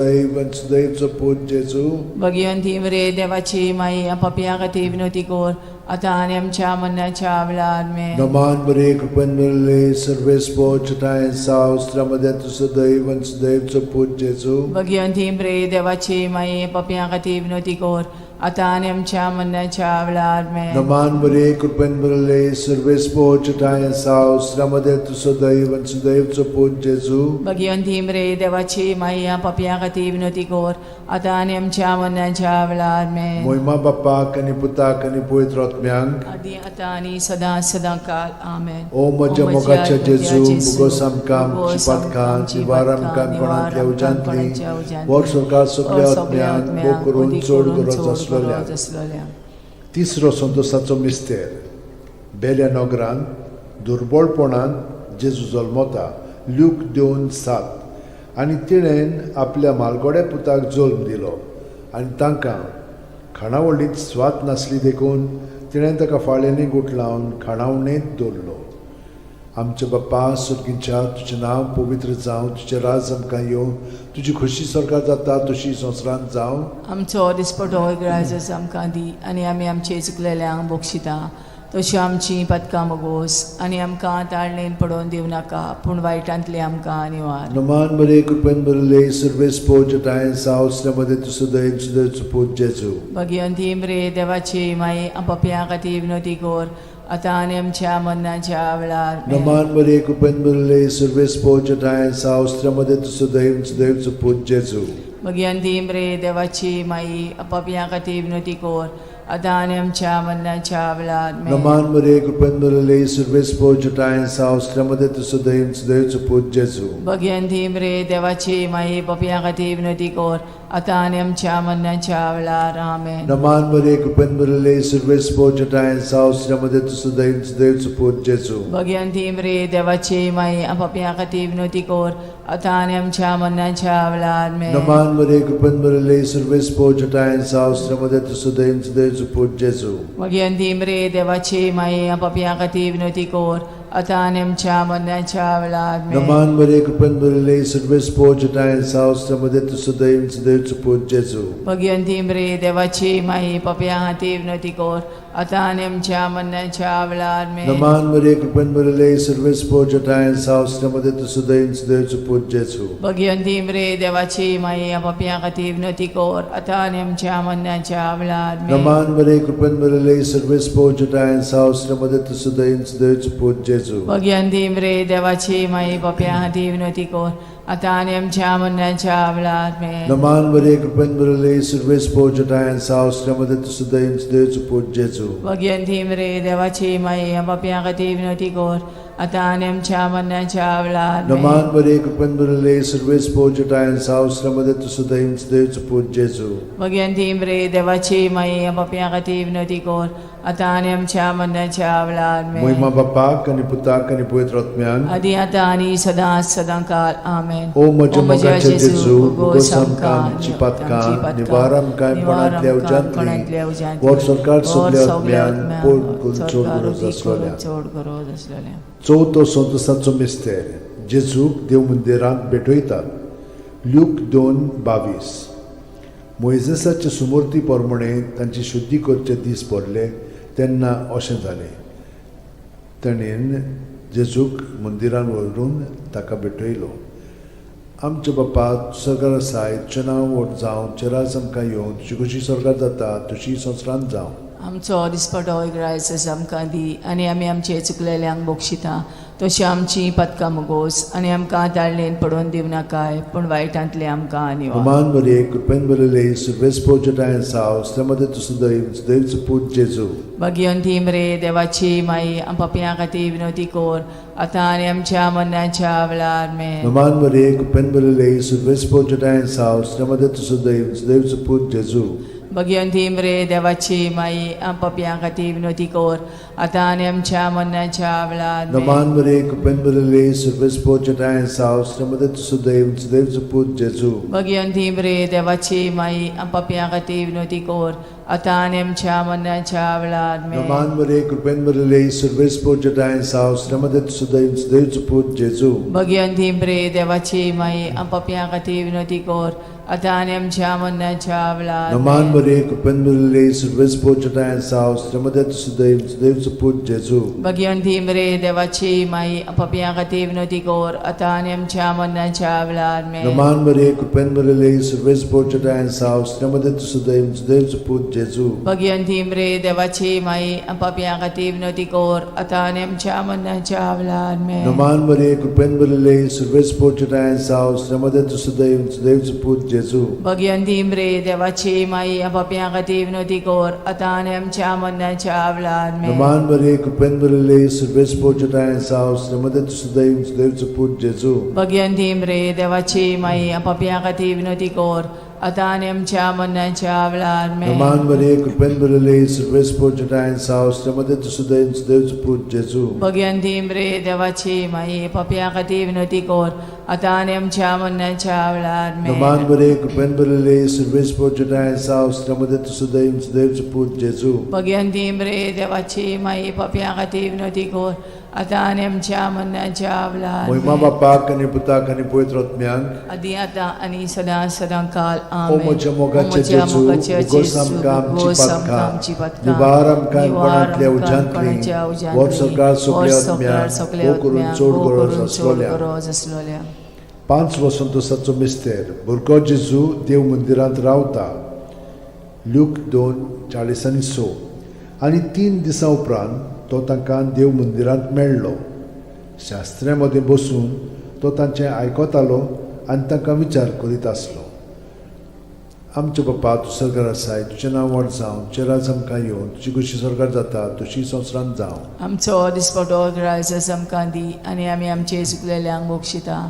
दैव पूत जेजू. भगिवंती मरे देवाची माई, पापया खातीर विनवती कर आतां आनी आमच्या मरणाच्या वेळार. आमेन. नमान बरे, कृपेन भरले, सर्वेस्पोर ठांय साव, मध्ये तुजो दैव दैवचो पूत जेजू. भगिवंती मरे देवाची माई, पापया खातीर विनवती कर आतां आनी आमच्या मरणाच्या वेळार. आमेन. नमान बरे, कृपेन भरले, सर्वेस्पोर ठांय साव, मध्ये तुजो दैव दैवचो पूत जेजू. भगिवंती मरे देवाची माई, पापया खातीर विनवती कर आतां आनी आमच्या मरणाच्या वेळार. आमेन. मोहिमा बाप्पाक आनी पुताक आनी पवित्र आत्म्यांक. आदी आतां आनी सदां सदां काल. आमेन. ओ म्हज्या मोगाच्या जेजू, मुगोस आमकां आमची पातकां, निवार आमकां कोणांतल्या उज्यांतली, वर सरकार सगल्या आत्म्यांक, भोग करून चड गरज आसलेल्या. आसलेल्या. तिसरो संतोसाचो मिस्तेर. बेल्या नगरांत दुर्बळपणान जेजू जल्मता. ल्यूक 2:7. आनी तिणेन आपल्या मालगोड्या पुताक जल्म दिलो आनी तांकां खाणावळींत स्वाद नासली देखून तिणें ताका फाळ्यांनी गुठलावन खाणावणेंत दवरलो. आमच्या बाप्पा सुर्गींच्या, तुजें नांव पवित्र जावं, तुजें राज आमकां येवं, तुजी खोशी सरकार जाता तशी संवसारांत जावं. आमचो दिसपटो ग्राजस आमकां दी आनी आमी आमचे चुकलेल्यांक बक्षिता तश्यो आमची पदकां मगोस आनी आमकां ताळणेन पडोवन दिवं नाका, पूण वायटांतले आमकां निवार. नमान बरे, कृपेन भरले, सर्वेस्पोर ठांय सावसल्या मध्ये तुजो दैव सुदैवचो पूत जेजू. भगिवंती मरे देवाची माई, पापयां खातीर विनवती कर आतां आनी आमच्या मरणाच्या वेळार. आमेन. नमान बरे, कृपेन भरले, सर्वेस्पोर ठांय सावसल्या मध्ये तुजो दैव सुदैवचो पूत जेजू. भगिवंती मरे देवाची माई, पापयां खातीर विनवती कर आतां आनी आमच्या मरणाच्या वेळार. आमेन. नमान बरे, कृपेन भरले, सर्वेस्पोर ठांय सावसल्या मध्ये तुजो दैव सुदैवचो पूत जेजू. भगिवंती मरे देवाची माई, पापयां खातीर विनवती कर आतां आनी आमच्या मरणाच्या वेळार. आमेन. नमान बरे, कृपेन भरले, सर्वेस्पोर ठांय सावसल्या मध्ये तुजो दैव सुदैवचो पूत जेजू. भगिवंती मरे देवाची माई, पापयां खातीर विनवती कर आतां आनी आमच्या मरणाच्या वेळार. आमेन. नमान बरे, कृपेन भरले, सर्वेस्पोर ठांय सावसल्या मध्ये तुजो दैव सुदैवचो पूत जेजू. भगिवंती मरे देवाची माई, पापयां खातीर विनवती कर आतां आनी आमच्या मरणाच्या वेळार. आमेन. नमान बरे, कृपेन भरले, सर्वेस्पोर ठांय सावसल्या मध्ये तुजो दैव सुदैवचो पूत जेजू. भगिवंती मरे देवाची माई, पापयां खातीर विनवती कर आतां आनी आमच्या मरणाच्या वेळार. आमेन. नमान बरे, कृपेन भरले, सर्वेस्पोर ठांय सावसल्या मध्ये तुजो दैव सुदैवचो पूत जेजू. भगिवंती मरे देवाची माई, पापयां खातीर विनवती कर आतां आनी आमच्या मरणाच्या वेळार. आमेन. नमान बरे, कृपेन भरले, सर्वेस्पोर ठांय सावसल्या मध्ये तुजो दैव सुदैवचो पूत जेजू. भगिवंती मरे देवाची माई, पापयां खातीर विनवती कर आतां आनी आमच्या मरणाच्या वेळार. आमेन. नमान बरे, कृपेन भरले, सर्वेस्पोर ठांय सावसल्या मध्ये तुजो दैव सुदैवचो पूत जेजू. भगिवंती मरे देवाची माई, पापयां खातीर विनवती कर आतां आनी आमच्या मरणाच्या वेळार. आमेन. नमान बरे, कृपेन भरले, सर्वेस्पोर ठांय सावसल्या मध्ये तुजो दैव सुदैवचो पूत जेजू. भगिवंती मरे देवाची माई, पापयां खातीर विनवती कर आतां आनी आमच्या मरणाच्या वेळार. आमेन. मोहिमा बाप्पाक आनी पुताक आनी पवित्र आत्म्यांक. आदी आतां आनी सदां सदां काल. आमेन. ओ म्हज्या मोगाच्या जेजू, मुगोस आमकां आमची पातकां, निवार आमकां कोणांतल्या उज्यांतली, वर सरकार सगल्या आत्म्यांक, पोट करून चड गरज आसलेल्या. चड गरज आसलेल्या. चवथो संतोसाचो मिस्तेर. जेजूक देव मंदिरांत भेटयतात. ल्यूक 2:22. मोयजेसाचे सुमूर्ती प्रमाणे तांची शुद्धी करचे दीस भरले तेन्ना अशें जालें, ताणें जेजूक मंदिरान व्हरून ताका भेटयलो. आमच्या बाप्पा सरकार आसाय, तुजें नांव व्हड जावं, तुजें राज आमकां येवं, तुजी खोशी सरकार जाता तशी संवसारांत जावं. आमचो दिसपटो ग्रायस आमकां दी आनी आमी आमचे चुकलेल्यांक बक्षिता तशी आमची पदकां मुगोस आनी आमकां ताळणेन पडोवन दिवं नाकाय, पूण वायटांतले आमकां निवार. अमान बरे, कृपेन बरले, सुर्वेस पोचटाय साव, मध्ये तुसो दैव दैवचो पूत जेजू. भगिवंती मरे देवाची माई, पापयां खातीर विनवती कर आतां आनी आमच्या मरणाच्या वेळार. आमेन. नमान बरे, कृपेन बरले, सुर्वेस पोचटाय साव, मध्ये तुसो दैव दैवचो पूत जेजू. भगिवंती मरे देवाची माई, पापयां खातीर विनवती कर आतां आनी आमच्या मरणाच्या वेळार. आमेन. नमान बरे, कृपेन बरले, सुर्वेस पोचटाय साव, मध्ये तुसो दैव दैवचो पूत जेजू. भगिवंती मरे देवाची माई, पापयां खातीर विनवती कर आतां आनी आमच्या मरणाच्या वेळार. आमेन. नमान बरे, कृपेन बरले, सुर्वेस पोचटाय साव, मध्ये तुसो दैव दैवचो पूत जेजू. भगिवंती मरे देवाची माई, पापयां खातीर विनवती कर आतां आनी आमच्या मरणाच्या वेळार. नमान मरे कृपेन भरिल्ले, सुरवेस चेटाय साव, श्रीमदत सुदैव सुदैव पूत जेजू. भगिवंती मरे देवाची माई, पापयां खातीर विनवती कर, आतां आनी आमच्या मरणाच्या वेळार. आमेन. नमान मरे कृपेन भरिल्ले, सुरवेस चेटाय साव, श्रीमदत सुदैव सुदैव पूत जेजू. भगिवंती मरे देवाची माई, पापयां खातीर विनवती कर, आतां आनी आमच्या मरणाच्या वेळार. आमेन. नमान मरे कृपेन भरिल्ले, सुरवेस चेटाय साव, श्रीमदत सुदैव सुदैव पूत जेजू. भगिवंती मरे देवाची माई, पापयां खातीर विनवती कर, आतां आनी आमच्या मरणाच्या वेळार. आमेन. नमान मरे कृपेन भरिल्ले, सुरवेस चेटाय साव, श्रीमदत सुदैव सुदैव पूत जेजू. भगिवंती मरे देवाची माई, पापयां खातीर विनवती कर, आतां आनी आमच्या मरणाच्या वेळार. आमेन. नमान मरे कृपेन भरिल्ले, सुरवेस चेटाय साव, श्रीमदत सुदैव सुदैव पूत जेजू. भगिवंती मरे देवाची माई, पापयां खातीर विनवती कर, आतां आनी आमच्या मरणाच्या वेळार. आमेन. नमान मरे कृपेन भरिल्ले, सुरवेस चेटाय साव, श्रीमदत सुदैव सुदैव पूत जेजू. भगिवंती मरे देवाची माई, पापयां खातीर विनवती कर, आतां आनी आमच्या मरणाच्या वेळार. मोहिमा आमेन. बापाक आनी पुताक आनी पवित्र आत्म्याक. आदी आतां आनी सदां सदां काल. ओ आमेन. म्हज्या ओ मोगाचे म्हज्या जेजू, मोगाच्या उगोस जेजू, आमकां आमची उगोस आमकां पातकां, आमची पातकां, निवार आमकां निवार कोणांतल्या आमकां उज्यांतली, कोणाच्या उज्यांतली, व्हर सरकार सगल्या व्हर सरकार आत्म्यांक, सगल्या भोव करून आत्म्यांक, चड भोव गरज करून चड आसलोल्या. गरज आसलोल्या. 5 वसंतोसाचो मिस्तेर. भुरगो जेजू देव मंदिरांत रावता. ल्यूक 2:46. आनी 3 दिसां उपरांत तो तांकां देव मंदिरांत मेळ्ळो. शास्त्र्यां मदें बसून तो तांचें आयकतालो आनी तांकां विचार करीत आसलो. आमचे बापा, तूं सरकार आसाय, तुजें नांव व्हड जावं, तुजें राज आमकां येवन, तुजी खुशी सरकार जाता तशी संवसारांत जावं. आमचो दिसपटो ग्रायस आमकां दी आनी आमी आमचे चुकलेल्यांक बक्षिता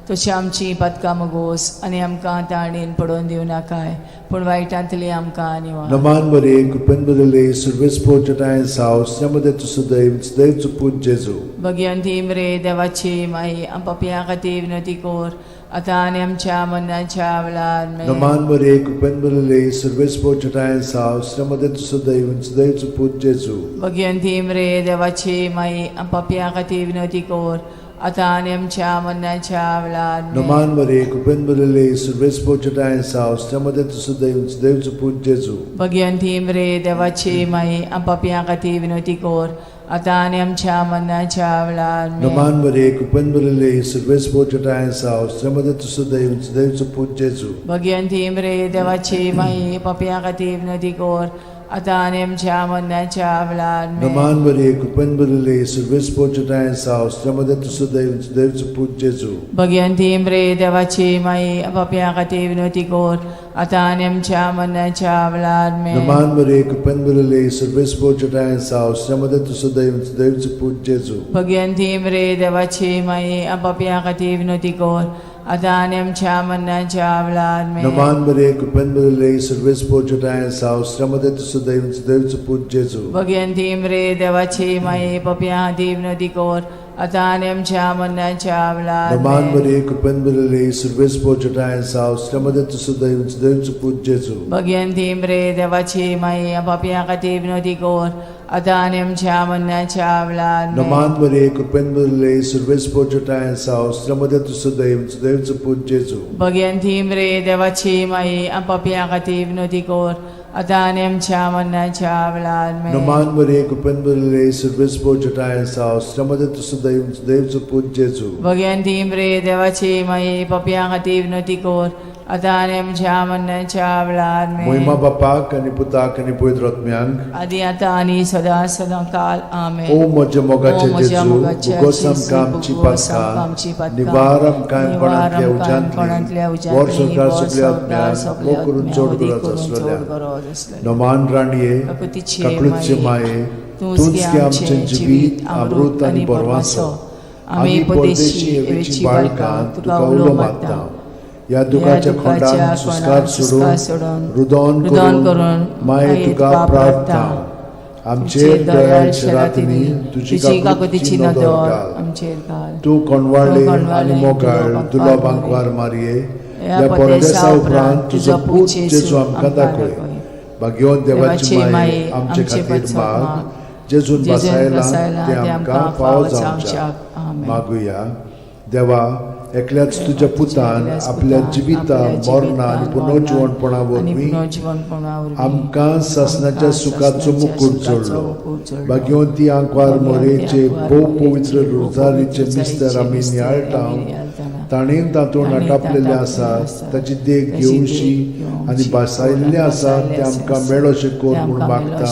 तशी आमची पातकां मगोस आनी आमकां ताणेन पडोवन दिवं नाकाय, पूण वायटांतली आमकां निवार. नमान बरे कृपेन बरले सुरवेस पोचटाय साव, श्रीमदे तूं सदैव सदैव पूत जेजू. भगिवंती मरे देवाची माई, पापयां खातीर विनवती कर, आतां आनी आमच्या मरणाच्या वेळार. आमेन. नमान बरे कृपेन बरले सुरवेस पोचटाय साव, श्रीमदे तूं सदैव सदैव पूत जेजू. भगिवंती मरे देवाची माई, पापयां खातीर विनवती कर, आतां आनी आमच्या मरणाच्या वेळार. आमेन. नमान बरे कृपेन बरले सुरवेस पोचटाय साव, श्रीमदे तूं सदैव सदैव पूत जेजू. भगिवंती मरे देवाची माई, पापयां खातीर विनवती कर, आतां आनी आमच्या मरणाच्या वेळार. आमेन. नमान बरे कृपेन बरले सुरवेस पोचटाय साव, श्रीमदे तूं सदैव सदैव पूत जेजू. भगिवंती मरे देवाची माई, पापयां खातीर विनवती कर, आतां आनी आमच्या मरणाच्या वेळार. आमेन. नमान बरे कृपेन बरले सुरवेस पोचटाय साव, श्रीमदे तूं सदैव सदैव पूत जेजू. भगिवंती मरे देवाची माई, पापयां खातीर विनवती कर, आतां आनी आमच्या मरणाच्या वेळार. आमेन. नमान बरे कृपेन बरले सुरवेस पोचटाय साव, श्रीमदे तूं सदैव सदैव पूत जेजू. भगिवंती मरे देवाची माई, पापयां खातीर विनवती कर, आतां आनी आमच्या मरणाच्या वेळार. आमेन. नमान बरे कृपेन बरले सुरवेस पोचटाय साव, श्रीमदे तूं सदैव सदैव पूत जेजू. भगिवंती मरे देवाची माई, पापयां खातीर विनवती कर, आतां आनी आमच्या मरणाच्या वेळार. नमान आमेन. बरे कृपेन बरले सुरवेस पोचटाय साव, श्रीमदे तूं सदैव सदैव पूत जेजू. भगिवंती मरे देवाची माई, पापयां खातीर विनवती कर, आतां आनी आमच्या मरणाच्या वेळार. आमेन. नमान बरे कृपेन बरले सुरवेस पोचटाय साव, श्रीमदे तूं सदैव सदैव पूत जेजू. भगिवंती मरे देवाची माई, पापयां खातीर विनवती कर, आतां आनी आमच्या मरणाच्या वेळार. आमेन. नमान बरे कृपेन बरले सुरवेस पोचटाय साव, श्रीमदे तूं सदैव सदैव पूत जेजू. भगिवंती मरे देवाची माई, पापयां खातीर विनवती कर, आतां आनी आमच्या मरणाच्या वेळार. आमेन. मोहिमा बापाक आनी पुताक आनी पवित्र आत्म्यांक. आदी आतां आनी सदां सदां काल. आमेन. ओ म्हज्या मोगाचे ओ म्हज्या जेजू, मोगाच्या उगोस जेजू, आमकां आमची उगोस आमकां आमची पातकां, पातकां, निवार आमकां निवार कोणांतल्या आमकां कोणांतल्या उज्यांतली, उज्यांतली, व्हर सरकार व्हर सगल्या सरकार आत्म्यांक, सगल्या भोव करून आत्म्यांक, चड अदीक गरज करून चड आसलेल्या. गरज आसलेल्या. नमान राणये, काकुतीचे काकळूतचे माये, माये, तूंच तूंच गे गे आमचें आमचें जिवीत, अमृत आनी बरवासो. आमी परदेशी एवेची बाळकां तुका उलो मारता. ह्या दुखाच्या खोंडान सुस्कार सोडून, रुदोन रुदोन करून करून माये तुका प्रार्थना. आमचेर दयाळ शरातींनी तुजी तुजी काकुतीची काकुतीची नदर नदर घाल. आमचेर घाल. तूं कोणवाळे तूं कोणवाळे आनी मोगाळ तुलो दुलो बांकवार बांकवार मारये, ह्या ह्या परदेसा परदेसा उपरांत उपरांत तुजो पूत जेजू आमकां दाखय. भाग्यवंत देवाची माये, आमचे खातीर माग, जेजून जेजून बसायला बसायला तें आमकां फावो जावच्याक. आमेन. मागुया. देवा, एकल्याच तुज्या पुतान आपल्या जिविता मरणा आनी पुनर्जिवणपणा वरवीं आमकां सासणाच्या सुखाचो मुकूट जोडलो. भाग्यवंती आंकवार मोरेचे भोव पवित्र रोजारीचे मिस्तर आमी नियाळटा, ताणें तातूंत आटापलेलें आसा ताची देख घेवशी आनी भासायल्लें आसा तें आमकां मेळोशें कर म्हूण मागता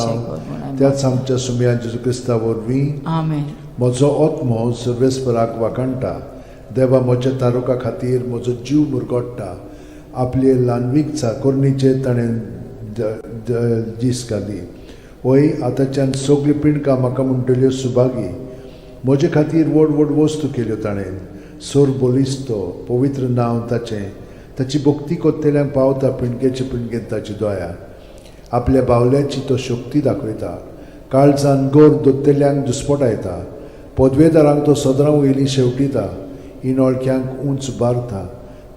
त्याच आमच्या सुमया जेजू क्रिस्ता वरवीं. आमेन. म्हजो आत्मो सर्वेस्पराक वाखाणटा, देवा म्हज्या तारुका खातीर म्हजो जीव मुरगोट्टा. आपले ल्हानवीक चाकोरणीचेर ताणें दीस घाली. वय आतांच्यान सगळीं पिंडकां म्हाका म्हणटल्यो सुभागी. म्हजे खातीर व्हड व्हड वस्तू केल्यो ताणें. सोर बलिस्तो पवित्र नांव ताचें. ताची भक्ती कोत्तेल्यांक पावता पिंडकेचे पिंडकेन ताची दया. आपल्या बावल्याची तो शक्ती दाखयता. काळजान गोर दोत्तेल्यांक दुस्पटायता. पदवेदारांक तो सदरां वयलीं शेवटिता. इनोळक्यांक उंच बारता.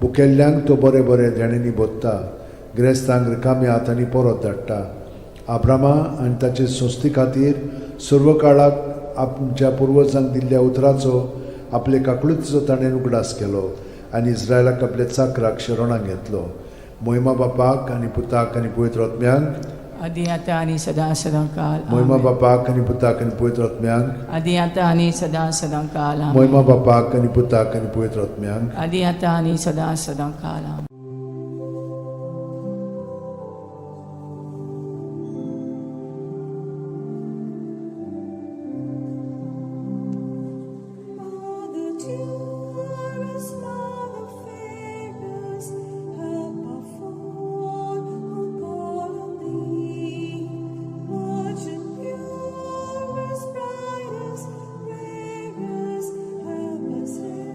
भुकेल्ल्यांक तो बरें बरें देण्यांनी भरता. ग्रेस्तांक रिकाम्या हातांनी परत धाडटा. आब्रामा आनी ताचे संस्थे खातीर सर्व काळाक आमच्या पुर्वजांक दिल्ल्या उतराचो आपले काकळुतीचो ताणें उगडास केलो आनी इस्रायलाक आपल्या चाकराक शरणाक घेतलो. मोहिमा बापाक आनी पुताक आनी पवित्र आत्म्यांक, आदी आतां आनी सदां सदां काल. मोहिमा बापाक आनी पुताक आनी पवित्र आत्म्यांक, आदी आतां आनी सदां सदां काल. मोहिमा बापाक आनी पुताक आनी पवित्र आत्म्यांक, आदी आतां आनी सदां सदां काल. आमेन. Mother dearest, Mother fairest, help our fond who call on thee. Virgin purest, brightest, rarest, help us,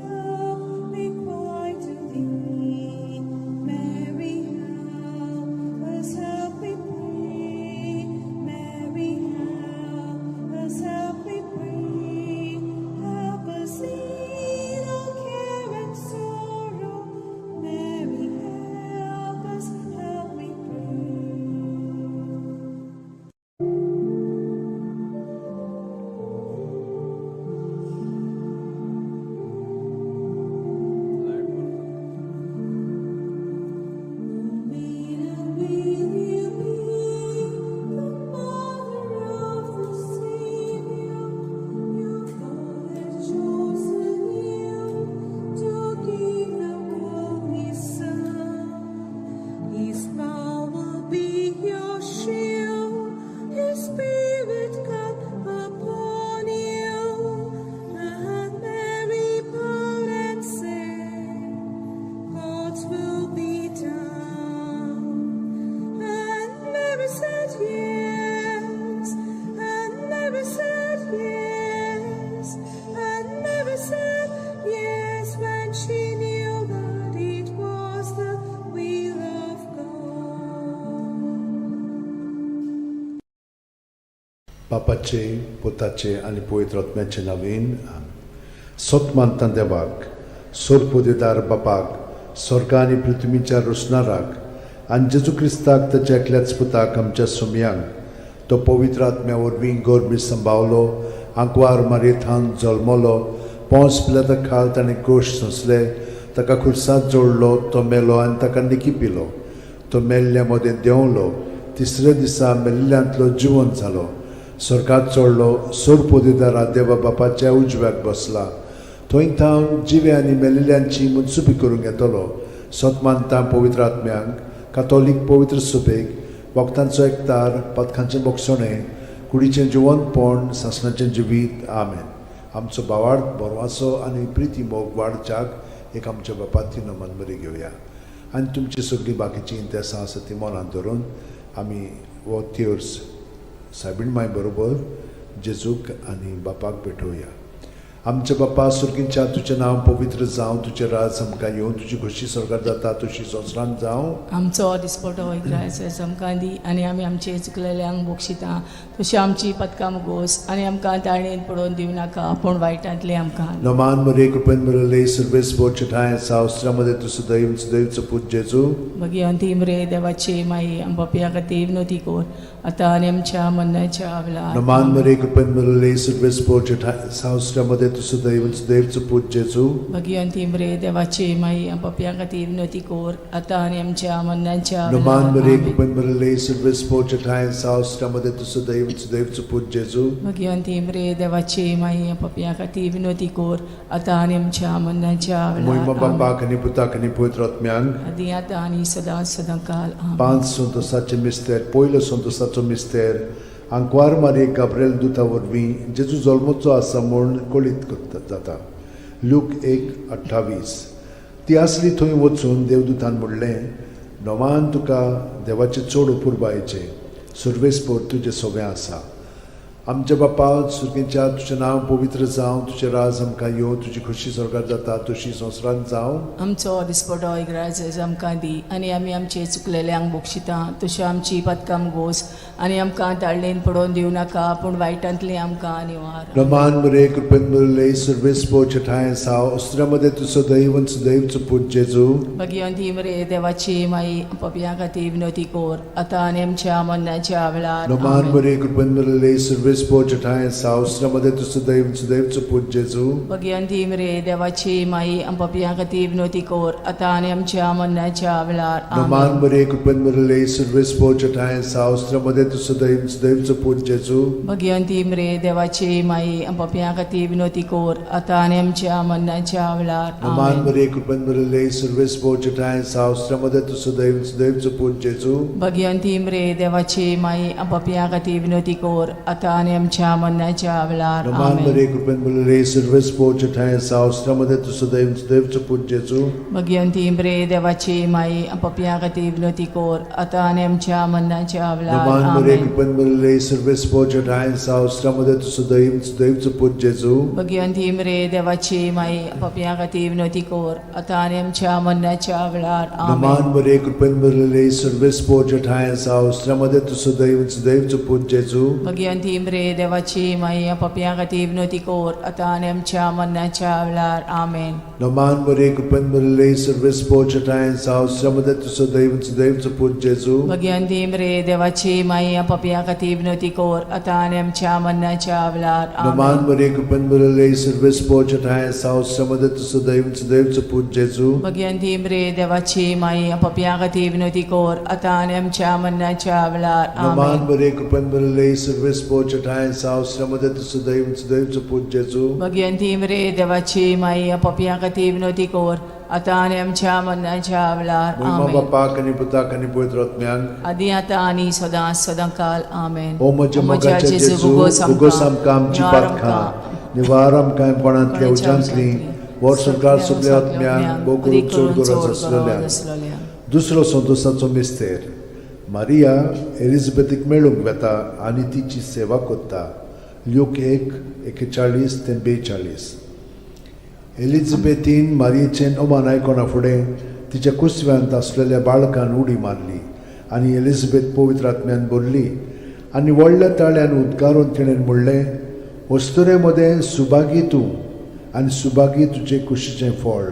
help, we cry to thee. Mary, help us, help we pray. Mary, help us, help we pray. Help us lead all care and sorrow. Mary, help us, help we pray. Maiden, will you be the mother of the Savior? Your God has chosen you to give the world His Son. His power will be your shield, His Spirit come upon you, and Mary bowed and said, God's will be done. And Mary said yes, and Mary said yes, and Mary said yes when she knew that it was the will of God. बापाचे पुताचे आनी पवित्र आत्म्याचे नवीन. सत मानता देवाक, सोरपोदेदार बापाक, स्वर्ग आनी पृथ्वीच्या रोसणाराक आनी जेजू क्रिस्ताक ताच्या एकल्याच पुताक आमच्या सुमयांक, तो पवित्र आत्म्या वरवीं गर्भी संभावलो, आंकवार मारयेथान जल्मलो, पोंस पिलाता खाल ताणें कोश सोंसले, ताका खुर्सात जोडलो, तो मेलो आनी ताका निकी पिलो, तो मेल्ल्या मदें देंवलो, तिसऱ्या दिसा मेल्ल्यांतलो जिवन जालो, स्वर्गात चडलो, सोरपोदेदारा देवा बापाच्या उजव्याक बसला, थंय थावन जिवे आनी मेल्ल्यांची मनसुबी करूंक येतलो. सत मानता पवित्र आत्म्यांक, कातोलीक पवित्र सुबेक, वखदांचो एकतार, पथकांचें बोगसणें, कुडीचें जिवनपण, सासणाचें जिवीत. आमेन. आमचो भावार्थ बरवासो आनी प्रिती मोग वाडच्याक एक आमच्या बापाती नमन बरी घेवया आनी तुमची सगळीं बाकीचीं इंतेसां आसा ती मनांत धरून आमी हो थियोर्स सायबीण माय बरोबर जेजूक आनी बापाक भेटोवया. आमच्या बापा सुर्गीच्या, तुजें नांव पवित्र जावं, तुजें राज आमकां येवं, तुजी खोशी स्वर्गार जाता तशी संवसारांत जावं. आमचो दिसपटो इग्रायस आमकां दी आनी आमी आमचे चुकलेल्यांक बक्षिता तशी आमची पदकां मुगोस आनी आमकां ताळणेन पडोवन दिवं नाका पूण वायटांतलें आमकां. नमान मरे कृपेन मिळले सर्वेस बोचे ठांय सावस्त्रामध्ये तूं सदैव सदैवचो पूत जेजू. भगिवंती मरे देवाची माई, आमच्या खातीर विनोती कर आतां आनी आमच्या मरणाच्या वेळार. नमान मरे कृपेन मिळले सर्वेस बोचे ठांय सावस्त्रामध्ये तूं सदैव सदैवचो पूत जेजू. भगिवंती मरे देवाची माई, पापयां खातीर विनवती कोर आतां आनी आमच्या मरणाच्या नमान वेळार. मरे आमेन. कृपेन भरले सर्वेस्पोर ठांय सावस्त्रा मध्ये तूं सदैव सदैवचो पूत जेजू. भगिवंती मरे देवाची माई, पापयां खातीर विनवती कोर आतां आनी आमच्या मरणाच्या मोहिमा वेळार. आमेन. बापाक आनी पुताक आनी पवित्र आत्म्यांक. आदी आतां आनी सदां सदां काल. आमेन. पांच संतोसाचे मिस्तेर. पयलो संतोसाचो मिस्तेर, आंकवार मारये गाब्रेल दुता वरवीं जेजू जल्मचो आसा म्हूण कळीत करता जाता. लूक 1:28. ती आसली थंय वचून देवदूतान म्हणलें, नोमान तुका देवाचें चड अपुरबायेचें, सर्वेस्पोर तुजें सगळें आसा. आमच्या बापा सुर्गेच्या, तुजें नांव पवित्र जावं, तुजें राज आमकां येवं, तुजी खोशी स्वर्गार जाता तशी संवसारांत जावं. आमचो दिसपटो इगराज आमकां दी आनी आमी आमचे चुकलेल्यांक बक्षिता तश्यो आमची पदकाम गोस आनी आमकां ताळणेन पडोवन दिवं नाका, पूण वायटांतली आमकां निवार. रमान मरे कृपेन भरिल्ले सर्वेस्पोर ठांय साव अस्त्रामध्ये तूं सदैव आनी सदैवचो पूत जेजू. भगिवंती मरे देवाची माई, पपया खातीर विनवती कोर आतां आनी आमच्या मरणाच्या वेळार. रमान आमेन. मरे कृपेन भरिल्ले सर्वेस्पोर ठांय साव अस्त्रामध्ये तूं सदैव आनी सदैवचो पूत जेजू. भगिवंती मरे देवाची माई, पपया खातीर विनवती कोर आतां आनी आमच्या मरणाच्या वेळार. रमान आमेन. मरे कृपेन भरिल्ले सर्वेस्पोर ठांय साव अस्त्रामध्ये तूं सदैव आनी सदैवचो पूत जेजू. भगिवंती मरे देवाची माई, पपया खातीर विनवती कोर आतां आनी आमच्या मरणाच्या वेळार. रमान आमेन. मरे कृपेन भरिल्ले सर्वेस्पोर ठांय साव अस्त्रामध्ये तूं सदैव आनी सदैवचो पूत जेजू. भगिवंती मरे देवाची माई, पपया खातीर विनवती कोर आतां आनी आमच्या मरणाच्या वेळार. रमान आमेन. मरे कृपेन भरिल्ले सर्वेस्पोर ठांय साव अस्त्रामध्ये तूं सदैव आनी सदैवचो पूत जेजू. भगिवंती मरे देवाची माई, पपया खातीर विनवती कोर आतां आनी आमच्या मरणाच्या वेळार. नमान मरे आमेन. कृपेन भरिल्ले सर्वेस्पोर ठांय सावस्त्रामध्ये तूं सदैव सदैवचो पूत जेजू. भगिवंती मरे देवाची माई, पपया खातीर विनवती कोर आतां आनी आमच्या मरणाच्या वेळार. आमेन. नमान मरे कृपेन भरिल्ले सर्वेस्पोर ठांय सावस्त्रामध्ये तूं सदैव सदैवचो पूत जेजू. भगिवंती मरे देवाची माई, पपया खातीर विनवती कोर आतां आनी आमच्या मरणाच्या वेळार. आमेन. नमान मरे कृपेन भरिल्ले सर्वेस्पोर ठांय सावस्त्रामध्ये तूं सदैव सदैवचो पूत जेजू. भगिवंती मरे देवाची माई, पपया खातीर विनवती कोर आतां आनी आमच्या मरणाच्या वेळार. नमान आमेन. मरे कृपेन भरिल्ले सर्वेस्पोर ठांय सावस्त्रामध्ये तूं सदैव सदैवचो पूत जेजू. भगिवंती मरे देवाची माई, पपया खातीर विनवती कोर आतां आनी आमच्या मरणाच्या वेळार. नमान आमेन. मरे कृपेन भरिल्ले सर्वेस्पोर ठांय सावस्त्रामध्ये तूं सदैव सदैवचो पूत जेजू. भगिवंती मरे देवाची माई, पपया खातीर विनवती कोर आतां आनी आमच्या मरणाच्या वेळार. महिमा आमेन. बापाक आनी पुताक आनी पवित्र आत्म्याक. आदी आतां आनी सदां सदां काल. आमेन. ओ म्हज्या मोगाच्या जेजू, उगोस आमकां आमची पातकां, निवार आमकां कोणांतल्या उज्यांतली, वर संवसार सगल्या आत्म्यांक भोव करून चड गरज आसलेल्या. दुसरो संतोसाचो मिस्तेर, मारिया एलिझाबेथीक मेळूंक वेता आनी तिची सेवा करता. ल्यूक 1:41 ते 42. एलिझाबेथीन मारियेचें अमान आयकना फुडें तिच्या कुसव्यांत आसलेल्या बाळकान उडी मारली आनी एलिझाबेथ पवित्र आत्म्यान भरली आनी व्हडल्या ताळ्यान उद्गारून तिणें म्हणलें, अस्तुरे मदें सुभागी तूं आनी सुभागी तुजे कुशीचें फळ.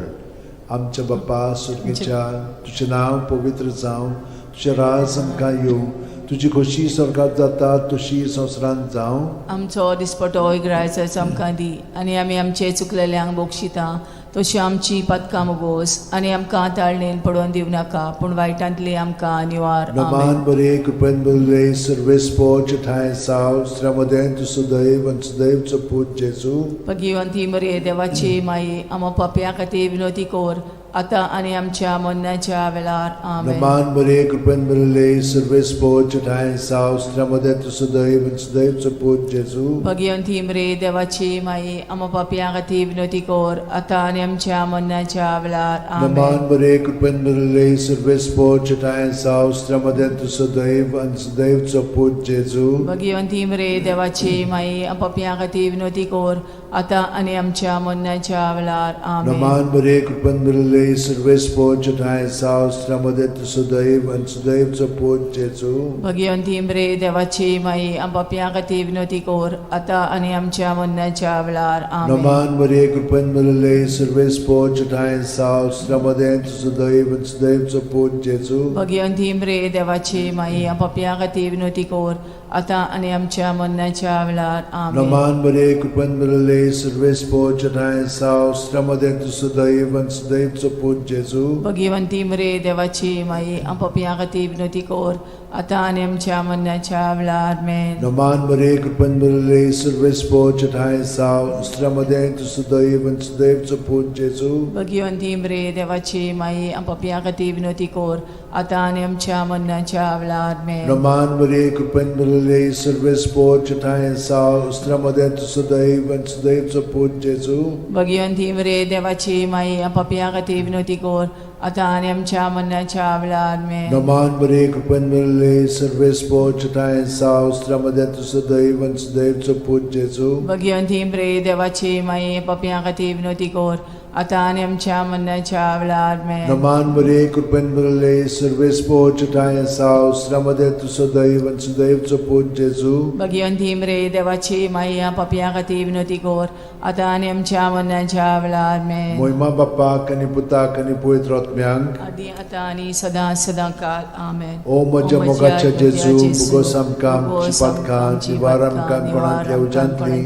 आमच्या बाप्पा सुर्गेच्या, तुजें नांव पवित्र जावं, तुजें राज आमकां येवं, तुजी खोशी स्वर्गात जाता तशी संवसारांत जावं. आमचो दिसपटो इगरायचो आमकां दी आनी आमी आमचे चुकलेल्यांक बक्षिता तशी आमची पदकां मुगोस आनी आमकां ताळणेन पडोवन दिवं नाका, पूण वायटांतली आमकां निवार. नमान आमेन. बरे कृपेन भरिल्ले सर्वेस्पोर ठांय साव स्त्र्यामदें तूं सदैव आनी सदैवचो पूत जेजू. भगिवंती मरे देवाची माई, आमा पापया खातीर विनवती कोर आतां आनी आमच्या मरणाच्या वेळार. आमेन. नमान बरे कृपेन भरिल्ले सर्वेस्पोर ठांय साव स्त्र्यामदें तूं सदैव आनी सदैवचो पूत जेजू. भगिवंती मरे देवाची माई, आमा पापया खातीर विनवती कोर आतां आनी आमच्या मरणाच्या वेळार. आमेन. नमान बरे कृपेन भरिल्ले सर्वेस्पोर ठांय साव स्त्र्यामदें तूं सदैव आनी सदैवचो पूत जेजू. भगिवंती मरे देवाची माई, पापया खातीर विनवती कोर आतां आनी आमच्या मरणाच्या वेळार. आमेन. नमान बरे कृपेन भरिल्ले सर्वेस्पोर ठांय साव स्त्र्यामदें तूं सदैव आनी सदैवचो पूत जेजू. भगिवंती मरे देवाची माई, पापया खातीर विनवती कोर आतां आनी आमच्या मरणाच्या वेळार. आमेन. नमान मरे कृपेन भरिल्ले सर्वेस्पोर ठांय साव स्त्र्यामदें तूं सदैव आनी सदैवचो पूत जेजू. भगिवंती मरे देवाची माई, पापया खातीर विनवती कोर आतां आनी आमच्या मरणाच्या वेळार. आमेन. नमान मरे कृपेन भरिल्ले भरले सुरवेस पोचनाय साव श्रमदे तूं सुदैव आनी सुदैवचो पूत जेजू. भगवंती मरे देवाची माई आमच्या खातीर विनवती कर आतां आनी आमच्या मरणाच्या वेळार मेन. नमान मरे कृपेन भरले सुरवेस पोचनाय साव श्रमदे तूं सुदैव आनी सुदैवचो पूत जेजू. भगवंती मरे देवाची माई आमच्या खातीर विनवती कर आतां आनी आमच्या मरणाच्या वेळार मेन. नमान मरे कृपेन भरले सुरवेस पोचनाय साव श्रमदे तूं सुदैव आनी सुदैवचो पूत जेजू. भगवंती मरे देवाची माई आमच्या खातीर विनवती कर आतां आनी आमच्या मरणाच्या वेळार मेन. नमान मरे कृपेन भरले सुरवेस पोचनाय साव श्रमदे तूं सुदैव आनी सुदैवचो पूत जेजू. भगवंती मरे देवाची माई पापयां खातीर विनवती कर आतां आनी आमच्या मरणाच्या वेळार मेन. नमान मरे कृपेन भरले सुरवेस पोचनाय साव श्रमदे तूं सुदैव आनी सुदैवचो पूत जेजू. भगवंती मरे देवाची माई पापयां खातीर विनवती कर आतां आनी आमच्या मरणाच्या वेळार मेन. मोहिमा बाप्पाक आनी पुताक आनी पवित्र आत्म्यांक. आदी आतां आनी सदां सदां काल आमेन. ओ म्हज्या मोगाच्या जेजू, भुगोस आमकां आमची पातकां, निवार आमकां कोणांतल्या उज्यांतली,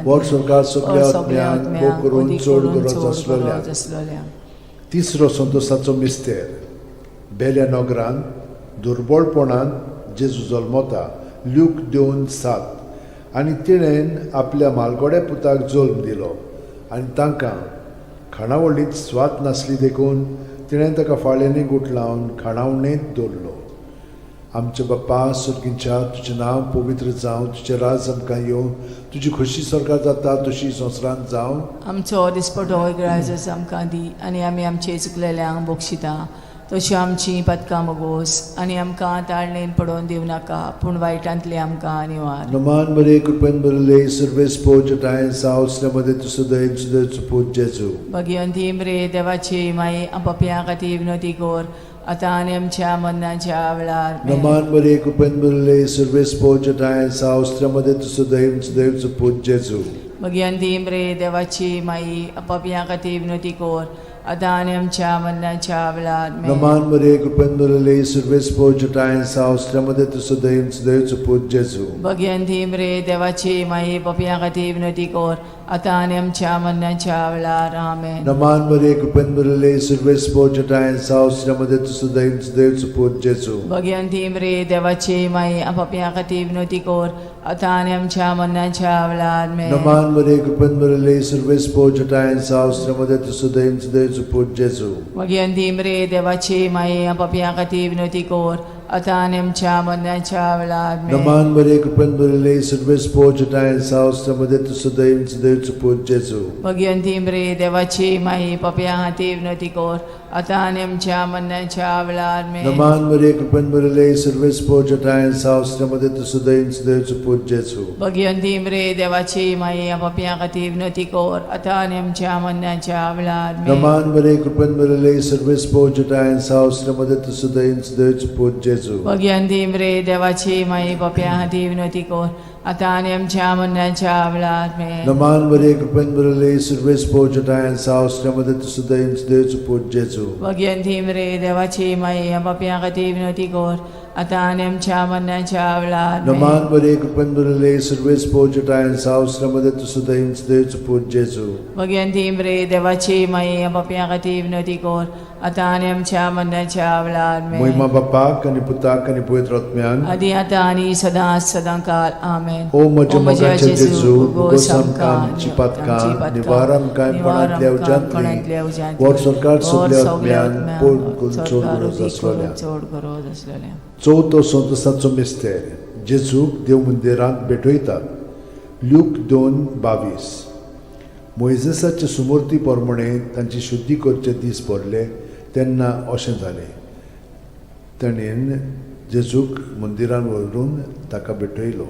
वर सरकार सगल्या आत्म्यांक भोग करून चड गरज आसलेल्या. आसलेल्या. तिसरो संतोसाचो मिस्तेर, बेल्या नगरान दुर्बळपणान जेजू जल्मता, ल्यूक 2:7. आनी तिणेन आपल्या मालगोड्या पुताक जल्म दिलो आनी तांकां खाणावळींत स्वाद नासली देखून तिणें ताका फाळ्यांनी गुठलावन खाणावणेंत दवरलो. आमच्या बाप्पा सुर्गींच्या, तुजें नांव पवित्र जावं, तुजें राज आमकां येवं, तुजी खोशी सरकार जाता तशी संवसारांत जावं. आमचो दिसपटो ग्रायजस आमकां दी आनी आमी आमचे चुकलेल्यांक बक्षिता तश्यो आमची पदकां मोगोस आनी आमकां ताळणेन पडोवन दिवं नाका पूण वायटांतली आमकां निवार. नमान मरे कृपेन भरले सर्वेस पोचटाय सावसल्या मध्ये तूं सदैव सदैव पूत जेजू. भगवंती मरे देवाची माई पापयां खातीर विनवती कर आतां आनी आमच्या मरणाच्या वेळार आमेन. नमान मरे कृपेन भरले सर्वेस पोचटाय सावसल्या मध्ये तूं सदैव सदैव पूत जेजू. भगवंती मरे देवाची माई पापयां खातीर विनवती कर आतां आनी आमच्या मरणाच्या वेळार आमेन. नमान मरे कृपेन भरले सर्वेस पोचटाय सावसल्या मध्ये तूं सदैव सदैव पूत जेजू. भगवंती मरे देवाची माई पापयां खातीर विनवती कर आतां आनी आमच्या मरणाच्या वेळार आमेन. नमान मरे कृपेन भरले सर्वेस पोचटाय सावसल्या मध्ये तूं सदैव सदैव पूत जेजू. भगवंती मरे देवाची माई पापयां खातीर विनवती कर आतां आनी आमच्या मरणाच्या वेळार आमेन. नमान मरे कृपेन भरले सर्वेस पोचटाय सावसल्या मध्ये तूं सदैव सदैव पूत जेजू. भगवंती मरे देवाची माई पापयां खातीर विनवती कर आतां आनी आमच्या मरणाच्या वेळार आमेन. नमान मरे कृपेन भरले सर्वेस पोचटाय सावसल्या मध्ये तूं सदैव सदैव पूत जेजू. भगवंती मरे देवाची माई पापयां खातीर विनवती कर आतां आनी आमच्या मरणाच्या वेळार आमेन. नमान मरे कृपेन भरले सर्वेस पोचटाय सावसल्या मध्ये तूं सदैव सदैव पूत जेजू. भगवंती मरे देवाची माई पापयां खातीर विनवती कर आतां आनी आमच्या मरणाच्या वेळार आमेन. नमान मरे कृपेन भरले सर्वेस पोचटाय सावसल्या मध्ये तूं सदैव सदैव पूत जेजू. भगवंती मरे देवाची माई पापयां खातीर विनवती कर आतां आनी आमच्या मरणाच्या वेळार आमेन. नमान मरे कृपेन भरले सर्वेस पोचटाय सावसल्या मध्ये तूं सदैव सदैव पूत जेजू. भगवंती मरे देवाची माई पापयां खातीर विनवती कर आतां आनी आमच्या मरणाच्या वेळार आमेन. नमान मरे कृपेन भरले सर्वेस पोचटाय सावसल्या मध्ये तूं सदैव सदैव पूत जेजू. भगवंती मरे देवाची माई पापयां खातीर विनवती कर आतां आनी आमच्या मरणाच्या वेळार आमेन. मोहिमा बापाक आनी पुताक आनी पवित्र आत्म्यान. आदी आतां आनी सदां सदां काल आमेन. ओ म्हज्या मोगाच्या जेजू, भोगोस आमकां आमची पातकां, निवार आमकां कोणांतल्या उज्यांतली, वर सरकार सगल्या आत्म्यान पोड करून चड गरज आसलेल्या. चड गरज आसलेल्या. चवथो संतोसाचो मिस्तेर, जेजूक देव मंदिरांत भेटयतात, ल्यूक 2:22. मोयजेसाचे सुमूर्ती प्रमाणे तांची शुद्धी करचे दीस भरले तेन्ना अशें जालें, ताणें जेजूक मंदिरान व्हरून ताका भेटयलो.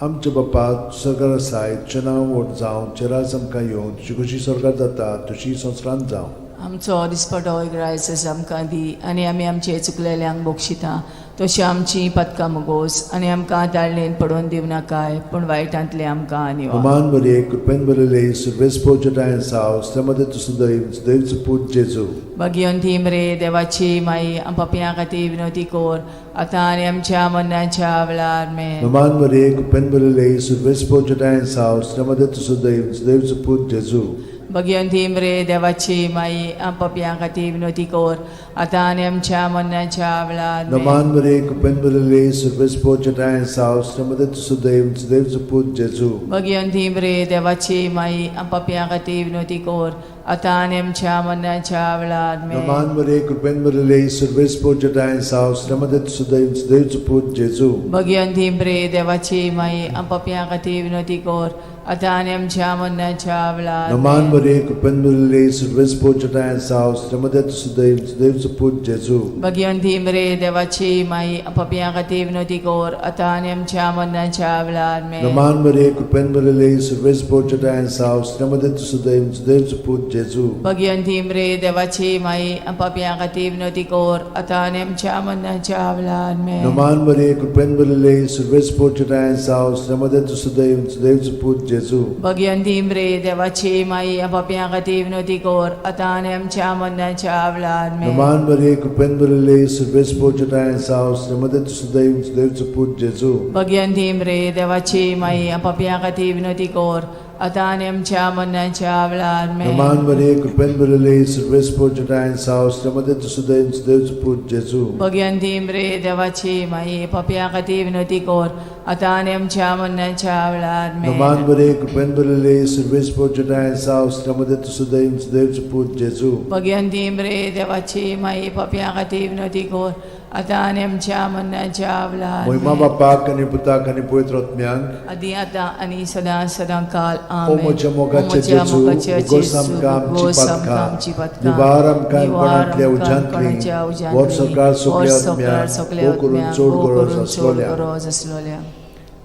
आमच्या बापा सरकार आसाय, तुजें नांव व्हड जावं, तुजें राज आमकां येवं, तुजी खोशी सरकार जाता तशी संवसारांत जावं. आमचो दिसपटो ग्रायस आमकां दी आनी आमी आमचे चुकलेल्यांक बक्षिता तशी आमची पदकां मुगोस आनी आमकां ताळणेन पडोवन दिवनाकाय पूण वायटांतले आमकां निवार. नमान मरिये, कृपेन भरिल्ले, सर्वेस्पोर जटायेन साव, श्रीमती तुजो दैव, दैवचो पूत जेजू. भगिवंती मरे देवाची माई, आम पापयां खातीर विनवती कोर आतां आनी आमच्या मरणाच्या वेळार. आमेन. नमान मरिये, कृपेन भरिल्ले, सर्वेस्पोर जटायेन साव, श्रीमती तुजो दैव, दैवचो पूत जेजू. भगिवंती मरे देवाची माई, आम पापयां खातीर विनवती कोर आतां आनी आमच्या मरणाच्या वेळार. आमेन. नमान मरिये, कृपेन भरिल्ले, सर्वेस्पोर जटायेन साव, श्रीमती तुजो दैव, दैवचो पूत जेजू. भगिवंती मरे देवाची माई, आम पापयां खातीर विनवती कोर आतां आनी आमच्या मरणाच्या वेळार. आमेन. नमान मरिये, कृपेन भरिल्ले, सर्वेस्पोर जटायेन साव, श्रीमती तुजो दैव, दैवचो पूत जेजू. भगिवंती मरे देवाची माई, आम पापयां खातीर विनवती कोर आतां आनी आमच्या मरणाच्या वेळार. नमान आमेन. मरिये, कृपेन भरिल्ले, सर्वेस्पोर जटायेन साव, श्रीमती तुजो दैव, दैवचो पूत जेजू. भगिवंती मरे देवाची माई, आम पापयां खातीर विनवती कोर आतां आनी आमच्या मरणाच्या वेळार. आमेन. नमान मरिये, कृपेन भरिल्ले, सर्वेस्पोर जटायेन साव, श्रीमती तुजो दैव, दैवचो पूत जेजू. भगिवंती मरे देवाची माई, आम पापयां खातीर विनवती कोर आतां आनी आमच्या मरणाच्या वेळार. आमेन. नमान मरिये, कृपेन भरिल्ले, सर्वेस्पोर जटायेन साव, श्रीमती तुजो दैव, दैवचो पूत जेजू. भगिवंती मरे देवाची माई, आम पापयां खातीर विनवती कोर आतां आनी आमच्या मरणाच्या वेळार. आमेन. नमान मरिये, कृपेन भरिल्ले, सर्वेस्पोर जटायेन साव, श्रीमती तुजो दैव, दैवचो पूत जेजू. भगिवंती मरे देवाची माई, आम पापयां खातीर विनवती कोर आतां आनी आमच्या मरणाच्या वेळार. आमेन. नमान मरिये, कृपेन भरिल्ले, सर्वेस्पोर जटायेन साव, श्रीमती तुजो दैव, दैवचो पूत जेजू. भगिवंती मरे देवाची माई, पापयां खातीर विनवती कोर आतां आनी आमच्या मरणाच्या वेळार. आमेन. नमान मरिये, कृपेन भरिल्ले, सर्वेस्पोर जटायेन साव, श्रीमती तुजो दैव, दैवचो पूत जेजू. भगिवंती मरे देवाची माई, पापयां खातीर विनवती कोर आतां आनी आमच्या मरणाच्या वेळार. महिमा आमेन. बापाक आनी पुताक आनी पवित्र आत्म्याक. आदी आतां आनी सदां सदां काल. ओ आमेन. म्हज्या मोगाचे ओ म्हज्या जेजू, मोगाचे उगोस जेजू, आमकां आमची उगोस आमकां पातकां, आमची पातकां, निवार आमकां निवार कोणांतल्या आमकां उज्यांतली, कोणाच्या उज्यांतली, वर सरकार वर सगल्या सरकार आत्म्या, सगल्या भोव करून आत्म्या, चड भोव गरज करून चड आसलोल्या. गरज आसलोल्या.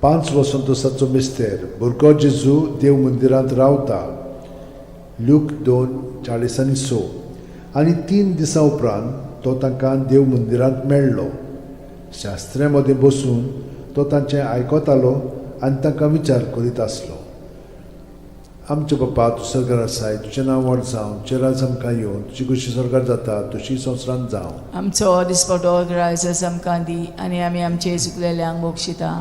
5 वसंतोसाचो मिस्तेर, भुरगो जेजू देव मंदिरांत रावता. ल्यूक 2:46. आनी 3 दिसां उपरांत तो तांकां देव मंदिरांत मेळ्ळो. शास्त्र्यां मदें बसून तो तांचें आयकतालो आनी तांकां विचार करीत आसलो. आमचे बापा, तूं सरकार आसाय, तुजें नांव व्हड जावं, तुजें राज आमकां येवन, तुजी खुशी सरकार जाता तशी संवसारांत जावं. आमचो दिसपटो ग्रायस आमकां दी आनी आमी आमचे चुकलेल्यांक बक्षिता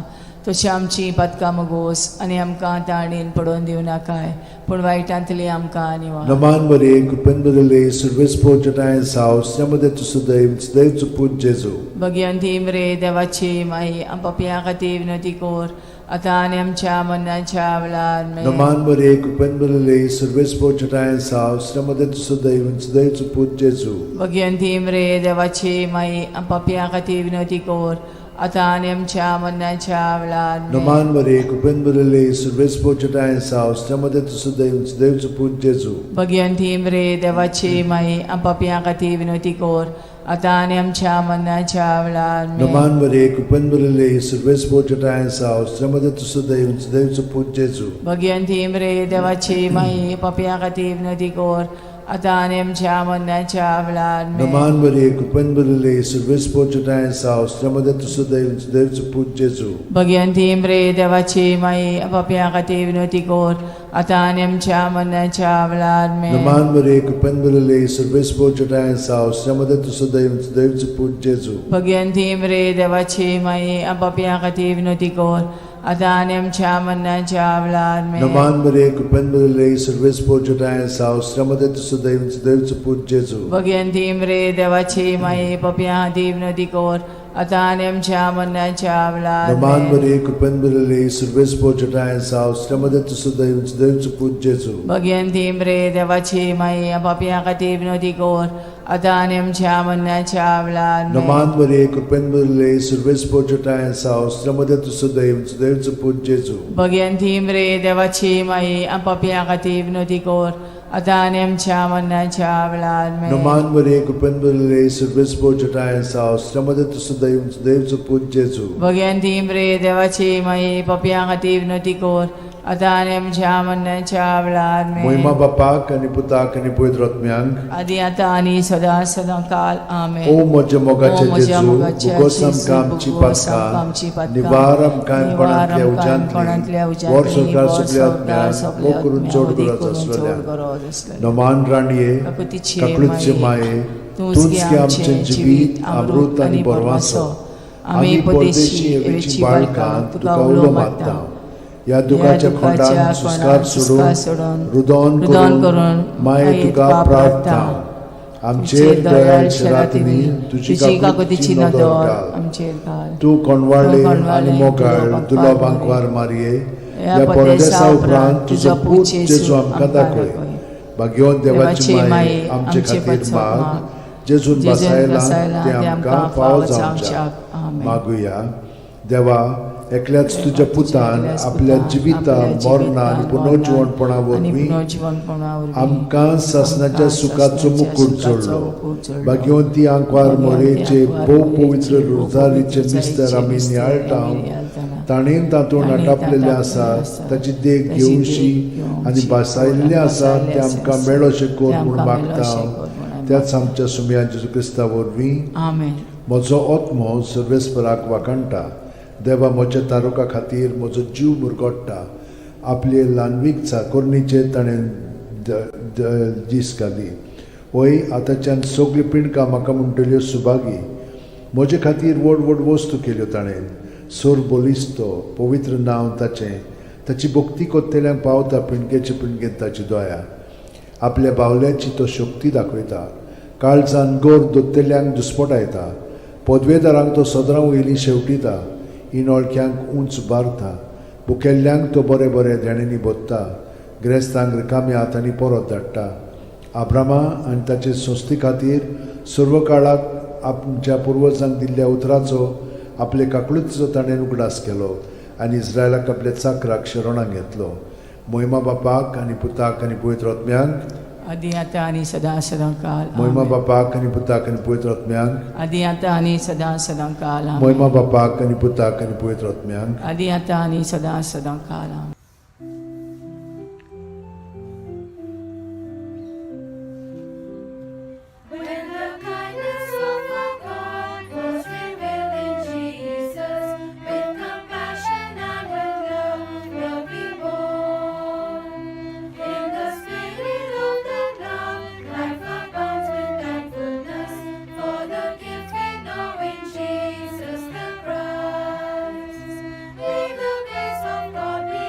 तशी आमची पातकां मगोस आनी आमकां ताणेन पडोवन दिवनाकाय पूण वायटांतली आमकां निवार. नमान मरिये, कृपेन भरिल्ले, सर्वेस्पोर जटायेन साव, श्रीमती तुजो दैव, दैवचो पूत जेजू. भगिवंती मरे देवाची माई, आम पापयां खातीर विनवती कोर आतां आनी आमच्या मरणाच्या वेळार. आमेन. नमान मरिये, कृपेन भरिल्ले, सर्वेस्पोर जटायेन साव, श्रीमती तुजो दैव, दैवचो पूत जेजू. भगिवंती मरे देवाची माई, आम पापयां खातीर विनवती कोर आतां आनी आमच्या मरणाच्या वेळार. आमेन. नमान मरिये, कृपेन भरिल्ले, सर्वेस्पोर जटायेन साव, श्रीमती तुजो दैव, दैवचो पूत जेजू. भगिवंती मरे देवाची माई, आम पापयां खातीर विनवती कोर आतां आनी आमच्या मरणाच्या वेळार. आमेन. नमान मरिये, कृपेन भरिल्ले, सर्वेस्पोर जटायेन साव, श्रीमती तुजो दैव, दैवचो पूत जेजू. भगिवंती मरे देवाची माई, पापयां खातीर विनवती कोर आतां आनी आमच्या मरणाच्या वेळार. आमेन. नमान मरिये, कृपेन भरिल्ले, सर्वेस्पोर जटायेन साव, श्रीमती तुजो दैव, दैवचो पूत जेजू. भगिवंती मरे देवाची माई, पापयां खातीर विनवती कोर आतां आनी आमच्या मरणाच्या वेळार. आमेन. नमान मरिये, कृपेन भरिल्ले, सर्वेस्पोर जटायेन साव, श्रीमती तुजो दैव, दैवचो पूत जेजू. भगिवंती मरे देवाची माई, पापयां खातीर विनवती कोर आतां आनी आमच्या मरणाच्या वेळार. आमेन. नमान मरिये, कृपेन भरिल्ले, सर्वेस्पोर जटायेन साव, श्रीमती तुजो दैव, दैवचो पूत जेजू. भगिवंती मरे देवाची माई, पापयां खातीर विनवती कोर आतां आनी आमच्या मरणाच्या वेळार. नमान आमेन. मरिये, कृपेन भरिल्ले, सर्वेस्पोर जटायेन साव, श्रीमती तुजो दैव, दैवचो पूत जेजू. भगिवंती मरे देवाची माई, पापयां खातीर विनवती कोर आतां आनी आमच्या मरणाच्या वेळार. आमेन. नमान मरिये, कृपेन भरिल्ले, सर्वेस्पोर जटायेन साव, श्रीमती तुजो दैव, दैवचो पूत जेजू. भगिवंती मरे देवाची माई, पापयां खातीर विनवती कोर आतां आनी आमच्या मरणाच्या वेळार. आमेन. नमान मरिये, कृपेन भरिल्ले, सर्वेस्पोर जटायेन साव, श्रीमती तुजो दैव, दैवचो पूत जेजू. भगिवंती मरे देवाची माई, पापयां खातीर विनवती कोर आतां आनी आमच्या मरणाच्या वेळार मोहिमा आमेन. बापाक आनी पुताक आनी पवित्र आत्म्यांक. आदी आतां आनी सदां सदां काल आमेन. ओ म्हज्या ओ मोगाचे म्हज्या जेजू, मोगाच्या भोगोस जेजू, आमकां आमची भोगोस आमकां आमची पातकां, पातकां, निवार आमकां निवार कोणांतल्या आमकां कोणांतल्या उज्यांतली, वर उज्यांतली, संवसार वर सगल्या संवसार आत्म्यांक, सगल्या मोग करून आत्म्यांक, चड वदी गरज करून चड आसलेल्या. गरज आसलेल्या. नमान राणये, काकुतीचे काकळूतचे माये, माये, तूंच तूंच गे गे आमचें आमचें जिवीत, अमृत आनी बरवासो. आमी परदेशी एवेची बाळकां तुका उलो मारता. ह्या दुखाच्या खोंडान सुस्कार सोडून, रुदोन रुदोन करून करून माये तुका प्रार्थना. आमचेर दयाळ शरातिनी तुजी तुजी काकुतीची काकुतीची नदर नदर घाल. आमचेर घाल. तूं कोणवाळे तूं कोणवाळे आनी मोगाळ दुलो दुलो बांकवार बांकवार मारये, ह्या ह्या परदेसा परदेसा उपरांत उपरांत तुजो तुजो पूत पूत जेजू जेजू आमकां आमकां दाखय. दाखय. भाग्यवंत देवाची देवाची माये, माये, आमचे आमचे खातीर पासत माग. माग. जेजून जेजून बसायला बसायला ते ते आमकां आमकां फावो फावो जावच्याक. जावच्याक. आमेन. मागुया. देवा, एकल्याच तुज्या पुतान एकल्याच आपल्या पुतान जिविता आपल्या मरणा आनी जिवितान, पुनर्जिवणपणा मरणान आनी वरवीं पुनर्जिवणपणा वरवीं आमकां सासणाच्या आमकां सुखाचो सासणाच्या मुकूट सुखाचो जोडलो. मुकूट जोडलो. भाग्यवंती आंकवार भाग्यवंती मोरेचे आंकवार भोव मोरयेचे पवित्र भोव रोजारीचे पवित्र मिस्तर आमी मिस्तर नियाळटा, आमी नियाळटाना, ताणें तातूंत ताणें आटापलेलें तातूंत आसा आसा, ताची देख ताची देख घेवशी घेवची आनी बसायल्लें आनी आसा बसायल्लें तें आमकां आसा, मेळोशें तें कर म्हूण आमकां मागता. मेळोशें कर म्हूण आमी त्याच आमच्या सुमया जेजू क्रिस्ता वरवीं. आमेन. म्हजो आत्मो सर्वेस्पराक वाखाणटा. देवा म्हज्या तारुका खातीर म्हजो जीव मुरगोट्टा. आपले ल्हानवीक चाकोरणीचेर ताणें दीस घाली. वय आतांच्यान सगळीं पिंडकां म्हाका म्हणटल्यो सुभागी. म्हजे खातीर व्हड व्हड वस्तू केल्यो ताणें. सोर बलिस्तो पवित्र नांव ताचें. ताची भक्ती कोत्तेल्यांक पावता पिंडकेचे पिंडकेंत ताची दया. आपल्या बावल्याची तो शक्ती दाखयता. काळजान गोर दोत्तेल्यांक दुस्पटायता. पदवेदारांक तो सदरां वयली शेवटिता. इनोळख्यांक उंच बारता. भुकेल्ल्यांक तो बरे बरे देण्यांनी भोत्ता. ग्रेस्तांक रिकाम्या हातांनी परत धाडटा. आब्रामा आनी ताचे संस्थे खातीर सर्व काळाक आमच्या पुर्वजांक दिल्ल्या उतराचो आपले काकळुतीचो ताणें उगडास केलो आनी इस्रायलाक आपल्या चाकराक शरणाक घेतलो. मोहिमा बापाक आनी पुताक आनी पवित्र आत्म्यांक. आदी आतां आनी सदां सदां काल. मोहिमा आमेन. बापाक आनी पुताक आनी पवित्र आत्म्यांक. आदी आतां आनी सदां सदां काल. आमेन. मोहिमा बापाक आनी पुताक आनी पवित्र आत्म्यांक. आदी आतां आनी सदां सदां काल. आमेन. When the kindness of our God was revealed in Jesus, with compassion and with love were we born. In the spirit of that love, life abounds with thankfulness for the gift we know in Jesus the Christ. May the grace of God be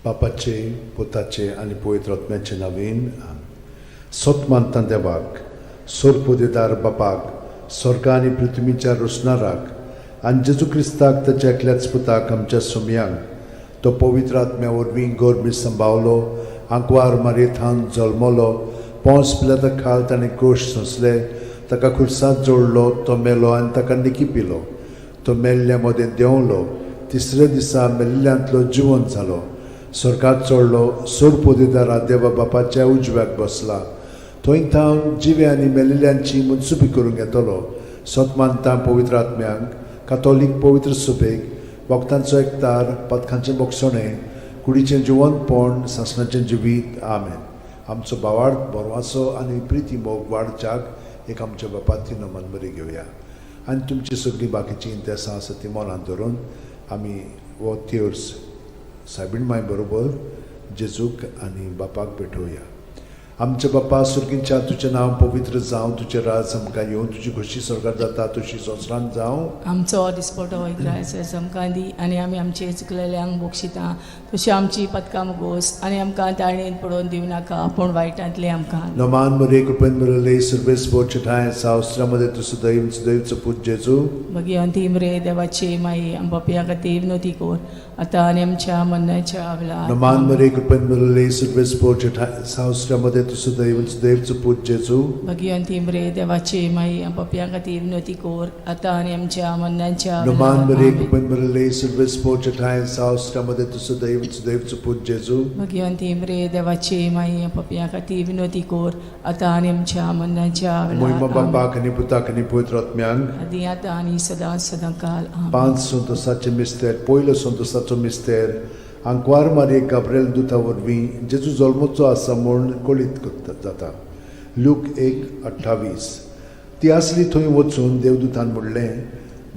बापाचे, पुताचे आनी पवित्र आत्म्याचे नवीन. सत मानता देवाक, सोरपोदेदार बापाक, स्वर्ग आनी पृथ्वीच्या रोसणाराक, आनी जेजू क्रिस्ताक ताच्या एकल्याच पुताक, आमच्या सोमयांक, तो पवित्र आत्म्या वरवीं गोरमी संभावलो, आंकवार मारयेथावन जल्मलो, पोंस पिलाता खाल ताणें कोश सोंसले, ताका खुर्सांत जोडलो, तो मेलो आनी ताका निकी पिलो, तो मेल्ल्या मदें देंवलो, तिसऱ्या दिसा मेल्ल्यांतलो जिवंत जालो, स्वर्गात चडलो, सोरपोदेदारा देवा बापाच्या उजव्याक बसला, थंय थावन जिवे आनी मेल्ल्यांची मनसुबी करूंक येतलो. सत मानता पवित्र आत्म्यांक, कातोलीक पवित्र सुबेक, भक्तांचो एकतार, पथकांचें बोगसणें, कुडीचें जिवंतपण, सासणाचें जिवीत. आमेन. आमचो भावार्थ, बरवासो आनी प्रिती मोग वाडच्याक एक आमच्या बापाती नमन बरी घेवया आनी तुमची सगळीं बाकीचीं इंतेसां आसा ती मनांत धरून आमी हो तेर्स सायबीण माय बरोबर जेजूक आनी बापाक भेटोवया. आमच्या बापा सुर्गींच्या, तुजें नांव पवित्र जावं, तुजें राज आमकां येवं, तुजी खोशी स्वर्गार जाता तशी संवसारांत जावं. आमचो दिसपटो इग्रायस आमकां दी आनी आमी आमचे चुकलेल्यांक बक्षिता तशी आमची पदकां मुगोस आनी आमकां ताळणेन पडोवन दिवं नाका, पूण वायटांतलें आमकां. नमान मरे, कृपेन भरले, सर्वेस ठाय सावस्त्रामध्ये तूं सदैव सदैवचो पूत जेजू. भगिवंती मरे देवाची माई, आमच्या खातीर विनवती कर आतां आनी आमच्या मरणाच्या वेळार. नमान मरे, कृपेन भरले, सर्वेस ठाय सावस्त्रामध्ये तूं सदैव सदैवचो पूत जेजू. भगिवंती मरे देवाची माई, आमच्या खातीर विनवती कर आतां आनी आमच्या मरणाच्या नमान वेळार. मरे, आमेन. कृपेन भरले, सर्वेस ठाय सावस्त्रामध्ये तूं सदैव सदैवचो पूत जेजू. भगिवंती मरे देवाची माई, आमच्या खातीर विनवती कर आतां आनी आमच्या मरणाच्या मोहिमा वेळार. आमेन. बापाक आनी पुताक आनी पवित्र आत्म्यांक. आदी आतां आनी सदां सदां काल. आमेन. पांच संतोसाचे मिस्तेर. पयलो संतोसाचो मिस्तेर, आंकवार मारये गाब्रेल दुता वरवीं जेजू जल्मचो आसा म्हूण कळीत करता जाता. लूक 1:28. ती आसली थंय वचून देवदूतान म्हणलें,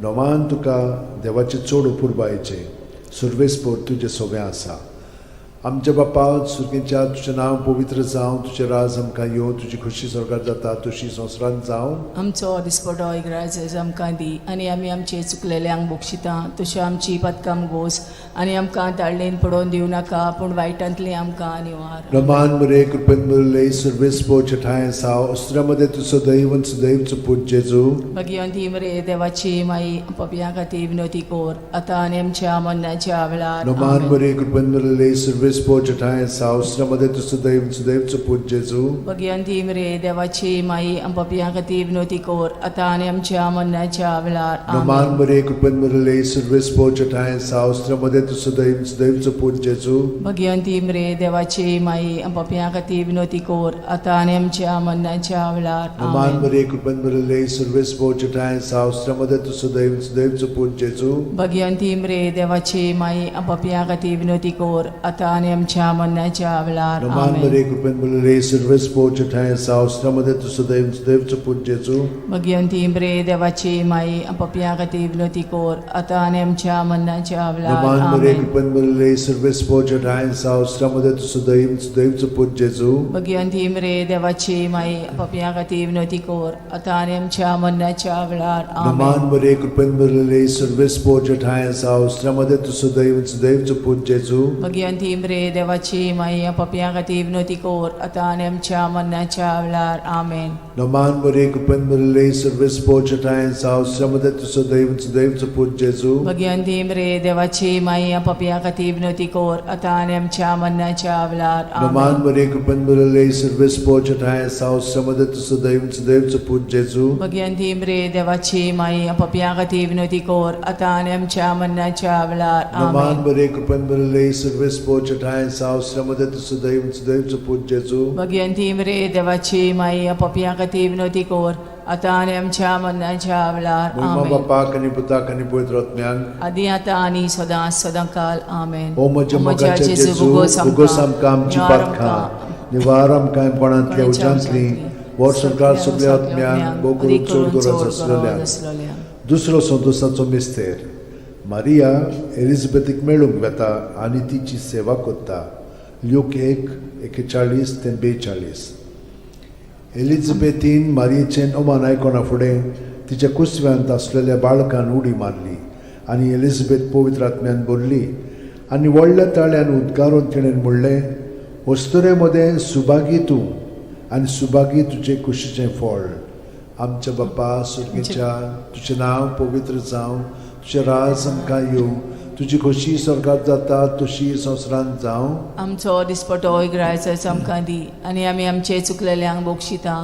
नवान तुका देवाचें चड अपुरबायेचें, सुर्वेसपोर तुजें सोबें आसा. आमच्या बापा सुर्गेच्या, तुजें नांव पवित्र जावं, तुजें राज आमकां येवं, तुजी खोशी स्वर्गार जाता तशी संवसारांत जावं. आमचो दिसपटो इग्राज आमकां दी आनी आमी आमचे चुकलेल्यांक बक्षिता तश्यो आमची पदकां गोस आनी आमकां ताळणेन पडोवन दिवं नाका, पूण वायटांतलें आमकां निवार. रमान मरे, कृपेन भरले, सर्वेस ठाय साव अस्त्रामध्ये तूं सदैव सदैवचो पूत जेजू. भगिवंती मरे देवाची माई, पपया खातीर विनवती कर आतां आनी आमच्या मरणाच्या वेळार. नमान आमेन. मरे, कृपेन भरले, सर्वेस ठाय साव अस्त्रामध्ये तूं सदैव सदैवचो पूत जेजू. भगिवंती मरे देवाची माई, पपया खातीर विनवती कर आतां आनी आमच्या मरणाच्या वेळार. नमान आमेन. मरे, कृपेन भरले, सर्वेस ठाय साव अस्त्रामध्ये तूं सदैव सदैवचो पूत जेजू. भगिवंती मरे देवाची माई, पपया खातीर विनवती कर आतां आनी आमच्या मरणाच्या वेळार. नमान आमेन. मरे, कृपेन भरले, सर्वेस ठाय साव अस्त्रामध्ये तूं सदैव सदैवचो पूत जेजू. भगिवंती मरे देवाची माई, पपया खातीर विनवती कर आतां आनी आमच्या मरणाच्या वेळार. नमान आमेन. मरे, कृपेन भरले, सर्वेस ठाय साव अस्त्रामध्ये तूं सदैव सदैवचो पूत जेजू. भगिवंती मरे देवाची माई, पपया खातीर विनवती कर आतां आनी आमच्या मरणाच्या वेळार. नमान मरे, आमेन. कृपेन भरले, सर्वेस ठाय साव अस्त्रामध्ये तूं सदैव सदैवचो पूत जेजू. भगिवंती मरे देवाची माई, पपया खातीर विनवती कर आतां आनी आमच्या मरणाच्या वेळार. नमान आमेन. मरे, कृपेन भरले, सर्वेस ठाय साव अस्त्रामध्ये तूं सदैव सदैवचो पूत जेजू. भगिवंती मरे देवाची माई, पपया खातीर विनवती कर आतां आनी आमच्या मरणाच्या वेळार. आमेन. नमान मरे, कृपेन भरले, सर्वेस ठाय साव अस्त्रामध्ये तूं सदैव सदैवचो पूत जेजू. भगिवंती मरे देवाची माई, पपया खातीर विनवती कर आतां आनी आमच्या मरणाच्या वेळार. नमान आमेन. मरे, कृपेन भरले, सर्वेस ठाय साव अस्त्रामध्ये तूं सदैव सदैवचो पूत जेजू. भगिवंती मरे देवाची माई, पपया खातीर विनवती कर आतां आनी आमच्या मरणाच्या वेळार. नमान आमेन. मरे, कृपेन भरले, सर्वेस ठाय साव अस्त्रामध्ये तूं सदैव सदैवचो पूत जेजू. भगिवंती मरे देवाची माई, पपया खातीर विनवती कर आतां आनी आमच्या मरणाच्या वेळार. मोहिमा आमेन. बापाक आनी पुताक आनी पवित्र आत्म्यांक. आदी आतां आनी सदां सदां काल. आमेन. ओ म्हज्या मोगाच्या जेजू, उगोस आमकां आमची पातकां, निवार आमकां कोणांतल्या उज्यांतली, वर्सभर सगळ्या आत्म्यांक, भोव करून चड गरज आसलेल्या. दुसरो संतोसाचो मिस्तेर, मारिया एलिझाबेथीक मेळूंक वेता आनी तिची सेवा करता. ल्यूक 1:41 ते 42. एलिझाबेथीन मारियेचें अमान आयकना फुडें तिच्या कुसव्यांत आसलेल्या बाळकान उडी मारली आनी एलिझाबेथ पवित्र आत्म्यान भरली. आनी व्हडल्या ताळ्यान उद्गारून तिणें म्हणलें, अस्तुरे मदें सुभागी तूं आनी सुभागी तुजे कुशीचें फळ. आमच्या बाप्पा सुर्गेच्या, तुजें नांव पवित्र जावं, तुजें राज आमकां येवं, तुजी खोशी स्वर्गात जाता तशी संवसारांत जावं. आमचो दिसपटो इगरायचो आमकां दी आनी आमी आमचे चुकलेल्यांक बक्षिता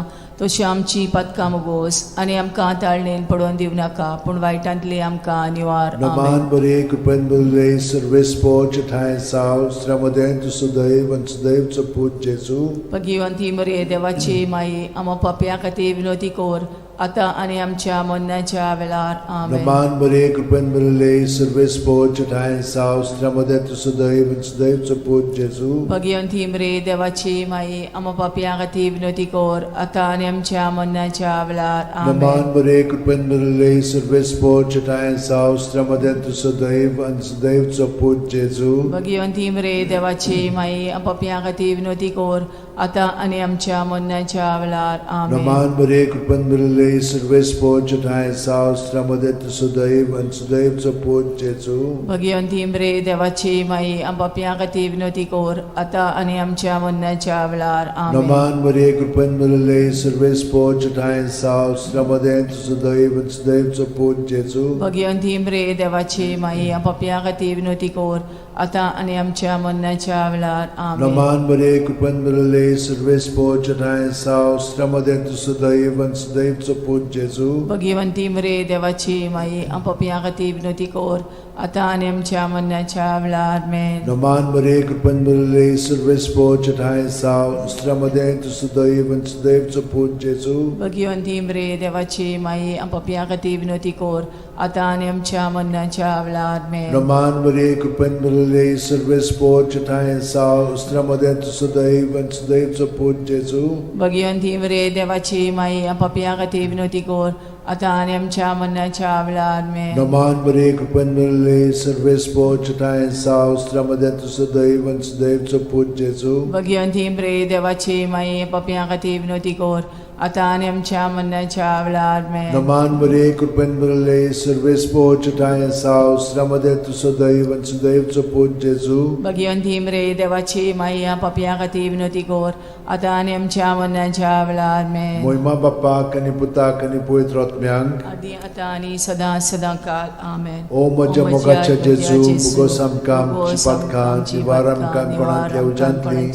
तशी आमची पातकां मोगोस आनी आमकां ताळणेन पडोवन दिवं नाका पूण वायटांतली आमकां निवार. आमेन. नमान बरे कृपेन बरले सर्वेस्पोच ठांय साव श्रमदें तूं सुदैव आनी सुदैवचो पूत जेजू. भगिवंती मरे देवाची माई, आमा पापया खातीर विनोती कर आतां आनी आमच्या मरणाच्या वेळार. आमेन. नमान बरे कृपेन बरले सर्वेस्पोच ठांय साव श्रमदें तूं सुदैव आनी सुदैवचो पूत जेजू. भगिवंती मरे देवाची माई, आमा पापया खातीर विनोती कर आतां आनी आमच्या मरणाच्या वेळार. आमेन. नमान बरे कृपेन बरले सर्वेस्पोच ठांय साव श्रमदें तूं सुदैव आनी सुदैवचो पूत जेजू. भगिवंती मरे देवाची माई, पापया खातीर विनोती कर आतां आनी आमच्या मरणाच्या वेळार. आमेन. नमान बरे कृपेन बरले सर्वेस्पोच ठांय साव श्रमदें तूं सुदैव आनी सुदैवचो पूत जेजू. भगिवंती मरे देवाची माई, पापया खातीर विनोती कर आतां आनी आमच्या मरणाच्या वेळार. आमेन. नमान मरिये कृपेन भरिल्ले सर्वेस्पोच ठांय साव श्रमदें तुझं सुदैव आनी सुदैवचो पूत जेजू. भगिवंती मरे देवाची माई, पापया खातीर विनोती कर आतां आनी आमच्या मरणाच्या वेळार. आमेन. नमान मरिये कृपेन भरिल्ले सर्वेस्पोच ठांय साव श्रमदें तुझं सुदैव आनी सुदैवचो पूत जेजू. भगिवंती मरे देवाची माई, पापया खातीर विनोती कर आतां आनी आमच्या मरणाच्या वेळार. आमेन. नमान मरिये कृपेन भरिल्ले सर्वेस्पोच ठांय साव श्रमदें तुझं सुदैव आनी सुदैवचो पूत जेजू. भगिवंती मरे देवाची माई, पापया खातीर विनोती कर आतां आनी आमच्या मरणाच्या वेळार. आमेन. नमान मरिये कृपेन भरिल्ले सर्वेस्पोच ठांय साव श्रमदें तुझं सुदैव आनी सुदैवचो पूत जेजू. भगिवंती मरे देवाची माई, पापया खातीर विनोती कर आतां आनी आमच्या मरणाच्या वेळार. आमेन. नमान मरिये कृपेन भरिल्ले सर्वेस्पोच ठांय साव श्रमदें तुझं सुदैव आनी सुदैवचो पूत जेजू. भगिवंती मरे देवाची माई, पापया खातीर विनोती कर आतां आनी आमच्या मरणाच्या वेळार. आमेन. नमान मरिये कृपेन भरिल्ले सर्वेस्पोच ठांय साव श्रमदें तुझं सुदैव आनी सुदैवचो पूत जेजू. भगिवंती मरे देवाची माई, पापया खातीर विनोती कर आतां आनी आमच्या मरणाच्या वेळार. आमेन. मोहिमा बाप्पाक आनी पुताक आनी पवित्र आत्म्यांक, आदी आतां आनी सदां सदां काल. आमेन. ओ म्हज्या मोगाच्या जेजू, मुगोस आमकां आमची पातकां निवार आमकां कोणांतल्या उज्यांतली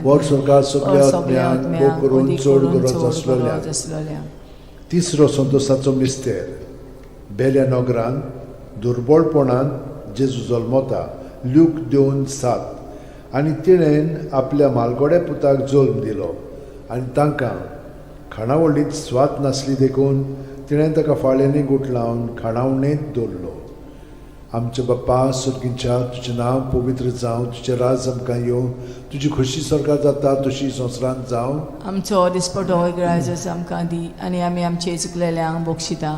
वर स्वर्गात सगल्या आत्म्यांक भोग करून चड गरज आसलेल्या. आसलेल्या. तिसरो संतोसाचो मिस्तेर. बेल्या नगरान दुर्बळपणान जेजू जल्मता, ल्यूक 2:7. आनी तिणेन आपल्या मालगोड्या पुताक जल्म दिलो आनी तांकां खाणावळींत स्वाद नासली देखून तिणें ताका फाळ्यांनी गुठलावन खाणावणेंत दवरलो. आमच्या बाप्पा सुर्गींच्या, तुजें नांव पवित्र जावं, तुजें राज आमकां येवं, तुजी खोशी स्वर्गात जाता तशी संवसारांत जावं. आमचो दिसपटो इगरायचो आमकां दी आनी आमी आमचे चुकलेल्यांक बक्षिता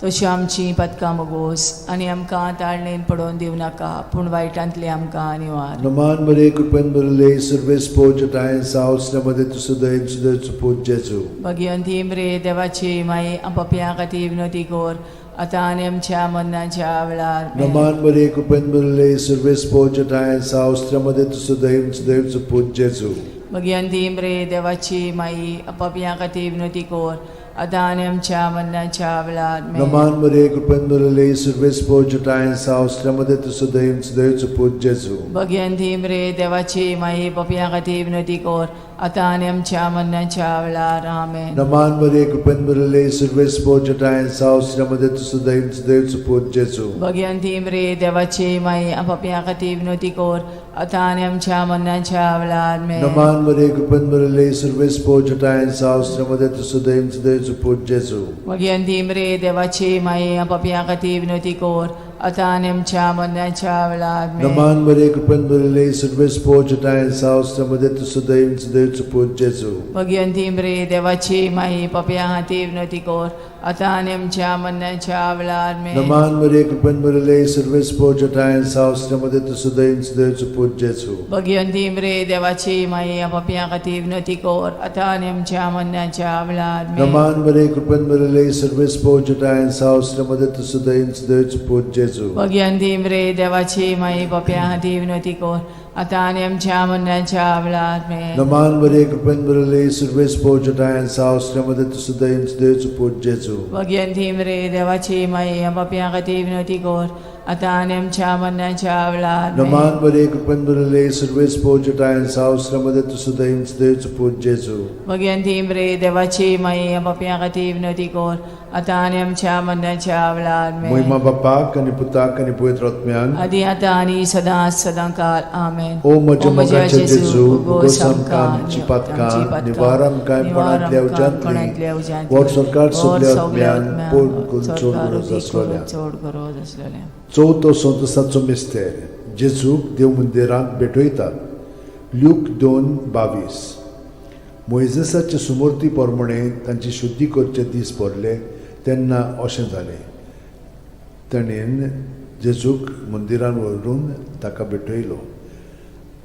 तशी आमची पातकां मोगोस आनी आमकां ताळणेन पडोवन दिवं नाका पूण वायटांतली आमकां निवार. नमान मरिये कृपेन भरिल्ले सर्वेस्पोच ठांय साव श्रमदे तुझं सुदैव सुदैवचो पूत जेजू. भगिवंती मरे देवाची माई, पापया खातीर विनोती कर आतां आनी आमच्या मरणाच्या वेळार. आमेन. नमान मरिये कृपेन भरिल्ले सर्वेस्पोच ठांय साव श्रमदे तुझं सुदैव सुदैवचो पूत जेजू. भगिवंती मरे देवाची माई, पापया खातीर विनोती कर आतां आनी आमच्या मरणाच्या वेळार. आमेन. नमान मरिये कृपेन भरिल्ले सर्वेस्पोच ठांय साव श्रमदे तुझं सुदैव सुदैवचो पूत जेजू. भगिवंती मरे देवाची माई, पापया खातीर विनोती कर आतां आनी आमच्या मरणाच्या वेळार. आमेन. नमान मरिये कृपेन भरिल्ले सर्वेस्पोच ठांय साव श्रमदे तुझं सुदैव सुदैवचो पूत जेजू. भगिवंती मरे देवाची माई, पापया खातीर विनोती कर आतां आनी आमच्या मरणाच्या वेळार. आमेन. नमान मरिये कृपेन भरिल्ले सर्वेस्पोच ठांय साव श्रमदे तुझं सुदैव सुदैवचो पूत जेजू. भगिवंती मरे देवाची माई, पापया खातीर विनोती कर आतां आनी आमच्या मरणाच्या वेळार. आमेन. नमान मरिये कृपेन भरिल्ले सर्वेस्पोच ठांय साव श्रमदे तुझं सुदैव सुदैवचो पूत जेजू. भगिवंती मरे देवाची माई, पापया खातीर विनोती कर आतां आनी आमच्या मरणाच्या वेळार. आमेन. नमान मरिये कृपेन भरिल्ले सर्वेस्पोच ठांय साव श्रमदे तुझं सुदैव सुदैवचो पूत जेजू. भगिवंती मरे देवाची माई, पापया खातीर विनोती कर आतां आनी आमच्या मरणाच्या वेळार. आमेन. नमान मरिये कृपेन भरिल्ले सर्वेस्पोच ठांय साव श्रमदे तुझं सुदैव सुदैवचो पूत जेजू. जेजू. भगियंती रे देवाची माई पप्या खातीर विनवती कर आतां आनी आमच्या मरणाच्या वेळार आमेन. नमान मरिये, कृपेन भरिल्ले, सुर्वेस पोजटायन साव श्रीमती तुसुदयन देवचो पूत जेजू. भगियंती रे देवाची माई पापयां खातीर विनवती कर आतां आनी आमच्या मरणाच्या वेळार आमेन. नमान मरिये, कृपेन भरिल्ले, सुर्वेस पोजटायन साव श्रीमती तुसुदयन देवचो पूत जेजू. भगियंती रे देवाची माई पापयां खातीर विनवती कर आतां आनी आमच्या मरणाच्या वेळार आमेन. मोहिमा बापाक आनी पुताक आनी पवित्र आत्म्यान. आदी आतां आनी सदां सदां काल आमेन. ओ म्हज्या मोगाचे जेजू, उगोस आमकां आमची पातकां, निवार आमकां कोणांतल्या उज्यांतली, वर सरकार सगल्या आत्म्यान पोड करून चड गरज आसलोल्या. चड गरज आसलेल्या. चवथो संतोसाचो मिस्तेर, जेजूक देव मंदिरांत भेटयतात. ल्यूक 2:22. मोयजेसाचे सुमूर्ती प्रमाणे तांची शुद्धी करचे दीस भरले तेन्ना अशें जालें, ताणें जेजूक मंदिरान व्हरून ताका भेटयलो.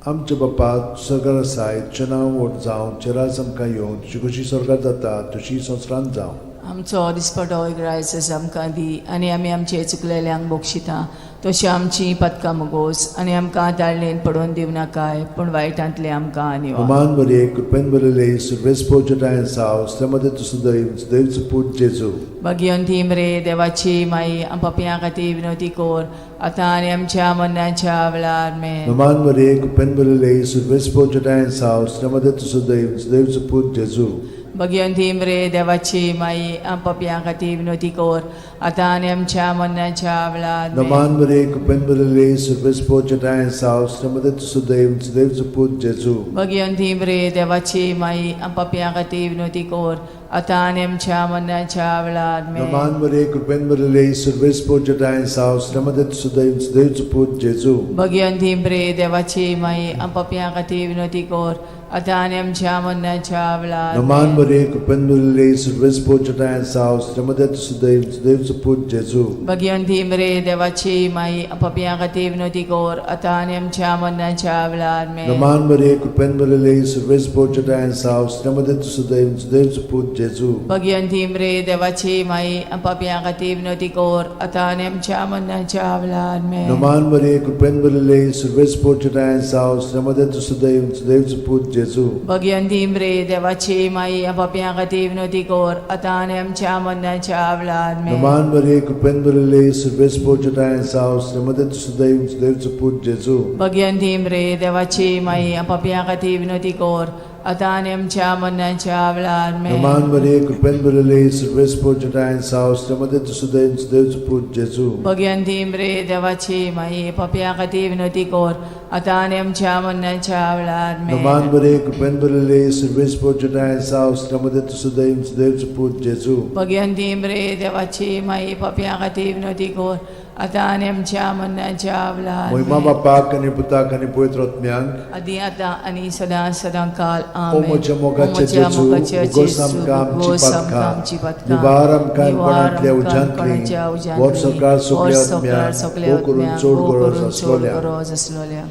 आमच्या बापा सरकार आसाय, तुजें नांव व्हड जावं, तुजें राज आमकां येवं, तुजी कशी सरकार जाता तशी संवसारांत जावं. आमचो दिसपटो इग्रायस आमकां दी आनी आमी आमचे चुकलेल्यांक बक्षिता तशी आमची पदकां मुगोस आनी आमकां ताळणेन पडोवन दिवं नाकाय पूण वायटांतले आमकां निवार. अमान बरे कृपेन बरले सुर्वेस पोजटायन साव श्रीमती तुसुदय देवचो पूत जेजू. भगियंती रे देवाची माई पापयां खातीर विनवती कर आतां आनी आमच्या मरणाच्या वेळार आमेन. नमान मरिये, कृपेन भरिल्ले, सुर्वेस पोजटायन साव श्रीमती तुसुदय देवचो पूत जेजू. भगियंती रे देवाची माई पापयां खातीर विनवती कर आतां आनी आमच्या मरणाच्या वेळार आमेन. नमान मरिये, कृपेन भरिल्ले, सुर्वेस पोजटायन साव श्रीमती तुसुदय देवचो पूत जेजू. भगियंती रे देवाची माई पापयां खातीर विनवती कर आतां आनी आमच्या मरणाच्या वेळार आमेन. नमान मरिये, कृपेन भरिल्ले, सुर्वेस पोजटायन साव श्रीमती तुसुदय देवचो पूत जेजू. भगियंती रे देवाची माई पापयां खातीर विनवती कर आतां आनी आमच्या मरणाच्या वेळार नमान आमेन. मरिये, कृपेन भरिल्ले, सुर्वेस पोजटायन साव श्रीमती तुसुदय देवचो पूत जेजू. भगियंती रे देवाची माई पापयां खातीर विनवती कर आतां आनी आमच्या मरणाच्या वेळार आमेन. नमान मरिये, कृपेन भरिल्ले, सुर्वेस पोजटायन साव श्रीमती तुसुदय देवचो पूत जेजू. भगियंती रे देवाची माई पापयां खातीर विनवती कर आतां आनी आमच्या मरणाच्या वेळार आमेन. नमान मरिये, कृपेन भरिल्ले, सुर्वेस पोजटायन साव श्रीमती तुसुदय देवचो पूत जेजू. भगियंती रे देवाची माई पापयां खातीर विनवती कर आतां आनी आमच्या मरणाच्या वेळार आमेन. नमान मरिये, कृपेन भरिल्ले, सुर्वेस पोजटायन साव श्रीमती तुसुदय देवचो पूत जेजू. भगियंती रे देवाची माई पापयां खातीर विनवती कर आतां आनी आमच्या मरणाच्या वेळार आमेन. नमान मरिये, कृपेन भरिल्ले, सुर्वेस पोजटायन साव श्रीमती तुसुदय देवचो पूत जेजू. भगियंती रे देवाची माई पापयां खातीर विनवती कर आतां आनी आमच्या मरणाच्या वेळार आमेन. नमान मरिये, कृपेन भरिल्ले, सुर्वेस पोजटायन साव श्रीमती तुसुदय देवचो पूत जेजू. भगियंती रे देवाची माई पापयां खातीर विनवती कर आतां आनी आमच्या मरणाच्या वेळार मोहिमा आमेन. बापाक आनी पुताक आनी पवित्र आत्म्याक. आदी आतां आनी सदां सदां काल ओ आमेन. म्हज्या मोगाचे ओ म्हज्या जेजू, मोगाचे उगोस जेजू, आमकां आमची उगोस आमकां पातकां, आमची पातकां, निवार आमकां निवार कोणांतल्या आमकां उज्यांतली, कोणाच्या उज्यांतली, वर सरकार सगल्या वर सरकार आत्म्याक, सगल्या भोव करून आत्म्याक, चड भोव गरज करून चड आसलोल्या. गरज आसलोल्या.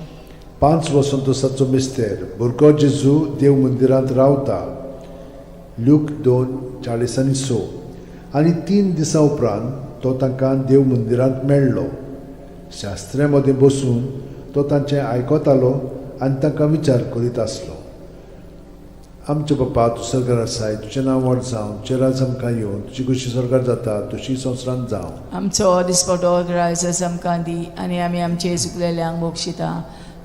5 वसंतोसाचो मिस्तेर, भुरगो जेजू देव मंदिरांत रावता. ल्यूक 2:46. आनी 3 दिसां उपरांत तो तांकां देव मंदिरांत मेळ्ळो. शास्त्र्यां मदें बसून तो तांचें आयकतालो आनी तांकां विचार करीत आसलो. आमच्या बापा, तूं सरकार आसाय, तुजें नांव व्हड जावं, तुजें राज आमकां येवं, तुजी कशी सरकार जाता तशी संवसारांत जावं. आमचो दिसपटो ग्रायस आमकां दी आनी आमी आमचे चुकलेल्यांक बक्षिता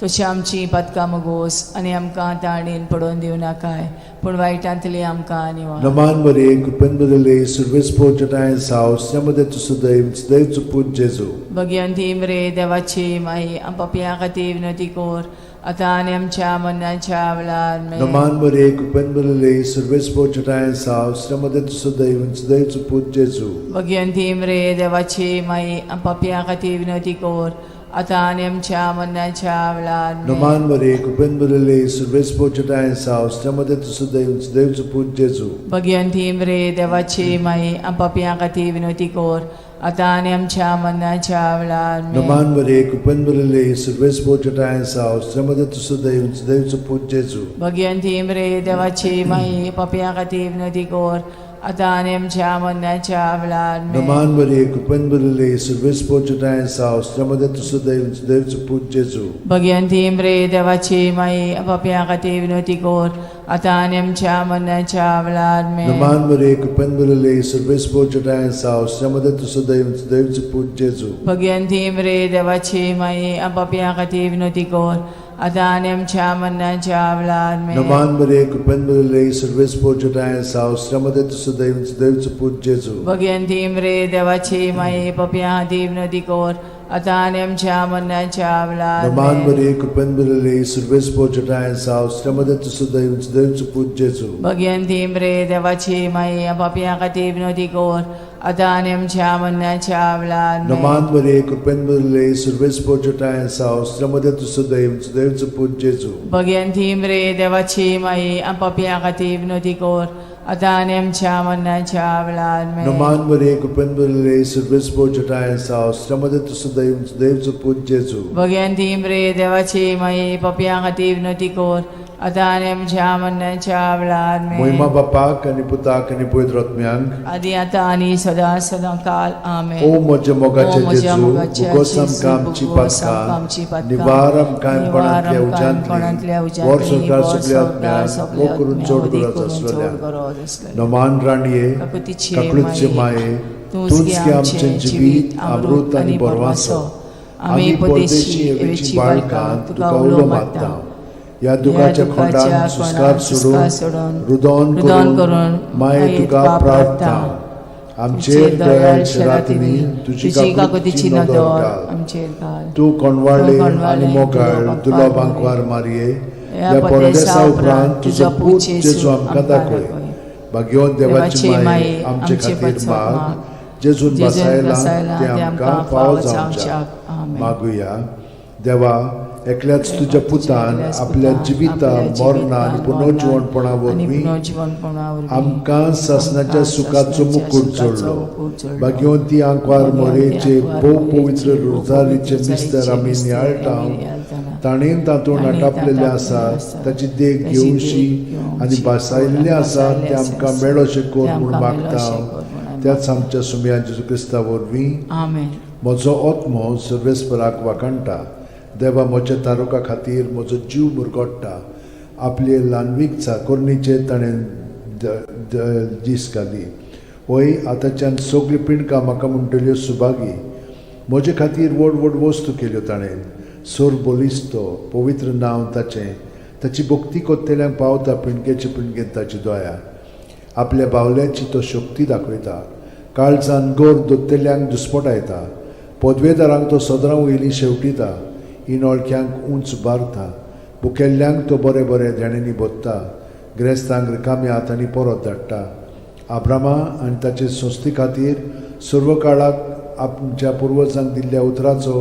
तशी आमची पातकां मगोस आनी आमकां ताणेन पडोवन दिवं नाकाय पूण वायटांतली आमकां निवार. नमान मरिये, कृपेन भरिल्ले, सुर्वेस पोजटायन साव श्रीमती तुसुदय देवचो पूत जेजू. भगियंती रे देवाची माई पापयां खातीर विनवती कर आतां आनी आमच्या मरणाच्या वेळार आमेन. नमान मरिये, कृपेन भरिल्ले, सुर्वेस पोजटायन साव श्रीमती तुसुदय देवचो पूत जेजू. भगियंती रे देवाची माई पापयां खातीर विनवती कर आतां आनी आमच्या मरणाच्या वेळार आमेन. नमान मरिये, कृपेन भरिल्ले, सुर्वेस पोजटायन साव श्रीमती तुसुदय देवचो पूत जेजू. भगियंती रे देवाची माई पापयां खातीर विनवती कर आतां आनी आमच्या मरणाच्या वेळार आमेन. नमान मरिये, कृपेन भरिल्ले, सुर्वेस पोजटायन साव श्रीमती तुसुदय देवचो पूत जेजू. भगियंती रे देवाची माई पापयां खातीर विनवती कर आतां आनी आमच्या मरणाच्या वेळार आमेन. नमान मरिये, कृपेन भरिल्ले, सर्वेस्पर तुजोठांय आसा, स्त्रियां मदें तूं सुदैव, सुदैवचो पूत जेजू. भगवंती मरे देवाची माई, पापयां खातीर विनवती कर, आतां आनी आमच्या मरणाच्या वेळार आमेन. नमान मरिये, कृपेन भरिल्ले, सर्वेस्पर तुजोठांय आसा, स्त्रियां मदें तूं सुदैव, सुदैवचो पूत जेजू. भगवंती मरे देवाची माई, पापयां खातीर विनवती कर, आतां आनी आमच्या मरणाच्या वेळार आमेन. नमान मरिये, कृपेन भरिल्ले, सर्वेस्पर तुजोठांय आसा, स्त्रियां मदें तूं सुदैव, सुदैवचो पूत जेजू. भगवंती मरे देवाची माई, पापयां खातीर विनवती कर, आतां आनी आमच्या मरणाच्या वेळार नमान आमेन. मरिये, कृपेन भरिल्ले, सर्वेस्पर तुजोठांय आसा, स्त्रियां मदें तूं सुदैव, सुदैवचो पूत जेजू. भगवंती मरे देवाची माई, पापयां खातीर विनवती कर, आतां आनी आमच्या मरणाच्या वेळार आमेन. नमान मरिये, कृपेन भरिल्ले, सर्वेस्पर तुजोठांय आसा, स्त्रियां मदें तूं सुदैव, सुदैवचो पूत जेजू. भगवंती मरे देवाची माई, पापयां खातीर विनवती कर, आतां आनी आमच्या मरणाच्या वेळार आमेन. नमान मरिये, कृपेन भरिल्ले, सर्वेस्पर तुजोठांय आसा, स्त्रियां मदें तूं सुदैव, सुदैवचो पूत जेजू. भगवंती मरे देवाची माई, पापयां खातीर विनवती कर, आतां आनी आमच्या मरणाच्या वेळार आमेन. मोहिमा बापाक आनी पुताक आनी पवित्र आत्म्यांक, आदी आतां आनी सदां सदां काल आमेन. ओ म्हज्या मोगाचे ओ म्हज्या जेजू, मोगाचे भुगोस जेजू, आमकां आमची भुगोस आमकां आमची पातकां, पातकां, निवार आमकां निवार कांयपणांतल्या आमकां कांयपणांतल्या उज्यांतली, वर उज्यांतली, संवसार वर सगल्या संवसार आत्म्यांक, सगल्या मोग करून आत्म्यांक, चड वदी गरज करून चड आसलेल्या. गरज आसलेल्या. नमान राणये, काकुतीचे काकळूतचे माये, तूंच तूंच गे गे आमचें जिवीत, अमृत आनी बरवासो. आमी परदेशी हेवेची बाळकां तुका उलो मारता. ह्या दुखाच्या खोंडान सुस्कार सोडून, रुदोन करून माये तुका प्रार्थना. आमचेर दयाळ शरातिनी तुजी काकुतीची नदर घाल. आमचेर घाल. तूं कोणवाळे आनी मोगाळ दुलो बांकवार मारये, ह्या परदेसा उपरांत तुजो पूत जेजू आमकां दाखय. भाग्यवंत देवाची माये, आमचे खातीर माग, जेजून बसायला ते आमकां फावो जावच्याक. मागुया. देवा, एकल्याच तुज्या पुतान आपल्या जिविता, मरणा आनी पुनर्जिवणपणा वरवीं आमकां सासणाच्या सुखाचो मुकूट जोडलो. भाग्यवंती आंकवार मोरेचे भोव पवित्र रोजारीचे मिस्तर आमी नियाळटा, ताणें तातूंत आटापलेलें आसा ताची देख घेवशी आनी भासायल्लें आसा तें आमकां मेळोशें कर म्हूण मागता, त्याच आमच्या सुमया जेजू क्रिस्ता वरवीं. आमेन. म्हजो आत्मो सर्वेस्पराक वाखाणटा, देवा म्हज्या तारुका खातीर म्हजो जीव मुरगोट्टा. आपले ल्हानवीक चाकोरणीचेर ताणें दीस घाली. वय, आतांच्यान सगळीं पिंडकां म्हाका म्हणटल्यो सुभागी. म्हजे खातीर व्हड व्हड वस्तू केल्यो ताणें. सोर बलिस्तो पवित्र नांव ताचें. ताची भक्ती कोत्तेल्यांक पावता पिंडकेचे पिंडकेन ताची दया. आपल्या बावल्याची तो शक्ती दाखयता, काळजान गोर दोत्तेल्यांक दुस्पटायता. पदवेदारांक तो सदरां वयली शेवटिता, इनोळख्यांक उंच बारता. भुकेल्ल्यांक तो बरें बरें देण्यांनी भोत्ता, ग्रेस्तांक रिकाम्या हातांनी परत धाडटा. आब्रामा आनी ताचे संस्थे खातीर सर्व काळाक आमच्या पुर्वजांक दिल्ल्या उतराचो,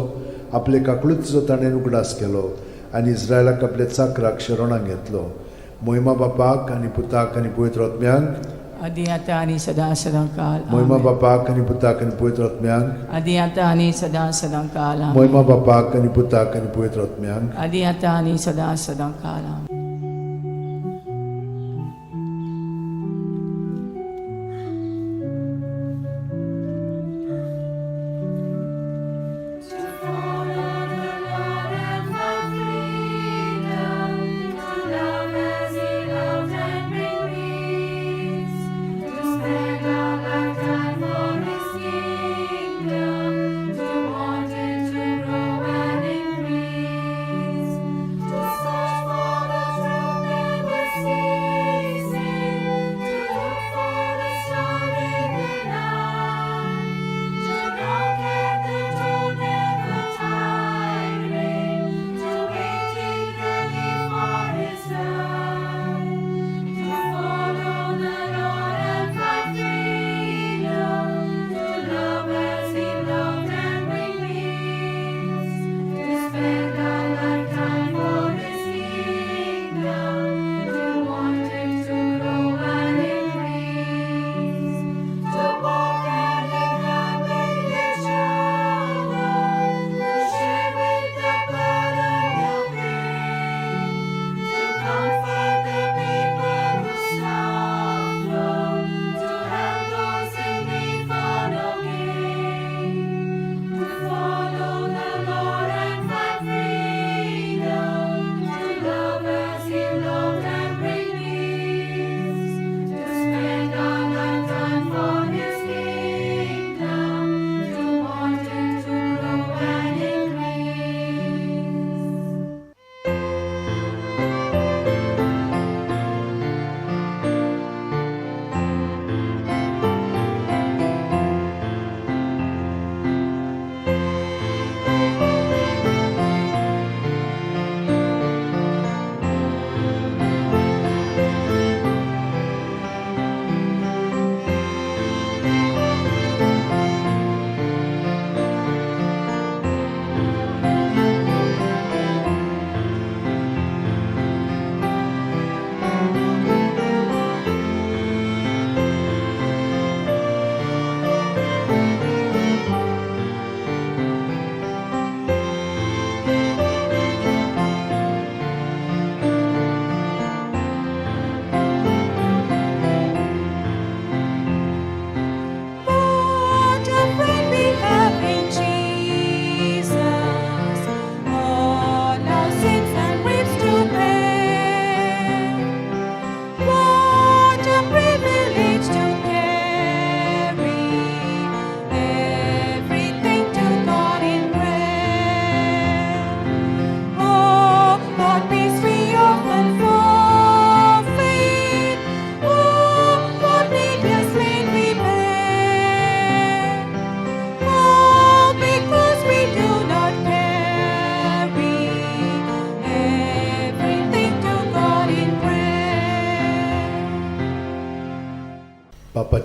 आपले काकळुतीचो ताणें उगडास केलो आनी इस्रायलाक आपल्या चाकराक शरणाक घेतलो. मोहिमा बापाक आनी पुताक आनी पवित्र आत्म्यांक, आदी आतां आनी सदां सदां काल. मोहिमा आमेन. बापाक आनी पुताक आनी पवित्र आत्म्यांक, आदी आतां आनी सदां सदां काल. आमेन. मोहिमा बापाक आनी पुताक आनी पवित्र आत्म्यांक, आदी आतां आनी सदां सदां काल. आमेन. To follow the Lord and find freedom, to love as He loved and bring peace, to spend our lifetime for His kingdom, to want it to grow and increase, to search for the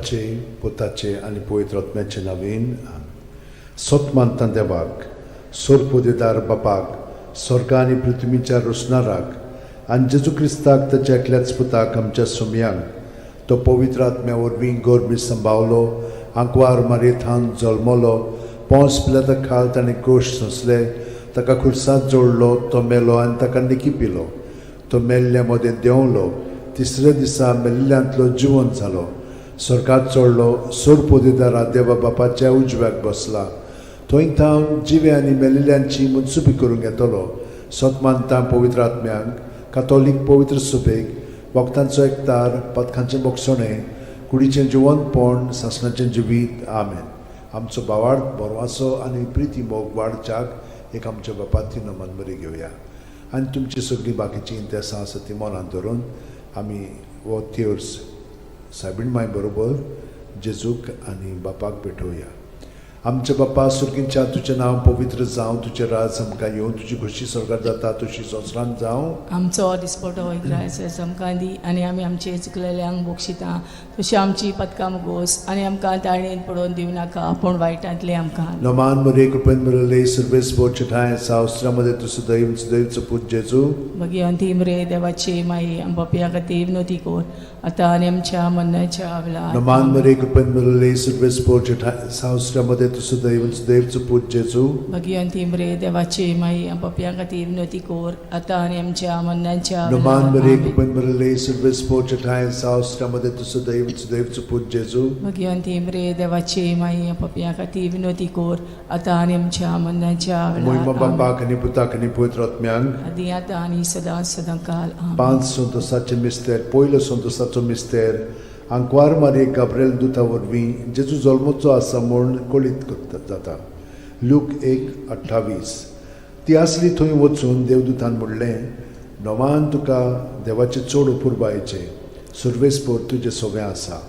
बापाचे, पुताचे आनी पवित्र आत्म्याचे नवीन. सत मानता देवाक, सोरपोदेदार बापाक, स्वर्गा आनी पृथ्वीच्या रोसणाराक, आनी जेजू क्रिस्ताक, ताच्या एकल्याच पुताक, आमच्या सुमयांक, तो पवित्र आत्म्या वरवीं गोरबी संभावलो, आंकवार मारयेथान जल्मलो, पोंस पिलाता खाल ताणें कोश सोंसले, ताका खुर्सात जोडलो, तो मेलो आनी ताका निकी पिलो, तो मेल्ल्या मदें देंवलो, तिसऱ्या दिसा मेल्ल्यांतलो जिवन जालो, स्वर्गात चडलो, सोरपोदेदारा देवा बापाच्या उजव्याक बसला, थंय थावन जिवे आनी मेलिल्ल्यांची मुनसुबी करूंक येतलो. सत मानता पवित्र आत्म्यांक, कातोलीक पवित्र सुबेक, वखदांचो एकतार, पदकांचें बोगसणें, कुडीचें जिवनपण, सासणाचें जिवीत. आमेन. आमचो बावाड बरवासो आनी प्रिती मोग वाडच्याक एक आमच्या बापाती नमन बरी घेवया आनी तुमची सगळीं बाकीचीं इंतेसां आसा ती मनांत धरून आमी हो तेर्स सायबीण माय बरोबर जेजूक आनी बापाक भेटोवया. आमच्या बापा सुर्गींच्या, तुजें नांव पवित्र जावं, तुजें राज आमकां येवं, तुजी खोशी स्वर्गात जाता तशी संवसारांत जावं. आमचो दिसपटो इग्रायस आमकां दी आनी आमी आमचे चुकलेल्यांक बक्षिता तशी आमची पदकां मुगोस आनी आमकां ताळणेन पडोवन दिवं नाका पूण वायटांतले आमकां. नमान मरे, कृपेन मिळले, सर्वेस बोचठाय सावस्त्रामध्ये तू सदैव सदैवचो पूत जेजू. भगिवंती मरे देवाची माई, आमच्या खातीर विनोती कर आतां आनी आमच्या मरणाच्या वेळार. नमान मरे, कृपेन मिळले, सर्वेस बोचठाय सावस्त्रामध्ये तू सदैव सदैवचो पूत जेजू. भगिवंती मरे देवाची माई, आमच्या खातीर विनोती कर आतां आनी आमच्या मरणाच्या नमान वेळार. मरे, आमेन. कृपेन मिळले, सर्वेस बोचठाय सावस्त्रामध्ये तू सदैव सदैवचो पूत जेजू. भगिवंती मरे देवाची माई, आमच्या खातीर विनोती कर आतां आनी आमच्या मरणाच्या मोहिमा वेळार. आमेन. बापाक आनी पुताक आनी पवित्र आत्म्यांक. आदी आतां आनी सदां सदां काल. आमेन. पांच संतोसाचे मिस्तेर. पयलो संतोसाचो मिस्तेर, आंकवार मारये गाब्रेल दुता वरवीं जेजू जल्मचो आसा म्हूण कळीत करता जाता. लूक 1:28. ती आसली थंय वचून देवदूतान म्हणलें, नवान तुका देवाचें चड अपुरबायेचें, सुर्वेसपोर तुजें सगळें आसा.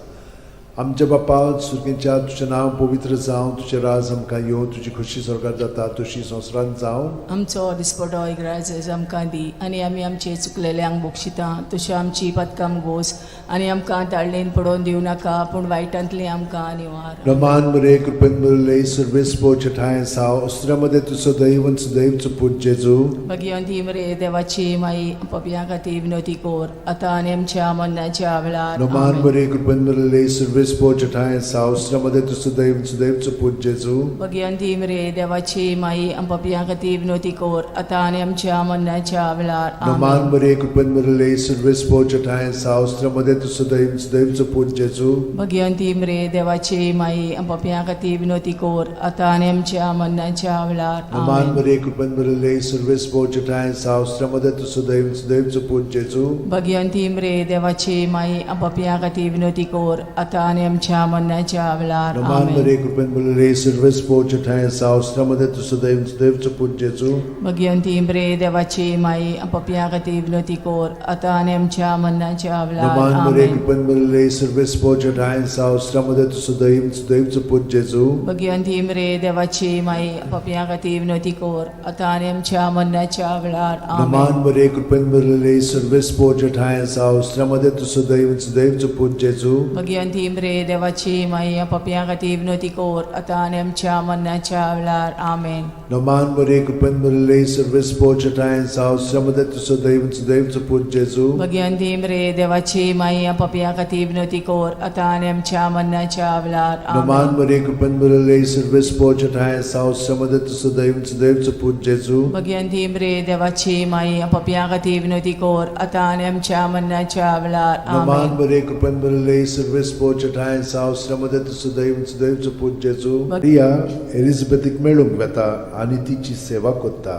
आमच्या बापा सुर्गेच्या, तुजें नांव पवित्र जावं, तुजें राज आमकां येवं, तुजी खोशी स्वर्गात जाता तशी संवसारांत जावं. आमचो दिसपटो इग्राज आमकां दी आनी आमी आमचे चुकलेल्यांक बक्षिता तशी आमची पदकां गोस आनी आमकां ताळणेन पडोवन दिवं नाका पूण वायटांतली आमकां निवार. रमान मरे, कृपेन मरले, सर्वेस पोचठाय साव अस्त्रामध्ये तू सदैव सदैवचो पूत जेजू. भगिवंती मरे देवाची माई, पपया खातीर विनोती कर आतां आनी आमच्या मरणाच्या वेळार. रमान आमेन. मरे, कृपेन मरले, सर्वेस पोचठाय साव अस्त्रामध्ये तू सदैव सदैवचो पूत जेजू. भगिवंती मरे देवाची माई, पपया खातीर विनोती कर आतां आनी आमच्या मरणाच्या वेळार. रमान आमेन. मरे, कृपेन मरले, सर्वेस पोचठाय साव अस्त्रामध्ये तू सदैव सदैवचो पूत जेजू. भगिवंती मरे देवाची माई, पपया खातीर विनोती कर आतां आनी आमच्या मरणाच्या वेळार. रमान आमेन. मरे, कृपेन मरले, सर्वेस पोचठाय साव अस्त्रामध्ये तू सदैव सदैवचो पूत जेजू. भगिवंती मरे देवाची माई, पपया खातीर विनोती कर आतां आनी आमच्या मरणाच्या वेळार. रमान आमेन. मरे, कृपेन मरले, सर्वेस पोचठाय साव अस्त्रामध्ये तू सदैव सदैवचो पूत जेजू. भगिवंती मरे देवाची माई, पपया खातीर विनोती कर आतां आनी आमच्या मरणाच्या वेळार. नमान मरे, आमेन. कृपेन मरले, सर्वेस पोचठाय साव अस्त्रामध्ये तू सदैव सदैवचो पूत जेजू. भगिवंती मरे देवाची माई, पपया खातीर विनोती कर आतां आनी आमच्या मरणाच्या वेळार. नमान आमेन. मरे, कृपेन मरले, सर्वेस पोचठाय साव अस्त्रामध्ये तू सदैव सदैवचो पूत जेजू. भगिवंती मरे देवाची माई, पपया खातीर विनोती कर आतां आनी आमच्या मरणाच्या वेळार. आमेन. नमान मरे, कृपेन मरले, सर्वेस पोचठाय साव अस्त्रामध्ये तू सदैव सदैवचो पूत जेजू. भगिवंती मरे देवाची माई, पपया खातीर विनोती कर आतां आनी आमच्या मरणाच्या वेळार. नमान आमेन. मरे, कृपेन मरले, सर्वेस पोचठाय साव अस्त्रामध्ये तू सदैव सदैवचो पूत जेजू. भगिवंती मरे देवाची माई, पपया खातीर विनोती कर आतां आनी आमच्या मरणाच्या वेळार. नमान आमेन. मरे, कृपेन मरले, सर्वेस पोचठाय साव अस्त्रामध्ये तू सदैव सदैवचो पूत जेजू. मारिया एलिझाबेथीक मेळूंक वेता आनी तिची सेवा करता.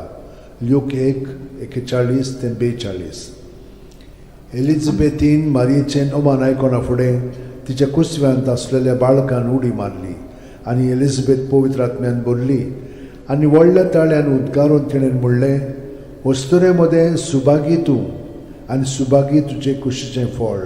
ल्यूक 1:41 ते 42. एलिझाबेथीन मारियेचें अमान आयकना फुडें तिच्या कुसव्यांत आसलेल्या बाळकान उडी मारली आनी एलिझाबेथ पवित्र आत्म्यान भरली आनी व्हडल्या ताळ्यान उद्गारून तिणें म्हणलें, वस्तुरे मदें सुभागी तूं आनी सुभागी तुजे कुशीचें फळ.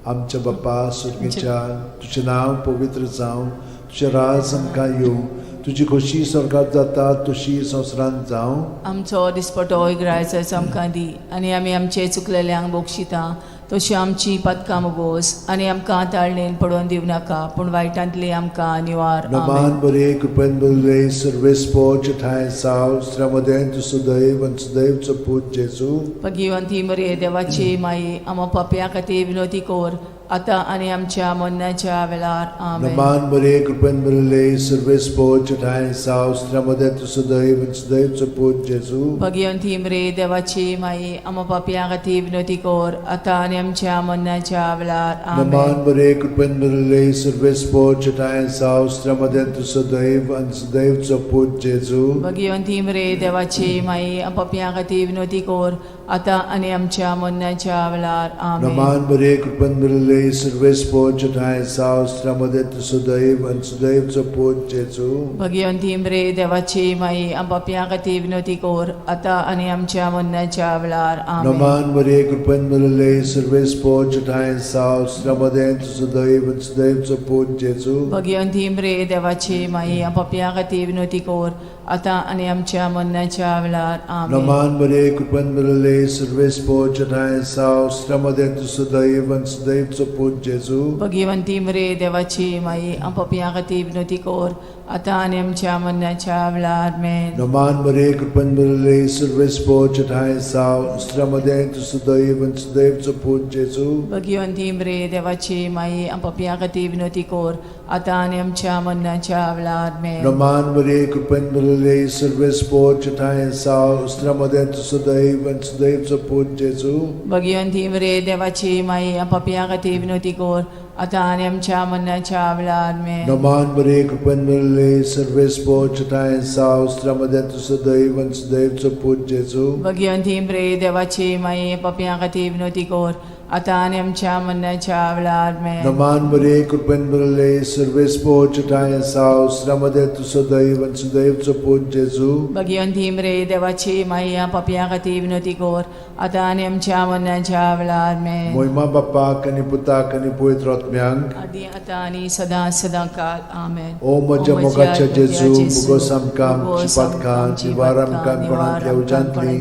आमच्या बापा सुर्गेच्या, तुजें नांव पवित्र जावं, तुजें राज आमकां येवं, तुजी खोशी स्वर्गात जाता तशी संवसारांत जावं. आमचो दिसपटो इग्रायस आमकां दी आनी आमी आमचे चुकलेल्यांक बक्षिता तशी आमची पातकां मोगोस आनी आमकां ताळणेन पडोवन दिवं नाका पूण वायटांतली आमकां निवार. नमान आमेन. बरे कृपेन भरिल्ले सर्वेस्पोर ठांय साव स्त्र्यामदें तूं सदैव आनी सदैवचो पूत जेजू. भगिवंती मरे देवाची माई, आमा पापया खातीर विनोती कोर आतां आनी आमच्या मरणाच्या वेळार. आमेन. नमान बरे कृपेन भरिल्ले सर्वेस्पोर ठांय साव स्त्र्यामदें तूं सदैव आनी सदैवचो पूत जेजू. भगिवंती मरे देवाची माई, आमा पापया खातीर विनोती कोर आतां आनी आमच्या मरणाच्या वेळार. नमान आमेन. बरे कृपेन भरिल्ले सर्वेस्पोर ठांय साव स्त्र्यामदें तूं सदैव आनी सदैवचो पूत जेजू. भगिवंती मरे देवाची माई, पापया खातीर विनोती कोर आतां आनी आमच्या मरणाच्या वेळार. आमेन. नमान बरे कृपेन भरिल्ले सर्वेस्पोर ठांय साव स्त्र्यामदें तूं सदैव आनी सदैवचो पूत जेजू. भगिवंती मरे देवाची माई, पापया खातीर विनोती कोर आतां आनी आमच्या मरणाच्या वेळार. आमेन. नमान मरे कृपेन भरिल्ले सर्वेस्पोर ठांय साव स्त्र्यामदें तूं सदैव आनी सदैवचो पूत जेजू. भगिवंती मरे देवाची माई, पापया खातीर विनोती कोर आतां आनी आमच्या मरणाच्या वेळार. आमेन. नमान मरे कृपेन भरिल्ले सर्वेस्पोर ठांय साव स्त्र्यामदें तूं सदैव आनी सदैवचो पूत जेजू. भगिवंती मरे देवाची माई, पापया खातीर विनोती कोर आतां आनी आमच्या मरणाच्या वेळार. आमेन. नमान मरे कृपेन भरिल्ले सर्वेस्पोर ठांय साव स्त्र्यामदें तूं सदैव आनी सदैवचो पूत जेजू. भगिवंती मरे देवाची माई, पापया खातीर विनोती कोर आतां आनी आमच्या मरणाच्या वेळार. आमेन. नमान मरे कृपेन भरिल्ले सर्वेस्पोर ठांय साव स्त्र्यामदें तूं सदैव आनी सदैवचो पूत जेजू. भगिवंती मरे देवाची माई, पापया खातीर विनोती कोर आतां आनी आमच्या मरणाच्या वेळार. आमेन. नमान मरे कृपेन भरिल्ले सर्वेस्पोर ठांय साव स्त्र्यामदें तूं सदैव आनी सदैवचो पूत जेजू. भगिवंती मरे देवाची माई, पापया खातीर विनोती कोर आतां आनी आमच्या मरणाच्या वेळार. आमेन. नमान मरे कृपेन भरिल्ले सर्वेस्पोर ठांय साव स्त्र्यामदें तूं सदैव आनी सदैवचो पूत जेजू. भगिवंती मरे देवाची माई, पापया खातीर विनोती कोर आतां आनी आमच्या मरणाच्या वेळार. आमेन. मोहिमा बाप्पाक आनी पुताक आनी पवित्र आत्म्यांक, आदी आतां आनी सदां सदां काल. आमेन. ओ म्हज्या मोगाच्या जेजू, मुगोस आमकां आमची पातकां निवार आमकां कोणांतल्या उज्यांतली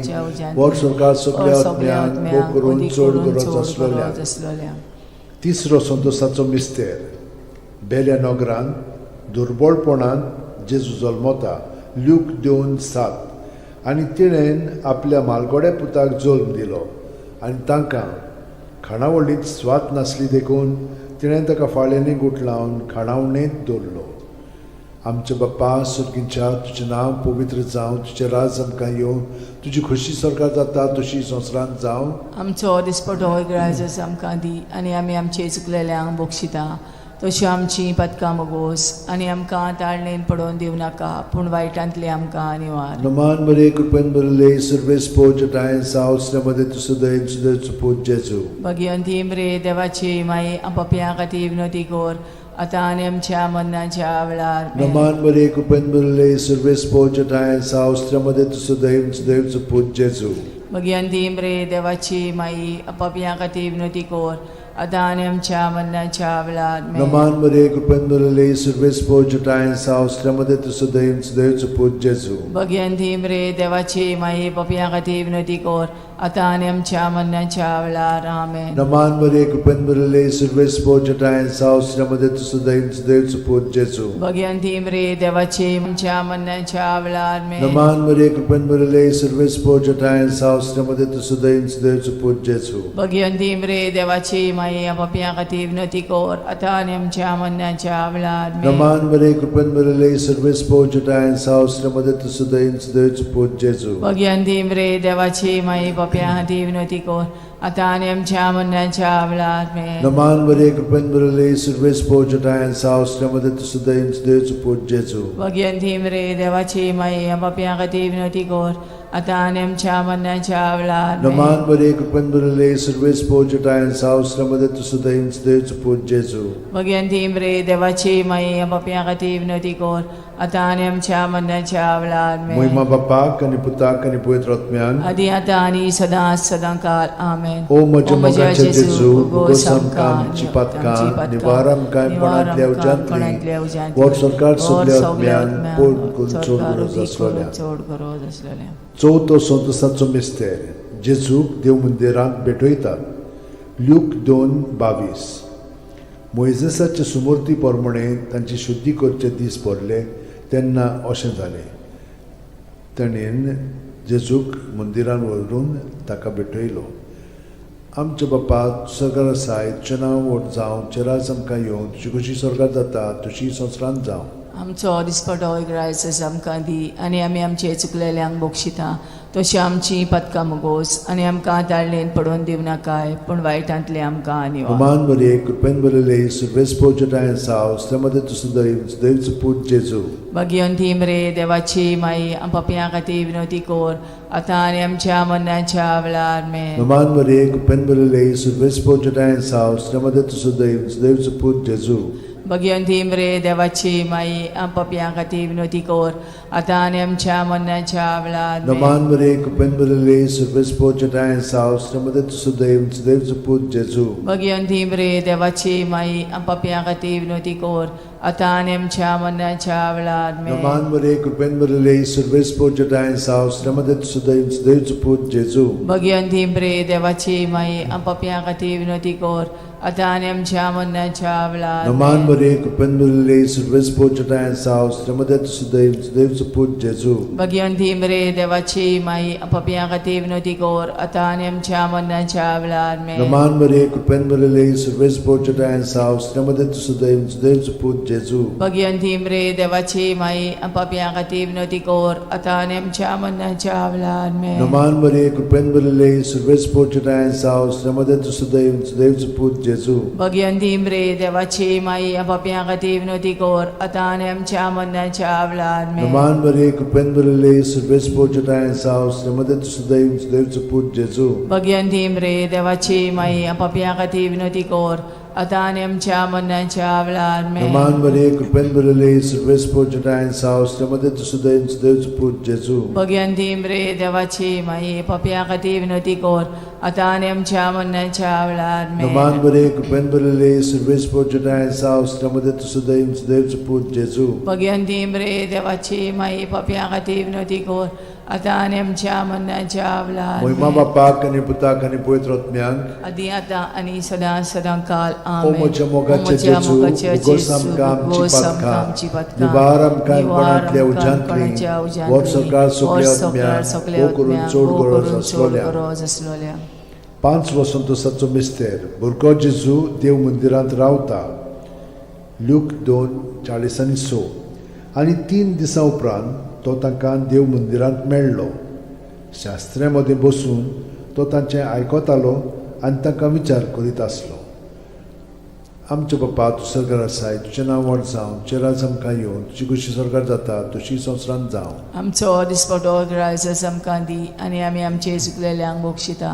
वर सरकार सगल्या आत्म्यांक भोग करून चड गरज आसलेल्या. आसलेल्या. तिसरो संतोसाचो मिस्तेर, बेल्या नगरांत दुर्बळपणांत जेजू जल्मता, ल्यूक 2:7. आनी तिणेन आपल्या मालगोड्या पुताक जल्म दिलो आनी तांकां खाणावळींत स्वाद नासली देखून तिणें ताका फाळ्यांनी गुठलावन खाणावणेंत दवरलो. आमच्या बाप्पा सुर्गींच्या, तुजें नांव पवित्र जावं, तुजें राज आमकां येवं, तुजी खोशी सरकार जाता तशी संवसारांत जावं. आमचो दिसपटो गराजस आमकां दी आनी आमी आमचे चुकलेल्यांक बक्षिता तश्यो आमची पदकां मोगोस आनी आमकां ताळणेन पडोवन दिवं नाका पूण वायटांतली आमकां निवार. नमान बरे कृपेन भरिल्ले सर्वेस्पोर ठांय सावसल्या मदें तूं सदैव सदैव पूत जेजू. भगिवंती मरे देवाची माई, पापयां खातीर विनोती कोर आतां आनी आमच्या मरणाच्या वेळार. नमान बरे कृपेन भरिल्ले सर्वेस्पोर ठांय सावसल्या मदें तूं सदैव सदैव पूत जेजू. भगिवंती मरे देवाची माई, पापयां खातीर विनोती कोर आतां आनी आमच्या मरणाच्या वेळार. नमान बरे कृपेन भरिल्ले सर्वेस्पोर ठांय सावसल्या मदें तूं सदैव सदैव पूत जेजू. भगिवंती मरे देवाची माई, पापयां खातीर विनोती कोर आतां आनी आमच्या मरणाच्या वेळार. आमेन. नमान बरे कृपेन भरिल्ले सर्वेस्पोर ठांय सावसल्या मदें तूं सदैव सदैव पूत जेजू. भगिवंती मरे देवाची आमच्या मरणाच्या वेळार. नमान मरे कृपेन भरिल्ले सर्वेस्पोर ठांय सावसल्या मदें तूं सदैव सदैव पूत जेजू. भगिवंती मरे देवाची माई, पापयां खातीर विनोती कोर आतां आनी आमच्या मरणाच्या वेळार. नमान मरे कृपेन भरिल्ले सर्वेस्पोर ठांय सावसल्या मदें तूं सदैव सदैव पूत जेजू. भगिवंती मरे देवाची माई, पापयां खातीर विनोती कोर आतां आनी आमच्या मरणाच्या वेळार. नमान मरे कृपेन भरिल्ले सर्वेस्पोर ठांय सावसल्या मदें तूं सदैव सदैव पूत जेजू. भगिवंती मरे देवाची माई, पापयां खातीर विनोती कोर आतां आनी आमच्या मरणाच्या वेळार. नमान मरे कृपेन भरिल्ले सर्वेस्पोर ठांय सावसल्या मदें तूं सदैव सदैव पूत जेजू. भगिवंती मरे देवाची माई, पापयां खातीर विनोती कोर आतां आनी आमच्या मरणाच्या वेळार. मोहिमा बाप्पाक आनी पुताक आनी पवित्र आत्म्यान, आदी आतां आनी सदां सदां काल. आमेन. ओ म्हज्या मोगाच्या जेजू, मुगोस आमकां आमची पातकां निवार आमकां कोणांतल्या उज्यांतली वर सरकार सगल्या आत्म्यान पोट करून चड गरज आसलेल्या. चड गरज आसलेल्या. चवथो संतोसाचो मिस्तेर, जेजूक देव मंदिरांत भेटयतात, ल्यूक 2:22. मोयजेसाचे सुमूर्ती प्रमाणे तांची शुद्धी करचे दीस भरले तेन्ना अशें जालें, ताणें जेजूक मंदिरान व्हरून ताका भेटयलो. आमच्या बापा सरकार आसाय, तुजें नांव व्हड जावं, तुजें राज आमकां येवं, तुजी कशी सरकार जाता तशी संवसारांत जावं. आमचो दिसपटो ग्रायस आमकां दी आनी आमी आमचे चुकलेल्यांक बक्षिता तशी आमची पदकां मुगोस आनी आमकां ताळणेन पडोवन दिवं नाकाय पूण वायटांतले आमकां निवार. अमान मरिये, कृपेन भरिल्ले, सुर्वेस पोचटाय साव, श्रीमती तुजो दैव, दैवचो पूत जेजू. भगिवंती मरे देवाची माई, आम पापयां खातीर विनवती कर आतां आनी आमच्या मरणाच्या वेळार. आमेन. अमान मरिये, कृपेन भरिल्ले, सुर्वेस पोचटाय साव, श्रीमती तुजो दैव, दैवचो पूत जेजू. भगिवंती मरे देवाची माई, आम पापयां खातीर विनवती कर आतां आनी आमच्या मरणाच्या वेळार. आमेन. नमान मरिये, कृपेन भरिल्ले, सुर्वेस पोचटाय साव, श्रीमती तुजो दैव, दैवचो पूत जेजू. भगिवंती मरे देवाची माई, आम पापयां खातीर विनवती कर आतां आनी आमच्या मरणाच्या वेळार. आमेन. नमान मरिये, कृपेन भरिल्ले, सुर्वेस पोचटाय साव, श्रीमती तुजो दैव, दैवचो पूत जेजू. भगिवंती मरे देवाची माई, आम पापयां खातीर विनवती कर आतां आनी आमच्या मरणाच्या वेळार. नमान आमेन. मरिये, कृपेन भरिल्ले, सुर्वेस पोचटाय साव, श्रीमती तुजो दैव, दैवचो पूत जेजू. भगिवंती मरे देवाची माई, आम पापयां खातीर विनवती कर आतां आनी आमच्या मरणाच्या वेळार. आमेन. नमान मरिये, कृपेन भरिल्ले, सुर्वेस पोचटाय साव, श्रीमती तुजो दैव, दैवचो पूत जेजू. भगिवंती मरे देवाची माई, आम पापयां खातीर विनवती कर आतां आनी आमच्या मरणाच्या वेळार. आमेन. नमान मरिये, कृपेन भरिल्ले, सुर्वेस पोचटाय साव, श्रीमती तुजो दैव, दैवचो पूत जेजू. भगिवंती मरे देवाची माई, आम पापयां खातीर विनवती कर आतां आनी आमच्या मरणाच्या वेळार. आमेन. नमान मरिये, कृपेन भरिल्ले, सुर्वेस पोचटाय साव, श्रीमती तुजो दैव, दैवचो पूत जेजू. भगिवंती मरे देवाची माई, आम पापयां खातीर विनवती कर आतां आनी आमच्या मरणाच्या वेळार. आमेन. नमान मरिये, कृपेन भरिल्ले, सुर्वेस पोचटाय साव, श्रीमती तुजो दैव, दैवचो पूत जेजू. भगिवंती मरे देवाची माई, पापयां खातीर विनवती कर आतां आनी आमच्या मरणाच्या वेळार. आमेन. नमान मरिये, कृपेन भरिल्ले, सुर्वेस पोचटाय साव, श्रीमती तुजो दैव, दैवचो पूत जेजू. भगिवंती मरे देवाची माई, पापयां खातीर विनवती कर आतां आनी आमच्या मरणाच्या वेळार. महिमा आमेन. बापाक आनी पुताक आनी पवित्र आत्म्याक. आदी आतां आनी सदां सदां काल. ओ आमेन. म्हज्या मोगाचे ओ म्हज्या जेजू, मोगाचे उगोस जेजू, आमकां आमची उगोस आमकां पातकां, आमची पातकां, निवार आमकां निवार कोणांतल्या आमकां उज्यांतली, कोणाच्या उज्यांतली, व्हर सरकार सगल्या व्हर सरकार आत्म्यांक, सगल्या भोव करून आत्म्यांक, चड भोव गरज करून चड आसलोल्या. गरज आसलोल्या. 5 वसंतोसाचो मिस्तेर, भुरगो जेजू देव मंदिरांत रावता. ल्यूक 2:46. आनी 3 दिसां उपरांत तो तांकां देव मंदिरांत मेळ्ळो. शास्त्र्या मदें बसून तो तांचें आयकतालो आनी तांकां विचार करीत आसलो. आमच्या बापा, तूं सरकार आसाय, तुजें नांव व्हड जावं, तुजें राज आमकां येवं, तुजी कशी सरकार जाता तशी संवसारांत जावं. आमचो दिसपटो ग्रायस आमकां दी आनी आमी आमचे चुकलेल्यांक बक्षिता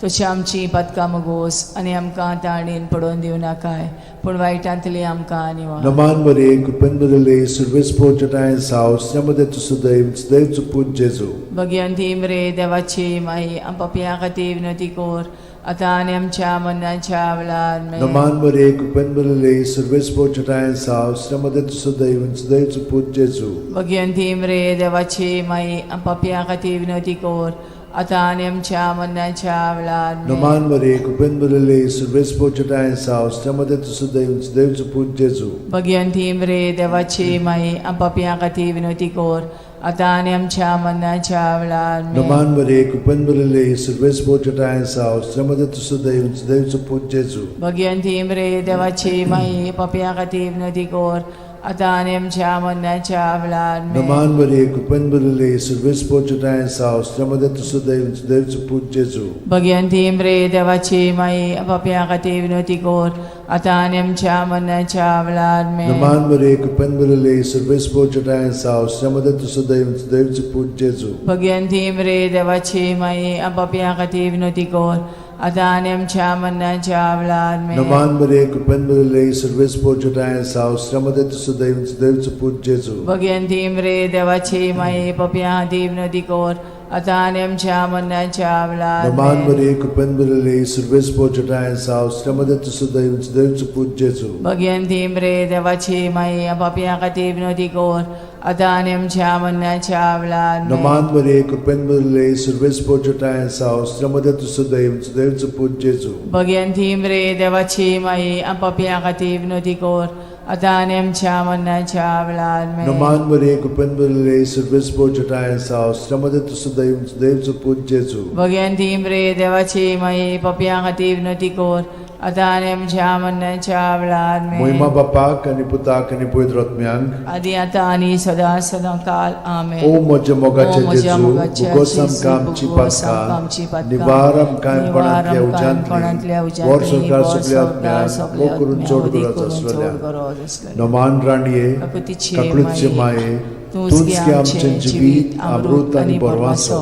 तशी आमची पातकां मुगोस आनी आमकां ताणेन पडोवन दिवं नाकाय पूण वायटांतली आमकां निवार. नमान मरिये, कृपेन भरिल्ले, सुर्वेस पोचटाय साव, श्रीमती तुजो दैव, दैवचो पूत जेजू. भगिवंती मरे देवाची माई, आम पापयां खातीर विनवती कर आतां आनी आमच्या मरणाच्या वेळार. आमेन. नमान मरिये, कृपेन भरिल्ले, सुर्वेस पोचटाय साव, श्रीमती तुजो दैव, दैवचो पूत जेजू. भगिवंती मरे देवाची माई, आम पापयां खातीर विनवती कर आतां आनी आमच्या मरणाच्या वेळार. आमेन. नमान मरिये, कृपेन भरिल्ले, सुर्वेस पोचटाय साव, श्रीमती तुजो दैव, दैवचो पूत जेजू. भगिवंती मरे देवाची माई, आम पापयां खातीर विनवती कर आतां आनी आमच्या मरणाच्या वेळार. आमेन. नमान मरिये, कृपेन भरिल्ले, सुर्वेस पोचटाय साव, श्रीमती तुजो दैव, दैवचो पूत जेजू. भगिवंती मरे देवाची माई, पापयां खातीर विनवती कर आतां आनी आमच्या मरणाच्या वेळार. आमेन. नमान मरिये, कृपेन भरिल्ले, सुर्वेस पोचटाय साव, श्रीमती तुजो दैव, दैवचो पूत जेजू. भगिवंती मरे देवाची माई, पापयां खातीर विनवती कर आतां आनी आमच्या मरणाच्या वेळार. आमेन. नमान मरिये, कृपेन भरिल्ले, सुर्वेस पोचटाय साव, श्रीमती तुजो दैव, दैवचो पूत जेजू. भगिवंती मरे देवाची माई, पापयां खातीर विनवती कर आतां आनी आमच्या मरणाच्या वेळार. आमेन. नमान मरिये, कृपेन भरिल्ले, सुर्वेस पोचटाय साव, श्रीमती तुजो दैव, दैवचो पूत जेजू. भगिवंती मरे देवाची माई, पापयां खातीर विनवती कर आतां आनी आमच्या मरणाच्या वेळार. नमान आमेन. मरिये, कृपेन भरिल्ले, सुर्वेस पोचटाय साव, श्रीमती तुजो दैव, दैवचो पूत जेजू. भगिवंती मरे देवाची माई, पापयां खातीर विनवती कर आतां आनी आमच्या मरणाच्या वेळार आमेन. नमान मरिये, कृपेन भरिल्ले, सर्वेस्पर तुजोठांय आसा, स्त्रियां मदें तूं सुदैव, सुदैवचो पूत जेजू. भगवंती मरे देवाची माई, आम पापयां खातीर विनवती कर, आतां आनी आमच्या मरणाच्या वेळार आमेन. नमान मरिये, कृपेन भरिल्ले, सर्वेस्पर तुजोठांय आसा, स्त्रियां मदें तूं सुदैव, सुदैवचो पूत जेजू. भगवंती मरे देवाची माई, पापयां खातीर विनवती कर, आतां आनी आमच्या मरणाच्या वेळार आमेन. मोहिमा बापाक आनी पुताक आनी पवित्र आत्म्यांक, आदी आतां आनी सदां सदां काल आमेन. ओ म्हज्या ओ मोगाचे म्हज्या जेजू, मोगाच्या भोगोस जेजू, आमकां आमची भोगोस आमकां आमची पातकां, पातकां, निवार आमकां निवार कोणांतल्या आमकां कोणांतल्या उज्यांतली, उज्यांतली, वर सरकार वर सगल्या संवसार आत्म्यांक, सगल्या भोग करून आत्म्यांक, चड वदी गरज करून चड आसलेल्या. गरज आसलेल्या. नमान राणये, काकुतीचे काकळूतचे माये, तूंच तूंच गे गे आमचें आमचें जिवीत, अमृत आनी बरवासो.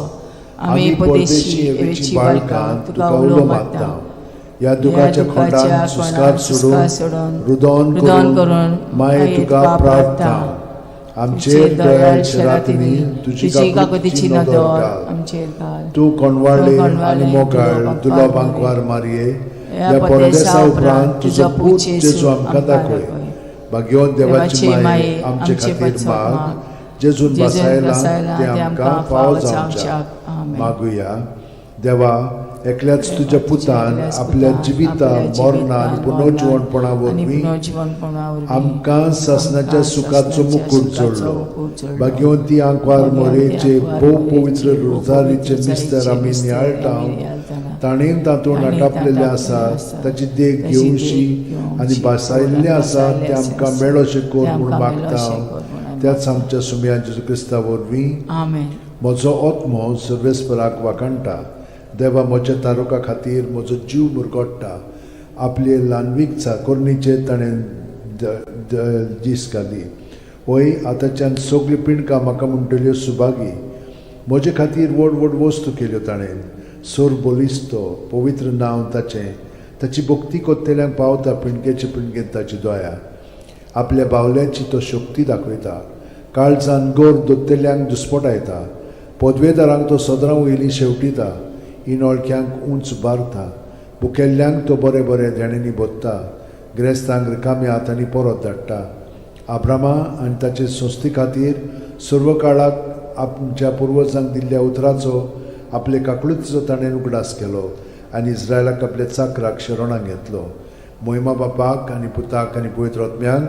आमी परदेशी एवेची बाळकां तुका उलो मारता. ह्या दुखाच्या खोंडान सुस्कार सोडून, रुदोन रुदोन करून करून माये तुका प्रार्थना. आमचेर दयाळ शरातींनी तुजी काकुतीची काकुतीची नदर नदर घाल. आमचेर घाल. तूं कोणवाळे तूं आनी कोणवाळे, मोगाळ दुलो दुलो बांकवार बांकवार मारये, ह्या ह्या परदेसा परदेसा उपरांत उपरांत तुजो तुजो पूत पूत जेजू जेजू आमकां आमकां दाखय. दाखय. भाग्यवंत देवाची माये, आमचे खातीर पासत माग, माग, जेजून जेजून बसायला बसायला ते आमकां फावो जावच्याक. आमेन. मागुया. देवा, एकल्याच तुज्या पुतान एकल्याच आपल्या पुतान जिविता आपल्या मरणान जिवितान, पुनर्जिवणपणा मरणान आनी वरवीं पुनर्जिवणपणा वरवीं आमकां सासणाच्या आमकां सुखाचो सासणाच्या मुकूट सुखाचो जोडलो. मुकूट जोडलो. भाग्यवंती आंकवार भाग्यवंती मोरेचे आंकवार भोव मोरेचे पवित्र भोव रोजारीचे पवित्र मिस्तर आमी रोजारीचे नियाळटा, मिस्तर आमी नियाळटाना, ताणें तातूंत ताणें आटापलेलें तातूंत आसा, आसा, ताची देख ताची देख घेवशी घेवशी आनी भासायल्लें आसा भासायल्लें तें आमकां आसा, मेळोशें कर तें म्हूण आमकां मागता. मेळोशें कर म्हूण आमी त्याच आमच्या सुमया जेजू क्रिस्ता वरवीं. आमेन. म्हजो आत्मो सर्वेस्पराक वाखाणटा, देवा म्हज्या तारुका खातीर म्हजो जीव मुरगोट्टा. आपले ल्हानवीक चाकोरणीचेर ताणें दीस घाली. वय आतांच्यान सगळीं पिंडकां म्हाका म्हणटल्यो सुभागी. म्हजे खातीर व्हड व्हड वस्तू केल्यो ताणें. सोर बलिस्तो पवित्र नांव ताचें. ताची भक्ती कोत्तेल्यांक पावता पिंडकेचे पिंडकेंत ताची दया. आपल्या बावल्याची तो शक्ती दाखयता, काळजान गोर दोत्तेल्यांक दुस्पटायता. पदवेदारांक तो सदरां वयली शेवटिता, इनोळख्यांक उंच बारता. भुकेल्ल्यांक तो बरें बरें देण्यांनी भोत्ता, ग्रेस्तांक रिकाम्या हातांनी परत धाडटा. आब्रामा आनी ताचे संस्थे खातीर सर्व काळाक आमच्या पुर्वजांक दिल्ल्या उतराचो आपले काकळुतीचो ताणें उगडास केलो आनी इस्रायलाक आपल्या चाकराक शरणाक घेतलो. मोहिमा बापाक आनी पुताक आनी पवित्र आत्म्यांक,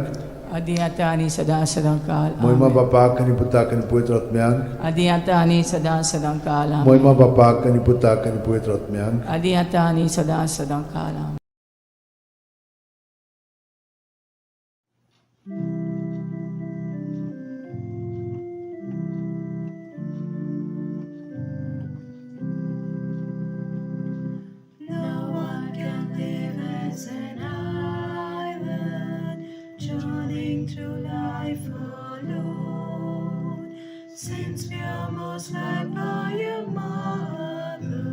आदी आतां आनी सदां सदां काल मोहिमा आमेन. बापाक आनी पुताक आनी पवित्र आत्म्यांक, आदी आतां आनी सदां सदां काल आमेन. मोहिमा बापाक आनी पुताक आनी पवित्र आत्म्यांक, आदी आतां आनी सदां सदां काल आमेन. No one can live as an island, journeying through life alone. Since we are most loved by a mother,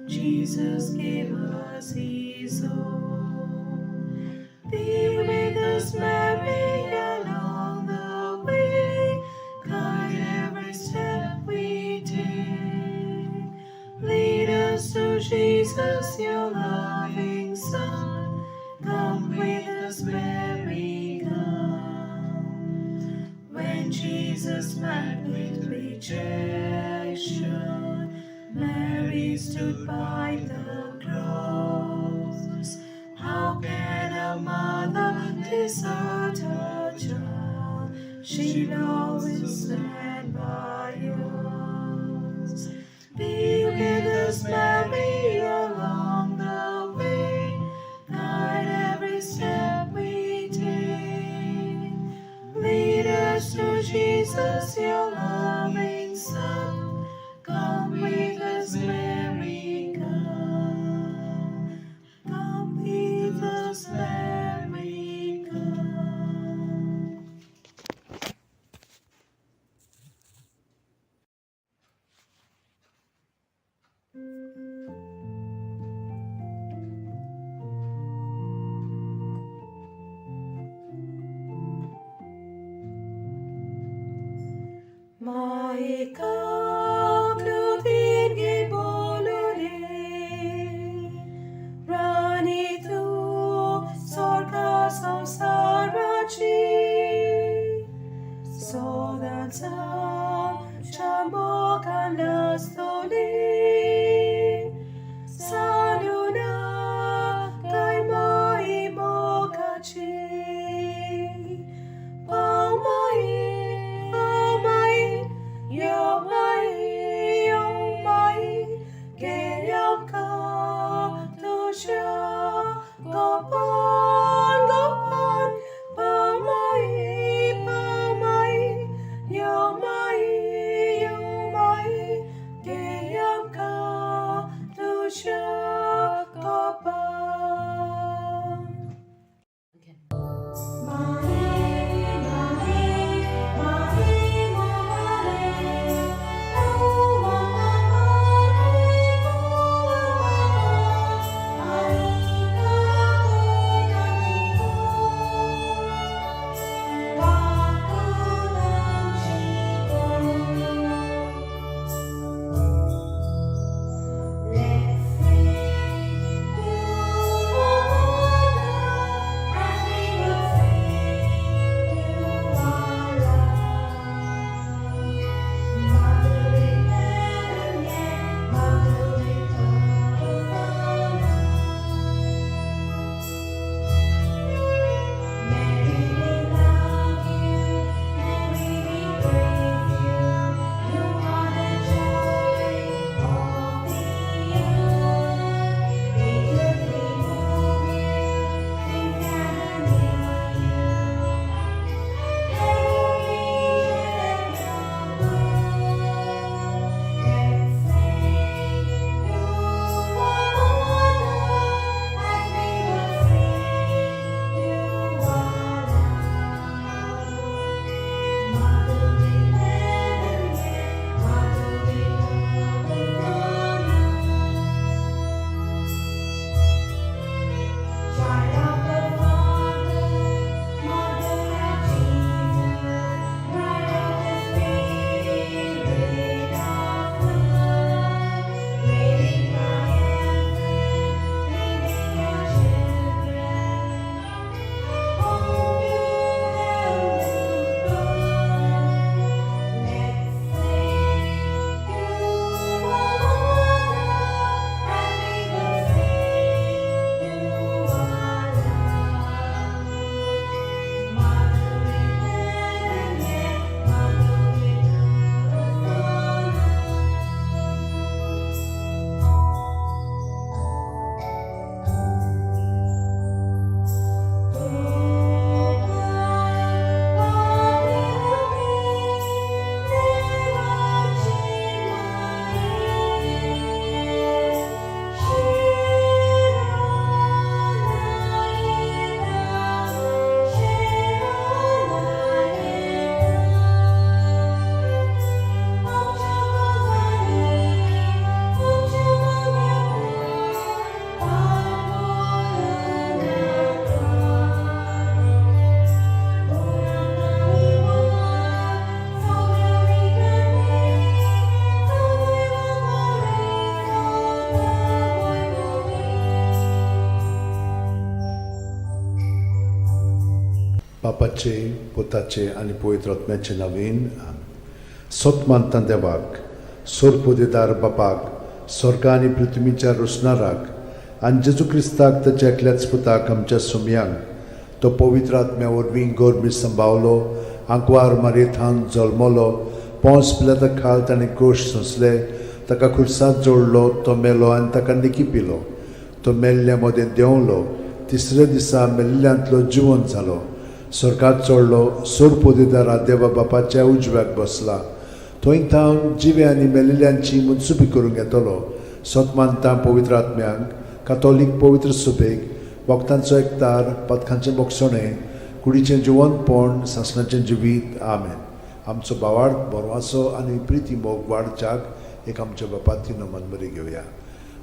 Jesus gave us His own. Be with us, Mary, along the way. Guide every step we take. Lead us to Jesus, your loving Son. Come with us, Mary, come. When Jesus met with rejection, Mary stood by the cross. How can a mother desert her child? She'll always stand by us. Be with us, Mary, along the way. Guide every step we take. Lead us to Jesus, your loving Son. Come with us, Mary, come. Come with us, Mary, come. Maika klutin bolule, Rani tu sorga samsarachi, so बापाचे, पुताचे आनी पवित्र आत्म्याचे नवीन. सत मानता देवाक, सोरपोदेदार बापाक, स्वर्गा आनी पृथ्वीच्या रोसणाराक, आनी जेजू क्रिस्ताक, ताच्या एकल्याच पुताक, आमच्या सुमयांक, तो पवित्र आत्म्या वरवीं गोरमी संभावलो, आंकवार मारयेथान जल्मलो, पोंस पिलाता खाल ताणें कोश सोंसले, ताका खुर्सांत जोडलो, तो मेलो आनी ताका निकी पिलो, तो मेल्ल्या मदें देंवलो, तिसऱ्या दिसा मेल्ल्यांतलो जिवन जालो, स्वर्गात चडलो, सोरपोदेदारा देवा बापाच्या उजव्याक बसला, थंय थावन जिवे आनी मेल्ल्यांची मनसुबी करूंक येतलो. सत मानता पवित्र आत्म्यांक, कातोलीक पवित्र सुबेक, भक्तांचो एकतार, पदकांचें बोगसणें, कुडीचें जिवनपण, सासणाचें जिवीत. आमेन. आमचो बावाड बरवासो आनी प्रिती मोग वाडच्याक एक आमच्या बापाती नमन घेवया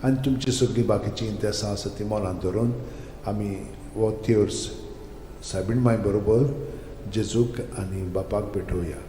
आनी तुमची सगळीं बाकीचीं इंतेसां आसा ती मनांत धरून आमी हो तेर्स सायबीण माय बरोबर जेजूक आनी बापाक भेटोवया.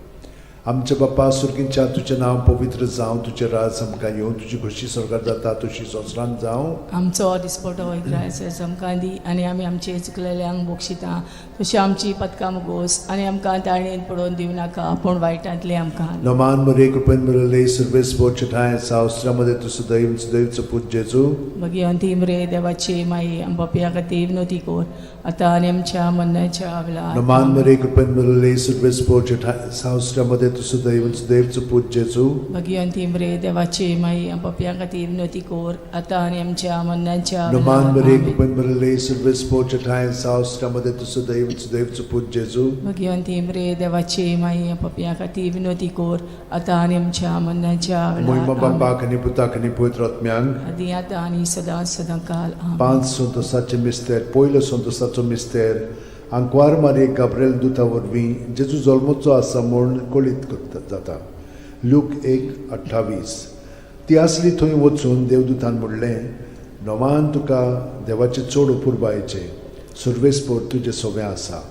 आमच्या बापा सुर्गींच्या, तुजें नांव पवित्र जावं, तुजें राज आमकां येवं, तुजी खोशी स्वर्गात जाता तशी संवसारांत जावं. आमचो दिसपटो इग्रायस आमकां दी आनी आमी आमचे चुकलेल्यांक बक्षिता तशी आमची पदकां मुगोस आनी आमकां ताळणेन पडोवन दिवं नाका पूण वायटांतली आमकां. नमान मरे, कृपेन मिळले, सर्वेस बोचे ठांय सावस्त्रामध्ये तूं सदैव सदैवचो पूत जेजू. भगिवंती रे देवाची माई, आम पापया खातीर विनवती कर आतां आनी आमच्या मरणाच्या वेळार. नमान मरे, कृपेन मिळले, सर्वेस बोचे ठांय सावस्त्रामध्ये तूं सदैव सदैवचो पूत जेजू. भगिवंती रे देवाची माई, आम पापया खातीर विनवती कर आतां आनी आमच्या मरणाच्या नमान वेळार. मरे, आमेन. कृपेन मिळले, सर्वेस बोचे ठांय सावस्त्रामध्ये तूं सदैव सदैवचो पूत जेजू. भगिवंती रे देवाची माई, आम पापया खातीर विनवती कर आतां आनी आमच्या मरणाच्या मोहिमा वेळार. आमेन. बापाक आनी पुताक आनी पवित्र आत्म्यांक. आदी आतां आनी सदां सदां काल. आमेन. पांच संतोसाचे मिस्तेर. पयलो संतोसाचो मिस्तेर, आंकवार मारयेक गाब्रेल दुता वरवीं जेजू जल्मचो आसा म्हूण कळीत करता जाता. लूक 1:28. ती आसली थंय वचून देवदूतान म्हणलें, नोमान तुका देवाचें चड अपुरबायेचें, सुर्वेसपोर तुजें सोवें आसा.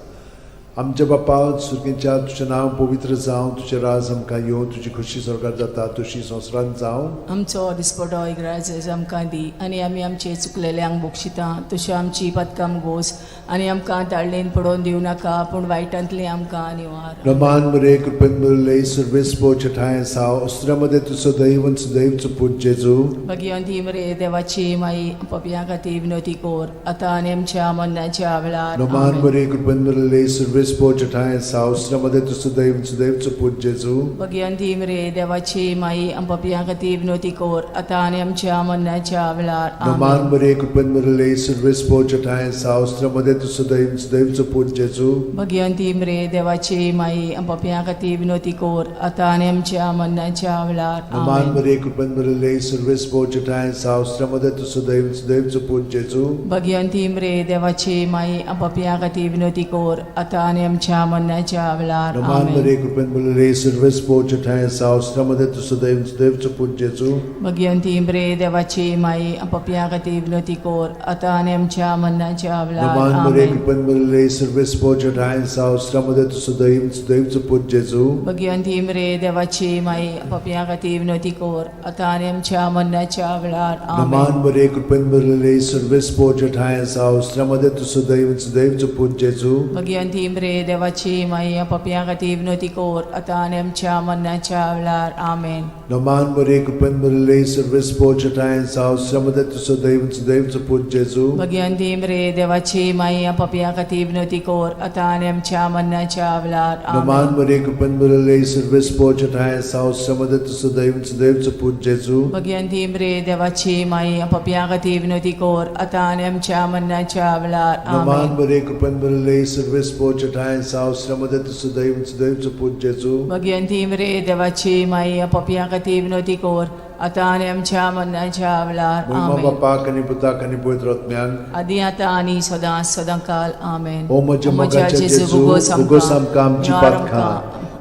आमच्या बापा सुर्गेच्या, तुजें नांव पवित्र जावं, तुजें राज आमकां येवं, तुजी खोशी स्वर्गात जाता तशी संवसारांत जावं. आमचो दिसपटो इग्राज आमकां दी आनी आमी आमचे चुकलेल्यांक बक्षिता तश्यो आमची पदकां गोस आनी आमकां ताळणेन पडोवन दिवं नाका पूण वायटांतली आमकां निवार. रमान मरे, कृपेन मिळले, सर्वेस पोचे ठांय साव अस्त्रामध्ये तूं सदैव सदैवचो पूत जेजू. भगिवंती मरे देवाची माई, पपया खातीर विनवती कर आतां आनी आमच्या मरणाच्या वेळार. रमान आमेन. मरे, कृपेन मिळले, सर्वेस पोचे ठांय साव अस्त्रामध्ये तूं सदैव सदैवचो पूत जेजू. भगिवंती मरे देवाची माई, पपया खातीर विनवती कर आतां आनी आमच्या मरणाच्या वेळार. रमान आमेन. मरे, कृपेन मिळले, सर्वेस पोचे ठांय साव अस्त्रामध्ये तूं सदैव सदैवचो पूत जेजू. भगिवंती मरे देवाची माई, पपया खातीर विनवती कर आतां आनी आमच्या मरणाच्या वेळार. रमान आमेन. मरे, कृपेन मिळले, सर्वेस पोचे ठांय साव अस्त्रामध्ये तूं सदैव सदैवचो पूत जेजू. भगिवंती मरे देवाची माई, पपया खातीर विनवती कर आतां आनी आमच्या मरणाच्या वेळार. रमान आमेन. मरे, कृपेन मिळले, सर्वेस पोचे ठांय साव अस्त्रामध्ये तूं सदैव सदैवचो पूत जेजू. भगिवंती मरे देवाची माई, पपया खातीर विनवती कर आतां आनी आमच्या मरणाच्या वेळार. नमान मरे, आमेन. कृपेन मिळले, सर्वेस पोचे ठांय सावस्त्रामध्ये तूं सदैव सदैवचो पूत जेजू. भगिवंती मरे देवाची माई, पपया खातीर विनवती कर आतां आनी आमच्या मरणाच्या वेळार. नमान आमेन. मरे, कृपेन मिळले, सर्वेस पोचे ठांय सावस्त्रामध्ये तूं सदैव सदैवचो पूत जेजू. भगिवंती मरे देवाची माई, पपया खातीर विनवती कर आतां आनी आमच्या मरणाच्या वेळार. आमेन. नमान मरे, कृपेन मिळले, सर्वेस पोचे ठांय सावस्त्रामध्ये तूं सदैव सदैवचो पूत जेजू. भगिवंती मरे देवाची माई, पपया खातीर विनवती कर आतां आनी आमच्या मरणाच्या वेळार. नमान आमेन. मरे, कृपेन मिळले, सर्वेस पोचे ठांय सावस्त्रामध्ये तूं सदैव सदैवचो पूत जेजू. भगिवंती मरे देवाची माई, पपया खातीर विनवती कर आतां आनी आमच्या मरणाच्या वेळार. नमान आमेन. मरे, कृपेन मिळले, सर्वेस पोचे ठांय सावस्त्रामध्ये तूं सदैव सदैवचो पूत जेजू. भगिवंती मरे देवाची माई, पपया खातीर विनवती कर आतां आनी आमच्या मरणाच्या वेळार. मोहिमा आमेन. बापाक आनी पुताक आनी पवित्र आत्म्याक. आदी आतां आनी सदां सदां काल. आमेन. ओ म्हज्या मोगाच्या जेजू, उगोस आमकां आमची पातकां,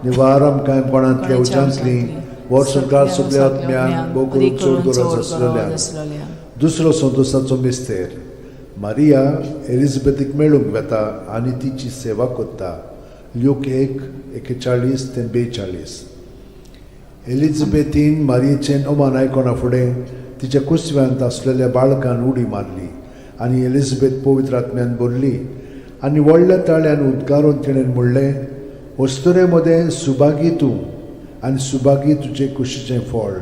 निवार आमकां कोणांतल्या उज्यांतली, वर्स संवसार सगल्या आत्म्यांक, भोव करून चड गरज आसलेल्या. दुसरो संतोसाचो मिस्तेर, मारिया एलिझाबेथीक मेळूंक वेता आनी तिची सेवा करता. ल्यूक 1:41 ते 42. एलिझाबेथीन मारियेचें अमान आयकना फुडें तिच्या कुसव्यांत आसलेल्या बाळकान उडी मारली आनी एलिझाबेथ पवित्र आत्म्यान भरली. आनी व्हडल्या ताळ्यान उद्गारून तिणें म्हणलें, अस्तुरे मदें सुभागी तूं आनी सुभागी तुजे कुशीचें फळ.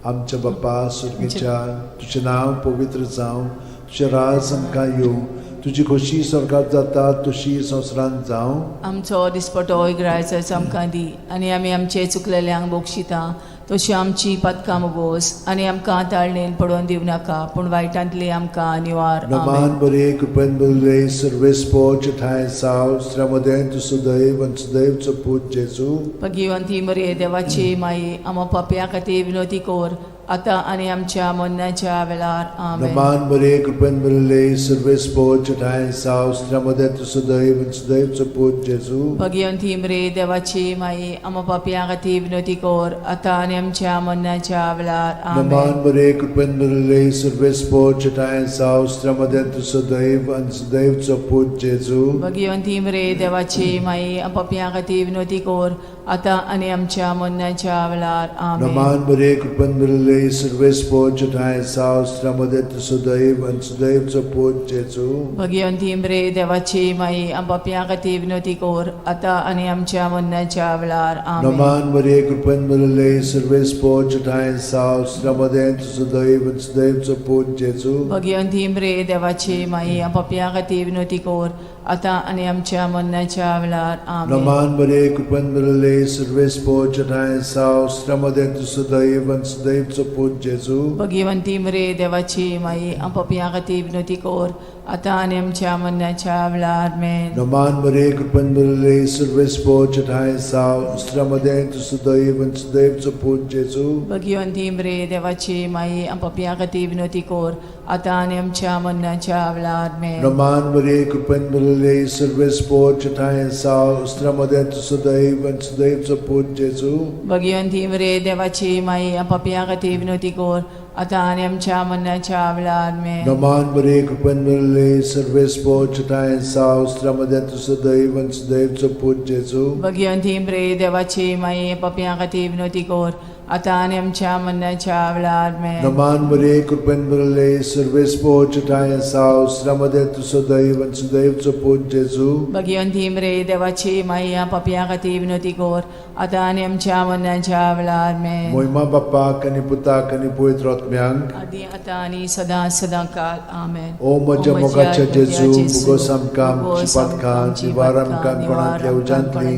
आमच्या बापा सुर्गीच्या, तुजें नांव पवित्र जावं, तुजें राज आमकां येवं, तुजी खोशी स्वर्गात जाता तशी संवसारांत जावं. आमचो दिसपटो इगरायचो आमकां दी आनी आमी आमचे चुकलेल्यांक बक्षिता तशी आमची पदकां मोगोस आनी आमकां ताळणेन पडोवन दिवं नाका पूण वायटांतली आमकां निवार. नमान आमेन. बरे कृपेन बरले सर्वेस्पोच ठांय साव स्त्र्यामदें तूं सुदैव आनी सुदैवचो पूत जेजू. भगिवंती मरिये देवाची माई, आमा पापया खातीर विनोती कर आतां आनी आमच्या मरणाच्या वेळार. आमेन. नमान बरे कृपेन बरले सर्वेस्पोच ठांय साव स्त्र्यामदें तूं सुदैव आनी सुदैवचो पूत जेजू. भगिवंती मरिये देवाची माई, आमा पापया खातीर विनोती कर आतां आनी आमच्या मरणाच्या वेळार. आमेन. नमान बरे कृपेन बरले सर्वेस्पोच ठांय साव स्त्र्यामदें तूं सुदैव आनी सुदैवचो पूत जेजू. भगिवंती मरिये देवाची माई, पापया खातीर विनोती कर आतां आनी आमच्या मरणाच्या वेळार. आमेन. नमान बरे कृपेन बरले सर्वेस्पोच ठांय साव स्त्र्यामदें तूं सुदैव आनी सुदैवचो पूत जेजू. भगिवंती मरिये देवाची माई, पापया खातीर विनोती कर आतां आनी आमच्या मरणाच्या वेळार. आमेन. नमान मरिये कृपेन भरिल्ले सर्वेस्पोच ठांय साव स्त्र्यामदें तूं सुदैव आनी सुदैवचो पूत जेजू. भगिवंती मरिये देवाची माई, पापया खातीर विनोती कर आतां आनी आमच्या मरणाच्या वेळार. आमेन. नमान मरिये कृपेन भरिल्ले सर्वेस्पोच ठांय साव स्त्र्यामदें तूं सुदैव आनी सुदैवचो पूत जेजू. भगिवंती मरिये देवाची माई, पापया खातीर विनोती कर आतां आनी आमच्या मरणाच्या वेळार. आमेन. नमान मरिये कृपेन भरिल्ले सर्वेस्पोच ठांय साव स्त्र्यामदें तूं सुदैव आनी सुदैवचो पूत जेजू. भगिवंती मरिये देवाची माई, पापया खातीर विनोती कर आतां आनी आमच्या मरणाच्या वेळार. आमेन. नमान मरिये कृपेन भरिल्ले सर्वेस्पोच ठांय साव स्त्र्यामदें तूं सुदैव आनी सुदैवचो पूत जेजू. भगिवंती मरिये देवाची माई, पापया खातीर विनोती कर आतां आनी आमच्या मरणाच्या वेळार. आमेन. नमान मरिये कृपेन भरिल्ले सर्वेस्पोच ठांय साव स्त्र्यामदें तूं सुदैव आनी सुदैवचो पूत जेजू. भगिवंती मरिये देवाची माई, पापया खातीर विनोती कर आतां आनी आमच्या मरणाच्या वेळार. आमेन. नमान मरिये कृपेन भरिल्ले सर्वेस्पोच ठांय साव स्त्र्यामदें तूं सुदैव आनी सुदैवचो पूत जेजू. भगिवंती मरिये देवाची माई, पापया खातीर विनोती कर आतां आनी आमच्या मरणाच्या वेळार. आमेन. मोहिमा बाप्पाक आनी पुताक आनी पवित्र आत्म्यांक, आदी आतां आनी सदां सदां काल. आमेन. ओ म्हज्या मोगाच्या जेजू, मुगोस आमकां आमची पातकां निवार आमकां कोणांतल्या उज्यांतली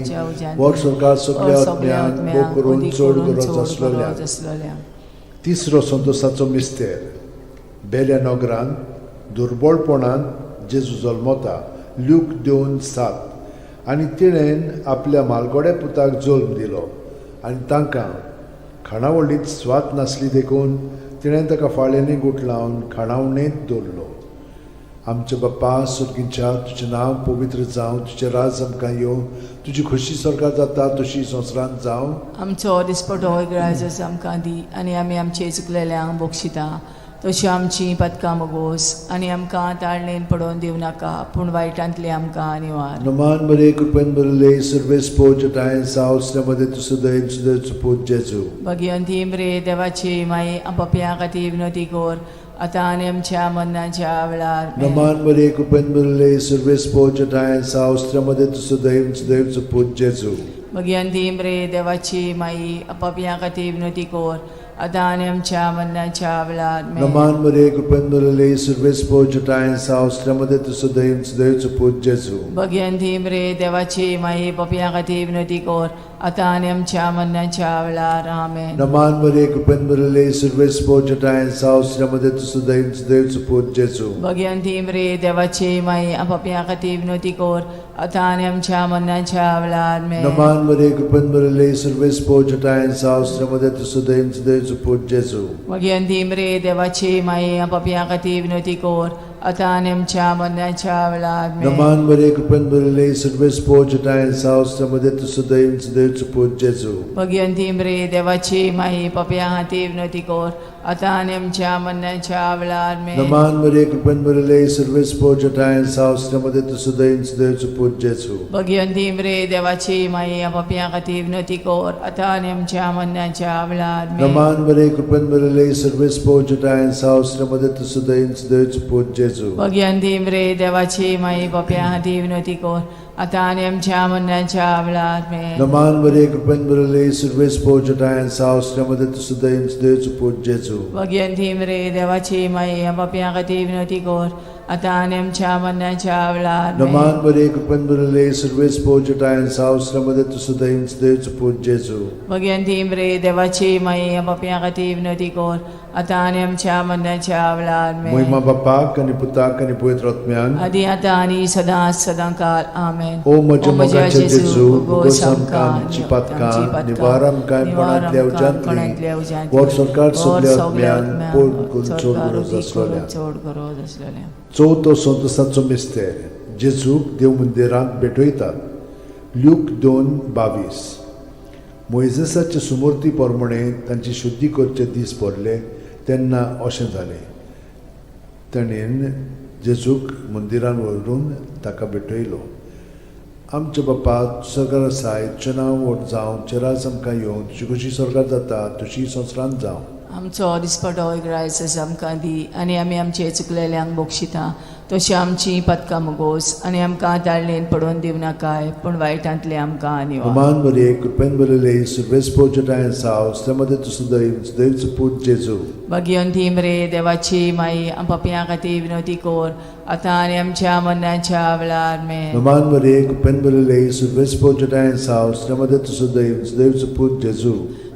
वर स्वर्गात सगल्या आत्म्यांक भोग करून चड गरज आसलेल्या. आसलेल्या. तिसरो संतोसाचो मिस्तेर. बेल्या नगरान दुर्बळपणान जेजू जल्मता, ल्यूक 2:7. आनी तिणेन आपल्या मालगोड्या पुताक जल्म दिलो आनी तांकां खाणावळींत स्वात नासली देखून तिणें ताका फाळ्यांनी गुठलावन खाणावणेंत दवरलो. आमच्या बाप्पा सुर्गींच्या, तुजें नांव पवित्र जावं, तुजें राज आमकां येवं, तुजी खोशी स्वर्गात जाता तशी संवसारांत जावं. आमचो दिसपटो इगराजस आमकां दी आनी आमी आमचे चुकलेल्यांक बक्षिता तशी आमची पदकां मोगोस आनी आमकां ताळणेन पडोवन दिवं नाका पूण वायटांतली आमकां निवार. नमान मरे कृपेन भरिल्ले सर्वेस्पोज ठांय साव मध्ये तूं सदैव सदैव पूत जेजू. भगिवंती मरे देवाची माई, पापयां खातीर विनोती कर आतां आनी आमच्या मरणाच्या वेळार. नमान मरे कृपेन भरिल्ले सर्वेस्पोज ठांय साव मध्ये तूं सदैव सदैव पूत जेजू. भगिवंती मरे देवाची माई, पापयां खातीर विनोती कर आतां आनी आमच्या मरणाच्या वेळार. नमान मरे कृपेन भरिल्ले सर्वेस्पोज ठांय साव मध्ये तूं सदैव सदैव पूत जेजू. भगिवंती मरे देवाची माई, पापयां खातीर विनोती कर आतां आनी आमच्या मरणाच्या वेळार. आमेन. नमान मरे कृपेन भरिल्ले सर्वेस्पोज ठांय साव मध्ये तूं सदैव सदैव पूत जेजू. भगिवंती मरे देवाची माई, पापयां खातीर विनोती कर आतां आनी आमच्या मरणाच्या वेळार. आमेन. नमान मरे कृपेन भरिल्ले सर्वेस्पोज ठांय साव मध्ये तूं सदैव सदैव पूत जेजू. भगिवंती मरे देवाची माई, पापयां खातीर विनोती कर आतां आनी आमच्या मरणाच्या वेळार. आमेन. नमान मरे कृपेन भरिल्ले सर्वेस्पोज ठांय साव मध्ये तूं सदैव सदैव पूत जेजू. भगिवंती मरे देवाची माई, पापयां खातीर विनोती कर आतां आनी आमच्या मरणाच्या वेळार. आमेन. नमान मरे कृपेन भरिल्ले सर्वेस्पोज ठांय साव मध्ये तूं सदैव सदैव पूत जेजू. भगिवंती मरे देवाची माई, पापयां खातीर विनोती कर आतां आनी आमच्या मरणाच्या वेळार. आमेन. नमान मरे कृपेन भरिल्ले सर्वेस्पोज ठांय साव मध्ये तूं सदैव सदैव पूत जेजू. जेजू. भगिनी रे देवाची माई पप्या हाती विनोती कोर आतां आनी आमच्या मरणाच्या वेळार आमेन. नमान मरिये, कृपेन भरिल्ले, सुरवेस पोचटायन सावसल्यामध्ये तूं सुदैव देवचो पूत जेजू. भगिनी रे देवाची माई पप्या खातीर विनोती कोर आतां आनी आमच्या मरणाच्या वेळार आमेन. नमान मरिये, कृपेन भरिल्ले, सुरवेस पोचटायन सावसल्यामध्ये तूं सुदैव देवचो पूत जेजू. भगिनी रे देवाची माई पप्या खातीर विनोती कोर आतां आनी आमच्या मरणाच्या वेळार आमेन. मोहिमा बापाक आनी पुताक आनी पवित्र आत्म्यान. आदी आतां आनी सदां सदां काल आमेन. ओ म्हज्या मोगाचे जेजू, भोगोस आमकां आमची पातकां, निवार आमकां कोणांतल्या उज्यांतली, वर सरकार सगल्या आत्म्यान पोड करून चड गरज आसलोल्या. चड गरज आसलेल्या. चवथो संतोसाचो मिस्तेर, जेजूक देव मंदिरांत भेटयतात. ल्यूक 2:22. मोयजेसाचे सुमूर्ती प्रमाणे तांची शुद्धी करचे दीस पडले तेन्ना अशें जालें, ताणें जेजूक मंदिरान व्हरून ताका भेटयलो. आमच्या बापा सरकार आसाय, तुजें नांव व्हड जावं, तुजें राज आमकां येवं, तुजी कशी सरकार जाता तशी संवसारांत जावं. आमचो दिसपटो ग्रायस आमकां दी आनी आमी आमचे चुकलेल्यांक बक्षिता तशी आमची पदकां मुगोस आनी आमकां ताळणेन पडोवन दिवं नाकाय पूण वायटांतले आमकां निवार. हमान मरिये, कृपेन भरिल्ले, सुरवेस पोचटायन साव मध्ये तूं सुदैव देवचो पूत जेजू. भगिनी रे देवाची माई पपयां खातीर विनोती कोर आतां आनी आमच्या मरणाच्या वेळार आमेन. नमान मरिये, कृपेन भरिल्ले, सुरवेस पोचटायन साव मध्ये तूं सुदैव देवचो पूत जेजू.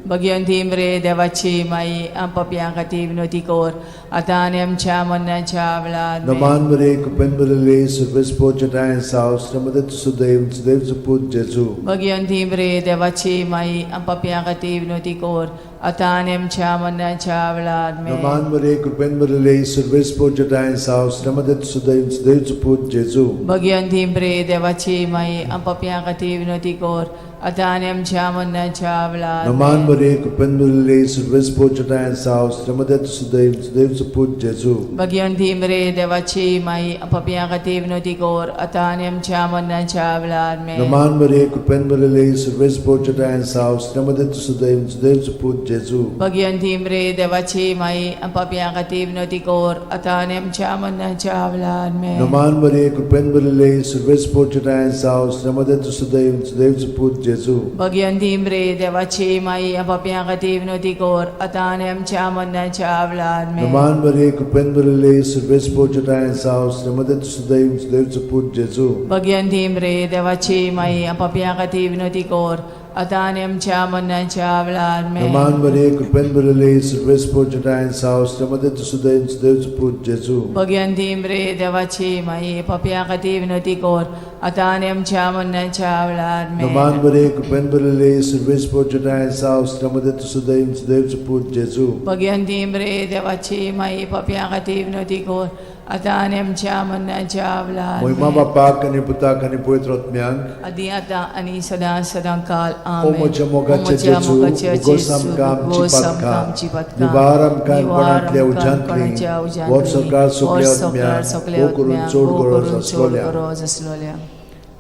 भगिनी रे देवाची माई पपयां खातीर विनोती कोर आतां आनी आमच्या मरणाच्या वेळार आमेन. नमान मरिये, कृपेन भरिल्ले, सुरवेस पोचटायन साव मध्ये तूं सुदैव देवचो पूत जेजू. भगिनी रे देवाची माई पपयां खातीर विनोती कोर आतां आनी आमच्या मरणाच्या वेळार आमेन. नमान मरिये, कृपेन भरिल्ले, सुरवेस पोचटायन साव मध्ये तूं सुदैव देवचो पूत जेजू. भगिनी रे देवाची माई पपयां खातीर विनोती कोर आतां आनी आमच्या मरणाच्या वेळार नमान आमेन. मरिये, कृपेन भरिल्ले, सुरवेस पोचटायन साव मध्ये तूं सुदैव देवचो पूत जेजू. भगिनी रे देवाची माई पपयां खातीर विनोती कोर आतां आनी आमच्या मरणाच्या वेळार आमेन. नमान मरिये, कृपेन भरिल्ले, सुरवेस पोचटायन साव मध्ये तूं सुदैव देवचो पूत जेजू. भगिनी रे देवाची माई पपयां खातीर विनोती कोर आतां आनी आमच्या मरणाच्या वेळार आमेन. नमान मरिये, कृपेन भरिल्ले, सुरवेस पोचटायन साव मध्ये तूं सुदैव देवचो पूत जेजू. भगिनी रे देवाची माई पपयां खातीर विनोती कोर आतां आनी आमच्या मरणाच्या वेळार आमेन. नमान मरिये, कृपेन भरिल्ले, सुरवेस पोचटायन साव मध्ये तूं सुदैव देवचो पूत जेजू. भगिनी रे देवाची माई पपयां खातीर विनोती कोर आतां आनी आमच्या मरणाच्या वेळार आमेन. नमान मरिये, कृपेन भरिल्ले, सुरवेस पोचटायन साव मध्ये तूं सुदैव देवचो पूत जेजू. भगिनी रे देवाची माई पपयां खातीर विनोती कोर आतां आनी आमच्या मरणाच्या वेळार आमेन. नमान मरिये, कृपेन भरिल्ले, सुरवेस पोचटायन साव मध्ये तूं सुदैव देवचो पूत जेजू. भगिनी रे देवाची माई पपयां खातीर विनोती कोर आतां आनी आमच्या मरणाच्या वेळार मोहिमा आमेन. बापाक आनी पुताक आनी पवित्र आत्म्याक. आदी आतां आनी सदां सदां काल ओ आमेन. म्हज्या मोगाचे ओ म्हज्या जेजू, मोगाचे भोगोस जेजू, आमकां आमची भोगोस आमकां पातकां, आमची पातकां, निवार आमकां निवार कोणांतल्या आमकां उज्यांतली, कोणाच्या उज्यांतली, वर सरकार सगल्या वर सरकार आत्म्याक, सगल्या भोव करून आत्म्याक, चड भोव गरज करून चड आसलोल्या. गरज आसलोल्या.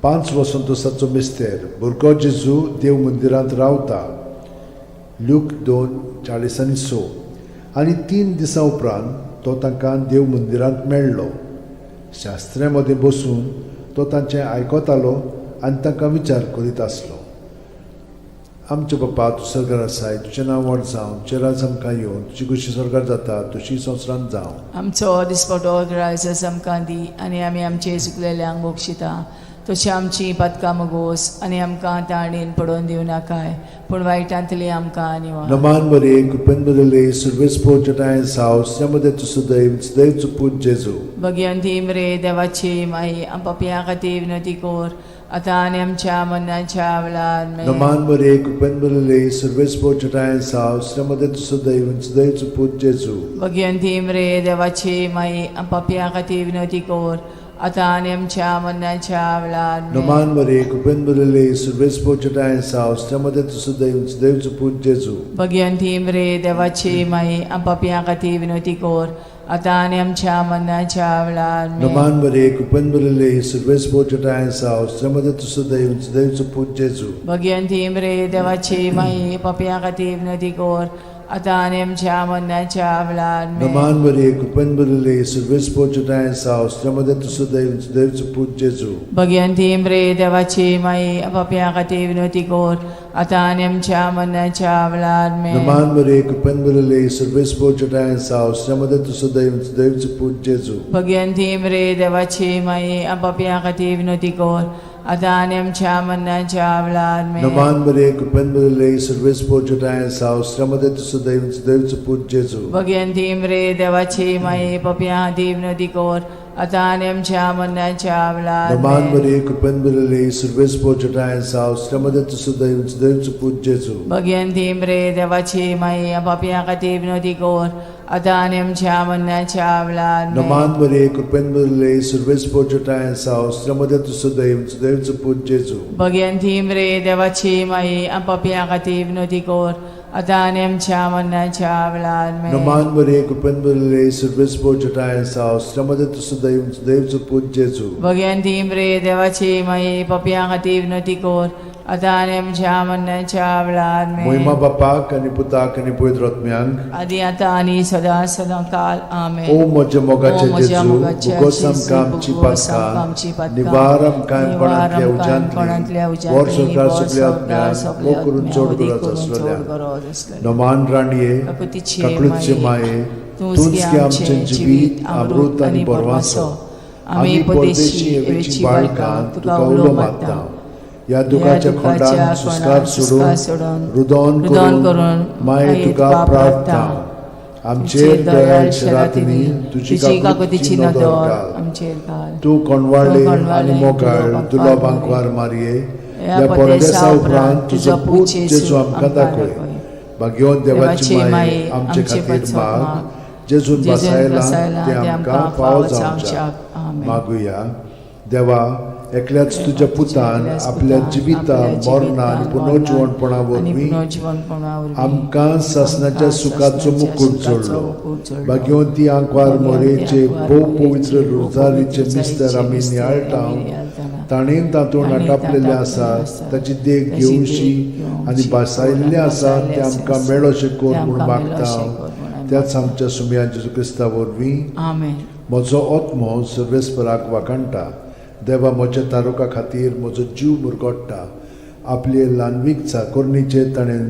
5 वसंतोसाचो मिस्तेर, भुरगो जेजू देव मंदिरांत रावता. ल्यूक 2:46. आनी 3 दिसां उपरांत तो तांकां देव मंदिरांत मेळ्ळो. शास्त्र्या मदें बसून तो तांचें आयकतालो आनी तांकां विचार करीत आसलो. आमच्या बापा, तूं सरकार आसाय, तुजें नांव व्हड जावं, तुजें राज आमकां येवं, तुजी कशी सरकार जाता तशी संवसारांत जावं. आमचो दिसपटो ग्रायस आमकां दी आनी आमी आमचे चुकलेल्यांक बक्षिता तशी आमची पातकां मगोस आनी आमकां ताणेन पडोवन दिवं नाकाय पूण वायटांतली आमकां निवार. नमान मरिये, कृपेन भरिल्ले, सुरवेस पोचटायन साव मध्ये तूं सुदैव देवचो पूत जेजू. भगिनी रे देवाची माई पपयां खातीर विनोती कोर आतां आनी आमच्या मरणाच्या वेळार आमेन. नमान मरिये, कृपेन भरिल्ले, सुरवेस पोचटायन साव मध्ये तूं सुदैव देवचो पूत जेजू. भगिनी रे देवाची माई पपयां खातीर विनोती कोर आतां आनी आमच्या मरणाच्या वेळार आमेन. नमान मरिये, कृपेन भरिल्ले, सुरवेस पोचटायन साव मध्ये तूं सुदैव देवचो पूत जेजू. भगिनी रे देवाची माई पपयां खातीर विनोती कोर आतां आनी आमच्या मरणाच्या वेळार आमेन. नमान मरिये, कृपेन भरिल्ले, सुरवेस पोचटायन साव मध्ये तूं सुदैव देवचो पूत जेजू. भगिनी रे देवाची माई पपयां खातीर विनोती कोर आतां आनी आमच्या मरणाच्या वेळार आमेन. नमान मरिये, कृपेन भरिल्ले, सर्वेस्पर तुझे साव, स्त्रियांमध्ये तूं सुदैव, सुदैवचो पूत जेजू. भगवंती मरे देवाची माई, पापयां खातीर विनवती कर, आतां आनी आमच्या मरणाच्या वेळार आमेन. नमान मरिये, कृपेन भरिल्ले, सर्वेस्पर तुझे साव, स्त्रियांमध्ये तूं सुदैव, सुदैवचो पूत जेजू. भगवंती मरे देवाची माई, पापयां खातीर विनवती कर, आतां आनी आमच्या मरणाच्या वेळार आमेन. नमान मरिये, कृपेन भरिल्ले, सर्वेस्पर तुझे साव, स्त्रियांमध्ये तूं सुदैव, सुदैवचो पूत जेजू. भगवंती मरे देवाची माई, पापयां खातीर विनवती कर, आतां आनी आमच्या मरणाच्या वेळार नमान आमेन. मरिये, कृपेन भरिल्ले, सर्वेस्पर तुझे साव, स्त्रियांमध्ये तूं सुदैव, सुदैवचो पूत जेजू. भगवंती मरे देवाची माई, पापयां खातीर विनवती कर, आतां आनी आमच्या मरणाच्या वेळार आमेन. नमान मरिये, कृपेन भरिल्ले, सर्वेस्पर तुझे साव, स्त्रियांमध्ये तूं सुदैव, सुदैवचो पूत जेजू. भगवंती मरे देवाची माई, पापयां खातीर विनवती कर, आतां आनी आमच्या मरणाच्या वेळार आमेन. नमान मरिये, कृपेन भरिल्ले, सर्वेस्पर तुझे साव, स्त्रियांमध्ये तूं सुदैव, सुदैवचो पूत जेजू. भगवंती मरे देवाची माई, पापयां खातीर विनवती कर, आतां आनी आमच्या मरणाच्या वेळार आमेन. मोहिमा बापाक आनी पुताक आनी पवित्र आत्म्यांक, आदी आतां आनी सदां सदां काल आमेन. ओ म्हज्या ओ मोगाचे म्हज्या जेजू, मोगाच्या भोगोस जेजू, आमकां आमची भोगोस आमकां आमची पातकां, पातकां, निवार आमकां निवार कोणांतल्या आमकां कोणांतल्या उज्यांतली, वर उज्यांतली, संवसार वर सगल्या संवसार आत्म्यांक, सगल्या मोग करून आत्म्यांक, चड वदी गरज करून चड आसलेल्या. गरज आसलेल्या. नमान राणये, काकुतीचे काकळूतचे माये, माये, तूंच तूंच गे गे आमचें आमचें जिवीत, अमृत आनी बरवासो. आमी परदेशी एवेची बाळकां, तुका उलो मारता. ह्या दुखाच्या खोंडान सुस्कार सोडून, रुदोन रुदोन करून करून माये तुका प्रार्थना. आमचेर दयाळ शरातींनी तुजी काकुतीची काकुतीची नदर नदर घाल. आमचेर घाल. तूं कोणवाळे तूं आनी कोणवाळे, मोगाळ तुलो तुलो बांकवार बांकवार मारये, ह्या ह्या परदेसा परदेसा उपरांत उपरांत तुजो तुजो पूत पूत जेजू जेजू आमकां आमकां दाखय. दाखय. भाग्यवंत देवाची माये, आमचे आमचे खातीर पासत माग, माग, जेजून जेजून बसायला बसायला ते ते आमकां फावो जावच्याक. आमेन. मागुया. देवा, एकल्याच तुज्या पुतान एकल्याच आपल्या पुतान जिविता आपल्या मरणा आनी जिवितान, पुनर्जिवणपणा मरणान आनी वरवीं पुनर्जिवणपणा वरवीं आमकां सासणाच्या आमकां सुखाचो सासणाच्या मुकूट सुखाचो जोडलो. मुकूट जोडलो. भाग्यवंती आंकवार भाग्यवंती मोरेचे आंकवार भोव मोरेचे पवित्र भोव रोजारीचे पवित्र मिस्तर आमी मिस्तर नियाळटा, आमी नियाळटाना, ताणें तातूंत ताणें आटापलेलें तातूंत आसा, आसा, ताची देख ताची देख घेवशी घेवशी आनी भासायल्लें आसा भासायल्लें तें आसा, आमकां मेळोशें कर तें म्हूण आमकां मागता. मेळोशें कर म्हूण आमी त्याच आमच्या सुमया जेजू क्रिस्ता वरवीं. आमेन. म्हजो आत्मो सर्वेस्पराक वाखाणटा, देवा म्हज्या तारुका खातीर म्हजो जीव मुरगोट्टा. आपले ल्हानवीक चाकोरणीचेर ताणें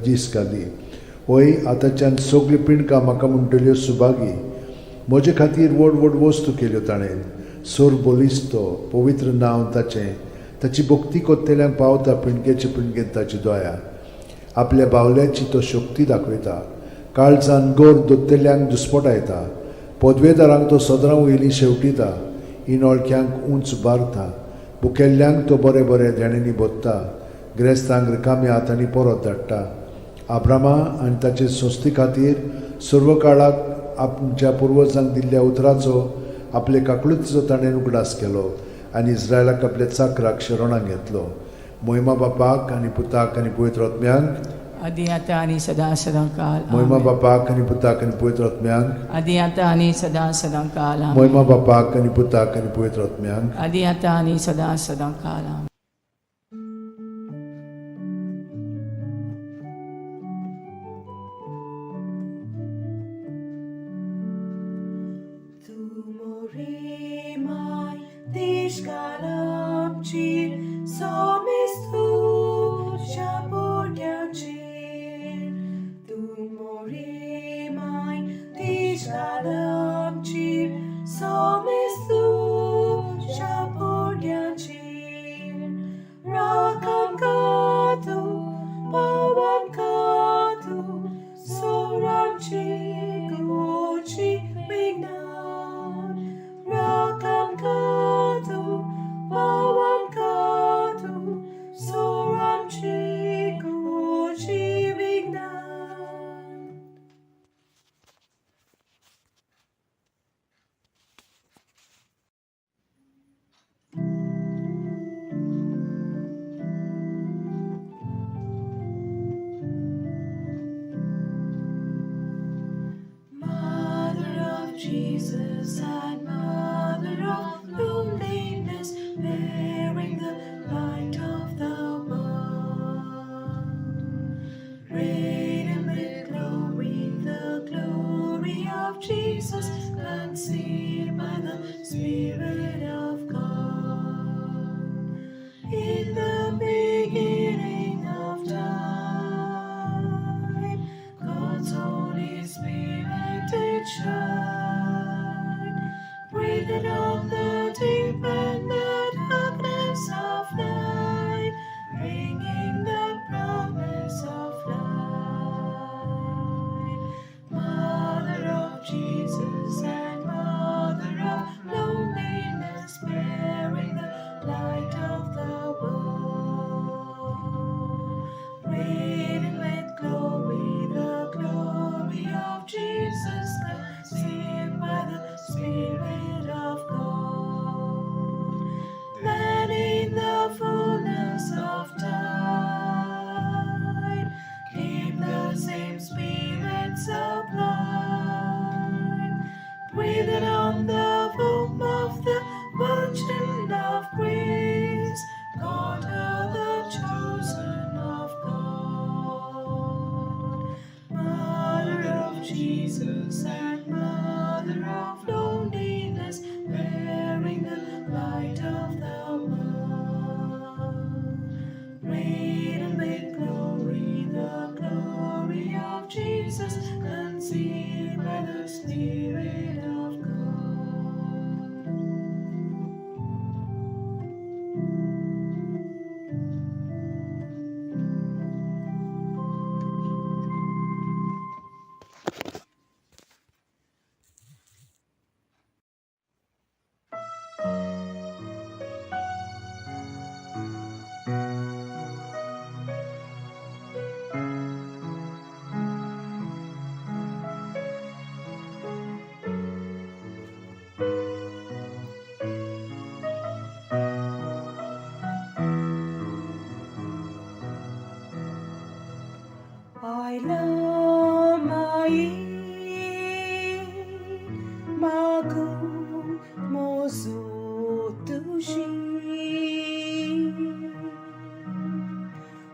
दीस घाली. वय आतांच्यान सगळीं पिंडकां म्हाका म्हणटल्यो सुभागी. म्हजे खातीर व्हड व्हड वस्तू केल्यो ताणें. सोर बलिस्तो पवित्र नांव ताचें. ताची भक्ती कोत्तेल्यांक पावता पिंडकेचे पिंडकेन ताची दया. आपल्या बावल्याची तो शक्ती दाखयता. काळजान गोर दोत्तेल्यांक दुस्पटायता. पदवेदारांक तो सदरां वयली शेवटिता. इनोळख्यांक उंच बारता. भुकेल्ल्यांक तो बरें बरें देण्यांनी भोत्ता. ग्रेस्तांक रिकाम्या हातांनी परत धाडटा. आब्रामा आनी ताचे संस्थे खातीर सर्व काळाक आमच्या पुर्वजांक दिल्ल्या उतराचो आपले काकळुतीचो ताणें उगडास केलो आनी इस्रायलाक आपल्या चाकराक शरणाक घेतलो. मोहिमा बापाक आनी पुताक आनी पवित्र आत्म्यांक, आदी आतां आनी सदां सदां काल मोहिमा आमेन. बापाक आनी पुताक आनी पवित्र आत्म्यांक, आदी आतां आनी सदां सदां काल आमेन. मोहिमा बापाक आनी पुताक आनी पवित्र आत्म्यांक, आदी आतां आनी सदां सदां काल आमेन. Tu morimai, tishkalamchir, somistu shapuryanchir. Tu morimai, tishkalamchir, somistu shapuryanchir. Rakam katu, pawan katu, soramchi guchi vignan. Rakam katu, pawan katu, soramchi guchi vignan. Mother of Jesus and Mother of loneliness, bearing the light of the world. आयला माई मागूं mojo तुजी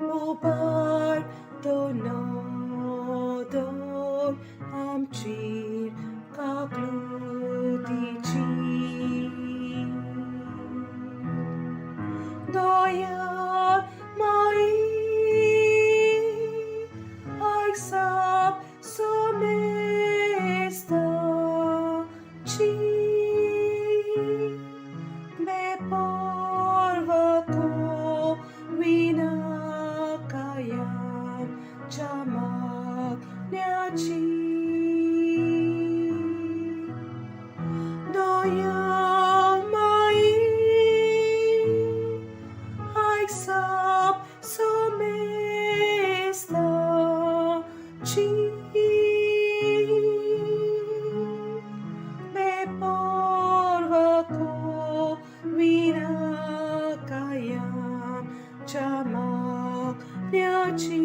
उबार तो नदर आमचेर काकलुतीची दया माई आयक साप सोमेस्ताची बेपर्वा विना कायम मागण्याची दया माई आयक साप सोमेस्ताची बेपर्वा विना कायम मागण्याची.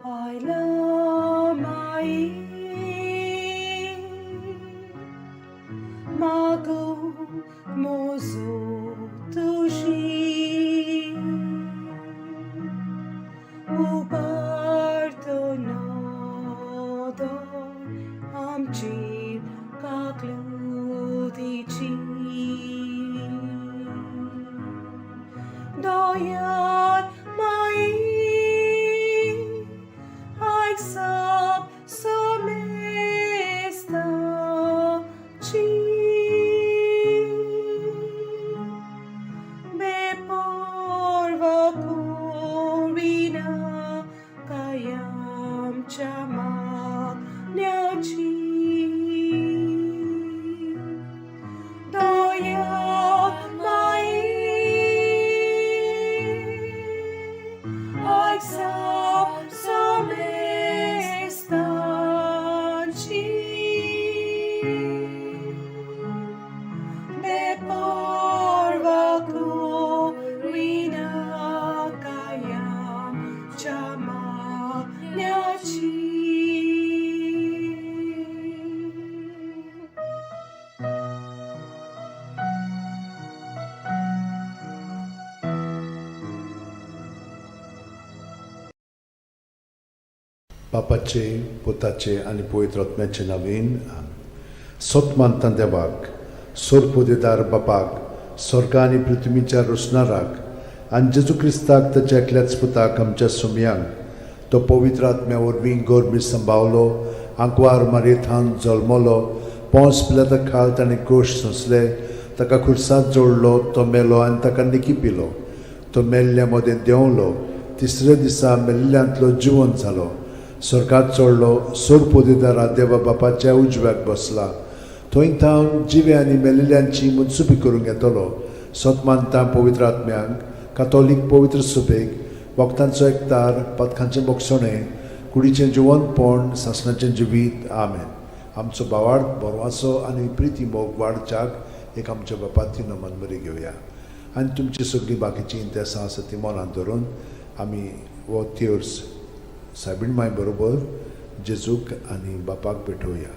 आयला माई मागूं मोजो तुजी उबार तो नदर आमचेर काकलुतीची दया माई आयक साप सोमेस्ताची बेपर्वा विना कायमच्या मागण्याची दया माई आयक साप सोमेस्ताची बेपर्वा विना कायमच्या मागण्याची. बापाचे, पुताचे आनी पवित्र आत्म्याचे नवीन. सत मानता देवाक, सोरपोदेदार बापाक, स्वर्ग आनी पृथ्वीच्या रोसणाराक आनी जेजू क्रिस्ताक ताच्या एकल्याच पुताक आमच्या सुमयांक, तो पवित्र आत्म्या वरवीं गोरमी संभावलो, आंकवार मारयेथान जल्मलो, पोंस पिलाता खाल ताणें कोश सोंसले, ताका खुर्सांत जोडलो, तो मेलो आनी ताका निकी पिलो, तो मेल्ल्या मदें देंवलो, तिसऱ्या दिसा मेल्ल्यांतलो जिवंत जालो, स्वर्गात चडलो, सोरपोदेदारा देवा बापाच्या उजव्याक बसला, थंय थावन जिवे आनी मेल्ल्यांची मुनसुपी करूंक येतलो. सत मानता पवित्र आत्म्यांक, कातोलीक पवित्र सुपेक, भक्तांचो एकतार, पथकांचें बोगसणें, कुडीचें जिवनपण, सासणाचें जिवीत. आमेन. आमचो बावाड बरवाचो आनी प्रिती मोग वाडच्याक एक आमच्या बापाती नमन बरी घेवया आनी तुमची सगळीं बाकीचीं इंतेसां आसा ती मनांत धरून आमी हो तेर्स सायबीण माय बरोबर जेजूक आनी बापाक भेटोवया.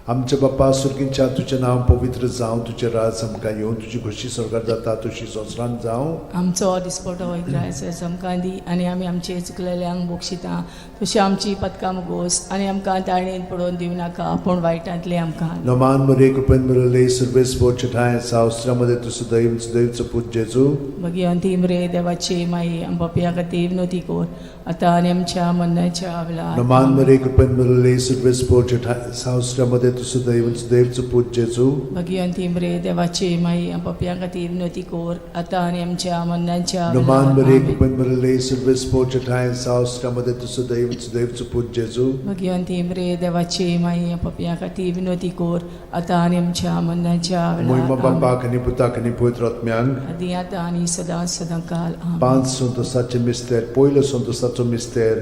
आमच्या बापा सुर्गींच्या, तुजें नांव पवित्र जावं, तुजें राज आमकां येवं, तुजी खोशी स्वर्गार जाता तशी संवसारांत जावं. आमचो दिसपटो ग्रास आमकां दी आनी आमी आमचे चुकलेल्यांक बक्षिता तशी आमची पदकां मुगोस आनी आमकां ताळणेन पडोवन दिवं नाका पूण वायटांतलें आमकां. नमान मरे कृपेन मिळले सर्वेस ठाय सावस्त्रामध्ये तूं सदैव सदैवचो पूत जेजू. मागीर अंतीम रे देवाची माई आमच्या खातीर विनोती कर आतां आनी आमच्या मरणाच्या वेळार. नमान मरे कृपेन मिळले सर्वेस ठाय सावस्त्रामध्ये तूं सुदैव सुदैवचो पूत जेजू. भगिवंती मरे देवाची माई, पापयां खातीर विनवती कोर आतां आनी आमच्या मरणाच्या नोमान वेळार. मरिये आमेन. कृपेन भरिल्ले सर्वेस्पोर ठांय आसा, मध्ये तूं सुदैव सुदैवचो पूत जेजू. भगिवंती मरे देवाची माई, पापयां खातीर विनवती कोर आतां आनी आमच्या मरणाच्या मोहिमा वेळार. आमेन. बापाक आनी पुताक आनी पवित्र आत्म्यांक. आदी आतां आनी सदां सदां काल. आमेन. पांच संतोसाचे मिस्तेर. पयलो संतोसाचो मिस्तेर,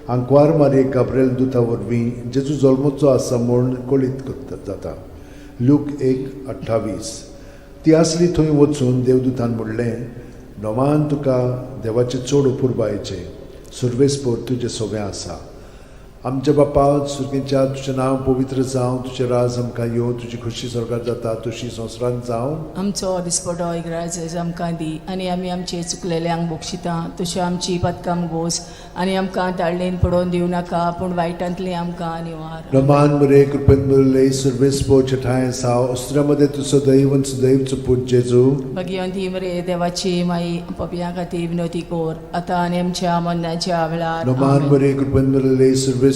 आंकवार मारये गाब्रेल दुता वरवीं जेजू जल्मचो आसा म्हूण कळीत करता जाता. लूक 1:28. ती आसली थंय वचून देवदूतान म्हणलें, नोमान तुका देवाचें चड अपुरबायेचें, सुर्वेस्पोर तुजें सोबें आसा. आमच्या बापा सुर्गेच्या, तुजें नांव पवित्र जावं, तुजें राज आमकां येवं, तुजी खोशी स्वर्गार जाता तशी संवसारांत जावं. आमचो दिसपटो इगराज आमकां दी आनी आमी आमचे चुकलेल्यांक बक्षिता तश्यो आमची पदकां गोस आनी आमकां ताळणेन पडोवन दिवं नाका, पूण वायटांतली आमकां निवार. रमान मरे कृपेन भरिल्ले सर्वेस्पोर ठांय साव, अस्त्रामध्ये तूं सदैव आनी सदैवचो पूत जेजू. भगिवंती मरे देवाची माई, पापयां खातीर विनवती कोर आतां आनी आमच्या मरणाच्या वेळार. रमान आमेन. मरे कृपेन भरिल्ले सर्वेस्पोर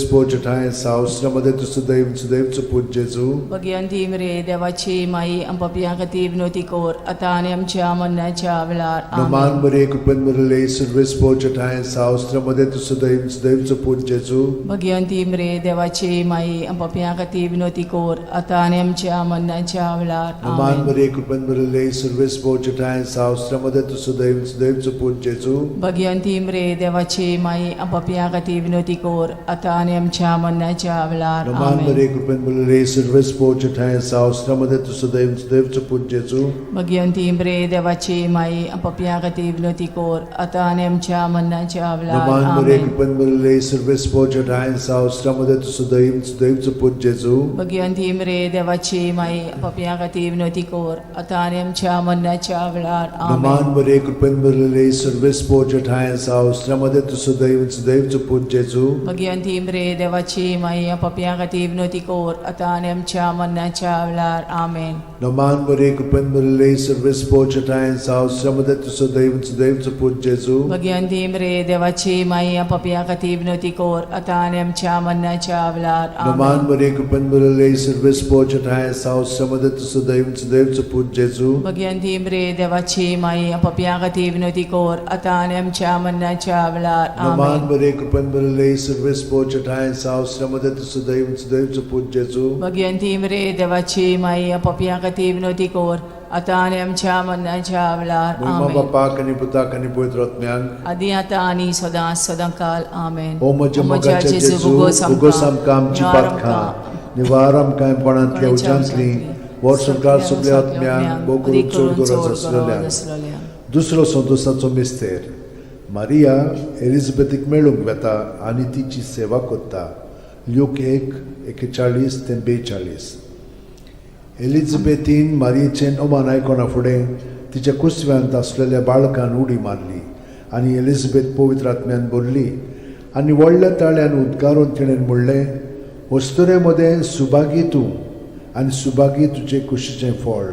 ठांय साव, अस्त्रामध्ये तूं सदैव आनी सदैवचो पूत जेजू. भगिवंती मरे देवाची माई, पापयां खातीर विनवती कोर आतां आनी आमच्या मरणाच्या वेळार. रमान आमेन. मरे कृपेन भरिल्ले सर्वेस्पोर ठांय साव, अस्त्रामध्ये तूं सदैव आनी सदैवचो पूत जेजू. भगिवंती मरे देवाची माई, पापयां खातीर विनवती कोर आतां आनी आमच्या मरणाच्या वेळार. रमान आमेन. मरे कृपेन भरिल्ले सर्वेस्पोर ठांय साव, अस्त्रामध्ये तूं सदैव आनी सदैवचो पूत जेजू. भगिवंती मरे देवाची माई, पापयां खातीर विनवती कोर आतां आनी आमच्या मरणाच्या वेळार. रमान आमेन. मरे कृपेन भरिल्ले सर्वेस्पोर ठांय साव, अस्त्रामध्ये तूं सदैव आनी सदैवचो पूत जेजू. भगिवंती मरे देवाची माई, पापयां खातीर विनवती कोर आतां आनी आमच्या मरणाच्या वेळार. नमान मरे आमेन. कृपेन भरिल्ले सर्वेस्पोर ठांय साव, मध्ये तूं सदैव सदैवचो पूत जेजू. भगिवंती मरे देवाची माई, पापयां खातीर विनवती कोर आतां आनी आमच्या मरणाच्या वेळार. नमान आमेन. मरे कृपेन भरिल्ले सर्वेस्पोर ठांय साव, मध्ये तूं सदैव सदैवचो पूत जेजू. भगिवंती मरे देवाची माई, पापयां खातीर विनवती कोर आतां आनी आमच्या मरणाच्या वेळार. आमेन. नमान मरे कृपेन भरिल्ले सर्वेस्पोर ठांय साव, मध्ये तूं सदैव सदैवचो पूत जेजू. भगिवंती मरे देवाची माई, पापयां खातीर विनवती कोर आतां आनी आमच्या मरणाच्या वेळार. नमान आमेन. मरे कृपेन भरिल्ले सर्वेस्पोर ठांय साव, मध्ये तूं सदैव सदैवचो पूत जेजू. भगिवंती मरे देवाची माई, पापयां खातीर विनवती कोर आतां आनी आमच्या मरणाच्या वेळार. नमान आमेन. मरे कृपेन भरिल्ले सर्वेस्पोर ठांय साव, मध्ये तूं सदैव सदैवचो पूत जेजू. भगिवंती मरे देवाची माई, पापयां खातीर विनवती कोर आतां आनी आमच्या मरणाच्या वेळार. महिमा आमेन. बापाक आनी पुताक आनी पवित्र आत्म्याक. आदी आतां आनी सदां सदां काल. आमेन. ओ म्हज्या मोगाच्या जेजू, उगोस आमकां आमची पातकां, निवार आमकां कोणांतल्या उज्यांतली, वर्संकार सगल्या आत्म्यांक, भोव करून चड गरज आसलेल्या. दुसरो संतोसाचो मिस्तेर, मारिया एलिझाबेथीक मेळूंक वेता आनी तिची सेवा करता. ल्यूक 1:41 ते 42. एलिझाबेथीन मारियेचें नोमान आयकना फुडें तिच्या कुसव्यांत आसलेल्या बाळकान उडी मारली आनी एलिझाबेथ पवित्र आत्म्यान भरली आनी व्हडल्या ताळ्यान उद्गारून तिणें म्हणलें, अस्तुरे मदें सुभागी तूं आनी सुभागी तुजें कुशीचें फळ.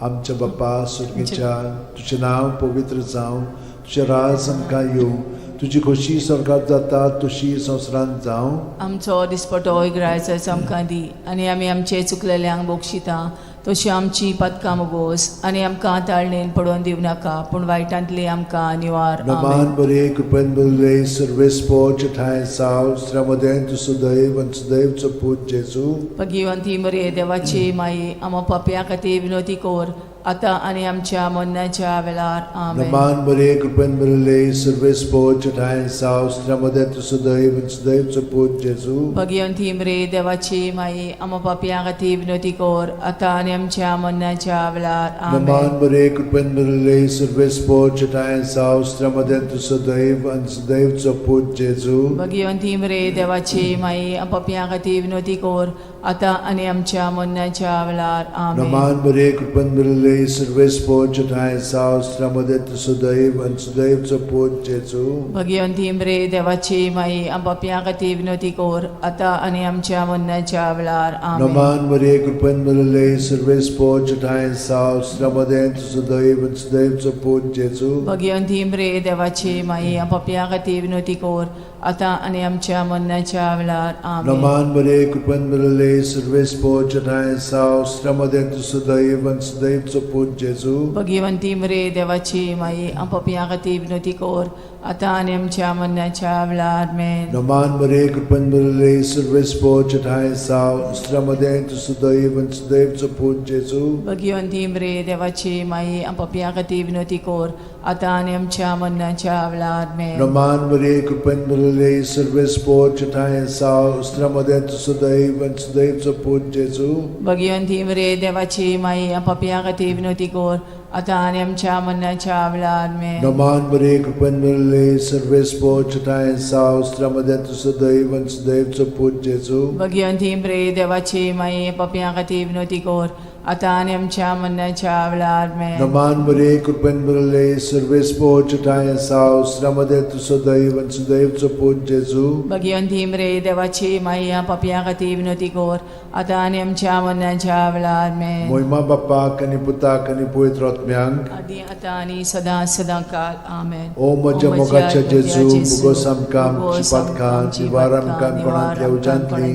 आमच्या बापा सुर्गेच्या, तुजें नांव पवित्र जावं, तुजें राज आमकां येवं, तुजी खोशी स्वर्गात जाता तशी संवसारांत जावं. आमचो दिसपटो इगरायचो आमकां दी आनी आमी आमचे चुकलेल्यांक बक्षिता तशी आमची पातकां मोगोस आनी आमकां ताळणेन पडोवन दिवं नाका, पूण वायटांतली आमकां निवार. नमान आमेन. बरे कृपेन भरिल्ले सर्वेस्पोर ठांय साव, मदें तूं सुदैव आनी सुदैवचो पूत जेजू. भगिवंती मरे देवाची माई, आमा पापयां खातीर विनवती कोर आतां आनी आमच्या मरणाच्या वेळार. आमेन. नमान बरे कृपेन भरिल्ले सर्वेस्पोर ठांय साव, मदें तूं सुदैव आनी सुदैवचो पूत जेजू. भगिवंती मरे देवाची माई, आमा पापयां खातीर विनवती कोर आतां आनी आमच्या मरणाच्या वेळार. आमेन. नमान बरे कृपेन भरिल्ले सर्वेस्पोर ठांय साव, मदें तूं सुदैव आनी सुदैवचो पूत जेजू. भगिवंती मरे देवाची माई, पापयां खातीर विनवती कोर आतां आनी आमच्या मरणाच्या वेळार. आमेन. नमान बरे कृपेन भरिल्ले सर्वेस्पोर ठांय साव, मदें तूं सुदैव आनी सुदैवचो पूत जेजू. भगिवंती मरे देवाची माई, पापयां खातीर विनवती कोर आतां आनी आमच्या मरणाच्या वेळार. आमेन. नमान मरे कृपेन भरिल्ले सर्वेस्पोर ठांय साव, मदें तूं सुदैव आनी सुदैवचो पूत जेजू. भगिवंती मरे देवाची माई, पापयां खातीर विनवती कोर आतां आनी आमच्या मरणाच्या वेळार. आमेन. नमान मरे कृपेन भरले सर्वेस्पोर जनाय साव श्रमदे तूं सदैव आनी सदैवचो पूत जेजू. भगवंती मरे देवाची माई, आमच्या खातीर विनवती कर, आतां आनी आमच्या मरणाच्या वेळार. मेन. नमान मरे कृपेन भरले सर्वेस्पोर जनाय साव श्रमदे तूं सदैव आनी सदैवचो पूत जेजू. भगवंती मरे देवाची माई, आमच्या खातीर विनवती कर, आतां आनी आमच्या मरणाच्या वेळार. मेन. नमान मरे कृपेन भरले सर्वेस्पोर जनाय साव श्रमदे तूं सदैव आनी सदैवचो पूत जेजू. भगवंती मरे देवाची माई, आमच्या खातीर विनवती कर, आतां आनी आमच्या मरणाच्या वेळार. मेन. नमान मरे कृपेन भरले सर्वेस्पोर जनाय साव श्रमदे तूं सदैव आनी सदैवचो पूत जेजू. भगवंती मरे देवाची माई, पापयां खातीर विनवती कर, आतां आनी आमच्या मरणाच्या वेळार. मेन. नमान मरे कृपेन भरले सर्वेस्पोर जनाय साव श्रमदे तूं सदैव आनी सदैवचो पूत जेजू. भगवंती मरे देवाची माई, पापयां खातीर विनवती कर, आतां आनी आमच्या मरणाच्या वेळार. मेन. मोहिमा बाप्पाक आनी पुताक आनी पवित्र आत्म्यांक. आदी आतां आनी सदां सदां काल. आमेन. ओ म्हज्या मोगाच्या जेजू, मुगोस आमकां आमची पातकां निवार आमकां कोणांतल्या उज्यांतली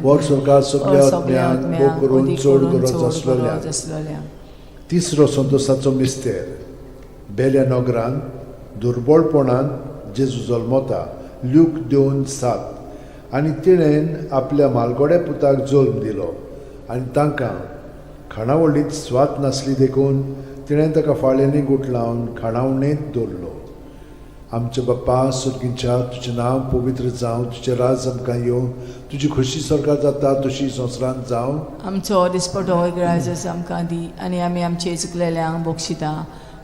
वर सरकार सगल्या आत्म्यांक भोग करून चड गरज आसलेल्या. आसलेल्या. तिसरो संतोसाचो मिस्तेर. बेल्या नगरान दुर्बळपणान जेजू जल्मता. ल्यूक 2:7. आनी तिणेन आपल्या मालगोड्या पुताक जल्म दिलो आनी तांकां खाणावळींत स्वाद नासली देखून तिणें ताका फाळ्यांनी गुठलावन खाणावणेंत दवरलो. आमच्या बाप्पा सुर्गींच्या, तुजें नांव पवित्र जावं, तुजें राज आमकां येवं, तुजी खोशी सरकार जाता तशी संवसारांत जावं. आमचो दिसपटो ग्राजस आमकां दी आनी आमी आमचे चुकलेल्यांक बक्षिता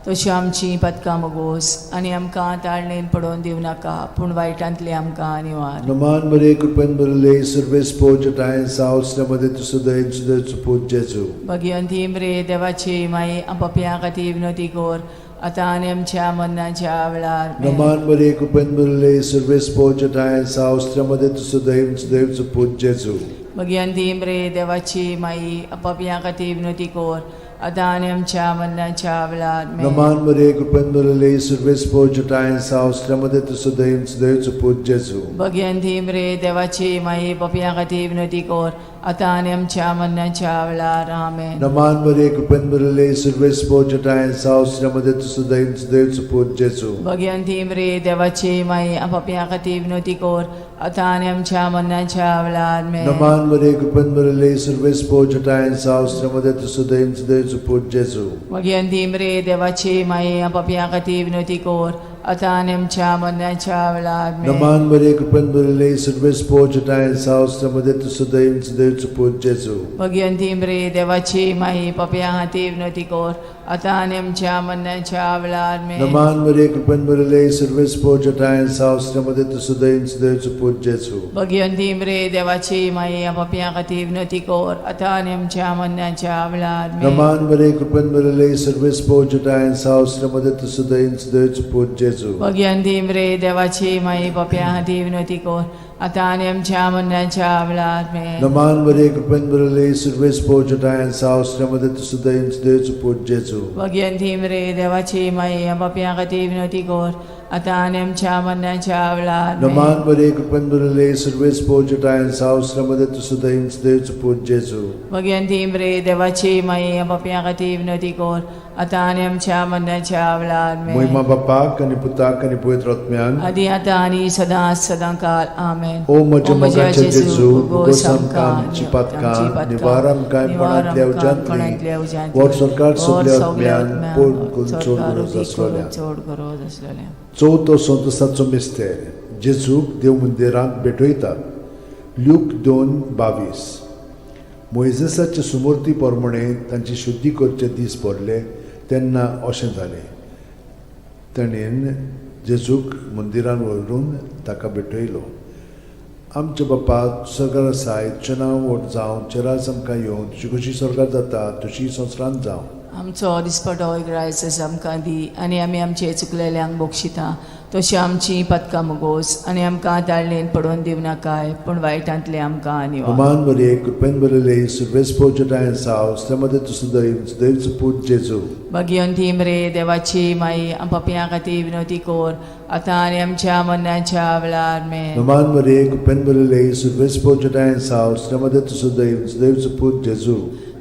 तश्यो आमची पदकां मगोस आनी आमकां ताळणेन पडोवन दिवं नाका, पूण वायटांतली आमकां निवार. नमान मरे कृपेन भरले सर्वेस पोजटाय सावसमध्ये तू सदैव सदैव पूत जेजू. भगवंती मरे देवाची माई, पापयां खातीर विनवती कर, आतां आनी आमच्या मरणाच्या वेळार. नमान मरे कृपेन भरले सर्वेस पोजटाय सावसमध्ये तू सदैव सदैव पूत जेजू. भगवंती मरे देवाची माई, पापयां खातीर विनवती कर, आतां आनी आमच्या मरणाच्या वेळार. नमान मरे कृपेन भरले सर्वेस पोजटाय सावसमध्ये तू सदैव सदैव पूत जेजू. भगवंती मरे देवाची माई, पापयां खातीर विनवती कर, आतां आनी आमच्या मरणाच्या वेळार. आमेन. नमान मरे कृपेन भरले सर्वेस पोजटाय सावसमध्ये तू सदैव सदैव पूत जेजू. भगवंती मरे देवाची माई, पापयां खातीर विनवती कर, आतां आनी आमच्या मरणाच्या वेळार. नमान मरे कृपेन भरले सर्वेस पोजटाय सावसमध्ये तू सदैव सदैव पूत जेजू. भगवंती मरे देवाची माई, पापयां खातीर विनवती कर, आतां आनी आमच्या मरणाच्या वेळार. नमान मरे कृपेन भरले सर्वेस पोजटाय सावसमध्ये तू सदैव सदैव पूत जेजू. भगवंती मरे देवाची माई, पापयां खातीर विनवती कर, आतां आनी आमच्या मरणाच्या वेळार. नमान मरे कृपेन भरले सर्वेस पोजटाय सावसमध्ये तू सदैव सदैव पूत जेजू. भगवंती मरे देवाची माई, पापयां खातीर विनवती कर, आतां आनी आमच्या मरणाच्या वेळार. नमान मरे कृपेन भरले सर्वेस पोजटाय सावसमध्ये तू सदैव सदैव पूत जेजू. भगवंती मरे देवाची माई, पापयां खातीर विनवती कर, आतां आनी आमच्या मरणाच्या वेळार. नमान मरे कृपेन भरले सर्वेस पोजटाय सावसमध्ये तू सदैव सदैव पूत जेजू. भगवंती मरे देवाची माई, पापयां खातीर विनवती कर, आतां आनी आमच्या मरणाच्या वेळार. नमान मरे कृपेन भरले सर्वेस पोजटाय सावसमध्ये तू सदैव सदैव पूत जेजू. भगवंती मरे देवाची माई, पापयां खातीर विनवती कर, आतां आनी आमच्या मरणाच्या वेळार. मोहिमा बापाक आनी पुताक आनी पवित्र आत्म्यान. आदी आतां आनी सदां सदां काल. आमेन. ओ म्हज्या मोगाच्या जेजू, मुगोस आमकां आमची पातकां निवार आमकां कोणांतल्या उज्यांतली वर सरकार सगल्या आत्म्यान पोट करून चड गरज आसलेल्या. चड गरज आसलेल्या. चवथो संतोसाचो मिस्तेर. जेजूक देव मंदिरांत भेटयतात. ल्यूक 2:22. मोयजेसाचे सुमूर्ती प्रमाणे तांची शुद्धी करचे दीस भरले तेन्ना अशें जालें, ताणें जेजूक मंदिरान व्हरून ताका भेटयलो. आमच्या बाप्पा सरकार आसाय, तुजें नांव व्हड जावं, तुजें राज आमकां येवं, तुजी कशी सरकार जाता तशी संवसारांत जावं. आमचो दिसपटो इग्रायस आमकां दी आनी आमी आमचे चुकलेल्यांक बक्षिता तशी आमची पदकां मुगोस आनी आमकां ताळणेन पडोवन दिवं नाकाय पूण वायटांतले आमकां निवार. नमान मरिये, कृपेन भरिल्ले, सर्वेस्पोर जटायेन साव, श्रीमती तुजो दैव, दैवचो पूत जेजू. भगिवंती मरे देवाची माई, आम पापयां खातीर विनवती कोर आतां आनी आमच्या मरणाच्या वेळार मे. नमान मरिये, कृपेन भरिल्ले, सर्वेस्पोर जटायेन साव, श्रीमती तुजो दैव, दैवचो पूत जेजू.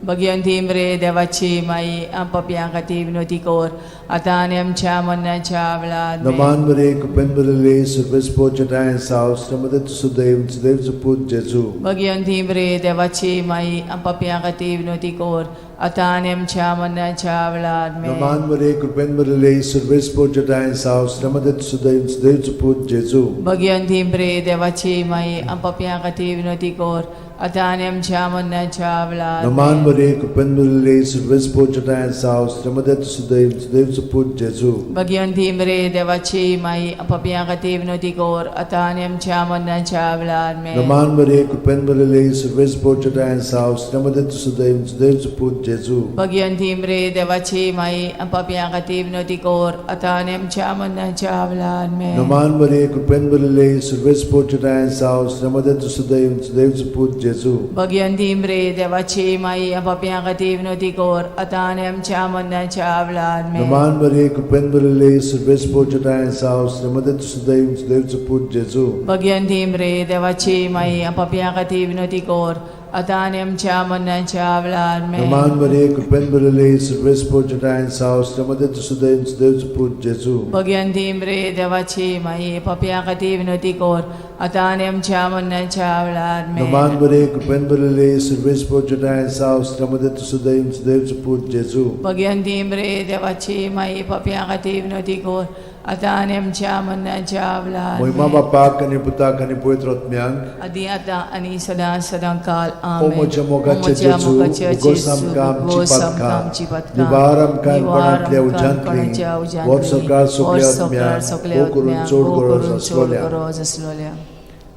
भगिवंती मरे देवाची माई, आम पापयां खातीर विनवती कोर आतां आनी आमच्या मरणाच्या वेळार मे. नमान मरिये, कृपेन भरिल्ले, सर्वेस्पोर जटायेन साव, श्रीमती तुजो दैव, दैवचो पूत जेजू. भगिवंती मरे देवाची माई, आम पापयां खातीर विनवती कोर आतां आनी आमच्या मरणाच्या वेळार मे. नमान मरिये, कृपेन भरिल्ले, सर्वेस्पोर जटायेन साव, श्रीमती तुजो दैव, दैवचो पूत जेजू. भगिवंती मरे देवाची माई, आम पापयां खातीर विनवती कोर आतां आनी आमच्या मरणाच्या वेळार नमान मे. मरिये, कृपेन भरिल्ले, सर्वेस्पोर जटायेन साव, श्रीमती तुजो दैव, दैवचो पूत जेजू. भगिवंती मरे देवाची माई, आम पापयां खातीर विनवती कोर आतां आनी आमच्या मरणाच्या वेळार मे. नमान मरिये, कृपेन भरिल्ले, सर्वेस्पोर जटायेन साव, श्रीमती तुजो दैव, दैवचो पूत जेजू. भगिवंती मरे देवाची माई, आम पापयां खातीर विनवती कोर आतां आनी आमच्या मरणाच्या वेळार मे. नमान मरिये, कृपेन भरिल्ले, सर्वेस्पोर जटायेन साव, श्रीमती तुजो दैव, दैवचो पूत जेजू. भगिवंती मरे देवाची माई, आम पापयां खातीर विनवती कोर आतां आनी आमच्या मरणाच्या वेळार मे. नमान मरिये, कृपेन भरिल्ले, सर्वेस्पोर जटायेन साव, श्रीमती तुजो दैव, दैवचो पूत जेजू. भगिवंती मरे देवाची माई, आम पापयां खातीर विनवती कोर आतां आनी आमच्या मरणाच्या वेळार मे. नमान मरिये, कृपेन भरिल्ले, सर्वेस्पोर जटायेन साव, श्रीमती तुजो दैव, दैवचो पूत जेजू. भगिवंती मरे देवाची माई, पापयां खातीर विनवती कोर आतां आनी आमच्या मरणाच्या वेळार मे. नमान मरिये, कृपेन भरिल्ले, सर्वेस्पोर जटायेन साव, श्रीमती तुजो दैव, दैवचो पूत जेजू. भगिवंती मरे देवाची माई, पापयां खातीर विनवती कोर आतां आनी आमच्या मरणाच्या वेळार महिमा मे. बापाक आनी पुताक आनी पवित्र आत्म्याक. आदी आतां आनी सदां सदां काल. ओ आमेन. म्हज्या मोगाचे ओ म्हज्या जेजू, मोगाचे उगोस जेजू, आमकां आमची उगोस आमकां पातकां, आमची पातकां, निवार आमकां निवार कोणांतल्या आमकां उज्यांतली, कोणाच्या उज्यांतली, वर सरकार सगल्या वर सरकार आत्म्यांक, सगल्या भोव करून आत्म्यांक, चड भोव गरज करून चड आसलोल्या. गरज आसलोल्या.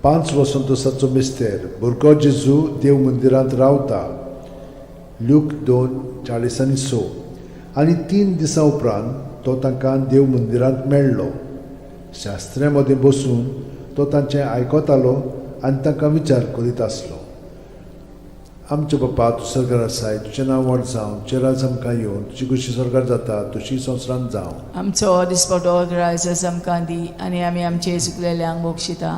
5 वसंतोसाचो मिस्तेर, भुरगो जेजू देव मंदिरांत रावता. ल्यूक 2:46. आनी 3 दिसां उपरांत तो तांकां देव मंदिरांत मेळ्ळो. शास्त्र्यां मदीं बसून तो तांचें आयकतालो आनी तांकां विचार करीत आसलो. आमचे बापा, तूं सरकार आसाय, तुजें नांव व्हड जावं, तुजें राज आमकां येवन, तुजी खुशी सरकार जाता तशी संवसारांत जावं. आमचो दिसपटो ग्रायस आमकां दी आनी आमी आमचे चुकलेल्यांक बक्षिता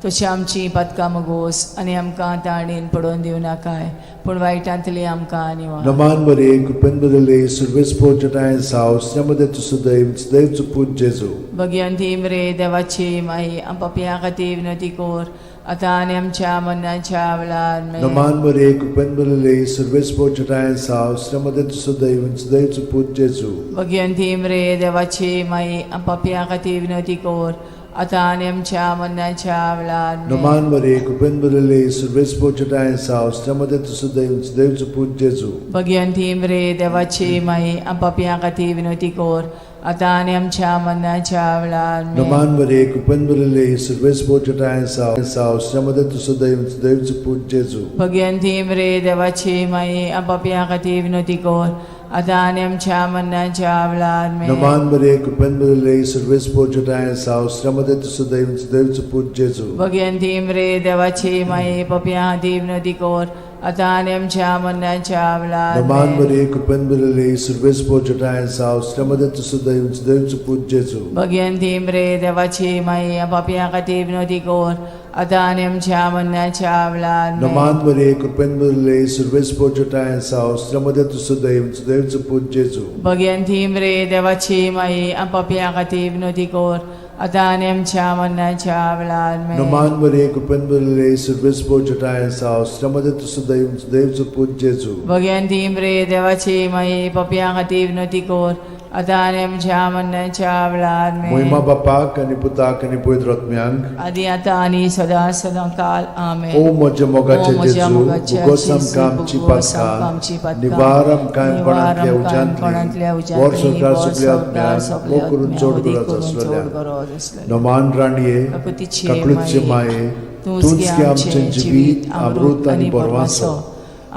तशी आमची पातकां मगोस आनी आमकां ताणेन पडोवन दिवं नाकाय पूण वायटांतली आमकां निवार. नमान मरिये, कृपेन भरिल्ले, सर्वेस्पोर जटायेन साव, श्रीमती तुजो दैव, दैवचो पूत जेजू. भगिवंती मरे देवाची माई, आम पापयां खातीर विनवती कोर आतां आनी आमच्या मरणाच्या वेळार मे. नमान मरिये, कृपेन भरिल्ले, सर्वेस्पोर जटायेन साव, श्रीमती तुजो दैव, दैवचो पूत जेजू. भगिवंती मरे देवाची माई, आम पापयां खातीर विनवती कोर आतां आनी आमच्या मरणाच्या वेळार मे. नमान मरिये, कृपेन भरिल्ले, सर्वेस्पोर जटायेन साव, श्रीमती तुजो दैव, दैवचो पूत जेजू. भगिवंती मरे देवाची माई, आम पापयां खातीर विनवती कोर आतां आनी आमच्या मरणाच्या वेळार मे. नमान मरिये, कृपेन भरिल्ले, सर्वेस्पोर जटायेन साव, साव, श्रीमती तुजो दैव, दैवचो पूत जेजू. भगिवंती मरे देवाची माई, आम पापयां खातीर विनवती कोर आतां आनी आमच्या मरणाच्या वेळार मे. नमान मरिये, कृपेन भरिल्ले, सर्वेस्पोर जटायेन साव, श्रीमती तुजो दैव, दैवचो पूत जेजू. भगिवंती मरे देवाची माई, पापयां खातीर विनवती कोर आतां आनी आमच्या मरणाच्या वेळार नमान मे. मरिये, कृपेन भरिल्ले, सर्वेस्पोर जटायेन साव, श्रीमती तुजो दैव, दैवचो पूत जेजू. भगिवंती मरे देवाची माई, पापयां खातीर विनवती कोर आतां आनी आमच्या मरणाच्या वेळार मे. नमान मरिये, कृपेन भरिल्ले, सर्वेस्पोर जटायेन साव, श्रीमती तुजो दैव, दैवचो पूत जेजू. भगिवंती मरे देवाची माई, आम पापयां खातीर विनवती कोर आतां आनी आमच्या मरणाच्या वेळार मे. नमान मरिये, कृपेन भरिल्ले, सर्वेस्पोर जटायेन साव, श्रीमती तुजो दैव, दैवचो पूत जेजू. भगिवंती मरे देवाची माई, पापयां खातीर विनवती कोर आतां आनी आमच्या मरणाच्या वेळार मे. महिमा बापाक आनी पुताक आनी पवित्र आत्म्यांक. आदी आतां आनी सदां सदां काल. आमेन. ओ म्हज्या मोगाचे ओ म्हज्या जेजू, मोगाच्या उगोस जेजू, आमकां आमची उगोस आमकां आमची पातकां, पातकां, निवार आमकां निवार कोणांतल्या आमकां कोणांतल्या उज्यांतली, वर उज्यांतली, सरकार वर सगल्या सरकार आत्म्यांक, सगल्या भोव करून आत्म्यांक, चड अदीक गरज करून चड आसलेल्या. गरज आसलेल्या. नमान राणये, काकुतीची काकळूतचे माये, तूंच तूंच गे गे आमचें आमचें जिवीत, जिवीत, अमृत आनी बरवासो.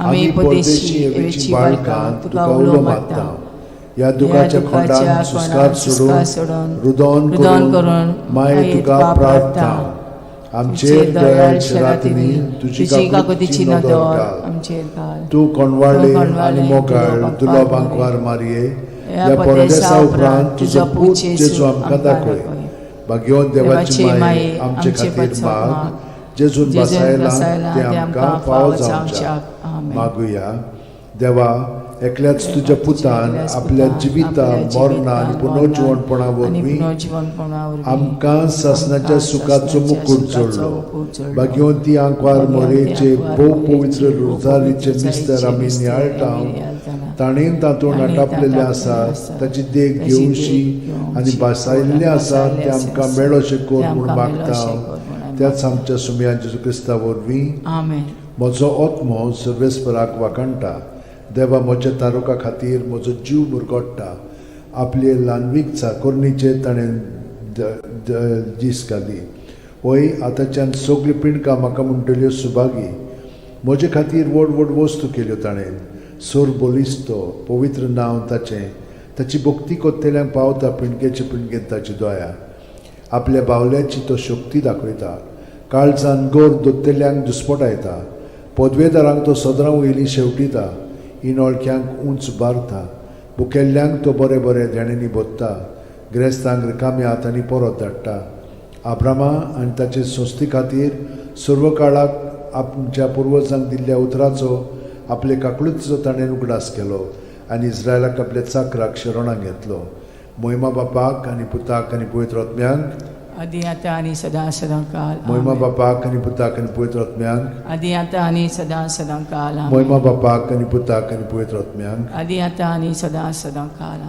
आमी परदेशी एवेची बाळकां तुका उलो मारता. ह्या दुखाच्या खोंडान सुस्कार सोडून रुदोन करून माये तुका प्रार्थना. आमचेर दयाळ शरातींनी तुजी काकुतीची नदर घाल. आमचेर घाल. तूं कोणवाळे आनी मोगाळ तुलो बांकवार मारये, ह्या परदेसा उपरांत तुजो पूत जेजू आमकां दाखय. भाग्यवंत देवाची माये आमचे खातीर माग, जेजून बसायला तें आमकां फावो जावच्याक. मागुया. देवा, एकल्याच तुज्या पुतान आपल्या जिविता मरणा आनी पुनर्जिवणपणा वरवीं आमकां सासणाच्या सुखाचो मुकूट जोडलो. भाग्यवंती आंकवार मोरेचे भोव पवित्र रोजारीचे मिस्तर आमी नियाळटा, ताणें तातूंत आटापलेलें आसा ताची देख घेवशी आनी भासायल्लें आसा तें आमकां मेळोशें कर म्हूण मागता. त्याच आमच्या सुमया जेजू क्रिस्ता वरवीं. आमेन. म्हजो आत्मो सर्वेस्पराक वाखाणटा. देवा, म्हज्या तारुका खातीर म्हजो जीव मुरगोट्टा. आपले ल्हानवीक चाकोरणीचेर ताणें दीस घाली. वय आतांच्यान सगळीं पिंडकां म्हाका म्हणटल्यो सुभागी. म्हजे खातीर व्हड व्हड वस्तू केल्यो ताणें. सोर बलिस्तो पवित्र नांव ताचें. ताची भक्ती कोत्तेल्यांक पावता पिंडकेचे पिंडकेन ताची दया. आपल्या बावल्याची तो शक्ती दाखयता. काळजान गोर दोत्तेल्यांक दुस्पटायता. पदवेदारांक तो सदरां वयली शेवटिता. इनोळक्यांक उंच बारता. भुकेल्ल्यांक तो बरें बरें देण्यांनी भोत्ता. ग्रेस्तांक रिकाम्या हातांनी परत धाडटा. आब्रामा आनी ताचे संस्थे खातीर सर्व काळाक आमच्या पुर्वजांक दिल्ल्या उतराचो आपले काकळुतीचो ताणें उगडास केलो आनी इस्रायलाक आपल्या चाकराक शरणाक घेतलो. मोहिमा बापाक आनी पुताक आनी पवित्र आत्म्यांक. आदी आतां आनी सदां सदां काल. मोहिमा बापाक आनी पुताक आनी पवित्र आत्म्यांक. आदी आतां आनी सदां सदां काल. मोहिमा बापाक आनी पुताक आनी पवित्र आत्म्यांक. आदी आतां आनी सदां सदां काल.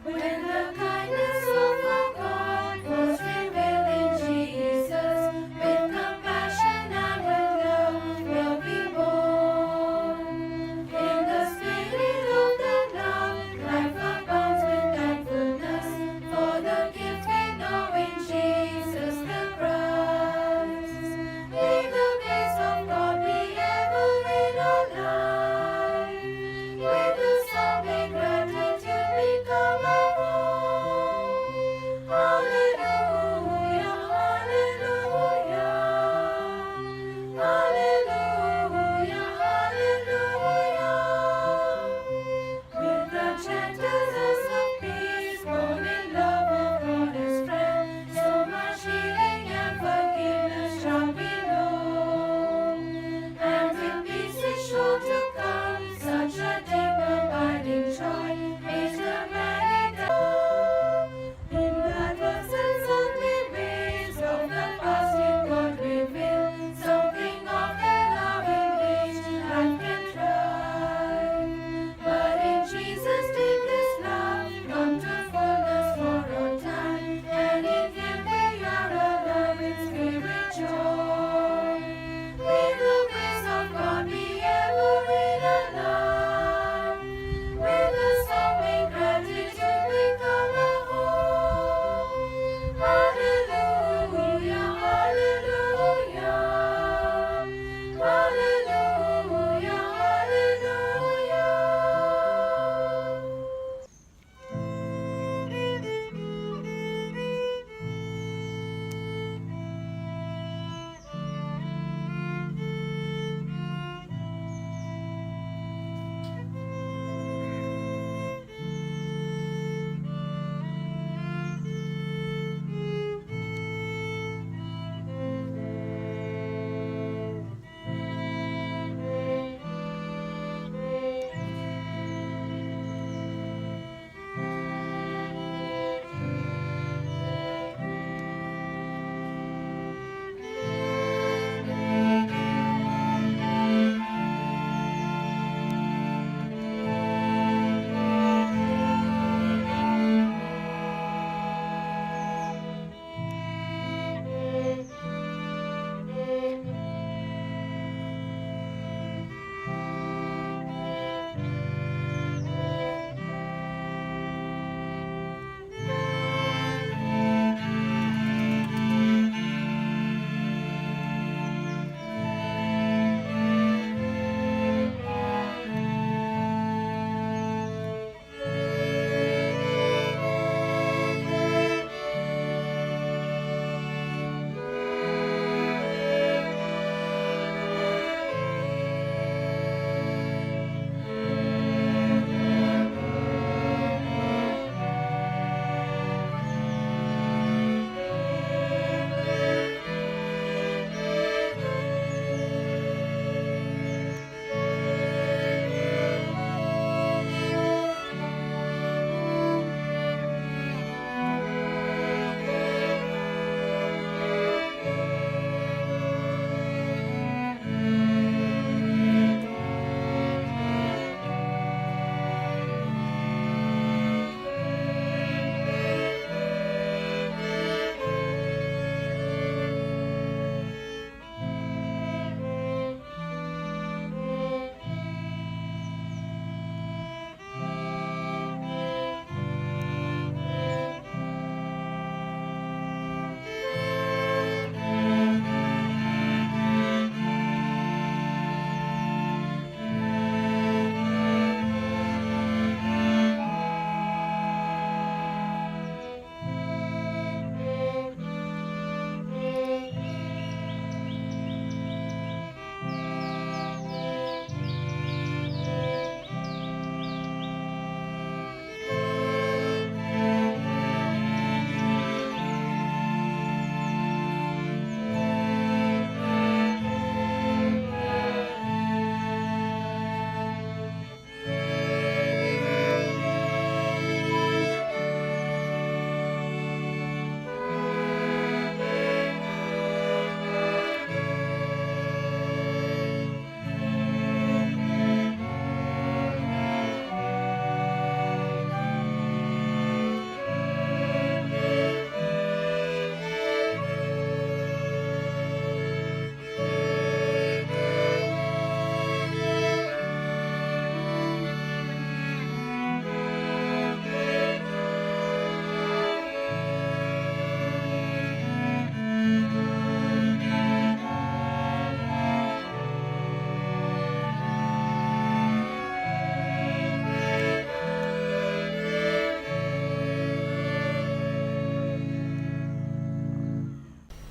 When the kindness of our God was revealed in Jesus, with compassion and with love will be born. In the spirit of that love, life abounds with thankfulness for the gift we know in Jesus the Christ. May the grace of God be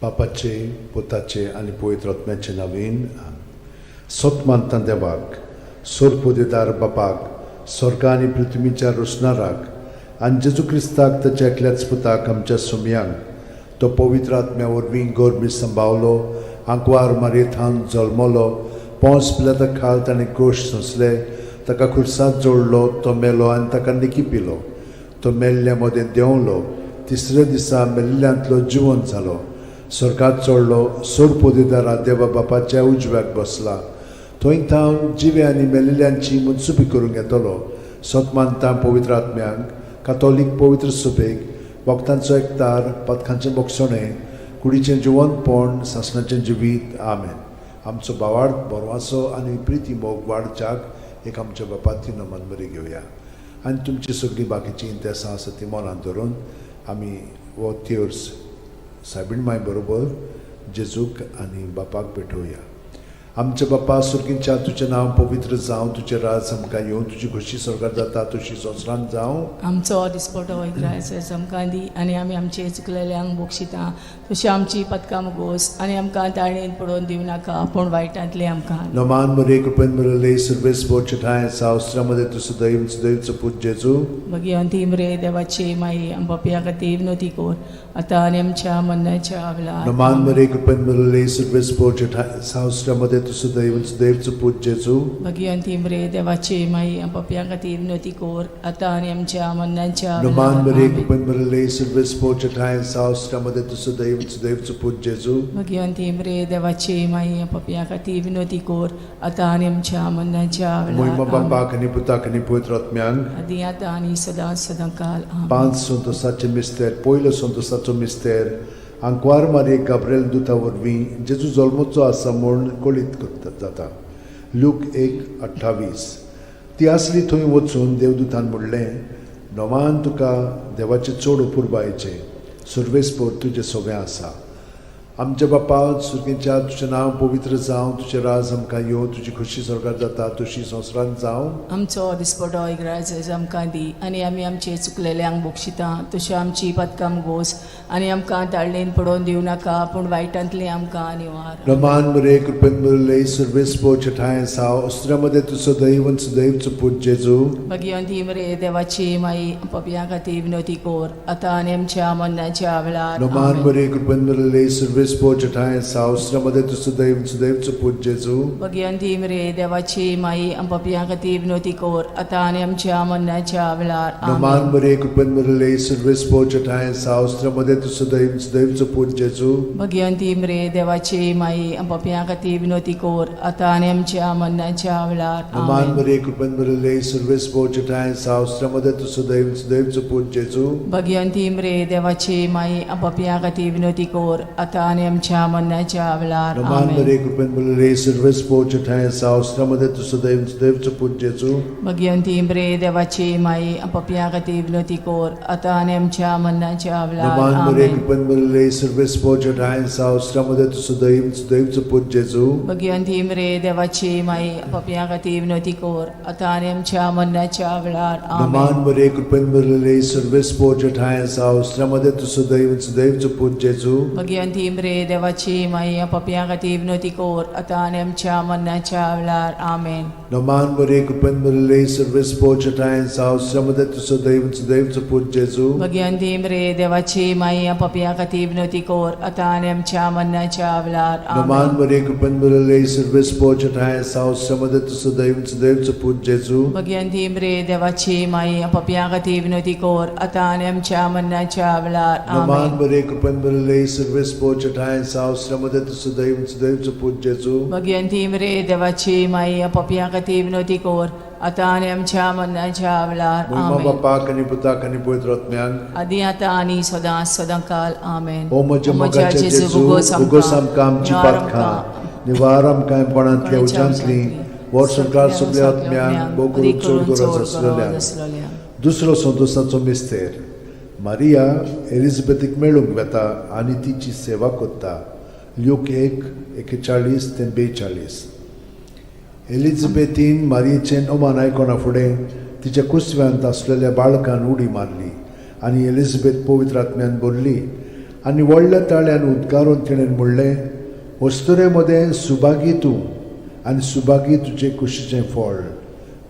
बापाचे, पुताचे आनी पवित्र आत्म्याचे नवीन. सत मानता देवाक, सोरपोदेदार बापाक, स्वर्ग आनी पृथ्वीच्या रोसणाराक, आनी जेजू क्रिस्ताक ताच्या एकल्याच पुताक, आमच्या सुमयांक, तो पवित्र आत्म्या वरवीं गोरमी संभावलो, आंकवार मारयेथावन जल्मलो, पोंस पिलाता खाल ताणें कोश सोंसले, ताका खुर्सात जोडलो, तो मेलो आनी ताका निकी पिलो, तो मेल्ल्या मदें देंवलो, तिसऱ्या दिसा मेल्ल्यांतलो जिवंत जालो, स्वर्गात चडलो, सोरपोदेदारा देवा बापाच्या उजव्याक बसला, थंय थावन जिवे आनी मेल्ल्यांची मनसुबी करूंक येतलो. सत मानता पवित्र आत्म्यांक, कातोलीक पवित्र सुबेक, वखदांचो एकतार, पथकांचें बोगसणें, कुडीचें जिवंतपण, सासणाचें जिवीत. आमेन. आमचो भावार्थ, बरवासो आनी प्रिती मोग वाडच्याक एक आमच्या बापाती नमन बरी घेवया आनी तुमची सगळीं बाकीचीं इंतेसां आसा ती मनांत धरून आमी हो तेर्स सायबीण माय बरोबर जेजूक आनी बापाक भेटोवया. आमच्या बापा सुर्गीच्या, तुजें नांव पवित्र जावं, तुजें राज आमकां येवं, तुजी खोशी स्वर्गार जाता तशी संवसारांत जावं. आमचो दिसपटो इग्रायस आमकां दी आनी आमी आमचे चुकलेल्यांक बक्षिता तशी आमची पदकां मुगोस आनी आमकां ताळेन पडोवन दिवं नाका पूण वायटांतलें आमकां. नमान मरे, कृपेन मरले, सर्वेस पोचठाय सावस्त्रामध्ये तूं सदैव सदैवचो पूत जेजू. भगिवंती मरे देवाची माई, आमच्या खातीर विनोती कोर आतां आनी आमच्या मरणाच्या वेळार. नमान मरे, कृपेन मरले, सर्वेस पोचठाय सावस्त्रामध्ये तूं सदैव सदैवचो पूत जेजू. भगिवंती मरे देवाची माई, आमच्या खातीर विनोती कोर आतां आनी आमच्या मरणाच्या नमान वेळार. मरे, आमेन. कृपेन मरले, सर्वेस पोचठाय सावस्त्रामध्ये तूं सदैव सदैवचो पूत जेजू. भगिवंती मरे देवाची माई, आमच्या खातीर विनोती कोर आतां आनी आमच्या मरणाच्या मोहिमा वेळार. आमेन. बापाक आनी पुताक आनी पवित्र आत्म्यांक. आदी आतां आनी सदां सदां काल. आमेन. पांच संतोसाचे मिस्तेर. पयलो संतोसाचो मिस्तेर, आंकवार मारये गाब्रेल दुता वरवीं जेजू जल्मचो आसा म्हूण कळीत करता जाता. लूक 1:28. ती आसली थंय वचून देवदूतान म्हणलें, नवान तुका देवाचें चड अपुरबायेचें, सर्वेस्पोर तुजें सगळें आसा. आमच्या बापा सुर्गेच्या, तुजें नांव पवित्र जावं, तुजें राज आमकां येवं, तुजी खोशी स्वर्गार जाता तशी संवसारांत जावं. आमचो दिसपटो इग्राज आमकां दी आनी आमी आमचे चुकलेल्यांक बक्षिता तशी आमची पदकां गोस आनी आमकां ताळणेन पडोवन दिवं नाका पूण वायटांतलें आमकां निवार. रमान मरे, कृपेन मरले, सर्वेस्पो छठाय साव अस्त्रामध्ये तूं सदैव सदैवचो पूत जेजू. भगिवंती मरे देवाची माई, पपया खातीर विनोती कोर आतां आनी आमच्या मरणाच्या वेळार. रमान आमेन. मरे, कृपेन मरले, सर्वेस्पो छठाय साव अस्त्रामध्ये तूं सदैव सदैवचो पूत जेजू. भगिवंती मरे देवाची माई, पपया खातीर विनोती कोर आतां आनी आमच्या मरणाच्या वेळार. रमान आमेन. मरे, कृपेन मरले, सर्वेस्पो छठाय साव अस्त्रामध्ये तूं सदैव सदैवचो पूत जेजू. भगिवंती मरे देवाची माई, पपया खातीर विनोती कोर आतां आनी आमच्या मरणाच्या वेळार. रमान आमेन. मरे, कृपेन मरले, सर्वेस्पो छठाय साव अस्त्रामध्ये तूं सदैव सदैवचो पूत जेजू. भगिवंती मरे देवाची माई, पपया खातीर विनोती कोर आतां आनी आमच्या मरणाच्या वेळार. रमान आमेन. मरे, कृपेन मरले, सर्वेस्पो छठाय साव अस्त्रामध्ये तूं सदैव सदैवचो पूत जेजू. भगिवंती मरे देवाची माई, पपया खातीर विनोती कोर आतां आनी आमच्या मरणाच्या वेळार. नमान मरे, आमेन. कृपेन मरले, सर्वेस्पो छठाय सावस्त्रामध्ये तूं सदैव सदैवचो पूत जेजू. भगिवंती मरे देवाची माई, पपया खातीर विनोती कोर आतां आनी आमच्या मरणाच्या वेळार. नमान आमेन. मरे, कृपेन मरले, सर्वेस्पो छठाय सावस्त्रामध्ये तूं सदैव सदैवचो पूत जेजू. भगिवंती मरे देवाची माई, पपया खातीर विनोती कोर आतां आनी आमच्या मरणाच्या वेळार. आमेन. नमान मरे, कृपेन मरले, सर्वेस्पो छठाय सावस्त्रामध्ये तूं सदैव सदैवचो पूत जेजू. भगिवंती मरे देवाची माई, पपया खातीर विनोती कोर आतां आनी आमच्या मरणाच्या वेळार. नमान आमेन. मरे, कृपेन मरले, सर्वेस्पो छठाय सावस्त्रामध्ये तूं सदैव सदैवचो पूत जेजू. भगिवंती मरे देवाची माई, पपया खातीर विनोती कोर आतां आनी आमच्या मरणाच्या वेळार. नमान आमेन. मरे, कृपेन मरले, सर्वेस्पो छठाय सावस्त्रामध्ये तूं सदैव सदैवचो पूत जेजू. भगिवंती मरे देवाची माई, पपया खातीर विनोती कोर आतां आनी आमच्या मरणाच्या वेळार. मोहिमा आमेन. बापाक आनी पुताक आनी पवित्र आत्म्याक. आदी आतां आनी सदां सदां काल. आमेन. ओ म्हज्या मोगाच्या जेजू, उगोस आमकां आमची पातकां, निवार आमकां कोणांतल्या उज्यांतली, वर्संकार सगल्या आत्म्यांक, भोव करून चड गरज आसलेल्या. दुसरो संतोसाचो मिस्तेर, मारिया एलिझाबेथीक मेळूंक वेता आनी तिची सेवा करता. ल्यूक 1:41 ते 42. एलिझाबेथीन मारियेचें अमान आयकना फुडें तिच्या कुसव्यांत आसलेल्या बाळकान उडी मारली आनी एलिझाबेथ पवित्र आत्म्यान भरली. आनी व्हडल्या ताळ्यान उद्गारून तिणें म्हणलें, अस्तुरे मदें सुभागी तूं आनी सुभागी तुजे कुशीचें फळ.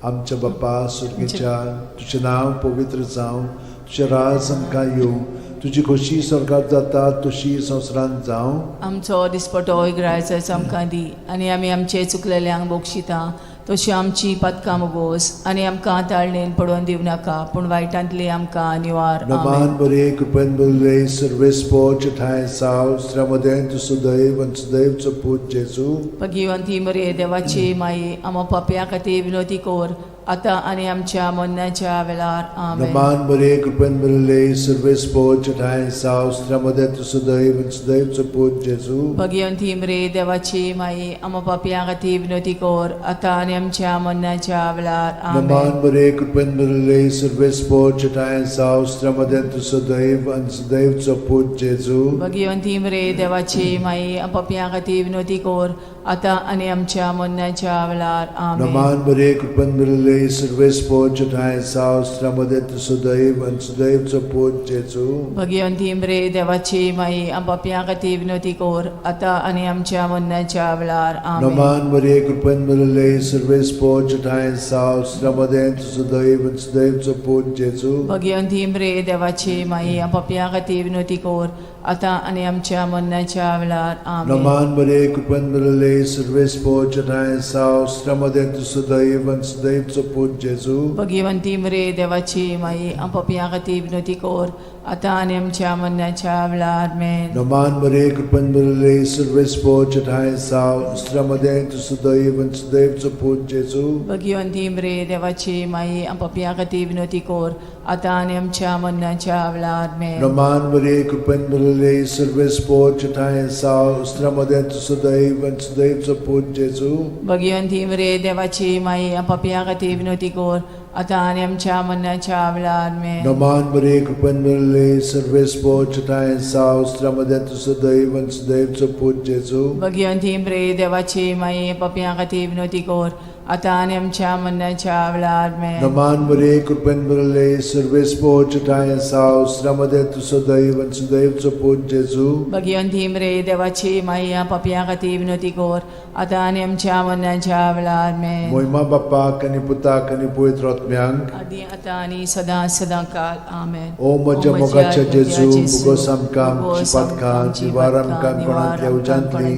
आमच्या बाप्पा सुर्गेच्या, तुजें नांव पवित्र जावं, तुजें राज आमकां येवं, तुजी खोशी स्वर्गात जाता तशी संवसारांत जावं. आमचो दिसपटो इगरायचो आमकां दी आनी आमी आमचे चुकलेल्यांक बक्षिता तशी आमची पातकां मोगोस आनी आमकां ताळणेन पडोवन दिवं नाका पूण वायटांतली आमकां निवार. आमेन. नमान बरे कृपेन बरले सर्वेस्पोच ठांय साव श्रमदें तूं सुदैव आनी सुदैवचो पूत जेजू. भगिवंती मरे देवाची माई, आमा पापया खातीर विनोती कर आतां आनी आमच्या मरणाच्या वेळार. आमेन. नमान बरे कृपेन बरले सर्वेस्पोच ठांय साव श्रमदें तूं सुदैव आनी सुदैवचो पूत जेजू. भगिवंती मरे देवाची माई, आमा पापया खातीर विनोती कर आतां आनी आमच्या मरणाच्या वेळार. आमेन. नमान बरे कृपेन बरले सर्वेस्पोच ठांय साव श्रमदें तूं सुदैव आनी सुदैवचो पूत जेजू. भगिवंती मरे देवाची माई, पापया खातीर विनोती कर आतां आनी आमच्या मरणाच्या वेळार. आमेन. नमान बरे कृपेन बरले सर्वेस्पोच ठांय साव श्रमदें तूं सुदैव आनी सुदैवचो पूत जेजू. भगिवंती मरे देवाची माई, पापया खातीर विनोती कर आतां आनी आमच्या मरणाच्या वेळार. आमेन. नमान मरिये कृपेन भरिल्ले सर्वेस्पोच ठांय साव श्रमदें तुझं सुदैव आनी सुदैवचो पूत जेजू. भगिवंती मरे देवाची माई, पापया खातीर विनोती कर आतां आनी आमच्या मरणाच्या वेळार. आमेन. नमान मरिये कृपेन भरिल्ले सर्वेस्पोच ठांय साव श्रमदें तुझं सुदैव आनी सुदैवचो पूत जेजू. भगिवंती मरे देवाची माई, पापया खातीर विनोती कर आतां आनी आमच्या मरणाच्या वेळार. आमेन. नमान मरिये कृपेन भरिल्ले सर्वेस्पोच ठांय साव श्रमदें तुझं सुदैव आनी सुदैवचो पूत जेजू. भगिवंती मरे देवाची माई, पापया खातीर विनोती कर आतां आनी आमच्या मरणाच्या वेळार. आमेन. नमान मरिये कृपेन भरिल्ले सर्वेस्पोच ठांय साव श्रमदें तुझं सुदैव आनी सुदैवचो पूत जेजू. भगिवंती मरे देवाची माई, पापया खातीर विनोती कर आतां आनी आमच्या मरणाच्या वेळार. आमेन. नमान मरिये कृपेन भरिल्ले सर्वेस्पोच ठांय साव श्रमदें तुझं सुदैव आनी सुदैवचो पूत जेजू. भगिवंती मरे देवाची माई, पापया खातीर विनोती कर आतां आनी आमच्या मरणाच्या वेळार. आमेन. नमान मरिये कृपेन भरिल्ले सर्वेस्पोच ठांय साव श्रमदें तुझं सुदैव आनी सुदैवचो पूत जेजू. भगिवंती मरे देवाची माई, पापया खातीर विनोती कर आतां आनी आमच्या मरणाच्या वेळार. आमेन. मोहिमा बाप्पाक आनी पुताक आनी पवित्र आत्म्यांक, आदी आतां आनी सदां सदां काल. आमेन. ओ म्हज्या मोगाच्या जेजू, मुगोस आमकां आमची पातकां निवार आमकां कोणांतल्या उज्यांतली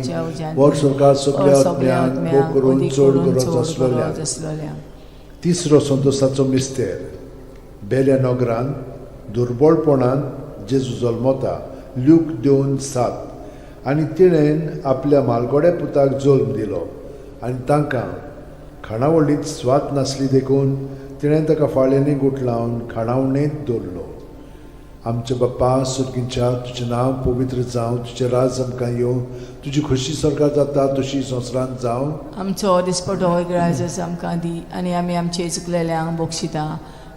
वर सरकार सगल्या आत्म्यांक भोग करून चड गरज आसलेल्या. तिसरो संतोसाचो मिस्तेर. बेल्या नगरान दुर्बळपणान जेजू जल्मता, ल्यूक 2:7. आनी तिणें आपल्या मालगोड्या पुताक जल्म दिलो आनी तांकां खाणावळींत स्वाद नासली देखून तिणें ताका फाळ्यांनी गुठलावन खाणावणेंत दवरलो. आमच्या बाप्पा सुर्गींच्या, तुजें नांव पवित्र जावं, तुजें राज आमकां येवं, तुजी खोशी स्वर्गात जाता तशी संवसारांत जावं. आमचो दिसपटो इगराजच आमकां दी आनी आमी आमचे चुकलेल्यांक बक्षिता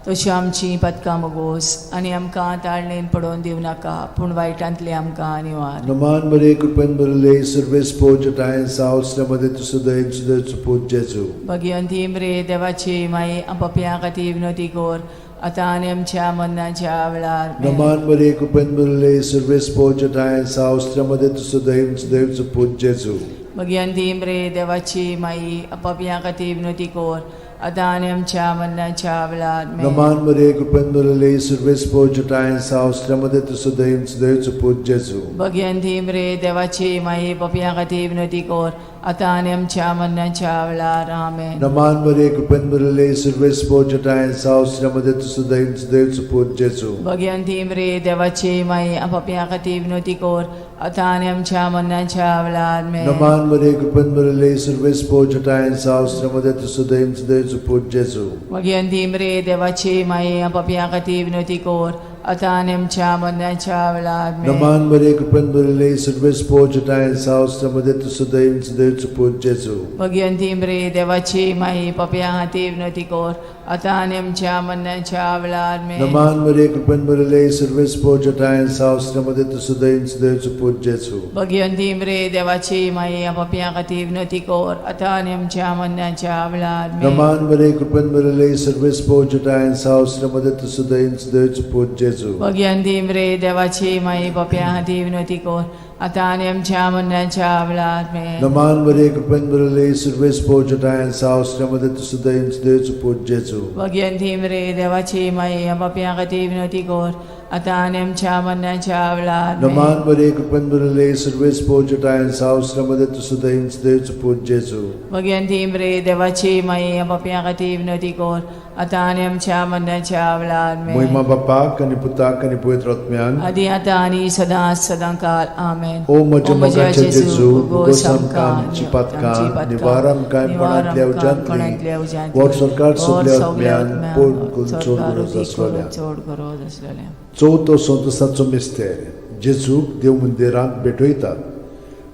तशी आमची पातकां मोगोस आनी आमकां ताळणेन पडोवन दिवं नाका पूण वायटांतली आमकां निवार. नमान बरे कृपेन भरिल्ले सर्वेस्पोज ठांय साव मध्ये तूं सदैव सदैव पूत जेजू. भगिवंती मरे देवाची माई, पापयां खातीर विनोती कर आतां आनी आमच्या मरणाच्या वेळार. आमेन. नमान बरे कृपेन भरिल्ले सर्वेस्पोज ठांय साव मध्ये तूं सदैव सदैव पूत जेजू. भगिवंती मरे देवाची माई, पापयां खातीर विनोती कर आतां आनी आमच्या मरणाच्या वेळार. आमेन. नमान बरे कृपेन भरिल्ले सर्वेस्पोज ठांय साव मध्ये तूं सदैव सदैव पूत जेजू. भगिवंती मरे देवाची माई, पापयां खातीर विनोती कर आतां आनी आमच्या मरणाच्या वेळार. आमेन. नमान बरे कृपेन भरिल्ले सर्वेस्पोज ठांय साव मध्ये तूं सदैव सदैव पूत जेजू. भगिवंती मरे देवाची माई, पापयां खातीर विनोती कर आतां आनी आमच्या मरणाच्या वेळार. आमेन. नमान बरे कृपेन भरिल्ले सर्वेस्पोज ठांय साव मध्ये तूं सदैव सदैव पूत जेजू. भगिवंती मरे देवाची माई, पापयां खातीर विनोती कर आतां आनी आमच्या मरणाच्या वेळार. आमेन. नमान बरे कृपेन भरिल्ले सर्वेस्पोज ठांय साव मध्ये तूं सदैव सदैव पूत जेजू. भगिवंती मरे देवाची माई, पापयां खातीर विनोती कर आतां आनी आमच्या मरणाच्या वेळार आमेन. नमान मरे कृपेन भरिल्ले सर्वेस पोजटाय सावसमध्ये तू सुदैन सुदैवचो पूत जेजू. भगिवंती मरे देवाची माई, पापयां खातीर विनवती कर आतां आनी आमच्या मरणाच्या वेळार आमेन. नमान मरे कृपेन भरिल्ले सर्वेस पोजटाय सावसमध्ये तू सुदैन सुदैवचो पूत जेजू. भगिवंती मरे देवाची माई, पापयां खातीर विनवती कर आतां आनी आमच्या मरणाच्या वेळार आमेन. नमान मरे कृपेन भरिल्ले सर्वेस पोजटाय सावसमध्ये तू सुदैन सुदैवचो पूत जेजू. भगिवंती मरे देवाची माई, पापयां खातीर विनवती कर आतां आनी आमच्या मरणाच्या वेळार आमेन. नमान मरे कृपेन भरिल्ले सर्वेस पोजटाय सावसमध्ये तू सुदैन सुदैवचो पूत जेजू. भगिवंती मरे देवाची माई, पापयां खातीर विनवती कर आतां आनी आमच्या मरणाच्या वेळार आमेन. महिमा बापाक आनी पुताक आनी पवित्र आत्म्याक. आदी आतां आनी सदां सदां काल आमेन. ओ म्हज्या मोगाच्या जेजू, उगोस आमकां आमची पातकां, निवार आमकां कोणांतल्या उज्यांतली, वर सरकार सगल्या आत्म्यान पोड करून चड गरज आसलोल्या. चड गरज आसलेल्या. चवथो संतोसाचो मिस्तेर, जेजूक देव मंदिरांत भेटयतात.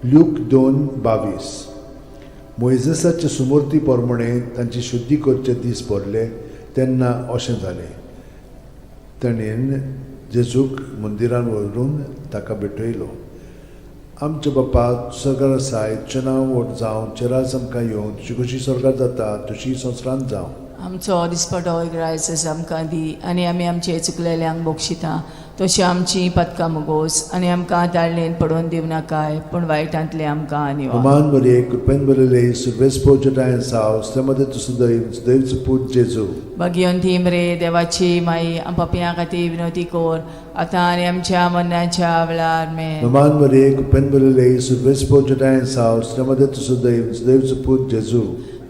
ल्यूक 2:22. मोयजेसाचे सुमूर्ती प्रमाणे तांची शुद्धी करचे दीस भरले तेन्ना अशें जालें, ताणें जेजूक मंदिरान व्हरून ताका भेटयलो. आमच्या बापा सरकार आसाय, तुजें नांव व्हड जावं, तुजें राज आमकां येवं, तुजी कशी सरकार जाता तशी संवसारांत जावं. आमचो दिसपटो ग्रायस आमकां दी आनी आमी आमचे चुकलेल्यांक बक्षिता तशी आमची पदकां मुगोस आनी आमकां ताळणेन पडोवन दिवं नाकाय, पूण वायटांतले आमकां निवार. अमान मरिये, कृपेन भरिल्ले, सुर्वेस पोजटायन साव, मध्ये तू सुदैव, सुदैवचो पूत जेजू. भगिवंती मरे देवाची माई, पापयां खातीर विनवती कर आतां आनी आमच्या मरणाच्या वेळार आमेन. नमान मरिये, कृपेन भरिल्ले, सुर्वेस पोजटायन साव, मध्ये तू सुदैव, सुदैवचो पूत जेजू.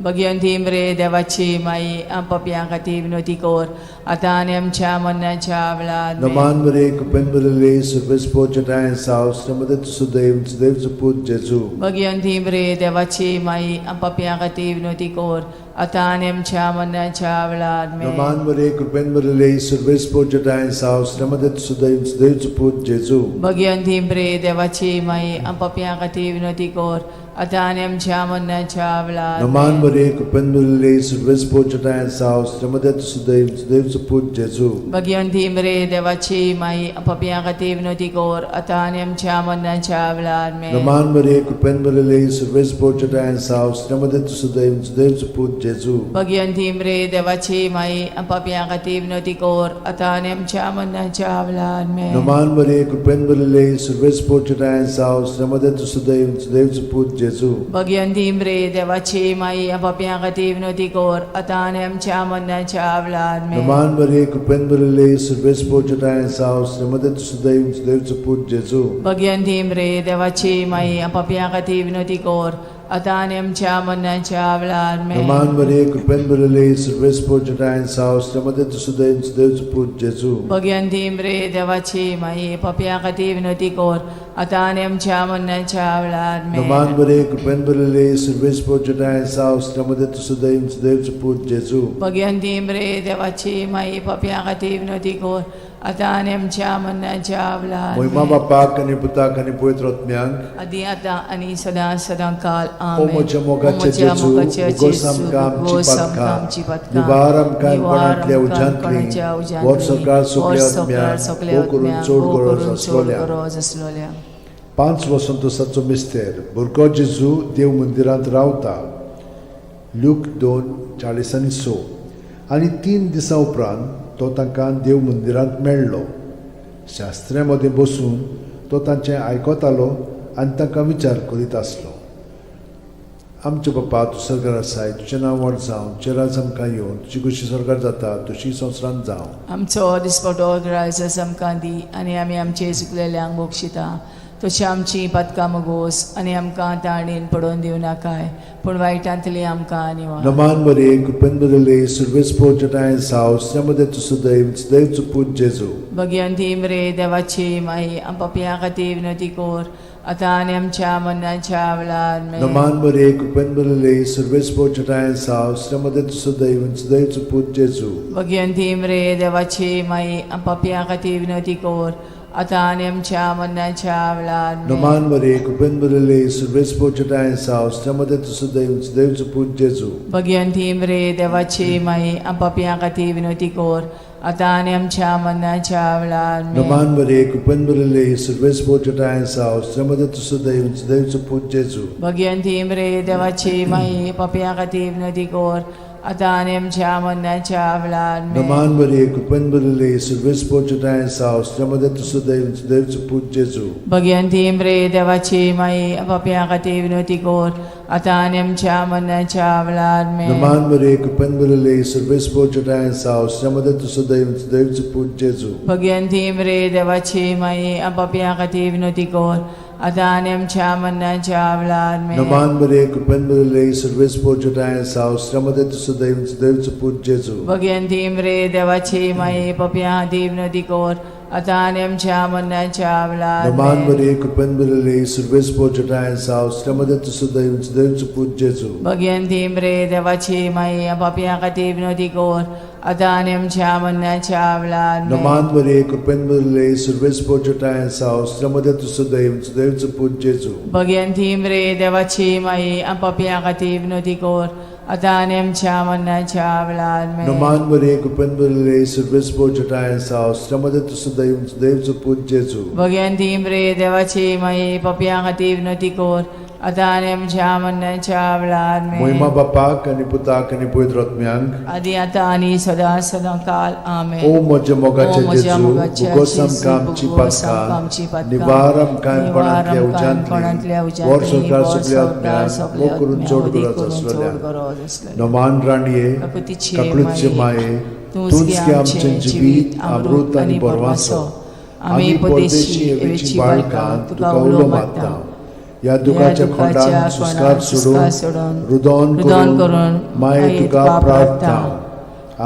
भगिवंती मरे देवाची माई, पापयां खातीर विनवती कर आतां आनी आमच्या मरणाच्या वेळार आमेन. नमान मरिये, कृपेन भरिल्ले, सुर्वेस पोजटायन साव, मध्ये तू सुदैव, सुदैवचो पूत जेजू. भगिवंती मरे देवाची माई, पापयां खातीर विनवती कर आतां आनी आमच्या मरणाच्या वेळार आमेन. नमान मरिये, कृपेन भरिल्ले, सुर्वेस पोजटायन साव, मध्ये तू सुदैव, सुदैवचो पूत जेजू. भगिवंती मरे देवाची माई, पापयां खातीर विनवती कर आतां आनी आमच्या मरणाच्या वेळार नमान आमेन. मरिये, कृपेन भरिल्ले, सुर्वेस पोजटायन साव, मध्ये तू सुदैव, सुदैवचो पूत जेजू. भगिवंती मरे देवाची माई, पापयां खातीर विनवती कर आतां आनी आमच्या मरणाच्या वेळार आमेन. नमान मरिये, कृपेन भरिल्ले, सुर्वेस पोजटायन साव, मध्ये तू सुदैव, सुदैवचो पूत जेजू. भगिवंती मरे देवाची माई, पापयां खातीर विनवती कर आतां आनी आमच्या मरणाच्या वेळार आमेन. नमान मरिये, कृपेन भरिल्ले, सुर्वेस पोजटायन साव, मध्ये तू सुदैव, सुदैवचो पूत जेजू. भगिवंती मरे देवाची माई, पापयां खातीर विनवती कर आतां आनी आमच्या मरणाच्या वेळार आमेन. नमान मरिये, कृपेन भरिल्ले, सुर्वेस पोजटायन साव, मध्ये तू सुदैव, सुदैवचो पूत जेजू. भगिवंती मरे देवाची माई, पापयां खातीर विनवती कर आतां आनी आमच्या मरणाच्या वेळार आमेन. नमान मरिये, कृपेन भरिल्ले, सुर्वेस पोजटायन साव, मध्ये तू सुदैव, सुदैवचो पूत जेजू. भगिवंती मरे देवाची माई, पापयां खातीर विनवती कर आतां आनी आमच्या मरणाच्या वेळार आमेन. नमान मरिये, कृपेन भरिल्ले, सुर्वेस पोजटायन साव, मध्ये तू सुदैव, सुदैवचो पूत जेजू. भगिवंती मरे देवाची माई, पापयां खातीर विनवती कर आतां आनी आमच्या मरणाच्या वेळार महिमा आमेन. बापाक आनी पुताक आनी पवित्र आत्म्याक. आदी आतां आनी सदां सदां काल ओ आमेन. म्हज्या मोगाच्या जेजू, उगोस आमकां आमची पातकां, निवार आमकां कोणांतल्या उज्यांतली, वर सरकार सगल्या आत्म्याक, भोव करून चड गरज आसलोल्या. गरज आसलोल्या. पांच वसंतोसाचो मिस्तेर, भुरगो जेजू देव मंदिरांत रावता. ल्यूक 2:46. आनी 3 दिसां उपरांत तो तांकां देव मंदिरांत मेळ्ळो. शास्त्र्यां मदें बसून तो तांचें आयकतालो आनी तांकां विचार करीत आसलो. आमचे बापा, तूं सरकार आसाय, तुजें नांव व्हड जावं, तुजें राज आमकां येवं, तुजी कशी सरकार जाता तशी संवसारांत जावं. आमचो दिसपटो ग्रायस आमकां दी आनी आमी आमचे चुकलेल्यांक बक्षिता तशी आमची पातकां मगोस आनी आमकां ताणेन पडोवन दिवं नाकाय, पूण वायटांतली आमकां निवार. नमान मरिये, कृपेन भरिल्ले, सुर्वेस पोजटायन साव, मध्ये तूं सुदैव, सुदैवचो पूत जेजू. भगिवंती मरे देवाची माई, पापयां खातीर विनवती कर आतां आनी आमच्या मरणाच्या वेळार आमेन. नमान मरिये, कृपेन भरिल्ले, सुर्वेस पोजटायन साव, मध्ये तूं सुदैव, सुदैवचो पूत जेजू. भगिवंती मरे देवाची माई, पापयां खातीर विनवती कर आतां आनी आमच्या मरणाच्या वेळार आमेन. नमान मरे कृपेन भरिल्ले सर्वेस्पोर आसा हस्त्यामध्ये तुजो दैव देवचो पूत जेजू. भगिवंती मरे देवाची माई, पापयां खातीर विनवती कर, आतां आनी आमच्या मरणाच्या वेळार आमेन. नमान मरे कृपेन भरिल्ले सर्वेस्पोर आसा हस्त्यामध्ये तुजो दैव देवचो पूत जेजू. भगिवंती मरे देवाची माई, पापयां खातीर विनवती कर, आतां आनी आमच्या मरणाच्या वेळार आमेन. नमान मरे कृपेन भरिल्ले सर्वेस्पोर आसा हस्त्यामध्ये तुजो दैव देवचो पूत जेजू. भगिवंती मरे देवाची माई, पापयां खातीर विनवती कर, आतां आनी आमच्या मरणाच्या वेळार आमेन. नमान मरे कृपेन भरिल्ले सर्वेस्पोर आसा हस्त्यामध्ये तुजो दैव देवचो पूत जेजू. भगिवंती मरे देवाची माई, पापयां खातीर विनवती कर, आतां आनी आमच्या मरणाच्या वेळार आमेन. नमान मरे कृपेन भरिल्ले सर्वेस्पोर आसा हस्त्यामध्ये तुजो दैव देवचो पूत जेजू. भगिवंती मरे देवाची माई, पापयां खातीर विनवती कर, आतां आनी आमच्या मरणाच्या वेळार नमान आमेन. मरे कृपेन भरिल्ले सर्वेस्पोर आसा हस्त्यामध्ये तुजो दैव देवचो पूत जेजू. भगिवंती मरे देवाची माई, पापयां खातीर विनवती कर, आतां आनी आमच्या मरणाच्या वेळार आमेन. नमान मरे कृपेन भरिल्ले सर्वेस्पोर आसा हस्त्यामध्ये तुजो दैव देवचो पूत जेजू. भगिवंती मरे देवाची माई, पापयां खातीर विनवती कर, आतां आनी आमच्या मरणाच्या वेळार आमेन. नमान मरे कृपेन भरिल्ले सर्वेस्पोर आसा हस्त्यामध्ये तुजो दैव देवचो पूत जेजू. भगिवंती मरे देवाची माई, पापयां खातीर विनवती कर, आतां आनी आमच्या मरणाच्या वेळार आमेन. मोहिमा बापाक आनी पुताक आनी पवित्र आत्म्यांक, आदी आतां आनी सदां सदां काल आमेन. ओ म्हज्या मोगाचे ओ म्हज्या जेजू, मोगाचे भोगोस जेजू, आमकां आमची भोगोस आमकां आमची पातकां, पातकां, निवार आमकां निवार कोणांतल्या आमकां कोणांतल्या उज्यांतली, वर उज्यांतली, संवसार वर सगल्या संवसार आत्म्यांक, सगल्या मोग करून आत्म्यांक, चड मोग गरज करून चड आसलेल्या. गरज आसलेल्या. नमान राणये, काकुतीचे काकळूतचे माये, माये, तूंच तूंच गे गे आमचें जिवीत अमृत आनी बरवासो. आमी परदेशी हेवेची बाळकां तुका उलो मारता. ह्या दुखाच्या खोंडान सुस्कार सोडून रुदोन रुदोन करून करून माये तुका प्रार्थना.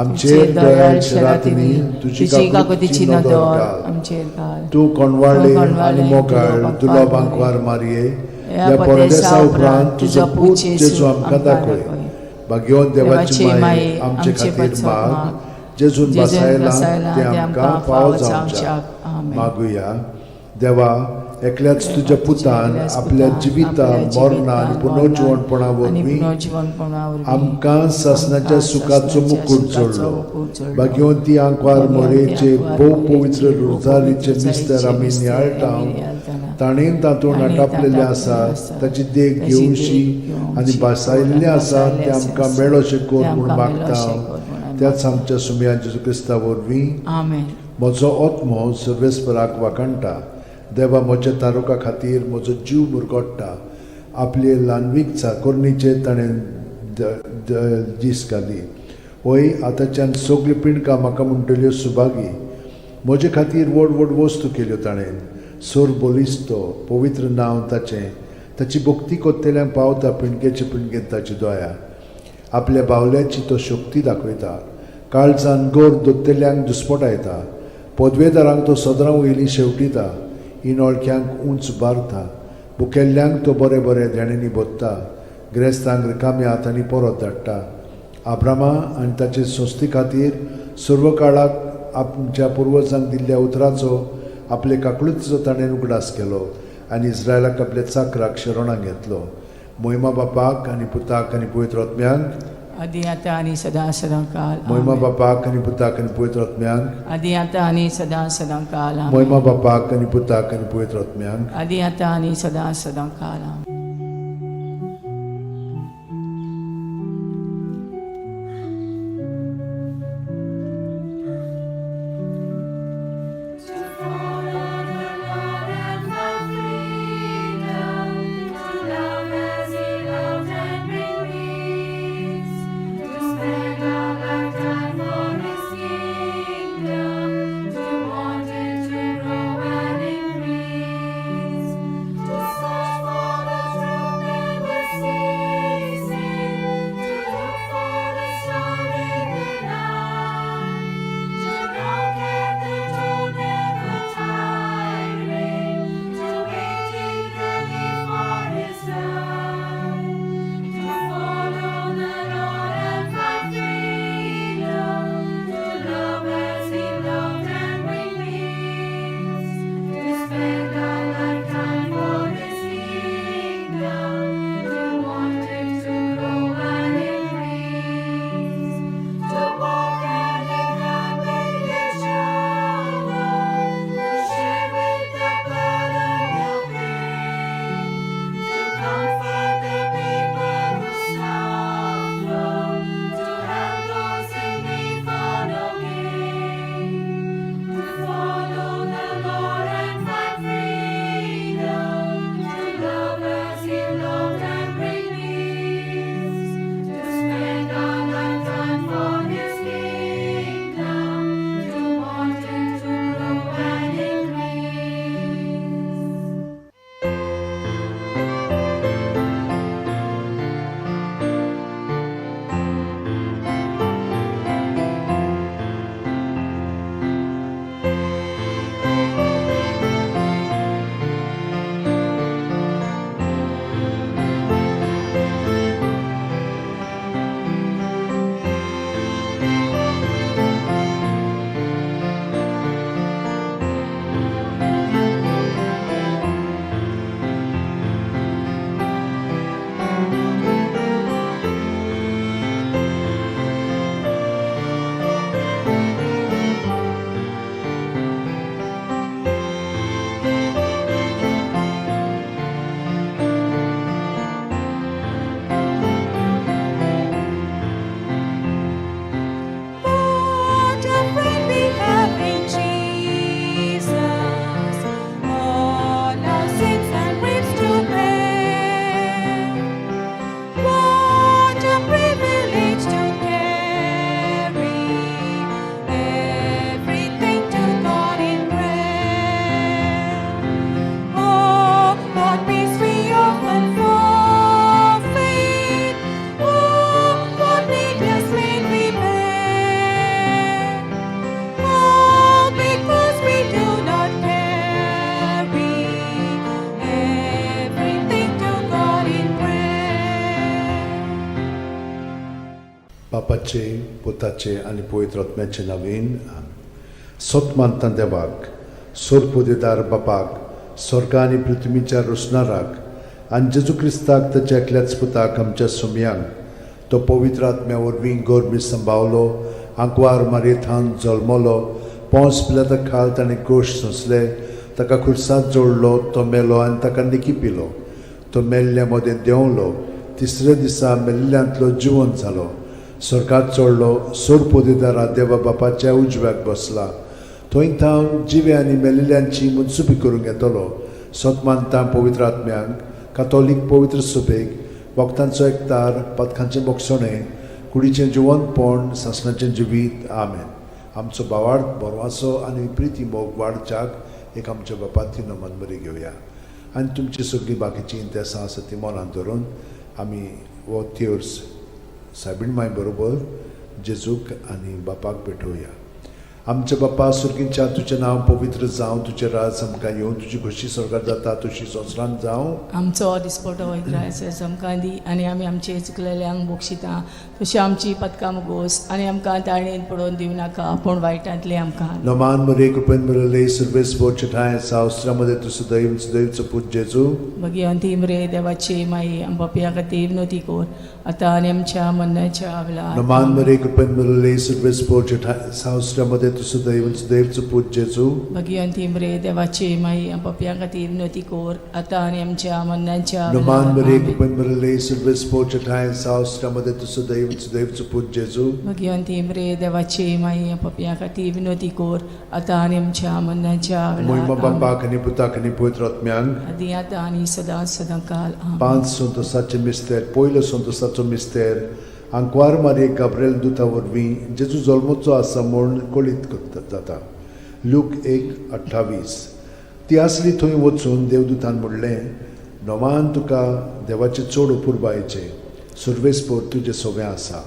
आमचेर दयाळ शरातींनी तुजी काकुतीची नदर घाल. आमचेर घाल. तूं कोणवाळे तूं कोणवाळे आनी मोगाळ दुलो दुलो बांकवार बांकवार मारये, ह्या ह्या परदेसा परदेसा उपरांत उपरांत तुजो तुजो पूत पूत जेजू जेजू आमकां आमकां दाखय. दाखय. भाग्यवंत देवाची देवाची माये, माये, आमचे आमचे खातीर पचत माग, माग, जेजून जेजून बसायला बसायला ते आमकां फावो जावच्याक. आमेन. मागुया. देवा, एकल्याच तुज्या पुतान एकल्याच आपल्या पुतान जिविता आपल्या मरणा आनी जिवितान, पुनर्जिवणपणा आनी वरवीं पुनर्जिवणपणा वरवीं आमकां सासणाच्या आमकां सुखाचो सासणाच्या मुकूट सुखाचो जोडलो. मुकूट जोडलो. भाग्यवंती आंकवार भाग्यवंती मोरेचे आंकवार भोव मोरेचे पवित्र भोव रोजारीचे पवित्र मिस्तर आमी रोजारीचे नियाळटा, मिस्तर आमी नियाळटाना, ताणें तातूंत ताणें आटापलेलें तातूंत आसा आसा, ताची देख ताची देख घेवची घेवची आनी भासायल्लें आसा आनी तें आमकां आसा, मेळोशें कर तें म्हूण आमकां मागता. मेळोशें कर म्हूण आमी त्याच आमच्या सुमया जेजू क्रिस्ता वरवीं. आमेन. म्हजो आत्मो सर्वेस्पराक वाखाणटा. देवा म्हज्या तारुका खातीर म्हजो जीव मुरगोट्टा. आपले ल्हानवीक चाकोरणीचेर ताणें दीस घाली. वय आतांच्यान सगल्यो पिंडकां म्हाका म्हणटल्यो सुभागी. म्हजे खातीर व्हड व्हड वस्तू केल्यो ताणें. सोर बलिस्तो पवित्र नांव ताचें. ताची भक्ती कोत्तेल्यांक पावता पिंडकेचे पिंडकेन ताची दया. आपल्या बावल्याची तो शक्ती दाखयता. काळजान गोर दोत्तेल्यांक दुस्पटायता. पदवेदारांक तो सदरां वयली शेवटिता. इनोळख्यांक उंच बारता. भुकेल्ल्यांक तो बरें बरें देण्यांनी भोत्ता. ग्रेस्तांक रिकाम्या हातांनी परत धाडटा. आब्रामा आनी ताचे संस्थे खातीर सर्व काळाक आमच्या पुर्वजांक दिल्ल्या उतराचो आपले काकळुतीचो ताणें उगडास केलो आनी इस्रायलाक आपल्या चाकराक शरणाक घेतलो. मोहिमा बापाक आनी पुताक आनी पवित्र आत्म्यांक, आदी आतां आनी सदां सदां काल मोहिमा आमेन. बापाक आनी पुताक आनी पवित्र आत्म्यांक, आदी आतां आनी सदां सदां काल आमेन. मोहिमा बापाक आनी पुताक आनी पवित्र आत्म्यांक, आदी आतां आनी सदां सदां काल आमेन. To follow the Lord and find freedom, to love as He loved and bring peace, to spend our lifetime for His kingdom, to want it to grow and increase, to search for the बापाचे, पुताचे आनी पवित्र आत्म्याचे नवीन. सत मानता देवाक, सोरपुदेदार बापाक, स्वर्गा आनी पृथ्वीच्या रोसणाराक, आनी जेजू क्रिस्ताक, ताच्या एकल्याच पुताक, आमच्या सुमयांक, तो पवित्र आत्म्या वरवीं गोरमी संभावलो, आंकवार मारयेथान जल्मलो, पोंस पिलाता खाल ताणें गोश सोंसले, ताका खुर्सांत जोडलो, तो मेलो आनी ताका निकी पिलो, तो मेल्ल्या मदें देंवलो, तिसऱ्या दिसा मेल्ल्यांतलो जिवन जालो, स्वर्गात चडलो, सोरपोदेदारा देवा बापाच्या उजव्याक बसला, थंय थावन जिवे आनी मेल्ल्यांची मुनसुबी करूंक येतलो. सत मानता पवित्र आत्म्यांक, कातोलीक पवित्र सभेक, वखदांचो एकतार, पदकांचें बोगसणें, कुडीचें जिवनपण, सासणाचें जिवीत. आमेन. आमचो भावार्थ, बरवासो आनी प्रिती मोग वाडच्याक एक आमच्या बापाती नमन बरी घेवया आनी तुमची सगळीं बाकीचीं इंतेसां आसा ती मनांत धरून आमी हो तेर्स सायबीण माय बरोबर जेजूक आनी बापाक भेटोवया. आमच्या बापा सुर्गींच्या, तुजें नांव पवित्र जावं, तुजें राज आमकां येवं, तुजी खोशी स्वर्गात जाता तशी संवसारांत जावं. आमचो दिसपटो ग्रास आमकां दी आनी आमी आमचे चुकलेल्यांक बक्षिता तशी आमची पदकां मुगोस आनी आमकां ताळणेन पडोवन दिवं नाका, पूण वायटांतले आमकां. नमान मरे, कृपेन मिळले, सर्वेस बोचठाय सावस्त्रामध्ये तू सदैव सदैवचो पूत जेजू. भगिवंती मरे देवाची माई, आम पापया खातीर विनवती कर, आतां आनी आमच्या मरणाच्या वेळार. नमान मरे, कृपेन मिळले, सर्वेस बोचठाय सावस्त्रामध्ये तू सदैव सदैवचो पूत जेजू. भगिवंती मरे देवाची माई, आम पापया खातीर विनवती कर, आतां आनी आमच्या मरणाच्या नमान वेळार. मरे, आमेन. कृपेन मिळले, सर्वेस बोचठाय सावस्त्रामध्ये तू सदैव सदैवचो पूत जेजू. भगिवंती मरे देवाची माई, आम पापया खातीर विनवती कर, आतां आनी आमच्या मरणाच्या मोहिमा वेळार. आमेन. बापाक आनी पुताक आनी पवित्र आत्म्यांक. आदी आतां आनी सदां सदां काल. आमेन. पांच संतोसाचे मिस्तेर. पयलो संतोसाचो मिस्तेर, आंकवार मारयेक गाब्रेल दुता वरवीं जेजू जल्मचो आसा म्हूण कळीत जाता. लूक 1:28. ती आसली थंय वचून देवदूतान म्हणलें, नोमान तुका देवाचें चड अपुरबायेचें, सुर्वेसपोर तुजें सोवें आसा.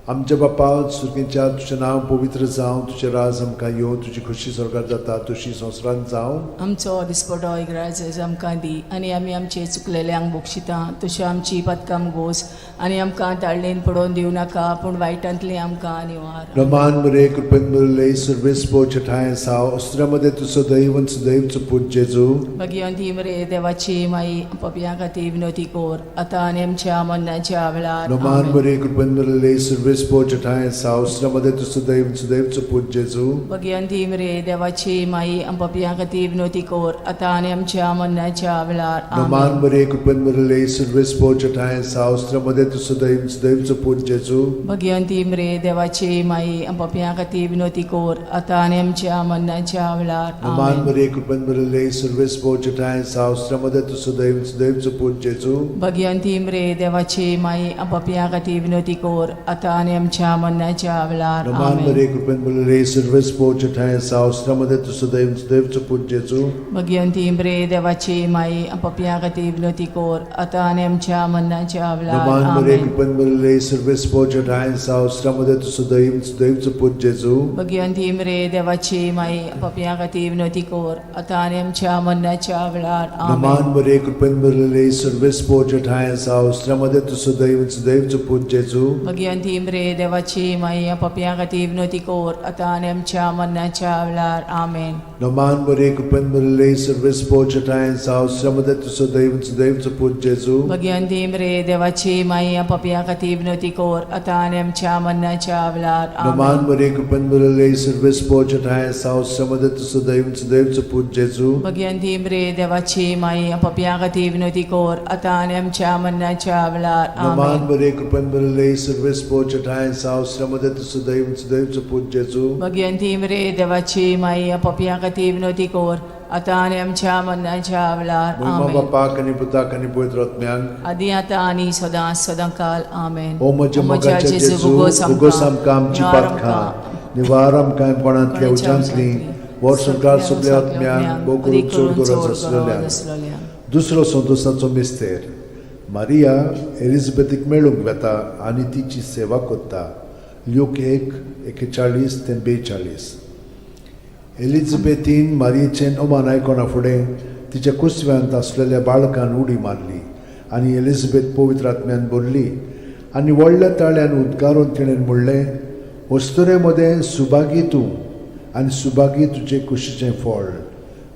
आमच्या बापा सुर्गेच्या, तुजें नांव पवित्र जावं, तुजें राज आमकां येवं, तुजी खोशी स्वर्गात जाता तशी संवसारांत जावं. आमचो दिसपटो इग्राज आमकां दी आनी आमी आमचे चुकलेल्यांक बक्षिता तश्यो आमची पदकां गोस आनी आमकां ताळणेन पडोवन दिवं नाका, पूण वायटांतली आमकां निवार. रमान मरे, कृपेन मिळले, सर्वेस ठाय साव अस्त्रामध्ये तू सदैव सदैवचो पूत जेजू. भगिवंती मरे देवाची माई, पपया खातीर विनवती कर, आतां आनी आमच्या मरणाच्या वेळार. रमान आमेन. मरे, कृपेन मिळले, सर्वेस ठाय साव अस्त्रामध्ये तू सदैव सदैवचो पूत जेजू. भगिवंती मरे देवाची माई, पपया खातीर विनवती कर, आतां आनी आमच्या मरणाच्या वेळार. रमान आमेन. मरे, कृपेन मिळले, सर्वेस ठाय साव अस्त्रामध्ये तू सदैव सदैवचो पूत जेजू. भगिवंती मरे देवाची माई, पपया खातीर विनवती कर, आतां आनी आमच्या मरणाच्या वेळार. रमान आमेन. मरे, कृपेन मिळले, सर्वेस ठाय साव अस्त्रामध्ये तू सदैव सदैवचो पूत जेजू. भगिवंती मरे देवाची माई, पपया खातीर विनवती कर, आतां आनी आमच्या मरणाच्या वेळार. रमान आमेन. मरे, कृपेन मिळले, सर्वेस ठाय साव अस्त्रामध्ये तू सदैव सदैवचो पूत जेजू. भगिवंती मरे देवाची माई, पपया खातीर विनवती कर, आतां आनी आमच्या मरणाच्या वेळार. नमान मरे, आमेन. कृपेन मिळले, सर्वेस ठाय साव अस्त्रामध्ये तू सदैव सदैवचो पूत जेजू. भगिवंती मरे देवाची माई, पपया खातीर विनवती कर, आतां आनी आमच्या मरणाच्या वेळार. नमान आमेन. मरे, कृपेन मिळले, सर्वेस ठाय साव अस्त्रामध्ये तू सदैव सदैवचो पूत जेजू. भगिवंती मरे देवाची माई, पपया खातीर विनवती कर, आतां आनी आमच्या मरणाच्या वेळार. आमेन. नमान मरे, कृपेन मिळले, सर्वेस ठाय साव अस्त्रामध्ये तू सदैव सदैवचो पूत जेजू. भगिवंती मरे देवाची माई, पपया खातीर विनवती कर, आतां आनी आमच्या मरणाच्या वेळार. नमान आमेन. मरे, कृपेन मिळले, सर्वेस ठाय साव अस्त्रामध्ये तू सदैव सदैवचो पूत जेजू. भगिवंती मरे देवाची माई, पपया खातीर विनवती कर, आतां आनी आमच्या मरणाच्या वेळार. नमान आमेन. मरे, कृपेन मिळले, सर्वेस ठाय साव अस्त्रामध्ये तू सदैव सदैवचो पूत जेजू. भगिवंती मरे देवाची माई, पपया खातीर विनवती कर, आतां आनी आमच्या मरणाच्या वेळार. महिमा आमेन. बापाक आनी पुताक आनी पवित्र आत्म्याक. आदी आतां आनी सदां सदां काल. आमेन. ओ म्हज्या मोगाच्या जेजू, उगोस आमकां आमची पातकां, निवार आमकां कोणांतल्या उज्यांतली, वर्सभर सगल्या आत्म्यांक, भोव करून चड गरज आसलेल्या. दुसरो संतोसाचो मिस्तेर, मारिया एलिझाबेथीक मेळूंक वेता आनी तिची सेवा करता. ल्यूक 1:41 ते 42. एलिझाबेथीन मारियेचें अमान आयकना फुडें तिच्या कुसव्यांत आसलेल्या बाळकान उडी मारली आनी एलिझाबेथ पवित्र आत्म्यान भरली. आनी व्हडल्या ताळ्यान उद्गारून तिणें म्हणलें, अस्तुरे मदें सुभागी तूं आनी सुभागी तुजे कुशीचें फळ.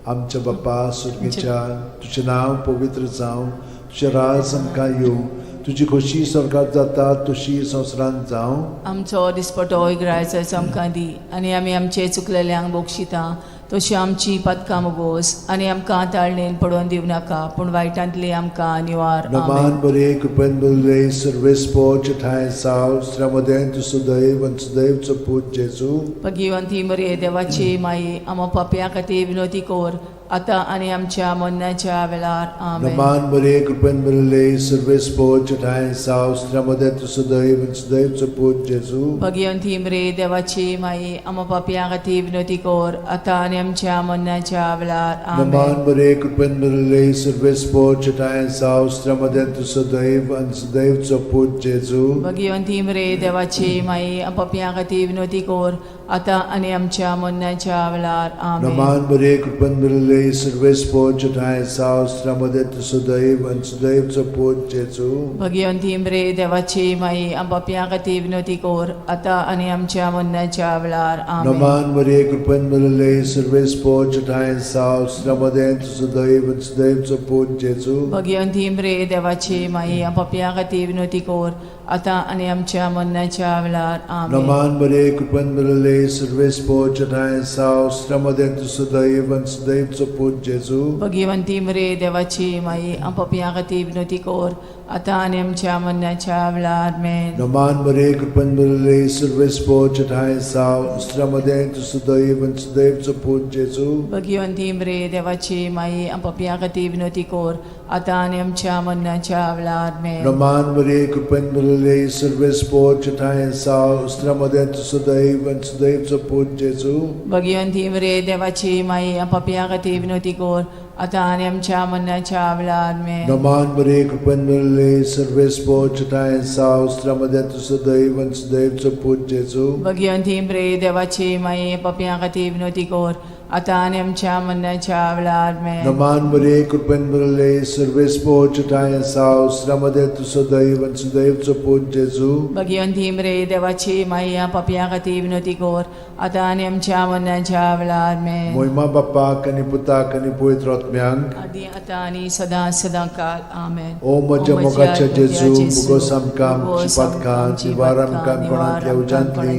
आमच्या बापा सुर्गीच्या, तुजें नांव पवित्र जावं, तुजें राज आमकां येवं, तुजी खोशी स्वर्गात जाता तशी संवसारांत जावं. आमचो दिसपटो इगरायचो आमकां दी आनी आमी आमचे चुकलेल्यांक बक्षिता तशी आमची पदकां मोगोस आनी आमकां ताळणेन पडोवन दिवं नाका पूण वायटांतली आमकां निवार. नमान आमेन. बरे कृपेन बरले सर्वेस्पोच ठांय साव स्त्र्यामदें तूं सुदैव आनी सुदैवचो पूत जेजू. भगिवंती मरे देवाची माई, आमा पापया खातीर विनोती कर आतां आनी आमच्या मरणाच्या वेळार. आमेन. नमान बरे कृपेन बरले सर्वेस्पोच ठांय साव स्त्र्यामदें तूं सुदैव आनी सुदैवचो पूत जेजू. भगिवंती मरे देवाची माई, आमा पापया खातीर विनोती कर आतां आनी आमच्या मरणाच्या वेळार. आमेन. नमान बरे कृपेन बरले सर्वेस्पोच ठांय साव स्त्र्यामदें तूं सुदैव आनी सुदैवचो पूत जेजू. भगिवंती मरे देवाची माई, पापया खातीर विनोती कर आतां आनी आमच्या मरणाच्या वेळार. आमेन. नमान बरे कृपेन बरले सर्वेस्पोच ठांय साव स्त्र्यामदें तूं सुदैव आनी सुदैवचो पूत जेजू. भगिवंती मरे देवाची माई, पापया खातीर विनोती कर आतां आनी आमच्या मरणाच्या वेळार. आमेन. नमान मरिये कृपेन भरिल्ले सर्वेस्पोच ठांय साव स्त्र्यामदें तूं सुदैव आनी सुदैवचो पूत जेजू. भगिवंती मरे देवाची माई, पापया खातीर विनोती कर आतां आनी आमच्या मरणाच्या वेळार. आमेन. नमान मरिये कृपेन भरिल्ले सर्वेस्पोच ठांय साव स्त्र्यामदें तूं सुदैव आनी सुदैवचो पूत जेजू. भगिवंती मरे देवाची माई, पापया खातीर विनोती कर आतां आनी आमच्या मरणाच्या वेळार. आमेन. नमान मरिये कृपेन भरिल्ले सर्वेस्पोच ठांय साव स्त्र्यामदें तूं सुदैव आनी सुदैवचो पूत जेजू. भगिवंती मरे देवाची माई, पापया खातीर विनोती कर आतां आनी आमच्या मरणाच्या वेळार. आमेन. नमान मरिये कृपेन भरिल्ले सर्वेस्पोच ठांय साव स्त्र्यामदें तूं सुदैव आनी सुदैवचो पूत जेजू. भगिवंती मरे देवाची माई, पापया खातीर विनोती कर आतां आनी आमच्या मरणाच्या वेळार. आमेन. नमान मरिये कृपेन भरिल्ले सर्वेस्पोच ठांय साव स्त्र्यामदें तूं सुदैव आनी सुदैवचो पूत जेजू. भगिवंती मरे देवाची माई, पापया खातीर विनोती कर आतां आनी आमच्या मरणाच्या वेळार. आमेन. नमान मरिये कृपेन भरिल्ले सर्वेस्पोच ठांय साव स्त्र्यामदें तूं सुदैव आनी सुदैवचो पूत जेजू. भगिवंती मरे देवाची माई, पापया खातीर विनोती कर आतां आनी आमच्या मरणाच्या वेळार. आमेन. मोहिमा बाप्पाक आनी पुताक आनी पवित्र आत्म्यांक, आदी आतां आनी सदां सदां काल. आमेन. ओ म्हज्या मोगाच्या जेजू, मुगोस आमकां आमची पातकां निवार आमकां कोणांतल्या उज्यांतली,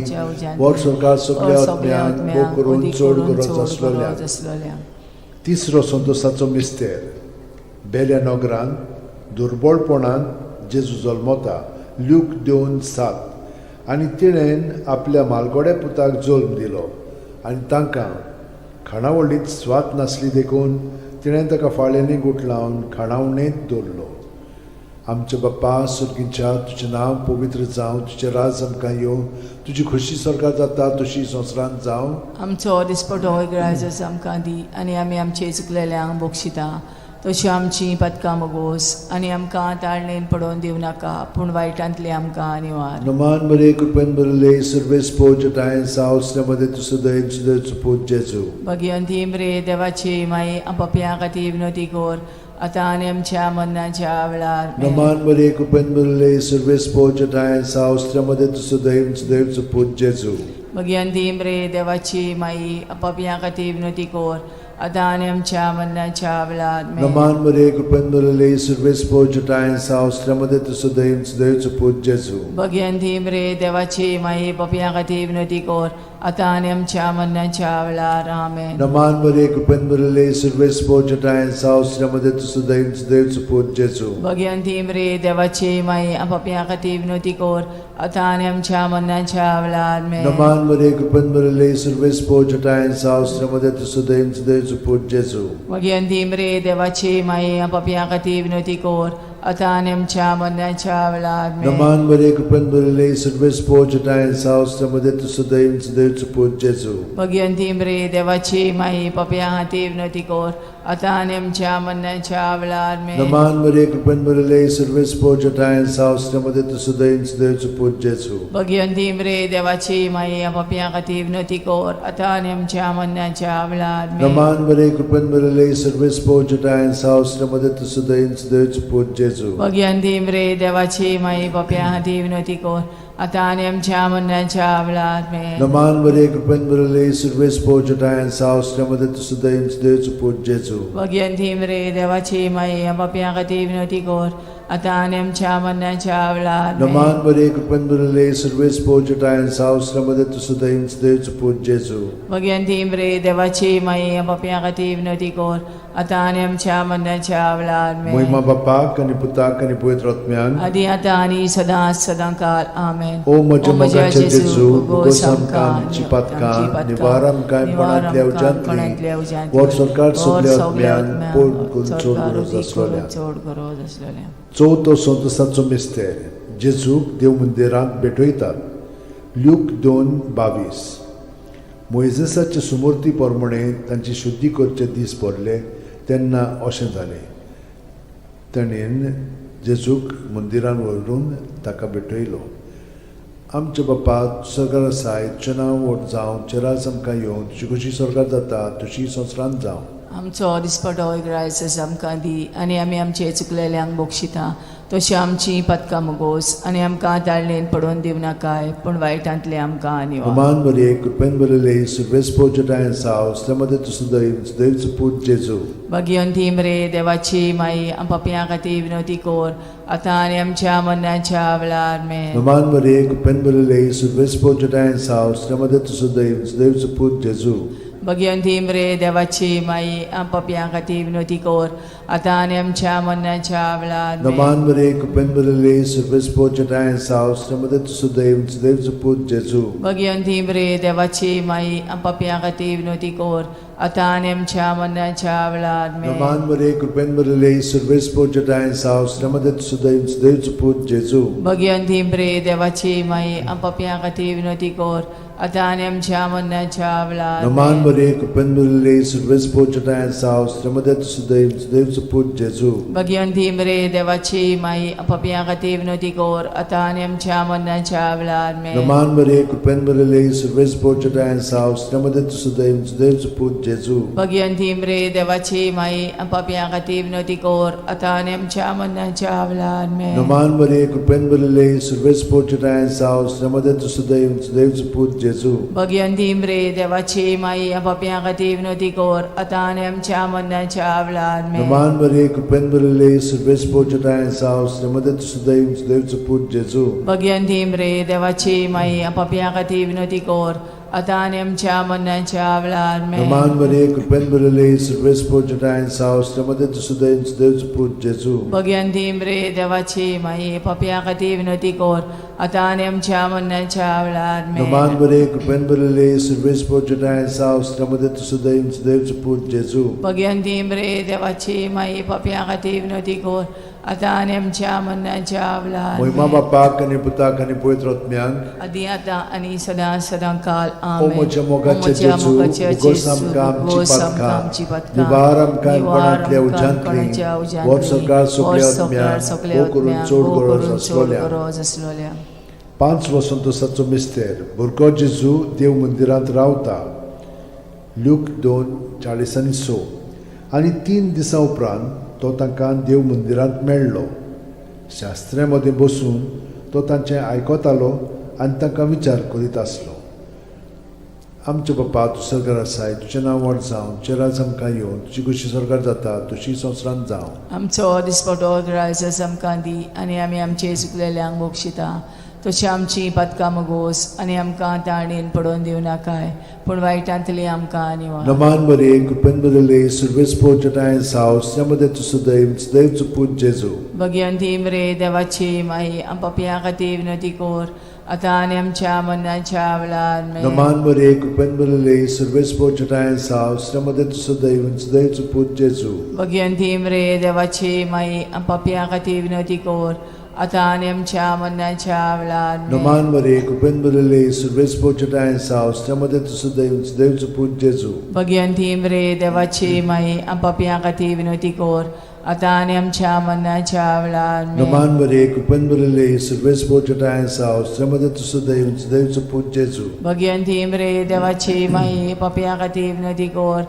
वर स्वर्गात सगल्या आत्म्यांक भोग करून चड गरज आसलेल्या. आसलेल्या. तिसरो संतोसाचो मिस्तेर. बेल्या नगरान दुर्बळपणान जेजू जल्मता, ल्यूक 2:7. आनी तिणेन आपल्या मालगोड्या पुताक जल्म दिलो आनी तांकां खाणावळींत स्वात नासली देखून तिणें ताका फाळ्यांनी गुठलावन खाणावणेंत दवरलो. आमच्या बाप्पा सुर्गींच्या, तुजें नांव पवित्र जावं, तुजें राज आमकां येवं, तुजी खोशी स्वर्गात जाता तशी संवसारांत जावं. आमचो दिसपटो इगराजस आमकां दी आनी आमी आमचे चुकलेल्यांक बक्षिता तशी आमची पदकां मोगोस आनी आमकां ताळणेन पडोवन दिवं नाका पूण वायटांतली आमकां निवार. नमान मरे कृपेन भरिल्ले सर्वेस्पोज ठांय साव स्त्र्यामदें तूं सुदैव सुदैवचो पूत जेजू. भगिवंती मरे देवाची माई, पापयां खातीर विनोती कर आतां आनी आमच्या मरणाच्या वेळार. आमेन. नमान मरे कृपेन भरिल्ले सर्वेस्पोज ठांय साव स्त्र्यामदें तूं सुदैव सुदैवचो पूत जेजू. भगिवंती मरे देवाची माई, पापयां खातीर विनोती कर आतां आनी आमच्या मरणाच्या वेळार. आमेन. नमान मरे कृपेन भरिल्ले सर्वेस्पोज ठांय साव स्त्र्यामदें तूं सुदैव सुदैवचो पूत जेजू. भगिवंती मरे देवाची माई, पापयां खातीर विनोती कर आतां आनी आमच्या मरणाच्या वेळार. आमेन. नमान मरे कृपेन भरिल्ले सर्वेस्पोज ठांय साव स्त्र्यामदें तूं सुदैव सुदैवचो पूत जेजू. भगिवंती मरे देवाची माई, पापयां खातीर विनोती कर आतां आनी आमच्या मरणाच्या वेळार. आमेन. नमान मरे कृपेन भरिल्ले सर्वेस्पोज ठांय साव स्त्र्यामदें तूं सुदैव सुदैवचो पूत जेजू. भगिवंती मरे देवाची माई, पापयां खातीर विनोती कर आतां आनी आमच्या मरणाच्या वेळार. आमेन. नमान मरे कृपेन भरिल्ले सर्वेस्पोज ठांय साव स्त्र्यामदें तूं सुदैव सुदैवचो पूत जेजू. भगिवंती मरे देवाची माई, पापयां खातीर विनोती कर आतां आनी आमच्या मरणाच्या वेळार आमेन. नमान मरिये, कृपेन भरिल्ले, सर्वेस पोर तुज्या सावस्त्यामध्ये तूं सुदैन सुदैवचो पूत जेजू. भगिवंती मरे देवाची माई, पापयां खातीर विनवती कर आतां आनी आमच्या मरणाच्या वेळार आमेन. नमान मरिये, कृपेन भरिल्ले, सर्वेस पोर तुज्या सावस्त्यामध्ये तूं सुदैन सुदैवचो पूत जेजू. भगिवंती मरे देवाची माई, पापयां खातीर विनवती कर आतां आनी आमच्या मरणाच्या वेळार आमेन. नमान मरिये, कृपेन भरिल्ले, सर्वेस पोर तुज्या सावस्त्यामध्ये तूं सुदैन सुदैवचो पूत जेजू. भगिवंती मरे देवाची माई, पापयां खातीर विनवती कर आतां आनी आमच्या मरणाच्या वेळार आमेन. नमान मरिये, कृपेन भरिल्ले, सर्वेस पोर तुज्या सावस्त्यामध्ये तूं सुदैन सुदैवचो पूत जेजू. भगिवंती मरे देवाची माई, पापयां खातीर विनवती कर आतां आनी आमच्या मरणाच्या वेळार आमेन. महिमा बापाक आनी पुताक आनी पवित्र आत्म्याक. आदी आतां आनी सदां सदां काल आमेन. ओ म्हज्या मोगाचे जेजू, भोगोस आमकां आमची पातकां, निवार आमकां कोणांतल्या उज्यांतली, वर सरकार सगल्या आत्म्यान पोड करून चड गरज आसलोल्या. चड गरज आसलेल्या. चवथो संतोसाचो मिस्तेर, जेजूक देव मंदिरांत भेटयतात. ल्यूक 2:22. मोयजेसाचे सुमूर्ती प्रमाणे तांची शुद्धी करचे दीस भरले तेन्ना अशें जालें, ताणें जेजूक मंदिरान व्हरून ताका भेटयलो. आमच्या बापा सरकार आसाय, तुजें नांव व्हड जावं, तुजें राज आमकां येवं, तुजी खोशी स्वर्गार जाता तशी संवसारांत जावं. आमचो दिसपटो ग्रायस आमकां दी आनी आमी आमचे चुकलेल्यांक बक्षिता तशी आमची पदकां मुगोस आनी आमकां ताळणेन पडोवन दिवनाकाय, पूण वायटांतले आमकां निवार. हमान मरिये, कृपेन भरिल्ले, सुर्वेस पोर साव, मध्ये तूं सुदैव सुदैवचो पूत जेजू. भगिवंती मरे देवाची माई, पापयां खातीर विनवती कर आतां आनी आमच्या मरणाच्या वेळार आमेन. हमान मरिये, कृपेन भरिल्ले, सुर्वेस पोर साव, मध्ये तूं सुदैव सुदैवचो पूत जेजू. भगिवंती मरे देवाची माई, पापयां खातीर विनवती कर आतां आनी आमच्या मरणाच्या वेळार आमेन. नमान मरिये, कृपेन भरिल्ले, सुर्वेस पोर साव, मध्ये तूं सुदैव सुदैवचो पूत जेजू. भगिवंती मरे देवाची माई, पापयां खातीर विनवती कर आतां आनी आमच्या मरणाच्या वेळार आमेन. नमान मरिये, कृपेन भरिल्ले, सुर्वेस पोर साव, मध्ये तूं सुदैव सुदैवचो पूत जेजू. भगिवंती मरे देवाची माई, पापयां खातीर विनवती कर आतां आनी आमच्या मरणाच्या वेळार नमान आमेन. मरिये, कृपेन भरिल्ले, सुर्वेस पोर साव, मध्ये तूं सुदैव सुदैवचो पूत जेजू. भगिवंती मरे देवाची माई, पापयां खातीर विनवती कर आतां आनी आमच्या मरणाच्या वेळार आमेन. नमान मरिये, कृपेन भरिल्ले, सुर्वेस पोर साव, मध्ये तूं सुदैव सुदैवचो पूत जेजू. भगिवंती मरे देवाची माई, पापयां खातीर विनवती कर आतां आनी आमच्या मरणाच्या वेळार आमेन. नमान मरिये, कृपेन भरिल्ले, सुर्वेस पोर साव, मध्ये तूं सुदैव सुदैवचो पूत जेजू. भगिवंती मरे देवाची माई, पापयां खातीर विनवती कर आतां आनी आमच्या मरणाच्या वेळार आमेन. नमान मरिये, कृपेन भरिल्ले, सुर्वेस पोर साव, मध्ये तूं सुदैव सुदैवचो पूत जेजू. भगिवंती मरे देवाची माई, पापयां खातीर विनवती कर आतां आनी आमच्या मरणाच्या वेळार आमेन. नमान मरिये, कृपेन भरिल्ले, सुर्वेस पोर साव, मध्ये तूं सुदैव सुदैवचो पूत जेजू. भगिवंती मरे देवाची माई, पापयां खातीर विनवती कर आतां आनी आमच्या मरणाच्या वेळार आमेन. नमान मरिये, कृपेन भरिल्ले, सुर्वेस पोर साव, मध्ये तूं सुदैव सुदैवचो पूत जेजू. भगिवंती मरे देवाची माई, पापयां खातीर विनवती कर आतां आनी आमच्या मरणाच्या वेळार महिमा आमेन. बापाक आनी पुताक आनी पवित्र आत्म्याक. आदी आतां आनी सदां सदां काल ओ आमेन. म्हज्या मोगाचे जेजू, भोगोस आमकां आमची पातकां, निवार आमकां कोणांतल्या उज्यांतली, वर सरकार सगल्या आत्म्याक भोव करून चड गरज आसलोल्या. गरज आसलोल्या. पांच वसंतोसाचो मिस्तेर, भुरगो जेजू देव मंदिरांत रावता. ल्यूक 2:46. आनी 3 दिसां उपरांत तो तांकां देव मंदिरांत मेळ्ळो. शास्त्र्या मदें बसून तो तांचें आयकतालो आनी तांकां विचार करीत आसलो. आमच्या बापा, तूं सरकार आसाय, तुजें नांव व्हड जावं, तुजें राज आमकां येवं, तुजी खोशी सरकार जाता तशी संवसारांत जावं. आमचो दिसपटो ग्रायस आमकां दी आनी आमी आमचे चुकलेल्यांक बक्षिता तशी आमची पातकां मगोस आनी आमकां ताणेन पडोवन दिवं नाकाय, पूण वायटांतली आमकां निवार. नमान मरिये, कृपेन भरिल्ले, सुर्वेस पोर साव, मध्ये तूं सुदैव सुदैवचो पूत जेजू. भगिवंती मरे देवाची माई, पापयां खातीर विनवती कर आतां आनी आमच्या मरणाच्या वेळार आमेन. नमान मरिये, कृपेन भरिल्ले, सुर्वेस पोर साव, मध्ये तूं सुदैव सुदैवचो पूत जेजू. भगिवंती मरे देवाची माई, पापयां खातीर विनवती कर आतां आनी आमच्या मरणाच्या वेळार आमेन. नमान मरे कृपेन भरिल्ले सुर्वेस पोचटाय सावस त्या मदें तूं सुदैव देवचो पूत जेजू. भगिवंती मरे देवाची माई, आम पापयां खातीर विनवती कर, आतां आनी आमच्या मरणाच्या वेळार आमेन. नमान मरे कृपेन भरिल्ले सुर्वेस पोचटाय सावस त्या मदें तूं सुदैव देवचो पूत जेजू. भगिवंती मरे देवाची माई, पापयां खातीर विनवती कर,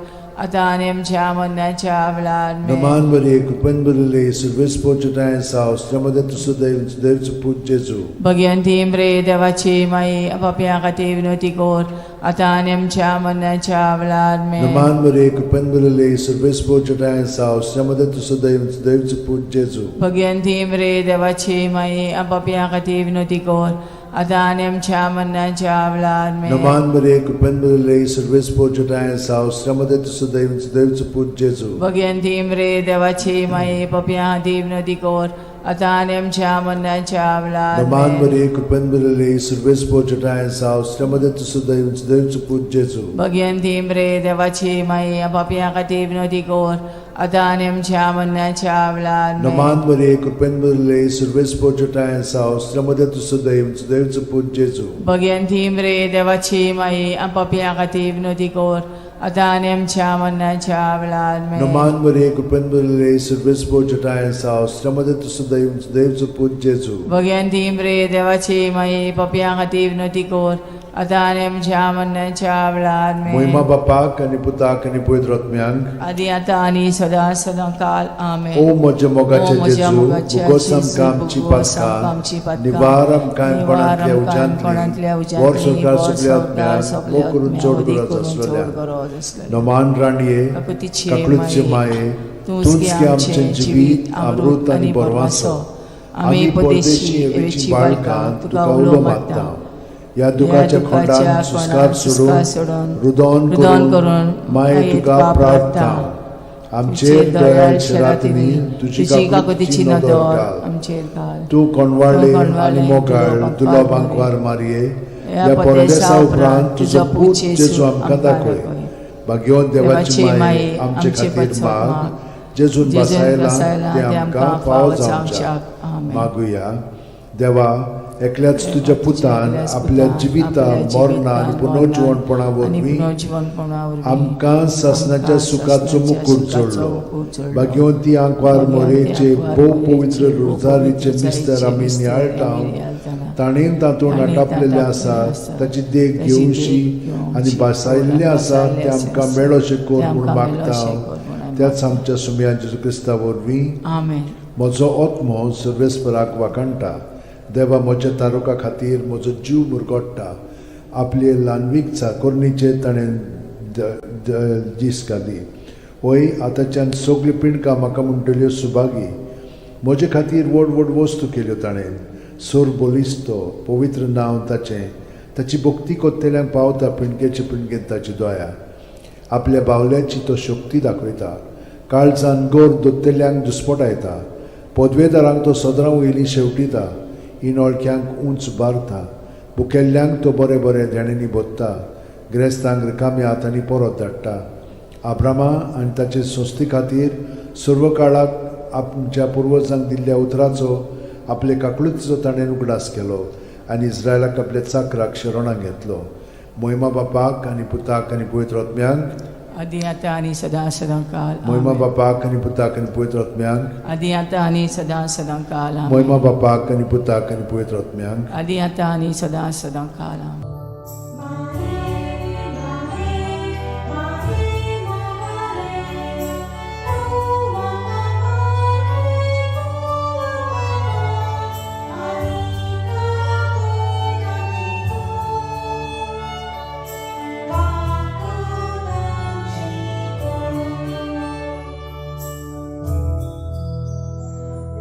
आतां आनी आमच्या मरणाच्या वेळार आमेन. नमान मरे कृपेन भरिल्ले सुर्वेस पोचटाय सावस त्या मदें तूं सुदैव देवचो पूत जेजू. भगिवंती मरे देवाची माई, पापयां खातीर विनवती कर, आतां आनी आमच्या मरणाच्या वेळार आमेन. नमान मरे कृपेन भरिल्ले सुर्वेस पोचटाय सावस त्या मदें तूं सुदैव देवचो पूत जेजू. भगिवंती मरे देवाची माई, पापयां खातीर विनवती कर, आतां आनी आमच्या मरणाच्या वेळार आमेन. नमान मरे कृपेन भरिल्ले सुर्वेस पोचटाय सावस त्या मदें तूं सुदैव देवचो पूत जेजू. भगिवंती मरे देवाची माई, पापयां खातीर विनवती कर, आतां आनी आमच्या मरणाच्या वेळार नमान आमेन. मरे कृपेन भरिल्ले सुर्वेस पोचटाय सावस त्या मदें तूं सुदैव देवचो पूत जेजू. भगिवंती मरे देवाची माई, पापयां खातीर विनवती कर, आतां आनी आमच्या मरणाच्या वेळार आमेन. नमान मरे कृपेन भरिल्ले सुर्वेस पोचटाय सावस त्या मदें तूं सुदैव देवचो पूत जेजू. भगिवंती मरे देवाची माई, पापयां खातीर विनवती कर, आतां आनी आमच्या मरणाच्या वेळार आमेन. नमान मरे कृपेन भरिल्ले सुर्वेस पोचटाय सावस त्या मदें तूं सुदैव देवचो पूत जेजू. भगिवंती मरे देवाची माई, पापयां खातीर विनवती कर, आतां आनी आमच्या मरणाच्या वेळार आमेन. मोहिमा बापाक आनी पुताक आनी पवित्र आत्म्यांक, आदी आतां आनी सदां सदां काल आमेन. ओ म्हज्या मोगाचे ओ म्हज्या जेजू, मोगाचे भुगोस जेजू, आमकां आमची भुगोस आमकां आमची पातकां, पातकां, निवार आमकां निवार कोणांतल्या आमकां कोणांतल्या उज्यांतली, उज्यांतली, वर सरकार वर सगल्या संवसार आत्म्यांक, सगल्या मोग करून आत्म्यांक, चड वदी गरज करून चड आसलेल्या. गरज आसलेल्या. नमान राणये, काकुतीचे काकळूतचे माये, माये, तूंच तूंच गे गे आमचें आमचें जिवीत, अमृत आनी बरवासो. आमी परदेशी एवेची बाळकां तुका उलो मारता. ह्या दुखाच्या खोंडान सुस्कार सोडून, रुदोन रुदन करून करून माये तुका प्रार्थना. आमचेर दयाळ शेरातिनी तुजी काकुतीची काकुतीची नदर नदर घाल. आमचेर घाल. तूं कोणवाळे तूं आनी कोणवाळे, मोगाळ तुलो तुलो बांकवार बांकवार मारये, ह्या ह्या परदेसा परदेसा उपरांत तुजो पूत जेजू आमकां आमकां दाखय. दाखय. भाग्यवंत देवाची देवाची माये, माये, आमचे आमचे खातीर पासत माग, माग, जेजून जेजून बसायला बसायला ते ते आमकां आमकां फावो फावो जावच्याक. जावच्याक. आमेन. मागुया. देवा, एकल्याच तुज्या पुतान एकल्याच आपल्या पुतान जिविता आपल्या मरणा आनी जिवितान, पुनर्जिवणपणा मरणान आनी वरवीं पुनर्जिवणपणा वरवीं आमकां सासणाच्या आमकां सुखाचो सासणाच्या मुकूट सुखाचो जोडलो. मुकूट जोडलो. भाग्यवंती आंकवार भाग्यवंती मोरेचे आंकवार भोव मोरेचे पवित्र भोव रोजारीचे पवित्र मिस्तर आमी रोजारीचे नियाळटा, मिस्तर आमी नियाळटाना, ताणें तातूंत ताणें आटापलेलें तातूंत आसा, आसा, ताची देख ताची देख घेवशी घेवशी आनी भासायल्लें आसा भासायल्लें तें आमकां आसा, मेळोशें कर तें म्हूण आमकां मागता. मेळोशें कर म्हूण आमी त्याच आमच्या सुमया जेजू क्रिस्ता वरवीं. आमेन. म्हजो आत्मो सर्वेस्पराक वाखाणटा, देवा म्हज्या तारुका खातीर म्हजो जीव मुरगोट्टा. आपले ल्हानवीक चाकोरणीचेर ताणें दीस घाली. वय आतांच्यान सगळीं पिंडकां म्हाका म्हणटल्यो सुभागी. म्हजे खातीर व्हड व्हड वस्तू केल्यो ताणें. सोर बलिस्तो पवित्र नांव ताचें, ताची भक्ती कोत्तेल्यांक पावता पिंडकेचे पिंडकेन ताची दया. आपल्या बावल्याची तो शक्ती दाखयता, काळजान गोर दोत्तेल्यांक दुस्पटायता. पदवेदारांक तो सदरां वयली शेवटिता, इनोळक्यांक उंच बारता. भुकेल्ल्यांक तो बरें बरें देण्यांनी भोत्ता, ग्रेस्तांक रिकाम्या हातांनी परत धाडटा. आब्रामा आनी ताचे संस्थे खातीर सर्व काळाक आमच्या पुर्वजांक दिल्ल्या उतराचो आपले काकळुतीचो ताणें उगडास केलो आनी इस्रायलाक आपल्या चाकराक शरणाक घेतलो. मोहिमा बापाक आनी पुताक आनी पवित्र आत्म्यांक, आदी आतां आनी सदां सदां काल मोहिमा आमेन. बापाक आनी पुताक आनी पवित्र आत्म्यांक, आदी आतां आनी सदां सदां काल आमेन. मोहिमा बापाक आनी पुताक आनी पवित्र आत्म्यांक, आदी आतां आनी सदां सदां काल आमेन.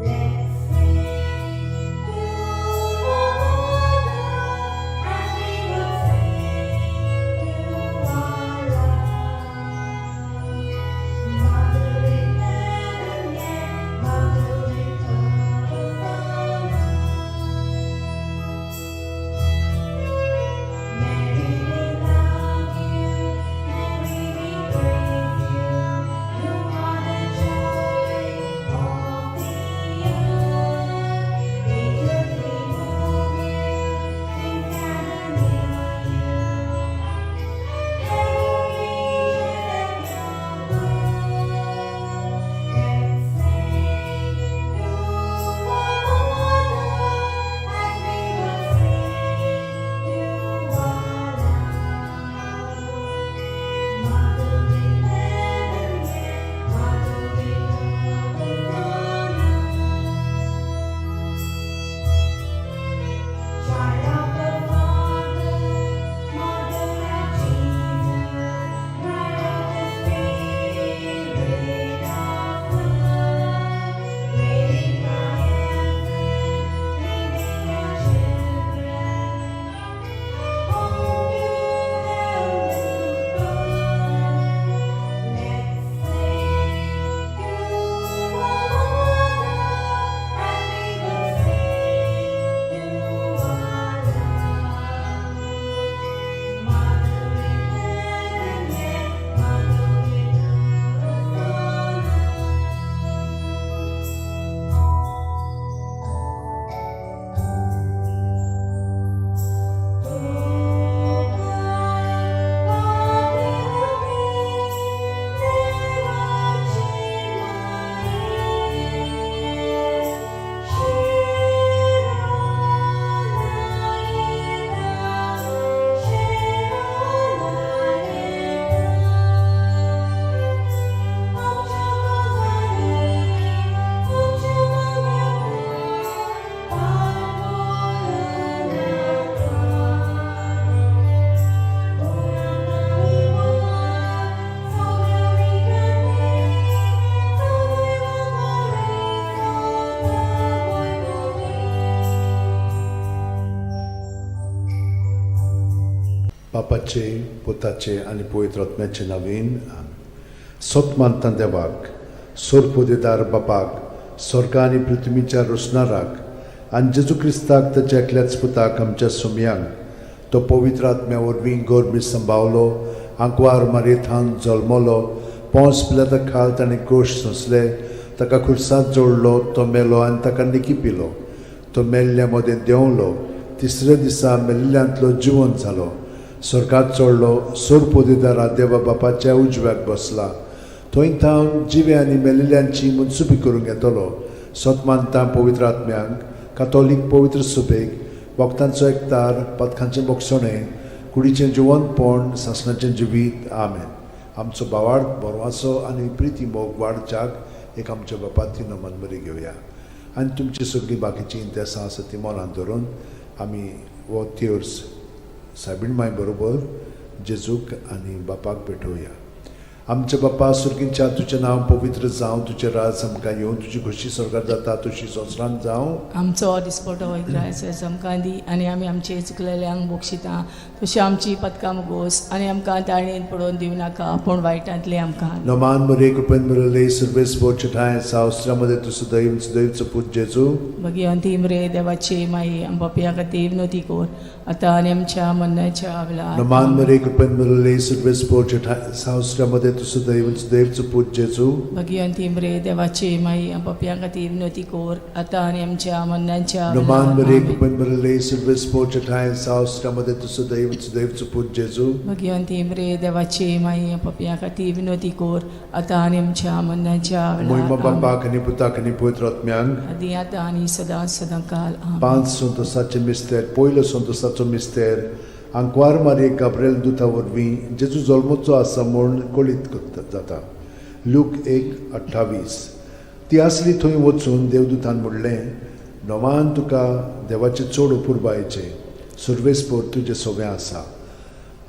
Let's sing to the Mother as we बापाचे, पुताचे आनी पवित्र आत्म्याचे नवीन. सत मानता देवाक, सोरपोदेदार बापाक, स्वर्ग आनी पृथ्वीच्या रोसणाराक, आनी जेजू क्रिस्ताक ताच्या एकल्याच पुताक, आमच्या सोमयांक, तो पवित्र आत्म्या वरवीं गोरबी संभावलो, आंकवार मारयेथावन जल्मलो, पोंस पिलाता खाल ताणें कोश सोंसले, ताका खुर्सांत जोडलो, तो मेलो आनी ताका निकी पिलो, तो मेल्ल्या मदें देंवलो, तिसऱ्या दिसा मेल्ल्यांतलो जिवन जालो, स्वर्गात चडलो, सोरपोदेदारा देवा बापाच्या उजव्याक बसला, थंय थावन जिवे आनी मेलिल्ल्यांची मनसुबी करूंक येतलो. सत मानता पवित्र आत्म्यांक, कातोलीक पवित्र सुबेक, भक्तांचो एकतार, पथकांचें बोगसणें, कुडीचें जिवनपण, सासणाचें जिवीत. आमेन. आमचो भावार्थ, बरवासो आनी प्रिती मोग वाडच्याक एक आमच्या बापाती नमनमरी घेवया आनी तुमची सगळीं बाकीचीं इंतेसां आसा ती मनांत धरून आमी हो तेर्स सायबीण माय बरोबर जेजूक आनी बापाक भेटोवया. आमच्या बापा सुर्गींच्या, तुजें नांव पवित्र जावं, तुजें राज आमकां येवं, तुजी खोशी स्वर्गात जाता तशी संवसारांत जावं. आमचो दिसपटो ग्रास आमकां दी आनी आमी आमचे चुकलेल्यांक बक्षिता तशी आमची पदकां मुगोस आनी आमकां ताळणेन पडोवन दिवं नाका, पूण वायटांतले आमकां. नमान मरे, कृपेन भरले, सर्वेस ठाय सावस्त्रामध्ये तूं सदैव सदैवचो पूत जेजू. भगिवंती मरे देवाची माई, आमच्या खातीर विनवती कर आतां आनी आमच्या मरणाच्या वेळार. नमान मरे, कृपेन भरले, सर्वेस ठाय सावस्त्रामध्ये तूं सदैव सदैवचो पूत जेजू. भगिवंती मरे देवाची माई, आमच्या खातीर विनवती कर आतां आनी आमच्या मरणाच्या नमान वेळार. मरे, आमेन. कृपेन भरले, सर्वेस ठाय सावस्त्रामध्ये तूं सदैव सदैवचो पूत जेजू. भगिवंती मरे देवाची माई, आमच्या खातीर विनवती कर आतां आनी आमच्या मरणाच्या मोहिमा वेळार. आमेन. बापाक आनी पुताक आनी पवित्र आत्म्यांक. आदी आतां आनी सदां सदां काल. आमेन. पांच संतोसाचे मिस्तेर. पयलो संतोसाचो मिस्तेर, आंकवार मारये गाब्रेल दुता वरवीं जेजू जल्मचो आसा म्हूण कळीत करता जाता. लूक 1:28. ती आसली थंय वचून देवदूतान म्हणलें, नवान तुका देवाचें चड अपुरबायेचें, सर्वेस्पोर तुजें सगळें आसा.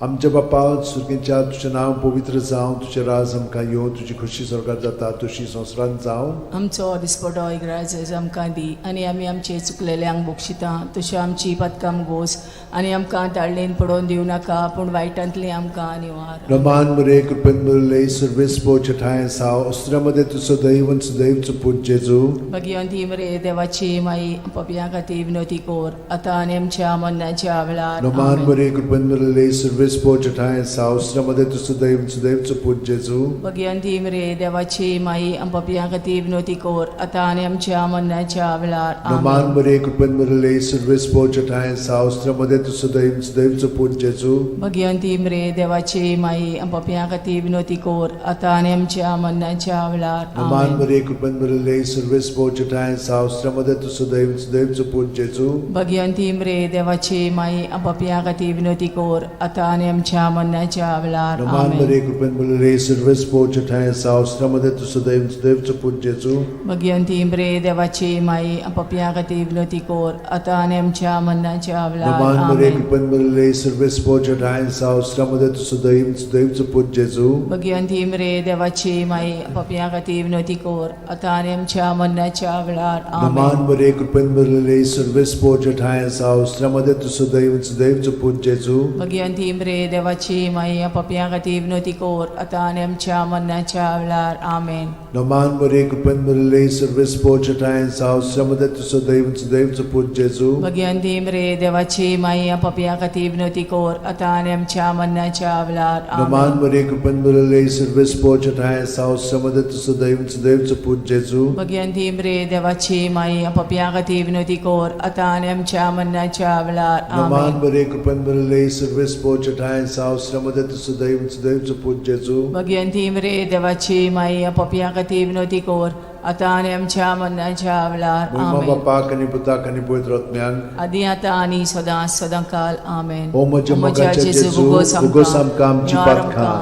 आमच्या बापा सुर्गेच्या, तुजें नांव पवित्र जावं, तुजें राज आमकां येवं, तुजी खोशी स्वर्गात जाता तशी संवसारांत जावं. आमचो दिसपटो इग्राज आमकां दी आनी आमी आमचे चुकलेल्यांक बक्षिता तशी आमची पदकां गोस आनी आमकां ताळणेन पडोवन दिवं नाका, पूण वायटांतली आमकां निवार. रमान मरे, कृपेन भरले, सर्वेस्पो ठाय साव अस्त्रामध्ये तूं सदैव सदैवचो पूत जेजू. भगिवंती मरे देवाची माई, पपया खातीर विनवती कर आतां आनी आमच्या मरणाच्या वेळार. रमान आमेन. मरे, कृपेन भरले, सर्वेस्पो ठाय साव अस्त्रामध्ये तूं सदैव सदैवचो पूत जेजू. भगिवंती मरे देवाची माई, पपया खातीर विनवती कर आतां आनी आमच्या मरणाच्या वेळार. रमान आमेन. मरे, कृपेन भरले, सर्वेस्पो ठाय साव अस्त्रामध्ये तूं सदैव सदैवचो पूत जेजू. भगिवंती मरे देवाची माई, पपया खातीर विनवती कर आतां आनी आमच्या मरणाच्या वेळार. रमान आमेन. मरे, कृपेन भरले, सर्वेस्पो ठाय साव अस्त्रामध्ये तूं सदैव सदैवचो पूत जेजू. भगिवंती मरे देवाची माई, पपया खातीर विनवती कर आतां आनी आमच्या मरणाच्या वेळार. रमान आमेन. मरे, कृपेन भरले, सर्वेस्पो ठाय साव अस्त्रामध्ये तूं सदैव सदैवचो पूत जेजू. भगिवंती मरे देवाची माई, पपया खातीर विनवती कर आतां आनी आमच्या मरणाच्या वेळार. नमान मरे, आमेन. कृपेन भरले, सर्वेस्पो ठाय सावस्त्रामध्ये तूं सदैव सदैवचो पूत जेजू. भगिवंती मरे देवाची माई, पपया खातीर विनवती कर आतां आनी आमच्या मरणाच्या वेळार. नमान आमेन. मरे, कृपेन भरले, सर्वेस्पो ठाय सावस्त्रामध्ये तूं सदैव सदैवचो पूत जेजू. भगिवंती मरे देवाची माई, पपया खातीर विनवती कर आतां आनी आमच्या मरणाच्या वेळार. आमेन. नमान मरे, कृपेन भरले, सर्वेस्पो ठाय सावस्त्रामध्ये तूं सदैव सदैवचो पूत जेजू. भगिवंती मरे देवाची माई, पपया खातीर विनवती कर आतां आनी आमच्या मरणाच्या वेळार. नमान आमेन. मरे, कृपेन भरले, सर्वेस्पो ठाय सावस्त्रामध्ये तूं सदैव सदैवचो पूत जेजू. भगिवंती मरे देवाची माई, पपया खातीर विनवती कर आतां आनी आमच्या मरणाच्या वेळार. नमान आमेन. मरे, कृपेन भरले, सर्वेस्पो ठाय सावस्त्रामध्ये तूं सदैव सदैवचो पूत जेजू. भगिवंती मरे देवाची माई, पपया खातीर विनवती कर आतां आनी आमच्या मरणाच्या वेळार. मोहिमा आमेन. बापाक आनी पुताक आनी पवित्र आत्म्याक. आदी आतां आनी सदां सदां काल. आमेन. ओ म्हज्या मोगाच्या जेजू, उगोस आमकां आमची पातकां,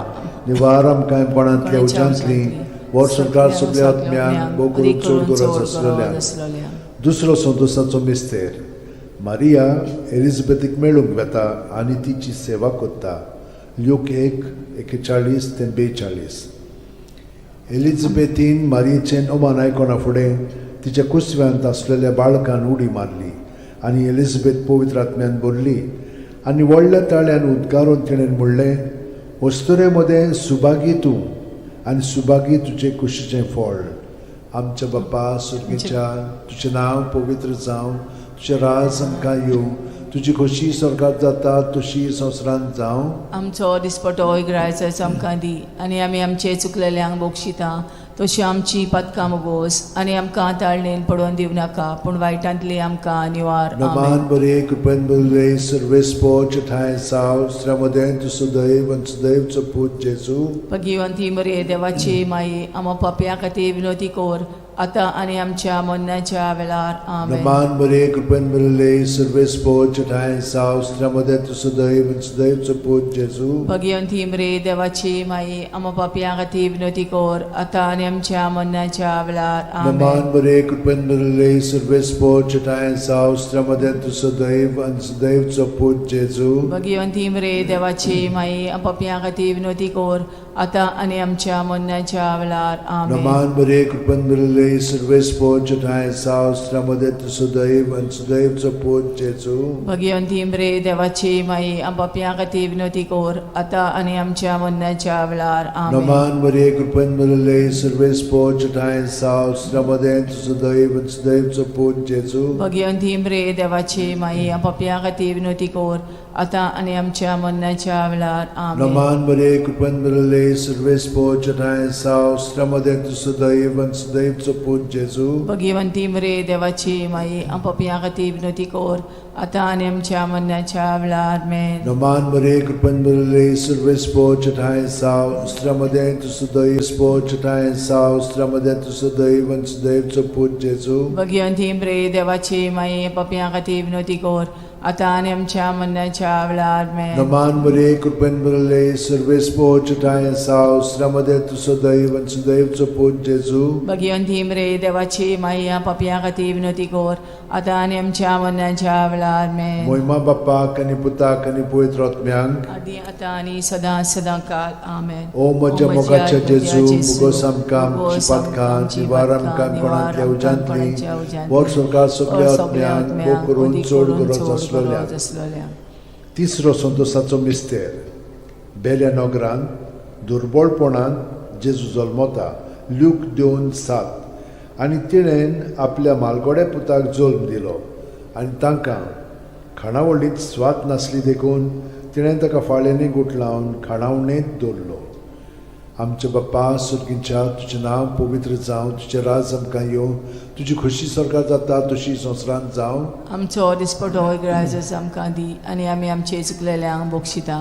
निवार आमकां कोणांतल्या उज्यांतली, वर्संकार सगल्या आत्म्यांक, भोव करून चड गरज आसलेल्या. दुसरो संतोसाचो मिस्तेर, मारिया एलिझाबेथीक मेळूंक वेता आनी तिची सेवा करता. ल्यूक 1:41 ते 42. एलिझाबेथीन मारियेचें अमान आयकना फुडें तिच्या कुसव्यांत आसलेल्या बाळकान उडी मारली आनी एलिझाबेथ पवित्र आत्म्यान भरली. आनी व्हडल्या ताळ्यान उद्गारून तिणें म्हणलें, अस्तुरे मदें सुभागी तूं आनी सुभागी तुजे कुशीचें फळ. आमच्या बापा सुर्गेच्या, तुजें नांव पवित्र जावं, तुजें राज आमकां येवं, तुजी खोशी स्वर्गात जाता तशी संवसारांत जावं. आमचो दिसपटो इगरायचो आमकां दी आनी आमी आमचे चुकलेल्यांक बक्षिता तशी आमची पदकां मोगोस आनी आमकां ताळणेन पडोवन दिवं नाका पूण वायटांतली आमकां निवार. आमेन. नमान बरे कृपेन बरे सर्वेस्पोच ठांय साव श्रमदें तूं सदैव आनी सदैवचो पूत जेजू. भगिवंती मरे देवाची माई, आमा पापया खातीर विनोती कोर आतां आनी आमच्या मरणाच्या वेळार. आमेन. नमान बरे कृपेन बरे सर्वेस्पोच ठांय साव श्रमदें तूं सदैव आनी सदैवचो पूत जेजू. भगिवंती मरे देवाची माई, आमा पापया खातीर विनोती कोर आतां आनी आमच्या मरणाच्या वेळार. आमेन. नमान बरे कृपेन बरे सर्वेस्पोच ठांय साव श्रमदें तूं सदैव आनी सदैवचो पूत जेजू. भगिवंती मरे देवाची माई, पापया खातीर विनोती कोर आतां आनी आमच्या मरणाच्या वेळार. आमेन. नमान बरे कृपेन बरे सर्वेस्पोच ठांय साव श्रमदें तूं सदैव आनी सदैवचो पूत जेजू. भगिवंती मरे देवाची माई, पापया खातीर विनोती कोर आतां आनी आमच्या मरणाच्या वेळार. आमेन. नमान मरिये कृपेन भरिल्ले सर्वेस्पोच ठांय साव श्रमदें तूं सदैव आनी सदैवचो पूत जेजू. भगिवंती मरे देवाची माई, पापया खातीर विनोती कोर आतां आनी आमच्या मरणाच्या वेळार. आमेन. नमान मरिये कृपेन भरिल्ले सर्वेस्पोच ठांय साव श्रमदें तूं सदैव आनी सदैवचो पूत जेजू. भगिवंती मरे देवाची माई, पापया खातीर विनोती कोर आतां आनी आमच्या मरणाच्या वेळार. आमेन. नमान मरिये कृपेन भरिल्ले सर्वेस्पोच ठांय साव श्रमदें तूं सदैव स्पोच ठांय साव श्रमदें तूं सदैव आनी सदैवचो पूत जेजू. भगिवंती मरे देवाची माई, पापया खातीर विनोती कोर आतां आनी आमच्या मरणाच्या वेळार. आमेन. नमान मरिये कृपेन भरिल्ले सर्वेस्पोच ठांय साव श्रमदें तूं सदैव आनी सदैवचो पूत जेजू. भगिवंती मरे देवाची माई, पापया खातीर विनोती कोर आतां आनी आमच्या मरणाच्या वेळार. आमेन. मोहिमा बाप्पाक आनी पुताक आनी पवित्र आत्म्यांक, आदी आतां आनी सदां सदां काल. आमेन. ओ म्हज्या मोगाच्या जेजू, मुगोस आमकां आमची पातकां निवार आमकां कोणांतल्या उज्यांतली वर स्वर्गा सगल्या आत्म्यांक भोग करून चड गरज आसलेल्या. आसलेल्या. तिसरो संतोसाचो मिस्तेर. बेल्या नगरांत दुर्बळपणान जेजू जल्मता, ल्यूक 2:7. आनी तिणेन आपल्या मालगोड्या पुताक जल्म दिलो आनी तांकां खाणावळींत स्वाद नासली देखून तिणें ताका फाळ्यांनी गुठलावन खाणावणेंत दवरलो. आमच्या बाप्पा सुर्गींच्या, तुजें नांव पवित्र जावं, तुजें राज आमकां येवं, तुजी खोशी स्वर्गात जाता तशी संवसारांत जावं. आमचो दिसपटो इगराजच आमकां दी आनी आमी आमचे चुकलेल्यांक बक्षिता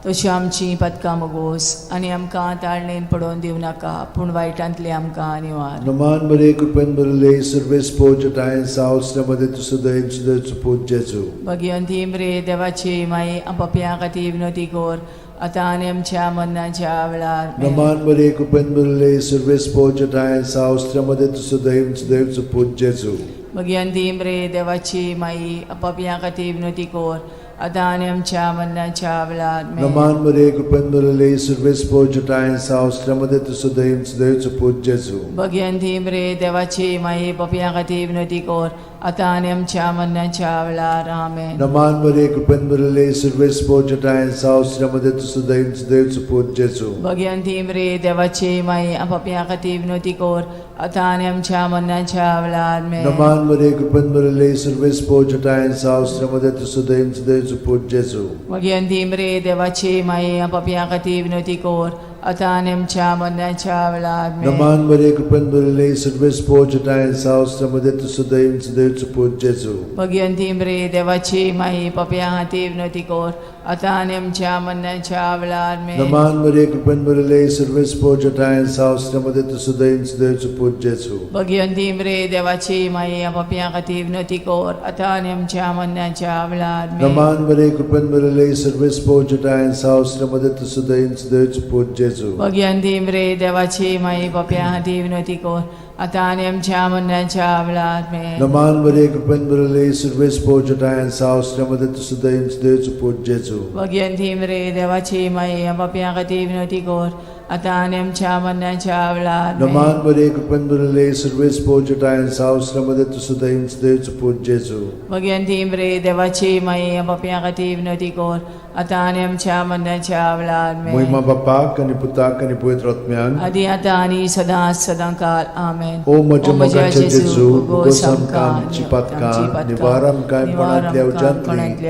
तशी आमची पदकां मोगोस आनी आमकां ताळणेन पडोवन दिवं नाका पूण वायटांतली आमकां निवार. नमान बरे कृपेन भरिल्ले सर्वेस्पोज ठांय सावसल्या मदें तूं सदैव सदैव पूत जेजू. भगिवंती मरे देवाची माई, पापयां खातीर विनोती कोर आतां आनी आमच्या मरणाच्या वेळार. आमेन. नमान बरे कृपेन भरिल्ले सर्वेस्पोज ठांय सावसल्या मदें तूं सदैव सदैव पूत जेजू. भगिवंती मरे देवाची माई, पापयां खातीर विनोती कोर आतां आनी आमच्या मरणाच्या वेळार. आमेन. नमान बरे कृपेन भरिल्ले सर्वेस्पोज ठांय सावसल्या मदें तूं सदैव सदैव पूत जेजू. भगिवंती मरे देवाची माई, पापयां खातीर विनोती कोर आतां आनी आमच्या मरणाच्या वेळार. आमेन. नमान बरे कृपेन भरिल्ले सर्वेस्पोज ठांय सावसल्या मदें तूं सदैव सदैव पूत जेजू. भगिवंती मरे देवाची माई, पापयां खातीर विनोती कोर आतां आनी आमच्या मरणाच्या वेळार. आमेन. नमान बरे कृपेन भरिल्ले सर्वेस्पोज ठांय सावसल्या मदें तूं सदैव सदैव पूत जेजू. भगिवंती मरे देवाची माई, पापयां खातीर विनोती कोर आतां आनी आमच्या मरणाच्या वेळार. आमेन. नमान बरे कृपेन भरिल्ले सर्वेस्पोज ठांय सावसल्या मदें तूं सदैव सदैव पूत जेजू. भगिवंती मरे देवाची माई, पापयां खातीर विनोती कोर आतां आनी आमच्या मरणाच्या वेळार. आमेन. नमान बरे कृपेन भरिल्ले सर्वेस्पोज ठांय सावसल्या मदें तूं सदैव सदैव पूत जेजू. भगिवंती मरे देवाची माई, पापयां खातीर विनोती कोर आतां आनी आमच्या मरणाच्या वेळार. आमेन. नमान बरे कृपेन भरिल्ले सर्वेस्पोज ठांय सावसल्या मदें तूं सदैव सदैव पूत जेजू. भगिवंती मरे देवाची माई, पापयां खातीर विनोती कोर आतां आनी आमच्या मरणाच्या वेळार. आमेन. नमान बरे कृपेन भरिल्ले सर्वेस्पोज ठांय सावसल्या मदें तूं सदैव सदैव पूत जेजू. भगिवंती मरे देवाची माई, पापयां खातीर विनोती कोर आतां आनी आमच्या मरणाच्या वेळार नमान बरे कृपेन भरिल्ले सुर्वेस पोजटायन सावस्रमध्ये तुसो दैव देवचो पूत जेजू. भगवंती मरे देवाची माई पापयां खातीर विनवती कर आतां आनी आमच्या मरणाच्या वेळार. मोहिमा बापाक आनी पुताक आनी पवित्र आत्म्यान. आदी आतां आनी सदां सदां काल. आमेन. ओ म्हज्या मोगाच्या जेजू, भोगोस आमकां आमची पातकां, निवार आमकां कोणांतल्या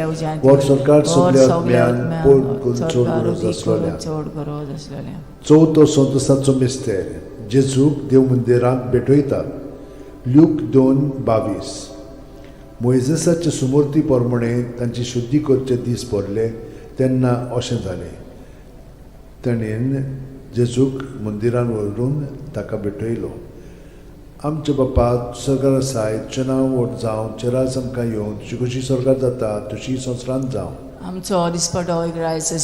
उज्यांतली, व्हड सरकार सगल्या आत्म्यान पोट करून चड गरज आसलेल्या. चड गरज आसलेल्या. चवथो संतोसाचो मिस्तेर, जेजूक देव मंदिरांत भेटयतात. ल्यूक 2:22. मोयजेसाचे सुमूर्ती प्रमाणे तांची शुद्धी करचे दीस भरले तेन्ना अशें जालें, ताणें जेजूक मंदिरान व्हरून ताका भेटयलो. आमच्या बापा सरकार आसाय, तुजें नांव व्हड जावं, तुजें राज आमकां येवं, तुजी कशी सरकार जाता तशी संवसारांत जावं. आमचो दिसपटो एक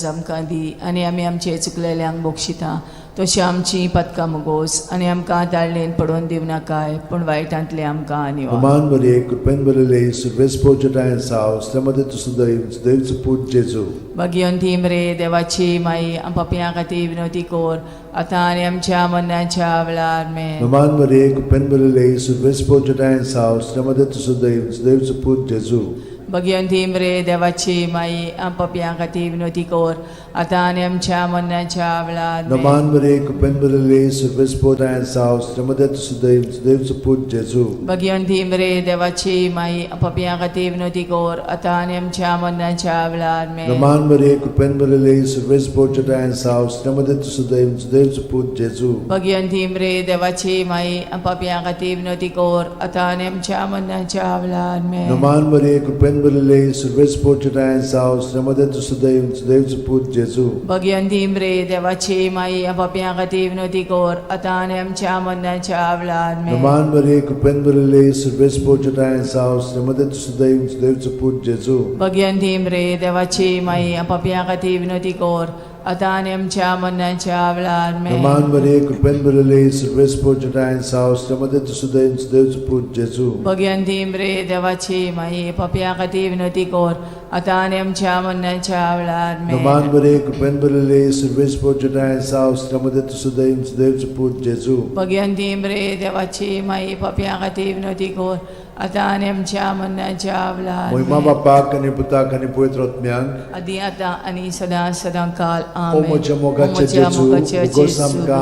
आमकां दी आनी आमी आमचे चुकलेल्यांक बक्षिता तशी आमची पदकां मुगोस आनी आमकां ताळणेन पडोवन दिवं नाकाय, पूण वायटांतले आमकां निवार. अमान बरे कृपेन भरिल्ले सुर्वेस पोजटायन साव श्रीमती तुसो दैव देवचो पूत जेजू. भगिवंती मरे देवाची माई, आम पापयां खातीर विनवती कर आतां आनी आमच्या मरणाच्या वेळार. आमेन. नमान बरे कृपेन भरिल्ले सुर्वेस पोजटायन साव श्रीमती तुसो दैव देवचो पूत जेजू. भगिवंती मरे देवाची माई, आम पापयां खातीर विनवती कर आतां आनी आमच्या मरणाच्या वेळार. आमेन. नमान बरे कृपेन भरिल्ले सुर्वेस पोजटायन साव श्रीमती तुसो दैव देवचो पूत जेजू. भगिवंती मरे देवाची माई, आम पापयां खातीर विनवती कर आतां आनी आमच्या मरणाच्या वेळार. आमेन. नमान बरे कृपेन भरिल्ले सुर्वेस पोजटायन साव श्रीमती तुसो दैव देवचो पूत जेजू. भगिवंती मरे देवाची माई, आम पापयां खातीर विनवती कर आतां आनी आमच्या मरणाच्या वेळार. आमेन. नमान बरे कृपेन भरिल्ले सुर्वेस पोजटायन साव श्रीमती तुसो दैव देवचो पूत जेजू. भगिवंती मरे देवाची माई, आम पापयां खातीर विनवती कर आतां आनी आमच्या मरणाच्या वेळार. आमेन. नमान बरे कृपेन भरिल्ले सुर्वेस पोजटायन साव श्रीमती तुसो दैव देवचो पूत जेजू. भगिवंती मरे देवाची माई, आम पापयां खातीर विनवती कर आतां आनी आमच्या मरणाच्या वेळार. आमेन. नमान बरे कृपेन भरिल्ले सुर्वेस पोजटायन साव श्रीमती तुसो दैव देवचो पूत जेजू. भगिवंती मरे देवाची माई, पापयां खातीर विनवती कर आतां आनी आमच्या मरणाच्या वेळार. आमेन. नमान बरे कृपेन भरिल्ले सुर्वेस पोजटायन साव श्रीमती तुसो दैव देवचो पूत जेजू. भगिवंती मरे देवाची माई, पापयां खातीर विनवती कर आतां आनी आमच्या मरणाच्या वेळार. मोहिमा आमेन. बापाक आनी पुताक आनी पवित्र आत्म्याक. आदी आतां आनी सदां सदां काल. ओ आमेन. म्हज्या मोगाच्या जेजू, उगोस आमकां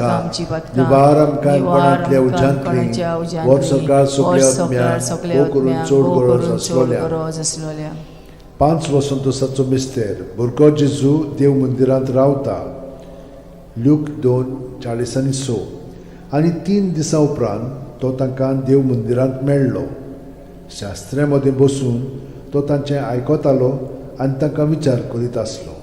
आमची पदकां, निवार आमकां कोणांतल्या उज्यांतली, व्हड सरकार सगल्या आत्म्याक, भोव करून चड गरज आसलोल्या. गरज आसलोल्या. पांच वसंतोसाचो मिस्तेर, भुरगो जेजू देव मंदिरांत रावता. ल्यूक 2:46. आनी 3 दिसां उपरांत तो तांकां देव मंदिरांत मेळ्ळो. शास्त्र्या मदें बसून तो तांचें आयकतालो आनी तांकां विचार करीत आसलो.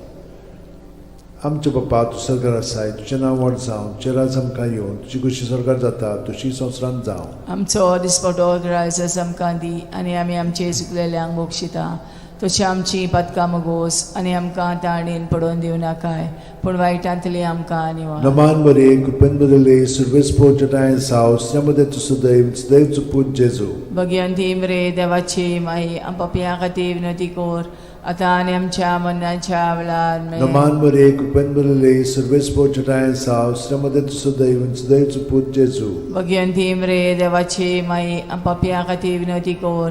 आमच्या बापा, तूं सरकार आसाय, तुजें नांव व्हड जावं, तुजें राज आमकां येवं, तुजी कशी सरकार जाता तशी संवसारांत जावं. आमचो दिसपटो रायस आमकां दी आनी आमी आमचे चुकलेल्यांक बक्षिता तशी आमची पदकां मुगोस आनी आमकां ताणेन पडोवन दिवं नाकाय, पूण वायटांतली आमकां निवार. नमान बरे कृपेन बरले सुर्वेस पोजटाय साव श्रीमती तुसो दैव देवचो पूत जेजू. भगिवंती मरे देवाची माई, आम पापयां खातीर विनवती कर आतां आनी आमच्या मरणाच्या वेळार. आमेन. नमान बरे कृपेन बरले सुर्वेस पोजटाय साव श्रीमती तुसो दैव देवचो पूत जेजू. भगिवंती मरे देवाची माई, आम पापयां खातीर विनवती कर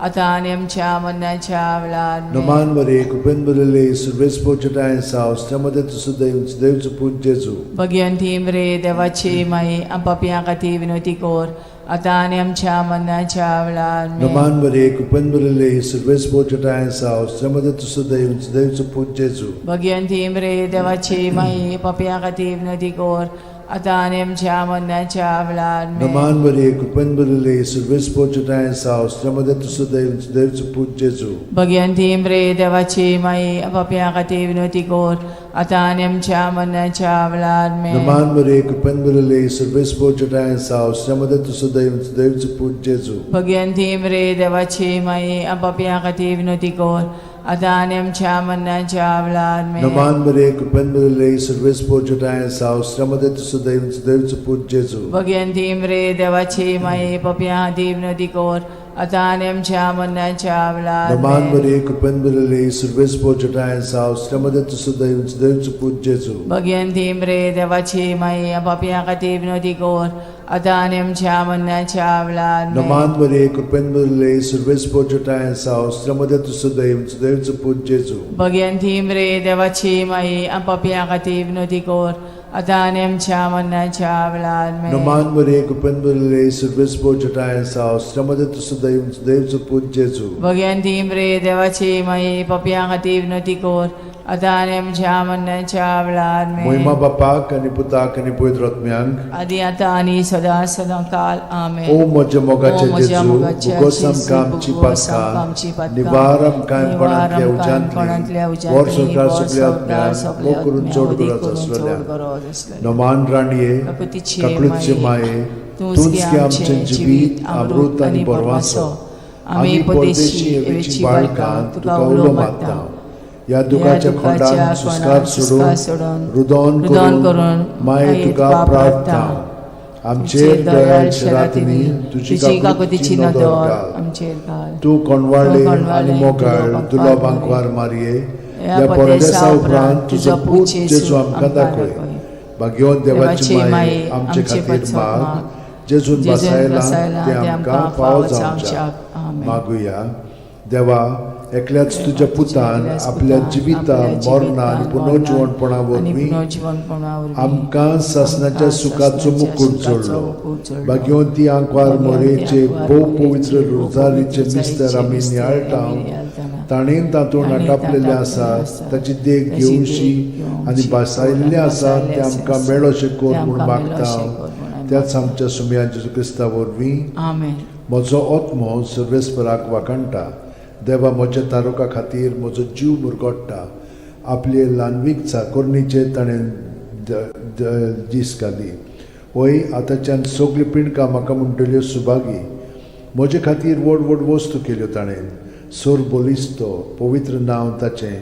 आतां आनी आमच्या मरणाच्या वेळार. आमेन. नमान बरे कृपेन बरले सुर्वेस पोजटाय साव श्रीमती तुसो दैव देवचो पूत जेजू. भगिवंती मरे देवाची माई, आम पापयां खातीर विनवती कर आतां आनी आमच्या मरणाच्या वेळार. आमेन. नमान बरे कृपेन बरले सुर्वेस पोजटाय साव श्रीमती तुसो दैव देवचो पूत जेजू. भगिवंती मरे देवाची माई, पापयां खातीर विनवती कर आतां आनी आमच्या मरणाच्या वेळार. आमेन. नमान बरे कृपेन बरले सुर्वेस पोजटाय साव श्रीमती तुसो दैव देवचो पूत जेजू. भगिवंती मरे देवाची माई, पापयां खातीर विनवती कर आतां आनी आमच्या मरणाच्या वेळार. आमेन. नमान बरे कृपेन बरले सुर्वेस पोजटाय साव श्रीमती तुसो दैव देवचो पूत जेजू. भगिवंती मरे देवाची माई, पापयां खातीर विनवती कर आतां आनी आमच्या मरणाच्या वेळार. आमेन. नमान बरे कृपेन बरले सुर्वेस पोजटाय साव श्रीमती तुसो दैव देवचो पूत जेजू. भगिवंती मरे देवाची माई, पापयां खातीर विनवती कर आतां आनी आमच्या मरणाच्या वेळार नमान आमेन. मरिये कृपेन भरिल्ली सुर्वेस पोचटाय साव श्रमदे तुसो दैव दैवचो पूत जेजू. भगयंती मरे देवाची माई पापया खातीर विनोदी कर आतां आनी आमच्या मरणाच्या वेळार आमेन. नमान मरिये कृपेन भरिल्ली सुर्वेस पोचटाय साव श्रमदे तुसो दैव दैवचो पूत जेजू. भगयंती मरे देवाची माई पापया खातीर विनोदी कर आतां आनी आमच्या मरणाच्या वेळार आमेन. नमान मरिये कृपेन भरिल्ली सुर्वेस पोचटाय साव श्रमदे तुसो दैव दैवचो पूत जेजू. भगयंती मरे देवाची माई पापया खातीर विनोदी कर आतां आनी आमच्या मरणाच्या वेळार आमेन. मोहिमा बापाक आनी पुताक आनी पवित्र आत्म्यांक आदी आतां आनी सदां सदां काल आमेन. ओ म्हज्या मोगाचे ओ म्हज्या जेजू मोगाचे भुगोस जेजू, आमकां आमची भुगोस आमकां आमची पातकां पातकां, निवार आमकां निवार कोणांतल्या आमकां कोणांतल्या उज्यांतली उज्यांतली, वर संवसार वर सगल्या संवसार आत्म्यांक सगल्या मोग करून आत्म्यांक, चड मोग गरज करून चड आसलेल्या गरज आसलेल्या. नमान राणये काकुतीचे काकळूतचे माये तूंच तूंच गे गे आमचें जिवीत अमृत आनी बरवासो. आमी परदेशी एवेची बाळकां तुका उलो मारता. ह्या दुखाच्या खोंडान सुस्कार सोडून रुदोन रुदोन करून करून माये तुका प्रार्थना आमचेर दयाळ शरातींनी तुजी काकुतीची नदर घाल. आमचेर घाल. तूं कोणवाळे तूं कोणवाळे, आनी मोगाळ तुलो तुलो बांकवार बांकवार मारये ह्या ह्या परदेसा परदेसा उपरांत तुजो पूत जेजू आमकां दाखय. भाग्यवंत देवाची माये आमचे खातीर माग जेजून जेजून बसायला बसायला ते आमकां फावो जावच्याक. आमेन. मागुया. देवा एकल्याच तुज्या पुतान आपल्या जिविता मरणा आनी पुनर्जिवणपणा वरवीं आमकां सासणाच्या सुखाचो मुकूट जोडलो. भाग्यवंती आंकवार मोरेचे भोव पवित्र रोजारीचे मिस्तर आमी नियाळटा ताणेन तातूंत आटापलेलें आसा ताची देख घेवशी आनी भासायल्लें आसा तें आमकां मेळोशें कर म्हूण मागता त्याच आमच्या सुमया जेजू क्रिस्ता वरवीं. आमेन. म्हजो आत्मो सर्वेस्पराक वाखाणटा. देवा म्हज्या तारुका खातीर म्हजो जीव मुरगोट्टा. आपले ल्हानवीक चाकोरणीचेर ताणें दीस घाली. वय आतांच्यान सगळीं पिंडकां म्हाका म्हणटल्यो सुभागी. म्हजे खातीर व्हड व्हड वस्तू केल्यो ताणें. सोर बलिस्तो पवित्र नांव ताचें.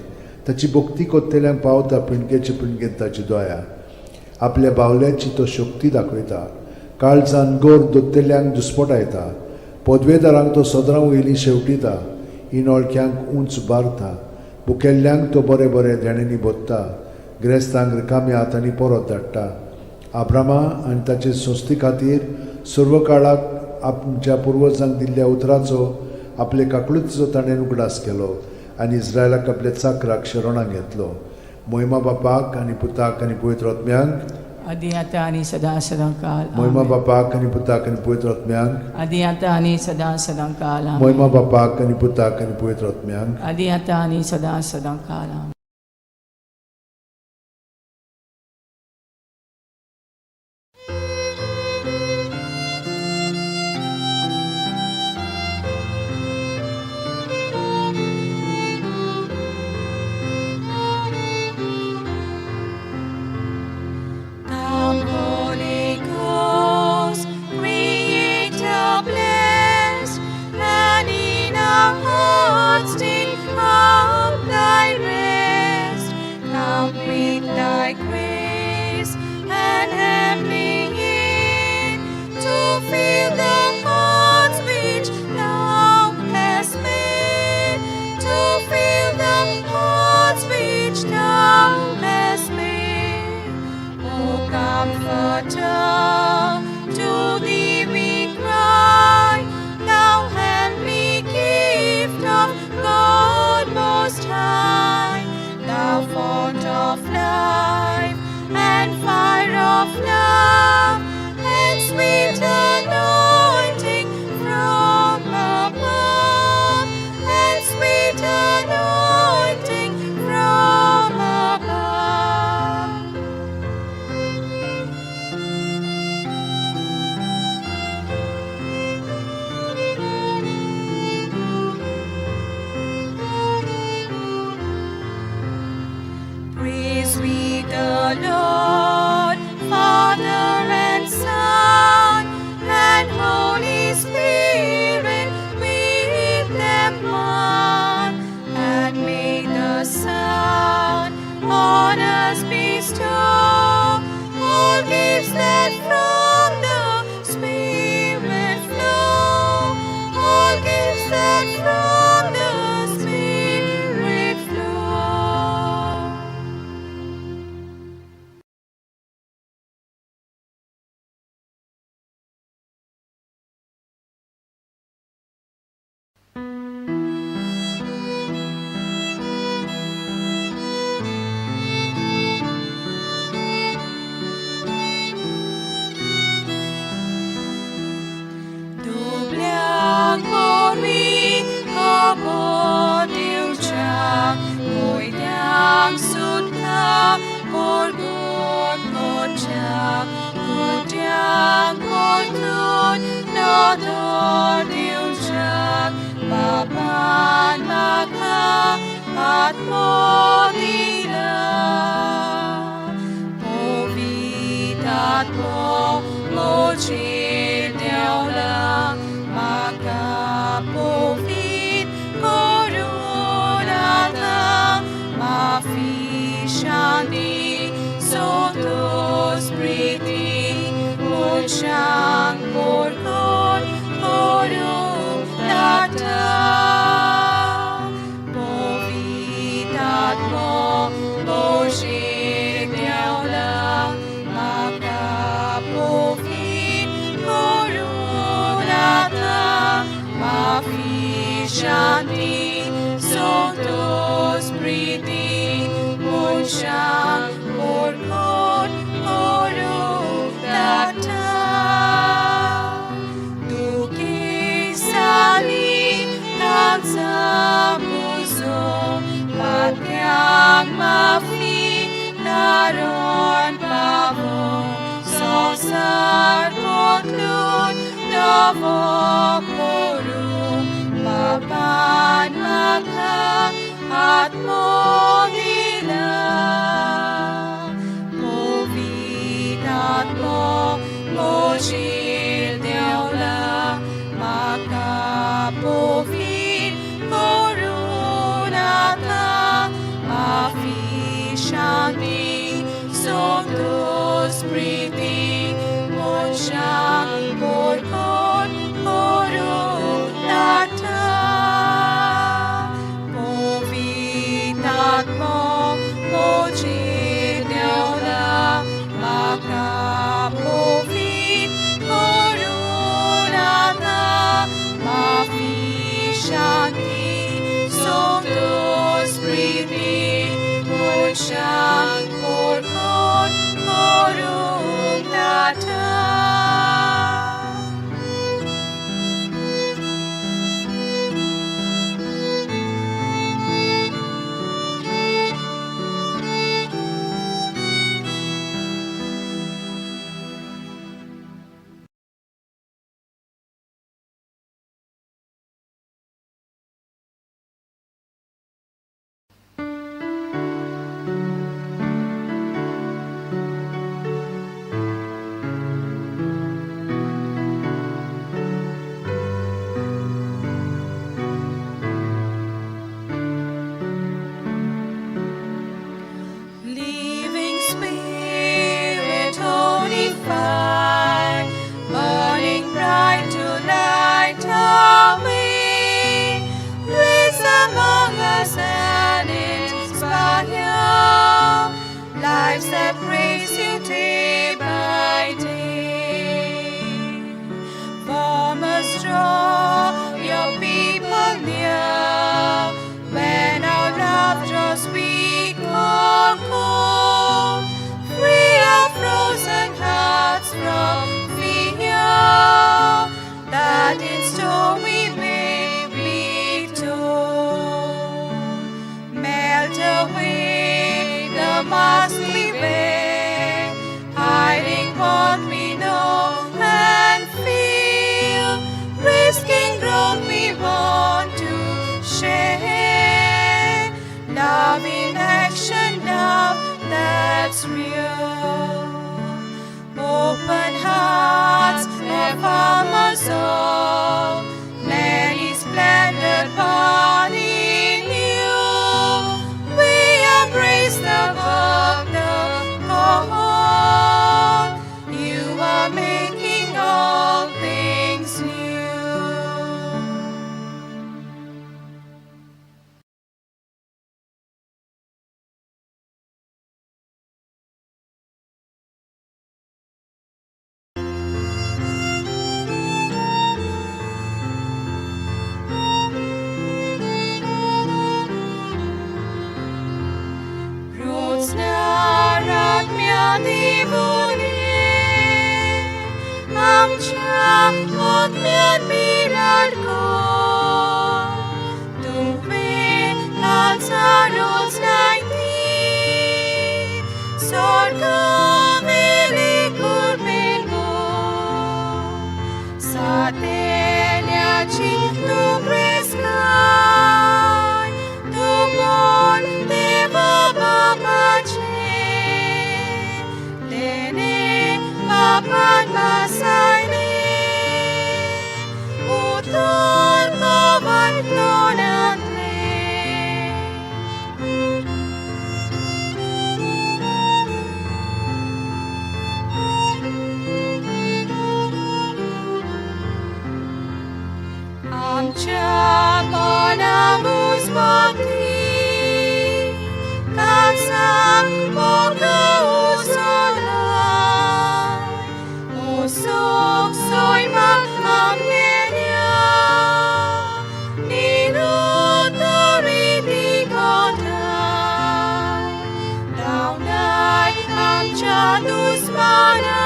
ताची भक्ती कोत्तेल्यांक पावता पिंडकेचे पिंडकेन ताची दया. आपल्या बावल्याची तो शक्ती दाखयता. काळजान गोर दोत्तेल्यांक दुस्पटायता. पदवेदारांक तो सदरां वयली शेवटिता. इनोळख्यांक उंच बारता. बुकेल्ल्यांक तो बरें बरें देण्यांनी भोत्ता. गिरेस्तांक रिकाम्या हातांनी परत धाडटा. आब्रामा आनी ताचे संस्थे खातीर सर्व काळाक आमच्या पुर्वजांक दिल्ल्या उतराचो आपले काकळुतीचो ताणें उगडास केलो आनी इस्रायलाक आपल्या चाकराक शरणाक घेतलो. मोहिमा बापाक आनी पुताक आनी पवित्र आत्म्यांक आदी आतां आनी सदां सदां काल मोहिमा आमेन. बापाक आनी पुताक आनी पवित्र आत्म्यांक आदी आतां आनी सदां सदां काल आमेन. मोहिमा बापाक आनी पुताक आनी पवित्र आत्म्यांक आदी आतां आनी सदां सदां काल आमेन. Come, Holy Ghost, Creator blessed, and in our hearts take up thy rest. Come with thy grace and heavenly aid to fill the hearts which thou hast made, to fill the hearts which thou hast made. O Comforter, to thee we cry, thou heavenly gift of God Most High, thou font of life and fire of love, and sweet anointing. पोरतून नदर दिवच्याक बापान म्हाका आत्मो दिला. पवित्र आत्मो म्हजेर देंवला, म्हाका पवित्र करून आतां माफी, शांती, संतोष, प्रिती मनशांक पोरकून करूंक लागता. पवित्र आत्मो म्हजेर देंवला, म्हाका पवित्र करून आतां माफी, शांती, संतोष, प्रिती मनशांक पोरकून करूंक लागता. दुखेस्तांनी तांचो पुजो, पाप्यांक माफी, तारण पावो, संवसार बदलून नवो करूंक बापान म्हाका आत्मो दिला. पवित्र आत्मो म्हजेर देंवला, म्हाका पवित्र करून आतां माफी, शांती, संतोष, प्रिती मनशांक पोरकून करूंक लागता. पवित्र आत्मो म्हजेर देंवला, म्हाका पवित्र करून आतां माफी, शांती, संतोष, प्रिती मनशांक पोरकून करूंक लागता. Living Spirit, holy fire, burning bright to light our way. Blaze among us and inspire lives that praise you day by day. Form us, draw your people near, when our love draws weak or cold. Free our frozen hearts from fear, that in storm we may be told. Melt away the mask we wear, hiding what we know and feel, risking growth we want to share. Love in action, love that's real. Open hearts, affirm us all. Many splendored body new. We embrace the work, the call. You are making all things new. आमच्या आत्म्यात बिराड कर. तुवें काळजारोच लायती, स्वर्गावेली कृपेन भर. आमच्या मना मुजमती काळजाक मोग उसळा मोसोक सैमाक आमगेल्या निरुतरी दिगोता धांवडाय आमच्या दुस्माना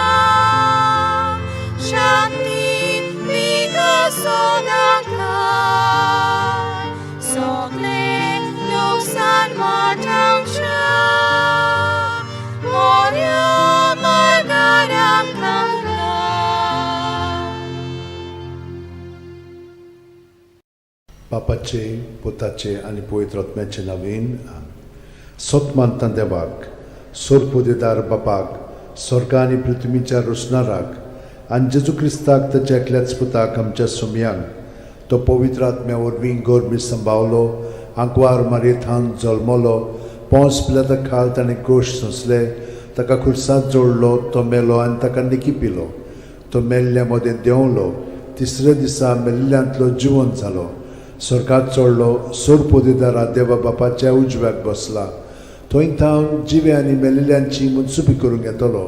शांती विकसोनाका सगळे लुकसाण वाटावच्या मोऱ्या मार्गार आमकां घाल. बापाचे पुताचे आनी पवित्र आत्म्याचे नवीन सत मानता देवाक सोरपुदेदार बापाक स्वर्ग आनी पृथ्वीच्या रोसणाराक आनी जेजू क्रिस्ताक ताच्या एकल्याच पुताक आमच्या सुमयांक तो पवित्र आत्म्या वरवीं गोरमी संभावलो आंकवार मारयेथान जल्मलो पोंस पिलाता खाल ताणें गोश सोंसले ताका खुर्सांत जोडलो तो मेलो आनी ताका निकी पिलो तो मेल्ल्या मदें देंवलो तिसऱ्या दिसा मेल्ल्यांतलो जिवन जालो स्वर्गात चडलो सोरपोदेदारा देवा बापाच्या उजव्याक बसला थंय थावन जिवे आनी मेलिल्ल्यांची मनसुबी करूंक येतलो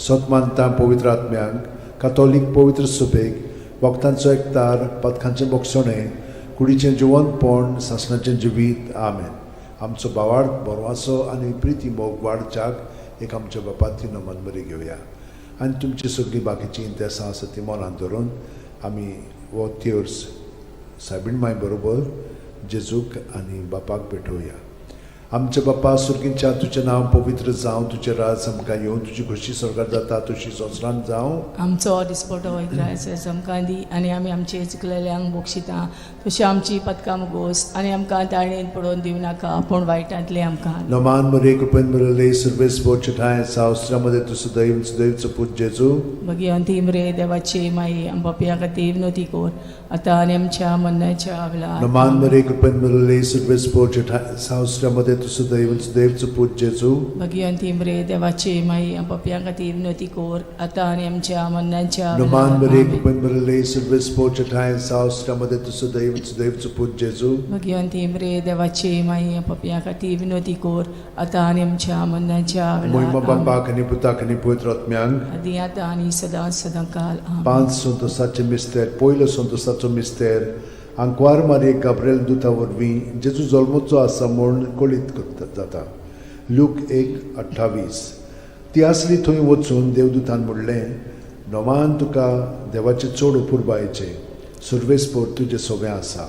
सत मानता पवित्र आत्म्यांक कातोलीक पवित्र सुबेक वखदांचो एकतार पदकांचें बोगसणें कुडीचें जिवनपण सासणाचें जिवीत आमेन. आमचो बावाड बरवासो आनी प्रिती मोग वाडच्याक एक आमच्या बापाती नमन बरी घेवया आनी तुमची सगळीं बाकीचीं इंतेसां आसा ती मनांत धरून आमी हो तेर्स सायबीण माय बरोबर जेजूक आनी बापाक भेटोवया. आमच्या बापा सुर्गींच्या तुजें नांव पवित्र जावं, तुजें राज आमकां येवं, तुजी खोशी स्वर्गात जाता तशी संवसारांत जावं. आमचो दिसपटो इग्रायस आमकां दी आनी आमी आमचे चुकलेल्यांक बक्षिता तशी आमची पदकां मुगोस आनी आमकां ताळणेन पडोवन दिवं नाका पूण वायटांतलें आमकां. नमान मरे कृपेन मिळले सर्वेस बोचठाय सावस्त्रामध्ये तूं सदैव सदैवचो पूत जेजू. भगिवंती मरे देवाची माई आम पापया खातीर विनोती कोर आतां आनी आमच्या मरणाच्या वेळार. नमान मरे कृपेन मिळले सर्वेस बोचठाय सावस्त्रामध्ये तूं सदैव सदैवचो पूत जेजू. भगिवंती मरे देवाची माई आम पापया खातीर विनोती कोर आतां आनी आमच्या मरणाच्या नमान वेळार. मरे आमेन. कृपेन मिळले सर्वेस बोचठाय सावस्त्रामध्ये तूं सदैव सदैवचो पूत जेजू. भगिवंती मरे देवाची माई आम पापया खातीर विनोती कोर आतां आनी आमच्या मरणाच्या मोहिमा वेळार. आमेन. बापाक आनी पुताक आनी पवित्र आत्म्यांक. आदी आतां आनी सदां सदां काल. आमेन. पांच संतोसाचे मिस्तेर. पयलो संतोसाचो मिस्तेर आंकवार मारये गाब्रेल दुता वरवीं जेजू जल्मोचो आसा म्हूण कळीत करता जाता. लूक 1:28. ती आसली थंय वचून देवदूतान म्हणलें, नोमान तुका देवाचें चड अपुरबायेचें सुर्वेसपोर तुजें सोबें आसा.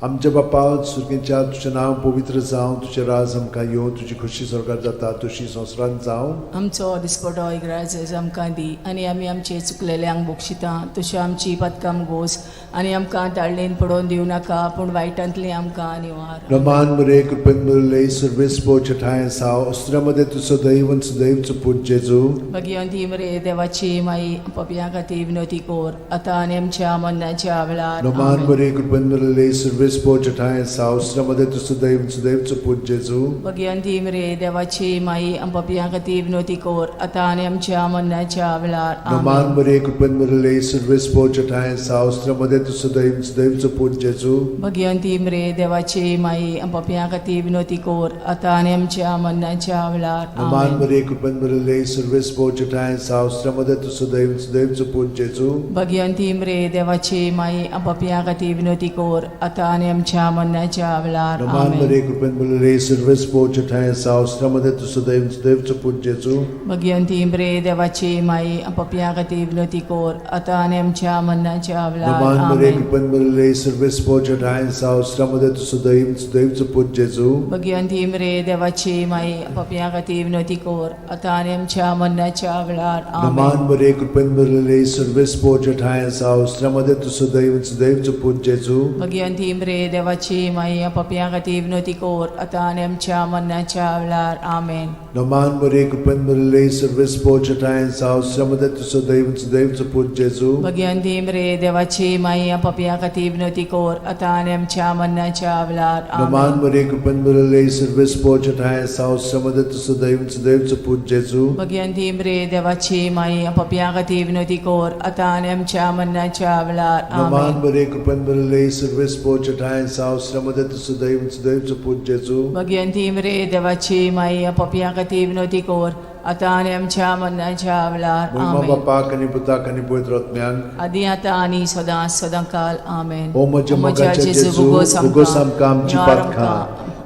आमच्या बापा सुर्गेच्या तुजें नांव पवित्र जावं, तुजें राज आमकां येवं, तुजी खोशी स्वर्गार जाता तशी संवसारांत जावं. आमचो दिसपटो इग्राज आमकां दी आनी आमी आमचे चुकलेल्यांक बक्षिता तशी आमची पदकां गोस आनी आमकां ताळणेन पडोवन दिवं नाका पूण वायटांतलें आमकां निवार. रमान मरे कृपेन मिळले सर्वेस ठाय साव अस्त्रामध्ये तूं सदैव सदैवचो पूत जेजू. भगिवंती मरे देवाची माई पापयां खातीर विनोती कोर आतां आनी आमच्या मरणाच्या वेळार. रमान आमेन. मरे कृपेन मिळले सर्वेस ठाय साव अस्त्रामध्ये तूं सदैव सदैवचो पूत जेजू. भगिवंती मरे देवाची माई पापयां खातीर विनोती कोर आतां आनी आमच्या मरणाच्या वेळार. रमान आमेन. मरे कृपेन मिळले सर्वेस ठाय साव अस्त्रामध्ये तूं सदैव सदैवचो पूत जेजू. भगिवंती मरे देवाची माई पापयां खातीर विनोती कोर आतां आनी आमच्या मरणाच्या वेळार. रमान आमेन. मरे कृपेन मिळले सर्वेस ठाय साव अस्त्रामध्ये तूं सदैव सदैवचो पूत जेजू. भगिवंती मरे देवाची माई पापयां खातीर विनोती कोर आतां आनी आमच्या मरणाच्या वेळार. रमान आमेन. मरे कृपेन मिळले सर्वेस ठाय साव अस्त्रामध्ये तूं सदैव सदैवचो पूत जेजू. भगिवंती मरे देवाची माई पापयां खातीर विनोती कोर आतां आनी आमच्या मरणाच्या वेळार. नमान मरे आमेन. कृपेन मिळले सर्वेस ठाय साव अस्त्रामध्ये तूं सदैव सदैवचो पूत जेजू. भगिवंती मरे देवाची माई पापयां खातीर विनोती कोर आतां आनी आमच्या मरणाच्या वेळार. नमान आमेन. मरे कृपेन मिळले सर्वेस ठाय साव अस्त्रामध्ये तूं सदैव सदैवचो पूत जेजू. भगिवंती मरे देवाची माई पापयां खातीर विनवती कर आतां आनी आमच्या मरणाच्या वेळार. आमेन. नमान मरे कृपेन भरिल्ले सर्वेस्पोर ठांय साव श्रमदे तुजो दैव सुदैवचो पूत जेजू. भगिवंती मरे देवाची माई पापयां खातीर विनवती कर आतां आनी आमच्या मरणाच्या वेळार. नमान आमेन. मरे कृपेन भरिल्ले सर्वेस्पोर ठांय साव श्रमदे तुजो दैव सुदैवचो पूत जेजू. भगिवंती मरे देवाची माई पापयां खातीर विनवती कर आतां आनी आमच्या मरणाच्या वेळार. नमान आमेन. मरे कृपेन भरिल्ले सर्वेस्पोर ठांय साव श्रमदे तुजो दैव सुदैवचो पूत जेजू. भगिवंती मरे देवाची माई पापयां खातीर विनवती कर आतां आनी आमच्या मरणाच्या वेळार. महिमा आमेन. बापाक आनी पुताक आनी पवित्र आत्म्याक. आदी आतां आनी सदां सदां काल. आमेन. ओ म्हज्या मोगाच्या जेजू, भोगोस आमकां आमची पातकां,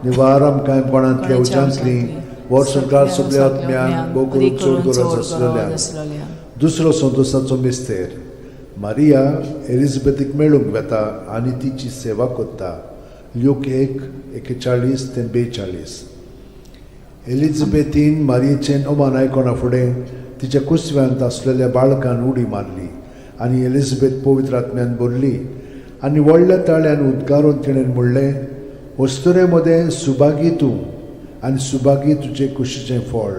निवार आमकां कोणांतल्या उज्यांतली, वर्स संवसार सगल्या आत्म्यांक भोव करून चड गरज आसलेल्या. दुसरो संतोषाचो मिस्तेर. मारिया एलिझाबेथीक मेळूंक वेता आनी तिची सेवा करता. ल्यूक 1:41 ते 42. एलिझाबेथीन मारियेचें अमान आयकना फुडें तिच्या कुसव्यांत आसलेल्या बाळकान उडी मारली आनी एलिझाबेथ पवित्र आत्म्यान भरली आनी व्हडल्या ताळ्यान उद्गारून तिणें म्हणलें, अस्तुरे मदें सुभागी तूं आनी सुभागी तुजे कुशीचें फळ.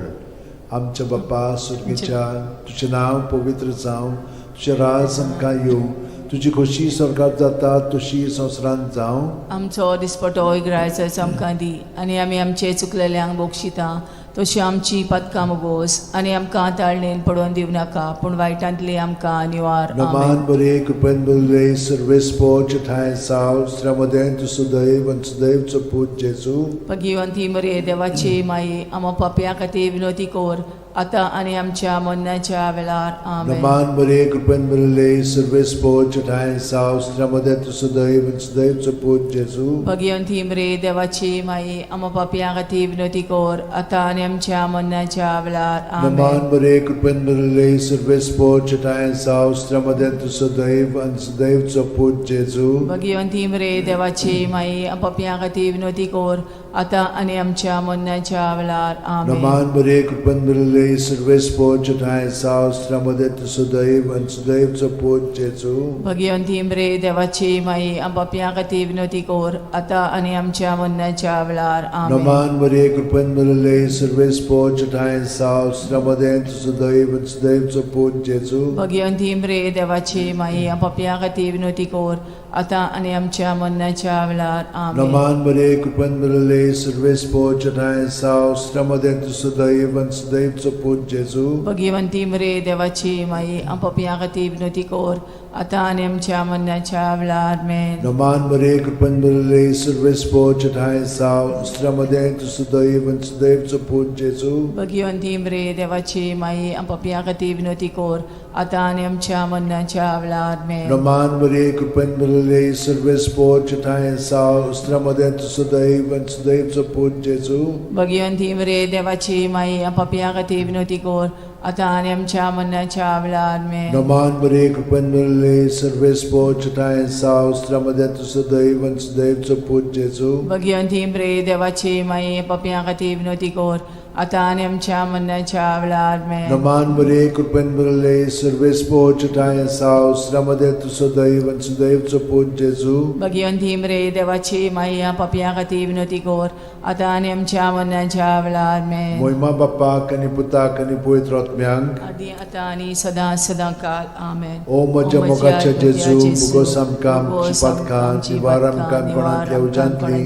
आमच्या बापा सुर्गीच्या, तुजें नांव पवित्र जावं, तुजें राज आमकां येवं, तुजी खोशी स्वर्गात जाता तशी संवसारांत जावं. आमचो दिसपटो इगरायचो आमकां दी आनी आमी आमचे चुकलेल्यांक बक्षिता तशी आमची पातकां मुगोस आनी आमकां ताळणेन पडोवन दिवं नाका, पूण वायटांतली आमकां निवार. नमान आमेन. बरे कृपेन बरे सर्वेस्पोर ठांय साव श्रमदें तूं सुदैव आनी सुदैवचो पूत जेजू. भगिवंती मरे देवाची माई, आमा पापया खातीर विनवती कर आतां आनी आमच्या मरणाच्या वेळार. आमेन. नमान बरे कृपेन बरे सर्वेस्पोर ठांय साव श्रमदें तूं सुदैव आनी सुदैवचो पूत जेजू. भगिवंती मरे देवाची माई, आमा पापया खातीर विनवती कर आतां आनी आमच्या मरणाच्या वेळार. नमान आमेन. बरे कृपेन बरे सर्वेस्पोर ठांय साव श्रमदें तूं सुदैव आनी सुदैवचो पूत जेजू. भगिवंती मरे देवाची माई, पापया खातीर विनवती कर आतां आनी आमच्या मरणाच्या वेळार. आमेन. नमान बरे कृपेन बरे सर्वेस्पोर ठांय साव श्रमदें तूं सुदैव आनी सुदैवचो पूत जेजू. भगिवंती मरे देवाची माई, पापया खातीर विनवती कर आतां आनी आमच्या मरणाच्या वेळार. आमेन. नमान मरे कृपेन भरिल्ले सर्वेस्पोर ठांय साव श्रमदें तूं सुदैव आनी सुदैवचो पूत जेजू. भगिवंती मरे देवाची माई, पापया खातीर विनवती कर आतां आनी आमच्या मरणाच्या वेळार. आमेन. नमान मरे कृपेन भरिल्ले सर्वेस्पोर ठांय साव श्रमदें तूं सुदैव आनी सुदैवचो पूत जेजू. भगिवंती मरे देवाची माई, पापया खातीर विनवती कर आतां आनी आमच्या मरणाच्या वेळार. आमेन. नमान मरे कृपेन भरिल्ले सर्वेस्पोर ठांय साव श्रमदें तूं सुदैव आनी सुदैवचो पूत जेजू. भगिवंती मरे देवाची माई, पापया खातीर विनवती कर आतां आनी आमच्या मरणाच्या वेळार. आमेन. नमान मरे कृपेन भरिल्ले सर्वेस्पोर ठांय साव श्रमदें तूं सुदैव आनी सुदैवचो पूत जेजू. भगिवंती मरे देवाची माई, पापया खातीर विनवती कर आतां आनी आमच्या मरणाच्या वेळार. आमेन. नमान मरे कृपेन भरिल्ले सर्वेस्पोर ठांय साव श्रमदें तूं सुदैव आनी सुदैवचो पूत जेजू. भगिवंती मरे देवाची माई, पापया खातीर विनवती कर आतां आनी आमच्या मरणाच्या वेळार. आमेन. नमान मरे कृपेन भरिल्ले सर्वेस्पोर ठांय साव श्रमदें तूं सुदैव आनी सुदैवचो पूत जेजू. भगिवंती मरे देवाची माई, पापया खातीर विनवती कर आतां आनी आमच्या मरणाच्या वेळार. आमेन. मोहिमा बापाक आनी पुताक आनी पवित्र आत्म्यांक. आदी आतां आनी सदां सदां काल. आमेन. ओ म्हज्या मोगाच्या जेजू, भोगोस आमकां आमची पातकां, निवार आमकां कोणांतल्या उज्यांतली,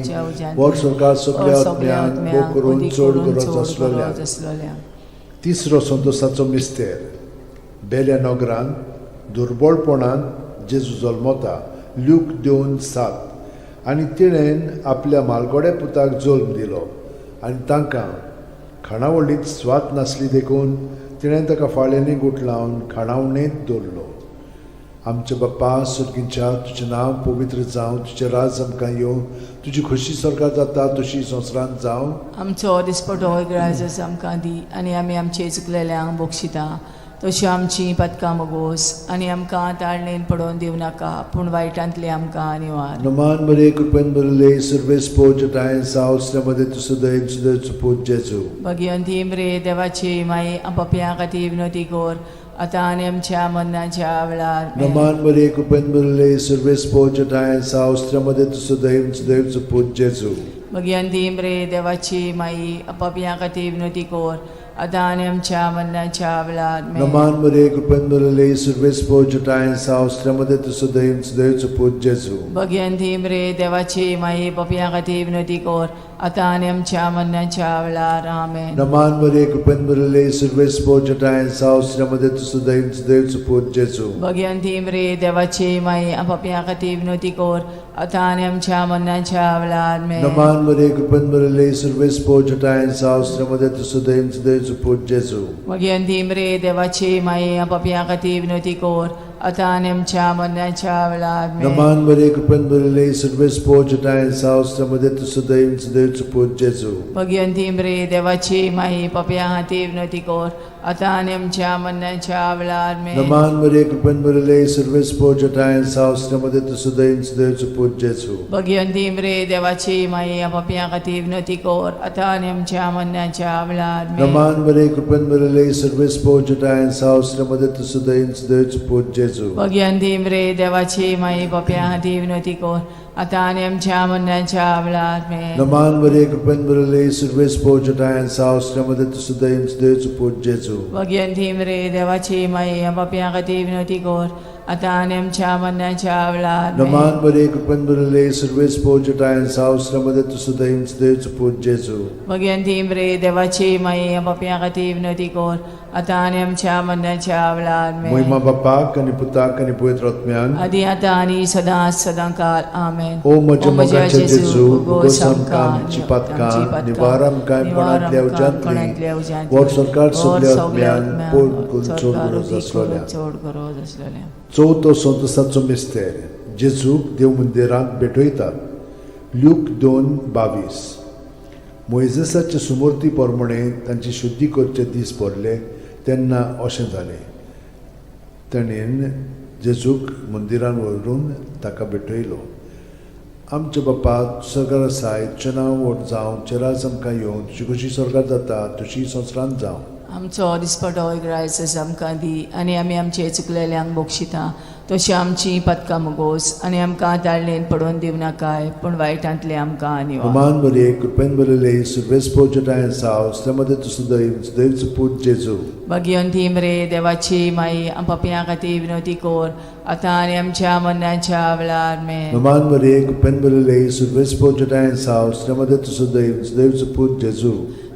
वर स्वर्गात सगल्या आत्म्यांक भोव करून चड गरज आसलेल्या. आसलेल्या. तिसरो संतोषाचो मिस्तेर. बेल्या नगरान दुर्बळपणान जेजू जल्मता. ल्यूक 2:7. आनी तिणें आपल्या मालगोड्या पुताक जल्म दिलो आनी तांकां खाणावळींत स्वाद नासली देखून तिणें ताका फाळ्यांनी गुठलावन खाणावणेंत दवरलो. आमच्या बाप्पा सुर्गींच्या, तुजें नांव पवित्र जावं, तुजें राज आमकां येवं, तुजी खोशी स्वर्गात जाता तशी संवसारांत जावं. आमचो दिसपटो इगराजस आमकां दी आनी आमी आमचे चुकलेल्यांक बक्षिता तशी आमची पातकां मगोस आनी आमकां ताळणेन पडोवन दिवं नाका, पूण वायटांतली आमकां निवार. नमान मरे कृपेन भरिल्ले सर्वेस्पोर ठांय साव श्रमदे तूं सुदैव सुदैवचो पूत जेजू. भगिवंती मरे देवाची माई, पापयां खातीर विनवती कर आतां आनी आमच्या मरणाच्या वेळार आमेन. नमान मरिये कृपेन भरिल्ले सर्वेस्पोर ठांय आसा ऑस्ट्रियामध्ये तुजो दैव देवचो पूत जेजू. भगिनी रे देवाची माई पापयां खातीर विनवती कर आतां आनी आमच्या मरणाच्या वेळार आमेन. नमान मरिये कृपेन भरिल्ले सर्वेस्पोर ठांय आसा ऑस्ट्रियामध्ये तुजो दैव देवचो पूत जेजू. भगिनी रे देवाची माई पापयां खातीर विनवती कर आतां आनी आमच्या मरणाच्या वेळार आमेन. नमान मरिये कृपेन भरिल्ले सर्वेस्पोर ठांय आसा ऑस्ट्रियामध्ये तुजो दैव देवचो पूत जेजू. भगिनी रे देवाची माई पापयां खातीर विनवती कर आतां आनी आमच्या मरणाच्या वेळार आमेन. नमान मरिये कृपेन भरिल्ले सर्वेस्पोर ठांय आसा ऑस्ट्रियामध्ये तुजो दैव देवचो पूत जेजू. भगिनी रे देवाची माई पापयां खातीर विनवती कर आतां आनी आमच्या मरणाच्या वेळार आमेन. नमान मरिये कृपेन भरिल्ले सर्वेस्पोर ठांय आसा ऑस्ट्रियामध्ये तुजो दैव देवचो पूत जेजू. भगिनी रे देवाची माई पापयां खातीर विनवती कर आतां आनी आमच्या मरणाच्या वेळार आमेन. नमान मरिये कृपेन भरिल्ले सर्वेस्पोर ठांय आसा ऑस्ट्रियामध्ये तुजो दैव देवचो पूत जेजू. भगिनी रे देवाची माई पापयां खातीर विनवती कर आतां आनी आमच्या मरणाच्या वेळार आमेन. नमान मरिये कृपेन भरिल्ले सर्वेस्पोर ठांय आसा ऑस्ट्रियामध्ये तुजो दैव देवचो पूत जेजू. भगिनी रे देवाची माई पापयां खातीर विनवती कर आतां आनी आमच्या मरणाच्या वेळार आमेन. नमान मरिये कृपेन भरिल्ले सर्वेस्पोर ठांय आसा ऑस्ट्रियामध्ये तुजो दैव देवचो पूत जेजू. भगिनी रे देवाची माई पापयां खातीर विनवती कर आतां आनी आमच्या मरणाच्या वेळार आमेन. नमान मरिये कृपेन भरिल्ले सर्वेस्पोर ठांय आसा ऑस्ट्रियामध्ये तुजो दैव देवचो पूत जेजू. भगिनी रे देवाची माई पापयां खातीर विनवती कर आतां आनी आमच्या मरणाच्या वेळार आमेन. मोहिमा बापाक आनी पुताक आनी पवित्र आत्म्यान आदी आतां आनी सदां सदां काल आमेन. ओ म्हज्या मोगाचे जेजू, भोगोस आमकां आमची पातकां, निवार आमकां कोणांतल्या उज्यांतली, वर सरकार सगल्या आत्म्यान पोट करून चड गरज आसलोल्या. चड गरज आसलेल्या. चवथो संतोसाचो मिस्तेर, जेजूक देव मंदिरांत भेटयतात. ल्यूक 2:22. मोयजेसाचे सुमूर्ती प्रमाणे तांची शुद्धी करचे दीस भरले तेन्ना अशें जालें, ताणें जेजूक मंदिरान व्हरून ताका भेटयलो. आमच्या बापा सरकार आसाय, तुजें नांव व्हड जावं, तुजें राज आमकां येवं, तुजी कशी स्वर्गात जाता तशी संवसारांत जावं. आमचो दिसपटो ग्रायस आमकां दी आनी आमी आमचे चुकलेल्यांक बक्षिता तशी आमची पदकां मुगोस आनी आमकां ताळणेन पडोवन दिवं नाकाय पूण वायटांतले आमकां निवार. नमान मरिये कृपेन भरिल्ले सर्वेस्पोर ठांय आसा, मध्ये तुजो दैव देवचो पूत जेजू. भगिनी रे देवाची माई पापयां खातीर विनवती कर आतां आनी आमच्या मरणाच्या वेळार आमेन. नमान मरिये कृपेन भरिल्ले सर्वेस्पोर ठांय आसा, मध्ये तुजो दैव देवचो पूत जेजू.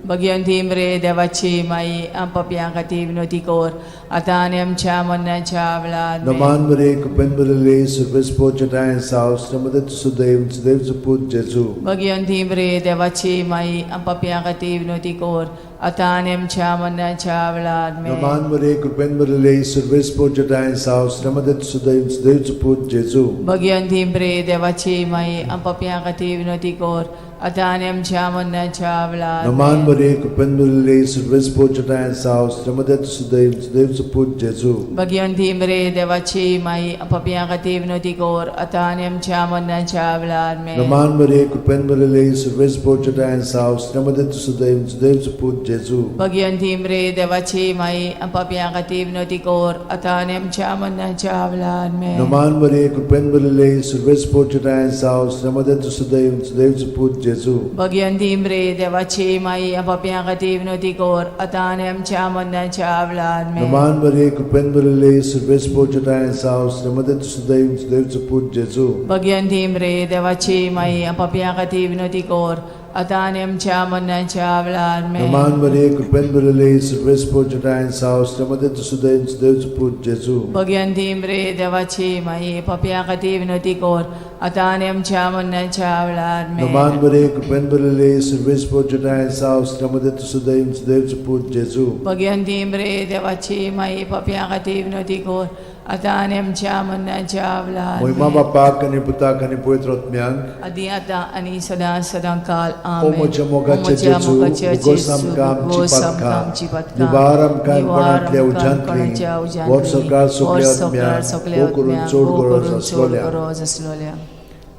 भगिनी रे देवाची माई पापयां खातीर विनवती कर आतां आनी आमच्या मरणाच्या वेळार आमेन. नमान मरिये कृपेन भरिल्ले सर्वेस्पोर ठांय आसा, मध्ये तुजो दैव देवचो पूत जेजू. भगिनी रे देवाची माई पापयां खातीर विनवती कर आतां आनी आमच्या मरणाच्या वेळार आमेन. नमान मरिये कृपेन भरिल्ले सर्वेस्पोर ठांय आसा, मध्ये तुजो दैव देवचो पूत जेजू. भगिनी रे देवाची माई पापयां खातीर विनवती कर आतां आनी आमच्या मरणाच्या वेळार नमान आमेन. मरिये कृपेन भरिल्ले सर्वेस्पोर ठांय आसा, मध्ये तुजो दैव देवचो पूत जेजू. भगिनी रे देवाची माई पापयां खातीर विनवती कर आतां आनी आमच्या मरणाच्या वेळार आमेन. नमान मरिये कृपेन भरिल्ले सर्वेस्पोर ठांय आसा, मध्ये तुजो दैव देवचो पूत जेजू. भगिनी रे देवाची माई पापयां खातीर विनवती कर आतां आनी आमच्या मरणाच्या वेळार आमेन. नमान मरिये कृपेन भरिल्ले सर्वेस्पोर ठांय आसा, मध्ये तुजो दैव देवचो पूत जेजू. भगिनी रे देवाची माई पापयां खातीर विनवती कर आतां आनी आमच्या मरणाच्या वेळार आमेन. नमान मरिये कृपेन भरिल्ले सर्वेस्पोर ठांय आसा, मध्ये तुजो दैव देवचो पूत जेजू. भगिनी रे देवाची माई पापयां खातीर विनवती कर आतां आनी आमच्या मरणाच्या वेळार आमेन. नमान मरिये कृपेन भरिल्ले सर्वेस्पोर ठांय आसा, मध्ये तुजो दैव देवचो पूत जेजू. भगिनी रे देवाची माई पापयां खातीर विनवती कर आतां आनी आमच्या मरणाच्या वेळार आमेन. नमान मरिये कृपेन भरिल्ले सर्वेस्पोर ठांय आसा, मध्ये तुजो दैव देवचो पूत जेजू. भगिनी रे देवाची माई पापयां खातीर विनवती कर आतां आनी आमच्या मरणाच्या वेळार मोहिमा आमेन. बापाक आनी पुताक आनी पवित्र आत्म्याक आदी आतां आनी सदां सदां काल ओ आमेन. म्हज्या मोगाचे ओ म्हज्या जेजू, मोगाचे भोगोस जेजू, आमकां आमची भोगोस आमकां पातकां, आमची पातकां, निवार आमकां निवार कोणांतल्या आमकां उज्यांतली, कोणाच्या उज्यांतली, वर सरकार सगल्या वर सरकार आत्म्याक, सगल्या भोव करून आत्म्याक, चड भोव गरज करून चड आसलोल्या. गरज आसलोल्या.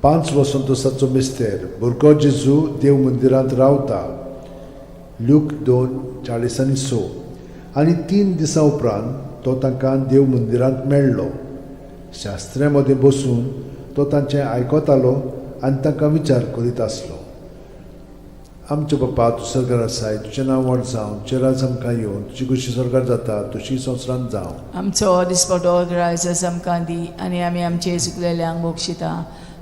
5 वसंतोसाचो मिस्तेर, भुरगो जेजू देव मंदिरांत रावता. ल्यूक 2:46. आनी 3 दिसां उपरांत तो तांकां देव मंदिरांत मेळ्ळो. शास्त्र्यां मदें बसून तो तांचें आयकतालो आनी तांकां विचार करीत आसलो. आमच्या बापा, तूं सरकार आसाय, तुजें नांव व्हड जावं, तुजें राज आमकां येवन, तुजी खुशी सरकार जाता तशी संवसारांत जावं. आमचो दिसपटो ग्रायस आमकां दी आनी आमी आमचे चुकलेल्यांक बक्षिता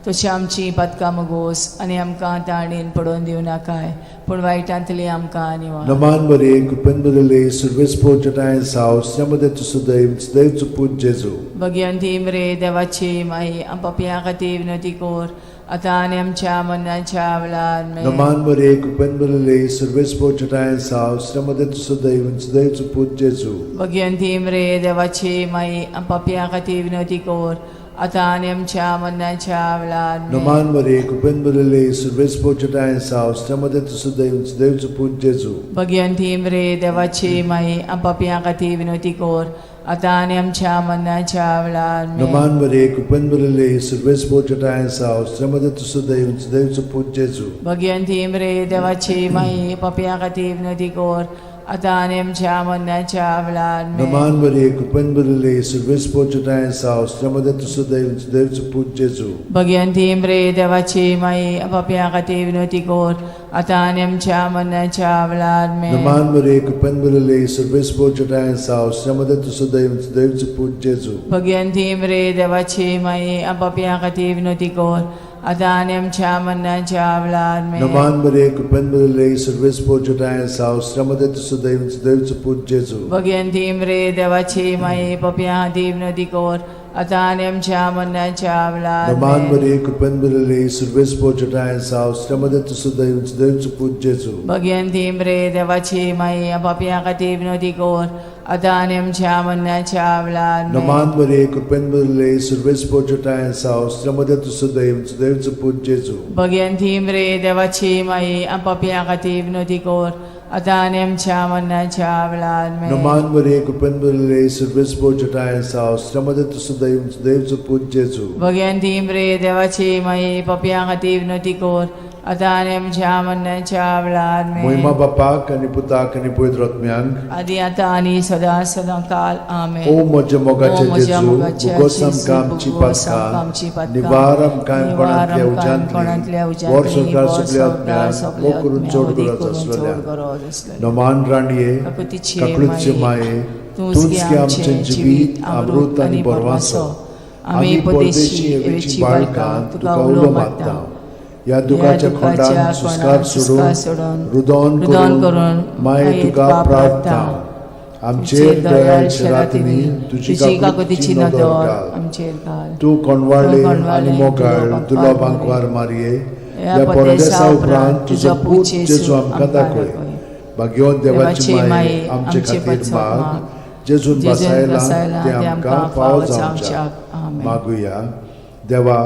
तशी आमची पातकां मगोस आनी आमकां ताणेन पडोवन दिवं नाकाय पूण वायटांतली आमकां निवार. नमान बरे कृपेन बरले सुरवेस पोचटाय साव मदें तूं सदैव सदैव पूत जेजू. भगवंती मरे देवाची माई आम पापयां खातीर विनवती कर आतां आनी आमच्या मरणाच्या वेळार आमेन. नमान बरे कृपेन बरले सुरवेस पोचटाय साव मदें तूं सदैव सदैव पूत जेजू. भगवंती मरे देवाची माई आम पापयां खातीर विनवती कर आतां आनी आमच्या मरणाच्या वेळार आमेन. नमान बरे कृपेन बरले सुरवेस पोचटाय साव मदें तूं सदैव सदैव पूत जेजू. भगवंती मरे देवाची माई आम पापयां खातीर विनवती कर आतां आनी आमच्या मरणाच्या वेळार आमेन. नमान बरे कृपेन बरले सुरवेस पोचटाय साव मदें तूं सदैव सदैव पूत जेजू. भगवंती मरे देवाची माई पापयां खातीर विनवती कर आतां आनी आमच्या मरणाच्या वेळार आमेन. नमान बरे कृपेन बरले सुरवेस पोचटाय साव मदें तूं सदैव सदैव पूत जेजू. भगवंती मरे देवाची माई पापयां खातीर विनवती कर आतां आनी आमच्या मरणाच्या वेळार आमेन. नमान बरे कृपेन बरले सुरवेस पोचटाय साव मदें तूं सदैव सदैव पूत जेजू. भगवंती मरे देवाची माई पापयां खातीर विनवती कर आतां आनी आमच्या मरणाच्या वेळार आमेन. नमान बरे कृपेन बरले सुरवेस पोचटाय साव मदें तूं सदैव सदैव पूत जेजू. भगवंती मरे देवाची माई पापयां खातीर विनवती कर आतां आनी आमच्या मरणाच्या वेळार नमान आमेन. बरे कृपेन बरले सुरवेस पोचटाय साव मदें तूं सदैव सदैव पूत जेजू. भगवंती मरे देवाची माई पापयां खातीर विनवती कर आतां आनी आमच्या मरणाच्या वेळार आमेन. नमान बरे कृपेन बरले सुरवेस पोचटाय साव मदें तूं सदैव सदैव पूत जेजू. भगवंती मरे देवाची माई पापयां खातीर विनवती कर आतां आनी आमच्या मरणाच्या वेळार आमेन. नमान बरे कृपेन बरले सुरवेस पोचटाय साव मदें तूं सदैव सदैव पूत जेजू. भगवंती मरे देवाची माई पापयां खातीर विनवती कर आतां आनी आमच्या मरणाच्या वेळार आमेन. मोहिमा बापाक आनी पुताक आनी पवित्र आत्म्यांक आदी आतां आनी सदां सदां काल आमेन. ओ म्हज्या ओ मोगाचे म्हज्या जेजू, मोगाच्या भोगोस जेजू, आमकां आमची भोगोस आमकां आमची पातकां, पातकां, निवार आमकां निवार कोणांतल्या आमकां कोणांतल्या उज्यांतली, उज्यांतली, वर संवसार वर सगल्या संवसार आत्म्यांक, सगल्या मोग करून आत्म्यांक, चड वदी गरज करून चड आसलेल्या. गरज आसलेल्या. नमान राणये, काकुतीचे काकळूतचे माये, माये, तूंच तूंच गे गे आमचें आमचें जिवीत, अमृत आनी बरवासो. आमी परदेशी एवेची बाळकां तुका उलो मारता. ह्या दुखाच्या खोंडान सुस्कार सोडून, रुदोन रुदोन करून करून माये तुका प्रार्थना. आमचेर दयाळ शेरातिनी तुजी काकुतीची काकुतीची नदर नदर घाल. आमचेर घाल. तूं कोणवाळे तूं कोणवाळे आनी मोगाळ तुलो तुलो बांकवार बांकवार मारये, ह्या ह्या परदेसा परदेसा उपरांत उपरांत तुजो तुजो पूत पूत जेजू जेजू आमकां आमकां दाखय. दाखय. भाग्यवंत देवाची देवाची माये माये आमचे आमचे खातीर पासत माग, माग, जेजून जेजून बसायला बसायला ते आमकां फावो जावच्याक. आमेन. मागुया. देवा,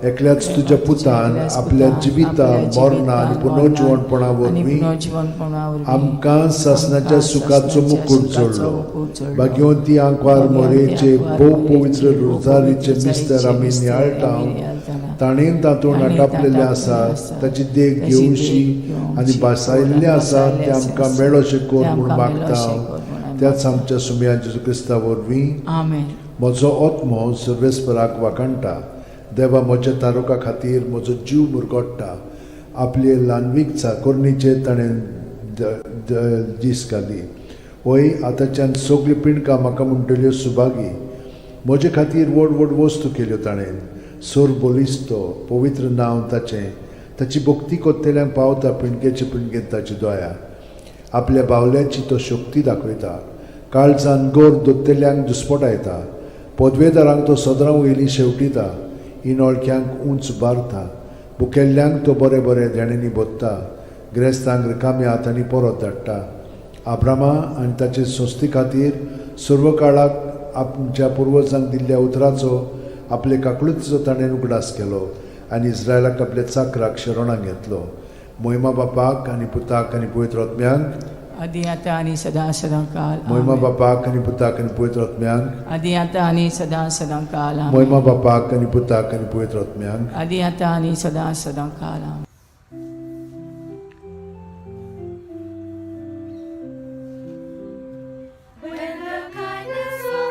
एकल्याच तुज्या पुतान एकल्याच आपल्या पुतान जिविता आपल्या मरणा आनी जिवितान, पुनर्जिवणपणा मरणान आनी वरवीं पुनर्जिवणपणा वरवीं आमकां सासणाच्या आमकां सुखाचो सासणाच्या मुकूट सुखाचो जोडलो. मुकूट जोडलो. भाग्यवंती आंकवार भाग्यवंती मोरेचे आंकवार भोव मोरेचे पवित्र भोव रोजारीचे पवित्र मिस्तर रोजारीचे आमी मिस्तर नियाळटा, आमी नियाळटाना, ताणें तातूंत ताणें आटापलेलें तातूंत आसा आसा, ताची देख ताची देख घेवशी घेवशी आनी भासायल्लें आसा भासायल्लें तें आमकां आसा, मेळोशें कर तें म्हूण आमकां मागता. मेळोशें कर म्हूण आमी त्याच आमच्या सुमया जेजू क्रिस्ता वरवीं. आमेन. म्हजो आत्मो सर्वेस्पराक वाखाणटा, देवा म्हज्या तारुका खातीर म्हजो जीव मुरगोट्टा. आपले ल्हानवीक चाकोरणीचेर ताणें दीस घाली. वय आतांच्यान सगळीं पिंडकां म्हाका म्हणटल्यो सुभागी. म्हजे खातीर व्हड व्हड वस्तू केल्यो ताणें. सोर बलिस्तो पवित्र नांव ताचें, ताची भक्ती कोत्तेल्यांक पावता पिंडकेचे पिंडकेंत ताची दया. आपल्या बावल्याची तो शक्ती दाखयता, काळजान गोर दोत्तेल्यांक दुस्पटायता. पदवेदारांक तो सदरां वयली शेवटिता, इनोळख्यांक उंच बारता. बुकेल्ल्यांक तो बरें बरें देण्यांनी भोत्ता, ग्रेस्तांक रिकाम्या हातांनी परत धाडटा. आब्रामा आनी ताचे संस्थे खातीर सर्व काळाक आमच्या पुर्वजांक दिल्ल्या उतराचो आपले काकळुतीचो ताणें उगडास केलो आनी इस्रायलाक आपल्या चाकराक शरणाक घेतलो. मोहिमा बापाक आनी पुताक आनी पवित्र आत्म्यांक, आदी आतां आनी सदां सदां काल मोहिमा आमेन. बापाक आनी पुताक आनी पवित्र आत्म्यांक, आदी आतां आनी सदां सदां काल आमेन. मोहिमा बापाक आनी पुताक आनी पवित्र आत्म्यांक, आदी आतां आनी सदां सदां काल आमेन. When the kindness of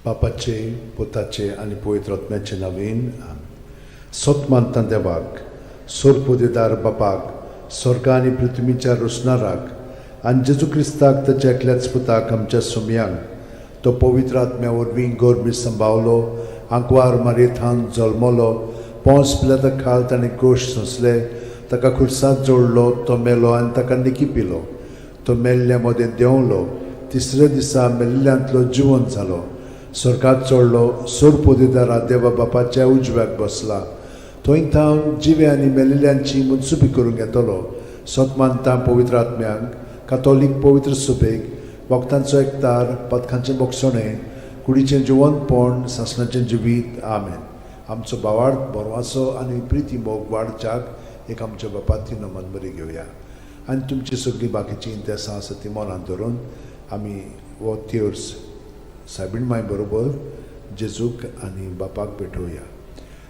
बापाचे, पुताचे आनी पवित्र आत्म्याचे नवीन. सत मानता देवाक, सोरपोदेदार बापाक, स्वर्ग आनी पृथ्वीच्या रोसणाराक, आनी जेजू क्रिस्ताक ताच्या एकल्याच पुताक आमच्या सुमयांक, तो पवित्र आत्म्या वरवीं गोरमी संभावलो, आंकवार मारयेथान जल्मलो, पोंस पिलाता खाल ताणें गोश सोंसले, ताका खुर्सांत जोडलो, तो मेलो आनी ताका निकी पिलो, तो मेल्ल्या मदें देंवलो, तिसऱ्या दिसा मेल्ल्यांतलो जिवन जालो, स्वर्गात चडलो, सोरपोदेदारा देवा बापाच्या उजव्याक बसला, थंय थावन जिवे आनी मेलिल्ल्यांची मनसुबी करूंक येतलो. सत मानता पवित्र आत्म्यांक, कातोलीक पवित्र सुबेक, वखदांचो एकतार, पदकांचें बोगसणें, कुडीचें जिवनपण, सासणाचें जिवीत. आमेन. आमचो भावार्थ, बरवासो आनी प्रिती मोग वाडच्याक एक आमच्या बापाती नमन बरी घेवया आनी तुमची सगळीं बाकीचीं इंतेसां आसा ती मनांत धरून आमी हो तेर्स सायबीण माय बरोबर जेजूक आनी बापाक भेटोवया.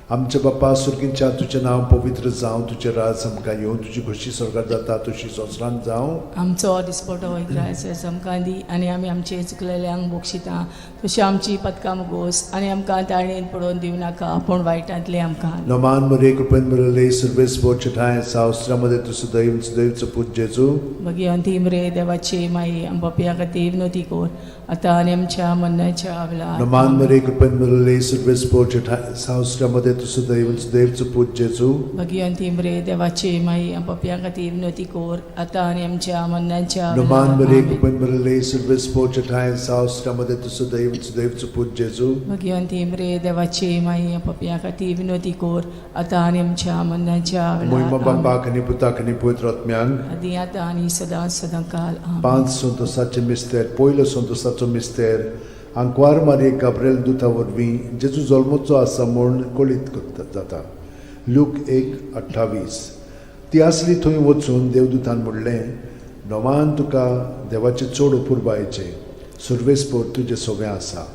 आमच्या बापा सुर्गींच्या, तुजें नांव पवित्र जावं, तुजें राज आमकां येवं, तुजी खोशी स्वर्गात जाता तशी संवसारांत जावं. आमचो दिसपटो ग्रास आमकां दी आनी आमी आमचे चुकलेल्यांक बक्षिता तशी आमची पदकां मुगोस आनी आमकां ताळणेन पडोवन दिवं नाका पूण वायटांतलें आमकां. नमान मरे, कृपेन बरले सर्वेस बोचठाय सावस्त्रामध्ये तूं सदैव सदैवचो पूत जेजू. भगिवंती मरे देवाची माई, आमच्या खातीर विनोती कोर आतां आनी आमच्या मरणाच्या वेळार. नमान मरे, कृपेन बरले सर्वेस बोचठाय सावस्त्रामध्ये तूं सदैव सदैवचो पूत जेजू. भगिवंती मरे देवाची माई, आमच्या खातीर विनोती कोर आतां आनी आमच्या मरणाच्या नमान वेळार. मरे, आमेन. कृपेन बरले सर्वेस बोचठाय सावस्त्रामध्ये तूं सदैव सदैवचो पूत जेजू. भगिवंती मरे देवाची माई, आमच्या खातीर विनोती कोर आतां आनी आमच्या मरणाच्या मोहिमा वेळार. आमेन. बापाक आनी पुताक आनी पवित्र आत्म्यांक. आदी आतां आनी सदां सदां काल. आमेन. पांच संतोसाचे मिस्तेर. पयलो संतोसाचो मिस्तेर, आंकवार मारये गाब्रेल दुता वरवीं जेजू जल्मचो आसा म्हूण कळीत जाता. लूक 1:28. ती आसली थंय वचून देवदूतान म्हणलें, नवान तुका देवाचें चड अपुरबायेचें, सुर्वेसपोर तुजें सोबें आसा.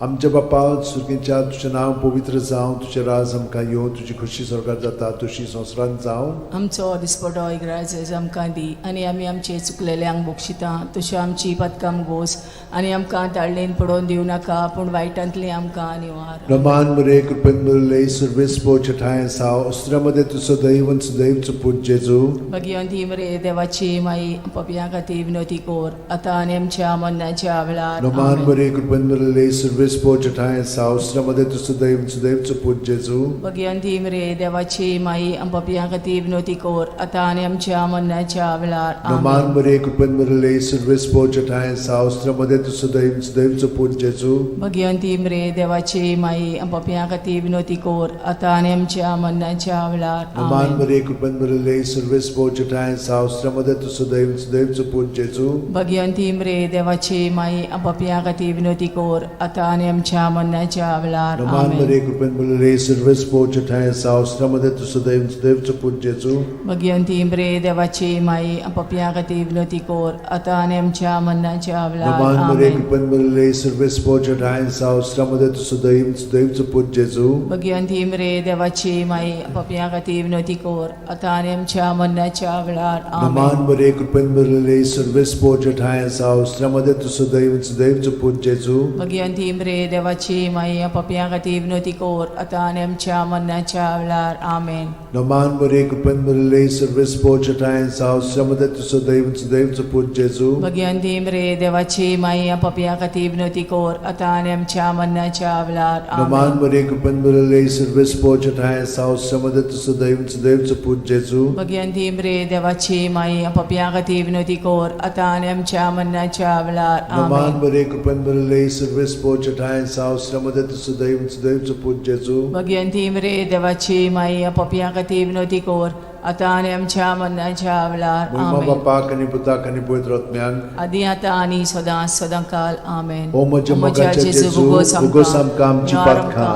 आमच्या बापा सुर्गेच्या, तुजें नांव पवित्र जावं, तुजें राज आमकां येवं, तुजी खोशी स्वर्गात जाता तशी संवसारांत जावं. आमचो दिसपटो इग्राज आमकां दी आनी आमी आमचे चुकलेल्यांक बक्षिता तश्यो आमची पदकां गोस आनी आमकां ताळणेन पडोवन दिवं नाका पूण वायटांतली आमकां निवार. रमान मरे, कृपेन भरले सर्वेस ठाय साव अस्त्रामध्ये तूं सदैव सदैवचो पूत जेजू. भगिवंती मरे देवाची माई, पपया खातीर विनोती कोर आतां आनी आमच्या मरणाच्या वेळार. रमान आमेन. मरे, कृपेन भरले सर्वेस ठाय साव अस्त्रामध्ये तूं सदैव सदैवचो पूत जेजू. भगिवंती मरे देवाची माई, पपया खातीर विनोती कोर आतां आनी आमच्या मरणाच्या वेळार. रमान आमेन. मरे, कृपेन भरले सर्वेस ठाय साव अस्त्रामध्ये तूं सदैव सदैवचो पूत जेजू. भगिवंती मरे देवाची माई, पपया खातीर विनोती कोर आतां आनी आमच्या मरणाच्या वेळार. रमान आमेन. मरे, कृपेन भरले सर्वेस ठाय साव अस्त्रामध्ये तूं सदैव सदैवचो पूत जेजू. भगिवंती मरे देवाची माई, पपया खातीर विनोती कोर आतां आनी आमच्या मरणाच्या वेळार. रमान आमेन. मरे, कृपेन भरले सर्वेस ठाय साव अस्त्रामध्ये तूं सदैव सदैवचो पूत जेजू. भगिवंती मरे देवाची माई, पपया खातीर विनोती कोर आतां आनी आमच्या मरणाच्या वेळार. नमान मरे, आमेन. कृपेन भरले सर्वेस ठाय साव अस्त्रामध्ये तूं सदैव सदैवचो पूत जेजू. भगिवंती मरे देवाची माई, पपया खातीर विनोती कोर आतां आनी आमच्या मरणाच्या वेळार. आमेन. नमान मरे, कृपेन भरले सर्वेस ठाय साव अस्त्रामध्ये तूं सदैव सदैवचो पूत जेजू. भगिवंती मरे देवाची माई, पपया खातीर विनोती कोर आतां आनी आमच्या मरणाच्या वेळार. आमेन. नमान मरे, कृपेन भरले सर्वेस ठाय साव अस्त्रामध्ये तूं सदैव सदैवचो पूत जेजू. भगिवंती मरे देवाची माई, पपया खातीर विनोती कोर आतां आनी आमच्या मरणाच्या वेळार. नमान आमेन. मरे, कृपेन भरले सर्वेस ठाय साव अस्त्रामध्ये तूं सदैव सदैवचो पूत जेजू. भगिवंती मरे देवाची माई, पपया खातीर विनोती कोर आतां आनी आमच्या मरणाच्या वेळार. नमान आमेन. मरे, कृपेन भरले सर्वेस ठाय साव अस्त्रामध्ये तूं सदैव सदैवचो पूत जेजू. भगिवंती मरे देवाची माई, पपया खातीर विनोती कोर आतां आनी आमच्या मरणाच्या वेळार. महिमा आमेन. बापाक आनी पुताक आनी पवित्र आत्म्याक. आदी आतां आनी सदां सदां काल. आमेन. ओ म्हज्या मोगाच्या जेजू, उगोस आमकां आमची पातकां,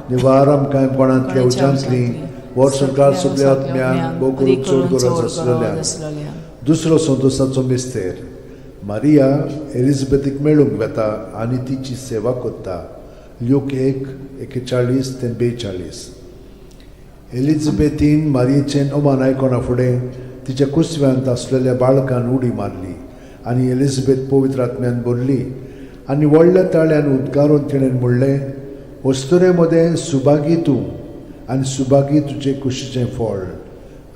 निवार आमकां कोणांतल्या उज्यांतली, वर्संकार सगल्या आत्म्यांक, भोव करून चड गरज आसलेल्या. दुसरो संतोसाचो मिस्तेर, मारिया एलिझाबेथीक मेळूंक वेता आनी तिची सेवा करता. ल्यूक 1:41 ते 42. एलिझाबेथीन मारियेचें अमान आयकना फुडें तिच्या कुसव्यांत आसलेल्या बाळकान उडी मारली आनी एलिझाबेथ पवित्र आत्म्यान भरली. आनी व्हडल्या ताळ्यान उद्गारून तिणें म्हणलें, अस्तुरे मदें सुभागी तूं आनी सुभागी तुजे कुशीचें फळ.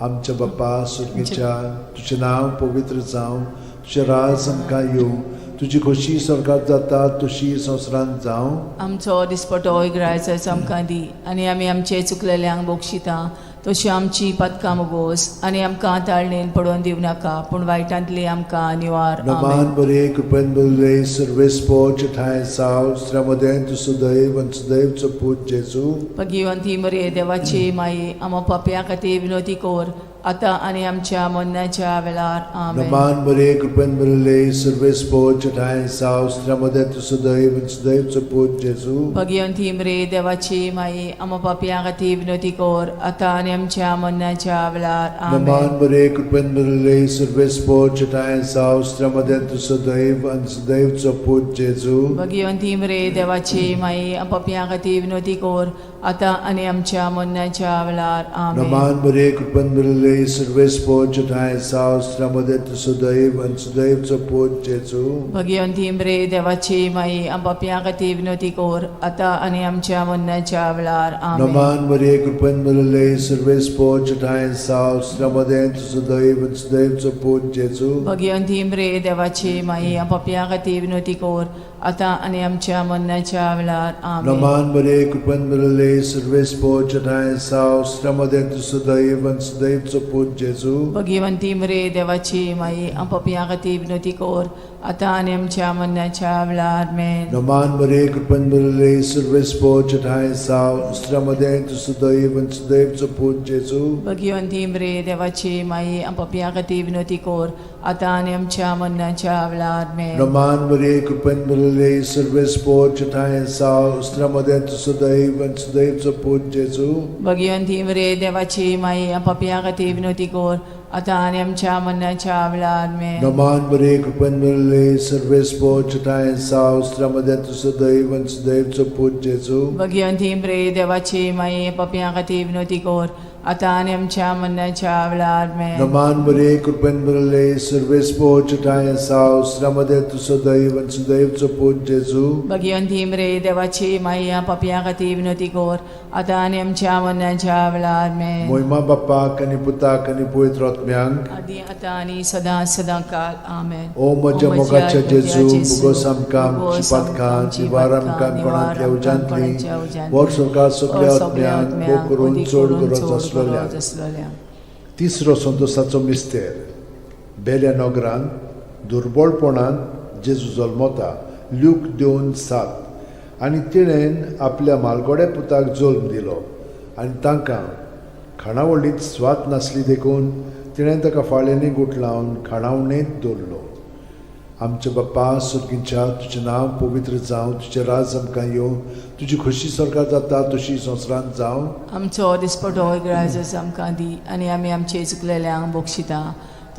आमच्या बापा सुर्गीच्या, तुजें नांव पवित्र जावं, तुजें राज आमकां येवं, तुजी खोशी स्वर्गात जाता तशी संवसारांत जावं. आमचो दिसपटो इगरायचो आमकां दी आनी आमी आमचे चुकलेल्यांक बक्षिता तशी आमची पदकां मुगोस आनी आमकां ताळणेन पडोवन दिवं नाका पूण वायटांतली आमकां निवार. नमान आमेन. बरे कृपेन बरले सर्वेस्पोच ठांय साव स्त्र्यामदें तूं सुदैव आनी सुदैवचो पूत जेजू. भगिवंती मरे देवाची माई, आमा पापया खातीर विनोती कर आतां आनी आमच्या मरणाच्या वेळार. आमेन. नमान बरे कृपेन बरले सर्वेस्पोच ठांय साव स्त्र्यामदें तूं सुदैव आनी सुदैवचो पूत जेजू. भगिवंती मरे देवाची माई, आमा पापया खातीर विनोती कर आतां आनी आमच्या मरणाच्या वेळार. आमेन. नमान बरे कृपेन बरले सर्वेस्पोच ठांय साव स्त्र्यामदें तूं सुदैव आनी सुदैवचो पूत जेजू. भगिवंती मरे देवाची माई, पापया खातीर विनोती कर आतां आनी आमच्या मरणाच्या वेळार. आमेन. नमान बरे कृपेन बरले सर्वेस्पोच ठांय साव स्त्र्यामदें तूं सुदैव आनी सुदैवचो पूत जेजू. भगिवंती मरे देवाची माई, पापया खातीर विनोती कर आतां आनी आमच्या मरणाच्या वेळार. आमेन. नमान मरिये कृपेन भरिल्ले सर्वेस्पोच ठांय साव स्त्र्यामदें तूं सुदैव आनी सुदैवचो पूत जेजू. भगिवंती मरे देवाची माई, पापया खातीर विनोती कर आतां आनी आमच्या मरणाच्या वेळार. आमेन. नमान मरिये कृपेन भरिल्ले सर्वेस्पोच ठांय साव स्त्र्यामदें तूं सुदैव आनी सुदैवचो पूत जेजू. भगिवंती मरे देवाची माई, पापया खातीर विनोती कर आतां आनी आमच्या मरणाच्या वेळार. मेन. नमान मरिये कृपेन भरिल्ले सर्वेस्पोच ठांय साव स्त्र्यामदें तूं सुदैव आनी सुदैवचो पूत जेजू. भगिवंती मरे देवाची माई, पापया खातीर विनोती कर आतां आनी आमच्या मरणाच्या वेळार. मेन. नमान मरिये कृपेन भरिल्ले सर्वेस्पोच ठांय साव स्त्र्यामदें तूं सुदैव आनी सुदैवचो पूत जेजू. भगिवंती मरे देवाची माई, पापया खातीर विनोती कर आतां आनी आमच्या मरणाच्या वेळार. मेन. नमान मरिये कृपेन भरिल्ले सर्वेस्पोच ठांय साव स्त्र्यामदें तूं सुदैव आनी सुदैवचो पूत जेजू. भगिवंती मरे देवाची माई, पापया खातीर विनोती कर आतां आनी आमच्या मरणाच्या वेळार. मेन. नमान मरिये कृपेन भरिल्ले सर्वेस्पोच ठांय साव स्त्र्यामदें तूं सुदैव आनी सुदैवचो पूत जेजू. भगिवंती मरे देवाची माई, पापया खातीर विनोती कर आतां आनी आमच्या मरणाच्या वेळार. मेन. मोहिमा बाप्पाक आनी पुताक आनी पवित्र आत्म्यांक, आदी आतां आनी सदां सदां काल. आमेन. ओ म्हज्या मोगाच्या जेजू, मुगोस आमकां आमची पातकां निवार आमकां कोणांतल्या उज्यांतली वर सरकार सगल्या आत्म्यांक भोग करून चड गरज आसलेल्या. तिसरो संतोसाचो मिस्तेर. बेल्या नगरान दुर्बळपणान जेजू जल्मता, ल्यूक 2:7. आनी तिणेन आपल्या मालगोड्या पुताक जल्म दिलो आनी तांकां खाणावळींत स्वाद नासली देखून तिणें ताका फाळ्यांनी गुठलावन खाणावणेंत दवरलो. आमच्या बाप्पा सुर्गींच्या, तुजें नांव पवित्र जावं, तुजें राज आमकां येवं, तुजी खोशी स्वर्गात जाता तशी संवसारांत जावं. आमचो दिसपटो इगराजच आमकां दी आनी आमी आमचे चुकलेल्यांक बक्षिता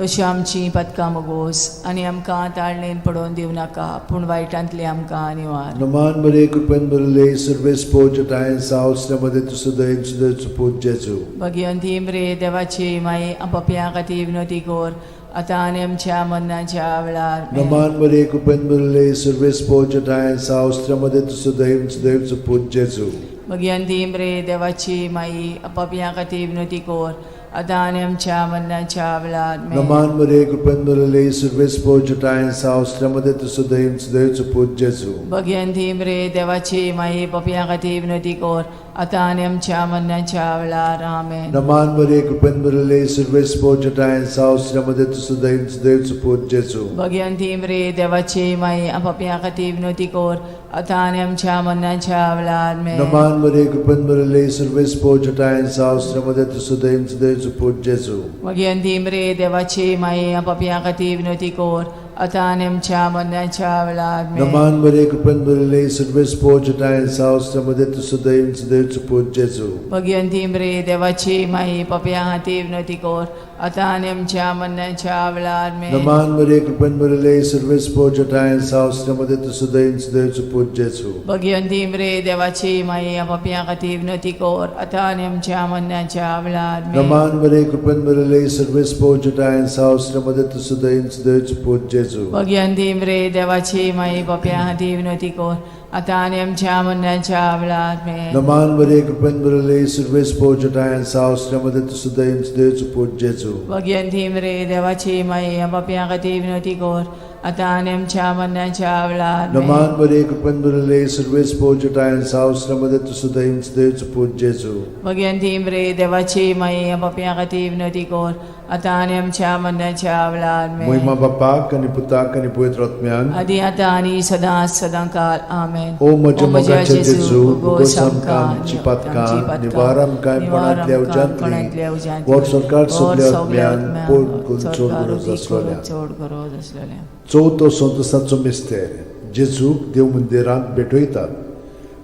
तशी आमची पदकां मगोस आनी आमकां ताळणेन पडोवन दिवं नाका पूण वायटांतली आमकां निवार. नमान मरे कृपेन भरिल्ले सर्वेस्पोज ठांय साव मदें तूं सदैव सदैव पूत जेजू. भगिवंती मरे देवाची माई, पापयां खातीर विनोती कर आतां आनी आमच्या मरणाच्या वेळार. नमान मरे कृपेन भरिल्ले सर्वेस्पोज ठांय साव मदें तूं सदैव सदैव पूत जेजू. भगिवंती मरे देवाची माई, पापयां खातीर विनोती कर आतां आनी आमच्या मरणाच्या वेळार. नमान मरे कृपेन भरिल्ले सर्वेस्पोज ठांय साव मदें तूं सदैव सदैव पूत जेजू. भगिवंती मरे देवाची माई, पापयां खातीर विनोती कर आतां आनी आमच्या मरणाच्या वेळार. आमेन. नमान मरे कृपेन भरिल्ले सर्वेस्पोज ठांय साव मदें तूं सदैव सदैव पूत जेजू. भगिवंती मरे देवाची माई, पापयां खातीर विनोती कर आतां आनी आमच्या मरणाच्या वेळार. नमान मरे कृपेन भरिल्ले सर्वेस्पोज ठांय साव मदें तूं सदैव सदैव पूत जेजू. भगिवंती मरे देवाची माई, पापयां खातीर विनोती कर आतां आनी आमच्या मरणाच्या वेळार. नमान मरे कृपेन भरिल्ले सर्वेस्पोज ठांय साव मदें तूं सदैव सदैव पूत जेजू. भगिवंती मरे देवाची माई, पापयां खातीर विनोती कर आतां आनी आमच्या मरणाच्या वेळार आमेन. नमान मरे कृपेन भरिल्ले सर्वेस्पोर जठायन साव श्रीमती तूं सदैव सदैवचो पूत जेजू. भगिवंती मरे देवाची माई, पापयां खातीर विनवती कर, आतां आनी आमच्या मरणाच्या वेळार आमेन. नमान मरे कृपेन भरिल्ले सर्वेस्पोर जठायन साव श्रीमती तूं सदैव सदैवचो पूत जेजू. भगिवंती मरे देवाची माई, पापयां खातीर विनवती कर, आतां आनी आमच्या मरणाच्या वेळार आमेन. नमान मरे कृपेन भरिल्ले सर्वेस्पोर जठायन साव श्रीमती तूं सदैव सदैवचो पूत जेजू. भगिवंती मरे देवाची माई, पापयां खातीर विनवती कर, आतां आनी आमच्या मरणाच्या वेळार आमेन. नमान मरे कृपेन भरिल्ले सर्वेस्पोर जठायन साव श्रीमती तूं सदैव सदैवचो पूत जेजू. भगिवंती मरे देवाची माई, पापयां खातीर विनवती कर, आतां आनी आमच्या मरणाच्या वेळार आमेन. मोहिमा बापाक आनी पुताक आनी पवित्र आत्म्याक. आदी आतां आनी सदां सदां काल आमेन. ओ म्हज्या मोगाच्या जेजू, उगोस आमकां आमची पातकां, निवार आमकां कोणांतल्या उज्यांतली, वर सरकार सगल्या आत्म्यान पोट करून चड गरज आसलेल्या. चड गरज आसलेल्या. चवथो संतोसाचो मिस्तेर, जेजूक देव मंदिरांत भेटयतात.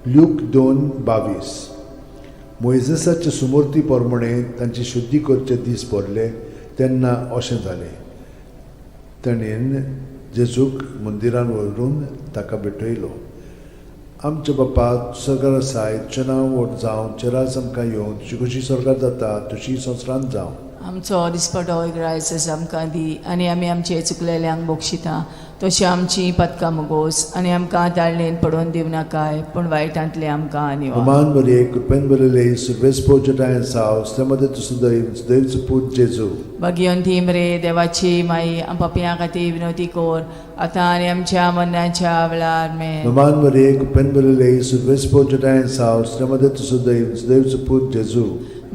ल्यूक 2:22. मोयजेसाचे सुमूर्ती प्रमाणे तांची शुद्धी करचे दीस भरले तेन्ना अशें जालें, ताणें जेजूक मंदिरान व्हरून ताका भेटयलो. आमच्या बापा सरकार आसाय, तुजें नांव व्हड जावं, तुजें राज आमकां येवं, तुजी कशी सरकार जाता तशी संवसारांत जावं. आमचो दिसपटो ग्रायस आमकां दी आनी आमी आमचे चुकलेल्यांक बक्षिता तशी आमची पदकां मुगोस आनी आमकां ताळणेन पडोवन दिवं नाकाय, पूण वायटांतले आमकां निवार. हमान मरिये, कृपेन भरिल्ले, सर्वेस्पोर जठायन साव, श्रीमती तूं सदैव सदैवचो पूत जेजू. भगिवंती मरे देवाची माई, पापयां खातीर विनवती कर, आतां आनी आमच्या मरणाच्या वेळार आमेन. हमान मरिये, कृपेन भरिल्ले, सर्वेस्पोर जठायन साव, श्रीमती तूं सदैव सदैवचो पूत जेजू.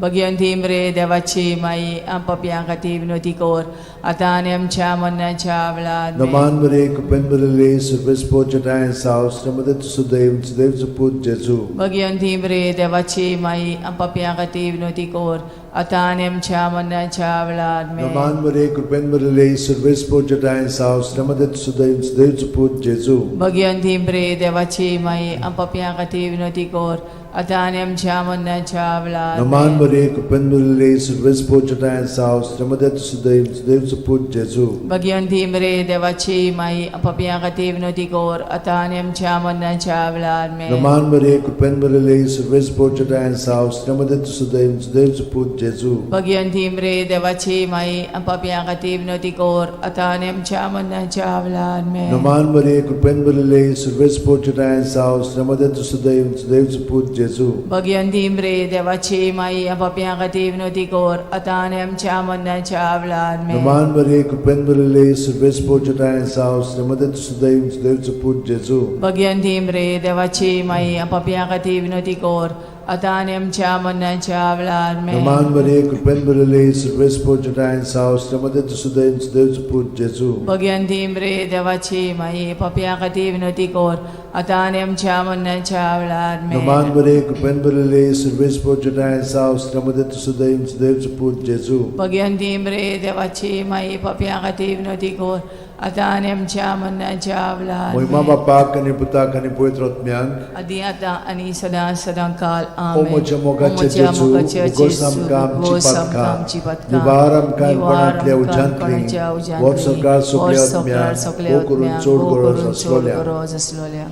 भगिवंती मरे देवाची माई, पापयां खातीर विनवती कर, आतां आनी आमच्या मरणाच्या वेळार आमेन. नमान मरिये, कृपेन भरिल्ले, सर्वेस्पोर जठायन साव, श्रीमती तूं सदैव सदैवचो पूत जेजू. भगिवंती मरे देवाची माई, पापयां खातीर विनवती कर, आतां आनी आमच्या मरणाच्या वेळार आमेन. नमान मरिये, कृपेन भरिल्ले, सर्वेस्पोर जठायन साव, श्रीमती तूं सदैव सदैवचो पूत जेजू. भगिवंती मरे देवाची माई, पापयां खातीर विनवती कर, आतां आनी आमच्या मरणाच्या वेळार नमान आमेन. मरिये, कृपेन भरिल्ले, सर्वेस्पोर जठायन साव, श्रीमती तूं सदैव सदैवचो पूत जेजू. भगिवंती मरे देवाची माई, पापयां खातीर विनवती कर, आतां आनी आमच्या मरणाच्या वेळार आमेन. नमान मरिये, कृपेन भरिल्ले, सर्वेस्पोर जठायन साव, श्रीमती तूं सदैव सदैवचो पूत जेजू. भगिवंती मरे देवाची माई, पापयां खातीर विनवती कर, आतां आनी आमच्या मरणाच्या वेळार आमेन. नमान मरिये, कृपेन भरिल्ले, सर्वेस्पोर जठायन साव, श्रीमती तूं सदैव सदैवचो पूत जेजू. भगिवंती मरे देवाची माई, पापयां खातीर विनवती कर, आतां आनी आमच्या मरणाच्या वेळार आमेन. नमान मरिये, कृपेन भरिल्ले, सर्वेस्पोर जठायन साव, श्रीमती तूं सदैव सदैवचो पूत जेजू. भगिवंती मरे देवाची माई, पापयां खातीर विनवती कर, आतां आनी आमच्या मरणाच्या वेळार आमेन. नमान मरिये, कृपेन भरिल्ले, सर्वेस्पोर जठायन साव, श्रीमती तूं सदैव सदैवचो पूत जेजू. भगिवंती मरे देवाची माई, पापयां खातीर विनवती कर, आतां आनी आमच्या मरणाच्या वेळार आमेन. नमान मरिये, कृपेन भरिल्ले, सर्वेस्पोर जठायन साव, श्रीमती तूं सदैव सदैवचो पूत जेजू. भगिवंती मरे देवाची माई, पापयां खातीर विनवती कर, आतां आनी आमच्या मरणाच्या वेळार मोहिमा आमेन. बापाक आनी पुताक आनी पवित्र आत्म्याक. आदी आतां आनी सदां सदां काल ओ आमेन. म्हज्या मोगाचे ओ म्हज्या जेजू, मोगाचे उगोस जेजू, आमकां आमची उगोस आमकां पातकां, आमची पातकां, निवार आमकां निवार कोणांतल्या आमकां उज्यांतली, कोणाच्या उज्यांतली, वर सरकार सगल्या वर सरकार आत्म्याक, सगल्या भोव करून आत्म्याक, चड भोव गरज करून चड आसलोल्या. गरज आसलोल्या.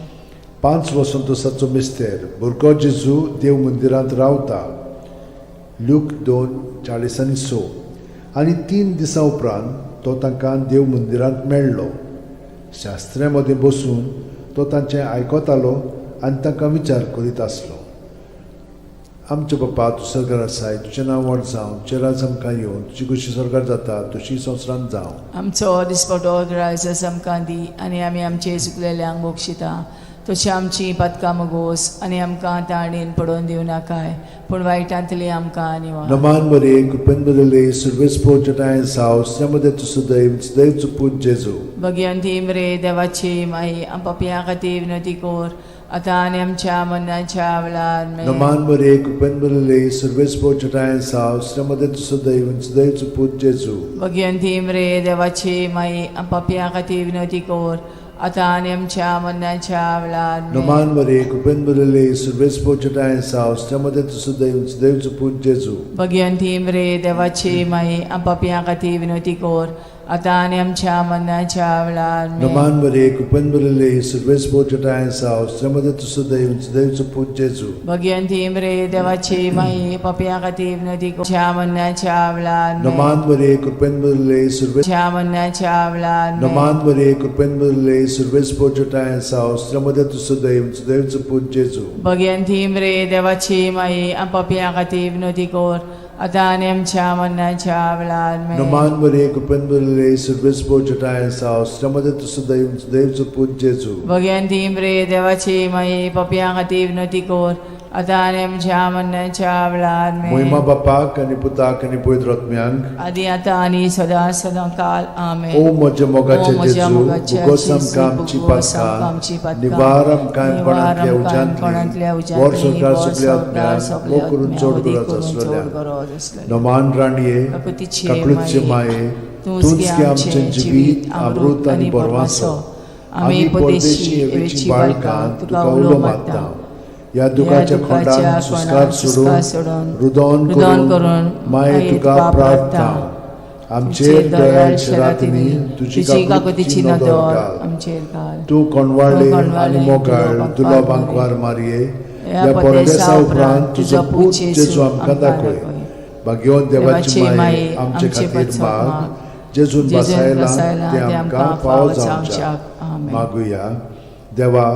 पांच वसंतोसाचो मिस्तेर, भुरगो जेजू देव मंदिरांत रावता. ल्यूक 2:46. आनी 3 दिसां उपरांत तो तांकां देव मंदिरांत मेळ्ळो. शास्त्र्यां मदीं बसून तो तांचें आयकतालो आनी तांकां विचार करीत आसलो. आमच्या बापा, तूं सरकार आसाय, तुजें नांव व्हड जावं, तुजें राज आमकां येवं, तुजी कशी सरकार जाता तशी संवसारांत जावं. आमचो दिसपटो ग्रायस आमकां दी आनी आमी आमचे चुकलेल्यांक बक्षिता तशी आमची पातकां मुगोस आनी आमकां ताणेन पडोवन दिवं नाकाय, पूण वायटांतली आमकां निवार. नमान मरिये, कृपेन भरिल्ले, सर्वेस्पोर जठायन साव, श्रीमती तूं सदैव सदैवचो पूत जेजू. भगिवंती मरे देवाची माई, पापयां खातीर विनवती कर, आतां आनी आमच्या मरणाच्या वेळार आमेन. नमान मरिये, कृपेन भरिल्ले, सर्वेस्पोर जठायन साव, श्रीमती तूं सदैव सदैवचो पूत जेजू. भगिवंती मरे देवाची माई, पापयां खातीर विनवती कर, आतां आनी आमच्या मरणाच्या वेळार आमेन. नमान मरे कृपेन भरिल्ले सुर्वेस पोचटाय साव मदे तूं सुदैव सुदैवचो पूत जेजू. भगिवंती मरे देवाची माई, आपापया खातीर विनवती कर, आतां आनी आमच्या मरणाच्या वेळार आमेन. नमान मरे कृपेन भरिल्ले सुर्वेस पोचटाय साव मदे तूं सुदैव सुदैवचो पूत जेजू. भगिवंती मरे देवाची माई, पापया खातीर विनवती कर, आमच्या मरणाच्या वेळार आमेन. नमान मरे कृपेन भरिल्ले सुर्वेस आमच्या मरणाच्या वेळार आमेन. नमान मरे कृपेन भरिल्ले सुर्वेस पोचटाय साव मदे तूं सुदैव सुदैवचो पूत जेजू. भगिवंती मरे देवाची माई, पापया खातीर विनवती कर, आतां आनी आमच्या मरणाच्या वेळार आमेन. नमान मरे कृपेन भरिल्ले सुर्वेस पोचटाय साव मदे तूं सुदैव सुदैवचो पूत जेजू. भगिवंती मरे देवाची माई, पापया खातीर विनवती कर, आतां आनी आमच्या मरणाच्या वेळार आमेन. मोहिमा बापाक आनी पुताक आनी पवित्र आत्म्यांक, आदी आतां आनी सदां सदां काल आमेन. ओ म्हज्या मोगाचे ओ म्हज्या जेजू, मोगाचे भुगोस जेजू, आमकां आमची भुगोस आमकां आमची पातकां, पातकां, निवार आमकां कोणांतल्या कोणांतल्या उज्यांतली, उज्यांतली, वर संवसार वर सगल्या संवसार आत्म्यांक, सगल्या वो करून आत्म्यांक, चड वदी गरज करून चड आसलेल्या. गरज आसलेल्या. नमान राणये, काकुतीचे काकळूतचे माये, तूंच गे आमचें जिवीत, अमृत आनी बरवासो. आमी परदेशी एवेची बाळकां तुका उलो मारता. ह्या दुखाच्या खोंडान सुस्कार सोडून, रुदोन रुदोन करून करून माये तुका प्रार्थना, आमचेर दयाळ रातींनी तुजी तुजी काकुतीची काकुतीची नदर नदर घाल. आमचेर घाल. तूं कोणवाळे तूं कोणवाळे आनी मोगाळ तुलो तुलो बांकवार बांकवार मारये, ह्या ह्या परदेसा परदेसा उपरांत तुजो पूत जेजू आमकां दाखय. भाग्यवंत देवाची माये, आमचे खातीर माग, जेजून जेजून बसायला बसायला ते आमकां फावो जावच्याक. आमेन. मागुया. देवा,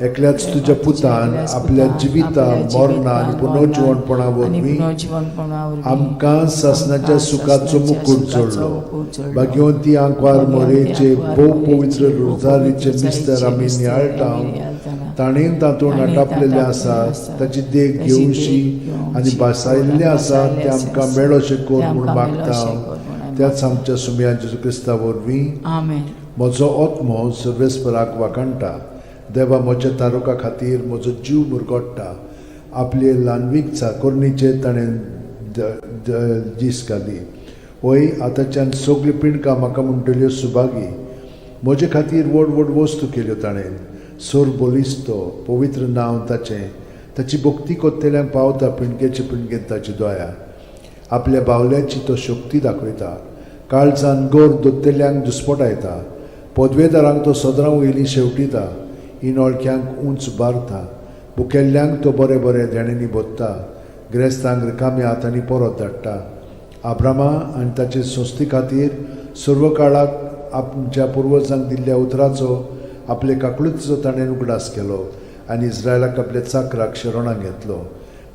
एकल्याच तुज्या पुतान एकल्याच आपल्या पुतान जिविता आपल्या मरणा आनी जिवितान, पुनर्जिवणपणा मरणान आनी वरवीं पुनर्जिवणपणा वरवीं आमकां सासणाच्या आमकां सुखाचो सासणाच्या मुकूट सुखाचो जोडलो. मुकूट जोडलो. भाग्यवंती आंकवार भाग्यवंती मोरेचे आंकवार भोव मोरेचे पवित्र भोव रोजारीचे पवित्र मिस्तर आमी रोजारीचे नियाळटा, मिस्तर आमी नियाळटाना, ताणें तातूंत ताणें आटापलेलें तातूंत आसा आसा, ताची देख ताची देख घेवची घेवची आनी भासायल्लें आसा भासायल्लें तें आमकां आसा, मेळोशें कर तें म्हूण आमकां मागता मेळोशें कर म्हूण आमी त्याच आमच्या सुमया जेजू क्रिस्ता वरवीं. आमेन. म्हजो आत्मो सर्वेस्पराक वाखाणटा, देवा म्हज्या तारुका खातीर म्हजो जीव मुरगोडटा. आपले ल्हानवीक चाकोरणीचेर ताणें दीस घाली. वय, आतांच्यान सगल्यो पिंडकां म्हाका म्हणटल्यो सुभागी. म्हजे खातीर व्हड व्हड वस्तू केल्यो ताणें. सोर बलिस्तो पवित्र नांव ताचें. ताची भक्ती कोत्तेल्यांक पावता पिंडकेचे पिंडकेन ताची दया. आपल्या बावल्याची तो शक्ती दाखयता, काळजान गोर दोत्तेल्यांक दुस्पटायता. पदवेदारांक तो सदरां वयलीं शेवटिता, इनोळख्यांक उंच बारता. भुकेल्ल्यांक तो बरें बरें देण्यांनी भरता, ग्रेस्तांक रिकाम्या हातांनी परत धाडटा. आब्रामा आनी ताचे संस्थे खातीर सर्व काळाक आमच्या पुर्वजांक दिल्ल्या उतराचो आपले काकळुतीचो ताणें उगडास केलो आनी इस्रायलाक आपल्या चाकराक शरणाक घेतलो.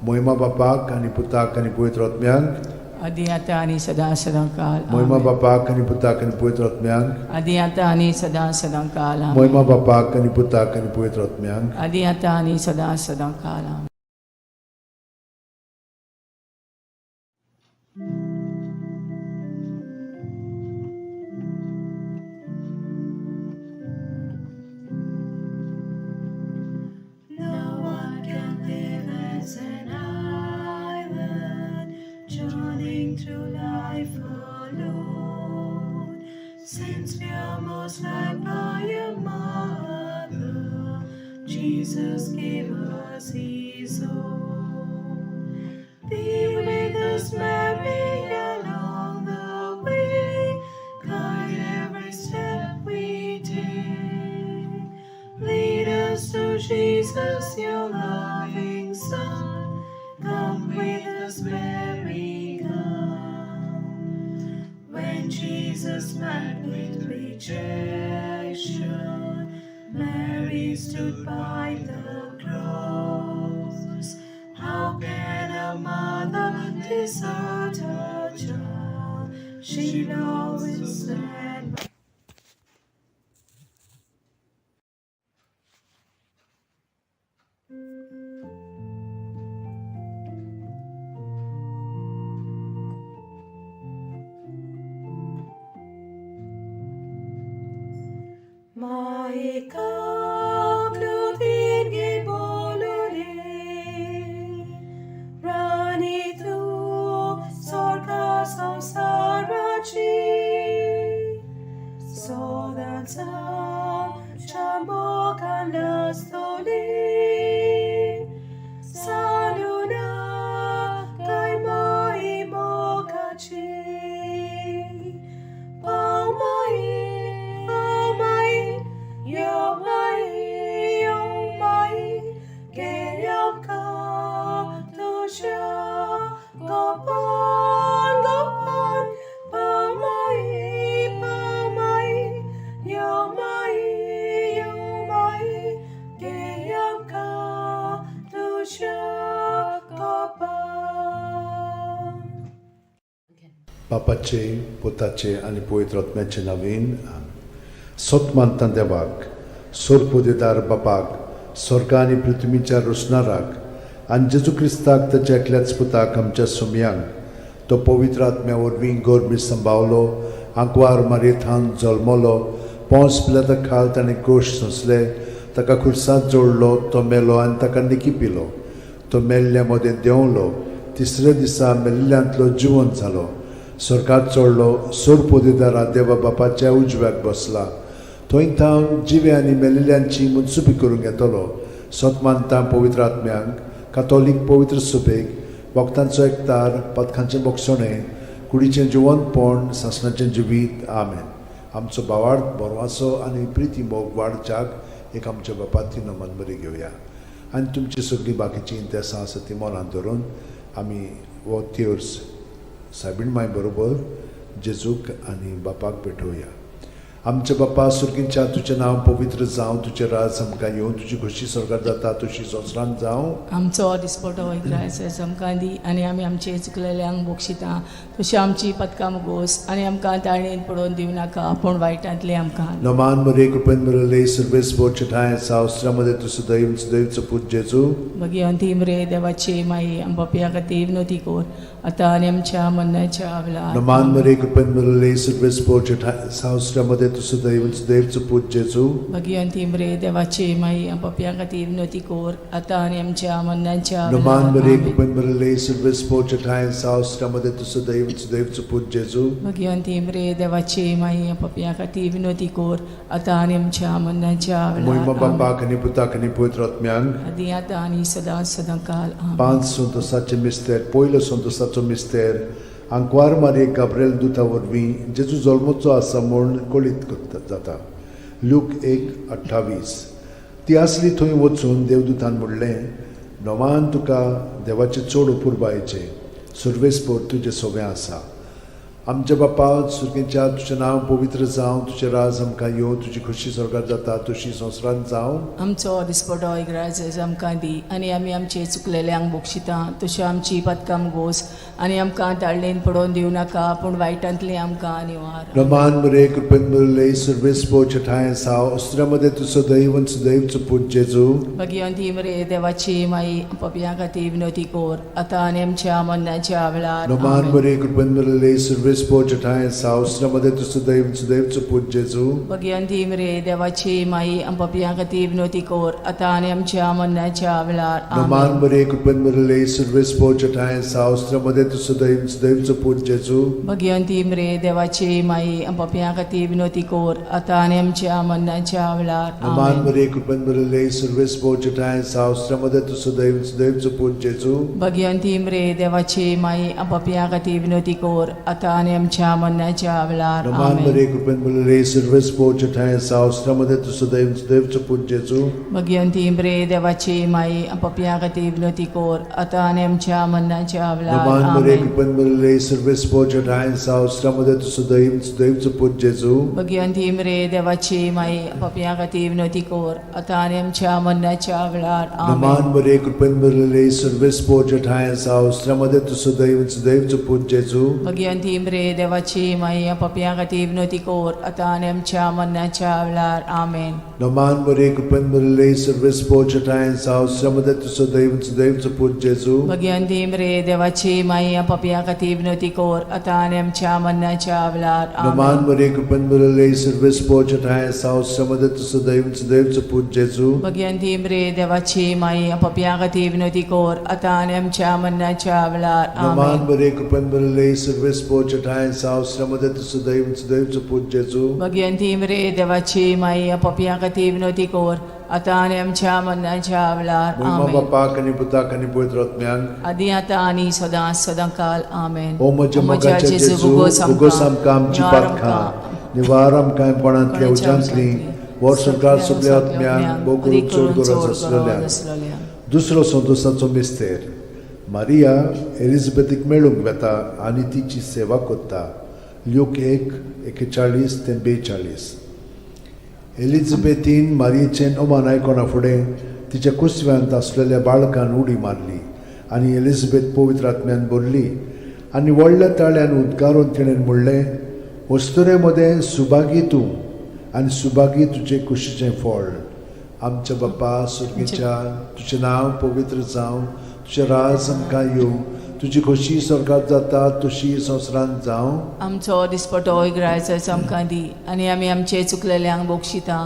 मोहिमा बापाक आनी पुताक आनी पवित्र आत्म्यांक, आदी आतां आनी सदां सदां काल मोहिमा आमेन. बापाक आनी पुताक आनी पवित्र आत्म्यांक, आदी आतां आनी सदां सदां काल आमेन. मोहिमा बापाक आनी पुताक आनी पवित्र आत्म्यांक, आदी आतां आनी सदां सदां काल आमेन. No one can live as an island, journeying through life alone. Since we are most loved by a mother, Jesus gave us His own. Be with us, Mary, along the way. Guide every step we take. Lead us to Jesus, your loving Son. Come with us, Mary, come. When Jesus met with rejection, Mary stood by the cross. How can a mother desert her child? She'll always stand by. Maika kludin bolore, Rani tu sorka samsarachi, So that च्या मोगान लजतली. सानुना काय माई मोगाची. पाव माई, पाव माई, यो माई, यो माई, घे आमकां तुज्या गोपान, गोपान. पाव माई, पाव माई, यो माई, यो माई, घे आमकां तुज्या गोपान. बापाचे, पुताचे आनी पवित्र आत्म्याचे नवीन. सत मानता देवाक, सोरपोदेदार बापाक, स्वर्गा आनी पृथ्वीच्या रोसणाराक आनी जेजू क्रिस्ताक ताच्या एकल्याच पुताक आमच्या सुमयांक, तो पवित्र आत्म्या वरवीं गोरमी संभावलो, आंकवार मारयेथान जल्मलो, पोंस पिलाता खाल ताणें गोश सोंसले, ताका खुर्सात जोडलो, तो मेलो आनी ताका निकी पिलो, तो मेल्ल्या मदें देंवलो, तिसऱ्या दिसा मेल्ल्यांतलो जिवंत जालो, स्वर्गात चडलो, सोरपोदेदारा देवा बापाच्या उजव्याक बसला, थंय थावन जिवे आनी मेल्ल्यांची मुनसुपी करूंक येतलो. सत मानता पवित्र आत्म्यांक, कातोलीक पवित्र सुपेक, वखदांचो एकतार, पदकांचें बोगसणें, कुडीचें जिवंतपण, सासणाचें जिवीत. आमेन. आमचो भावार्थ बरवासो आनी प्रिती मोग वाडच्याक एक आमच्या बापाती नमन बरी घेवया आनी तुमची सगळीं बाकीचीं इंतेसां आसा ती मनांत धरून आमी हो तेर्स सायबीण माय बरोबर जेजूक आनी बापाक भेटोवया. आमच्या बापा सुर्गींच्या, तुजें नांव पवित्र जावं, तुजें राज आमकां येवं, तुजी खोशी स्वर्गार जाता तशी संवसारांत जावं. आमचो दिसपटो इग्रायस आमकां दी आनी आमी आमचे चुकलेल्यांक बक्षिता तशी आमची पदकां मुगोस आनी आमकां ताळणेन पडोवन दिवं नाका पूण वायटांतले आमकां. नमान मरे कृपेन मिळले सर्वेस बोचठाय सावस्त्रामध्ये तूं सदैव सदैवचो पूत जेजू. भगिवंती मरे देवाची माई, आम पापया खातीर विनवती कर आतां आनी आमच्या मरणाच्या वेळार. नमान मरे कृपेन मिळले सर्वेस बोचठाय सावस्त्रामध्ये तूं सदैव सदैवचो पूत जेजू. भगिवंती मरे देवाची माई, आम पापया खातीर विनवती कर आतां आनी आमच्या मरणाच्या नमान वेळार. मरे आमेन. कृपेन मिळले सर्वेस बोचठाय सावस्त्रामध्ये तूं सदैव सदैवचो पूत जेजू. भगिवंती मरे देवाची माई, आम पापया खातीर विनवती कर आतां आनी आमच्या मरणाच्या मोहिमा वेळार. आमेन. बापाक आनी पुताक आनी पवित्र आत्म्यांक. आदी आतां आनी सदां सदां काल. आमेन. पांच संतोसाचे मिस्तेर. पयलो संतोसाचो मिस्तेर, आंकवार मारये गाब्रेल दुता वरवीं जेजू जल्मचो आसा म्हूण कळीत करता जाता. लूक 1:28. ती आसली थंय वचून देवदूतान म्हणलें, नवान तुका देवाचें चड अपुरबायेचें, सुर्वेसपोर तुजें सोवें आसा. आमच्या बापा सुर्गेच्या, तुजें नांव पवित्र जावं, तुजें राज आमकां येवं, तुजी खोशी स्वर्गार जाता तशी संवसारांत जावं. आमचो दिसपटो इग्राज आमकां दी आनी आमी आमचे चुकलेल्यांक बक्षिता तशी आमची पदकां गोस आनी आमकां ताळणेन पडोवन दिवं नाका पूण वायटांतली आमकां निवार. रमान मरे कृपेन मिळले सर्वेस ठाय साव अस्त्र्यामध्ये तूं सदैव सदैवचो पूत जेजू. भगिवंती मरे देवाची माई, पापयां खातीर विनवती कर आतां आनी आमच्या मरणाच्या वेळार. रमान आमेन. मरे कृपेन मिळले सर्वेस ठाय साव अस्त्र्यामध्ये तूं सदैव सदैवचो पूत जेजू. भगिवंती मरे देवाची माई, पापयां खातीर विनवती कर आतां आनी आमच्या मरणाच्या वेळार. रमान आमेन. मरे कृपेन मिळले सर्वेस ठाय साव अस्त्र्यामध्ये तूं सदैव सदैवचो पूत जेजू. भगिवंती मरे देवाची माई, पापयां खातीर विनवती कर आतां आनी आमच्या मरणाच्या वेळार. रमान आमेन. मरे कृपेन मिळले सर्वेस ठाय साव अस्त्र्यामध्ये तूं सदैव सदैवचो पूत जेजू. भगिवंती मरे देवाची माई, पापयां खातीर विनवती कर आतां आनी आमच्या मरणाच्या वेळार. रमान आमेन. मरे कृपेन मिळले सर्वेस ठाय साव अस्त्र्यामध्ये तूं सदैव सदैवचो पूत जेजू. भगिवंती मरे देवाची माई, पापयां खातीर विनवती कर आतां आनी आमच्या मरणाच्या वेळार. नमान मरे आमेन. कृपेन मिळले सर्वेस ठाय साव अस्त्र्यामध्ये तूं सदैव सदैवचो पूत जेजू. भगिवंती मरे देवाची माई, पापयां खातीर विनवती कर आतां आनी आमच्या मरणाच्या वेळार. नमान आमेन. मरे कृपेन मिळले सर्वेस ठाय साव अस्त्र्यामध्ये तूं सदैव सदैवचो पूत जेजू. भगिवंती मरे देवाची माई, पापयां खातीर विनवती कर आतां आनी आमच्या मरणाच्या वेळार. आमेन. नमान मरे कृपेन मिळले सर्वेस ठाय साव अस्त्र्यामध्ये तूं सदैव सदैवचो पूत जेजू. भगिवंती मरे देवाची माई, पापयां खातीर विनवती कर आतां आनी आमच्या मरणाच्या वेळार. नमान आमेन. मरे कृपेन मिळले सर्वेस ठाय साव अस्त्र्यामध्ये तूं सदैव सदैवचो पूत जेजू. भगिवंती मरे देवाची माई, पापयां खातीर विनवती कर आतां आनी आमच्या मरणाच्या वेळार. नमान आमेन. मरे कृपेन मिळले सर्वेस ठांय सावसऱ्या तूं सदैव सदैवचो पूत जेजू. भगिवंती मरे देवाची माई, पपया खातीर विनवती कर आतां आनी आमच्या मरणाच्या वेळार. महिमा आमेन. बापाक आनी पुताक आनी पवित्र आत्म्याक. आदी आतां आनी सदां सदां काल. आमेन. ओ म्हज्या मोगाच्या जेजू, भोगोस आमकां आमची पातकां, निवार आमकां कोणांतल्या उज्यांतली, वर्स सरकार सगल्या आत्म्यांक, भोव करून चड गरज आसलेल्या. दुसरो संतोसाचो मिस्तेर. मारिया एलिझाबेथीक मेळूंक वेता आनी तिची सेवा करता. ल्यूक 1:41 ते 42. एलिझाबेथीन मारियेचें अमान आयकना फुडें तिच्या कुसव्यांत आसलेल्या बाळकान उडी मारली आनी एलिझाबेथ पवित्र आत्म्यान भरली आनी व्हडल्या ताळ्यान उद्गारून तिणें म्हणलें, वस्तुरे मदें सुभागी तूं आनी सुभागी तुजे कुशीचें फळ. आमच्या बाप्पा सुर्गीच्या, तुजें नांव पवित्र जावं, तुजें राज आमकां येवं, तुजी खोशी स्वर्गात जाता तशी संवसारांत जावं. आमचो दिसपटो इगरायचो आमकां दी आनी आमी आमचे चुकलेल्यांक बक्षिता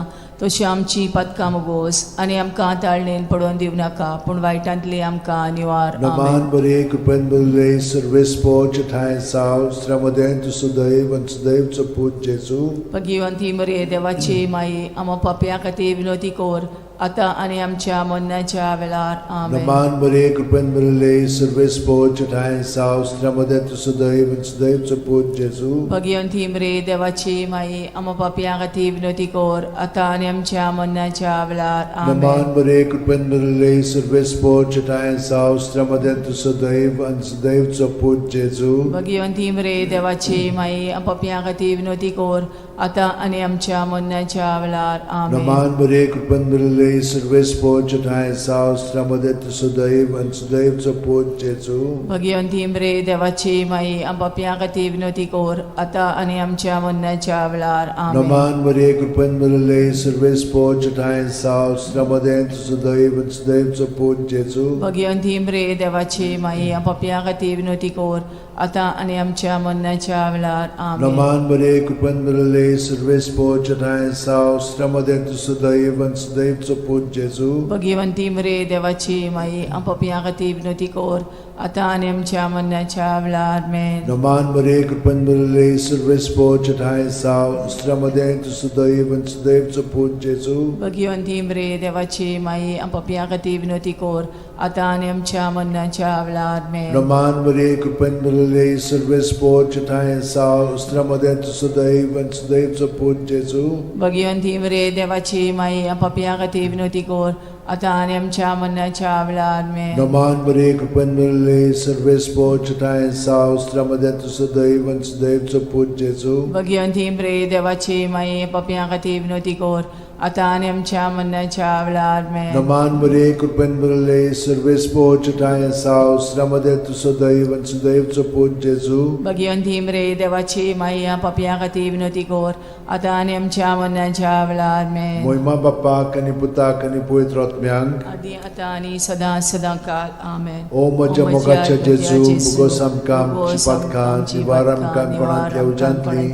तशी आमची पातकां मोगोस आनी आमकां ताळणेन पडोवन दिवं नाका, पूण वायटांतली आमकां निवार. आमेन. नमान बरे, कृपेन बरले, सर्वेस्पोच ठांय साव स्त्र्यामदें तूं सदैव आनी सदैवचो पूत जेजू. भगिवंती मरे देवाची माई, आमा पापया खातीर विनवती कर आतां आनी आमच्या मरणाच्या वेळार. आमेन. नमान बरे, कृपेन बरले, सर्वेस्पोच ठांय साव स्त्र्यामदें तूं सदैव आनी सदैवचो पूत जेजू. भगिवंती मरे देवाची माई, आमा पापया खातीर विनवती कर आतां आनी आमच्या मरणाच्या वेळार. आमेन. नमान बरे, कृपेन बरले, सर्वेस्पोच ठांय साव स्त्र्यामदें तूं सदैव आनी सदैवचो पूत जेजू. भगिवंती मरे देवाची माई, पापया खातीर विनवती कर आतां आनी आमच्या मरणाच्या वेळार. आमेन. नमान बरे, कृपेन बरले, सर्वेस्पोच ठांय साव स्त्र्यामदें तूं सदैव आनी सदैवचो पूत जेजू. भगिवंती मरे देवाची माई, पापया खातीर विनवती कर आतां आनी आमच्या मरणाच्या वेळार. आमेन. नमान बरे, कृपेन बरले, सर्वेस्पोच ठांय साव स्त्र्यामदें तूं सदैव आनी सदैवचो पूत जेजू. भगिवंती मरे देवाची माई, पापया खातीर विनवती कर आतां आनी आमच्या मरणाच्या वेळार. आमेन. नमान बरे, कृपेन बरले, सर्वेस्पोच ठांय साव स्त्र्यामदें तूं सदैव आनी सदैवचो पूत जेजू. भगिवंती मरे देवाची माई, पापया खातीर विनवती कर आतां आनी आमच्या मरणाच्या वेळार. आमेन. नमान बरे, कृपेन बरले, सर्वेस्पोच ठांय साव स्त्र्यामदें तूं सदैव आनी सदैवचो पूत जेजू. भगिवंती मरे देवाची माई, पापया खातीर विनवती कर आतां आनी आमच्या मरणाच्या वेळार. आमेन. नमान बरे, कृपेन बरले, सर्वेस्पोच ठांय साव स्त्र्यामदें तूं सदैव आनी सदैवचो पूत जेजू. भगिवंती मरे देवाची माई, पापया खातीर विनवती कर आतां आनी आमच्या मरणाच्या वेळार. आमेन. नमान बरे, कृपेन बरले, सर्वेस्पोच ठांय साव स्त्र्यामदें तूं सदैव आनी सदैवचो पूत जेजू. भगिवंती मरे देवाची माई, पापया खातीर विनवती कर आतां आनी आमच्या मरणाच्या वेळार. आमेन. नमान बरे, कृपेन बरले, सर्वेस्पोच ठांय साव स्त्र्यामदें तूं सदैव आनी सदैवचो पूत जेजू. भगिवंती मरे देवाची माई, पापया खातीर विनवती कर आतां आनी आमच्या मरणाच्या वेळार. आमेन. मोहिमा बाप्पाक आनी पुताक आनी पवित्र आत्म्यांक. आदी आतां आनी सदां सदां काल. आमेन. ओ म्हज्या मोगाच्या जेजू, मुगोस आमकां आमची पातकां, निवार आमकां कोणांतल्या उज्यांतली,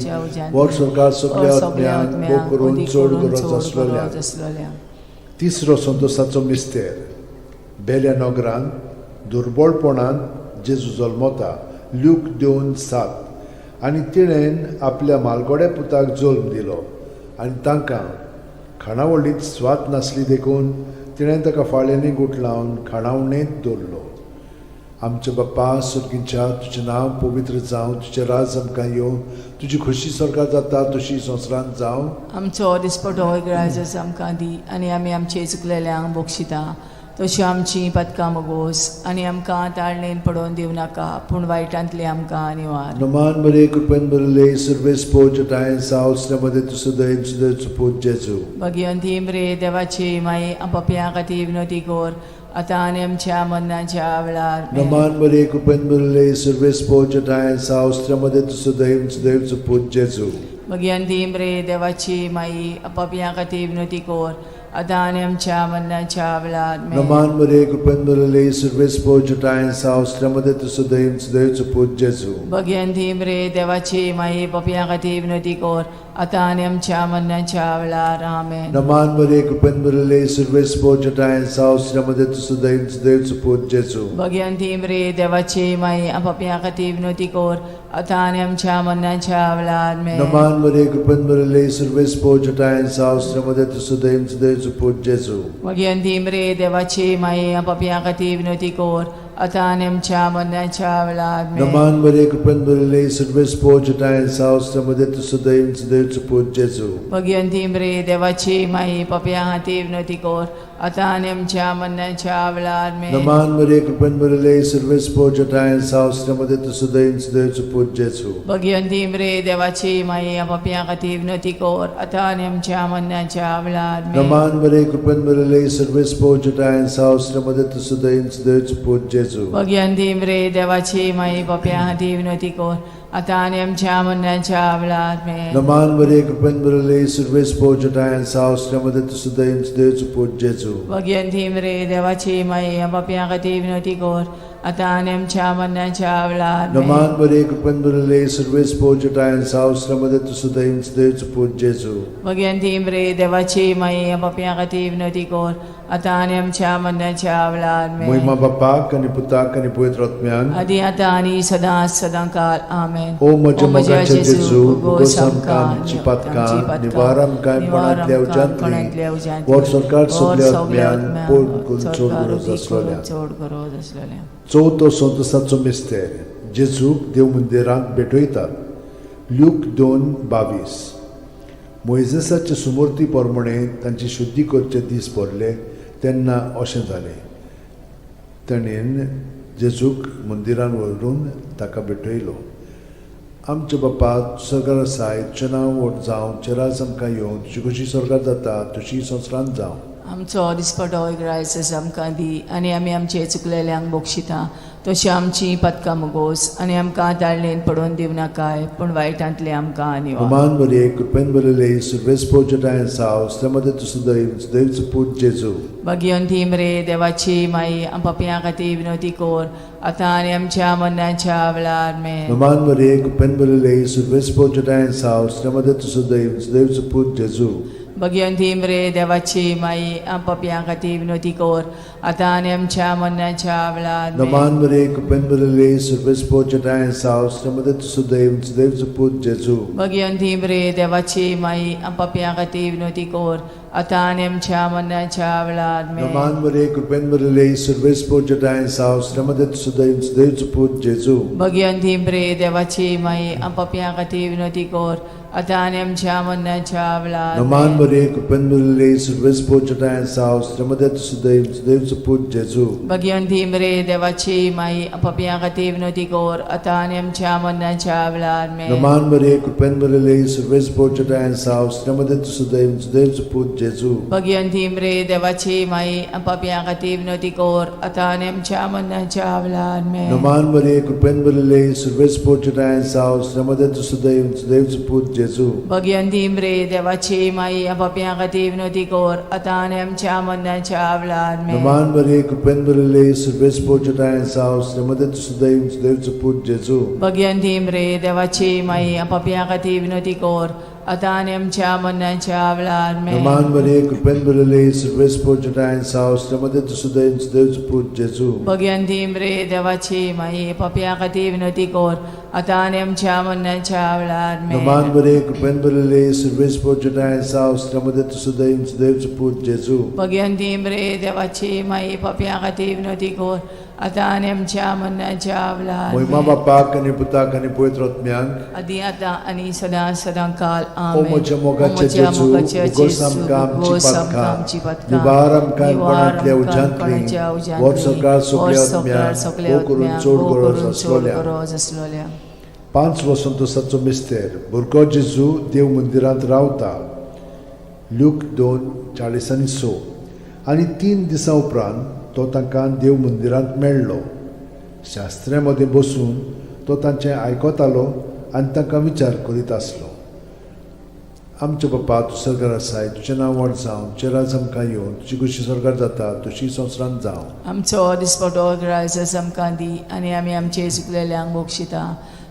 वर सरकार सगल्या आत्म्यांक, भोव करून चड गरज आसलेल्या. आसलेल्या. तिसरो संतोसाचो मिस्तेर. बेल्या नगरांत दुर्बळपणांत जेजू जल्मता. ल्यूक 2:7. आनी तिणेन आपल्या मालगोड्या पुताक जल्म दिलो आनी तांकां खाणावळींत स्वाद नासली देखून तिणें ताका फाळ्यांनी गुठलावन खाणावणेंत दवरलो. आमच्या बाप्पा सुर्गीच्या, तुजें नांव पवित्र जावं, तुजें राज आमकां येवं, तुजी खोशी स्वर्गात जाता तशी संवसारांत जावं. आमचो दिसपटो इगराजच आमकां दी आनी आमी आमचे चुकलेल्यांक बक्षिता तशी आमची पातकां मोगोस आनी आमकां ताळणेन पडोवन दिवं नाका, पूण वायटांतली आमकां निवार. नमान बरे, कृपेन बरले, सर्वेस पोच ठांय सावसल्या मध्ये तूं सदैव सदैव पूत जेजू. भगिवंती मरे देवाची माई, पापयां खातीर विनवती कर आतां आनी आमच्या मरणाच्या वेळार. नमान बरे, कृपेन बरले, सर्वेस पोच ठांय सावसल्या मध्ये तूं सदैव सदैव पूत जेजू. भगिवंती मरे देवाची माई, पापयां खातीर विनवती कर आतां आनी आमच्या मरणाच्या वेळार. नमान बरे, कृपेन बरले, सर्वेस पोच ठांय सावसल्या मध्ये तूं सदैव सदैव पूत जेजू. भगिवंती मरे देवाची माई, पापयां खातीर विनवती कर आतां आनी आमच्या मरणाच्या वेळार. आमेन. नमान मरे कृपेन भरिल्ले सुर्वेस पोचटाय सावसऱ्यामध्ये तूं सुदैव सुदैव पूत जेजू. भग्यांती मरे देवाची माई, पापयां खातीर विनवती कर, आतां आनी आमच्या मरणाच्या वेळार. आमेन. नमान मरे कृपेन भरिल्ले सुर्वेस पोचटाय सावसऱ्यामध्ये तूं सुदैव सुदैव पूत जेजू. भग्यांती मरे देवाची माई, पापयां खातीर विनवती कर, आतां आनी आमच्या मरणाच्या वेळार. आमेन. नमान मरे कृपेन भरिल्ले सुर्वेस पोचटाय सावसऱ्यामध्ये तूं सुदैव सुदैव पूत जेजू. भग्यांती मरे देवाची माई, पापयां खातीर विनवती कर, आतां आनी आमच्या मरणाच्या वेळार. आमेन. नमान मरे कृपेन भरिल्ले सुर्वेस पोचटाय सावसऱ्यामध्ये तूं सुदैव सुदैव पूत जेजू. भग्यांती मरे देवाची माई, पापयां खातीर विनवती कर, आतां आनी आमच्या मरणाच्या वेळार. आमेन. नमान मरे कृपेन भरिल्ले सुर्वेस पोचटाय सावसऱ्यामध्ये तूं सुदैव सुदैव पूत जेजू. भग्यांती मरे देवाची माई, पापयां खातीर विनवती कर, आतां आनी आमच्या मरणाच्या वेळार. आमेन. नमान मरे कृपेन भरिल्ले सुर्वेस पोचटाय सावसऱ्यामध्ये तूं सुदैव सुदैव पूत जेजू. भग्यांती मरे देवाची माई, पापयां खातीर विनवती कर, आतां आनी आमच्या मरणाच्या वेळार. आमेन. नमान मरे कृपेन भरिल्ले सुर्वेस पोचटाय सावसऱ्यामध्ये तूं सुदैव सुदैव पूत जेजू. भग्यांती मरे देवाची माई, पापयां खातीर विनवती कर, आतां आनी आमच्या मरणाच्या वेळार. आमेन. मोहिमा बापाक आनी पुताक आनी पवित्र आत्म्यान. आदी आतां आनी सदां सदां काल. आमेन. ओ म्हज्या मोगाच्या जेजू, उगोस आमकां आमची पातकां, निवार आमकां कोणांतल्या उज्यांतली, व्हड सरकार सगल्या आत्म्यान पोड करून चड गरज आसलेल्या. चड गरज आसलेल्या. चवथो संतोसाचो मिस्तेर, जेजूक देव मंदिरांत भेटयतात. ल्यूक 2:22. मोयजेसाचे सुमूर्ती प्रमाणे तांची शुद्धी करचे दीस भरले तेन्ना अशें जालें, ताणें जेजूक मंदिरान व्हरून ताका भेटयलो. आमच्या बापा सरकार आसाय, तुजें नांव व्हड जावं, तुजें राज आमकां येवं, तुजी कशी स्वर्गात जाता तशी संवसारांत जावं. आमचो दिसपटो ग्रायस आमकां दी आनी आमी आमचे चुकलेल्यांक बक्षिता तशी आमची पदकां मुगोस आनी आमकां ताळणेन पडोवन दिवं नाकाय, पूण वायटांतले आमकां निवार. हमान बरे कृपेन बरले सुर्वेस पोचटाय साव मध्ये तूं सुदैव सुदैवचो पूत जेजू. भाग्यवंती मरे देवाची माई, पापयां खातीर विनवती कर, आतां आनी आमच्या मरणाच्या वेळार. आमेन. हमान बरे कृपेन बरले सुर्वेस पोचटाय साव मध्ये तूं सुदैव सुदैवचो पूत जेजू. भाग्यवंती मरे देवाची माई, पापयां खातीर विनवती कर, आतां आनी आमच्या मरणाच्या वेळार. आमेन. नमान बरे कृपेन बरले सुर्वेस पोचटाय साव मध्ये तूं सुदैव सुदैवचो पूत जेजू. भाग्यवंती मरे देवाची माई, पापयां खातीर विनवती कर, आतां आनी आमच्या मरणाच्या वेळार. आमेन. नमान बरे कृपेन बरले सुर्वेस पोचटाय साव मध्ये तूं सुदैव सुदैवचो पूत जेजू. भाग्यवंती मरे देवाची माई, पापयां खातीर विनवती कर, आतां आनी आमच्या मरणाच्या वेळार. नमान आमेन. बरे कृपेन बरले सुर्वेस पोचटाय साव मध्ये तूं सुदैव सुदैवचो पूत जेजू. भाग्यवंती मरे देवाची माई, पापयां खातीर विनवती कर, आतां आनी आमच्या मरणाच्या वेळार. आमेन. नमान बरे कृपेन बरले सुर्वेस पोचटाय साव मध्ये तूं सुदैव सुदैवचो पूत जेजू. भाग्यवंती मरे देवाची माई, पापयां खातीर विनवती कर, आतां आनी आमच्या मरणाच्या वेळार. आमेन. नमान बरे कृपेन बरले सुर्वेस पोचटाय साव मध्ये तूं सुदैव सुदैवचो पूत जेजू. भाग्यवंती मरे देवाची माई, पापयां खातीर विनवती कर, आतां आनी आमच्या मरणाच्या वेळार. आमेन. नमान बरे कृपेन बरले सुर्वेस पोचटाय साव मध्ये तूं सुदैव सुदैवचो पूत जेजू. भाग्यवंती मरे देवाची माई, पापयां खातीर विनवती कर, आतां आनी आमच्या मरणाच्या वेळार. आमेन. नमान बरे कृपेन बरले सुर्वेस पोचटाय साव मध्ये तूं सुदैव सुदैवचो पूत जेजू. भाग्यवंती मरे देवाची माई, पापयां खातीर विनवती कर, आतां आनी आमच्या मरणाच्या वेळार. आमेन. नमान बरे कृपेन बरले सुर्वेस पोचटाय साव मध्ये तूं सुदैव सुदैवचो पूत जेजू. भाग्यवंती मरे देवाची माई, पापयां खातीर विनवती कर, आतां आनी आमच्या मरणाच्या वेळार. मोहिमा आमेन. बापाक आनी पुताक आनी पवित्र आत्म्याक. आदी आतां आनी सदां सदां काल. ओ आमेन. म्हज्या मोगाचे ओ म्हज्या जेजू, मोगाच्या उगोस जेजू, आमकां आमची उगोस आमकां पातकां, आमची पातकां, निवार आमकां निवार कोणांतल्या आमकां उज्यांतली, कोणाच्या उज्यांतली, व्हड सरकार सगल्या व्हड सरकार आत्म्याक, सगल्या भोव करून आत्म्याक, चड भोव गरज करून चड आसलोल्या. गरज आसलोल्या. 5 वसंतोसाचो मिस्तेर, भुरगो जेजू देव मंदिरांत रावता. ल्यूक 2:46. आनी 3 दिसां उपरांत तो तांकां देव मंदिरांत मेळ्ळो. शास्त्र्या मदें बसून तो तांचें आयकतालो आनी तांकां विचार करीत आसलो. आमच्या बापा, तूं सरकार आसाय, तुजें नांव व्हड जावं, तुजें राज आमकां येवं, तुजी कशी सरकार जाता तशी संवसारांत जावं. आमचो दिसपटो ग्रायस आमकां दी आनी आमी आमचे चुकलेल्यांक बक्षिता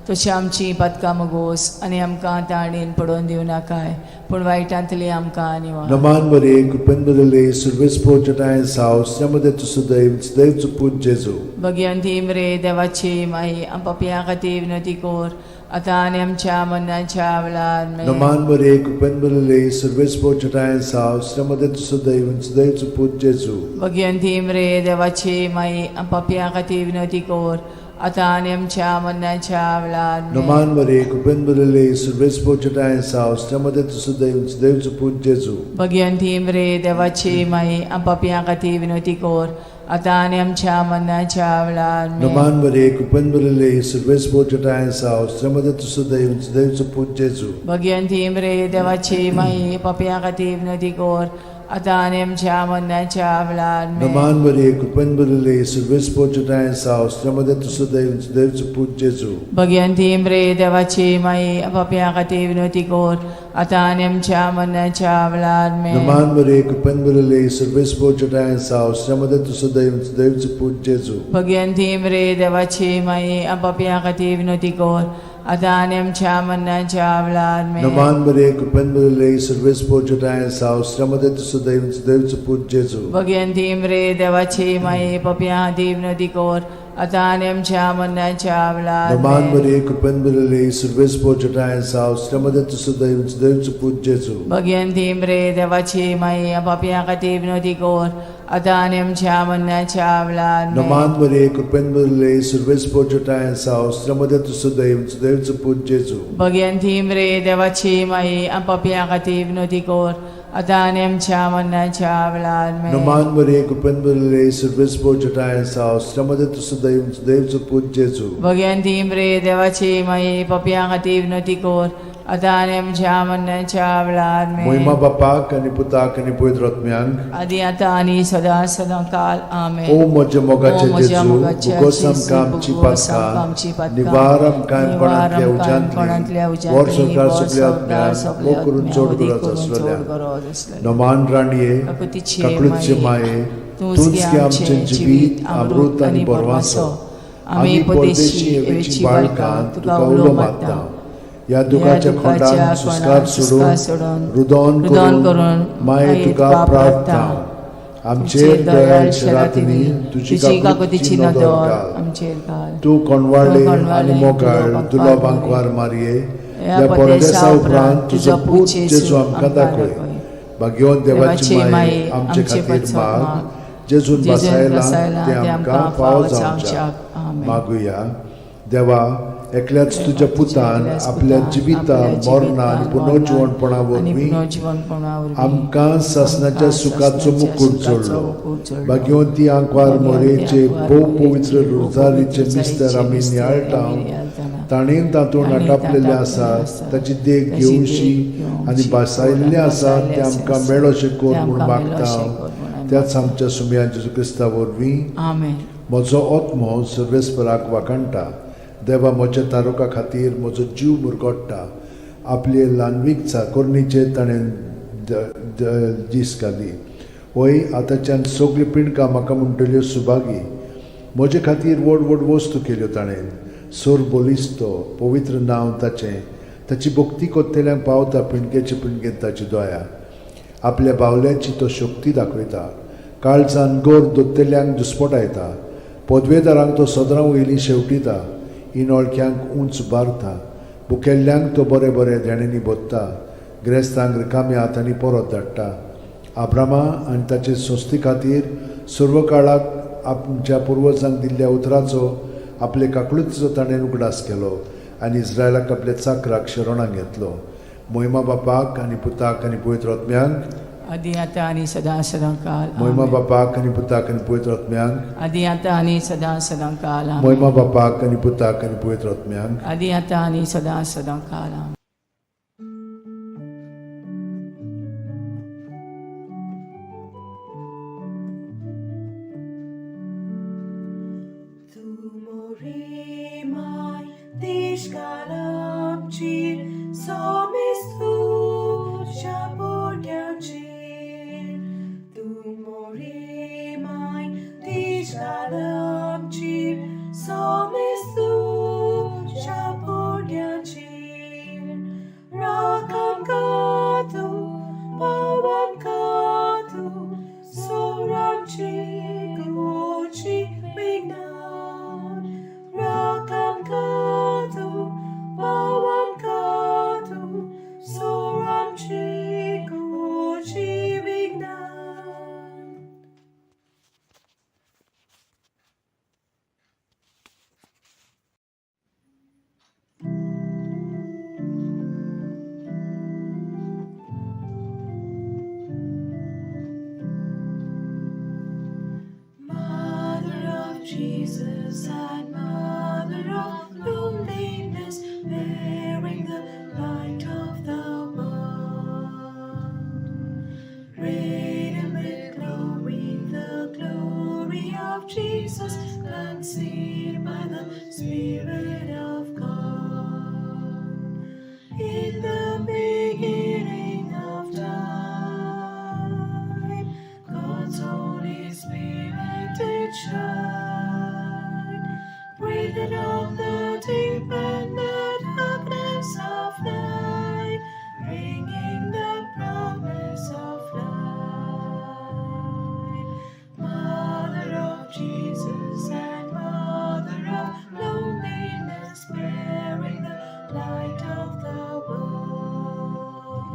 तशी आमची पातकां मगोस आनी आमकां ताणेन पडोवन दिवं नाकाय पूण वायटांतली आमकां निवार. नमान मरे कृपेन बरले सर्वेस्पोर जटाय साव श्रमदे तू सदैव सदैव पूत जेजू. भगवंती मरे देवाची माई आम पापयां खातीर विनवती कर आतां आनी आमच्या मरणाच्या वेळार आमेन. नमान मरे कृपेन बरले सर्वेस्पोर जटाय साव श्रमदे तू सदैव सदैव पूत जेजू. भगवंती मरे देवाची माई आम पापयां खातीर विनवती कर आतां आनी आमच्या मरणाच्या वेळार आमेन. नमान मरे कृपेन बरले सर्वेस्पोर जटाय साव श्रमदे तू सदैव सदैव पूत जेजू. भगवंती मरे देवाची माई आम पापयां खातीर विनवती कर आतां आनी आमच्या मरणाच्या वेळार आमेन. नमान मरे कृपेन बरले सर्वेस्पोर जटाय साव श्रमदे तू सदैव सदैव पूत जेजू. भगवंती मरे देवाची माई पापयां खातीर विनवती कर आतां आनी आमच्या मरणाच्या वेळार आमेन. नमान मरे कृपेन बरले सर्वेस्पोर जटाय साव श्रमदे तू सदैव सदैव पूत जेजू. भगवंती मरे देवाची माई पापयां खातीर विनवती कर आतां आनी आमच्या मरणाच्या वेळार आमेन. नमान मरे कृपेन बरले सर्वेस्पोर जटाय साव श्रमदे तू सदैव सदैव पूत जेजू. भगवंती मरे देवाची माई पापयां खातीर विनवती कर आतां आनी आमच्या मरणाच्या वेळार आमेन. नमान मरे कृपेन बरले सर्वेस्पोर जटाय साव श्रमदे तू सदैव सदैव पूत जेजू. भगवंती मरे देवाची माई पापयां खातीर विनवती कर आतां आनी आमच्या मरणाच्या वेळार नमान आमेन. मरे कृपेन बरले सर्वेस्पोर जटाय साव श्रमदे तू सदैव सदैव पूत जेजू. भगवंती मरे देवाची माई पापयां खातीर विनवती कर आतां आनी आमच्या मरणाच्या वेळार आमेन. नमान मरे कृपेन बरले सर्वेस्पोर जटाय साव श्रमदे तू सदैव सदैव पूत जेजू. भगवंती मरे देवाची माई पापयां खातीर विनवती कर आतां आनी आमच्या मरणाच्या वेळार आमेन. नमान मरे कृपेन बरले सर्वेस्पोर जटाय साव श्रमदे तू सदैव सदैव पूत जेजू. भगवंती मरे देवाची माई पापयां खातीर विनवती कर आतां आनी आमच्या मरणाच्या वेळार आमेन. मोहिमा बापाक आनी पुताक आनी पवित्र आत्म्यांक आदी आतां आनी सदां सदां काल आमेन. ओ म्हज्या मोगाचे ओ म्हज्या जेजू मोगाचे भुगोस जेजू, आमकां आमची भुगोस आमकां आमची पातकां पातकां, निवार आमकां निवार कोणांतल्या आमकां कोणांतल्या उज्यांतली उज्यांतली, वर संवसार वर सगल्या संवसार आत्म्यांक सगल्या वो करून आत्म्यांक, चड वदी गरज करून आसलेल्या. चड गरज आसलेल्या. नमान राणये काकुतीचे काकळूतचे माये, माये तूंच तूंच गे गे आमचें आमचें जिवीत जिवीत अमृत अमृत आनी आनी बरवासो. बरवासो. आमी आमी परदेशी परदेशी एवेची एवेची बाळकां बाळकां तुका तुका उलो उलो मारता. मारता. ह्या ह्या दुखाच्या दुखाच्या खोंडान सुस्कार कोणाक सुस्कार सोडून सोडून रुदोन रुदन करून करून माये माये तुका तुका प्रार्थना. प्रार्थना. आमचेर दयाळ शरातिनी तुजी तुजी काकुतीची काकुतीची नदर नदर घाल. आमचेर घाल. तूं तूं कोणवाळे आनी कोणवाळे मोगाळ तुलो दुलो बांकवार बांकवार मारये. ह्या ह्या परदेसा परदेसा उपरांत उपरांत तुजो तुजो पूत पूत जेजू जेजू आमकां आमकां दाखय. दाखय. भाग्यवंत देवाची देवाची माये माये आमचे आमचे खातीर पासत माग. माग. जेजून जेजून बसायलां बसायलां तें तें आमकां आमकां फावो फावो जावच्याक. जावच्याक. आमेन. मागुया. देवा एकल्याच देवा तुज्या तुज्या पुतान एकल्याच आपल्या पुतान जिविता आपल्या मरणा आनी जिवितान मरणान पुनर्जिवणपणा आनी वरवीं पुनर्जिवणपणा वरवीं आमकां सासणाच्या आमकां सुखाचो सासणाच्या मुकूट सुखाचो जोडलो. मुकूट जोडलो. भाग्यवंती आंकवार भाग्यवंती मोरेचे आंकवार भोव मोरेचे पवित्र भोव रोजारीचे पवित्र मिस्तर रोजारीचे आमी मिस्तर नियाळटा आमी नियाळटाना ताणें तातूंत ताणें आटापलेलें तातूंत आसा आटापलेलें आसा ताची देख ताची देख घेवशी आनी घेवची भासायल्लें आसा भासायल्लें तें आसा आमकां मेळोशें तें कर म्हूण आमकां मेळोशें मागता कर म्हूण आमी त्याच आमच्या सुमया जेजू क्रिस्ता वरवीं. आमेन. म्हजो आत्मो सर्वेस्पराक वाखाणटा. देवा म्हज्या तारुका खातीर म्हजो जीव मुरगोट्टा. आपले ल्हानवीक चाकोरणीचेर ताणें दीस घाली. वय आतांच्यान सगळीं पिंडकां म्हाका म्हणटल्यो सुभागी. म्हजे खातीर व्हड व्हड वस्तू केल्यो ताणें. सोर बलिस्तो पवित्र नांव ताचें. ताची भक्ती कोत्तेल्यांक पावता पिंडकेचे पिंडकेन ताची दया. आपल्या बावल्याची तो शक्ती दाखयता. काळजान गोर दोत्तेल्यांक दुस्पटायता. पदवेदारांक तो सदरां वयली शेवटिता. इनोळख्यांक उंच बारता. भुकेल्ल्यांक तो बरें बरें देण्यांनी भोत्ता. ग्रेस्तांक रिकाम्या हातांनी परत धाडटा. आब्रामा आनी ताचे संस्थे खातीर सर्व काळाक आमच्या पुर्वजांक दिल्ल्या उतराचो आपले काकळुतीचो ताणें उगडास केलो आनी इस्रायलाक आपल्या चाकराक शरणाक घेतलो. मोहिमा बापाक आनी पुताक आनी पवित्र आत्म्यांक. आदी आतां आनी सदां सदां काल मोहिमा आमेन. बापाक आनी पुताक आनी पवित्र आत्म्यांक. आदी आतां आनी सदां सदां काल आमेन. मोहिमा बापाक आनी पुताक आनी पवित्र आत्म्यांक. आदी आतां आनी सदां सदां काल आमेन. Tu morimai tishkalamchir somestu shaporyanchir. Tu morimai tishkalamchir somestu shaporyanchir. Jesus and Mother of loneliness, bearing the light of the world. Radiant with glory, the glory of Jesus, conceived by the Spirit of God. In the beginning of time, God's Holy Spirit did shine, breathed on the deep and the darkness of night, bringing the promise of light. Mother of Jesus and Mother of loneliness, bearing the light of the world.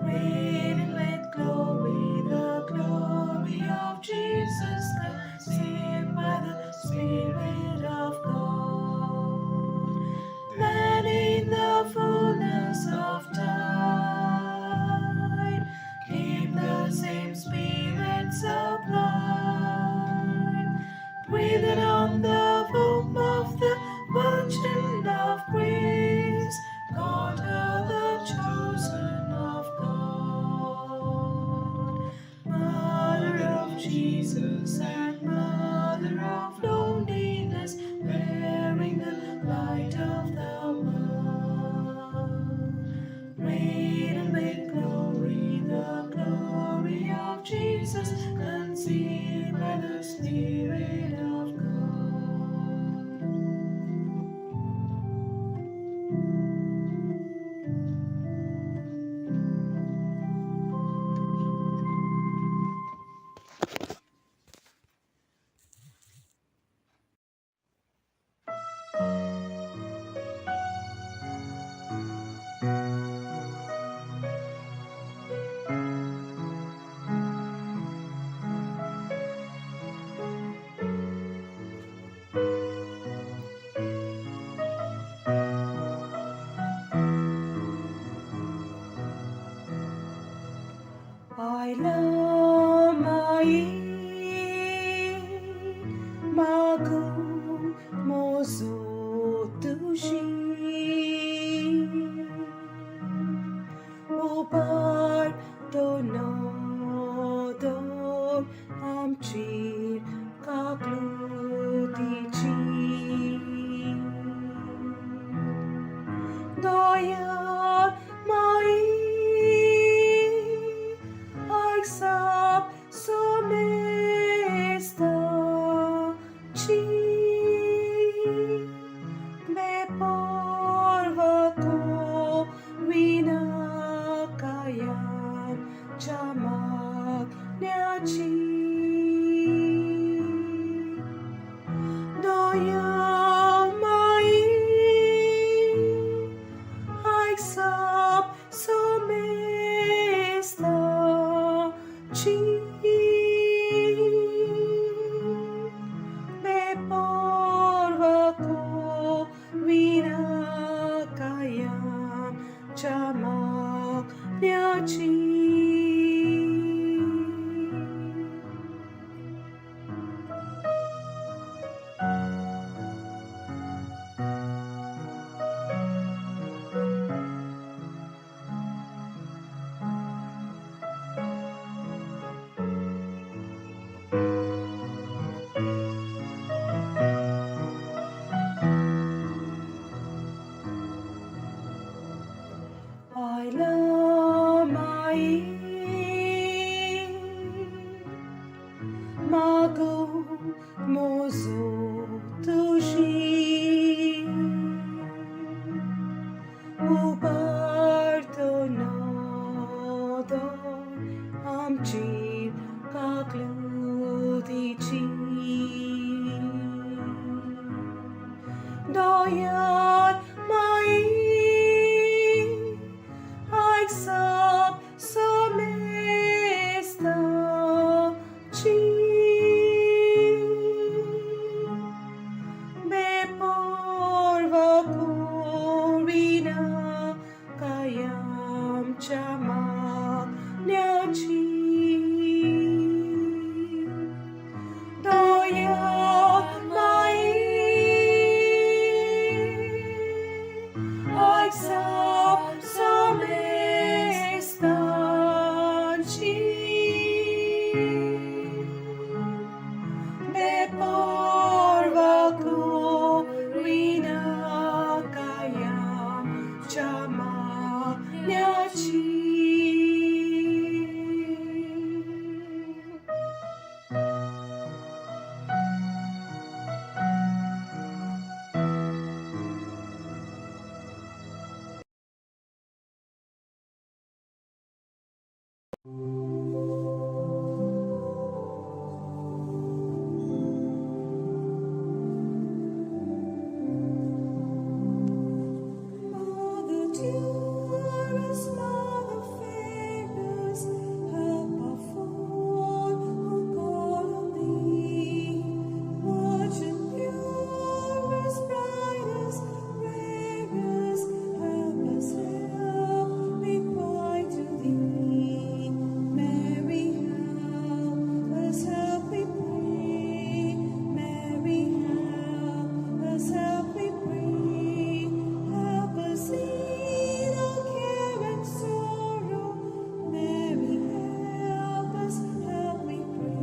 Radiant with glory, the glory of Jesus, conceived by the Spirit of God. Then in the fullness of time came the same Spirit sublime, breathed on the womb of the Virgin of Grace, called her the chosen of God. Mother of Jesus and Mother of loneliness, bearing the light of the world. Radiant with glory, the glory of Jesus, conceived by the Spirit of God. I love my magu mozo tushi upar to no do amchir kaklutichi Doya mai Aksap somesta chi me porva ko vinakayam chamak nyachi Doya mai Aksap somesta chi me porva ko vinakayam chamak nyachi. I love my mago mozo tushi uparto nodo amchir kaklutichi Doyan mai Aksap somesta chi Mother dearest, Mother fairest, help of all who call on thee. Virgin purest, brightest, rarest, help us, help, we cry to thee. Mary, help us, help we pray. Mary, help us, help we pray. Help us in all care and sorrow. Mary, help us, help we pray.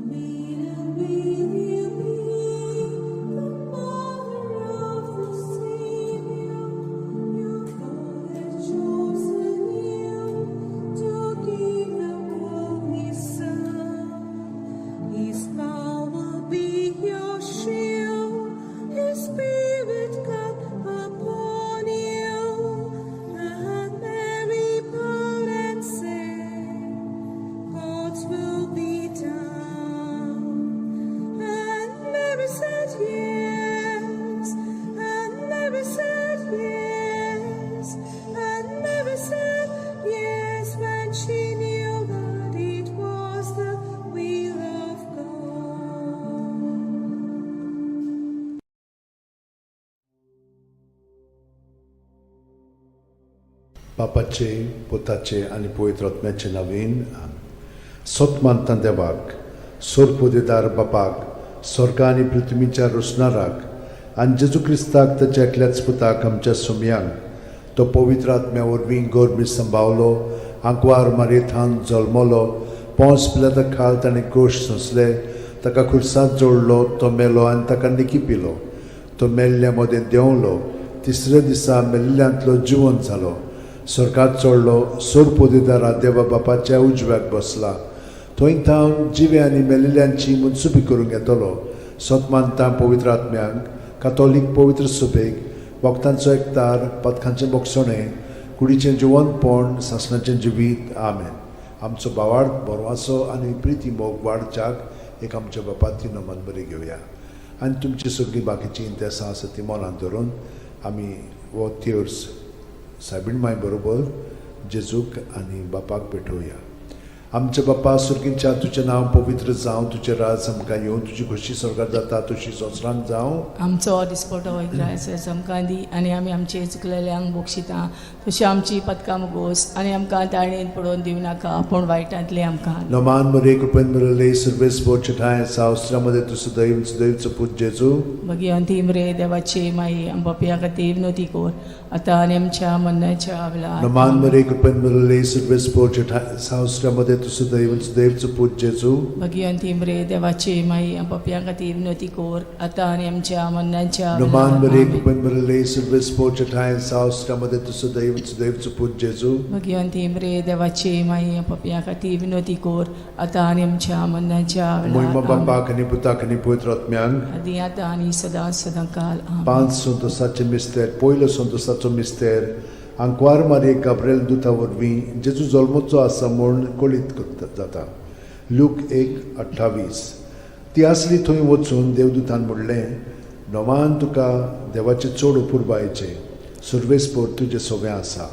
Maiden, will you be the mother of the Savior? Your God has chosen you to give the world His Son. His power will be your shield, His Spirit come upon you. And Mary bowed and said, God's will be done. And Mary said yes. And Mary said yes. And Mary said yes when she knew that it was the will of God. बापाचे पुताचे आनी पवित्र आत्म्याचे नवीन सत मानता देवाक सोरपोदेदार बापाक स्वर्गा आनी पृथ्वीच्या रोसणाराक आनी जेजू क्रिस्ताक ताच्या एकल्याच पुताक आमच्या सुमयांक तो पवित्र आत्म्या वरवीं गोरमी संभावलो आंकवार मारयेथान जल्मलो पोंस पिलाता खाल ताणें गोश सोंसले ताका खुर्सांत जोडलो तो मेलो आनी ताका निकी पिलो तो मेल्ल्या मदें देंवलो तिसऱ्या दिसा मेल्ल्यांतलो जिवन जालो स्वर्गात चडलो सोरपोदेदारा देवा बापाच्या उजव्याक बसला थंय थावन जिवे आनी मेल्ल्यांची मनसुबी करूंक येतलो सत मानता पवित्र आत्म्यांक कातोलीक पवित्र सुबेक वखदांचो एकतार पथकांचें बोगसणें कुडीचें जिवनपण सासणाचें जिवीत. आमेन. आमचो बावाड बरवासो आनी प्रिती मोग वाडच्याक एक आमच्या बापाती नमन बरी घेवया आनी तुमची सगळीं बाकीचीं इंतेसां आसा ती मनांत धरून आमी हो तेर्स सायबीण माय बरोबर जेजूक आनी बापाक भेटोवया. आमच्या बापा सुर्गीच्या तुजें नांव पवित्र जावं, तुजें राज आमकां येवं, तुजी खोशी स्वर्गार जाता तशी संवसारांत जावं. आमचो दिसपटो इग्रायस आमकां दी आनी आमी आमचे चुकलेल्यांक बक्षिता तशी आमची पदकां मुगोस आनी आमकां ताळणेन पडोवन दिवं नाका पूण वायटांतले आमकां. नमान मरे कृपेन मिळले सर्वेस बोचठाय सावस्त्रामध्ये तूं सदैव सदैवचो पूत जेजू. भगिवंती मरे देवाची माई आमच्या खातीर विनवती कर आतां आनी आमच्या मरणाच्या वेळार. नमान मरे कृपेन मिळले सर्वेस बोचठाय सावस्त्रामध्ये तूं सदैव सदैवचो पूत जेजू. भगिवंती मरे देवाची माई आमच्या खातीर विनवती कर आतां आनी आमच्या मरणाच्या नमान मरे वेळार. कृपेन मिळले सर्वेस बोचठाय सावस्त्रामध्ये तूं सदैव सदैवचो पूत जेजू. भगिवंती मरे देवाची माई आमच्या खातीर विनवती कर आतां आनी आमच्या मरणाच्या मोहिमा वेळार. बापाक आनी पुताक आनी पवित्र आत्म्यांक आदी आतां आनी सदां सदां काल. आमेन. पांच संतोसाचे मिस्तेर. पयलो संतोसाचो मिस्तेर आंकवार मारये गाब्रेल दुता वरवीं जेजू जल्मचो आसा म्हूण कळीत जाता. लूक 1:28. ती आसली थंय वचून देवदूतान म्हणलें, नवान तुका देवाचें चड अपुरबायेचें सुर्वेसपोर तुजें सगळें आसा.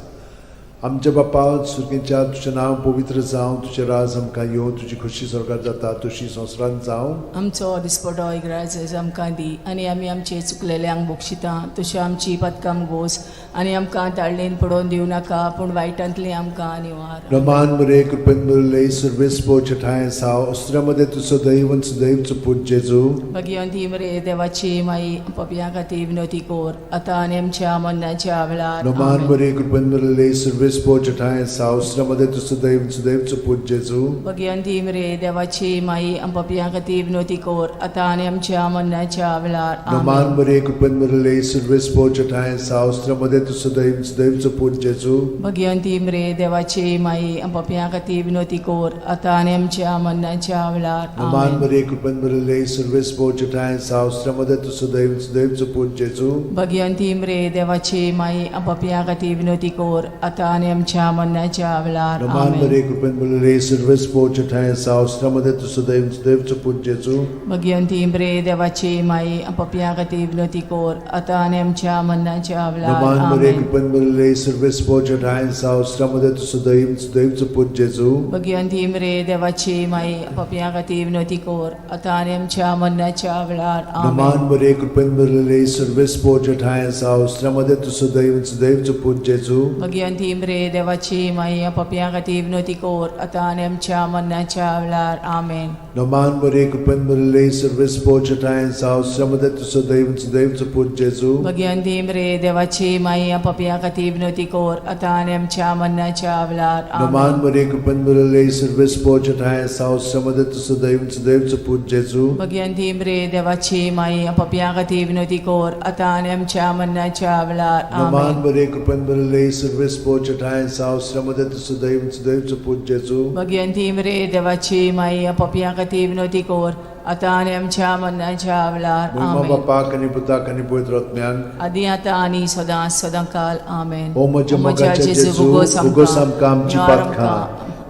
आमच्या बापा सुर्गेच्या तुजें नांव पवित्र जावं, तुजें राज आमकां येवं, तुजी खोशी स्वर्गार जाता तशी संवसारांत जावं. आमचो दिसपटो इग्राज आमकां दी आनी आमी आमचे चुकलेल्यांक बक्षिता तशी आमची पदकां गोस आनी आमकां ताळणेन पडोवन दिवं नाका पूण वायटांतली आमकां निवार. रमान मरे कृपेन मिळले सर्वेस्पो छठाय साव अस्त्रामध्ये तूं सदैव सदैवचो पूत जेजू. भगिवंती मरे देवाची माई पपया खातीर विनवती कर आतां आनी आमच्या मरणाच्या वेळार. रमान आमेन. मरे कृपेन मिळले सर्वेस्पो सुर्वेस ठांय सावस्र तूं सदैव सुदैवचो पूत जेजू. भगिवंती मरे देवाची माई, आम पापयां खातीर विनवती कर आतां आनी आमच्या मरणाच्या वेळार. नमान आमेन. मरे कृपेन भरले सुर्वेस ठांय सावस्र तूं सदैव सुदैवचो पूत जेजू. भगिवंती मरे देवाची माई, आम पापयां खातीर विनवती कर आतां आनी आमच्या मरणाच्या वेळार. नमान आमेन. मरे कृपेन भरले सुर्वेस ठांय सावस्र तूं सदैव सुदैवचो पूत जेजू. भगिवंती मरे देवाची माई, आम पापयां खातीर विनवती कर आतां आनी आमच्या मरणाच्या वेळार. नमान आमेन. मरे कृपेन भरले सुर्वेस ठांय सावस्र तूं सदैव सुदैवचो पूत जेजू. भगिवंती मरे देवाची माई, आम पापयां खातीर विनवती कर आतां आनी आमच्या मरणाच्या वेळार. नमान मरे आमेन. कृपेन भरले सुर्वेस ठांय सावस्र तूं सदैव सुदैवचो पूत जेजू. भगिवंती मरे देवाची माई, आम पापयां खातीर विनवती कर आतां आनी आमच्या मरणाच्या वेळार. नमान आमेन. मरे कृपेन भरले सुर्वेस ठांय सावस्र तूं सदैव सुदैवचो पूत जेजू. भगिवंती मरे देवाची माई, आम पापयां खातीर विनवती कर आतां आनी आमच्या मरणाच्या वेळार. आमेन. नमान मरे कृपेन भरले सुर्वेस ठांय सावस्र तूं सदैव सुदैवचो पूत जेजू. भगिवंती मरे देवाची माई, आम पापयां खातीर विनवती कर आतां आनी आमच्या मरणाच्या वेळार. नमान आमेन. मरे कृपेन भरले सुर्वेस ठांय सावस्र तूं सदैव सुदैवचो पूत जेजू. भगिवंती मरे देवाची माई, आम पापयां खातीर विनवती कर आतां आनी आमच्या मरणाच्या वेळार. नमान आमेन. मरे कृपेन भरले सुर्वेस ठांय सावस्र तूं सदैव सुदैवचो पूत जेजू. भगिवंती मरे देवाची माई, आम पापयां खातीर विनवती कर आतां आनी आमच्या मरणाच्या वेळार. महिमा आमेन. बापाक आनी पुताक आनी पवित्र आत्म्याक. आदी आतां आनी सदां सदां काल. आमेन. ओ म्हज्या मोगाच्या जेजू, उगोस आमकां आमची पातकां,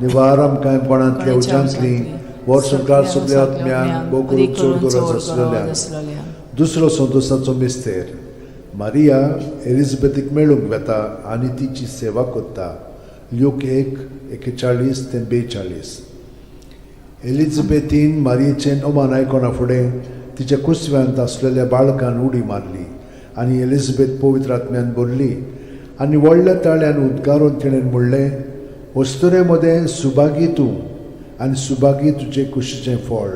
निवार आमकां पणांतल्या उज्यांतली, वर्सभर सगल्या आत्म्यांक भोव करून चड गरज आसलेल्या. दुसरो संतोषाचो मिस्तेर. मारिया एलिझाबेथीक मेळूंक वेता आनी तिची सेवा करता. ल्यूक 1:41 ते 42. एलिझाबेथीन मारियेचें अमान आयकना फुडें तिच्या कुसव्यांत आसलेल्या बाळकान उडी मारली आनी एलिझाबेथ पवित्र आत्म्यान भरली आनी व्हडल्या ताळ्यान उद्गारून तिणें म्हणलें, अस्तुरे मदें सुभागी तूं आनी सुभागी तुजे कुशीचें फळ.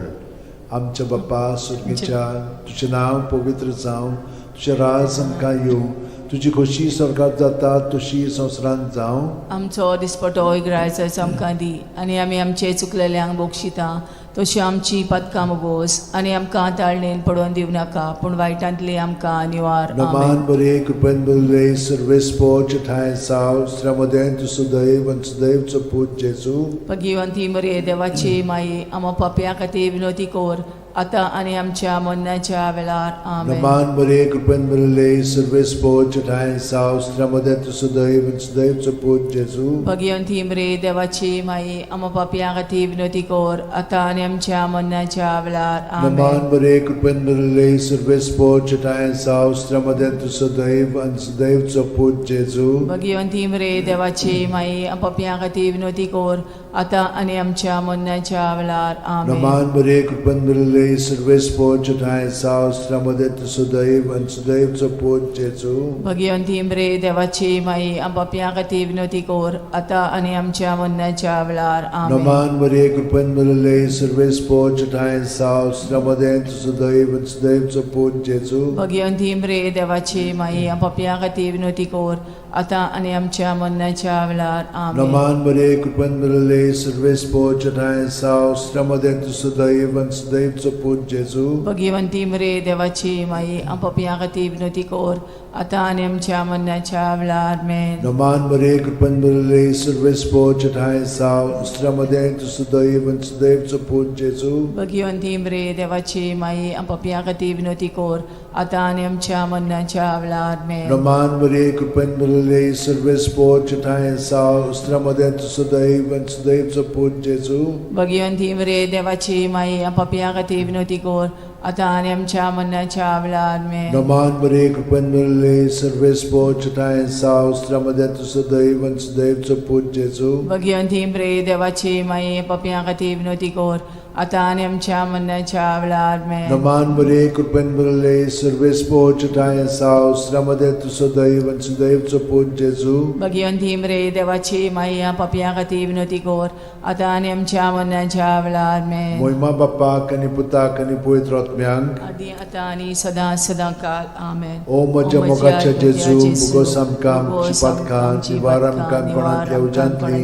आमच्या बापा सुर्गेच्या, तुजें नांव पवित्र जावं, तुजें राज आमकां येवं, तुजी खोशी स्वर्गात जाता तशी संवसारांत जावं. आमचो दिसपटो इगरायचो आमकां दी आनी आमी आमचे चुकलेल्यांक बक्षिता तशी आमची पातकां मोगोस आनी आमकां ताळणेन पडोवन दिवं नाका, पूण वायटांतली आमकां निवार. नमान आमेन. बरे कृपेन बरले सर्वेस्पोच ठांय साव श्रमदें तूं सुदैव आनी सुदैवचो पूत जेजू. भगिवंती मरे देवाची माई, आमा पापया खातीर विनवती कर आतां आनी आमच्या मरणाच्या वेळार. आमेन. नमान बरे कृपेन बरले सर्वेस्पोच ठांय साव श्रमदें तूं सुदैव आनी सुदैवचो पूत जेजू. भगिवंती मरे देवाची माई, आमा पापया खातीर विनवती कर आतां आनी आमच्या मरणाच्या वेळार. आमेन. नमान बरे कृपेन भरले सर्वेस्पोच ठांय साव श्रमदें तूं सुदैव आनी सुदैवचो पूत जेजू. भगिवंती मरे देवाची माई, आम पापया खातीर विनवती कर आतां आनी आमच्या मरणाच्या वेळार. आमेन. नमान बरे कृपेन भरले सर्वेस्पोच ठांय साव श्रमदें तूं सुदैव आनी सुदैवचो पूत जेजू. भगिवंती मरे देवाची माई, आम पापया खातीर विनवती कर आतां आनी आमच्या मरणाच्या वेळार. आमेन. नमान मरे कृपेन भरले सर्वेस्पोच ठांय साव श्रमदें तूं सुदैव आनी सुदैवचो पूत जेजू. भगिवंती मरे देवाची माई, आम पापया खातीर विनवती कर आतां आनी आमच्या मरणाच्या वेळार. आमेन. नमान मरे कृपेन भरले सर्वेस्पोच ठांय साव श्रमदें तूं सुदैव आनी सुदैवचो पूत जेजू. भगिवंती मरे देवाची माई, आम पापया खातीर विनवती कर आतां आनी आमच्या मरणाच्या वेळार. आमेन. नमान मरे कृपेन भरले सर्वेस्पोच ठांय साव श्रमदें तूं सुदैव आनी सुदैवचो पूत जेजू. भगिवंती मरे देवाची माई, आम पापया खातीर विनवती कर आतां आनी आमच्या मरणाच्या वेळार. आमेन. नमान मरे कृपेन भरले सर्वेस्पोच ठांय साव श्रमदें तूं सुदैव आनी सुदैवचो पूत जेजू. भगिवंती मरे देवाची माई, आम पापया खातीर विनवती कर आतां आनी आमच्या मरणाच्या वेळार. आमेन. नमान मरे कृपेन भरले सर्वेस्पोच ठांय साव श्रमदें तूं सुदैव आनी सुदैवचो पूत जेजू. भगिवंती मरे देवाची माई, पापया खातीर विनवती कर आतां आनी आमच्या मरणाच्या वेळार आमेन. नमान मरे कृपेन भरले सर्वेस्पो चटाय साव श्रमदे तू सदैव आनी सुदैवचो पूत जेजू. भगिवंती मरे देवाची माई, पापयां खातीर विनवती कर, आतां आनी आमच्या मरणाच्या वेळार आमेन. मोहिमा बाप्पाक आनी पुताक आनी पवित्र आत्म्यांक. आदी आतां आनी सदां सदां काल आमेन. ओ म्हज्या मोगाच्या जेजू, मुगोस आमकां आमची पातकां निवार आमकां कोणांतल्या उज्यांतली,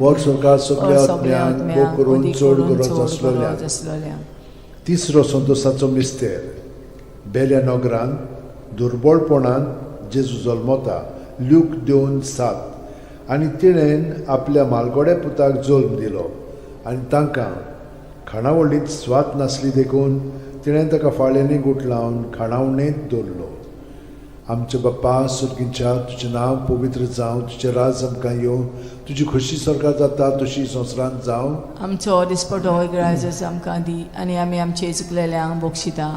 वर सरकार सगल्या आत्म्यांक भोग करून चड गरज आसलोल्या. आसलोल्या. तिसरो संतोसाचो मिस्तेर. बेल्या नगरांत दुर्बळपणान जेजू जल्मता, ल्यूक 2:7. आनी तिणेन आपल्या मालगोड्या पुताक जल्म दिलो आनी तांकां खाणावळींत स्वाद नासली देखून तिणें ताका फाळ्यांनी गुठलावन खाणावणेंत दवरलो. आमच्या बाप्पा सुर्गींच्या, तुजें नांव पवित्र जावं, तुजें राज आमकां येवं, तुजी खोशी सरकार जाता तशी संवसारांत जावं. आमचो दिसपटो इगराजच आमकां दी आनी आमी आमचे चुकलेल्यांक बक्षिता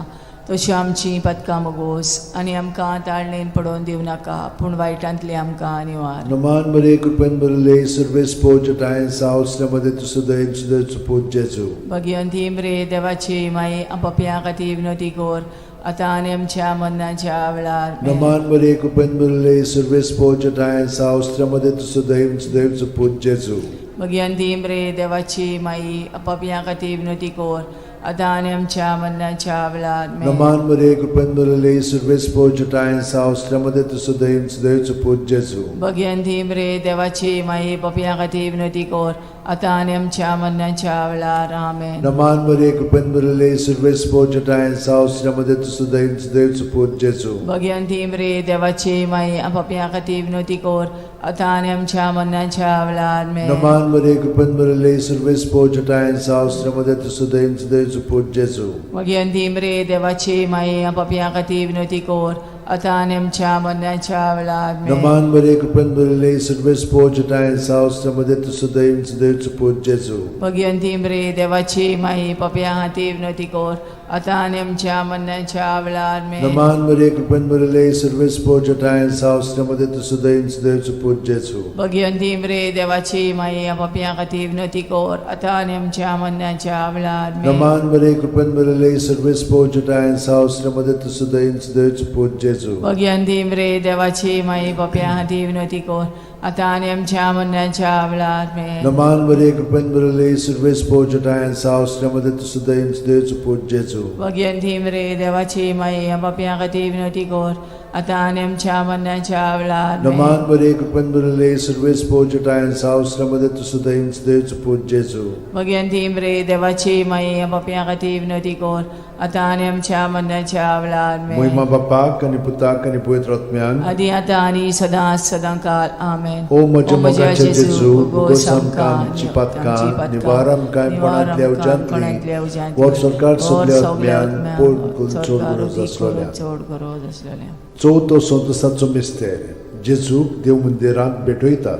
तश्यो आमची पदकां मगोस आनी आमकां ताळणेन पडोवन दिवं नाका, पूण वायटांतली आमकां निवार. नमान बरे कृपेन भरले सर्वेस्पो चटाय सावसल्या मध्ये तूं सदैव सुदैवचो पूत जेजू. भगिवंती मरे देवाची माई, पापयां खातीर विनवती कर, आतां आनी आमच्या मरणाच्या वेळार आमेन. नमान बरे कृपेन भरले सर्वेस्पो चटाय सावसल्या मध्ये तूं सदैव सुदैवचो पूत जेजू. भगिवंती मरे देवाची माई, पापयां खातीर विनवती कर, आतां आनी आमच्या मरणाच्या वेळार आमेन. नमान बरे कृपेन भरले सर्वेस्पो चटाय सावसल्या मध्ये तूं सदैव सुदैवचो पूत जेजू. भगिवंती मरे देवाची माई, पापयां खातीर विनवती कर, आतां आनी आमच्या मरणाच्या वेळार आमेन. नमान बरे कृपेन भरले सर्वेस्पो चटाय सावसल्या मध्ये तूं सदैव सुदैवचो पूत जेजू. भगिवंती मरे देवाची माई, पापयां खातीर विनवती कर, आतां आनी आमच्या मरणाच्या वेळार आमेन. नमान बरे कृपेन भरले सर्वेस्पो चटाय सावसल्या मध्ये तूं सदैव सुदैवचो पूत जेजू. भगिवंती मरे देवाची माई, पापयां खातीर विनवती कर, आतां आनी आमच्या मरणाच्या वेळार आमेन. नमान बरे कृपेन भरले सर्वेस्पो चटाय सावसल्या मध्ये तूं सदैव सुदैवचो पूत जेजू. भगिवंती मरे देवाची माई, पापयां खातीर विनवती कर, आतां आनी आमच्या मरणाच्या वेळार आमेन. नमान बरे कृपेन भरले सर्वेस्पो चटाय सावसल्या मध्ये तूं सदैव सुदैवचो पूत जेजू. भगिवंती मरे देवाची माई, पापयां खातीर विनवती कर, आतां आनी आमच्या मरणाच्या वेळार आमेन. नमान बरे कृपेन भरले सर्वेस्पो चटाय सावसल्या मध्ये तूं सदैव सुदैवचो पूत जेजू. भगिवंती मरे देवाची माई, पापयां खातीर विनवती कर, आतां आनी आमच्या मरणाच्या वेळार आमेन. नमान बरे कृपेन भरले सर्वेस्पो चटाय सावसल्या मध्ये तूं सदैव सुदैवचो पूत जेजू. भगिवंती मरे देवाची माई, पापयां खातीर विनवती कर, आतां आनी आमच्या मरणाच्या वेळार आमेन. नमान बरे कृपेन भरले सर्वेस्पो चटाय सावसल्या मध्ये तूं सदैव सुदैवचो पूत जेजू. भगिवंती मरे देवाची माई, पापयां खातीर विनवती कर, आतां आनी आमच्या मरणाच्या वेळार आमेन. मोहिमा बापाक आनी पुताक आनी पवित्र आत्म्याक. आदी आतां आनी सदां सदां काल आमेन. ओ म्हज्या मोगाच्या जेजू, उगोस आमकां आमची पातकां निवार आमकां कोणांतल्या उज्यांतली, वर सरकार सगल्या आत्म्यांक पोट करून चड गरज आसलोल्या. चड गरज आसलेल्या. चवथो संतोसाचो मिस्तेर. जेजूक देव मंदिरांत भेटयतात,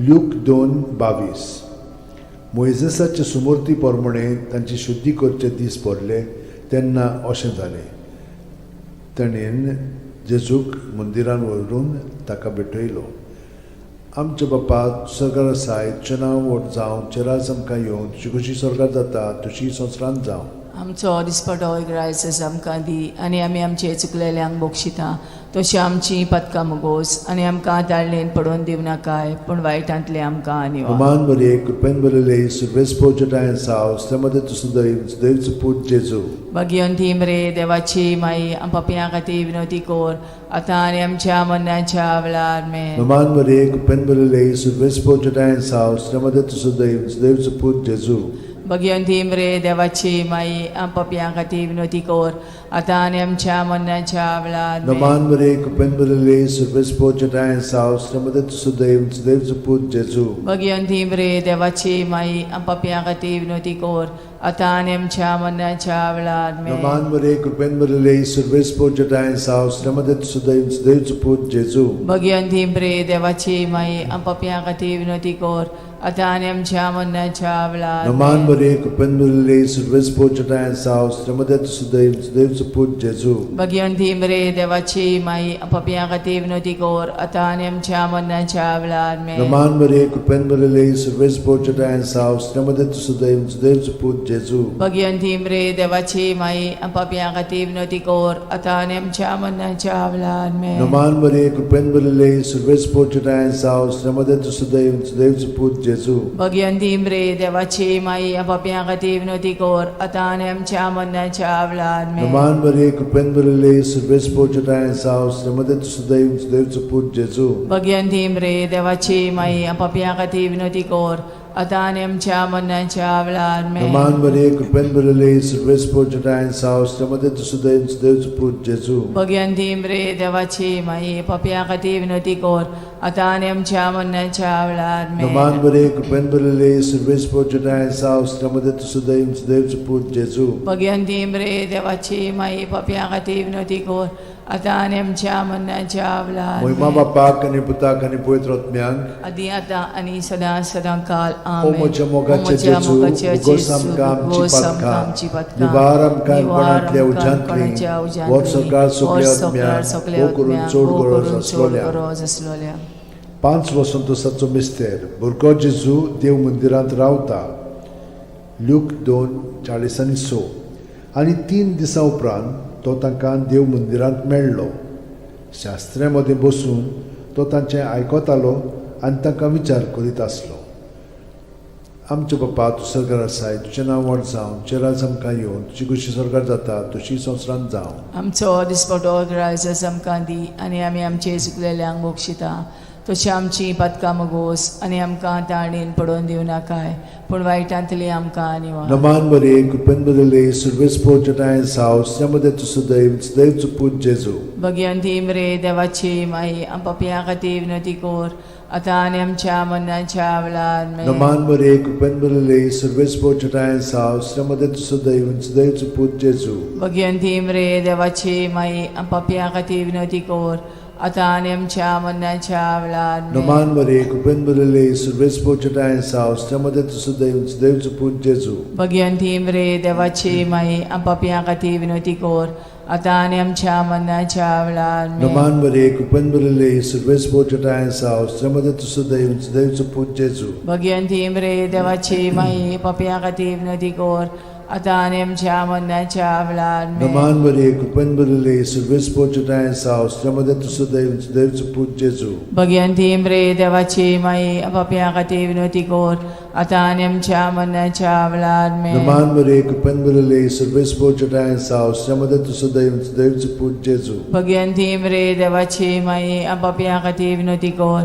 ल्यूक 2:22. मोयजेसाचे सुमूर्ती प्रमाणे तांची शुद्धी करचे दीस भरले तेन्ना अशें जालें, ताणें जेजूक मंदिरान व्हरून ताका भेटयलो. आमच्या बापा सरकार आसाय, तुजें नांव व्हड जावं, तुजें राज आमकां येवं, तुजी खोशी सरकार जाता तशी संवसारांत जावं. आमचो दिसपटो इगरायस आमकां दी आनी आमी आमचे चुकलेल्यांक बक्षिता तशी आमची पदकां मुगोस आनी आमकां ताळणेन पडोवन दिवं नाकाय, पूण वायटांतले आमकां निवार. अमान बरे कृपेन बरले सुर्वेस पोचटाय साव मध्ये तूं सदैव सदैवचो पूत जेजू. भगिवंती मरे देवाची माई, पापयां खातीर विनवती कर, आतां आनी आमच्या मरणाच्या वेळार आमेन. नमान बरे कृपेन बरले सुर्वेस पोचटाय साव मध्ये तूं सदैव सदैवचो पूत जेजू. भगिवंती मरे देवाची माई, पापयां खातीर विनवती कर, आतां आनी आमच्या मरणाच्या वेळार आमेन. नमान बरे कृपेन बरले सुर्वेस पोचटाय साव मध्ये तूं सदैव सदैवचो पूत जेजू. भगिवंती मरे देवाची माई, पापयां खातीर विनवती कर, आतां आनी आमच्या मरणाच्या वेळार आमेन. नमान बरे कृपेन बरले सुर्वेस पोचटाय साव मध्ये तूं सदैव सदैवचो पूत जेजू. भगिवंती मरे देवाची माई, पापयां खातीर विनवती कर, आतां आनी आमच्या मरणाच्या वेळार. नमान मरे कृपेन भरिल्ले, सुर्वेस पोचटाय साव, श्रीमदत सुदैव सुदैव सुपूत जेजू. भगिवंती मरे देवाची माई, पापयां खातीर विनवती कर, आतां आनी आमच्या मरणाच्या वेळार. आमेन. नमान मरे कृपेन भरिल्ले, सुर्वेस पोचटाय साव, श्रीमदत सुदैव सुदैव सुपूत जेजू. भगिवंती मरे देवाची माई, पापयां खातीर विनवती कर, आतां आनी आमच्या मरणाच्या वेळार. आमेन. नमान मरे कृपेन भरिल्ले, सुर्वेस पोचटाय साव, श्रीमदत सुदैव सुदैव सुपूत जेजू. भगिवंती मरे देवाची माई, पापयां खातीर विनवती कर, आतां आनी आमच्या मरणाच्या वेळार. आमेन. नमान मरे कृपेन भरिल्ले, सुर्वेस पोचटाय साव, श्रीमदत सुदैव सुदैव सुपूत जेजू. भगिवंती मरे देवाची माई, पापयां खातीर विनवती कर, आतां आनी आमच्या मरणाच्या वेळार. आमेन. नमान मरे कृपेन भरिल्ले, सुर्वेस पोचटाय साव, श्रीमदत सुदैव सुदैव सुपूत जेजू. भगिवंती मरे देवाची माई, पापयां खातीर विनवती कर, आतां आनी आमच्या मरणाच्या वेळार. आमेन. नमान मरे कृपेन भरिल्ले, सुर्वेस पोचटाय साव, श्रीमदत सुदैव सुदैव सुपूत जेजू. भगिवंती मरे देवाची माई, पापयां खातीर विनवती कर, आतां आनी आमच्या मरणाच्या वेळार. मोहिमा आमेन. बापाक आनी पुताक आनी पवित्र आत्म्याक. आदी आतां आनी सदां सदां काल. ओ आमेन. म्हज्या मोगाचे म्हज्या जेजू, मोगाचे उगोस जेजू, आमकां आमची उगोस आमकां पातकां, आमची पातकां, निवार आमकां निवार कोणांतल्या आमकां उज्यांतली, कोणाच्या उज्यांतली, व्हर सरकार सगल्या व्हर सरकार आत्म्यांक, सगल्या भोव करून आत्म्यांक, चड भोव गरज करून चड आसलोल्या. गरज आसलोल्या. पांच वसंतोसाचो मिस्तेर, भुरगो जेजू देव मंदिरांत रावता. ल्यूक 2:46. आनी 3 दिसां उपरांत तो तांकां देव मंदिरांत मेळ्ळो. शास्त्र्या मदें बसून तो तांचें आयकतालो आनी तांकां विचार करीत आसलो. आमचे बापा, तूं सरकार आसाय, तुजें नांव व्हड जावं, तुजें राज आमकां येवन, तुजी खुशी सरकार जाता तशी संवसारांत जावं. आमचो दिसपटो ग्रायस आमकां दी आनी आमी आमचे चुकलेल्यांक बक्षिता तशी आमची पातकां मगोस आनी आमकां ताणेन पडोवन दिवं नाकाय, पूण वायटांतली आमकां निवार. नमान बरे कृपेन बरले, सुर्वेस पोचटाय साव, श्रीमदे तूं सदैव सदैव चुपूत जेजू. भगिवंती मरे देवाची माई, पापयां खातीर विनवती कर, आतां आनी आमच्या मरणाच्या वेळार. आमेन. नमान बरे कृपेन बरले, सुर्वेस पोचटाय साव, श्रीमदे तूं सदैव सदैव चुपूत जेजू. भगिवंती मरे देवाची माई, पापयां खातीर विनवती कर, आतां आनी आमच्या मरणाच्या वेळार. आमेन. नमान बरे कृपेन बरले, सुर्वेस पोचटाय साव, श्रीमदे तूं सदैव सदैव चुपूत जेजू. भगिवंती मरे देवाची माई, पापयां खातीर विनवती कर, आतां आनी आमच्या मरणाच्या वेळार. आमेन. नमान बरे कृपेन बरले, सुर्वेस पोचटाय साव, श्रीमदे तूं सदैव सदैव चुपूत जेजू. भगिवंती मरे देवाची माई, पापयां खातीर विनवती कर, आतां आनी आमच्या मरणाच्या वेळार. आमेन. नमान बरे कृपेन बरले, सुर्वेस पोचटाय साव, श्रीमदे तूं सदैव सदैव चुपूत जेजू. भगिवंती मरे देवाची माई, पापयां खातीर विनवती कर, आतां आनी आमच्या मरणाच्या वेळार. आमेन. नमान बरे कृपेन बरले, सुर्वेस पोचटाय साव, श्रीमदे तूं सदैव सदैव चुपूत जेजू. भगिवंती मरे देवाची माई, पापयां खातीर विनवती कर,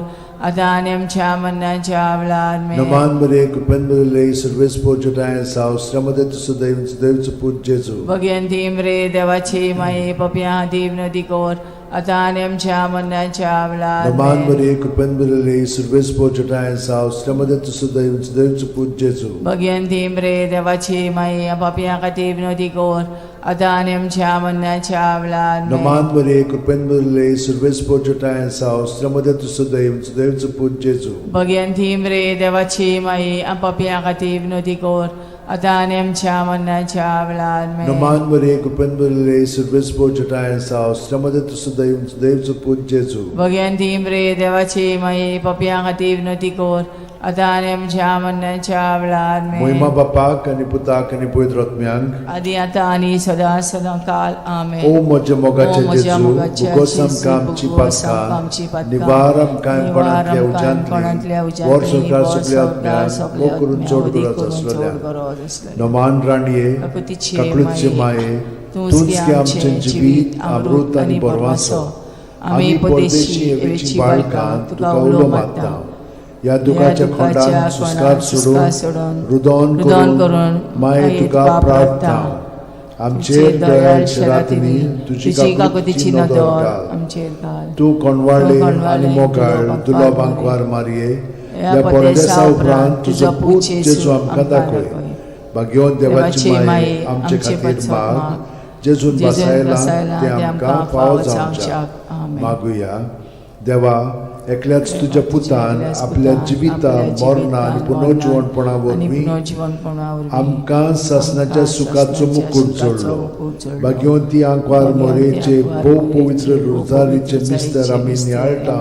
आतां आनी आमच्या मरणाच्या वेळार. आमेन. नमान बरे कृपेन बरले, सुर्वेस पोचटाय साव, श्रीमदे तूं सदैव सदैव चुपूत जेजू. भगिवंती मरे देवाची माई, पापयां खातीर विनवती कर, आतां आनी आमच्या मरणाच्या वेळार. नमान आमेन. बरे कृपेन बरले, सुर्वेस पोचटाय साव, श्रीमदे तूं सदैव सदैव चुपूत जेजू. भगिवंती मरे देवाची माई, पापयां खातीर विनवती कर, आतां आनी आमच्या मरणाच्या वेळार. आमेन. नमान बरे कृपेन बरले, सुर्वेस पोचटाय साव, श्रीमदे तूं सदैव सदैव चुपूत जेजू. भगिवंती मरे देवाची माई, पापयां खातीर विनवती कर, आतां आनी आमच्या मरणाच्या वेळार. आमेन. नमान बरे कृपेन बरले, सुर्वेस पोचटाय साव, श्रीमदे तूं सदैव सदैव चुपूत जेजू. भगिवंती मरे देवाची माई, पापयां खातीर विनवती कर, आतां आनी आमच्या मरणाच्या वेळार. आमेन. मोहिमा बापाक आनी पुताक आनी पवित्र आत्म्यांक. आदी आतां आनी सदां सदां काल. आमेन. ओ म्हज्या मोगाचे ओ म्हज्या जेजू, मोगाचे उगोस जेजू, आमकां आमची उगोस आमकां आमची पातकां, पातकां, निवार आमकां निवार कोणांतल्या आमकां कोणांतल्या उज्यांतली, उज्यांतली, व्हर सरकार व्हर सगल्या सरकार आत्म्यांक, सगल्या भोव करून आत्म्यांक, चड अदीक गरज करून आसलेल्या. चड गरज आसलेल्या. नमान राणये, काकुतीचे काकळूतचे माये, माये, तूंच तूंच गे गे आमचें आमचें जिवीत, अमृत आनी बरवासो. आमी परदेशी एवेची बाळकां तुका उलो मारता. ह्या दुखाच्या खोंडान सुस्कार सोडून, रुदोन रुदोन करून करून माये तुका प्रार्थना. आमचेर दयाळ रातींनी तुजी तुजी काकुतीची काकुतीची नदर नदर घाल. आमचेर घाल. तूं कोणवाळे तूं कोणवाळे आनी मोगाळ दुलो दुलो बांकवार बांकवार मारये, ह्या ह्या परदेसा परदेसा उपरांत उपरांत तुजो पूत जेजू आमकां दाखय. भाग्यवंत देवाची माये, आमचे खातीर माग, जेजून जेजून बसायला बसायला तें आमकां फावो जावच्याक. आमेन. मागुया. देवा, एकल्याच तुज्या पुतान आपल्या जिविता मरणा आनी पुनर्जिवणपणा वरवीं आमकां सासणाच्या सुखाचो मुकूट जोडलो. भाग्यवंती आंकवार मोरेचे भोव पवित्र रोजारीचे मिस्तर आमी नियाळटा,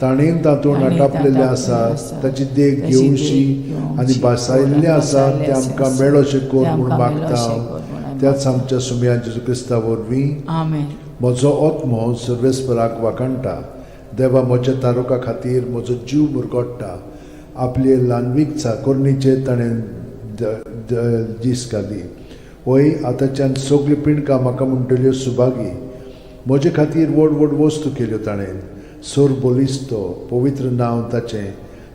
ताणें तातूंत आटापलेलें आसा ताची देख घेवशी आनी भासायिल्लें आसा तें आमकां मेळोशें कर म्हूण मागता त्याच आमच्या सुमया जेजू क्रिस्ता वरवीं. आमेन. म्हजो आत्मो सर्वेस्पराक वाखाणटा, देवा म्हज्या तारुका खातीर म्हजो जीव मुरगोडटा. आपले ल्हानवीक चाकोरणीचेर ताणें दीस घाली. वय आतांच्यान सगल्यो पिंडकां म्हाका म्हणटल्यो सुभागी. म्हजे खातीर व्हड व्हड वस्तू केल्यो ताणें. सोर बलिस्तो पवित्र नांव ताचें.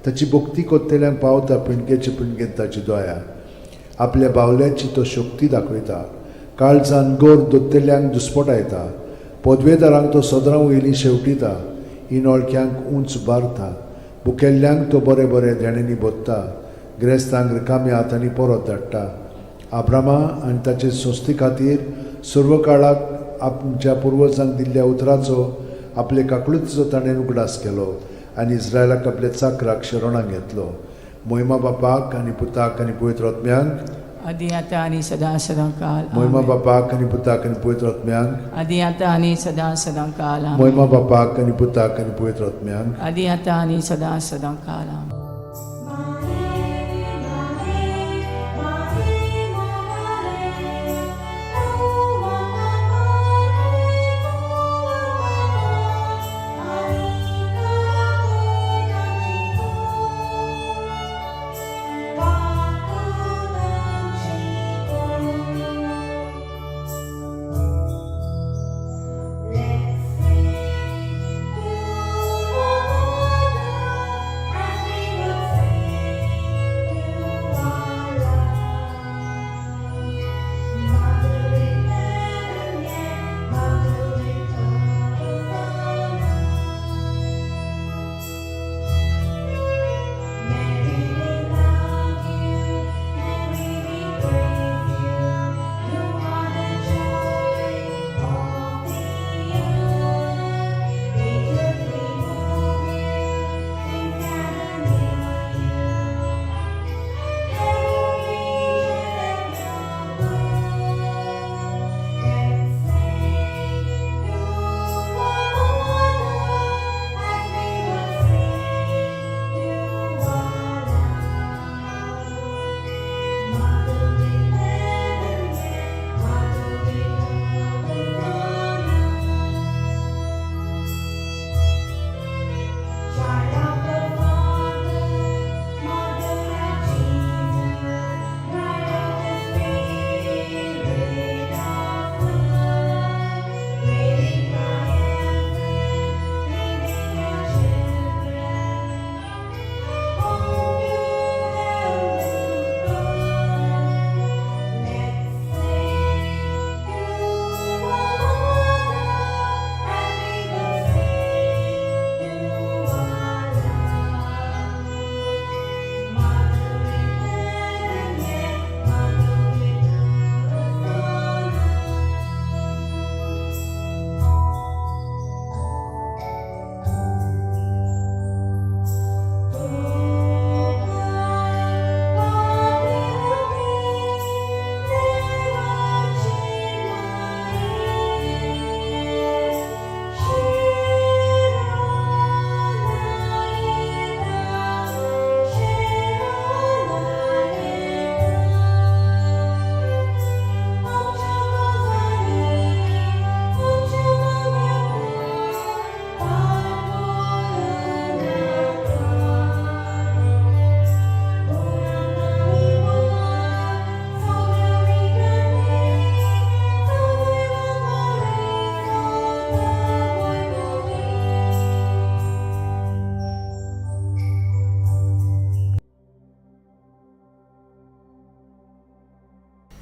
ताची भक्ती कोत्तेल्यांक पावता पिंडकेचे पिंडकेन ताची दया. आपल्या बावल्याची तो शक्ती दाखयता. काळजान गोर दोत्तेल्यांक दुस्पटायता. पदवेदारांक तो सदरां वयलीं शेवटिता. इनोळख्यांक उंच बारता. भुकेल्ल्यांक तो बरें बरें देण्यांनी भरता. ग्रेस्तांक रिकाम्या हातांनी परत धाडटा. आब्रामा आनी ताचे संस्थे खातीर सर्व काळाक आमच्या पुर्वजांक दिल्ल्या उतराचो आपले काकळुतीचो ताणें उगडास केलो आनी इस्रायलाक आपल्या चाकराक शरणाक घेतलो. मोहिमा बापाक आनी पुताक आनी पवित्र आत्म्यांक, आदी आतां आनी सदां सदां काल. मोहिमा बापाक आनी पुताक आनी पवित्र आत्म्यांक, आदी आतां आनी सदां सदां काल. मोहिमा बापाक आनी पुताक आनी पवित्र आत्म्यांक, आदी आतां आनी सदां सदां काल.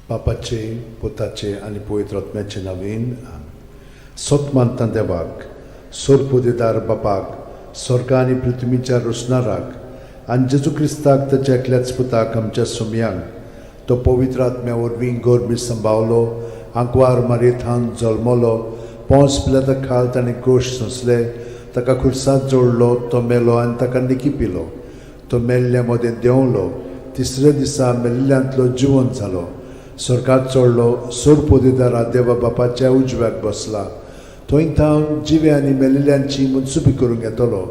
बापाचे पुताचे आनी पवित्र आत्म्याचे नवीन. सत मानता देवाक, सोरपुदेदार बापाक, स्वर्ग आनी पृथ्वीच्या रोसणाराक आनी जेजू क्रिस्ताक ताच्या एकल्याच पुताक आमच्या सुमयांक, तो पवित्र आत्म्या वरवीं गोरबी संभावलो, आंकवार मारयेथान जल्मलो, पोंस पिलाता खाल ताणें कोश सोंसले, ताका खुर्सांत जोडलो, तो मेलो आनी ताका निकिपिलो. तो मेल्ल्या मदें देंवलो, तिसऱ्या दिसा मेल्ल्यांतलो जिवन जालो, स्वर्गात चडलो, सोरपोदेदारा देवा बापाच्या उजव्याक बसला. थंय थावन जिवे आनी मेल्ल्यांची मनसुबी करूंक येतलो.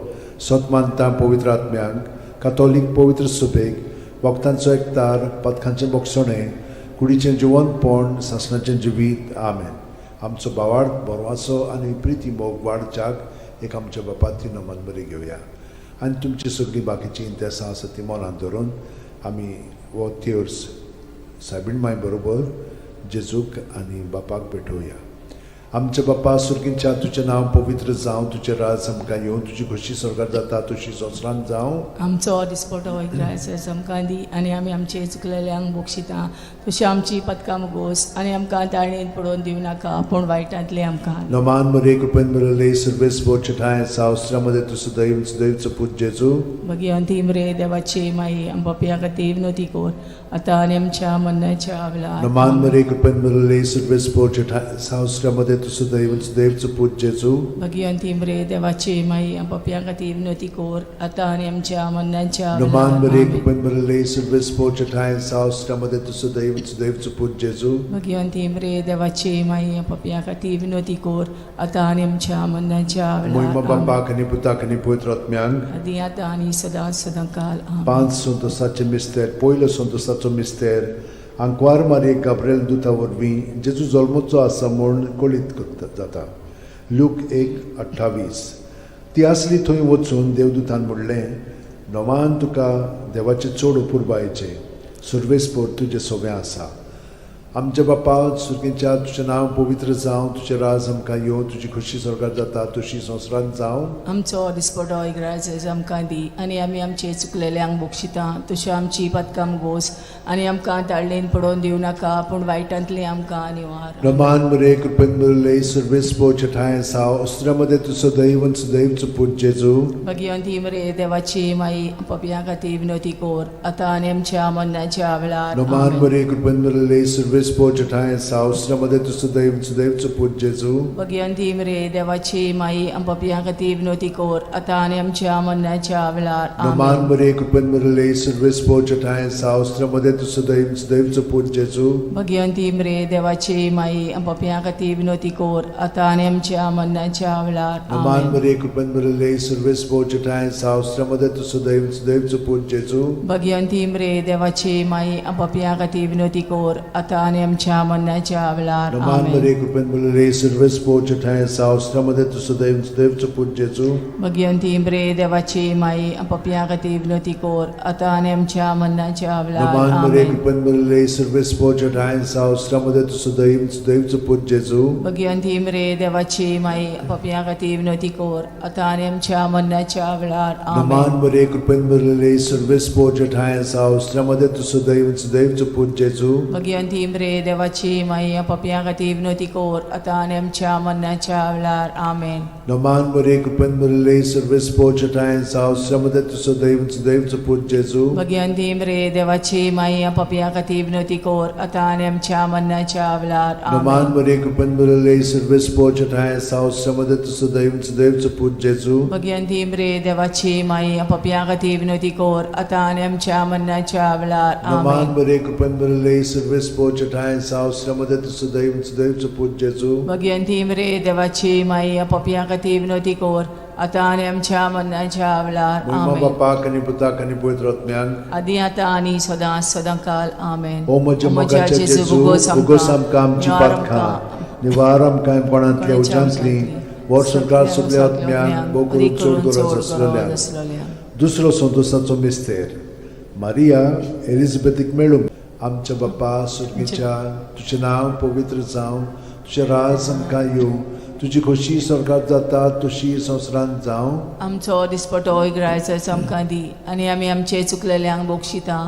सत मानता पवित्र आत्म्यांक, कातोलीक पवित्र सुबेक, वखदांचो एकतार, पथकांचें बोगसणें, कुडीचें जिवनपण, सासणाचें जिवीत. आमेन. आमचो भावार्थ बरवाचो आनी प्रिती मोग वाडच्याक एक आमच्या बापाती नमन बरी घेवया आनी तुमची सगळीं बाकीचीं इंतेसां आसा ती मनांत धरून आमी हो तेर्स सायबीण माय बरोबर जेजूक आनी बापाक भेटोवया. आमच्या बापा सुर्गींच्या, तुजें नांव पवित्र जावं, तुजें राज आमकां येवं, तुजी खोशी स्वर्गार जाता तशी संवसारांत जावं. आमचो दिसपटो इग्रायस आमकां दी आनी आमी आमचे चुकलेल्यांक बक्षिता तशी आमची पदकां मुगोस आनी आमकां ताळणेन पडोवन दिवं नाका पूण वायटांतले आमकां. नमान मरे कृपेन मिळले सर्वेस ठाय सावस्त्रामध्ये तूं सदैव सदैवचो पूत जेजू. भगिवंती मरे देवाची माई, आम पापया खातीर विनोती कोर आतां आनी आमच्या मरणाच्या वेळार. नमान मरे कृपेन मिळले सर्वेस ठाय सावस्त्रामध्ये तूं सदैव सदैवचो पूत जेजू. भगिवंती मरे देवाची माई, आम पापया खातीर विनोती कोर आतां आनी आमच्या मरणाच्या नमान वेळार. मरे आमेन. कृपेन मिळले सर्वेस ठाय सावस्त्रामध्ये तूं सदैव सदैवचो पूत जेजू. भगिवंती मरे देवाची माई, आम पापया खातीर विनोती कोर आतां आनी आमच्या मरणाच्या मोहिमा वेळार. आमेन. बापाक आनी पुताक आनी पवित्र आत्म्यांक. आदी आतां आनी सदां सदां काल. आमेन. पांच संतोसाचे मिस्तेर. पयलो संतोसाचो मिस्तेर, आंकवार मारयेक गाब्रेल दुता वरवीं जेजू जल्मचो आसा म्हूण कळीत करता जाता. लूक 1:28. ती आसली थंय वचून देवदूतान म्हणलें, नवान तुका देवाचें चड अपुरबायेचें, सर्वेस्पोर तुजें सोबें आसा. आमच्या बापा सुर्गेच्या, तुजें नांव पवित्र जावं, तुजें राज आमकां येवं, तुजी खोशी स्वर्गार जाता तशी संवसारांत जावं. आमचो दिसपटो इग्राज आमकां दी आनी आमी आमचे चुकलेल्यांक बक्षिता तशी आमची पदकां गोस आनी आमकां ताळणेन पडोवन दिवं नाका पूण वायटांतली आमकां निवार. रमान मरे कृपेन भरले सर्वेस्पोर ठाय साव अस्त्रामध्ये तूं सदैव आनी सदैवचो पूत जेजू. भगिवंती मरे देवाची माई, पपया खातीर विनोती कोर आतां आनी आमच्या मरणाच्या वेळार. रमान आमेन. मरे कृपेन भरले सर्वेस्पोर ठाय साव अस्त्रामध्ये तूं सदैव आनी सदैवचो पूत जेजू. भगिवंती मरे देवाची माई, पपया खातीर विनोती कोर आतां आनी आमच्या मरणाच्या वेळार. रमान आमेन. मरे कृपेन भरले सर्वेस्पोर ठाय साव अस्त्रामध्ये तूं सदैव आनी सदैवचो पूत जेजू. भगिवंती मरे देवाची माई, पपया खातीर विनोती कोर आतां आनी आमच्या मरणाच्या वेळार. रमान आमेन. मरे कृपेन भरले सर्वेस्पोर ठाय साव अस्त्रामध्ये तूं सदैव आनी सदैवचो पूत जेजू. भगिवंती मरे देवाची माई, पपया खातीर विनोती कोर आतां आनी आमच्या मरणाच्या वेळार. रमान आमेन. मरे कृपेन भरले सर्वेस्पोर ठाय साव अस्त्रामध्ये तूं सदैव आनी सदैवचो पूत जेजू. भगिवंती मरे देवाची माई, पपया खातीर विनोती कोर आतां आनी आमच्या मरणाच्या वेळार. नमान मरे आमेन. कृपेन भरले सर्वेस्पोर ठाय साव अस्त्रामध्ये तूं सदैव आनी सदैवचो पूत जेजू. भगिवंती मरे देवाची माई, पपया खातीर विनोती कोर आतां आनी आमच्या मरणाच्या वेळार. नमान आमेन. मरे कृपेन भरले सर्वेस्पोर ठाय साव अस्त्रामध्ये तूं सदैव आनी सदैवचो पूत जेजू. भगिवंती मरे देवाची माई, पपया खातीर विनोती कोर आतां आनी आमच्या मरणाच्या वेळार. आमेन. नमान मरे कृपेन भरले सर्वेस्पोर ठाय साव अस्त्रामध्ये तूं सदैव आनी सदैवचो पूत जेजू. भगिवंती मरे देवाची माई, पपया खातीर विनोती कोर आतां आनी आमच्या मरणाच्या वेळार. नमान आमेन. मरे कृपेन भरले सर्वेस्पोर ठाय साव अस्त्रामध्ये तूं सदैव आनी सदैवचो पूत जेजू. भगिवंती मरे देवाची माई, पपया खातीर विनोती कोर आतां आनी आमच्या मरणाच्या वेळार. नमान आमेन. मरे कृपेन भरले सर्वेस्पोर ठाय साव अस्त्रामध्ये तूं सदैव आनी सदैवचो पूत जेजू. भगिवंती मरे देवाची माई, पपया खातीर विनोती कोर आतां आनी आमच्या मरणाच्या वेळार. महिमा आमेन. बापाक आनी पुताक आनी पवित्र आत्म्याक. आदी आतां आनी सदां सदां काल. आमेन. ओ म्हज्या मोगाच्या जेजू, उगोस आमकां आमची पातकां, निवार आमकां कोणांतल्या उज्यांतली, वर्सभर सगल्या आत्म्यांक भोव करून चड गरज आसलेल्या. दुसरो संतोसाचो मिस्तेर, मारिया एलिझाबेथीक मेळूंक. आमच्या बापा सुर्गीच्या, तुजें नांव पवित्र जावं, तुजें राज आमकां येवं, तुजी खोशी स्वर्गात जाता तशी संवसारांत जावं. आमचो दिसपटो इग्रायस आमकां दी आनी आमी आमचे चुकलेल्यांक बक्षिता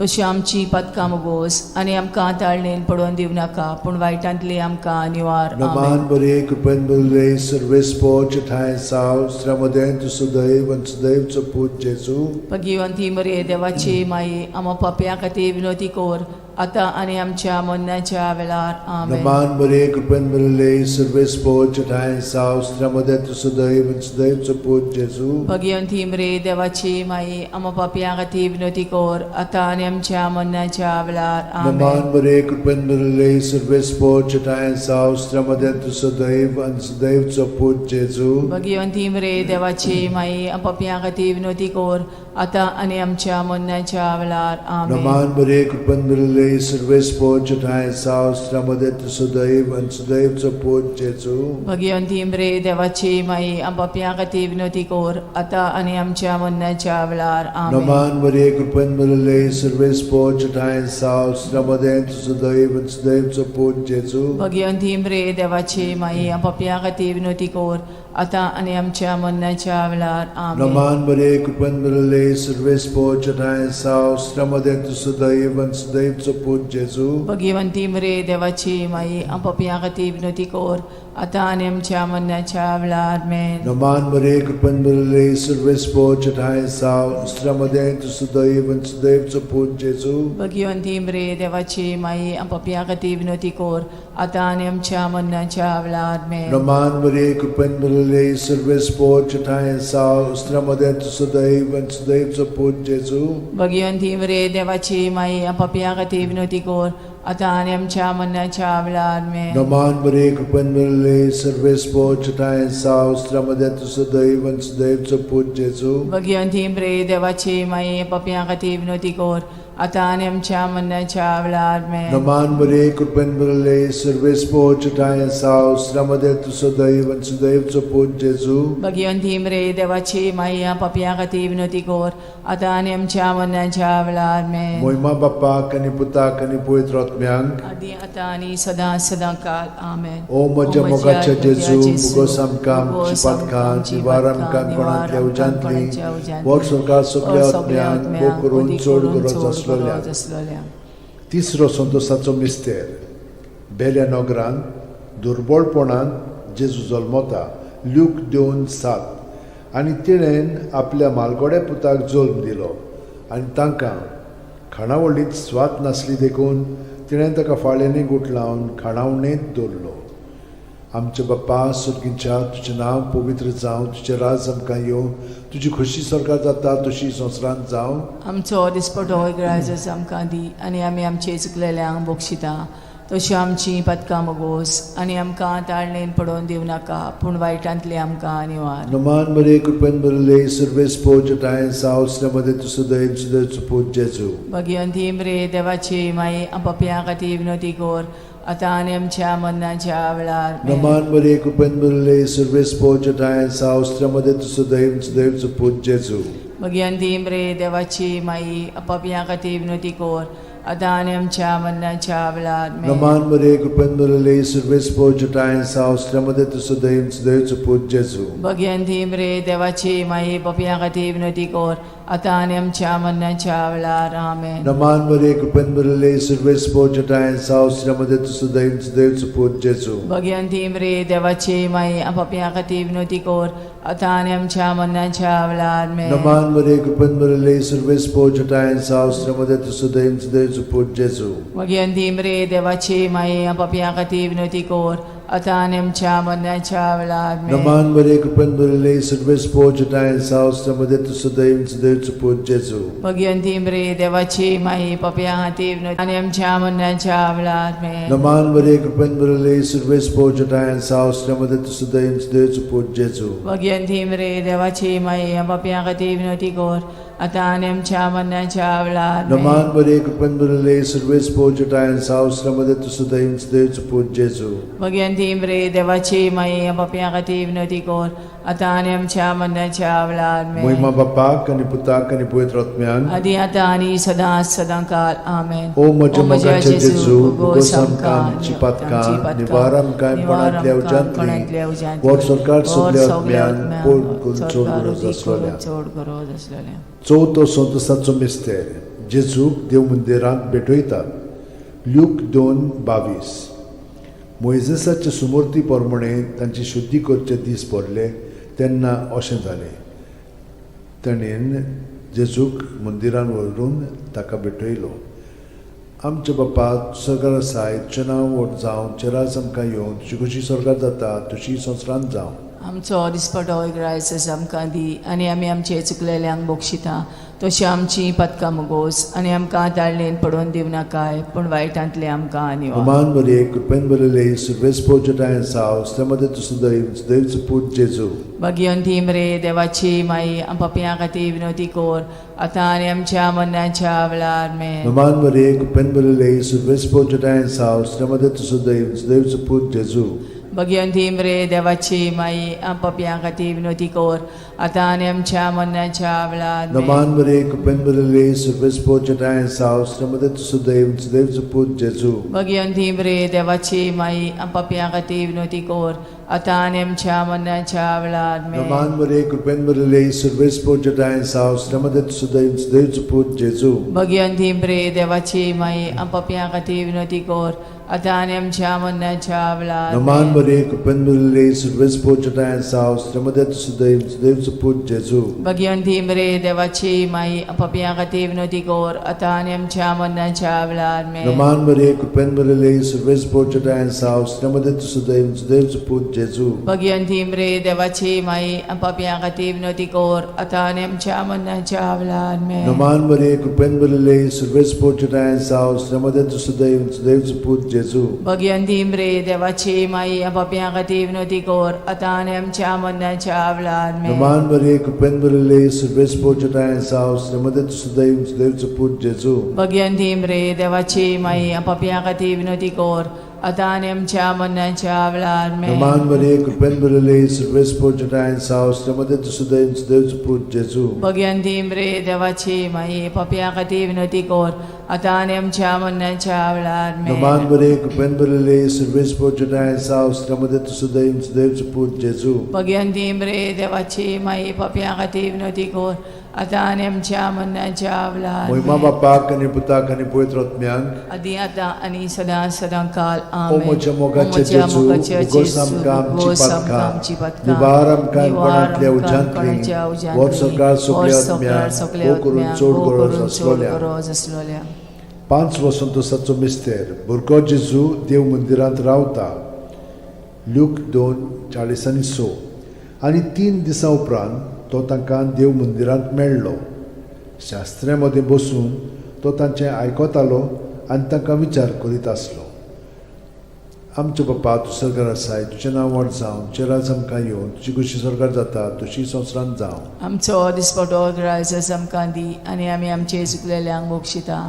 तशी आमची पदकां मुगोस आनी आमकां ताळणेन पडोवन दिवं नाका पूण वायटांतली आमकां निवार. नमान आमेन. बरे कृपेन भरले सर्वेस्पोर ठाय साव स्त्र्यामध्ये तूं सदैव आनी सदैवचो पूत जेजू. भगिवंती मरे देवाची माई, आमा पापया खातीर विनोती कोर आतां आनी आमच्या मरणाच्या वेळार. आमेन. नमान मरिये, कृपेन भरिल्ले, सर्वेस्पोर ठांय साव, स्त्र्या मदें तूं सदैव आनी सदैवचो पूत जेजू. भगिवंती मरे देवाची माई, आमा पापयां खातीर विनवती कर, आतां आनी आमच्या मरणाच्या वेळार. नमान आमेन. मरिये, कृपेन भरिल्ले, सर्वेस्पोर ठांय साव, स्त्र्या मदें तूं सदैव आनी सदैवचो पूत जेजू. भगिवंती मरे देवाची माई, आमा पापयां खातीर विनवती कर, आतां आनी आमच्या मरणाच्या वेळार. आमेन. नमान मरिये, कृपेन भरिल्ले, सर्वेस्पोर ठांय साव, स्त्र्या मदें तूं सदैव आनी सदैवचो पूत जेजू. भगिवंती मरे देवाची माई, आम पापयां खातीर विनवती कर, आतां आनी आमच्या मरणाच्या वेळार. आमेन. नमान मरिये, कृपेन भरिल्ले, सर्वेस्पोर ठांय साव, स्त्र्या मदें तूं सदैव आनी सदैवचो पूत जेजू. भगिवंती मरे देवाची माई, आम पापयां खातीर विनवती कर, आतां आनी आमच्या मरणाच्या वेळार. आमेन. नमान मरिये, कृपेन भरिल्ले, सर्वेस्पोर ठांय साव, स्त्र्या मदें तूं सदैव आनी सदैवचो पूत जेजू. भगिवंती मरे देवाची माई, आम पापयां खातीर विनवती कर, आतां आनी आमच्या मरणाच्या वेळार. आमेन. नमान मरिये, कृपेन भरिल्ले, सर्वेस्पोर ठांय साव, स्त्र्या मदें तूं सदैव आनी सदैवचो पूत जेजू. भगिवंती मरे देवाची माई, आम पापयां खातीर विनवती कर, आतां आनी आमच्या मरणाच्या वेळार. आमेन. नमान मरिये, कृपेन भरिल्ले, सर्वेस्पोर ठांय साव, स्त्र्या मदें तूं सदैव आनी सदैवचो पूत जेजू. भगिवंती मरे देवाची माई, आम पापयां खातीर विनवती कर, आतां आनी आमच्या मरणाच्या वेळार. आमेन. नमान मरिये, कृपेन भरिल्ले, सर्वेस्पोर ठांय साव, स्त्र्या मदें तूं सदैव आनी सदैवचो पूत जेजू. भगिवंती मरे देवाची माई, पापयां खातीर विनवती कर, आतां आनी आमच्या मरणाच्या वेळार. आमेन. नमान मरिये, कृपेन भरिल्ले, सर्वेस्पोर ठांय साव, स्त्र्या मदें तूं सदैव आनी सदैवचो पूत जेजू. भगिवंती मरे देवाची माई, पापयां खातीर विनवती कर, आतां आनी आमच्या मरणाच्या वेळार. आमेन. मोहिमा बाप्पाक आनी पुताक आनी पवित्र आत्म्यांक. आदी आतां आनी सदां सदां काल. आमेन. ओ म्हज्या मोगाच्या जेजू, मुगोस आमकां आमची पातकां निवार आमकां कोणांतल्या उज्यांतली, वर सरकार सगल्या आत्म्यांक भोग करून चड गरज आसलेल्या. आसलेल्या. तिसरो संतोसाचो मिस्तेर, बेल्या नगरांत दुर्बळपणांत जेजू जल्मता, ल्यूक 2:7. आनी तिणेन आपल्या मालगोड्या पुताक जल्म दिलो आनी तांकां खाणावळींत स्वाद नासली देखून तिणें ताका फाळ्यांनी गुठलावन खाणावणेंत दवरलो. आमच्या बाप्पा सुर्गींच्या, तुजें नांव पवित्र जावं, तुजें राज आमकां येवं, तुजी खोशी सरकार जाता तशी संवसारांत जावं. आमचो दिसपटो ग्राजस आमकां दी आनी आमी आमचे चुकलेल्यांक बक्षिता तश्यो आमची पदकां मगोस आनी आमकां ताळणेन पडोवन दिवं नाका, पूण वायटांतली आमकां निवार. नमान मरिये, कृपेन भरिल्ले, सर्वेस्पोर ठांय साव, स्त्र्या मदें तूं सदैव सदैवचो पूत जेजू. भगिवंती मरे देवाची माई, पापयां खातीर विनवती कर, आतां आनी आमच्या मरणाच्या वेळार. आमेन. नमान मरिये, कृपेन भरिल्ले, सर्वेस्पोर ठांय साव, स्त्र्या मदें तूं सदैव सदैवचो पूत जेजू. भगिवंती मरे देवाची माई, पापयां खातीर विनवती कर, आतां आनी आमच्या मरणाच्या वेळार. आमेन. नमान मरिये, कृपेन भरिल्ले, सर्वेस्पोर ठांय साव, स्त्र्या मदें तूं सदैव सदैवचो पूत जेजू. भगिवंती मरे देवाची माई, पापयां खातीर विनवती कर, आतां आनी आमच्या मरणाच्या वेळार. आमेन. नमान मरिये, कृपेन भरिल्ले, सर्वेस्पोर ठांय साव, स्त्र्या मदें तूं सदैव सदैवचो पूत जेजू. भगिवंती मरे देवाची माई, पापयां खातीर विनवती कर, आतां आनी आमच्या मरणाच्या वेळार. आमेन. नमान मरिये, कृपेन भरिल्ले, सर्वेस्पोर ठांय साव, स्त्र्या मदें तूं सदैव सदैवचो पूत जेजू. भगिवंती मरे देवाची माई, पापयां खातीर विनवती कर, आतां आनी आमच्या मरणाच्या वेळार. आमेन. नमान मरिये, कृपेन भरिल्ले, सर्वेस्पोर ठांय साव, स्त्र्या मदें तूं सदैव सदैवचो पूत जेजू. भगिवंती मरे देवाची माई, पापयां खातीर विनवती आनी आमच्या मरणाच्या वेळार. आमेन. नमान मरिये, कृपेन भरिल्ले, सर्वेस्पोर ठांय साव, स्त्र्या मदें तूं सदैव सदैवचो पूत जेजू. भगिवंती मरे देवाची माई, पापयां खातीर विनवती कर, आतां आनी आमच्या मरणाच्या वेळार. आमेन. नमान मरिये, कृपेन भरिल्ले, सर्वेस्पोर ठांय साव, स्त्र्या मदें तूं सदैव सदैवचो पूत जेजू. भगिवंती मरे देवाची माई, पापयां खातीर विनवती कर, आतां आनी आमच्या मरणाच्या वेळार. आमेन. मोहिमा बाप्पाक आनी पुताक आनी पवित्र आत्म्यान. आदी आतां आनी सदां सदां काल. आमेन. ओ म्हज्या मोगाच्या जेजू, मुगोस आमकां आमची पातकां निवार आमकां कोणांतल्या उज्यांतली, वर सरकार सगल्या आत्म्यान पोड करून चड गरज आसलेल्या. चड गरज आसलेल्या. चवथो संतोसाचो मिस्तेर, जेजूक देव मंदिरांत भेटयतात, ल्यूक 2:22. मोयजेसाचे सुमूर्ती प्रमाणे तांची शुद्धी करचे दीस भरले तेन्ना अशें जालें, ताणें जेजूक मंदिरान व्हरून ताका भेटयलो. आमच्या बापा सरकार आसाय, तुजें नांव व्हड जावं, तुजें राज आमकां येवं, तुजी खोशी स्वर्गार जाता तशी संवसारांत जावं. आमचो दिसपटो ग्रायस आमकां दी आनी आमी आमचे चुकलेल्यांक बक्षिता तशी आमची पदकां मुगोस आनी आमकां ताळणेन पडोवन दिवं नाकाय पूण वायटांतले आमकां निवार. अमान मरिये, कृपेन भरिल्ले, सुरवेस पोचटाय साव, मध्ये तूं सुदैव, सुदैवचो पूत जेजू. भगिवंती मरे देवाची माई, आम पापयां खातीर विनवती कोर आतां आनी आमच्या मरणाच्या वेळार. मेन. नमान मरिये, कृपेन भरिल्ले, सुरवेस पोचटाय साव, मध्ये तूं सुदैव, सुदैवचो पूत जेजू. भगिवंती मरे देवाची माई, आम पापयां खातीर विनवती कोर आतां आनी आमच्या मरणाच्या वेळार. मेन. नमान मरिये, कृपेन भरिल्ले, सुरवेस पोचटाय साव, मध्ये तूं सुदैव, सुदैवचो पूत जेजू. भगिवंती मरे देवाची माई, आम पापयां खातीर विनवती कोर आतां आनी आमच्या मरणाच्या वेळार. मेन. नमान मरिये, कृपेन भरिल्ले, सुरवेस पोचटाय साव, मध्ये तूं सुदैव, सुदैवचो पूत जेजू. भगिवंती मरे देवाची माई, आम पापयां खातीर विनवती कोर आतां आनी आमच्या मरणाच्या वेळार. नमान मेन. मरिये, कृपेन भरिल्ले, सुरवेस पोचटाय साव, मध्ये तूं सुदैव, सुदैवचो पूत जेजू. भगिवंती मरे देवाची माई, आम पापयां खातीर विनवती कोर आतां आनी आमच्या मरणाच्या वेळार. मेन. नमान मरिये, कृपेन भरिल्ले, सुरवेस पोचटाय साव, मध्ये तूं सुदैव, सुदैवचो पूत जेजू. भगिवंती मरे देवाची माई, आम पापयां खातीर विनवती कोर आतां आनी आमच्या मरणाच्या वेळार. मेन. नमान मरिये, कृपेन भरिल्ले, सुरवेस पोचटाय साव, मध्ये तूं सुदैव, सुदैवचो पूत जेजू. भगिवंती मरे देवाची माई, आम पापयां खातीर विनवती कोर आतां आनी आमच्या मरणाच्या वेळार. मेन. नमान मरिये, कृपेन भरिल्ले, सुरवेस पोचटाय साव, मध्ये तूं सुदैव, सुदैवचो पूत जेजू. भगिवंती मरे देवाची माई, आम पापयां खातीर विनवती कोर आतां आनी आमच्या मरणाच्या वेळार. मेन. नमान मरिये, कृपेन भरिल्ले, सुरवेस पोचटाय साव, मध्ये तूं सुदैव, सुदैवचो पूत जेजू. भगिवंती मरे देवाची माई, पापयां खातीर विनवती कोर आतां आनी आमच्या मरणाच्या वेळार. मेन. नमान मरिये, कृपेन भरिल्ले, सुरवेस पोचटाय साव, मध्ये तूं सुदैव, सुदैवचो पूत जेजू. भगिवंती मरे देवाची माई, पापयां खातीर विनवती कोर आतां आनी आमच्या मरणाच्या वेळार. महिमा मेन. बापाक आनी पुताक आनी पवित्र आत्म्याक. आदी आतां आनी सदां सदां काल. ओ आमेन. म्हज्या मोगाचे ओ म्हज्या जेजू, मोगाचे उगोस जेजू, आमकां आमची उगोस आमकां पातकां, आमची पातकां, निवार आमकां निवार कोणांतल्या आमकां उज्यांतली, कोणाच्या उज्यांतली, व्हर स्वर्गार सगल्या व्हर स्वर्गार आत्म्यांक, सगल्या भोव करून आत्म्यांक, चड भोव गरज करून चड आसलोल्या. गरज आसलोल्या. पांच वसंतोसाचो मिस्तेर, भुरगो जेजू देव मंदिरांत रावता. लूक 2:46. आनी 3 दिसां उपरांत तो तांकां देव मंदिरांत मेळ्ळो. शास्त्र्या मदें बसून तो तांचें आयकतालो आनी तांकां विचार करीत आसलो. आमच्या बापा, तूं स्वर्गार आसाय, तुजें नांव व्हड जावं, तुजें राज आमकां येवं, तुजी खोशी स्वर्गार जाता तशी संवसारांत जावं. आमचो दिसपटो ग्रायस आमकां दी आनी आमी आमचे चुकलेल्यांक बक्षिता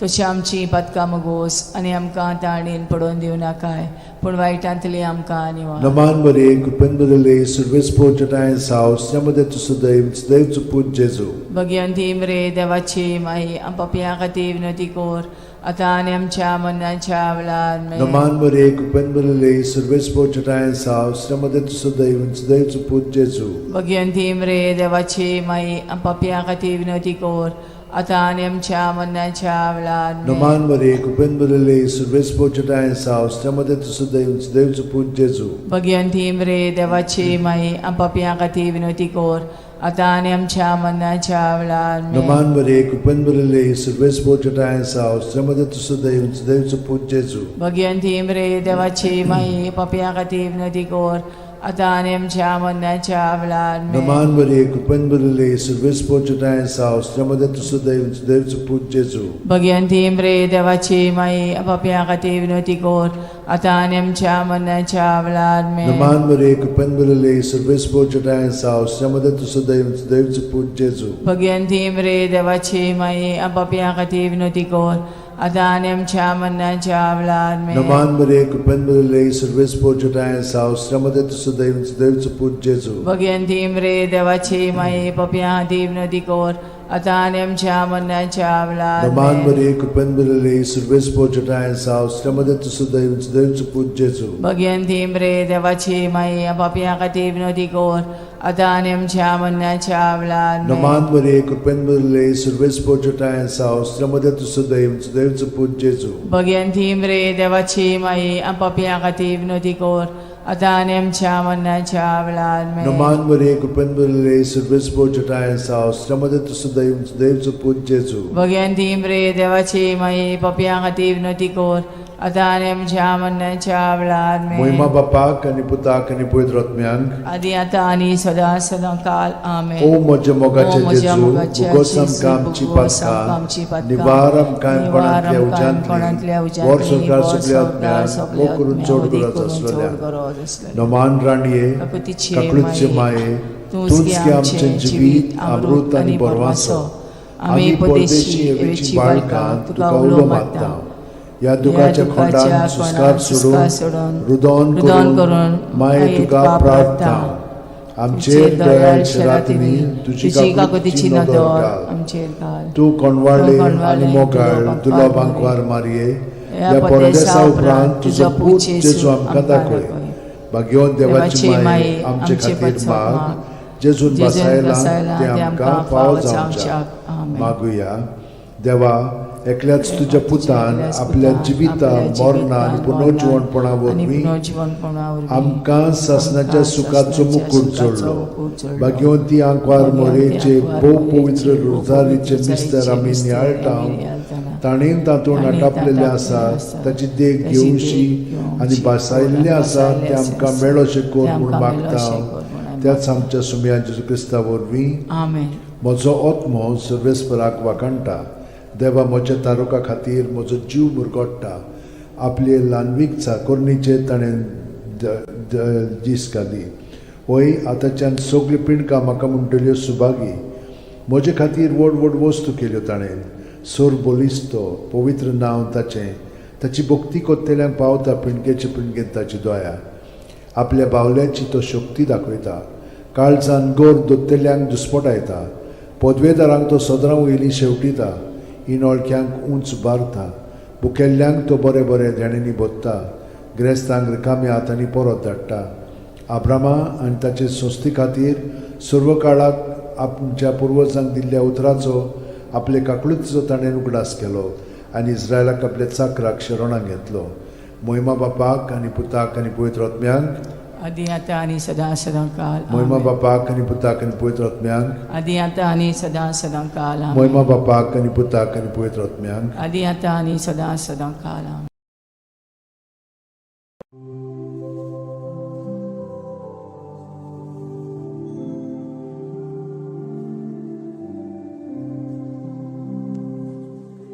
तशी आमची पातकां मगोस आनी आमकां ताणेन पडोवन दिवं नाकाय पूण वायटांतली आमकां निवार. नमान मरिये, कृपेन भरिल्ले, सुरवेस पोचटाय साव, मध्ये तूं सुदैव, सुदैवचो पूत जेजू. भगिवंती मरे देवाची माई, आम पापयां खातीर विनवती कोर आतां आनी आमच्या मरणाच्या वेळार. मेन. नमान मरिये, कृपेन भरिल्ले, सुरवेस पोचटाय साव, मध्ये तूं सुदैव, सुदैवचो पूत जेजू. भगिवंती मरे देवाची माई, आम पापयां खातीर विनवती कोर आतां आनी आमच्या मरणाच्या वेळार. मेन. नमान मरिये, कृपेन भरिल्ले, सुरवेस पोचटाय साव, मध्ये तूं सुदैव, सुदैवचो पूत जेजू. भगिवंती मरे देवाची माई, आम पापयां खातीर विनवती कोर आतां आनी आमच्या मरणाच्या वेळार. मेन. नमान मरिये, कृपेन भरिल्ले, सुरवेस पोचटाय साव, मध्ये तूं सुदैव, सुदैवचो पूत जेजू. भगिवंती मरे देवाची माई, पापयां खातीर विनवती कोर आतां आनी आमच्या मरणाच्या वेळार. मेन. नमान मरिये, कृपेन भरिल्ले, सुरवेस पोचटाय साव, मध्ये तूं सुदैव, सुदैवचो पूत जेजू. भगिवंती मरे देवाची माई, पापयां खातीर विनवती कोर आतां आनी आमच्या मरणाच्या वेळार. मेन. नमान मरिये, कृपेन भरिल्ले, सुरवेस पोचटाय साव, मध्ये तूं सुदैव, सुदैवचो पूत जेजू. भगिवंती मरे देवाची माई, पापयां खातीर विनवती कोर आतां आनी आमच्या मरणाच्या वेळार. मेन. नमान मरिये, कृपेन भरिल्ले, सुरवेस पोचटाय साव, मध्ये तूं सुदैव, सुदैवचो पूत जेजू. भगिवंती मरे देवाची माई, पापयां खातीर विनवती कोर आतां आनी आमच्या मरणाच्या वेळार. नमान मेन. मरिये, कृपेन भरिल्ले, सुरवेस पोचटाय साव, मध्ये तूं सुदैव, सुदैवचो पूत जेजू. भगिवंती मरे देवाची माई, पापयां खातीर विनवती कोर आतां आनी आमच्या मरणाच्या वेळार. मेन. नमान मरिये, कृपेन भरिल्ले, सुरवेस पोचटाय साव, मध्ये तूं सुदैव, सुदैवचो पूत जेजू. भगिवंती मरे देवाची माई, पापयां खातीर विनवती कोर आतां आनी आमच्या मरणाच्या वेळार आमेन. नमान मरे कृपेन भरिल्ले सर्वेस्पर तुज्या आसा स्त्रियां मदें तूं सुदैव सुदैवचो पूत जेजू. भगेन रे देवाची माई पपया खातीर विनवती कर आतां आनी आमच्या मरणाच्या वेळार मोहिमा आमेन. बापाक आनी पुताक आनी पवित्र आत्म्यांक आदी आतां आनी सदां सदां काल आमेन. ओ म्हज्या मोगाचे ओ म्हज्या जेजू, मोगाच्या भुगोस जेजू, आमकां आमची भुगोस आमकां आमची पातकां, पातकां, निवार आमकां निवार कोणांतल्या आमकां कोणांतल्या उज्यांतली, उज्यांतली, वर सरकार वर सगल्या संवसार आत्म्यांक, सगल्या वो करून आत्म्यांक, चड वदी गरज करून चड आसलेल्या. गरज आसलेल्या. नमान राणये, काकुतीचे काकळूतचे माये, तूंच गे आमचें जिवीत, अमृत आनी बरवासो. आमी परदेशी एवेची बाळकां तुका उलो मारता. ह्या दुखाच्या खोंडान सुस्कार सोडून, रुदोन रुदोन करून करून माये तुका प्रार्थना. आमचेर दयाळ रातींनी तुजी तुजी काकुतीची काकुतीची नदर नदर घाल. आमचेर घाल. तूं कोणवाळे तूं कोणवाळे आनी मोगाळ दुर्लभ दुर्लभ आंकवार आंकवार मारये, ह्या ह्या परदेसा परदेसा उपरांत उपरांत तुजो तुजो पूत पूत जेजू जेजू आमकां आमकां दाखय. दाखय. भाग्यवंत देवाची माये, आमचे आमचे खातीर पत्सो माग, माग, जेजून जेजून बसायला बसायला तें तें आमकां फावो जावच्याक. आमेन. मागुया. देवा, एकल्याच तुज्या पुतान एकल्याच आपल्या पुतान जिविता आपल्या मरणा आनी जिवितान, पुनर्जिवणपणा मरणान आनी वरवीं पुनर्जिवणपणा वरवीं आमकां सासणाच्या आमकां सुखाचो सासणाच्या मुकूट सुखाचो जोडलो. मुकूट जोडलो. भाग्यवंती आंकवार भाग्यवंती मोरेचे आंकवार भोव मोरेचे पवित्र भोव रोजारीचे पवित्र मिस्तर आमी रोजारीचे नियाळटा, मिस्तर आमी नियाळटाना, ताणें तातूंत ताणें आटापलेलें तातूंत आसा आसा, ताची देख ताची देख घेवची घेवची आनी बसायल्लें आसा बसायल्लें तें आमकां आसा, मेळोशें कर तें म्हूण आमकां मागता मेळोशें कर म्हूण आमी त्याच आमच्या सुमया जेजू क्रिस्ता वरवीं. आमेन. म्हजो आत्मो सर्वेस्पराक वाखाणटा, देवा म्हज्या तारुका खातीर म्हजो जीव मुरगोट्टा. आपले ल्हानवीक चाकोरणीचेर ताणें दीस घाली. वय आतांच्यान सगल्यो पिंडकां म्हाका म्हणटल्यो सुभागी. म्हजे खातीर व्हड व्हड वस्तू केल्यो ताणें. सोर बलिस्तो पवित्र नांव ताचें. ताची भक्ती कोत्तेल्यांक पावता पिंडकेचे पिंडकेन ताची दया. आपल्या बावल्यांची तो शक्ती दाखयता, काळजान गोर दोत्तेल्यांक दुस्पटायता. पदवेदारांक तो सदरां वयली शेवटिता, इनोळख्यांक उंच बारता. भुकेल्ल्यांक तो बरें बरें देण्यांनी भोत्ता, ग्रेस्तांक रिकाम्या हातांनी परत धाडटा. आब्रामा आनी ताचे संस्थे खातीर सर्व काळाक आमच्या पुर्वजांक दिल्ल्या उतराचो आपले काकळुतीचो ताणें उगडास केलो आनी इस्रायलाक आपल्या चाकराक शरणाक घेतलो. मोहिमा बापाक आनी पुताक आनी पवित्र आत्म्यांक, आदी आतां आनी सदां सदां काल. मोहिमा आमेन. बापाक आनी पुताक आनी पवित्र आत्म्यांक, आदी आतां आनी सदां सदां काल. आमेन. मोहिमा बापाक आनी पुताक आनी पवित्र आत्म्यांक, आदी आतां आनी सदां सदां काल. आमेन.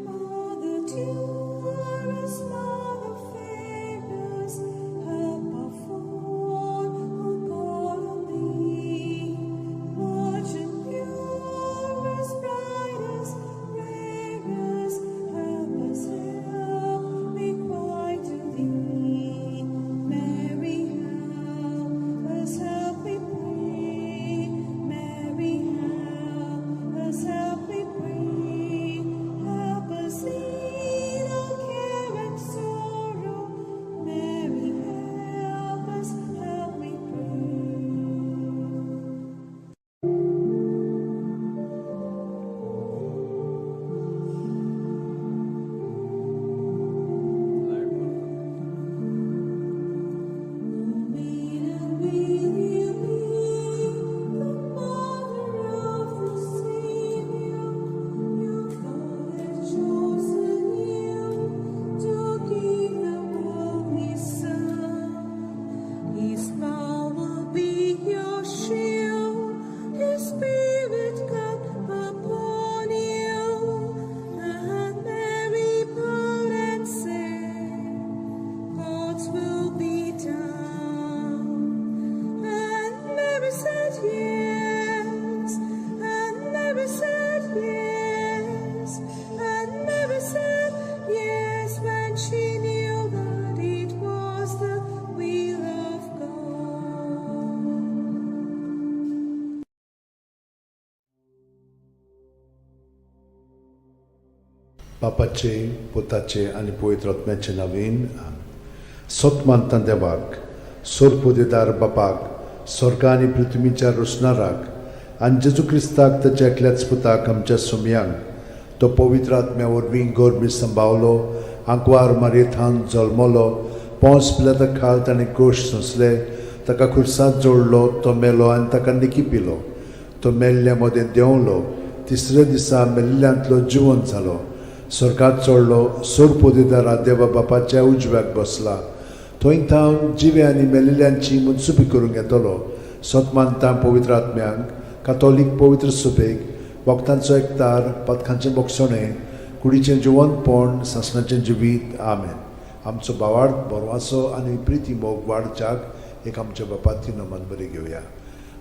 Mother dearest, Mother fairest, help our poor who call on thee. Virgin purest, brightest, rarest, help us, help we cry to thee. Mary, help us, help we pray. Mary, help us, help we pray. Help us in our care and sorrow. Mary, help us, help we pray. Maiden, will you be the mother of the Savior? Your God has chosen you to give the world His Son. His power will be your shield, His Spirit come upon you, and Mary proud and say, God's will be done. And Mary said yes, and Mary said yes, and Mary said yes when she knew that it was the will of God. बापाचे पुताचे आनी पवित्र आत्म्याचे नवीन. सत मानता देवाक, सोरपोदेदार बापाक, स्वर्ग आनी पृथ्वीच्या रोसणाराक आनी जेजू क्रिस्ताक ताच्या एकल्याच पुताक आमच्या सुमयांक, तो पवित्र आत्म्या वरवीं गर्भी संभावलो, आंकवार मारयेथान जल्मलो, पोंस पिलाता खाल ताणें कोश सोंसले, ताका खुर्सांत जोडलो, तो मेलो आनी ताका निकी पिलो. तो मेल्ल्या मदें देंवलो, तिसऱ्या दिसा मेल्ल्यांतलो जिवंत जालो, स्वर्गात चडलो, सोरपोदेदारा देवा बापाच्या उजव्याक बसला. थंय थावन जिवे आनी मेलिल्ल्यांची मनसुबी करूंक येतलो. सत मानता पवित्र आत्म्यांक, कातोलीक पवित्र सुबेक, भक्तांचो एकतार, पथकांचें बोगसणें, कुडीचें जिवंतपण, सासणाचें जिवीत. आमेन. आमचो भावार्थ बरवासो आनी प्रिती मोग वाडच्याक एक आमच्या बापाती नमन बरी घेवया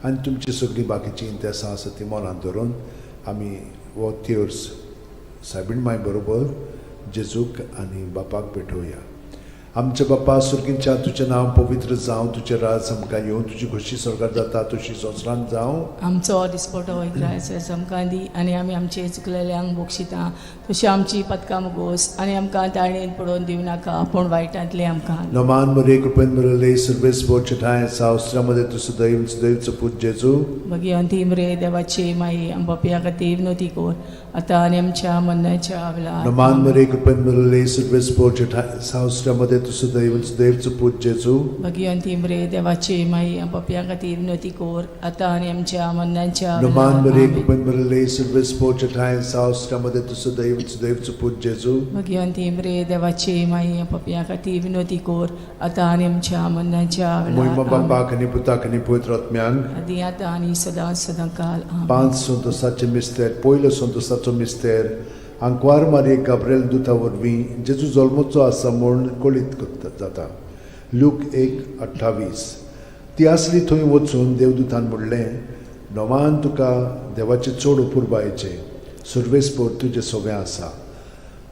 आनी तुमची सगळीं बाकीचीं इंतेसां आसा ती मनांत धरून आमी हो तेर्स सायबीण माय बरोबर जेजूक आनी बापाक भेटोवया. आमच्या बापा सुर्गींच्या, तुजें नांव पवित्र जावं, तुजें राज आमकां येवं, तुजी खोशी स्वर्गार जाता तशी संवसारांत जावं. आमचो दिसपटो इग्रायस आमकां दी आनी आमी आमचे चुकलेल्यांक बक्षिता तशी आमची पदकां मुगोस आनी आमकां ताळणेन पडोवन दिवं नाका पूण वायटांतलें आमकां. नमान मरे कृपेन मरले सर्वेस ठांय सावस्त्रामध्ये तूं सदैव सदैवचो पूत जेजू. मागीर अंतीम रे देवाची माई आमच्या खातीर विनोती कर आतां आनी आमच्या मरणाच्या वेळार. नमान मरे कृपेन मरले सर्वेस ठांय सावस्त्रामध्ये तूं सदैव सदैवचो पूत जेजू. मागीर अंतीम रे देवाची माई आमच्या खातीर विनोती कर आतां आनी आमच्या मरणाच्या नमान मरे वेळार. कृपेन मरले सर्वेस ठांय सावस्त्रामध्ये तूं सदैव सदैवचो पूत जेजू. मागीर अंतीम रे देवाची माई आमच्या खातीर विनोती कर आतां आनी आमच्या मरणाच्या मोहिमा वेळार. बापाक आनी पुताक आनी पवित्र आत्म्यांक. आदी आतां आनी सदां सदां काल. आमेन. पांच संतोसाचे मिस्तेर. पयलो संतोसाचो मिस्तेर, आंकवार मारये गाब्रेल दुता वरवीं जेजू जल्मचो आसा म्हूण कळीत करता जाता. लूक 1:28. ती आसली थंय वचून देवदूतान म्हणलें, नवान तुका देवाचें चड अपुरबायेचें, सर्वेस्पर तुजें सगळें आसा.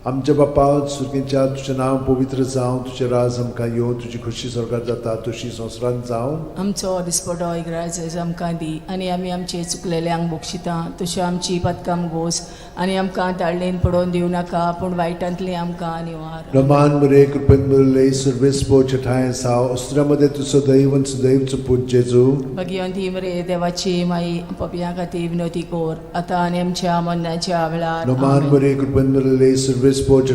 आमच्या बापा सुर्गेच्या, तुजें नांव पवित्र जावं, तुजें राज आमकां येवं, तुजी खोशी स्वर्गार जाता तशी संवसारांत जावं. आमचो दिसपटो इग्राज आमकां दी आनी आमी आमचे चुकलेल्यांक बक्षिता तश्यो आमची पदकां गोस आनी आमकां ताळणेन पडोवन दिवं नाका पूण वायटांतली आमकां निवार. रमान मरे कृपेन भरले सर्वेस्पर ठांय साव अस्त्रामध्ये तूं सदैव सदैवचो पूत जेजू. मागीर अंतीम रे देवाची माई पपया खातीर विनोती कर आतां आनी आमच्या मरणाच्या वेळार. रमान आमेन. मरे कृपेन भरले सर्वेस्पर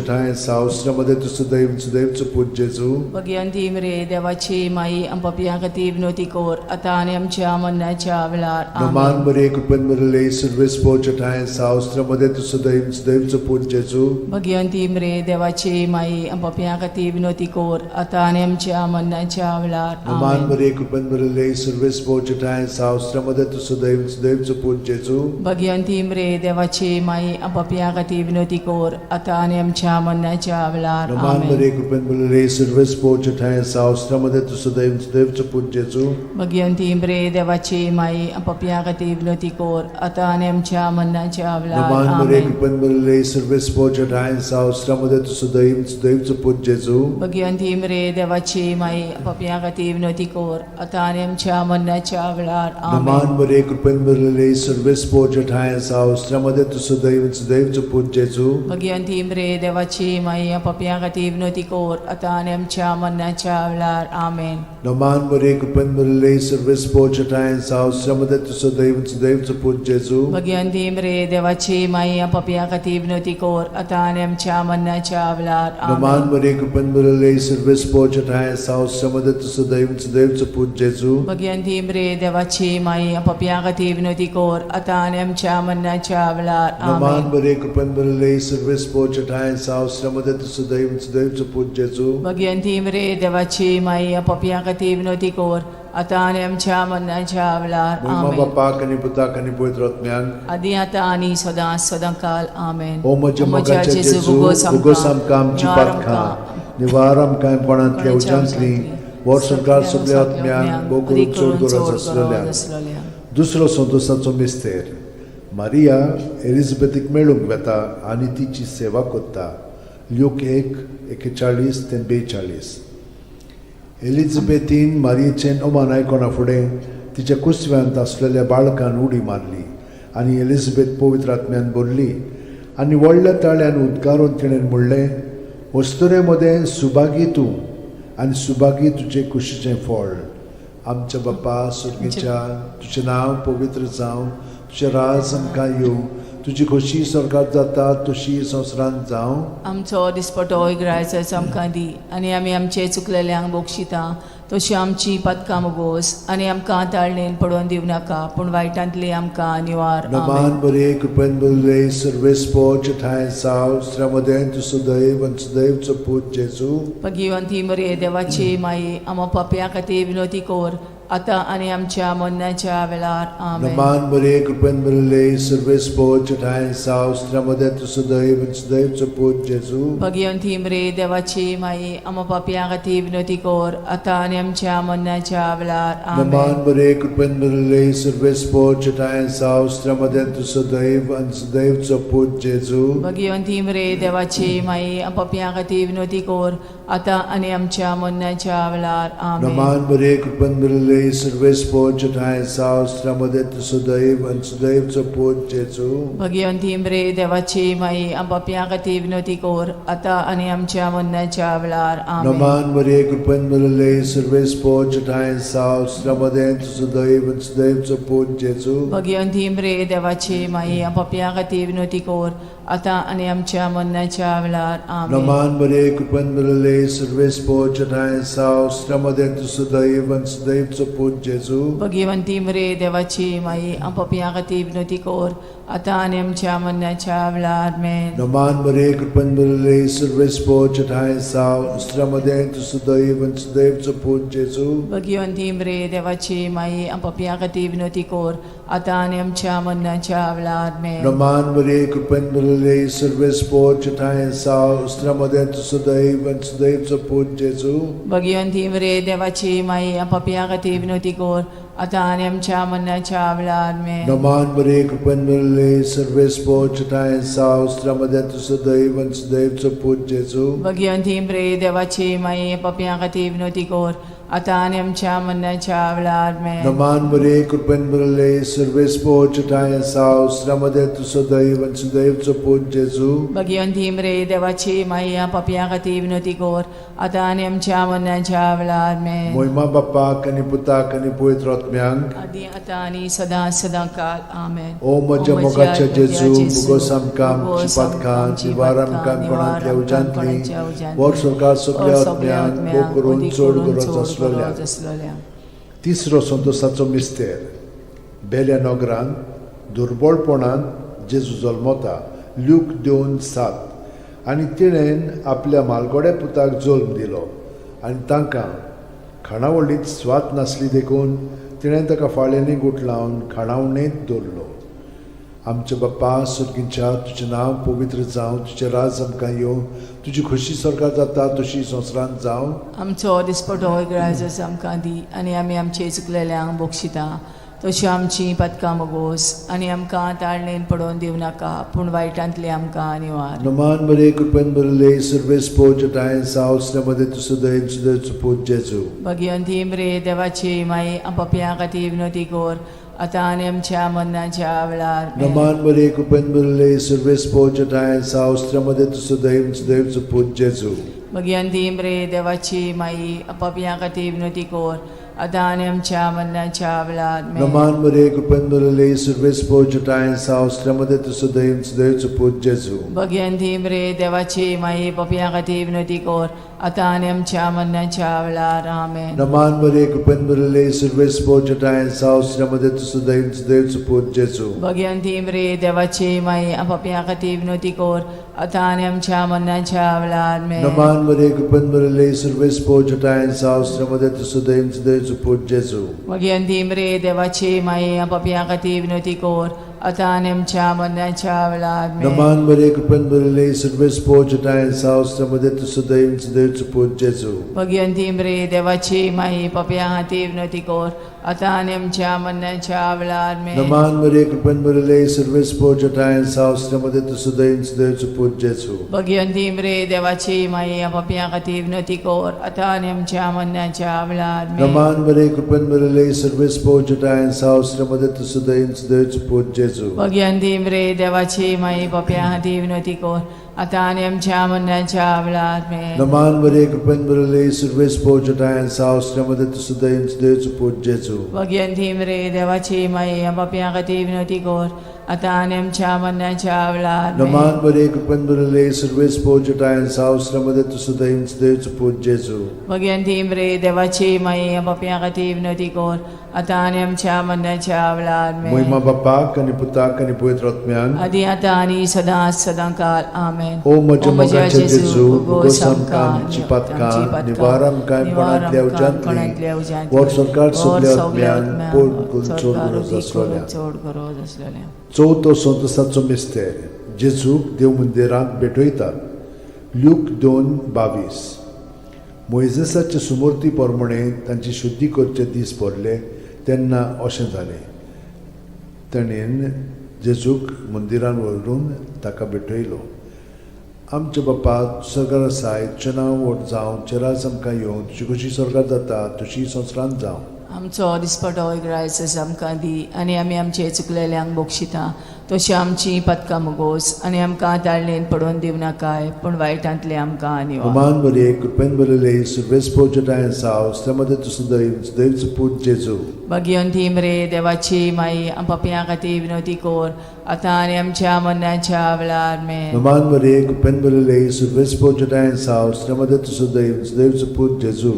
ठांय साव अस्त्रामध्ये तूं सदैव सदैवचो पूत जेजू. मागीर अंतीम रे देवाची माई पपया खातीर विनोती कर आतां आनी आमच्या मरणाच्या वेळार. रमान आमेन. मरे कृपेन भरले सर्वेस्पर ठांय साव अस्त्रामध्ये तूं सदैव सदैवचो पूत जेजू. मागीर अंतीम रे देवाची माई पपया खातीर विनोती कर आतां आनी आमच्या मरणाच्या वेळार. रमान आमेन. मरे कृपेन भरले सर्वेस्पर ठांय साव अस्त्रामध्ये तूं सदैव सदैवचो पूत जेजू. भगवंतीम रे देवाची माई पपया खातीर विनोती कर आतां आनी आमच्या मरणाच्या वेळार. रमान आमेन. मरे कृपेन भरले सर्वेस्पर ठांय साव अस्त्रामध्ये तूं सदैव सदैवचो पूत जेजू. भगवंतीम रे देवाची माई पपया खातीर विनोती कर आतां आनी आमच्या मरणाच्या वेळार. नमान मरे आमेन. कृपेन भरले सर्वेस्पर ठांय साव अस्त्रामध्ये तूं सदैव सदैवचो पूत जेजू. भगवंतीम रे देवाची माई पपया खातीर विनोती कर आतां आनी आमच्या मरणाच्या वेळार. नमान आमेन. मरे कृपेन भरले सर्वेस्पर ठांय साव अस्त्रामध्ये तूं सदैव सदैवचो पूत जेजू. भगवंतीम रे देवाची माई पपया खातीर विनोती कर आतां आनी आमच्या मरणाच्या वेळार. आमेन. नमान मरे कृपेन भरले सर्वेस्पर ठांय साव अस्त्रामध्ये तूं सदैव सदैवचो पूत जेजू. भगवंतीम रे देवाची माई पपया खातीर विनोती कर आतां आनी आमच्या मरणाच्या वेळार. नमान आमेन. मरे कृपेन भरले सर्वेस्पर ठांय साव अस्त्रामध्ये तूं सदैव सदैवचो पूत जेजू. भगवंतीम रे देवाची माई पपया खातीर विनोती कर आतां आनी आमच्या मरणाच्या वेळार. नमान आमेन. मरे कृपेन भरले सर्वेस्पर ठांय साव अस्त्रामध्ये तूं सदैव सदैवचो पूत जेजू. भगवंतीम रे देवाची माई पपया खातीर विनोती कर आतां आनी आमच्या मरणाच्या वेळार. महिमा आमेन. बापाक आनी पुताक आनी पवित्र आत्म्याक. आदी आतां आनी सदां सदां काल. आमेन. ओ म्हज्या मोगाच्या जेजू, उगोस आमकां आमची पातकां, निवार आमकां कोणांतल्या उज्यांतली, वर्सभर सगल्या आत्म्यांक भोव करून चड गरज आसलेल्या. दुसरो संतोसाचो मिस्तेर, मारिया एलिझाबेथीक मेळूंक वेता आनी तिची सेवा करता. ल्यूक 1:41 ते 42. एलिझाबेथीन मारियेचें अमान आयकना फुडें तिच्या कुसव्यांत आसलेल्या बाळकान उडी मारली आनी एलिझाबेथ पवित्र आत्म्यान भरली आनी व्हडल्या ताळ्यान उद्गारून तिणें म्हणलें, अस्तुरे मदें सुभागी तूं आनी सुभागी तुजे कुशीचें फळ. आमच्या बापा सुर्गेच्या, तुजें नांव पवित्र जावं, तुजें राज आमकां येवं, तुजी खोशी स्वर्गात जाता तशी संवसारांत जावं. आमचो दिसपटो इगरायचो आमकां दी आनी आमी आमचे चुकलेल्यांक बक्षिता तशी आमची पदकां मुगोस आनी आमकां ताळणेन पडोवन दिवं नाका पूण वायटांतली आमकां निवार. आमेन. नमान बरे कृपेन बरले सर्वेस्पोच ठांय साव श्रमदें तूं सदैव आनी सदैवचो पूत जेजू. भगिवंती मरे देवाची माई आमा पापया खातीर विनोती कर आतां आनी आमच्या मरणाच्या वेळार. आमेन. नमान बरे कृपेन बरले सर्वेस्पोच ठांय साव श्रमदें तूं सदैव आनी सदैवचो पूत जेजू. भगिवंती मरे देवाची माई आमा पापया खातीर विनोती कर आतां आनी आमच्या मरणाच्या वेळार. आमेन. नमान बरे कृपेन बरले सर्वेस्पोच ठांय साव श्रमदें तूं सदैव आनी सदैवचो पूत जेजू. भगिवंती मरे देवाची माई पापया खातीर विनोती कर आतां आनी आमच्या मरणाच्या वेळार. आमेन. नमान बरे कृपेन बरले सर्वेस्पोच ठांय साव श्रमदें तूं सदैव आनी सदैवचो पूत जेजू. भगिवंती मरे देवाची माई पापया खातीर विनोती कर आतां आनी आमच्या मरणाच्या वेळार. आमेन. नमान मरिये कृपेन भरिल्ले सर्वेस्पोच ठांय साव श्रमदें तूं सदैव आनी सदैवचो पूत जेजू. भगिवंती मरे देवाची माई पापया खातीर विनोती कर आतां आनी आमच्या मरणाच्या वेळार. आमेन. नमान मरिये कृपेन भरिल्ले सर्वेस्पोच ठांय साव श्रमदें तूं सदैव आनी सदैवचो पूत जेजू. भगिवंती मरे देवाची माई पापया खातीर विनोती कर आतां आनी आमच्या मरणाच्या वेळार. आमेन. नमान मरिये कृपेन भरिल्ले सर्वेस्पोच ठांय साव श्रमदें तूं सदैव आनी सदैवचो पूत जेजू. भगिवंती मरे देवाची माई पापया खातीर विनोती कर आतां आनी आमच्या मरणाच्या वेळार. आमेन. नमान मरिये कृपेन भरिल्ले सर्वेस्पोच ठांय साव श्रमदें तूं सदैव आनी सदैवचो पूत जेजू. भगिवंती मरे देवाची माई पापया खातीर विनोती कर आतां आनी आमच्या मरणाच्या वेळार. आमेन. नमान मरिये कृपेन भरिल्ले सर्वेस्पोच ठांय साव श्रमदें तूं सदैव आनी सदैवचो पूत जेजू. भगिवंती मरे देवाची माई पापया खातीर विनोती कर आतां आनी आमच्या मरणाच्या वेळार. आमेन. नमान मरिये कृपेन भरिल्ले सर्वेस्पोच ठांय साव श्रमदें तूं सदैव आनी सदैवचो पूत जेजू. भगिवंती मरे देवाची माई पापया खातीर विनोती कर आतां आनी आमच्या मरणाच्या वेळार. आमेन. मोहिमा बाप्पाक आनी पुताक आनी पवित्र आत्म्यांक आदी आतां आनी सदां सदां काल. आमेन. ओ म्हज्या मोगाच्या जेजू मुगोस आमकां आमची पातकां निवार आमकां कोणांतल्या उज्यांतली वर सरकार सगल्या आत्म्यांक भोग करून चड गरज आसलेल्या. आसलेल्या. तिसरो संतोसाचो मिस्तेर बेल्या नगरान दुर्बळपणान जेजू जल्मता ल्यूक 2:7 आनी तिणेन आपल्या मालगोड्या पुताक जल्म दिलो आनी तांकां खाणावळींत स्वाद नासली देखून तिणें ताका फाळ्यांनी गुठलावन खाणावणेंत दवरलो. आमच्या बाप्पा सुर्गींच्या तुजें नांव पवित्र जावं, तुजें राज आमकां येवं, तुजी खोशी स्वर्गात जाता तशी संवसारांत जावं. आमचो दिसपटो इगरायजस आमकां दी आनी आमी आमचे चुकलेल्यांक बक्षिता तशी आमची पदकां मगोस आनी आमकां ताळणेन पडोवन दिवं नाका पूण वायटांतली आमकां निवार. नमान मरे कृपेन भरिल्ले सर्वेस्पोज ठांय साव मदे तूं सदैव सदैव पूत जेजू. भगिवंती मरे देवाची माई पापयां खातीर विनोती कर आतां आनी आमच्या मरणाच्या वेळार. आमेन. नमान मरे कृपेन भरिल्ले सर्वेस्पोज ठांय साव मदे तूं सदैव सदैव पूत जेजू. भगिवंती मरे देवाची माई पापयां खातीर विनोती कर आतां आनी आमच्या मरणाच्या वेळार. आमेन. नमान मरे कृपेन भरिल्ले सर्वेस्पोज ठांय साव मदे तूं सदैव सदैव पूत जेजू. भगिवंती मरे देवाची माई पापयां खातीर विनोती कर आतां आनी आमच्या मरणाच्या वेळार. आमेन. नमान मरे कृपेन भरिल्ले सर्वेस्पोज ठांय साव मदे तूं सदैव सदैव पूत जेजू. भगिवंती मरे देवाची माई पापयां खातीर विनोती कर आतां आनी आमच्या मरणाच्या वेळार. आमेन. नमान मरे कृपेन भरिल्ले सर्वेस्पोज ठांय साव मदे तूं सदैव सदैव पूत जेजू. भगिवंती मरे देवाची माई पापयां खातीर विनोती कर आतां आनी आमच्या मरणाच्या वेळार. आमेन. नमान मरे कृपेन भरिल्ले सर्वेस्पोज ठांय साव मदे तूं सदैव सदैव पूत जेजू. भगिवंती मरे देवाची माई पापयां खातीर विनोती कर आतां आनी आमच्या मरणाच्या वेळार. आमेन. नमान मरे कृपेन भरिल्ले सर्वेस्पोज ठांय साव मदे तूं सदैव सदैव पूत जेजू. भगिवंती मरे देवाची माई पापयां खातीर विनोती कर आतां आनी आमच्या मरणाच्या वेळार. आमेन. नमान मरे कृपेन भरिल्ले सर्वेस्पोज ठांय साव मदे तूं सदैव सदैव पूत जेजू. भगिवंती मरे देवाची माई पापयां खातीर विनोती कर आतां आनी आमच्या मरणाच्या वेळार. आमेन. नमान मरे कृपेन भरिल्ले सर्वेस्पोज ठांय साव मदे तूं सदैव सदैव पूत जेजू. भगिवंती मरे देवाची माई पापयां खातीर विनोती कर आतां आनी आमच्या मरणाच्या वेळार आमेन. नमान बरे कृपेन भरिल्ले सर्वेस पोजटायन सावस्रमध्ये तूं सदैव देवचो पूत जेजू. भगवंती मरे देवाची माई, पापयां खातीर विनवती कर, आतां आनी आमच्या मरणाच्या वेळार आमेन. मोहिमा बापाक आनी पुताक आनी पवित्र आत्म्यान. आदी आतां आनी सदां सदां काल आमेन. ओ म्हज्या मोगाचे जेजू, भोगोस आमकां आमची पातकां, निवार आमकां कोणांतल्या उज्यांतली, वर सरकार सगल्या आत्म्यान पोट करून चड गरज आसलोल्या. चड गरज आसलेल्या. चवथो संतोसाचो मिस्तेर, जेजूक देव मंदिरांत भेटयतात. ल्यूक 2:22. मोयजेसाचे सुमूर्ती प्रमाणे तांची शुद्धी करचे दीस भरले तेन्ना अशें जालें, ताणें जेजूक मंदिरान व्हरून ताका भेटयलो. आमच्या बापा सरकार आसाय, तुजें नांव व्हड जावं, तुजें राज आमकां येवं, तुजी कशी सरकार जाता तशी संवसारांत जावं. आमचो दिसपटो ग्रायस आमकां दी आनी आमी आमचे चुकलेल्यांक बक्षिता तशी आमची पदकां मुगोस आनी आमकां ताळणेन पडोवन दिवं नाकाय, पूण वायटांतले आमकां निवार. हुमान बरे कृपेन भरिल्ले सुर्वेस पोजटायन साव मध्ये तूं सदैव सदैवचो पूत जेजू. भगिवंती मरे देवाची माई, पापयां खातीर विनवती कर, आतां आनी आमच्या मरणाच्या वेळार आमेन. हुमान बरे कृपेन भरिल्ले सुर्वेस पोजटायन साव मध्ये तूं सदैव सदैवचो पूत जेजू.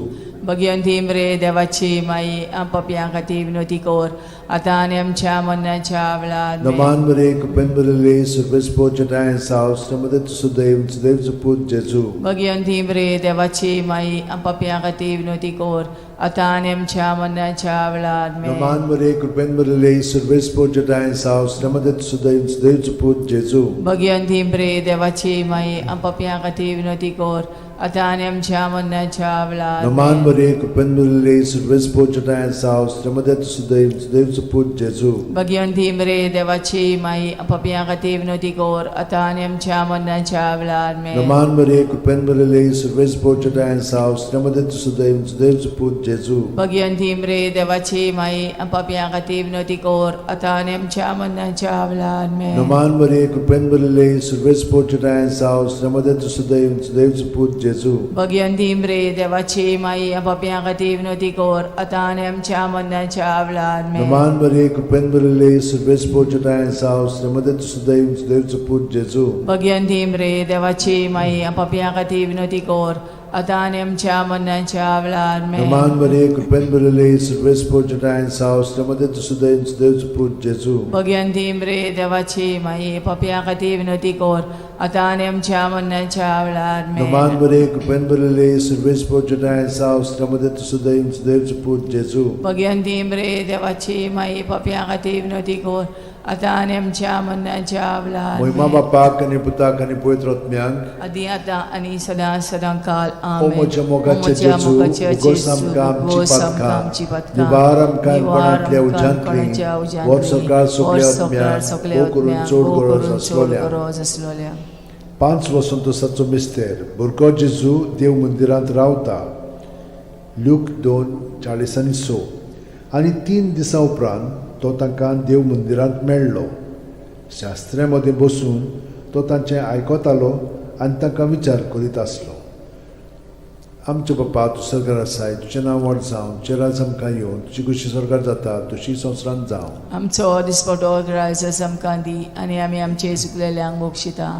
भगिवंती मरे देवाची माई, पापयां खातीर विनवती कर, आतां आनी आमच्या मरणाच्या वेळार आमेन. नमान बरे कृपेन भरिल्ले सुर्वेस पोजटायन साव मध्ये तूं सदैव सदैवचो पूत जेजू. भगिवंती मरे देवाची माई, पापयां खातीर विनवती कर, आतां आनी आमच्या मरणाच्या वेळार आमेन. नमान बरे कृपेन भरिल्ले सुर्वेस पोजटायन साव मध्ये तूं सदैव सदैवचो पूत जेजू. भगिवंती मरे देवाची माई, पापयां खातीर विनवती कर, आतां आनी आमच्या मरणाच्या वेळार नमान आमेन. बरे कृपेन भरिल्ले सुर्वेस पोजटायन साव मध्ये तूं सदैव सदैवचो पूत जेजू. भगिवंती मरे देवाची माई, पापयां खातीर विनवती कर, आतां आनी आमच्या मरणाच्या वेळार आमेन. नमान बरे कृपेन भरिल्ले सुर्वेस पोजटायन साव मध्ये तूं सदैव सदैवचो पूत जेजू. भगिवंती मरे देवाची माई, पापयां खातीर विनवती कर, आतां आनी आमच्या मरणाच्या वेळार आमेन. नमान बरे कृपेन भरिल्ले सुर्वेस पोजटायन साव मध्ये तूं सदैव सदैवचो पूत जेजू. भगिवंती मरे देवाची माई, पापयां खातीर विनवती कर, आतां आनी आमच्या मरणाच्या वेळार आमेन. नमान बरे कृपेन भरिल्ले सुर्वेस पोजटायन साव मध्ये तूं सदैव सदैवचो पूत जेजू. भगिवंती मरे देवाची माई, पापयां खातीर विनवती कर, आतां आनी आमच्या मरणाच्या वेळार आमेन. नमान बरे कृपेन भरिल्ले सुर्वेस पोजटायन साव मध्ये तूं सदैव सदैवचो पूत जेजू. भगिवंती मरे देवाची माई, पापयां खातीर विनवती कर, आतां आनी आमच्या मरणाच्या वेळार आमेन. नमान बरे कृपेन भरिल्ले सुर्वेस पोजटायन साव मध्ये तूं सदैव सदैवचो पूत जेजू. भगिवंती मरे देवाची माई, पापयां खातीर विनवती कर, आतां आनी आमच्या मरणाच्या वेळार मोहिमा आमेन. बापाक आनी पुताक आनी पवित्र आत्म्याक. आदी आतां आनी सदां सदां काल ओ आमेन. म्हज्या मोगाचे ओ म्हज्या जेजू, मोगाचे उगोस जेजू, आमकां आमची उगोस आमकां पातकां, आमची पातकां, निवार आमकां निवार कोणांतल्या आमकां उज्यांतली, कोणाच्या उज्यांतली, वर सरकार वर सगल्या सरकार आत्म्याक, सगल्या भोव करून आत्म्याक, चड भोव गरज करून चड आसलोल्या. गरज आसलोल्या. पांच वसंतोसाचो मिस्तेर, भुरगो जेजू देव मंदिरांत रावता. ल्यूक 2:46. आनी 3 दिसां उपरांत तो तांकां देव मंदिरांत मेळ्ळो. शास्त्र्यां मदें बसून तो तांचें आयकतालो आनी तांकां विचार करीत आसलो. आमचे बापा, तूं सरकार आसाय, तुजें नांव व्हड जावं, तुजें राज आमकां येवं, तुजी कशी सरकार जाता तशी संवसारांत जावं. आमचो दिसपटो ग्रायस आमकां दी आनी आमी आमचे चुकलेल्यांक बक्षिता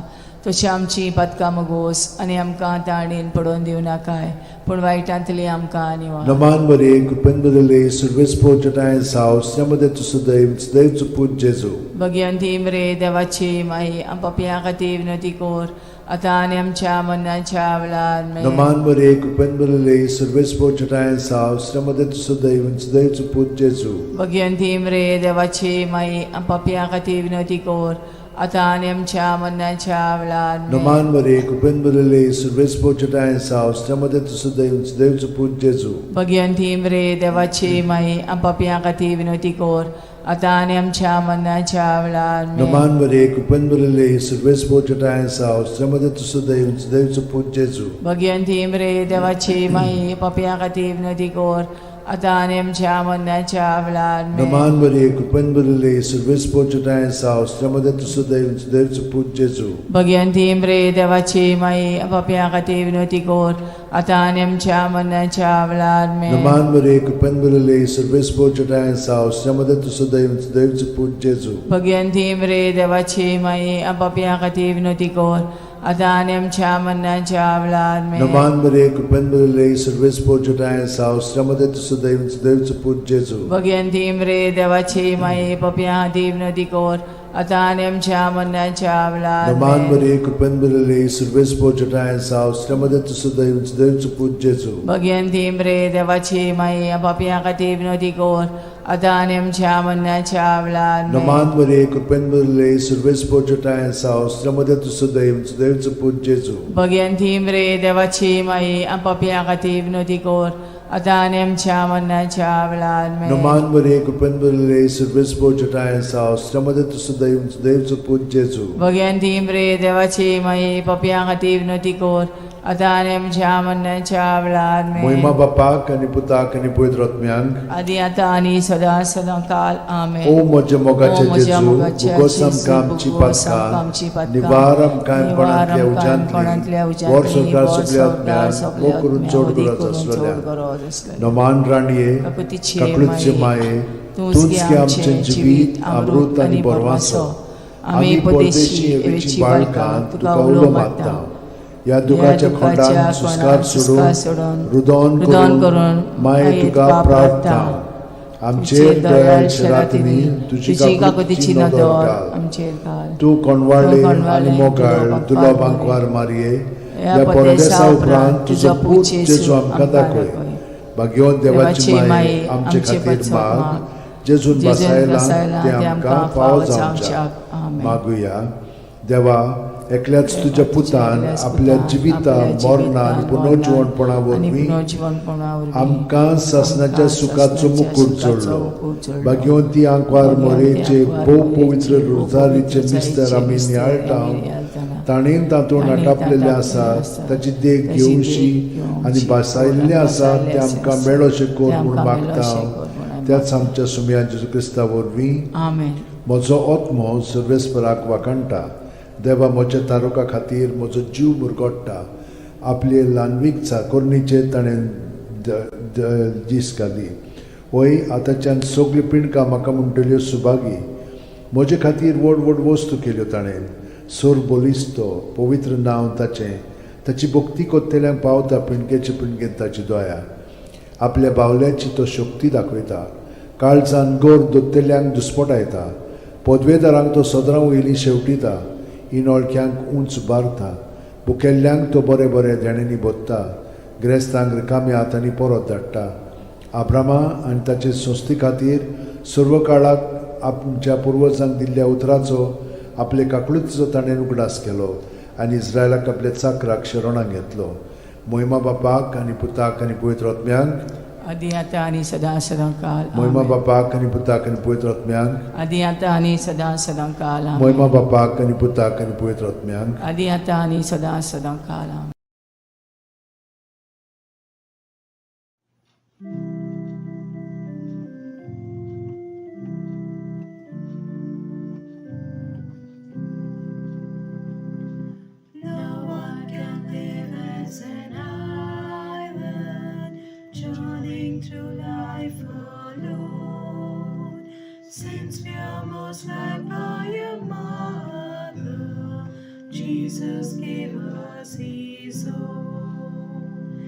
तशी आमची पातकां मगोस आनी आमकां ताणेन पडोवन दिवं नाकाय, पूण वायटांतली आमकां निवार. नमान बरे कृपेन भरिल्ले सुर्वेस पोजटायन साव मध्ये तूं सदैव सदैवचो पूत जेजू. भगिवंती मरे देवाची माई, पापयां खातीर विनवती कर, आतां आनी आमच्या मरणाच्या वेळार आमेन. नमान बरे कृपेन भरिल्ले सुर्वेस पोजटायन साव मध्ये तूं सदैव सदैवचो पूत जेजू. भगिवंती मरे देवाची माई, पापयां खातीर विनवती कर, आतां आनी आमच्या मरणाच्या वेळार आमेन. नमान बरे कृपेन भरिल्ले सुर्वेस पोजटायन साव मध्ये तूं सदैव सदैवचो पूत जेजू. भगिवंती मरे देवाची माई, पापयां खातीर विनवती कर, आतां आनी आमच्या मरणाच्या वेळार आमेन. नमान बरे कृपेन भरिल्ले सुर्वेस पोजटायन साव मध्ये तूं सदैव सदैवचो पूत जेजू. भगिवंती मरे देवाची माई, पापयां खातीर विनवती कर, आतां आनी आमच्या मरणाच्या वेळार आमेन. नमान मरिये, कृपेन भरिल्ले, सर्वेस्पर तुजोठांय आसा, स्त्रियां मदें तूं सुदैव, सुदैवचो पूत जेजू. भगवंती मरे देवाची माई, पापयां खातीर विनवती कर, आतां आनी आमच्या मरणाच्या वेळार आमेन. नमान मरिये, कृपेन भरिल्ले, सर्वेस्पर तुजोठांय आसा, स्त्रियां मदें तूं सुदैव, सुदैवचो पूत जेजू. भगवंती मरे देवाची माई, पापयां खातीर विनवती कर, आतां आनी आमच्या मरणाच्या वेळार आमेन. नमान मरिये, कृपेन भरिल्ले, सर्वेस्पर तुजोठांय आसा, स्त्रियां मदें तूं सुदैव, सुदैवचो पूत जेजू. भगवंती मरे देवाची माई, पापयां खातीर विनवती कर, आतां आनी आमच्या मरणाच्या वेळार नमान आमेन. मरिये, कृपेन भरिल्ले, सर्वेस्पर तुजोठांय आसा, स्त्रियां मदें तूं सुदैव, सुदैवचो पूत जेजू. भगवंती मरे देवाची माई, पापयां खातीर विनवती कर, आतां आनी आमच्या मरणाच्या वेळार आमेन. नमान मरिये, कृपेन भरिल्ले, सर्वेस्पर तुजोठांय आसा, स्त्रियां मदें तूं सुदैव, सुदैवचो पूत जेजू. भगवंती मरे देवाची माई, पापयां खातीर विनवती कर, आतां आनी आमच्या मरणाच्या वेळार आमेन. नमान मरिये, कृपेन भरिल्ले, सर्वेस्पर तुजोठांय आसा, स्त्रियां मदें तूं सुदैव, सुदैवचो पूत जेजू. भगवंती मरे देवाची माई, पापयां खातीर विनवती कर, आतां आनी आमच्या मरणाच्या वेळार आमेन. मोहिमा बापाक आनी पुताक आनी पवित्र आत्म्यांक, आदी आतां आनी सदां सदां काल आमेन. ओ म्हज्या मोगाचे ओ म्हज्या जेजू, मोगाचे भुगोस जेजू, आमकां आमची भुगोस आमकां आमची पातकां, पातकां, निवार आमकां कोणांतल्या कोणांतल्या उज्यांतली, उज्यांतली, वर संवसार वर सगल्या संवसार आत्म्यांक, सगल्या मोग करून आत्म्यांक, चड मोग गरज करून चड आसलेल्या. गरज आसलेल्या. नमान राणये, काकुतीचे काकळूतचे माये, तूंच की आमचें जिवीत, अमृत आनी बरवासो. आमी परदेशी हेवेची बाळकां तुका उलो मारता. ह्या दुखाच्या खोंडान सुस्कार सोडून, रुदोन करून माये तुका प्रार्थना. आमचेर दयाळ शरातिनी तुजी काकुतीची नदर घाल. आमचेर घाल. तूं कोणवाळे आनी मोगाळ दुलो बांकवार मारये, ह्या परदेसा उपरांत तुजो पूत जेजू आमकां दाखय. भाग्यवंत देवाची माये, आमचे खातीर माग, जेजून बसायला ते आमकां फावो जावच्याक. मागुया. देवा, एकल्याच तुज्या पुतान आपल्या जिविता, मरणा आनी पुनर्जिवणपणा वरवीं आमकां सासणाच्या सुखाचो मुकूट जोडलो. भाग्यवंती आंकवार मोरेचे भोव पवित्र रोजारीचे मिस्तर आमी नियाळटा, ताणें तातूंत आटापलेलें आसा ताची देख घेवशी आनी भासायल्लें आसा तें आमकां मेळोशें कर म्हूण मागता, त्याच आमच्या सुमया जेजू क्रिस्ता वरवीं. आमेन. म्हजो आत्मो सर्वेस्पराक वाखाणटा. देवा म्हज्या तारुका खातीर म्हजो जीव मुरगोट्टा. आपले ल्हानवीक चाकोरणीचेर ताणें दीस घाली. वय आतांच्यान सगळीं पिंडकां म्हाका म्हणटल्यो सुभागी. म्हजे खातीर व्हड व्हड वस्तू केल्यो ताणें. सोर बलिस्तो पवित्र नांव ताचें. ताची भक्ती कोत्तेल्यांक पावता पिंडकेचे पिंडकेन ताची दया. आपल्या बावल्याची तो शक्ती दाखयता. काळजान गोर दोत्तेल्यांक दुस्पटायता. पदवेदारांक तो सदरां वयली शेवटिता. इनोळख्यांक उंच बारता. बुकेल्ल्यांक तो बरे बरे देण्यांनी बोत्ता. ग्रेस्तांक रिकाम्या हातांनी परत धाडटा. आब्रामा आनी ताचे संस्थे खातीर सर्व काळाक आमच्या पुर्वजांक दिल्ल्या उतराचो आपले काकळुतीचो ताणें उगडास केलो आनी इस्रायलाक आपल्या चाकराक शरणाक घेतलो. मोहिमा बापाक आनी पुताक आनी पवित्र आत्म्यांक, आदी आतां आनी सदां सदां काल. मोहिमा आमेन. बापाक आनी पुताक आनी पवित्र आत्म्यांक, आदी आतां आनी सदां सदां काल. आमेन. मोहिमा बापाक आनी पुताक आनी पवित्र आत्म्यांक, आदी आतां आनी सदां सदां काल. आमेन. No one can live as an island, journeying through life alone. Since we are most loved by a mother, Jesus gave us His own.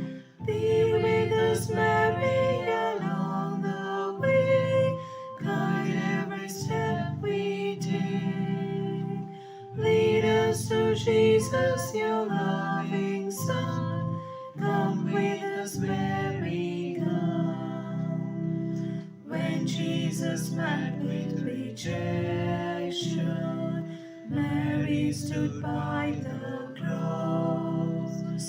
Be with us, Mary, along the way. Guide every step we take. Lead us to Jesus, your loving Son. Come with us, Mary, come. When Jesus met with rejection, Mary stood by the cross.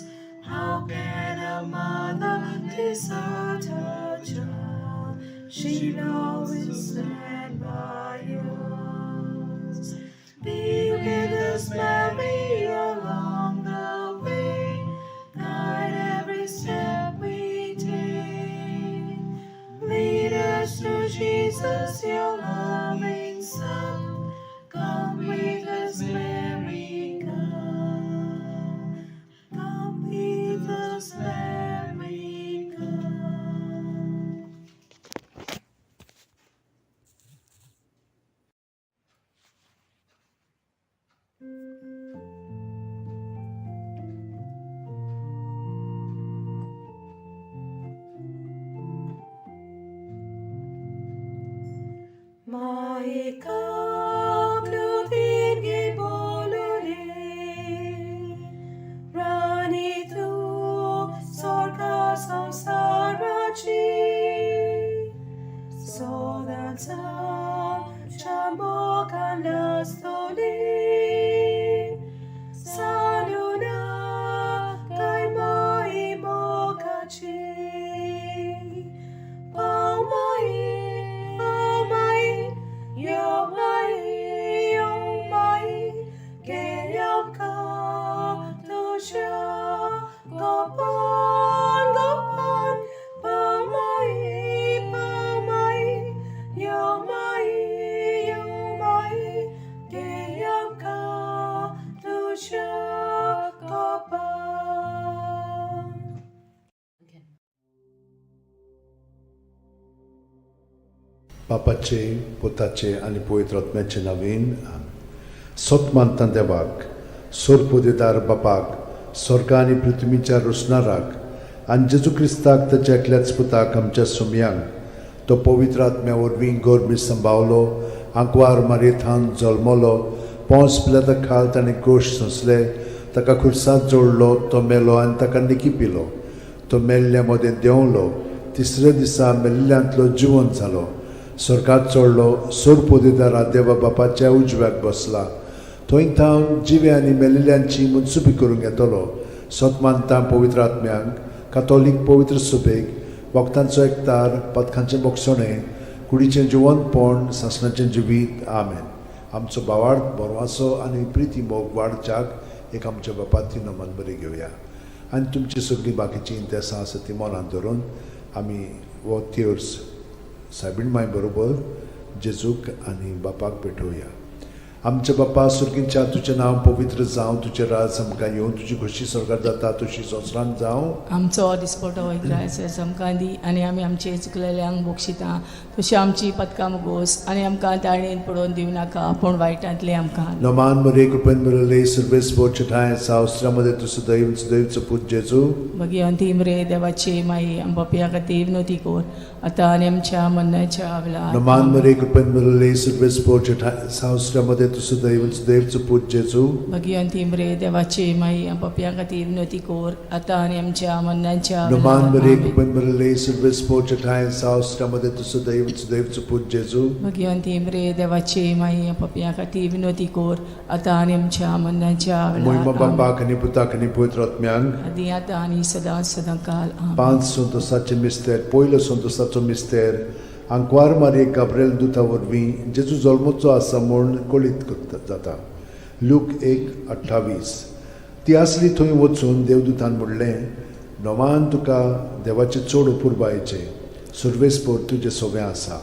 How can a mother desert her child? She'll always stand by us. Be with us, Mary, along the way. Guide every step we take. Jesus, your loving Son. Come with us, Mary, come. Come with us, Mary, come. Maika klutingi bolule, Rani tu sorka samsarachi, Sodansa chambokan lastoli, Saluna kai mai mokachi. Pau mai, yo mai, yo mai, geyam ka tusha, gopan, gopan, pau mai, yo mai, geyam ka tusha, gopan. बापाचे पुताचे आनी पवित्र आत्म्याचे नवीन सत मानता देवाक सोरपोदेदार बापाक स्वर्ग आनी पृथ्वीच्या रोसणाराक आनी जेजू क्रिस्ताक ताच्या एकल्याच पुताक आमच्या सुमयांक तो पवित्र आत्म्या वरवीं गोरमी संभावलो आंकवार मारयेथान जल्मलो पोंस पिलाता खाल ताणें गोश सोंसले ताका खुर्सात जोडलो तो मेलो आनी ताका निकी पिलो तो मेल्ल्या मदें देंवलो तिसऱ्या दिसा मेल्ल्यांतलो जिवन जालो स्वर्गात चडलो सोरपोदेदारा देवा बापाच्या उजव्याक बसला थंय थावन जिवे आनी मेल्ल्यांची मनसुबी करूंक येतलो सत मानता पवित्र आत्म्यांक कातोलीक पवित्र सुबेक वखदांचो एकतार पथकांचें बोगसणें कुडीचें जिवनपण सासणाचें जिवीत आमेन. आमचो भावार्थ बरवासो आनी प्रिती मोग वाडच्याक एक आमच्या बापाती नमन बरी घेवया आनी तुमची सगळीं बाकीचीं इंतेसां आसा ती मनांत धरून आमी हो तिर्स सायबीण माय बरोबर जेजूक आनी बापाक पेटोवया. आमच्या बापा सुर्गीच्या तुजें नांव पवित्र जावं, तुजें राज आमकां येवं, तुजी खोशी स्वर्गार जाता तशी संवसारांत जावं. आमचो दिसपटो ग्रायस आमकां दी आनी आमी आमचे चुकलेल्यांक बक्षिता तशी आमची पदकां मुगोस आनी आमकां ताळणेन पडोवन दिवं नाका पूण वायटांतलें आमकां. नमान मरे कृपेन मिळले सर्वेस ठाय सावस्त्रामध्ये तूं सदैव सदैवचो पूत जेजू. भगिवंती मरे देवाची माई आमच्या खातीर विनोती कर आतां आनी आमच्या मरणाच्या वेळार. नमान मरे कृपेन मिळले सर्वेस ठाय सावस्त्रामध्ये तूं सदैव सदैवचो पूत जेजू. भगिवंती मरे देवाची माई आमच्या खातीर विनोती कर आतां आनी आमच्या मरणाच्या नमान मरे वेळार. कृपेन मिळले सर्वेस ठाय सावस्त्रामध्ये तूं सदैव सदैवचो पूत जेजू. भगिवंती मरे देवाची माई आमच्या खातीर विनोती कर आतां आनी आमच्या मरणाच्या मोहिमा वेळार. बापाक आनी पुताक आनी पवित्र आत्म्यांक आदी आतां आनी सदां सदां काल. आमेन. पांच संतोसाचे मिस्तेर. पयलो संतोसाचो मिस्तेर आंकवार मारये गाब्रेल दुता वरवीं जेजू जल्मचो आसा म्हूण कळीत करता जाता. लूक 1:28. ती आसली थंय वचून देवदूतान म्हणलें, नवान तुका देवाचें चड अपुरबायेचें सर्वेस्पोर तुजें सोबें आसा.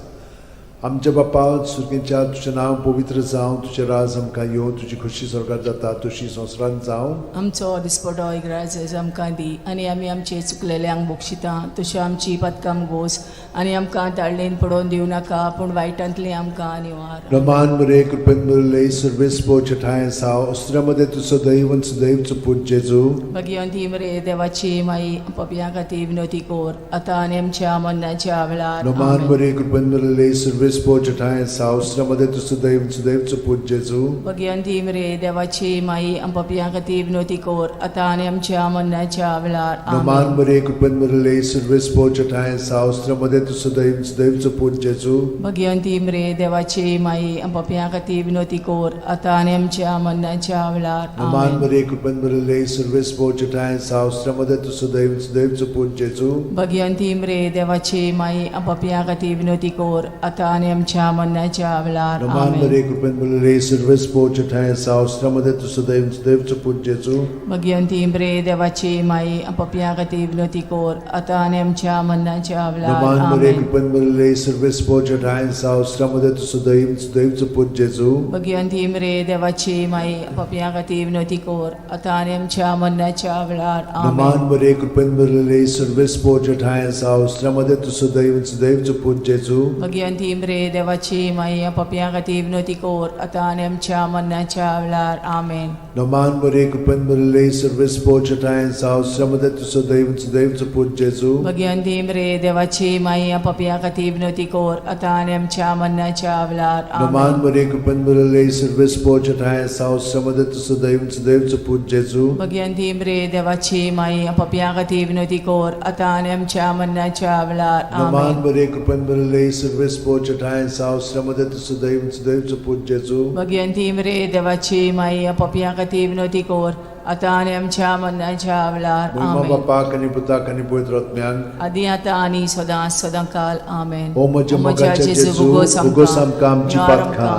आमच्या बापा सुर्गेच्या तुजें नांव पवित्र जावं, तुजें राज आमकां येवं, तुजी खोशी स्वर्गार जाता तशी संवसारांत जावं. आमचो दिसपटो इग्राज आमकां दी आनी आमी आमचे चुकलेल्यांक बक्षिता तशी आमची पदकां गोस आनी आमकां ताळणेन पडोवन दिवं नाका पूण वायटांतलें आमकां निवार. रमान मरे कृपेन मिळले सर्वेस्पोर ठाय साव अस्त्रामध्ये तूं सदैव सदैवचो पूत जेजू. भगिवंती मरे देवाची माई पपयां खातीर विनोती कर आतां आनी आमच्या मरणाच्या वेळार. रमान आमेन. मरे कृपेन मिळले सर्वेस्पोर ठाय साव अस्त्रामध्ये तूं सदैव सदैवचो पूत जेजू. भगिवंती मरे देवाची माई पपयां खातीर विनोती कर आतां आनी आमच्या मरणाच्या वेळार. रमान आमेन. मरे कृपेन मिळले सर्वेस्पोर ठाय साव अस्त्रामध्ये तूं सदैव सदैवचो पूत जेजू. भगिवंती मरे देवाची माई पपयां खातीर विनोती कर आतां आनी आमच्या मरणाच्या वेळार. रमान आमेन. मरे कृपेन मिळले सर्वेस्पोर ठाय साव अस्त्रामध्ये तूं सदैव सदैवचो पूत जेजू. भगिवंती मरे देवाची माई पपयां खातीर विनोती कर आतां आनी आमच्या मरणाच्या वेळार. नमान आमेन. मरे कृपेन भरलेले सर्वेस पोच ठांय आसा उस्त्रा तूं सदैव सदैवचो पूत जेजू. भगिवंती मरे देवाची माई, पपया खातीर विनवती कर आतां आनी आमच्या मरणाच्या वेळार. नमान मरे आमेन. कृपेन भरलेले सर्वेस पोच ठांय आसा उस्त्रा तूं सदैव सदैवचो पूत जेजू. भगिवंती मरे देवाची माई, पपया खातीर विनवती कर आतां आनी आमच्या मरणाच्या वेळार. नमान आमेन. मरे कृपेन भरलेले सर्वेस पोच ठांय आसा उस्त्रा तूं सदैव सदैवचो पूत जेजू. भगिवंती मरे देवाची माई, पपया खातीर विनवती कर आतां आनी आमच्या मरणाच्या वेळार. आमेन. नमान मरे कृपेन भरलेले सर्वेस पोच ठांय आसा उस्त्रा तूं सदैव सदैवचो पूत जेजू. भगिवंती मरे देवाची माई, पपया खातीर विनवती कर आतां आनी आमच्या मरणाच्या वेळार. नमान आमेन. मरे कृपेन भरलेले सर्वेस पोच ठांय आसा उस्त्रा तूं सदैव सदैवचो पूत जेजू. भगिवंती मरे देवाची माई, पपया खातीर विनवती कर आतां आनी आमच्या मरणाच्या वेळार. नमान आमेन. मरे कृपेन भरलेले सर्वेस पोच ठांय आसा उस्त्रा तूं सदैव सदैवचो पूत जेजू. भगिवंती मरे देवाची माई, पपया खातीर विनवती कर आतां आनी आमच्या मरणाच्या वेळार. महिमा आमेन. बापाक आनी पुताक आनी पवित्र आत्म्याक. आदी आतां आनी सदां सदां काल. आमेन. ओ म्हज्या मोगाच्या जेजू, उगोस आमकां आमची पातकां,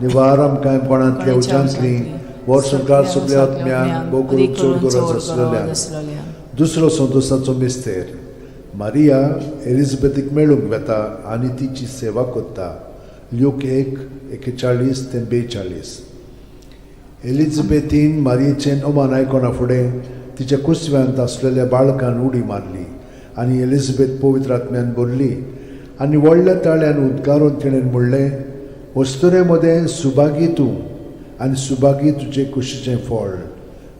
निवार आमकां कोणांतल्या उज्यांतली, वर संवसार सगल्या आत्म्यांक भोव करून चड गरज आसलेल्या. दुसरो संतोषाचो मिस्तेर. मारिया एलिझाबेथीक मेळूंक वेता आनी तिची सेवा करता. ल्यूक 1:41 ते 42. एलिझाबेथीन मारियेचें अमान आयकना फुडें तिच्या कुसव्यांत आसलेल्या बाळकान उडी मारली आनी एलिझाबेथ पवित्र आत्म्यान भरली आनी व्हडल्या ताळ्यान उद्गारून तिणें म्हणलें, अस्तुरे मदें सुभागी तूं आनी सुभागी तुजे कुशीचें फळ.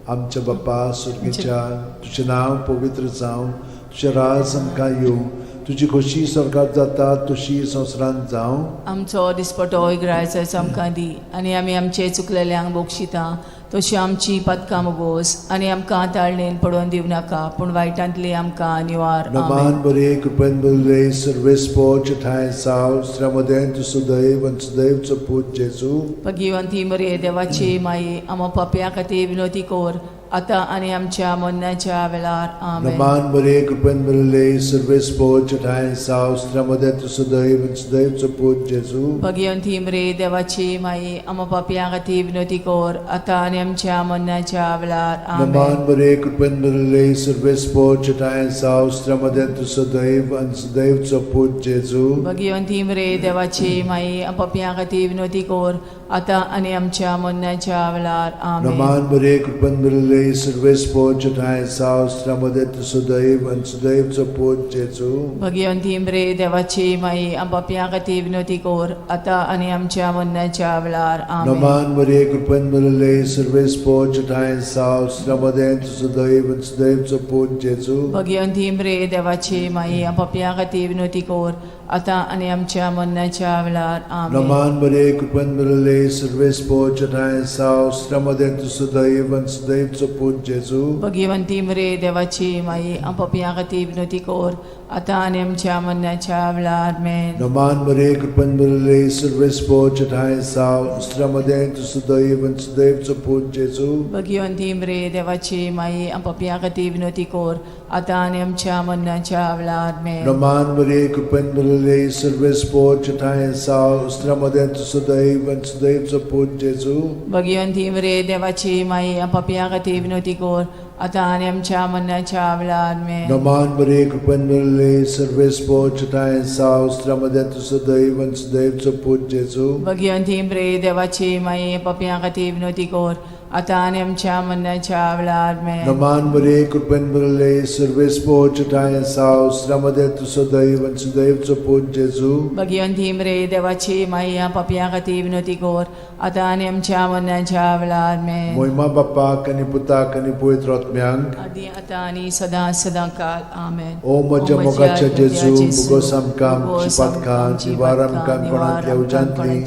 आमच्या बाप्पा सुर्गेच्या, तुजें नांव पवित्र जावं, तुजें राज आमकां येवं, तुजी खोशी स्वर्गात जाता तशी संवसारांत जावं. आमचो दिसपटो इगरायचो आमकां दी आनी आमी आमचे चुकलेल्यांक बक्षिता तशी आमची पदकां मुगोस आनी आमकां ताळणेन पडोवन दिवं नाका, पूण वायटांतली आमकां निवार. नमान आमेन. बरे कृपेन बरे सर्वेस पोच ठांय साव स्त्र्यामदें तूं सुदैव आनी सुदैवचो पूत जेजू. भगिवंती मरे देवाची माई, आमा पापया खातीर विनवती कर आतां आनी आमच्या मरणाच्या वेळार. आमेन. नमान बरे कृपेन बरे सर्वेस पोच ठांय साव स्त्र्यामदें तूं सुदैव आनी सुदैवचो पूत जेजू. भगिवंती मरे देवाची माई, आमा पापया खातीर विनवती कर आतां आनी आमच्या मरणाच्या वेळार. आमेन. नमान बरे कृपेन बरे सर्वेस पोच ठांय साव स्त्र्यामदें तूं सुदैव आनी सुदैवचो पूत जेजू. भगिवंती मरे देवाची माई, पापया खातीर विनवती कर आतां आनी आमच्या मरणाच्या वेळार. आमेन. नमान बरे कृपेन बरे सर्वेस पोच ठांय साव स्त्र्यामदें तूं सुदैव आनी सुदैवचो पूत जेजू. भगिवंती मरे देवाची माई, पापया खातीर विनवती कर आतां आनी आमच्या मरणाच्या वेळार. आमेन. नमान मरे कृपेन बरे सर्वेस पोच ठांय साव स्त्र्यामदें तूं सुदैव आनी सुदैवचो पूत जेजू. भगिवंती मरे देवाची माई, पापया खातीर विनवती कर आतां आनी आमच्या मरणाच्या वेळार. आमेन. नमान बरे कृपेन बरे सर्वेस पोच ठांय साव स्त्र्यामदें तूं सुदैव आनी सुदैवचो पूत जेजू. भगिवंती मरे देवाची माई, पापया खातीर विनवती कर आतां आनी आमच्या मरणाच्या वेळार. आमेन. नमान मरे कृपेन बरे सर्वेस पोच ठांय साव स्त्र्यामदें तूं सुदैव आनी सुदैवचो पूत जेजू. भगिवंती मरे देवाची माई, पापया खातीर विनवती कर आतां आनी आमच्या मरणाच्या वेळार. आमेन. नमान मरे कृपेन बरे सर्वेस पोच ठांय साव स्त्र्यामदें तूं सुदैव आनी सुदैवचो पूत जेजू. भगिवंती मरे देवाची माई, पापया खातीर विनवती कर आतां आनी आमच्या मरणाच्या वेळार. आमेन. नमान मरे कृपेन बरे सर्वेस पोच ठांय साव स्त्र्यामदें तूं सुदैव आनी सुदैवचो पूत जेजू. भगिवंती मरे देवाची माई, पापया खातीर विनवती कर आतां आनी आमच्या मरणाच्या वेळार. आमेन. नमान मरे कृपेन बरे सर्वेस पोच ठांय साव स्त्र्यामदें तूं सुदैव आनी सुदैवचो पूत जेजू. भगिवंती मरे देवाची माई, पापया खातीर विनवती कर आतां आनी आमच्या मरणाच्या वेळार. आमेन. मोहिमा बाप्पाक आनी पुताक आनी पवित्र आत्म्यांक. आदी आतां आनी सदां सदां काल. आमेन. ओ म्हज्या मोगाच्या जेजू, मुगोस आमकां आमची पातकां, निवार आमकां कोणांतल्या उज्यांतली,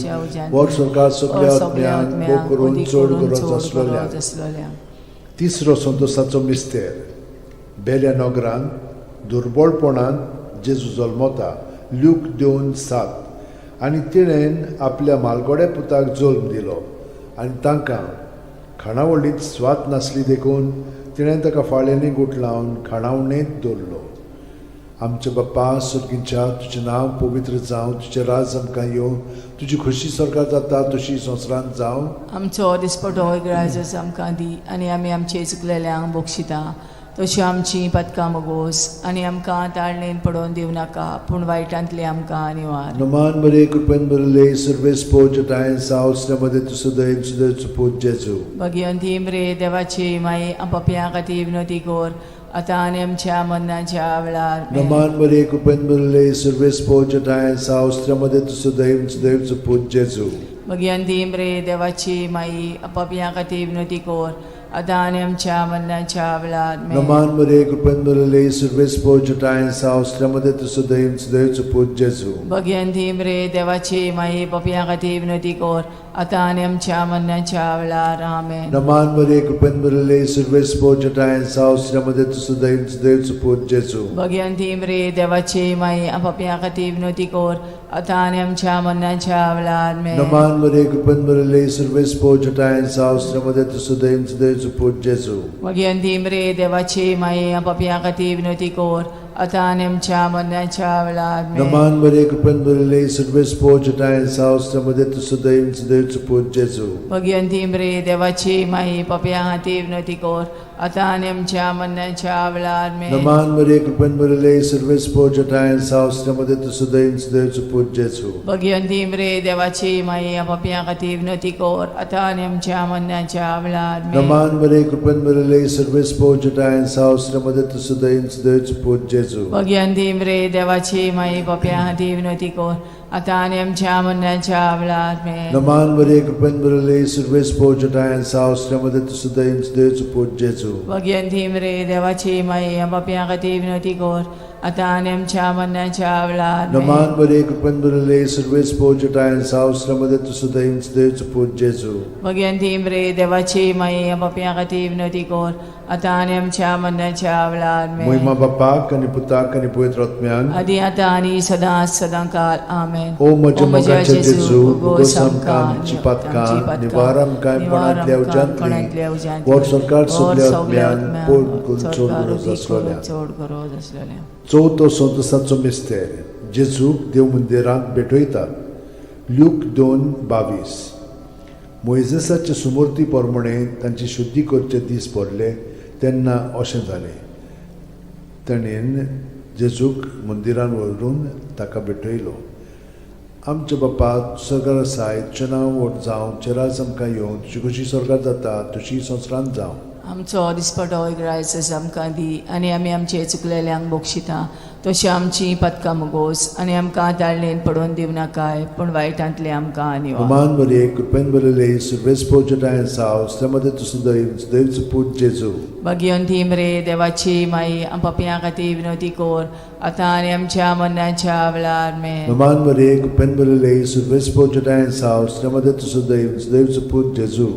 वर स्वर्गात सगल्या आत्म्यांक भोव करून चड गरज आसलेल्या. आसलेल्या. तिसरो संतोषाचो मिस्तेर. बेल्या नगरान दुर्बळपणान जेजू जल्मता. ल्यूक 2:7. आनी तिणें आपल्या मालगोड्या पुताक जल्म दिलो आनी तांकां खाणावळींत स्वाद नासली देखून तिणें ताका फाळ्यांनी गुठलावन खाणावणेंत दवरलो. आमच्या बाप्पा सुर्गींच्या तुजें नांव पवित्र जावं, तुजें राज आमकां येवं, तुजी खोशी स्वर्गार जाता तशी संवसारांत जावं. आमचो दिसपटो ग्रायजस आमकां दी आनी आमी आमचे चुकलेल्यांक बक्षिता तश्यो आमची पदकां मोगोस आनी आमकां ताळणेन पडोवन दिवं नाका पूण वायटांतली आमकां निवार. नमान बरे कृपेन भरिल्ले सर्वेस पोजटाय सावसल्यामध्ये तुजो दयेन सुदैचो पूत जेजू. भगिवंती रे देवाची माई पपया खातीर विनोती कोर आतां आनी आमच्या मरणाच्या वेळार आमेन. नमान बरे कृपेन भरिल्ले सर्वेस पोजटाय सावसल्यामध्ये तुजो दयेन सुदैचो पूत जेजू. भगिवंती रे देवाची माई पपया खातीर विनोती कोर आतां आनी आमच्या मरणाच्या वेळार आमेन. नमान बरे कृपेन भरिल्ले सर्वेस पोजटाय सावसल्यामध्ये तुजो दयेन सुदैचो पूत जेजू. भगिवंती रे देवाची माई पपया खातीर विनोती कोर आतां आनी आमच्या मरणाच्या वेळार आमेन. नमान बरे कृपेन भरिल्ले सर्वेस पोजटाय सावसल्यामध्ये तुजो दयेन सुदैचो पूत जेजू. भगिवंती रे देवाची माई पपया खातीर विनोती कोर आतां आनी आमच्या मरणाच्या वेळार आमेन. नमान बरे कृपेन भरिल्ले सर्वेस पोजटाय सावसल्यामध्ये तुजो दयेन सुदैचो पूत जेजू. भगिवंती रे देवाची माई पपया खातीर विनोती कोर आतां आनी आमच्या मरणाच्या वेळार आमेन. नमान बरे कृपेन भरिल्ले सर्वेस पोजटाय सावसल्यामध्ये तुजो दयेन सुदैचो पूत जेजू. भगिवंती रे देवाची माई पपया खातीर विनोती कोर आतां आनी आमच्या मरणाच्या वेळार आमेन. नमान बरे कृपेन भरिल्ले सर्वेस पोजटाय सावसल्यामध्ये तुजो दयेन सुदैचो पूत जेजू. भगिवंती रे देवाची माई पपया खातीर विनोती कोर आतां आनी आमच्या मरणाच्या वेळार आमेन. नमान बरे कृपेन भरिल्ले सर्वेस पोजटाय सावसल्यामध्ये तुजो दयेन सुदैचो पूत जेजू. भगिवंती रे देवाची माई पपया खातीर विनोती कोर आतां आनी आमच्या मरणाच्या वेळार आमेन. नमान बरे कृपेन भरिल्ले सर्वेस पोजटाय सावसल्यामध्ये तुजो दयेन सुदैचो पूत जेजू. भगिवंती रे देवाची माई पपया खातीर विनोती कोर आतां आनी आमच्या मरणाच्या वेळार आमेन. नमान बरे कृपेन भरिल्ले सर्वेस पोजटाय सावसल्यामध्ये तुजो दयेन सुदैचो पूत जेजू. भगिवंती रे देवाची माई पपया खातीर विनोती कोर आतां आनी आमच्या मरणाच्या वेळार आमेन. मोहिमा बापाक आनी पुताक आनी पवित्र आत्म्यान आदी आतां आनी सदां सदां काल आमेन. ओ म्हज्या मोगाच्या जेजू, उगोस आमकां आमची पातकां, निवार आमकां कोणांतल्या उज्यांतली, वर सरकार सगल्या आत्म्यान पोड करून चड गरज आसलेल्या. चड गरज आसलेल्या. चवथो संतोसाचो मिस्तेर, जेजूक देव मंदिरांत भेटयतात. ल्यूक 2:22. मोयजेसाचे सुमूर्ती प्रमाणे तांची शुद्धी करचे दीस पडले तेन्ना अशें जालें, ताणें जेजूक मंदिरान व्हरून ताका भेटयलो. आमच्या बापा सरकार आसाय, तुजें नांव व्हड जावं, तुजें राज आमकां येवं, तुजी खोशी स्वर्गार जाता तशी संवसारांत जावं. आमचो दिसपटो ग्रायस आमकां दी आनी आमी आमचे चुकलेल्यांक बक्षिता तशी आमची पदकां मुगोस आनी आमकां ताळणेन पडोवन दिवं नाकाय पूण वायटांतले आमकां निवार. नमान बरे कृपेन भरिल्ले सर्वेस पोजटाय साव मध्ये तुजो दैव दैवचो पूत जेजू. भगिवंती रे देवाची माई पपया खातीर विनोती कोर आतां आनी आमच्या मरणाच्या वेळार आमेन. नमान बरे कृपेन भरिल्ले सर्वेस पोजटाय साव मध्ये तुजो दैव दैवचो पूत जेजू.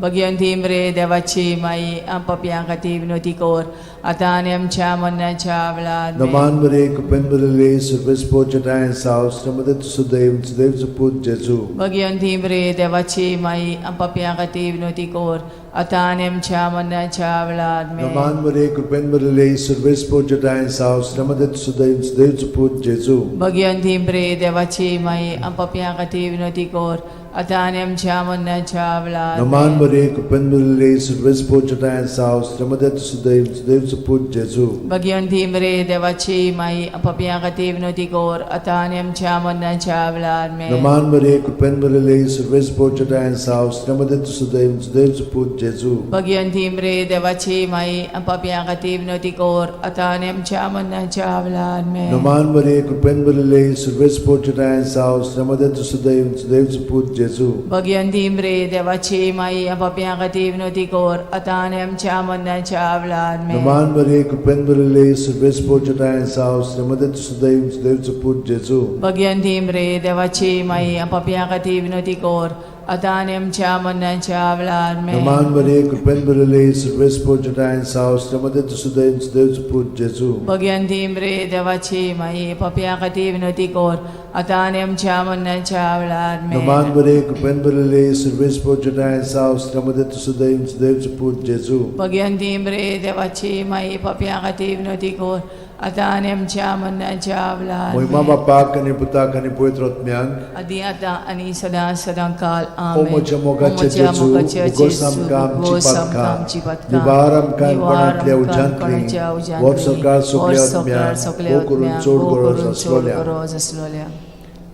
भगिवंती रे देवाची माई पपया खातीर विनोती कोर आतां आनी आमच्या मरणाच्या वेळार आमेन. नमान बरे कृपेन भरिल्ले सर्वेस पोजटाय साव मध्ये तुजो दैव दैवचो पूत जेजू. भगिवंती रे देवाची माई पपया खातीर विनोती कोर आतां आनी आमच्या मरणाच्या वेळार आमेन. नमान बरे कृपेन भरिल्ले सर्वेस पोजटाय साव मध्ये तुजो दैव दैवचो पूत जेजू. भगिवंती रे देवाची माई पपया खातीर विनोती कोर आतां आनी आमच्या मरणाच्या वेळार नमान आमेन. बरे कृपेन भरिल्ले सर्वेस पोजटाय साव मध्ये तुजो दैव दैवचो पूत जेजू. भगिवंती रे देवाची माई पपया खातीर विनोती कोर आतां आनी आमच्या मरणाच्या वेळार आमेन. नमान बरे कृपेन भरिल्ले सर्वेस पोजटाय साव मध्ये तुजो दैव दैवचो पूत जेजू. भगिवंती रे देवाची माई पापया खातीर विनोती कोर आतां आनी आमच्या मरणाच्या वेळार आमेन. नमान बरे कृपेन भरिल्ले सर्वेस पोजटाय साव मध्ये तुजो दैव दैवचो पूत जेजू. भगिवंती रे देवाची माई पापया खातीर विनोती कोर आतां आनी आमच्या मरणाच्या वेळार आमेन. नमान बरे कृपेन भरिल्ले सर्वेस पोजटाय साव मध्ये तुजो दैव दैवचो पूत जेजू. भगिवंती रे देवाची माई पापया खातीर विनोती कोर आतां आनी आमच्या मरणाच्या वेळार आमेन. नमान बरे कृपेन भरिल्ले सर्वेस पोजटाय साव मध्ये तुजो दैव दैवचो पूत जेजू. भगिवंती रे देवाची माई पापया खातीर विनोती कोर आतां आनी आमच्या मरणाच्या वेळार आमेन. नमान बरे कृपेन भरिल्ले सर्वेस पोजटाय साव मध्ये तुजो दैव दैवचो पूत जेजू. भगिवंती रे देवाची माई पापया खातीर विनोती कोर आतां आनी आमच्या मरणाच्या वेळार मोहिमा बापाक आनी पुताक आनी पवित्र आत्म्याक आदी आतां आनी सदां सदां काल ओ आमेन. म्हज्या मोगाचे ओ म्हज्या जेजू, मोगाचे उगोस जेजू, आमकां आमची उगोस आमकां पातकां, आमची पातकां, निवार आमकां निवार कोणांतल्या आमकां उज्यांतली, कोणाच्या उज्यांतली, व्हर सरकार सगल्या व्हर सरकार आत्म्यांक, सगल्या भोव करून आत्म्यांक, चड भोव गरज करून चड आसलोल्या. गरज आसलोल्या.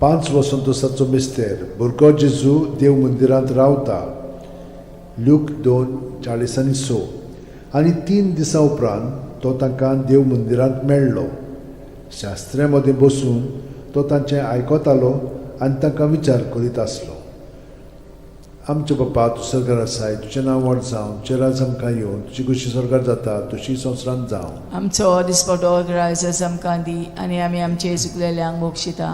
पांच वसंतोसाचो मिस्तेर भुरगो जेजू देव मंदिरांत रावता. ल्यूक 2:46. आनी 3 दिसां उपरांत तो तांकां देव मंदिरांत मेळ्ळो. शास्त्र्या मदें बसून तो तांचें आयकतालो आनी तांकां विचार करीत आसलो. आमचे बापा, तूं सरकार आसाय, तुजें नांव व्हड जावं, तुजें राज आमकां येवन, तुजी खुशी सरकार जाता तशी संवसारांत जावं. आमचो दिसपटो ग्रायस आमकां दी आनी आमी आमचे चुकलेल्यांक बक्षिता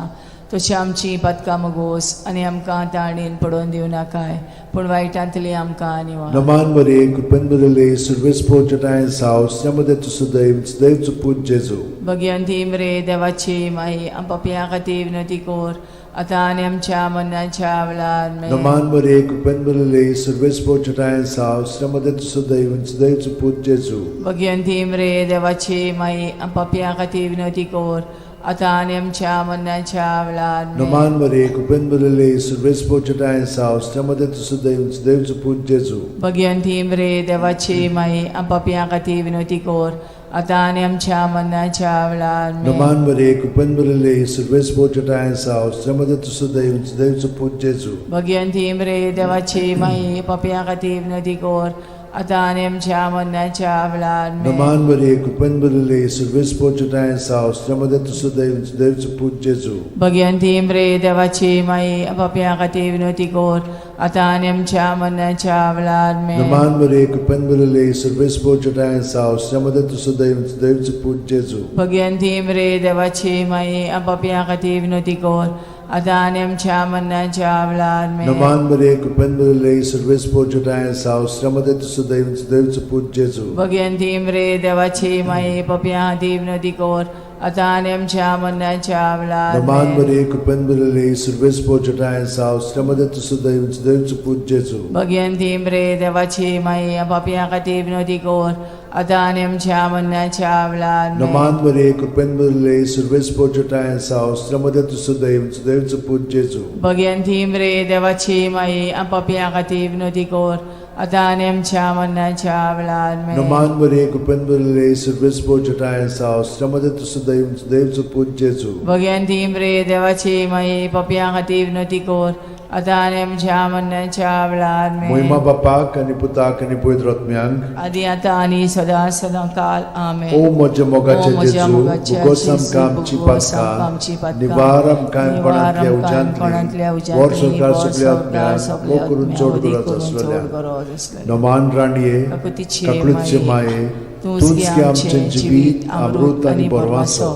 तशी आमची पातकां मगोस आनी आमकां ताणेन पडोवन दिवं नाकाय पूण वायटांतली आमकां निवार. नमान बरे कृपेन बरले सुर्वेस पोचटाय साव मदें तूं सदैव सदैव पूत जेजू. भगवंती मरे देवाची माई आम पापयां खातीर विनंती कर आतां आनी आमच्या मरणाच्या वेळार. आमेन. नमान बरे कृपेन बरले सुर्वेस पोचटाय साव मदें तूं सदैव सदैव पूत जेजू. भगवंती मरे देवाची माई आम पापयां खातीर विनंती कर आतां आनी आमच्या मरणाच्या वेळार. आमेन. नमान बरे कृपेन बरले सुर्वेस पोचटाय साव मदें तूं सदैव सदैव पूत जेजू. भगवंती मरे देवाची माई आम पापयां खातीर विनंती कर आतां आनी आमच्या मरणाच्या वेळार. आमेन. नमान बरे कृपेन बरले सुर्वेस पोचटाय साव मदें तूं सदैव सदैव पूत जेजू. भगवंती मरे देवाची माई पापयां खातीर विनंती कर आतां आनी आमच्या मरणाच्या वेळार. आमेन. नमान बरे कृपेन बरले सुर्वेस पोचटाय साव मदें तूं सदैव सदैव पूत जेजू. भगवंती मरे देवाची माई पापयां खातीर विनंती कर आतां आनी आमच्या मरणाच्या वेळार. आमेन. नमान बरे कृपेन बरले सुर्वेस पोचटाय साव मदें तूं सदैव सदैव पूत जेजू. भगवंती मरे देवाची माई पापयां खातीर विनंती कर आतां आनी आमच्या मरणाच्या वेळार. आमेन. नमान बरे कृपेन बरले सुर्वेस पोचटाय साव मदें तूं सदैव सदैव पूत जेजू. भगवंती मरे देवाची माई पापयां खातीर विनंती कर आतां आनी आमच्या मरणाच्या वेळार. नमान आमेन. बरे कृपेन बरले सुर्वेस पोचटाय साव मदें तूं सदैव सदैव पूत जेजू. भगवंती मरे देवाची माई पापयां खातीर विनंती कर आतां आनी आमच्या मरणाच्या वेळार. आमेन. नमान बरे कृपेन बरले सुर्वेस पोचटाय साव मदें तूं सदैव सदैव पूत जेजू. भगवंती मरे देवाची माई पापयां खातीर विनंती कर आतां आनी आमच्या मरणाच्या वेळार. आमेन. नमान बरे कृपेन बरले सुर्वेस पोचटाय साव मदें तूं सदैव सदैव पूत जेजू. भगवंती मरे देवाची माई पापयां खातीर विनंती कर आतां आनी आमच्या मरणाच्या वेळार. आमेन. मोहिमा बापाक आनी पुताक आनी पवित्र आत्म्यांक आदी आतां आनी सदां सदां काल. आमेन. ओ म्हज्या ओ मोगाचे म्हज्या जेजू, मोगाच्या उगोस जेजू, आमकां आमची उगोस आमकां आमची पातकां, पातकां, निवार आमकां निवार कोणांतल्या आमकां कोणांतल्या उज्यांतली, व्हर उज्यांतली, सरकार व्हर सगल्या सरकार आत्म्यांक, सगल्या भोव करून आत्म्यांक, चड वदी गरज करून चड आसलेल्या. गरज आसलेल्या. नमान राणये, काकुतीचे काकुळचे माये, तूंच तूंच गे गे आमचें आमचें जिवीत अमृत आनी बरवासो.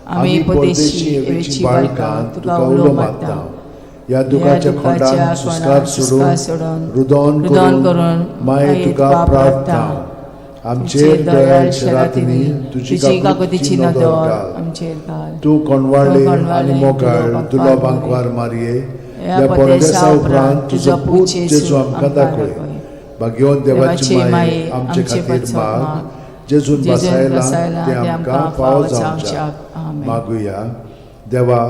आमी परदेशी एवेची बाळकां तुका उलो मारता. ह्या दुखाच्या खोंडान सुस्कार सोडून रुदोन रुदोन करून करून माये तुका प्रार्थना. आमचेर दयाळ शरातींनी तुजी काकुतीची नदर घाल. आमचेर घाल. तूं कोणवाळे तूं कोणवाळे आनी मोगाळ तुलो तुलो बांकवार बांकवार मारये. ह्या ह्या परदेसा परदेसा उपरांत उपरांत तुजो तुजो पूत पूत जेजू जेजू आमकां आमकां दाखय. दाखय. भाग्यवंत देवाची माये आमचे खातीर पचो माग. माग. जेजून जेजून बसायला बसायला तें आमकां फावो जावच्याक. आमेन. मागुया. देवा,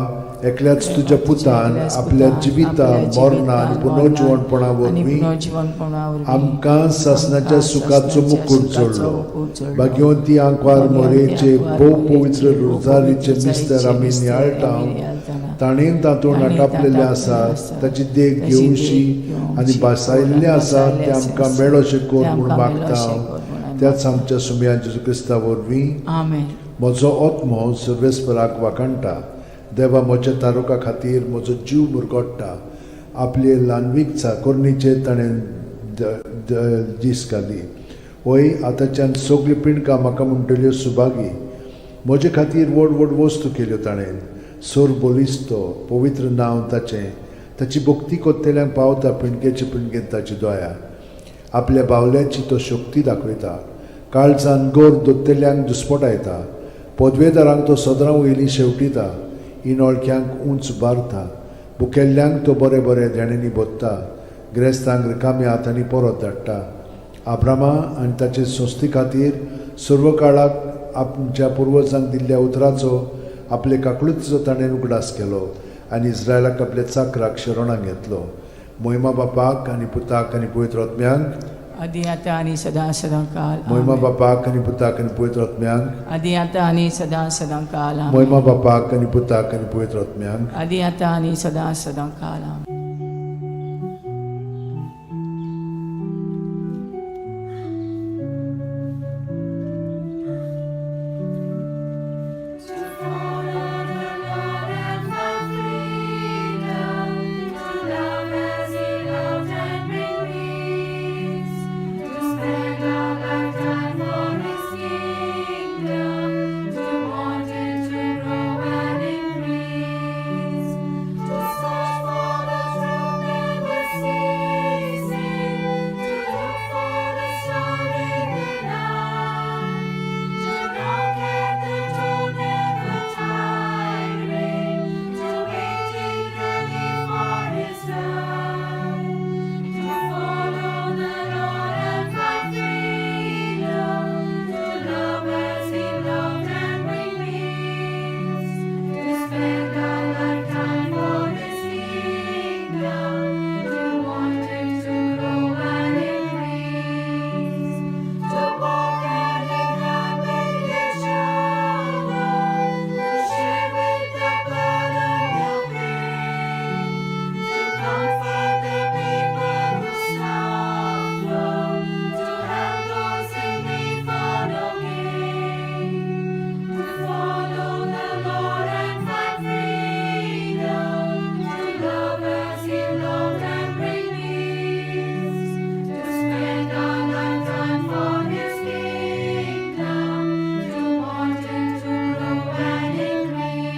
एकल्याच तुज्या पुतान एकल्याच आपल्या पुतान जिविता आपल्या मरणान जिवितान, पुनर्जिवणपणा आनी वरवीं पुनर्जिवणपणा वरवीं आमकां सासणाच्या आमकां सुखाचो सासणाच्या मुकूट सुखाचो जोडलो. मुकूट जोडलो. भाग्यवंती आंकवार भाग्यवंती मोरेचे आंकवार भोव मोरेचे पवित्र भोव रोजारीचे पवित्र मिस्तर आमी मिस्तर नियाळटा. आमी नियाळटाना. ताणें तातूंत ताणें आटापलेलें तातूंत आसा आसा. ताची देख ताची देख घेवशी आनी घेवची भासायल्लें आसा भासायल्लें तें आसा. आमकां मेळोशें कर तें म्हूण आमकां मागता. मेळोशें कर म्हूण आमी त्याच आमच्या सुमया जेजू क्रिस्ता वरवीं. आमेन. म्हजो आत्मो सर्वेस्पराक वाखाणटा. देवा म्हज्या तारुका खातीर म्हजो जीव मुरगोट्टा. आपले ल्हानवीक चाकोरणीचेर ताणें दीस घाली. वय आतांच्यान सगळीं पिंडकां म्हाका म्हणटल्यो सुभागी. म्हजे खातीर व्हड व्हड वस्तू केल्यो ताणें. सोर बलिस्तो पवित्र नांव ताचें. ताची भक्ती कोत्तेल्यांक पावता पिंडकेचे पिंडकेन ताची दया. आपल्या बावल्याची तो शक्ती दाखयता. काळजान गोर दोत्तेल्यांक दुस्पटायता. पदवेदारांक तो सदरां वयली शेवटिता. इनोळख्यांक उंच बारता. बुकेल्ल्यांक तो बरें बरें देण्यांनी भोत्ता. ग्रेस्तांक रिकाम्या हातांनी परत धाडटा. आब्रामा आनी ताचे संस्थे खातीर सर्व काळाक आमच्या पुर्वजांक दिल्ल्या उतराचो आपले काकळुतीचो ताणें उगडास केलो आनी इस्रायलाक आपल्या चाकराक शरणाक घेतलो. मोहिमा बापाक आनी पुताक आनी पवित्र आत्म्यांक. आदी आतां आनी सदां सदां काल. मोहिमा आमेन. बापाक आनी पुताक आनी पवित्र आत्म्यांक. आदी आतां आनी सदां सदां काल. आमेन. मोहिमा बापाक आनी पुताक आनी पवित्र आत्म्यांक. आदी आतां आनी सदां सदां काल. आमेन. To follow the Lord and find freedom, to love as He loved and bring peace, to spend our lifetime for His kingdom, to want it to grow and increase, to search for the truth never ceasing, to look for the star in the night. To knock at the door never tiring, to wait eagerly for His light, to follow the Lord and find freedom, to love as He loved and bring peace, to spend our lifetime for His kingdom, to want it to grow and increase, to walk hand in hand with each other, to share with the burden you bear, to comfort the people who suffer, to help those in need for no gain, to follow the Lord and find freedom, to love as He loved and bring peace, to spend our lifetime for His kingdom, to want it to grow and increase.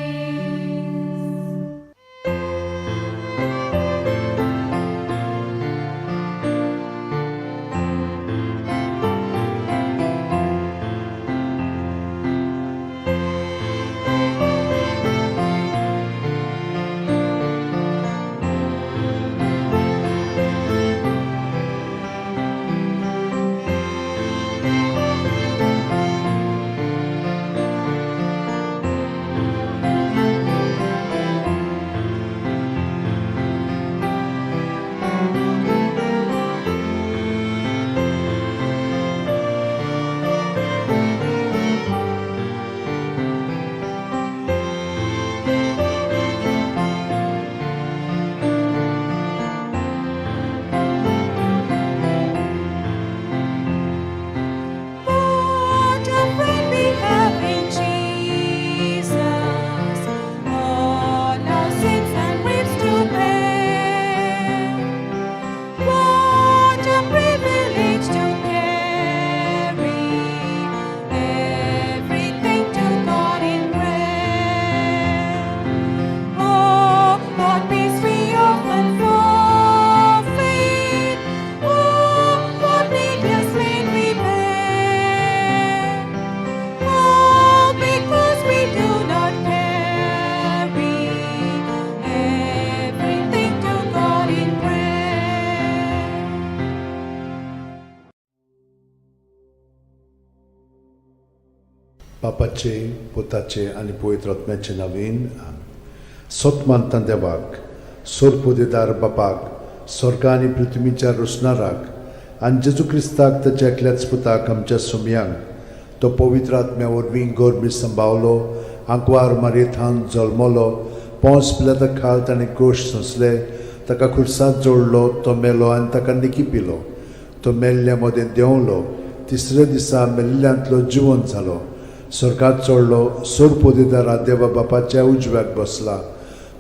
What a friend we have in Jesus, all our sins and griefs to bear. What a privilege to carry everything to God in prayer. Oh, what peace we often forfeit. Oh, what needless pain we bear. All because we do not carry everything to God in prayer. बापाचे पुताचे आनी पवित्र आत्म्याचे नवीन. सत मानता देवाक, सोरपोदेदार बापाक, स्वर्ग आनी पृथ्वीच्या रोसणाराक आनी जेजू क्रिस्ताक ताच्या एकल्याच पुताक आमच्या सुमयांक, तो पवित्र आत्म्या वरवीं गर्भी संभावलो, आंकवार मारयेथान जल्मलो, पोंस पिलाता खाल ताणें कोश सोंसले, ताका खुर्सांत जोडलो, तो मेलो आनी ताका निकी पिलो, तो मेल्ल्या मदें देंवलो, तिसऱ्या दिसा मेल्ल्यांतलो जिवन जालो, स्वर्गात चडलो, सोरपोदेदारा देवा बापाच्या उजव्याक बसला,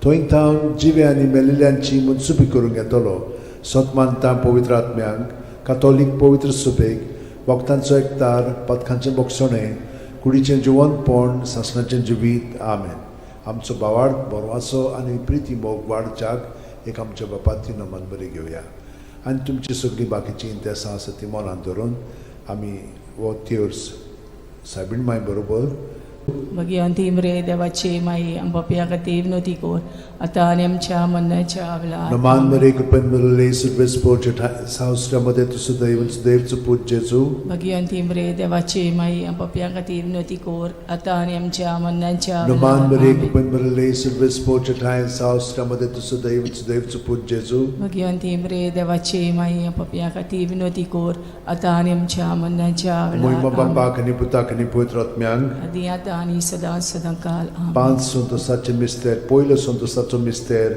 थंय थावन जिवे आनी मेलिल्ल्यांची मनसुबी करूंक येतलो. सत मानता पवित्र आत्म्यांक, कातोलीक पवित्र सुबेक, वखदांचो एकतार, पथकांचें बोगसणें, कुडीचें जिवनपण, सासणाचें जिवीत. आमेन. आमचो भावार्थ बरवाचो आनी प्रिती मोग वाडच्याक एक आमच्या बापाती नमन बरी घेवया आनी तुमची सगळीं बाकीचीं इंतेसां आसा ती मनांत धरून आमी हो तेर्स सायबीण माय बरोबर भगिवंती मरे देवाची माई आम पापया खातीर विनवती कर आतां आनी आमच्या मरणाच्या वेळार. नमान मरे कृपेन भरलेले सुर्वेस्पोर सावसऱ्यामध्ये तूं सदैव सुदैवचो पूत जेजू. भगिवंती मरे देवाची माई आम पापया खातीर विनवती कर आतां आनी आमच्या मरणाच्या नमान वेळार. मरे आमेन. कृपेन भरलेले सुर्वेस्पोर सावसऱ्यामध्ये तूं सदैव सुदैवचो पूत जेजू. भगिवंती मरे देवाची माई आम पापया खातीर विनवती कर आतां आनी आमच्या मरणाच्या मोहिमा वेळार. आमेन. बापाक आनी पुताक आनी पवित्र आत्म्यांक. आदी आतां आनी सदां सदां काल. आमेन. पांच संतोसाचे मिस्तेर. पयलो संतोसाचो मिस्तेर,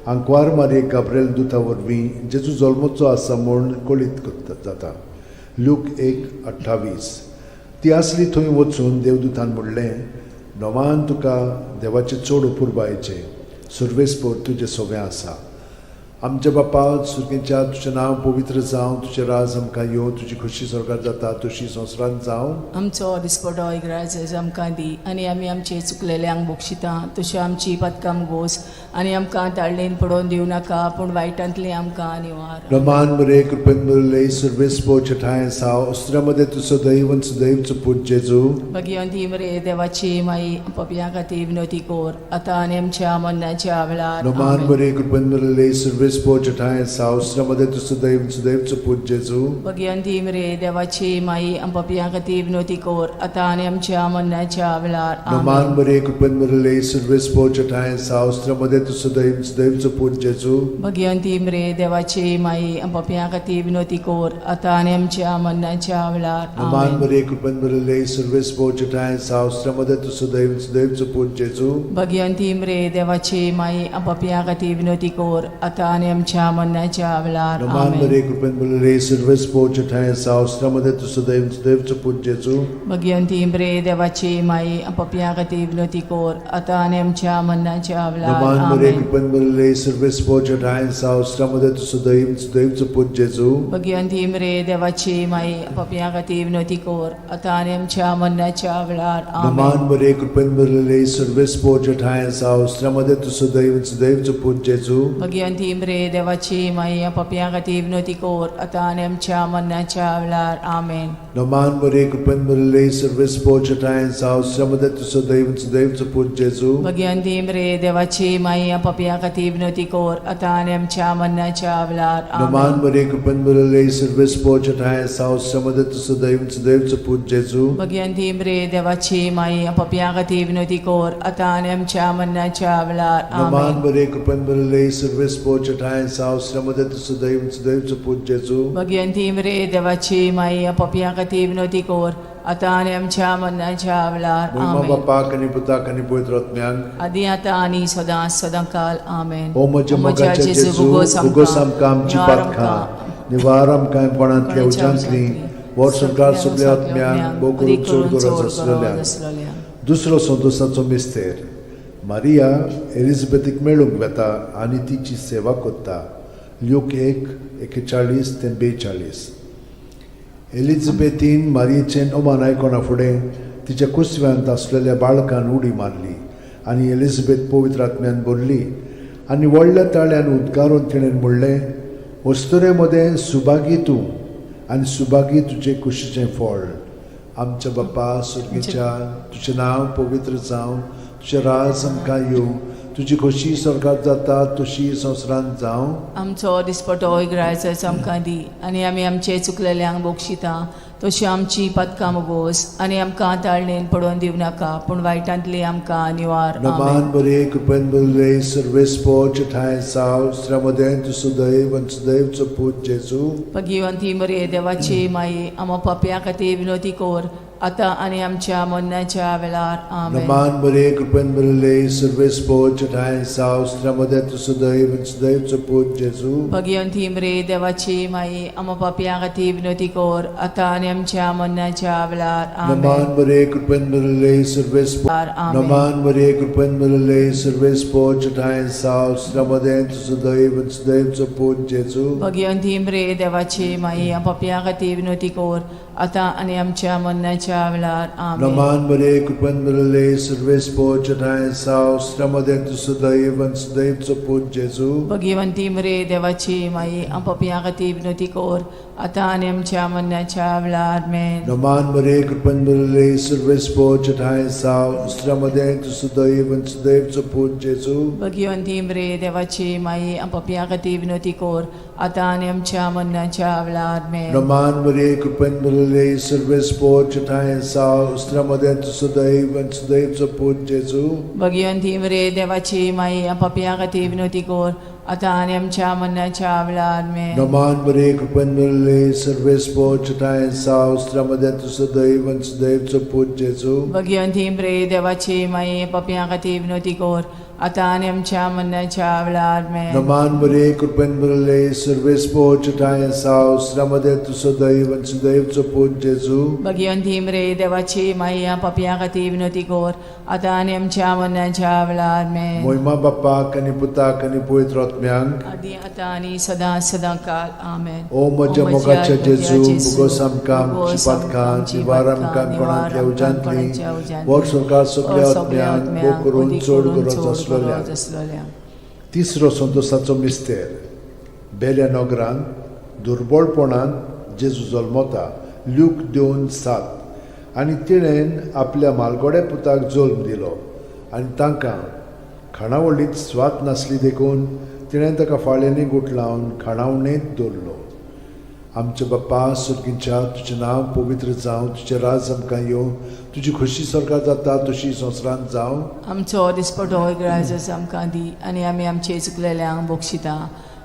आंकवार मारये गाब्रेल दुता वरवीं जेजू जल्मचो आसा म्हूण कळीत जाता. लूक 1:28. ती आसली थंय वचून देवदूतान म्हणलें, नवान तुका देवाचें चड अपुरबायेचें, सुर्वेस्पोर तुजें सगळें आसा. आमच्या बापा सुर्गेच्या, तुजें नांव पवित्र जावं, तुजें राज आमकां येवं, तुजी खोशी स्वर्गार जाता तशी संवसारांत जावं. आमचो दिसपटो इगराज आमकां दी आनी आमी आमचे चुकलेल्यांक बक्षिता तश्यो आमची पदकां गोस आनी आमकां ताळणेन पडोवन दिवं नाका पूण वायटांतली आमकां निवार. रमान मरे कृपेन भरले सुर्वेस्पो छठाय साव अस्त्रामध्ये तूं सदैव सदैवचो पूत जेजू. भगिवंती मरे देवाची माई पपया खातीर विनवती कर आतां आनी आमच्या मरणाच्या वेळार. रमान आमेन. मरे कृपेन भरले सुर्वेस्पो छठाय साव अस्त्रामध्ये तूं सदैव सदैवचो पूत जेजू. भगिवंती मरे देवाची माई पपया खातीर विनवती कर आतां आनी आमच्या मरणाच्या वेळार. रमान आमेन. मरे कृपेन भरले सुर्वेस्पो छठाय साव अस्त्रामध्ये तूं सदैव सदैवचो पूत जेजू. भगिवंती मरे देवाची माई पपया खातीर विनवती कर आतां आनी आमच्या मरणाच्या वेळार. रमान आमेन. मरे कृपेन भरले सुर्वेस्पो छठाय साव अस्त्रामध्ये तूं सदैव सदैवचो पूत जेजू. भगिवंती मरे देवाची माई पपया खातीर विनवती कर आतां आनी आमच्या मरणाच्या वेळार. रमान आमेन. मरे कृपेन भरले सुर्वेस्पो छठाय साव अस्त्रामध्ये तूं सदैव सदैवचो पूत जेजू. भगिवंती मरे देवाची माई पपया खातीर विनवती कर आतां आनी आमच्या मरणाच्या वेळार. नमान मरे आमेन. कृपेन भरले सुर्वेस्पो छठाय साव अस्त्रामध्ये तूं सदैव सदैवचो पूत जेजू. भगिवंती मरे देवाची माई पपया खातीर विनवती कर आतां आनी आमच्या मरणाच्या वेळार. नमान आमेन. मरे कृपेन भरले सुर्वेस्पो छठाय साव अस्त्रामध्ये तूं सदैव सदैवचो पूत जेजू. भगिवंती मरे देवाची माई पपया खातीर विनवती कर आतां आनी आमच्या मरणाच्या वेळार. आमेन. नमान मरे कृपेन भरले सुर्वेस्पो छठाय साव अस्त्रामध्ये तूं सदैव सदैवचो पूत जेजू. भगिवंती मरे देवाची माई पपया खातीर विनवती कर आतां आनी आमच्या मरणाच्या वेळार. नमान आमेन. मरे कृपेन भरले सुर्वेस्पो छठाय साव अस्त्रामध्ये तूं सदैव सदैवचो पूत जेजू. भगिवंती मरे देवाची माई पपया खातीर विनवती कर आतां आनी आमच्या मरणाच्या वेळार. नमान आमेन. मरे कृपेन भरले सुर्वेस्पो छठाय साव अस्त्रामध्ये तूं सदैव सदैवचो पूत जेजू. भगिवंती मरे देवाची माई पपया खातीर विनवती कर आतां आनी आमच्या मरणाच्या वेळार. मोहिमा आमेन. बापाक आनी पुताक आनी पवित्र आत्म्याक. आदी आतां आनी सदां सदां काल. आमेन. ओ म्हज्या मोगाच्या जेजू, उगोस आमकां आमची पातकां, निवार आमकां कोणांतल्या उज्यांतली, वर्स संवसार सगल्या आत्म्यांक, भोव करून चड गरज आसलेल्या. दुसरो संतोसाचो मिस्तेर, मारिया एलिझाबेथीक मेळूंक वेता आनी तिची सेवा करता. ल्यूक 1:41 ते 42. एलिझाबेथीन मारियेचें अमान आयकना फुडें तिच्या कुसव्यांत आसलेल्या बाळकान उडी मारली आनी एलिझाबेथ पवित्र आत्म्यान भरली आनी व्हडल्या ताळ्यान उद्गारून तिणें म्हणलें, अस्तुरे मदें सुभागी तूं आनी सुभागी तुजे कुशीचें फळ. आमच्या बापा सुर्गेच्या, तुजें नांव पवित्र जावं, तुजें राज आमकां येवं, तुजी खोशी स्वर्गात जाता तशी संवसारांत जावं. आमचो दिसपटो इगरायचो आमकां दी आनी आमी आमचे चुकलेल्यांक बक्षिता तशी आमची पदकां मोगोस आनी आमकां ताळणेन पडोवन दिवं नाका पूण वायटांतली आमकां निवार. नमान आमेन. बरे कृपेन बरले सर्वेस्पो ठाय साव श्रमदें तूं सुदैव आनी सुदैवचो पूत जेजू. भगिवंती मरे देवाची माई, आमा पापया खातीर विनवती कर आतां आनी आमच्या मरणाच्या वेळार. आमेन. नमान बरे कृपेन भरले सर्वेस्पो ठाय साव श्रमदें तूं सुदैव आनी सुदैवचो पूत जेजू. भगिवंती मरे देवाची माई, आमा पापया खातीर विनवती कर आतां आनी आमच्या मरणाच्या वेळार. नमान आमेन. बरे कृपेन भरले सर्वेस्पो आमेन. नमान बरे कृपेन भरले सर्वेस्पो ठाय साव श्रमदें तूं सुदैव आनी सुदैवचो पूत जेजू. भगिवंती मरे देवाची माई, आमा पापया खातीर विनवती कर आतां आनी आमच्या मरणाच्या वेळार. आमेन. नमान बरे कृपेन भरिल्ले सर्वेस्पोर चटाय साव श्रमदे तूं सदैव आनी सदैवचो पूत जेजू. भगिवंती मरे देवाची माई, आमच्या खातीर विनवती कर, आतां आनी आमच्या मरणाच्या वेळार. आमेन. नमान बरे कृपेन भरिल्ले सर्वेस्पोर चटाय साव श्रमदे तूं सदैव आनी सदैवचो पूत जेजू. भगिवंती मरे देवाची माई, आमच्या खातीर विनवती कर, आतां आनी आमच्या मरणाच्या वेळार. आमेन. नमान बरे कृपेन भरिल्ले सर्वेस्पोर चटाय साव श्रमदे तूं सदैव आनी सदैवचो पूत जेजू. भगिवंती मरे देवाची माई, आमच्या खातीर विनवती कर, आतां आनी आमच्या मरणाच्या वेळार. आमेन. नमान बरे कृपेन भरिल्ले सर्वेस्पोर चटाय साव श्रमदे तूं सदैव आनी सदैवचो पूत जेजू. भगिवंती मरे देवाची माई, पापयां खातीर विनवती कर, आतां आनी आमच्या मरणाच्या वेळार. आमेन. नमान बरे कृपेन भरिल्ले सर्वेस्पोर चटाय साव श्रमदे तूं सदैव आनी सदैवचो पूत जेजू. भगिवंती मरे देवाची माई, पापयां खातीर विनवती कर, आतां आनी आमच्या मरणाच्या वेळार. आमेन. मोहिमा बाप्पाक आनी पुताक आनी पवित्र आत्म्यांक. आदी आतां आनी सदां सदां काल. आमेन. ओ म्हज्या मोगाच्या जेजू, मुगोस आमकां आमची पातकां निवार, आमकां कोणांतल्या उज्यांतली वर सरकार सगल्या आत्म्यांक भोग करून चड गरज आसलोल्या. आसलोल्या. तिसरो संतोसाचो मिस्तेर. बेल्या नगरान दुर्बळपणान जेजू जल्मता, ल्यूक 2:7. आनी तिणेन आपल्या मालगोड्या पुताक जल्म दिलो आनी तांकां खाणावळींत स्वाद नासली देखून तिणें ताका फाळ्यांनी गुठलावन खाणावणेंत दवरलो. आमच्या बाप्पा सुर्गींच्या, तुजें नांव पवित्र जावं, तुजें राज आमकां येवं, तुजी खोशी सरकार जाता तशी संवसारांत जावं. आमचो दिसपटो ग्राजस आमकां दी आनी आमी आमचे चुकलेल्यांक बक्षिता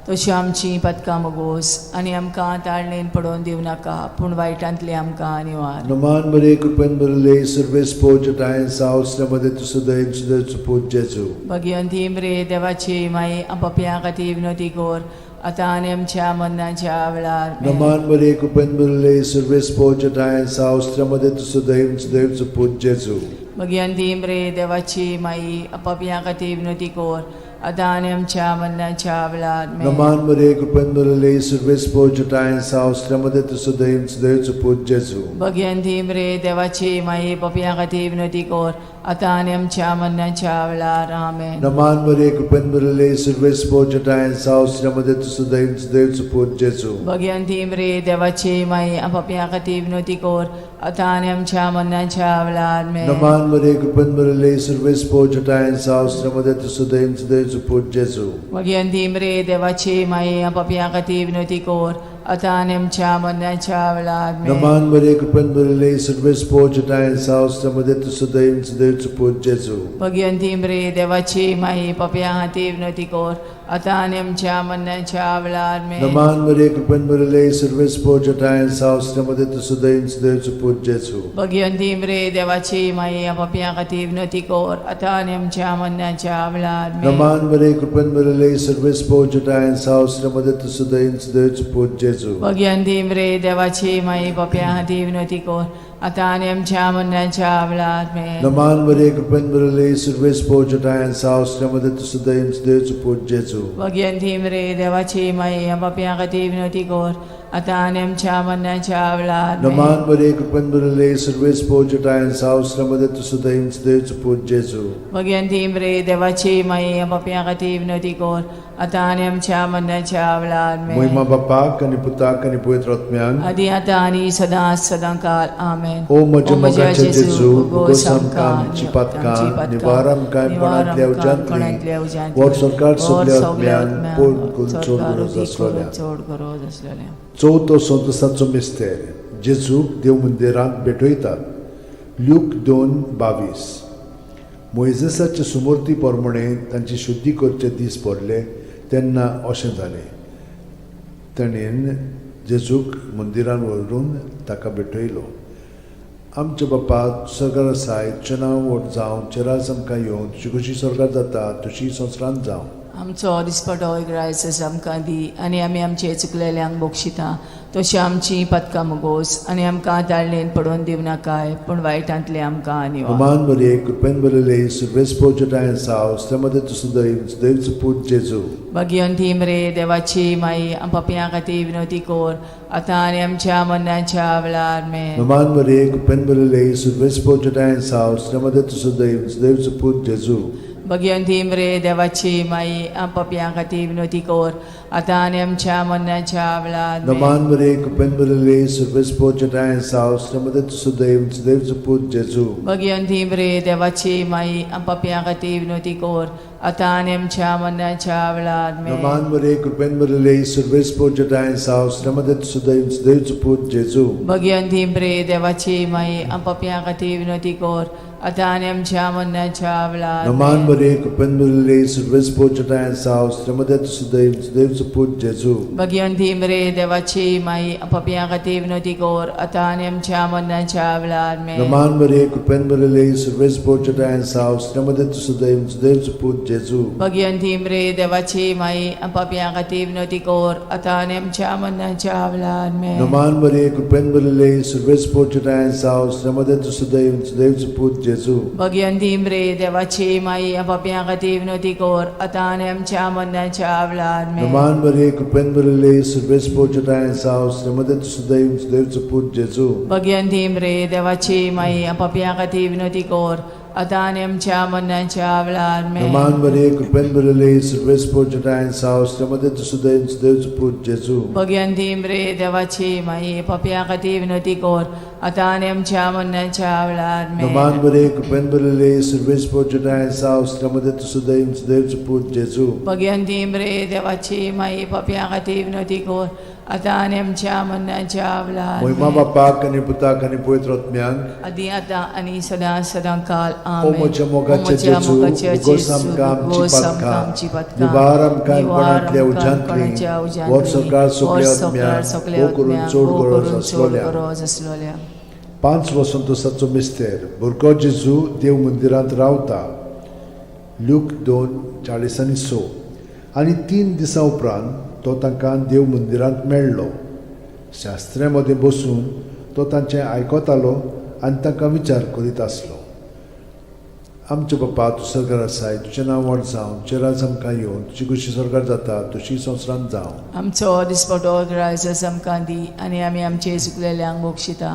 तश्यो आमची पदकां मगोस आनी आमकां ताळणेन पडोवन दिवं नाका, पूण वायटांतली आमकां निवार. नमान बरे कृपेन भरिल्ले सर्वेस्पोर चटाय सावसल्या मध्ये तूं सदैव सदैव पूत जेजू. भगिवंती मरे देवाची माई, पापयां खातीर विनवती कर, आतां आनी आमच्या मरणाच्या वेळार. नमान बरे कृपेन भरिल्ले सर्वेस्पोर चटाय सावसल्या मध्ये तूं सदैव सदैव पूत जेजू. भगिवंती मरे देवाची माई, पापयां खातीर विनवती कर, आतां आनी आमच्या मरणाच्या वेळार. नमान बरे कृपेन भरिल्ले सर्वेस्पोर चटाय सावसल्या मध्ये तूं सदैव सदैव पूत जेजू. भगिवंती मरे देवाची माई, पापयां खातीर विनवती कर, आतां आनी आमच्या मरणाच्या वेळार. आमेन. नमान बरे कृपेन भरिल्ले सर्वेस्पोर चटाय सावसल्या मध्ये तूं सदैव सदैव पूत जेजू. भगिवंती मरे देवाची माई, पापयां खातीर विनवती कर, आतां आनी आमच्या मरणाच्या वेळार. आमेन. नमान बरे कृपेन भरिल्ले सर्वेस्पोर चटाय सावसल्या मध्ये तूं सदैव सदैव पूत जेजू. भगिवंती मरे देवाची माई, पापयां खातीर विनवती कर, आतां आनी आमच्या मरणाच्या वेळार. आमेन. नमान बरे कृपेन भरिल्ले सर्वेस्पोर चटाय सावसल्या मध्ये तूं सदैव सदैव पूत जेजू. भगिवंती मरे देवाची माई, पापयां खातीर विनवती कर, आतां आनी आमच्या मरणाच्या वेळार. आमेन. नमान बरे कृपेन भरिल्ले सर्वेस्पोर चटाय सावसल्या मध्ये तूं सदैव सदैव पूत जेजू. भगिवंती मरे देवाची माई, पापयां खातीर विनवती कर, आतां आनी आमच्या मरणाच्या वेळार. आमेन. नमान बरे कृपेन भरिल्ले सर्वेस्पोर चटाय सावसल्या मध्ये तूं सदैव सदैव पूत जेजू. भगिवंती मरे देवाची माई, पापयां खातीर विनवती कर, आतां आनी आमच्या मरणाच्या वेळार. आमेन. नमान बरे कृपेन भरिल्ले सर्वेस्पोर चटाय सावसल्या मध्ये तूं सदैव सदैव पूत जेजू. भगिवंती मरे देवाची माई, पापयां खातीर विनवती कर, आतां आनी आमच्या मरणाच्या वेळार. आमेन. नमान बरे कृपेन भरिल्ले सर्वेस्पोर चटाय सावसल्या मध्ये तूं सदैव सदैव पूत जेजू. भगिवंती मरे देवाची माई, पापयां खातीर विनवती कर, आतां आनी आमच्या मरणाच्या वेळार. आमेन. मोहिमा बापाक आनी पुताक आनी पवित्र आत्म्यांक. आदी आतां आनी सदां सदां काल. आमेन. ओ म्हज्या मोगाच्या जेजू, भोगोस आमकां आमची पातकां निवार, आमकां कोणांतल्या उज्यांतली वर सरकार सगल्या आत्म्यांक पोड करून चड गरज आसलोल्या. चड गरज आसलेल्या. चवथो संतोसाचो मिस्तेर. जेजूक देव मंदिरांत भेटयतात, ल्यूक 2:22. मोयजेसाचे सुमूर्ती प्रमाणे तांची शुद्धी करचे दीस पडले तेन्ना अशें जालें, ताणें जेजूक मंदिरान व्हरून ताका भेटयलो. आमच्या बाप्पा सरकार आसाय, तुजें नांव व्हड जावं, तुजें राज आमकां येवं, तुजी खोशी सरकार जाता तशी संवसारांत जावं. आमचो दिसपटो इग्रायस आमकां दी आनी आमी आमचे चुकलेल्यांक बक्षिता तशी आमची पदकां मुगोस आनी आमकां ताळणेन पडोवन दिवनाकाय पूण वायटांतले आमकां निवार. नमान मरिये, कृपेन भरिल्ले, सर्वेस्पर तुजेठांय आसा, स्त्रियां तूं सुदैव, सुदैवचो पूत जेजू. भगिवंती मरे देवाची माई, आम पापयां खातीर विनवती कर आतां आनी आमच्या मरणाच्या वेळार. आमेन. नमान मरिये, कृपेन भरिल्ले, सर्वेस्पर तुजेठांय आसा, स्त्रियां तूं सुदैव, सुदैवचो पूत जेजू. भगिवंती मरे देवाची माई, आम पापयां खातीर विनवती कर आतां आनी आमच्या मरणाच्या वेळार. आमेन. नमान मरिये, कृपेन भरिल्ले, सर्वेस्पर तुजेठांय आसा, स्त्रियां तूं सुदैव, सुदैवचो पूत जेजू. भगिवंती मरे देवाची माई, आम पापयां खातीर विनवती कर आतां आनी आमच्या मरणाच्या वेळार. आमेन. नमान मरिये, कृपेन भरिल्ले, सर्वेस्पर तुजेठांय आसा, स्त्रियां तूं सुदैव, सुदैवचो पूत जेजू. भगिवंती मरे देवाची माई, आम पापयां खातीर विनवती कर आतां आनी आमच्या मरणाच्या वेळार. नमान आमेन. मरिये, कृपेन भरिल्ले, सर्वेस्पर तुजेठांय आसा, स्त्रियां तूं सुदैव, सुदैवचो पूत जेजू. भगिवंती मरे देवाची माई, आम पापयां खातीर विनवती कर आतां आनी आमच्या मरणाच्या वेळार. आमेन. नमान मरिये, कृपेन भरिल्ले, सर्वेस्पर तुजेठांय आसा, स्त्रियां तूं सुदैव, सुदैवचो पूत जेजू. भगिवंती मरे देवाची माई, आम पापयां खातीर विनवती कर आतां आनी आमच्या मरणाच्या वेळार. आमेन. नमान मरिये, कृपेन भरिल्ले, सर्वेस्पर तुजेठांय आसा, स्त्रियां तूं सुदैव, सुदैवचो पूत जेजू. भगिवंती मरे देवाची माई, आम पापयां खातीर विनवती कर आतां आनी आमच्या मरणाच्या वेळार. आमेन. नमान मरिये, कृपेन भरिल्ले, सर्वेस्पर तुजेठांय आसा, स्त्रियां तूं सुदैव, सुदैवचो पूत जेजू. भगिवंती मरे देवाची माई, आम पापयां खातीर विनवती कर आतां आनी आमच्या मरणाच्या वेळार. आमेन. नमान मरिये, कृपेन भरिल्ले, सर्वेस्पर तुजेठांय आसा, स्त्रियां तूं सुदैव, सुदैवचो पूत जेजू. भगिवंती मरे देवाची माई, पापयां खातीर विनवती कर आतां आनी आमच्या मरणाच्या वेळार. आमेन. नमान मरिये, कृपेन भरिल्ले, सर्वेस्पर तुजेठांय आसा, स्त्रियां तूं सुदैव, सुदैवचो पूत जेजू. भगिवंती मरे देवाची माई, पापयां खातीर विनवती कर आतां आनी आमच्या मरणाच्या वेळार. मोहिमा आमेन. बापाक आनी पुताक आनी पवित्र आत्म्याक. आदी आतां आनी सदां सदां काल. ओ आमेन. म्हज्या मोगाचे ओ म्हज्या जेजू, मोगाचे उगोस जेजू, आमकां आमची उगोस आमकां पातकां, आमची पातकां, निवार आमकां निवार कोणांतल्या आमकां उज्यांतली, कोणाच्या उज्यांतली, वर सरकार सगल्या वर सरकार आत्म्याक, सगल्या भोव करून आत्म्याक, चड भोव गरज करून चड आसलोल्या. गरज आसलोल्या. 5 वसंतोसाचो मिस्तेर, भुरगो जेजू देव मंदिरांत रावता. ल्यूक 2:46. आनी 3 दिसां उपरांत तो तांकां देव मंदिरांत मेळ्ळो. शास्त्र्या मदें बसून तो तांचें आयकतालो आनी तांकां विचार करीत आसलो. आमचे बापा, तूं सरकार आसाय, तुजें नांव व्हड जावं, तुजें राज आमकां येवन, तुजी खुशी सरकार जाता तशी संवसारांत जावं. आमचो दिसपटो रायस आमकां दी आनी आमी आमचे चुकलेल्यांक बक्षिता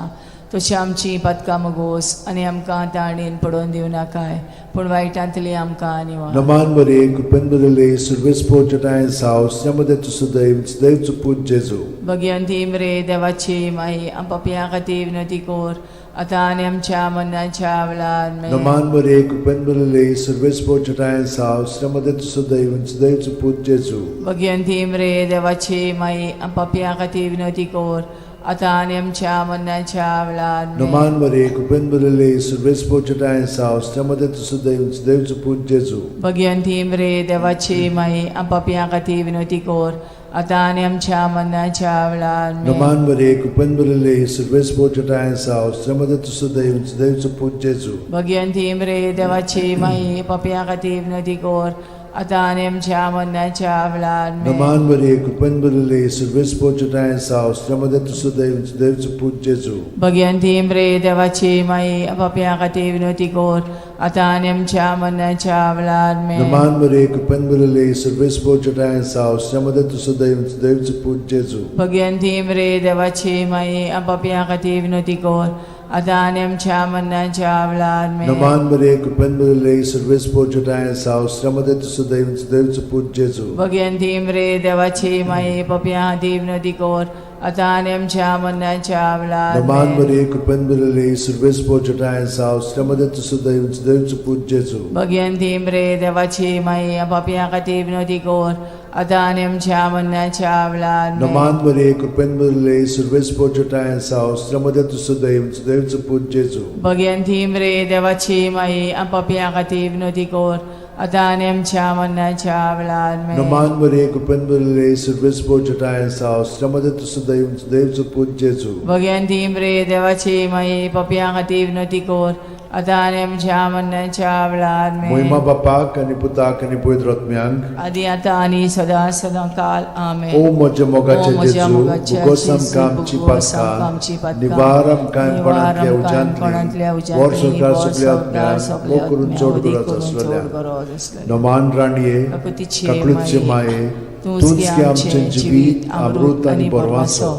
तशी आमची पातकां मगोस आनी आमकां ताणेन पडोवन दिवनाकाय पूण वायटांतली आमकां निवार. नमान मरिये, कृपेन भरिल्ले, सर्वेस्पर तुजेठांय आसा, स्त्रियां मदें तूं सुदैव, सुदैवचो पूत जेजू. भगिवंती मरे देवाची माई, आम पापयां खातीर विनवती कर आतां आनी आमच्या मरणाच्या वेळार. आमेन. नमान मरिये, कृपेन भरिल्ले, सर्वेस्पर तुजेठांय आसा, स्त्रियां मदें तूं सुदैव, सुदैवचो पूत जेजू. भगिवंती मरे देवाची माई, आम पापयां खातीर विनवती कर आतां आनी आमच्या मरणाच्या वेळार. आमेन. नमान मरिये, कृपेन भरिल्ले, सर्वेस्पर तुजेठांय आसा, स्त्रियां मदें तूं सुदैव, सुदैवचो पूत जेजू. भगिवंती मरे देवाची माई, आम पापयां खातीर विनवती कर आतां आनी आमच्या मरणाच्या वेळार. आमेन. नमान मरिये, कृपेन भरिल्ले, सर्वेस्पर तुजेठांय आसा, स्त्रियां मदें तूं सुदैव, सुदैवचो पूत जेजू. भगिवंती मरे देवाची माई, पापयां खातीर विनवती कर आतां आनी आमच्या मरणाच्या वेळार. आमेन. नमान मरिये, कृपेन भरिल्ले, सर्वेस्पर तुजेठांय आसा, स्त्रियां मदें तूं सुदैव, सुदैवचो पूत जेजू. भगिवंती मरे देवाची माई, पापयां खातीर विनवती कर आतां आनी आमच्या मरणाच्या वेळार. आमेन. नमान मरिये, कृपेन भरिल्ले, सर्वेस्पर तुजेठांय आसा, स्त्रियां मदें तूं सुदैव, सुदैवचो पूत जेजू. भगिवंती मरे देवाची माई, पापयां खातीर विनवती कर आतां आनी आमच्या मरणाच्या वेळार. आमेन. नमान मरिये, कृपेन भरिल्ले, सर्वेस्पर तुजेठांय आसा, स्त्रियां मदें तूं सुदैव, सुदैवचो पूत जेजू. भगिवंती मरे देवाची माई, पापयां खातीर विनवती कर आतां आनी आमच्या मरणाच्या वेळार. नमान आमेन. मरिये, कृपेन भरिल्ले, सर्वेस्पर तुजेठांय आसा, स्त्रियां मदें तूं सुदैव, सुदैवचो पूत जेजू. भगिवंती मरे देवाची माई, पापयां खातीर विनवती कर आतां आनी आमच्या मरणाच्या वेळार. आमेन. नमान मरिये, कृपेन भरिल्ले, सर्वेस्पर तुजेठांय आसा, स्त्रियां मदें तूं सुदैव, सुदैवचो पूत जेजू. भगिवंती मरे देवाची माई, पापयां खातीर विनवती कर आतां आनी आमच्या मरणाच्या वेळार. आमेन. नमान मरिये, कृपेन भरिल्ले, सर्वेस्पर तुजेठांय आसा, स्त्रियां मदें तूं सुदैव, सुदैवचो पूत जेजू. भगिवंती मरे देवाची माई, पापयां खातीर विनवती कर आतां आनी आमच्या मरणाच्या वेळार मोहिमा बापाक आनी पुताक आनी पवित्र आत्म्यांक. आदी आतां आनी सदां सदां काल. आमेन. ओ म्हज्या ओ मोगाचे म्हज्या जेजू, मोगाच्या भुगोस जेजू, आमकां आमची भुगोस आमकां आमची पातकां, पातकां, निवार आमकां निवार कोणांतल्या आमकां कोणांतल्या उज्यांतली, उज्यांतली, वर संवसार वर सगल्या संवसार आत्म्यांक, सगल्या भोव करून आत्म्यांक, चड वदी गरज करून चड आसलेल्या. गरज आसलेल्या. नमान राणये, काकुतीचे काकळूतचे माये, तूंच गे आमचें जिवीत, अमृत आनी बरवासो.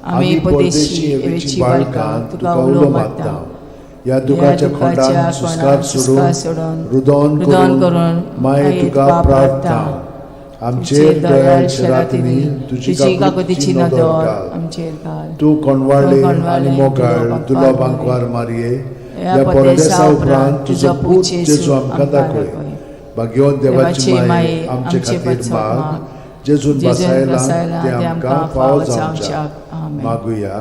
आमी परदेशी एवेची बाळकां तुका उलो मारता. ह्या दुखाच्या खोंडान सुस्कार सोडून, रुदोन रुदोन करून करून माये तुका प्रार्थना. आमचेर दयाळ शरातिनी तुजी तुजी काकुतीची काकुतीची नदर नदर घाल. आमचेर घाल. तूं कोणवाळे तूं आनी कोणवाळे, मोगाळ दुलो दुलो बांकवार बांकवार मारये, ह्या ह्या परदेसा परदेसा उपरांत उपरांत तुजो तुजो पूत पूत जेजू जेजू आमकां आमकां दाखय. दाखय. भाग्यवंत देवाची माये, आमचे आमचे खातीर पचो माग, माग, जेजून जेजून बसायला बसायला ते ते आमकां आमकां फावो फावो जावच्याक. जावच्याक. आमेन. मागुया.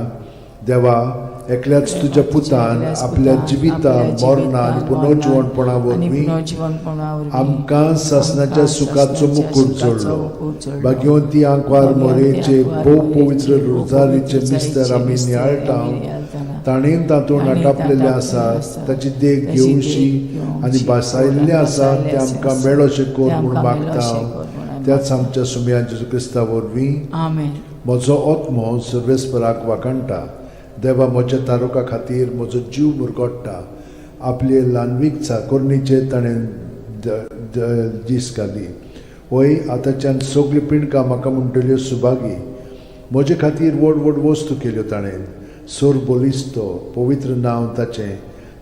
देवा, एकल्याच तुज्या पुतान एकल्याच आपल्या पुतान जिविता आपल्या मरणा आनी जिवितान, पुनर्जिवणपणा मरणान आनी वरवीं पुनर्जिवणपणा वरवीं आमकां सासणाच्या आमकां सुखाचो सासणाच्या मुकूट सुखाचो जोडलो. मुकूट जोडलो. भाग्यवंती आंकवार भाग्यवंती मोरेचे आंकवार भोव मोरेचे पवित्र भोव रोजारीचे पवित्र मिस्तर आमी रोजारीचे नियाळटा, मिस्तर आमी नियाळटाना, ताणें तातूंत ताणें आटापलेलें तातूंत आसा, आसा, ताची देख ताची देख घेवशी घेवची आनी भासायल्लें आसा भासायल्लें तें आसा, आमकां मेळोशें कर तें म्हूण आमकां मागता. मेळोशें कर म्हूण आमी त्याच आमच्या सुमया जेजू क्रिस्ता वरवीं. आमेन. म्हजो आत्मो सर्वेस्पराक वाखाणटा. देवा म्हज्या तारुका खातीर म्हजो जीव मुरगोट्टा. आपले ल्हानवीक चाकोरणीचेर ताणें दीस घाली. वय आतांच्यान सगळीं पिंडकां म्हाका म्हणटल्यो सुभागी. म्हजे खातीर व्हड व्हड वस्तू केल्यो ताणें. सोर बलिस्तो पवित्र नांव ताचें.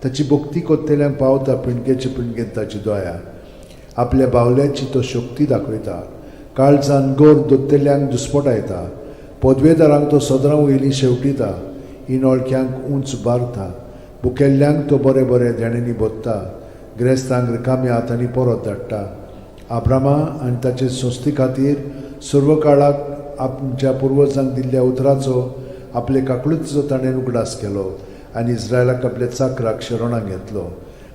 ताची भक्ती कोत्तेल्यांक पावता पिंडकेचे पिंडकेन ताची दया. आपल्या बावल्याची तो शक्ती दाखयता. काळजान गोर दोत्तेल्यांक दुस्पटायता. पदवेदारांक तो सदरां वयलीं शेवटिता. इनोळख्यांक उंच बारता. भुकेल्ल्यांक तो बरें बरें देण्यांनी भरता. गिरेस्तांक रिकाम्या हातांनी परत धाडटा. आब्रामा आनी ताचे संस्थे खातीर सर्व काळाक आमच्या पुर्वजांक दिल्ल्या उतराचो आपले काकळुतीचो ताणें उगडास केलो आनी इस्रायलाक आपल्या चाकराक शरणाक घेतलो.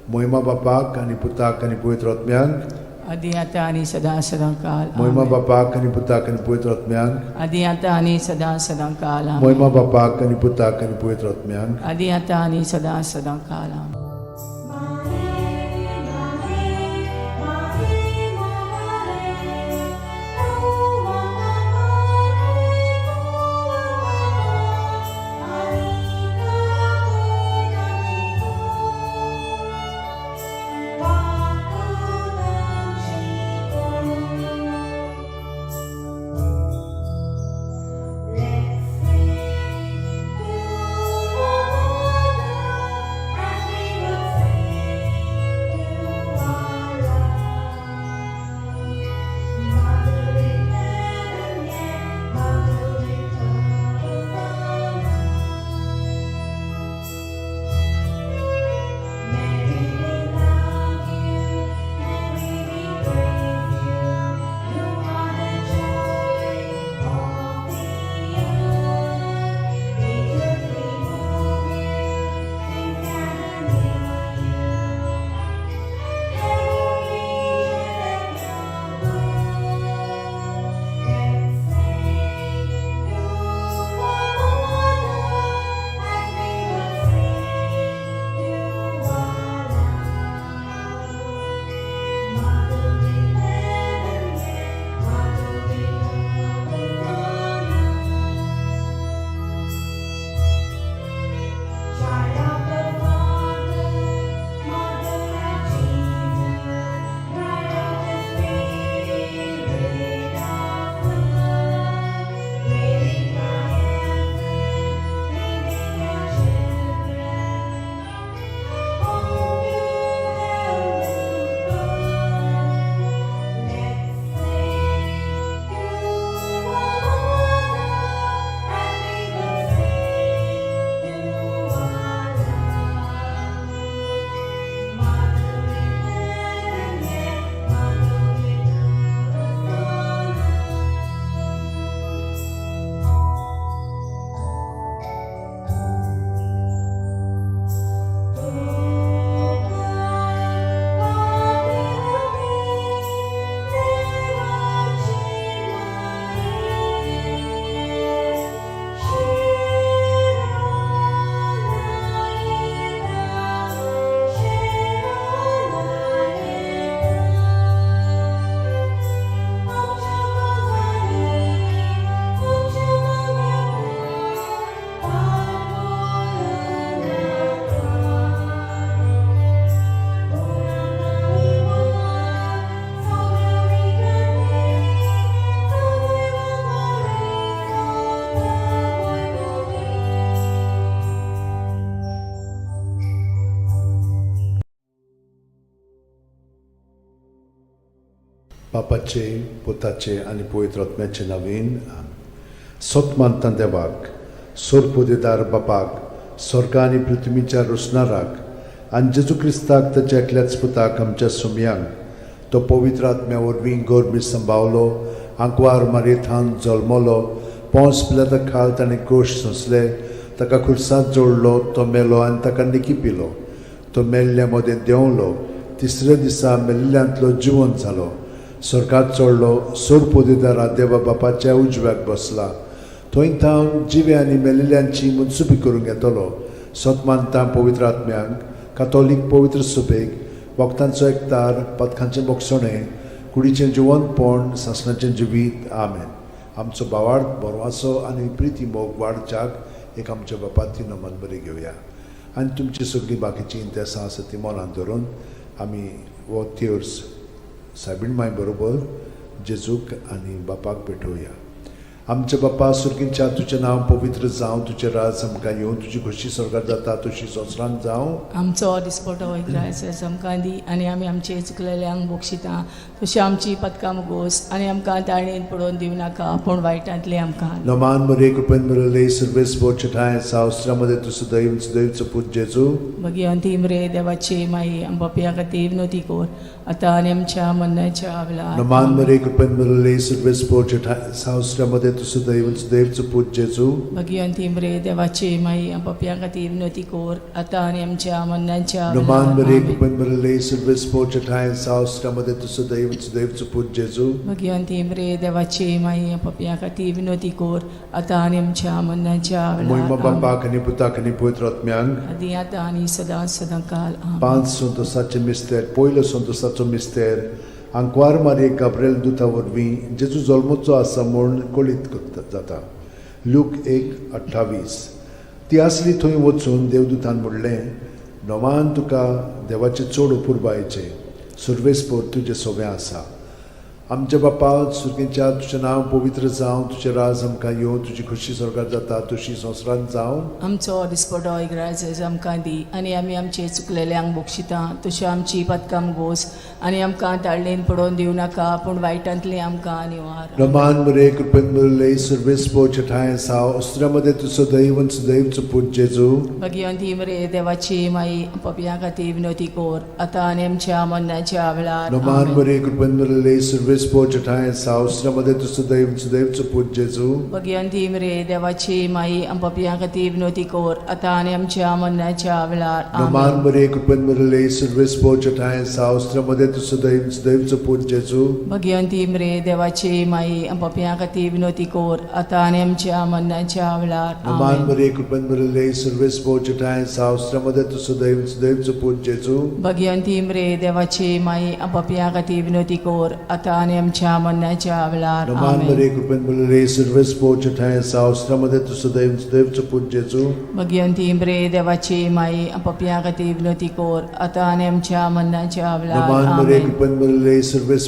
मोहिमा बापाक आनी पुताक आनी पवित्र आत्म्यांक. आदी आतां आनी सदां सदां काल. मोहिमा आमेन. बापाक आनी पुताक आनी पवित्र आत्म्यांक. आदी आतां आनी सदां सदां काल. आमेन. मोहिमा बापाक आनी पुताक आनी पवित्र आत्म्यांक. आदी आतां आनी सदां सदां काल. आमेन. Let's sing to बापाचे, पुताचे आनी पवित्र आत्म्याचे नवीन. सत मानता देवाक, सोरपुदेदार बापाक, स्वर्ग आनी पृथ्वीच्या रोसणाराक, आनी जेजू क्रिस्ताक ताच्या एकल्याच पुताक, आमच्या सुमयांक, तो पवित्र आत्म्या वरवीं गोरमी संभावलो, आंकवार मारयेथान जल्मलो, पोंस पिलाता खाल ताणें कोश सोंसले, ताका खुर्सांत जोडलो, तो मेलो आनी ताका निकी पिलो, तो मेल्ल्या मदें देंवलो, तिसऱ्या दिसा मेल्ल्यांतलो जिवंत जालो, स्वर्गात चडलो, सोरपोदेदारा देवा बापाच्या उजव्याक बसला, थंय थावन जिवे आनी मेल्ल्यांची मनसुबी करूंक येतलो. सत मानता पवित्र आत्म्यांक, कातोलीक पवित्र सुबेक, वखदांचो एकतार, पथकांचें बोगसणें, कुडीचें जिवंतपण, सासणाचें जिवीत. आमेन. आमचो भावार्थ, बरवासो आनी प्रिती मोग वाडच्याक एक आमच्या बापाती नमन बरी घेवया आनी तुमची सगळीं बाकीचीं इंतेसां आसा ती मनांत धरून आमी हो तेर्स सायबीण माय बरोबर जेजूक आनी बापाक भेटोवया. आमच्या बापा सुर्गींच्या, तुजें नांव पवित्र जावं, तुजें राज आमकां येवं, तुजी खोशी स्वर्गार जाता तशी संवसारांत जावं. आमचो दिसपटो इग्रायस आमकां दी आनी आमी आमचे चुकलेल्यांक बक्षिता तशी आमची पदकां मुगोस आनी आमकां ताळेन पडोवन दिवं नाका, पूण वायटांतलें आमकां. नमान मरे, कृपेन भरले, सर्वेस ठाय सावस्त्रामध्ये तूं सदैव सदैवचो पूत जेजू. भगिवंती मरे देवाची माई, आमच्या खातीर विनोती कर, आतां आनी आमच्या मरणाच्या वेळार. नमान मरे, कृपेन भरले, सर्वेस ठाय सावस्त्रामध्ये तूं सदैव सदैवचो पूत जेजू. भगिवंती मरे देवाची माई, आमच्या खातीर विनोती कर, आतां आनी आमच्या मरणाच्या नमान वेळार. मरे, आमेन. कृपेन भरले, सर्वेस ठाय सावस्त्रामध्ये तूं सदैव सदैवचो पूत जेजू. भगिवंती मरे देवाची माई, आमच्या खातीर विनोती कर, आतां आनी आमच्या मरणाच्या मोहिमा वेळार. आमेन. बापाक आनी पुताक आनी पवित्र आत्म्यांक. आदी आतां आनी सदां सदां काल. आमेन. पांच संतोसाचे मिस्तेर. पयलो संतोसाचो मिस्तेर, आंकवार मारये गाब्रेल दुता वरवीं जेजू जल्मचो आसा म्हूण कळीत करता जाता. लूक 1:28. ती आसली थंय वचून देवदूतान म्हणलें, नवान तुका देवाचें चड अपुरबायेचें, सुर्वेसपोर तुजें सोबें आसा. आमच्या बापा सुर्गेच्या, तुजें नांव पवित्र जावं, तुजें राज आमकां येवं, तुजी खोशी स्वर्गार जाता तशी संवसारांत जावं. आमचो दिसपटो इग्राज आमकां दी आनी आमी आमचे चुकलेल्यांक बक्षिता तशी आमची पदकां गोस आनी आमकां ताळणेन पडोवन दिवं नाका, पूण वायटांतलें आमकां निवार. रमान मरे, कृपेन भरले, सर्वेस ठाय साव अस्त्रामध्ये तूं सदैव सदैवचो पूत जेजू. भगिवंती मरे देवाची माई, पपया खातीर विनोती कोर, आतां आनी आमच्या मरणाच्या वेळार. रमान आमेन. मरे, कृपेन भरले, सर्वेस ठाय साव अस्त्रामध्ये तूं सदैव सदैवचो पूत जेजू. भगिवंती मरे देवाची माई, पपया खातीर विनोती कोर, आतां आनी आमच्या मरणाच्या वेळार. रमान आमेन. मरे, कृपेन भरले, सर्वेस ठाय साव अस्त्रामध्ये तूं सदैव सदैवचो पूत जेजू. भगिवंती मरे देवाची माई, पपया खातीर विनोती कोर, आतां आनी आमच्या मरणाच्या वेळार. रमान आमेन. मरे, कृपेन भरले, सर्वेस ठाय साव अस्त्रामध्ये तूं सदैव सदैवचो पूत जेजू. भगिवंती मरे देवाची माई, पपया खातीर विनोती कोर, आतां आनी आमच्या मरणाच्या वेळार. रमान आमेन. मरे, कृपेन भरले, सर्वेस ठाय साव अस्त्रामध्ये तूं सदैव सदैवचो पूत जेजू. भगिवंती मरे देवाची माई, पपया खातीर विनोती कोर, आतां आनी आमच्या मरणाच्या वेळार. नमान मरे, आमेन. कृपेन भरले, सर्वेस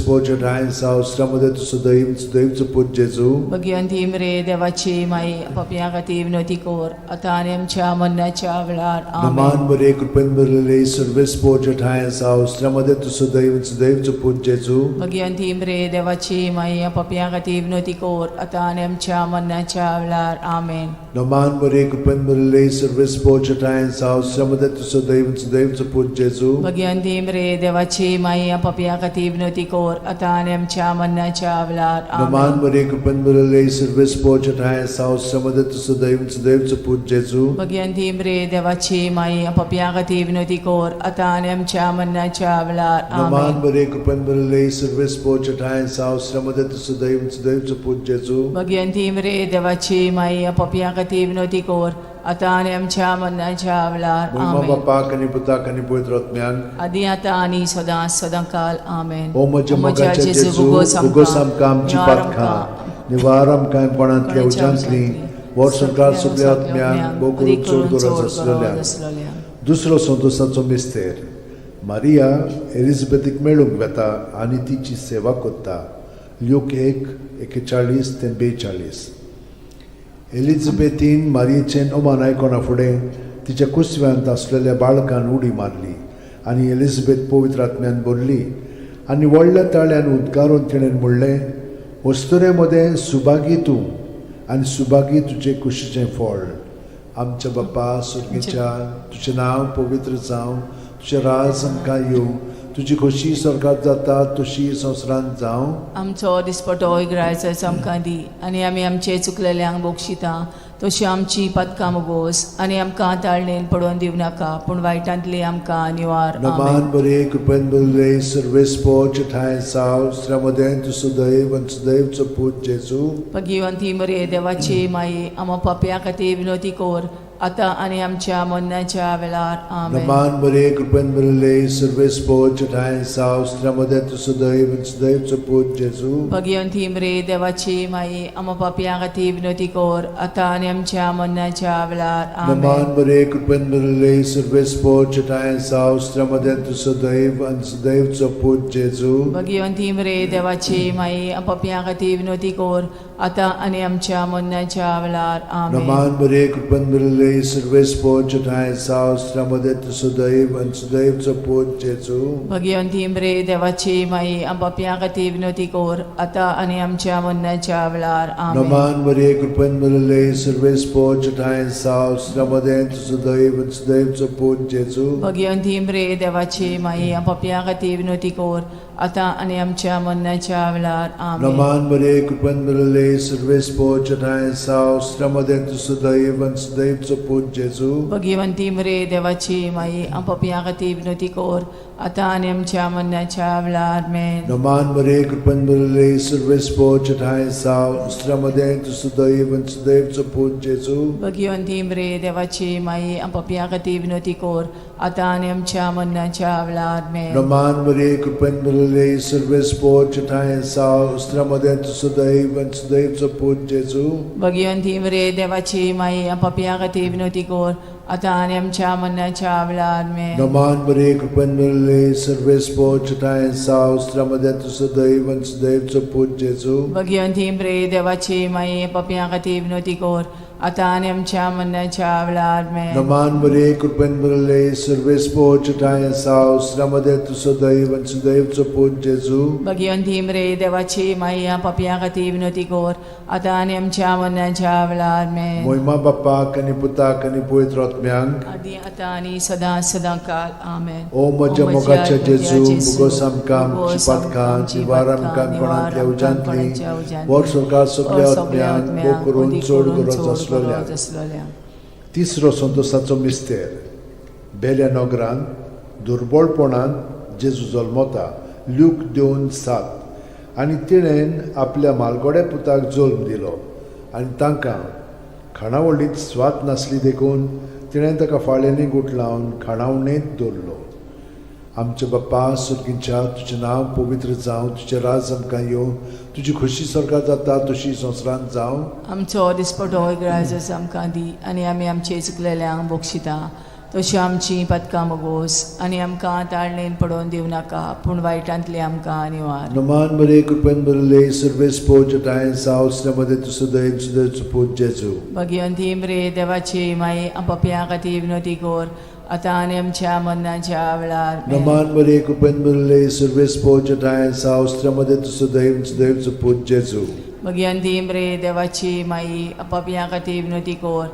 ठाय साव अस्त्रामध्ये तूं सदैव सदैवचो पूत जेजू. भगिवंती मरे देवाची माई, पपया खातीर विनोती कोर, आतां आनी आमच्या मरणाच्या वेळार. नमान आमेन. मरे, कृपेन भरले, सर्वेस ठाय साव अस्त्रामध्ये तूं सदैव सदैवचो पूत जेजू. भगिवंती मरे देवाची माई, पपया खातीर विनोती कोर, आतां आनी आमच्या मरणाच्या वेळार. आमेन. नमान मरे, कृपेन भरले, सर्वेस ठाय साव अस्त्रामध्ये तूं सदैव सदैवचो पूत जेजू. भगिवंती मरे देवाची माई, पपया खातीर विनोती कोर, आतां आनी आमच्या मरणाच्या वेळार. नमान आमेन. मरे, कृपेन भरले, सर्वेस ठाय साव अस्त्रामध्ये तूं सदैव सदैवचो पूत जेजू. भगिवंती मरे देवाची माई, पपया खातीर विनोती कोर, आतां आनी आमच्या मरणाच्या वेळार. नमान आमेन. मरे, कृपेन भरले, सर्वेस ठाय साव अस्त्रामध्ये तूं सदैव सदैवचो पूत जेजू. भगिवंती मरे देवाची माई, पपया खातीर विनोती कोर, आतां आनी आमच्या मरणाच्या वेळार. महिमा आमेन. बापाक आनी पुताक आनी पवित्र आत्म्याक. आदी आतां आनी सदां सदां काल. आमेन. ओ म्हज्या मोगाच्या जेजू, उगोस आमकां आमची पातकां, निवार आमकां कोणांतल्या उज्यांतली, वर्सभर सगळ्या आत्म्यांक, भोव करून चड गरज आसलेल्या. दुसरो संतोसाचो मिस्तेर, मारिया एलिझाबेथीक मेळूंक वेता आनी तिची सेवा करता. ल्यूक 1:41 ते 42. एलिझाबेथीन मारियेचें अमान आयकना फुडें तिच्या कुसव्यांत आसलेल्या बाळकान उडी मारली आनी एलिझाबेथ पवित्र आत्म्यान भरली. आनी व्हडल्या ताळ्यान उद्गारून तिणें म्हणलें, अस्तुरे मदें सुभागी तूं आनी सुभागी तुजे कुशीचें फळ. आमच्या बाप्पा सुर्गेच्या, तुजें नांव पवित्र जावं, तुजें राज आमकां येवं, तुजी खोशी स्वर्गात जाता तशी संवसारांत जावं. आमचो दिसपटो इगरायचो आमकां दी आनी आमी आमचे चुकलेल्यांक बक्षिता तशी आमची पदकां मोगोस आनी आमकां ताळणेन पडोवन दिवं नाका पूण वायटांतली आमकां निवार. आमेन. नमान बरे कृपेन बरले सर्वेस्पोच ठांय साव श्रमदें तूं सुदैव आनी सुदैवचो पूत जेजू. भगिवंती मरे देवाची माई, आमा पापया खातीर विनोती कोर आतां आनी आमच्या मरणाच्या वेळार. आमेन. नमान बरे कृपेन बरले सर्वेस्पोच ठांय साव श्रमदें तूं सुदैव आनी सुदैवचो पूत जेजू. भगिवंती मरे देवाची माई, आमा पापया खातीर विनोती कोर आतां आनी आमच्या मरणाच्या वेळार. आमेन. नमान बरे कृपेन भरिल्ले सर्वेस्पोच ठांय साव श्रमदें तूं सदैव आनी सदैवचो पूत जेजू. भगिवंती मरे देवाची माई, पापया खातीर विनोती कोर आतां आनी आमच्या मरणाच्या वेळार. आमेन. नमान बरे कृपेन भरिल्ले सर्वेस्पोच ठांय साव श्रमदें तूं सदैव आनी सदैवचो पूत जेजू. भगिवंती मरे देवाची माई, पापया खातीर विनोती कोर आतां आनी आमच्या मरणाच्या वेळार. आमेन. नमान बरे कृपेन भरिल्ले सर्वेस्पोच ठांय साव श्रमदें तूं सदैव आनी सदैवचो पूत जेजू. भगिवंती मरे देवाची माई, पापया खातीर विनोती कोर आतां आनी आमच्या मरणाच्या वेळार. आमेन. नमान बरे कृपेन भरिल्ले सर्वेस्पोच ठांय साव श्रमदें तूं सदैव आनी सदैवचो पूत जेजू. भगिवंती मरे देवाची माई, पापया खातीर विनोती कोर आतां आनी आमच्या मरणाच्या वेळार. आमेन. नमान बरे कृपेन भरिल्ले सर्वेस्पोच ठांय साव श्रमदें तूं सदैव आनी सदैवचो पूत जेजू. भगिवंती मरे देवाची माई, पापया खातीर विनोती कोर आतां आनी आमच्या मरणाच्या वेळार. आमेन. नमान बरे कृपेन भरिल्ले सर्वेस्पोच ठांय साव श्रमदें तूं सदैव आनी सदैवचो पूत जेजू. भगिवंती मरे देवाची माई, पापया खातीर विनोती कोर आतां आनी आमच्या मरणाच्या वेळार. आमेन. नमान बरे कृपेन भरिल्ले सर्वेस्पोच ठांय साव श्रमदें तूं सदैव आनी सदैवचो पूत जेजू. भगिवंती मरे देवाची माई, पापया खातीर विनोती कोर आतां आनी आमच्या मरणाच्या वेळार. आमेन. नमान बरे कृपेन भरिल्ले सर्वेस्पोच ठांय साव श्रमदें तूं सदैव आनी सदैवचो पूत जेजू. भगिवंती मरे देवाची माई, पापया खातीर विनोती कोर आतां आनी आमच्या मरणाच्या वेळार. आमेन. मोहिमा बाप्पाक आनी पुताक आनी पवित्र आत्म्यांक, आदी आतां आनी सदां सदां काल. आमेन. ओ म्हज्या मोगाच्या जेजू, मुगोस आमकां आमची पातकां निवार आमकां कोणांतल्या उज्यांतली वर सरकार सगल्या आत्म्यांक भोग करून चड गरज आसलेल्या. तिसरो संतोसाचो मिस्तेर. बेल्या नगरान दुर्बळपणान जेजू जल्मता, ल्यूक 2:7. आनी तिणेन आपल्या मालगोड्या पुताक जल्म दिलो आनी तांकां खाणावळींत स्वाद नासली देखून तिणें ताका फाळ्यांनी गुठलावन खाणावणेंत दवरलो. आमच्या बाप्पा सुर्गींच्या, तुजें नांव पवित्र जावं, तुजें राज आमकां येवं, तुजी खोशी स्वर्गात जाता तशी संवसारांत जावं. आमचो दिसपटो इगराजच आमकां दी आनी आमी आमचे चुकलेल्यांक बक्षिता तशी आमची पदकां मोगोस आनी आमकां ताळणेन पडोवन दिवं नाका पूण वायटांतली आमकां निवार. नमान बरे कृपेन भरिल्ले सर्वेस्पोज ठांय साव मध्ये तूं सदैव सदैव पूत जेजू. भगिवंती मरे देवाची माई, पापयां खातीर विनोती कोर आतां आनी आमच्या मरणाच्या वेळार. आमेन. नमान बरे कृपेन भरिल्ले सर्वेस्पोज ठांय साव मध्ये तूं सदैव सदैव पूत जेजू. भगिवंती मरे देवाची माई, पापयां खातीर विनोती कोर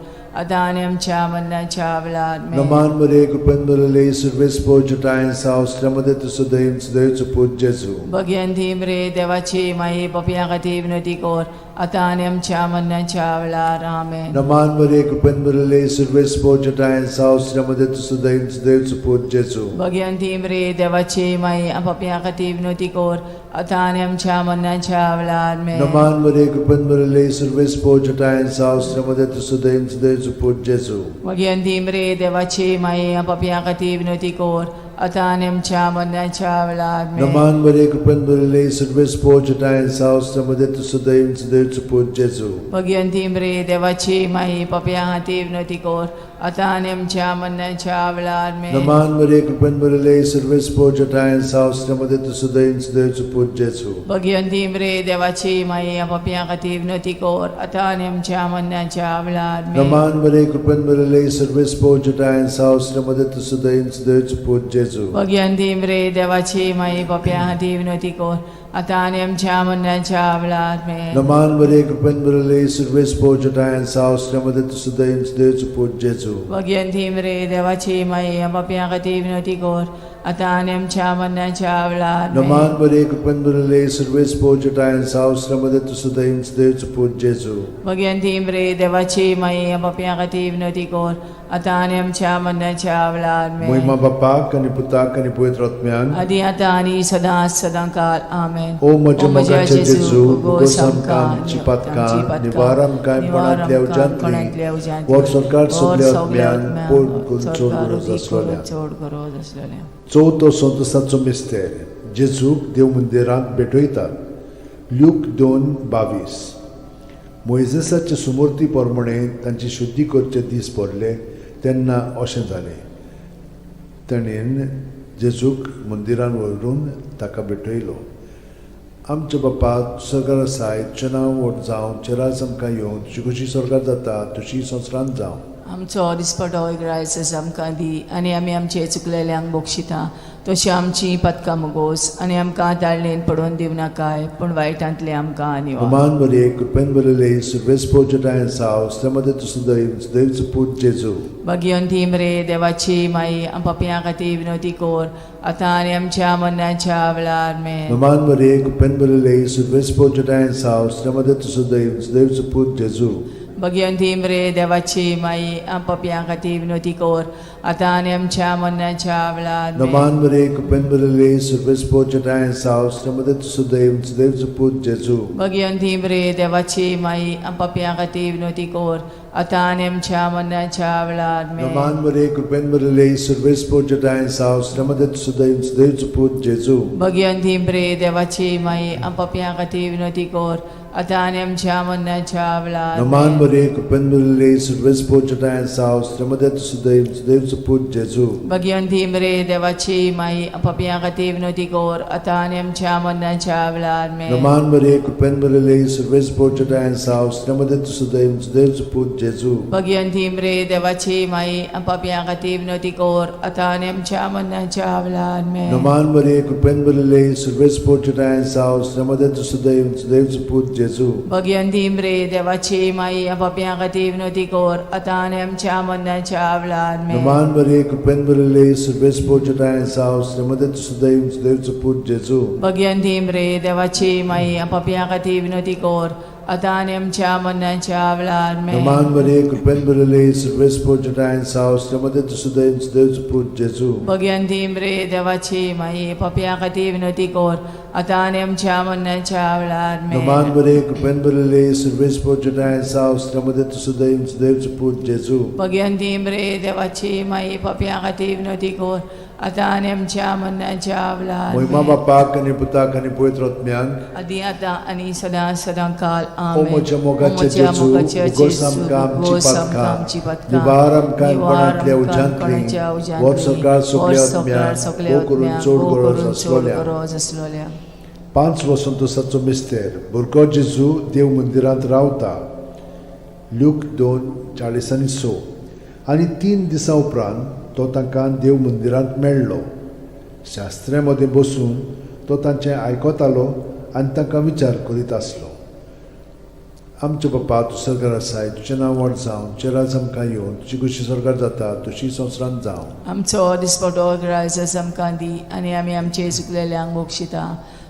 आतां आनी आमच्या मरणाच्या वेळार. आमेन. नमान बरे कृपेन भरिल्ले सर्वेस्पोज ठांय साव मध्ये तूं सदैव सदैव पूत जेजू. भगिवंती मरे देवाची माई, पापयां खातीर विनोती कोर आतां आनी आमच्या मरणाच्या वेळार. आमेन. नमान बरे कृपेन भरिल्ले सर्वेस्पोज ठांय साव मध्ये तूं सदैव सदैव पूत जेजू. भगिवंती मरे देवाची माई, पापयां खातीर विनोती कोर आतां आनी आमच्या मरणाच्या वेळार. आमेन. नमान बरे कृपेन भरिल्ले सर्वेस्पोज ठांय साव मध्ये तूं सदैव सदैव पूत जेजू. भगिवंती मरे देवाची माई, पापयां खातीर विनोती कोर आतां आनी आमच्या मरणाच्या वेळार. आमेन. नमान बरे कृपेन भरिल्ले सर्वेस्पोज ठांय साव मध्ये तूं सदैव सदैव पूत जेजू. भगिवंती मरे देवाची माई, पापयां खातीर विनोती कोर आतां आनी आमच्या मरणाच्या वेळार आमेन. नमान मरे कृपेन भरिल्ले सर्वेस पोर जटायन साव श्रीमती तूं सुदैन सुदैवचो पूत जेजू. भगिवंती मरे देवाची माई, पापयां खातीर विनवती कर, आतां आनी आमच्या मरणाच्या वेळार आमेन. नमान मरे कृपेन भरिल्ले सर्वेस पोर जटायन साव श्रीमती तूं सुदैन सुदैवचो पूत जेजू. भगिवंती मरे देवाची माई, पापयां खातीर विनवती कर, आतां आनी आमच्या मरणाच्या वेळार आमेन. नमान मरे कृपेन भरिल्ले सर्वेस पोर जटायन साव श्रीमती तूं सुदैन सुदैवचो पूत जेजू. भगिवंती मरे देवाची माई, पापयां खातीर विनवती कर, आतां आनी आमच्या मरणाच्या वेळार आमेन. नमान मरे कृपेन भरिल्ले सर्वेस पोर जटायन साव श्रीमती तूं सुदैन सुदैवचो पूत जेजू. भगिवंती मरे देवाची माई, पापयां खातीर विनवती कर, आतां आनी आमच्या मरणाच्या वेळार आमेन. महिमा बापाक आनी पुताक आनी पवित्र आत्म्याक. आदी आतां आनी सदां सदां काल आमेन. ओ म्हज्या मोगाचे जेजू, उगोस आमकां आमची पातकां, निवार आमकां कोणांतल्या उज्यांतली, वर सरकार सगल्या आत्म्यान पोड करून चड गरज आसलोल्या. चड गरज आसलेल्या. चवथो संतोसाचो मिस्तेर, जेजूक देव मंदिरांत भेटयतात. ल्यूक 2:22. मोयजेसाचे सुमूर्ती प्रमाणे तांची शुद्धी करचे दीस पडले तेन्ना अशें जालें, ताणें जेजूक मंदिरान व्हरून ताका भेटयलो. आमच्या बापा सरकार आसाय, तुजें नांव व्हड जावं, तुजें राज आमकां येवं, तुजी खुशी स्वर्गार जाता तशी संवसारांत जावं. आमचो दिसपटो ग्रायस आमकां दी आनी आमी आमचे चुकलेल्यांक बक्षिता तशी आमची पदकां मुगोस आनी आमकां ताळणेन पडोवन दिवं नाकाय, पूण वायटांतले आमकां निवार. नमान मरिये, कृपेन भरिल्ले, सर्वेस पोर साव, श्रीमती तुजो दैव पूत जेजू. भगिवंती मरे देवाची माई, पापयां खातीर विनवती कर, आतां आनी आमच्या मरणाच्या वेळार आमेन. नमान मरिये, कृपेन भरिल्ले, सर्वेस पोर साव, श्रीमती तुजो दैव पूत जेजू. भगिवंती मरे देवाची माई, पापयां खातीर विनवती कर, आतां आनी आमच्या मरणाच्या वेळार आमेन. नमान मरिये, कृपेन भरिल्ले, सर्वेस पोर साव, श्रीमती तुजो दैव पूत जेजू. भगिवंती मरे देवाची माई, पापयां खातीर विनवती कर, आतां आनी आमच्या मरणाच्या वेळार आमेन. नमान मरिये, कृपेन भरिल्ले, सर्वेस पोर साव, श्रीमती तुजो दैव पूत जेजू. भगिवंती मरे देवाची माई, पापयां खातीर विनवती कर, आतां आनी आमच्या मरणाच्या वेळार नमान आमेन. मरिये, कृपेन भरिल्ले, सर्वेस पोर साव, श्रीमती तुजो दैव पूत जेजू. भगिवंती मरे देवाची माई, पापयां खातीर विनवती कर, आतां आनी आमच्या मरणाच्या वेळार आमेन. नमान मरिये, कृपेन भरिल्ले, सर्वेस पोर साव, श्रीमती तुजो दैव पूत जेजू. भगिवंती मरे देवाची माई, पापयां खातीर विनवती कर, आतां आनी आमच्या मरणाच्या वेळार आमेन. नमान मरिये, कृपेन भरिल्ले, सर्वेस पोर साव, श्रीमती तुजो दैव पूत जेजू. भगिवंती मरे देवाची माई, पापयां खातीर विनवती कर, आतां आनी आमच्या मरणाच्या वेळार आमेन. नमान मरिये, कृपेन भरिल्ले, सर्वेस पोर साव, श्रीमती तुजो दैव पूत जेजू. भगिवंती मरे देवाची माई, पापयां खातीर विनवती कर, आतां आनी आमच्या मरणाच्या वेळार आमेन. नमान मरिये, कृपेन भरिल्ले, सर्वेस पोर साव, श्रीमती तुजो दैव पूत जेजू. भगिवंती मरे देवाची माई, पापयां खातीर विनवती कर, आतां आनी आमच्या मरणाच्या वेळार आमेन. नमान मरिये, कृपेन भरिल्ले, सर्वेस पोर साव, श्रीमती तुजो दैव पूत जेजू. भगिवंती मरे देवाची माई, पापयां खातीर विनवती कर, आतां आनी आमच्या मरणाच्या वेळार महिमा आमेन. बापाक आनी पुताक आनी पवित्र आत्म्याक. आदी आतां आनी सदां सदां काल ओ आमेन. म्हज्या मोगाचे ओ म्हज्या जेजू, मोगाचे उगोस जेजू, आमकां आमची उगोस आमकां पातकां, आमची पातकां, निवार आमकां निवार कोणांतल्या आमकां उज्यांतली, कोणाच्या उज्यांतली, वर सरकार सगल्या वर सरकार आत्म्याक, सगल्या भोव करून आत्म्याक, चड भोव गरज करून चड आसलोल्या. गरज आसलोल्या. पांच वसंतोसाचो मिस्तेर, भुरगो जेजू देव मंदिरांत रावता. ल्यूक 2:46. आनी 3 दिसां उपरांत तो तांकां देव मंदिरांत मेळ्ळो. शास्त्र्या मदें बसून तो तांचें आयकतालो आनी तांकां विचार करीत आसलो. आमच्या बापा, तूं सरकार आसाय, तुजें नांव व्हड जावं, तुजें राज आमकां येवं, तुजी खुशी सरकार जाता तशी संवसारांत जावं. आमचो दिसपटो ग्रायस आमकां दी आनी आमी आमचे चुकलेल्यांक बक्षिता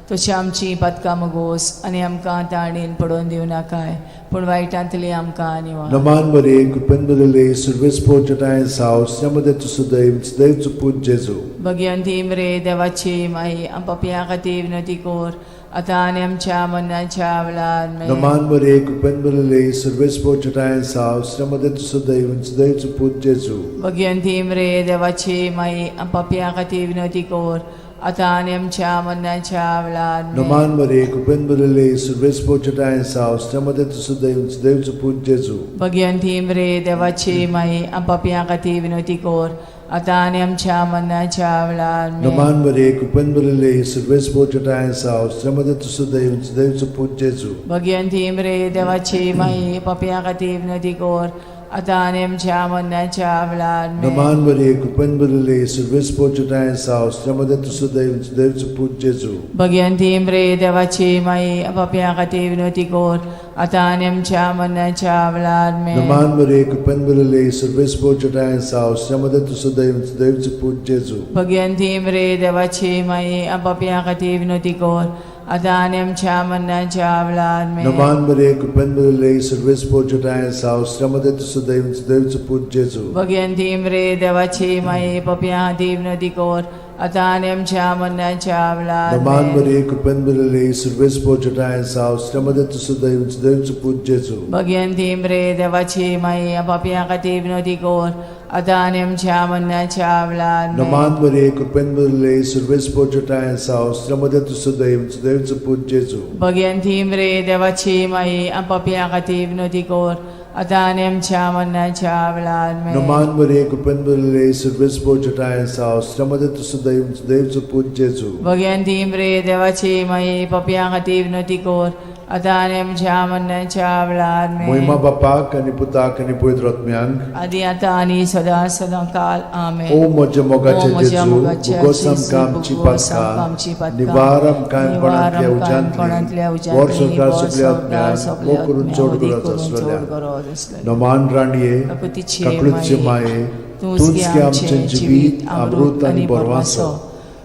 तशी आमची पातकां मगोस आनी आमकां ताणेन पडोवन दिवं नाकाय, पूण वायटांतली आमकां निवार. नमान मरिये, कृपेन भरिल्ले, सर्वेस पोर जटायेन साव, श्रीमती तुजो दैव दैवचो पूत जेजू. भगिवंती मरे देवाची माई, पापयां खातीर विनवती कर, आतां आनी आमच्या मरणाच्या वेळार आमेन. नमान मरिये, कृपेन भरिल्ले, सर्वेस पोर जटायेन साव, श्रीमती तुजो दैव दैवचो पूत जेजू. भगिवंती मरे देवाची माई, पापयां खातीर विनवती कर, आतां आनी आमच्या मरणाच्या वेळार आमेन. नमान मरे कृपेन भरिल्ले सुर्वेस पोचटाय साव श्रमदे सुदैव सुदैवचो पूत जेजू. भगवंती मरे देवाची माई, पापयां खातीर विनवती कर, आतां आनी आमच्या मरणाच्या वेळार आमेन. नमान मरे कृपेन भरिल्ले सुर्वेस पोचटाय साव श्रमदे सुदैव सुदैवचो पूत जेजू. भगवंती मरे देवाची माई, पापयां खातीर विनवती कर, आतां आनी आमच्या मरणाच्या वेळार आमेन. नमान मरे कृपेन भरिल्ले सुर्वेस पोचटाय साव श्रमदे सुदैव सुदैवचो पूत जेजू. भगवंती मरे देवाची माई, पापयां खातीर विनवती कर, आतां आनी आमच्या मरणाच्या वेळार आमेन. नमान मरे कृपेन भरिल्ले सुर्वेस पोचटाय साव श्रमदे सुदैव सुदैवचो पूत जेजू. भगवंती मरे देवाची माई, पापयां खातीर विनवती कर, आतां आनी आमच्या मरणाच्या वेळार आमेन. नमान मरे कृपेन भरिल्ले सुर्वेस पोचटाय साव श्रमदे सुदैव सुदैवचो पूत जेजू. भगवंती मरे देवाची माई, पापयां खातीर विनवती कर, आतां आनी आमच्या मरणाच्या वेळार नमान आमेन. मरे कृपेन भरिल्ले सुर्वेस पोचटाय साव श्रमदे सुदैव सुदैवचो पूत जेजू. भगवंती मरे देवाची माई, पापयां खातीर विनवती कर, आतां आनी आमच्या मरणाच्या वेळार आमेन. नमान मरे कृपेन भरिल्ले सुर्वेस पोचटाय साव श्रमदे सुदैव सुदैवचो पूत जेजू. भगवंती मरे देवाची माई, पापयां खातीर विनवती कर, आतां आनी आमच्या मरणाच्या वेळार आमेन. नमान मरे कृपेन भरिल्ले सुर्वेस पोचटाय साव श्रमदे सुदैव सुदैवचो पूत जेजू. भगवंती मरे देवाची माई, पापयां खातीर विनवती कर, आतां आनी आमच्या मरणाच्या वेळार आमेन. मोहिमा बापाक आनी पुताक आनी पवित्र आत्म्यांक, आदी आतां आनी सदां सदां काल आमेन. ओ म्हज्या मोगाचे ओ म्हज्या जेजू, मोगाचे भोगोस जेजू, आमकां आमची भोगोस आमकां आमची पातकां, पातकां, निवार आमकां निवार कोणांतल्या आमकां कोणांतल्या उज्यांतली, वर उज्यांतली, संवसार वर सगल्या संवसार आत्म्यांक, सगल्या मोग करून आत्म्यांक, चड वदी गरज करून चड आसलेल्या. गरज आसलेल्या. नमान राणये, काकुतीचे काकळूतचे माये, तूंच तूंच गे गे आमचें जिवीत, अमृत आनी बरवासो.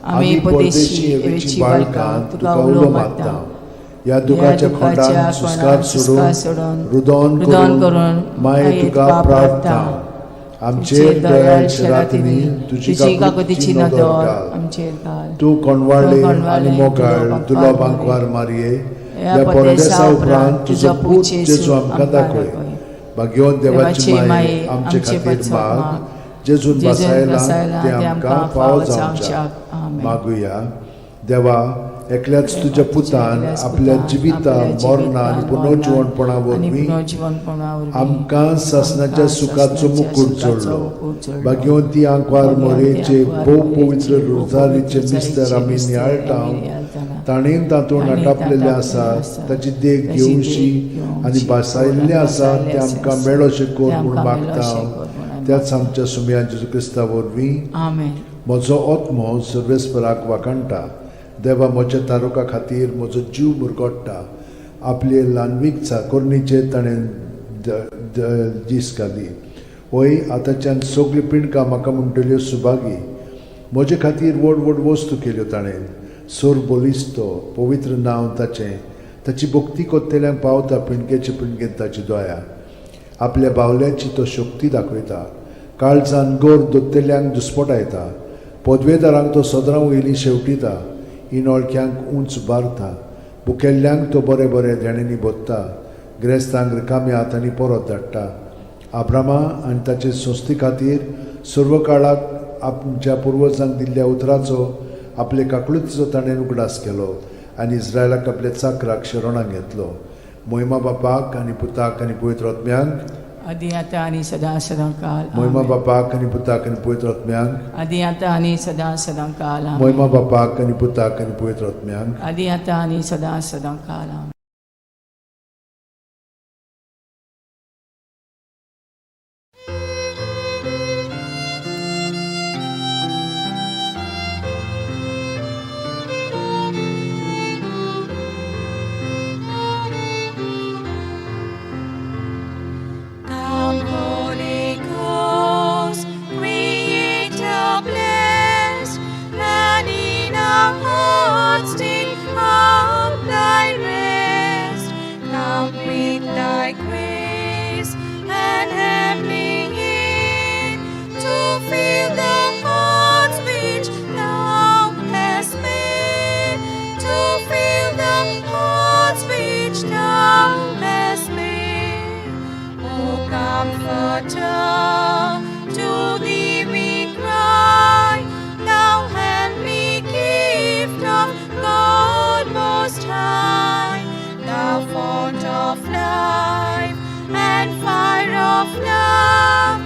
आमी परदेशी हेवेची बाळकां तुका उलो मारता. ह्या दुखाच्या खोंडान सुस्कार सोडून रुदोन करून माये तुका प्रार्थना. आमचेर दयाळ शरातींनी तुजी काकुतीची नदर घाल. आमचेर घाल. तूं कोणवाळे आनी मोगाळ दुलो बांकवार मारये, ह्या परदेसा उपरांत तुजो पूत जेजू आमकां दाखय. भाग्यवंत देवाची माये, आमचे खातीर माग, जेजून बसायला ते आमकां फावो जावच्याक. मागुया. देवा, एकल्याच तुज्या पुतान आपल्या जिविता मरणा आनी पुनर्जिवणपणा वरवीं आमकां सासणाच्या सुखाचो मुकूट जोडलो. भाग्यवंती आंकवार मोरेचे भोव पवित्र रोजारीचे मिस्तर आमी नियाळटा, ताणें तातूंत आटापलेलें आसा ताची देख घेवशी आनी भासायल्लें आसा तें आमकां मेळोशें कर म्हूण मागता, त्याच आमच्या सुमया जेजू क्रिस्ता वरवीं. आमेन. म्हजो आत्मो सर्वेस्पराक वाखाणटा. देवा म्हज्या तारुका खातीर म्हजो जीव मुरगोट्टा. आपले ल्हानवीक चाकोरणीचेर ताणें दीस घाली. वय आतांच्यान सगळीं पिंडकां म्हाका म्हणटल्यो सुभागी. म्हजे खातीर व्हड व्हड वस्तू केल्यो ताणें. सोर बलिस्तो पवित्र नांव ताचें. ताची भक्ती कोत्तेल्यांक पावता पिंडकेचे पिंडकेन ताची दया. आपल्या बावल्याची तो शक्ती दाखयता. काळजान गोर दोत्तेल्यांक दुस्पटायता. पदवेदारांक तो सदरां वयली शेवटिता. इनोळख्यांक उंच बारता. भुकेल्ल्यांक तो बरें बरें देण्यांनी भोत्ता. ग्रेस्तांक रिकाम्या हातांनी परत धाडटा. आब्रामा आनी ताचे संस्थे खातीर सर्व काळाक आमच्या पुर्वजांक दिल्ल्या उतराचो आपले काकळुतीचो ताणें उगडास केलो आनी इस्रायलाक आपल्या चाकराक शरणाक घेतलो. मोहिमा बापाक आनी पुताक आनी पवित्र आत्म्यांक, आदी आतां आनी सदां सदां काल. मोहिमा आमेन. बापाक आनी पुताक आनी पवित्र आत्म्यांक, आदी आतां आनी सदां सदां काल. आमेन. मोहिमा बापाक आनी पुताक आनी पवित्र आत्म्यांक, आदी आतां आनी सदां सदां काल. आमेन. Come, Holy Ghost, Creator bless, and in our hearts take up thy rest. Come with thy grace and heavenly aid to fill the hearts which thou hast made, to fill the hearts which thou hast made. O Comforter, to thee we cry, thou heavenly King. and fire of love,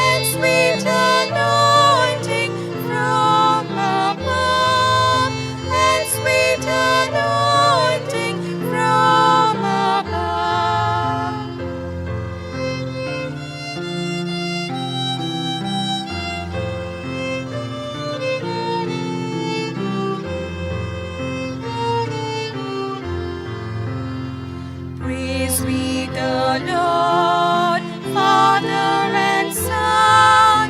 and sweet anointing from above, and sweet anointing from above. Praise be the Lord, Father and Son,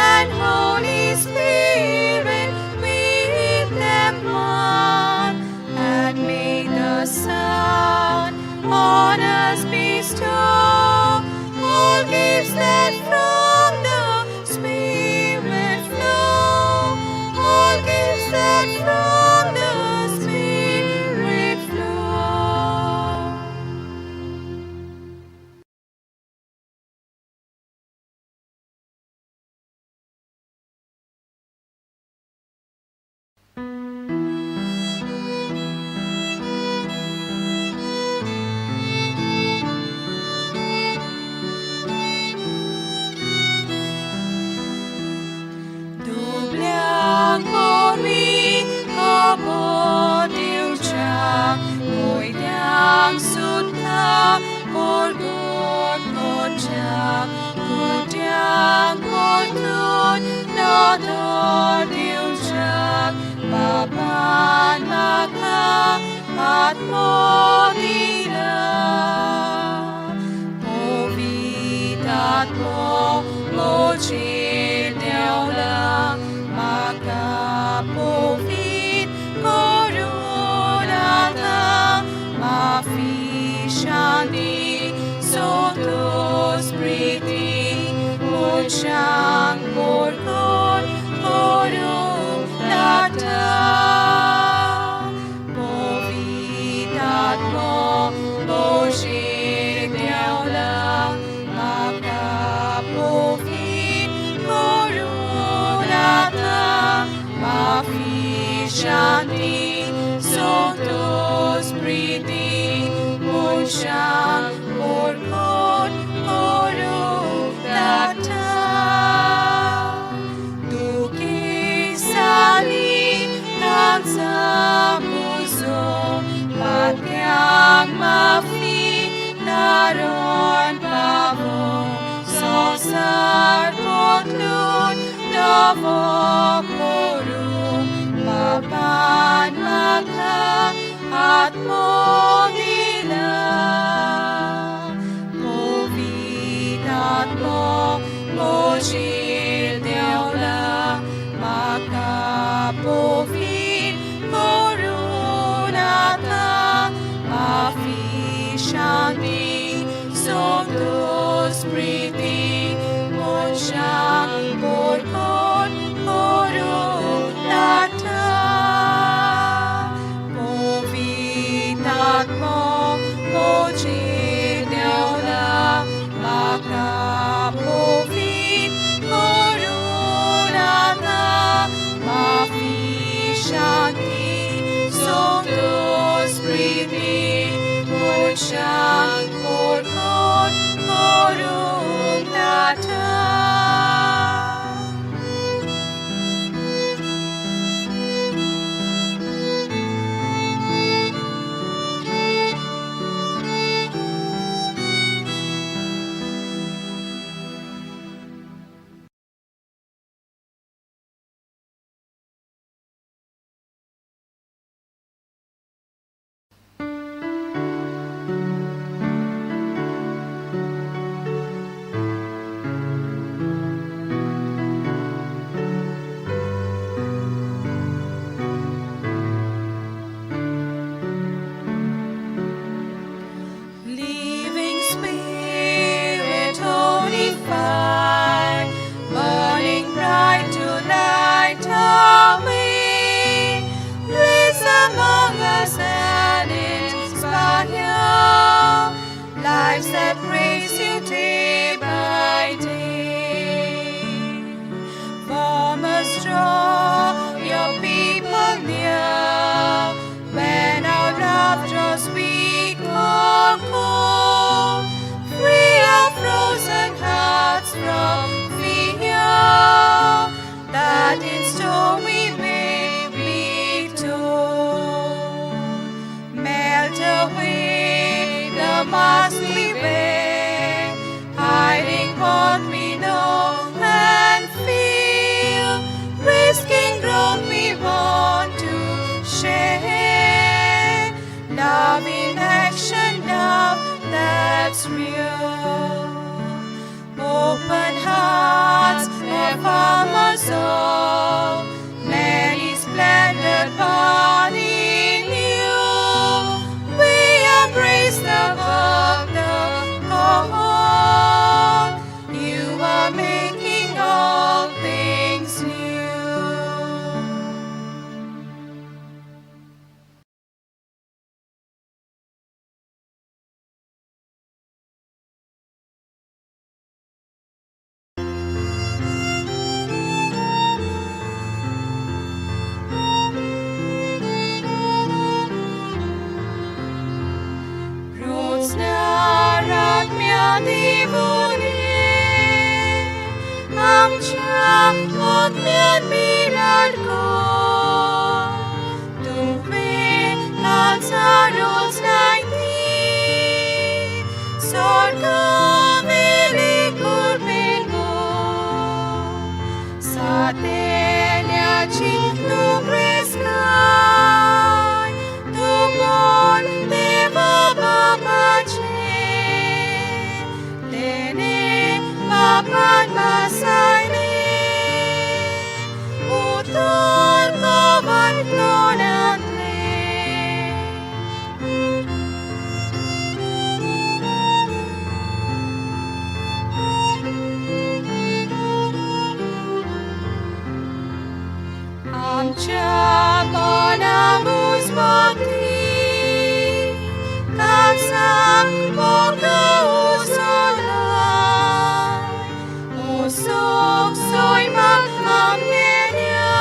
and Holy Spirit, with them one. And may the Son on us bestow all gifts that from the Spirit flow, all gifts that from the Spirit flow. दुबळ्यांक पोरवी खबर दिवच्याक, कोयत्यांक सुद्दां परगट करच्याक, कुड्ड्यांक परतून नदर दिवच्याक, बाबान म्हाका आत्मो दिला. पवित्र म्हजेर देंवला, म्हाका पवित्र करून आतां, माफी शांती संतोष प्रिती, मनशांक परगट करूंक लागता. पवित्र आत्मो म्हजेर देंवला, म्हाका पवित्र करून आतां, माफी शांती संतोष प्रिती, मनशांक परगट करूंक लागता. दुखेसाली तांचा पुजो, पाप्यांक माफी तारण पावो, संवसार बदलून नवो करूं, बाबान म्हाका आत्मो दिला. पवित्र आत्मो म्हजेर देंवला, म्हाका पवित्र करून आतां, माफी शांती संतोष प्रिती, मनशांक परगट करूंक लागता. पवित्र आत्मो म्हजेर देंवला, म्हाका पवित्र करून आतां, माफी शांती संतोष प्रिती, मनशांक परगट करूंक लागता. Living Spirit, holy fire, burning bright to light our way. Bliss among us and inspire lives that praise you day by day. Form us, draw your people near, when our love draws weak or cold. mask we wear, hiding what we know and feel, risking growth we want to share. Love in action, love that's real. Open hearts, a farmer's all, many splendid body new. We embrace the work, the call. You are making all things new. आमच्या आत्म्यान मिराड कर तुवें काळजा रोज लायती स्वर्गावेली कृपेन गो सातेल्याची तूं प्रेस्काय तूं बोल देवा बाबाचें तेणे बापान बसायलें उतर कवन तोंडांतलें. आमच्या मना मुजमती काळजाक मोग उसळाय उसोक सैमाक आमगेल्या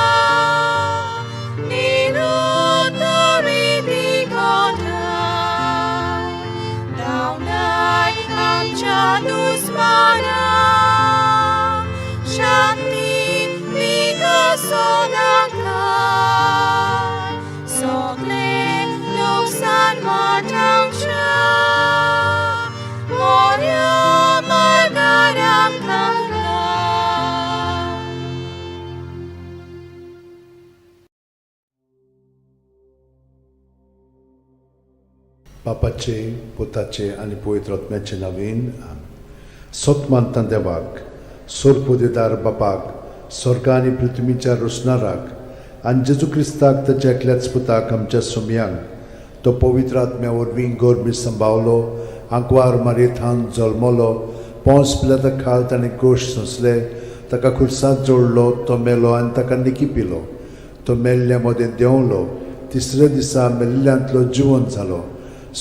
निरुतरी दिगोठाय धांवडाय आमच्या दुस्मानाक शांती दिगा सदांकाळ सगळें लुकसाण वाटावच्या मोऱ्या मार्गार आमकां लाय. बापाचे पुताचे आनी पवित्र आत्म्याचे नवीन सत मानता देवाक सोरपोदेदार बापाक स्वर्ग आनी पृथ्वीच्या रोसणाराक आनी जेजू क्रिस्ताक ताच्या एकल्याच पुताक आमच्या सोमयांक तो पवित्र आत्म्या वरवीं गोरमी संभावलो आंकवार मारयेथान जल्मलो पोंस पिलाता खाल ताणें गोश सोंसले ताका खुर्सांत जोडलो तो मेलो आनी ताका निकी पिलो तो मेल्ल्या मदें देंवलो तिसऱ्या दिसा मेल्ल्यांतलो जिवन जालो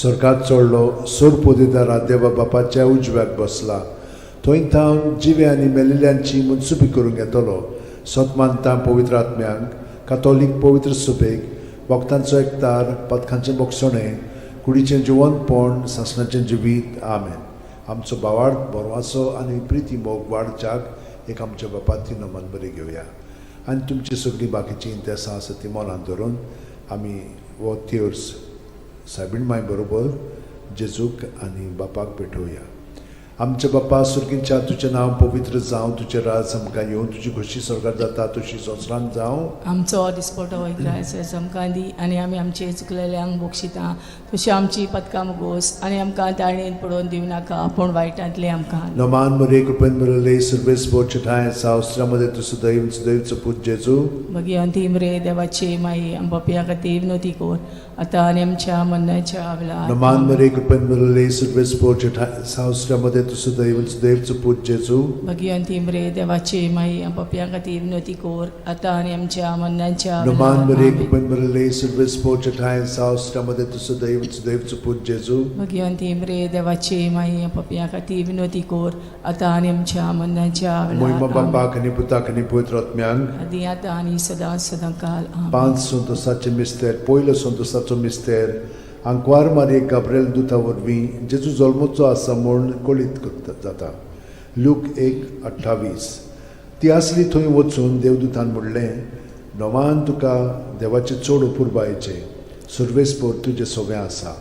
स्वर्गात चडलो सोरपोदेदारा देवा बापाच्या उजव्याक बसला थंय थावन जिवे आनी मेल्ल्यांची मनसुबी करूंक येतलो सत मानता पवित्र आत्म्यांक कातोलीक पवित्र सुबेक वखदांचो एकतार पदकांचें बोगसणें कुडीचें जिवनपण सासणाचें जिवीत. आमेन. आमचो बावाड बरवाचो आनी प्रिती मोग वाडच्याक एक आमच्या बापाती नमन बरी घेवया आनी तुमची सगळीं बाकीचीं इंतेसां आसा ती मनान धरून आमी हो तेर्स सायबीण माय बरोबर जेजूक आनी बापाक भेटोवया. आमच्या बापा सुर्गींच्या तुजें नांव पवित्र जावं, तुजें राज आमकां येवं, तुजी खोशी स्वर्गार जाता तशी संवसारांत जावं. आमचो दिसपटो इग्रायस आमकां दी आनी आमी आमचे चुकलेल्यांक बक्षिता तशी आमची पदकां मुगोस आनी आमकां ताळणेन पडोवन दिवं नाका पूण वायटांतलें आमकां. नमान मरे कृपेन मिळले सर्वेस बोचे ठांय सावस्त्रामध्ये तूं सदैव सदैवचो पूत जेजू. भगिवंती मरे देवाची माई आमच्या खातीर विनवती कर आतां आनी आमच्या मरणाच्या वेळार. नमान मरे कृपेन मिळले सर्वेस बोचे ठांय सावस्त्रामध्ये तूं सदैव सदैवचो पूत जेजू. भगिवंती मरे देवाची माई आमच्या खातीर विनवती कर आतां आनी आमच्या मरणाच्या नमान वेळार. मरे आमेन. कृपेन मिळले सर्वेस बोचे ठांय सावस्त्रामध्ये तूं सदैव सदैवचो पूत जेजू. भगिवंती मरे देवाची माई आमच्या खातीर विनवती कर आतां आनी आमच्या मरणाच्या मोहिमा वेळार. आमेन. बापाक आनी पुताक आनी पवित्र आत्म्यांक. आदी आतां आनी सदां सदां काल. आमेन. पांच संतोसाचे मिस्तेर. पयलो संतोसाचो मिस्तेर आंकवार मारये गाब्रेल दुता वरवीं जेजू जल्मचो आसा म्हूण कळीत करता जाता. लूक 1:28. ती आसली थंय वचून देवदूतान म्हणलें, नवान तुका देवाचें चड अपुरबायेचें सर्वेस्पर तुजें सगळें आसा.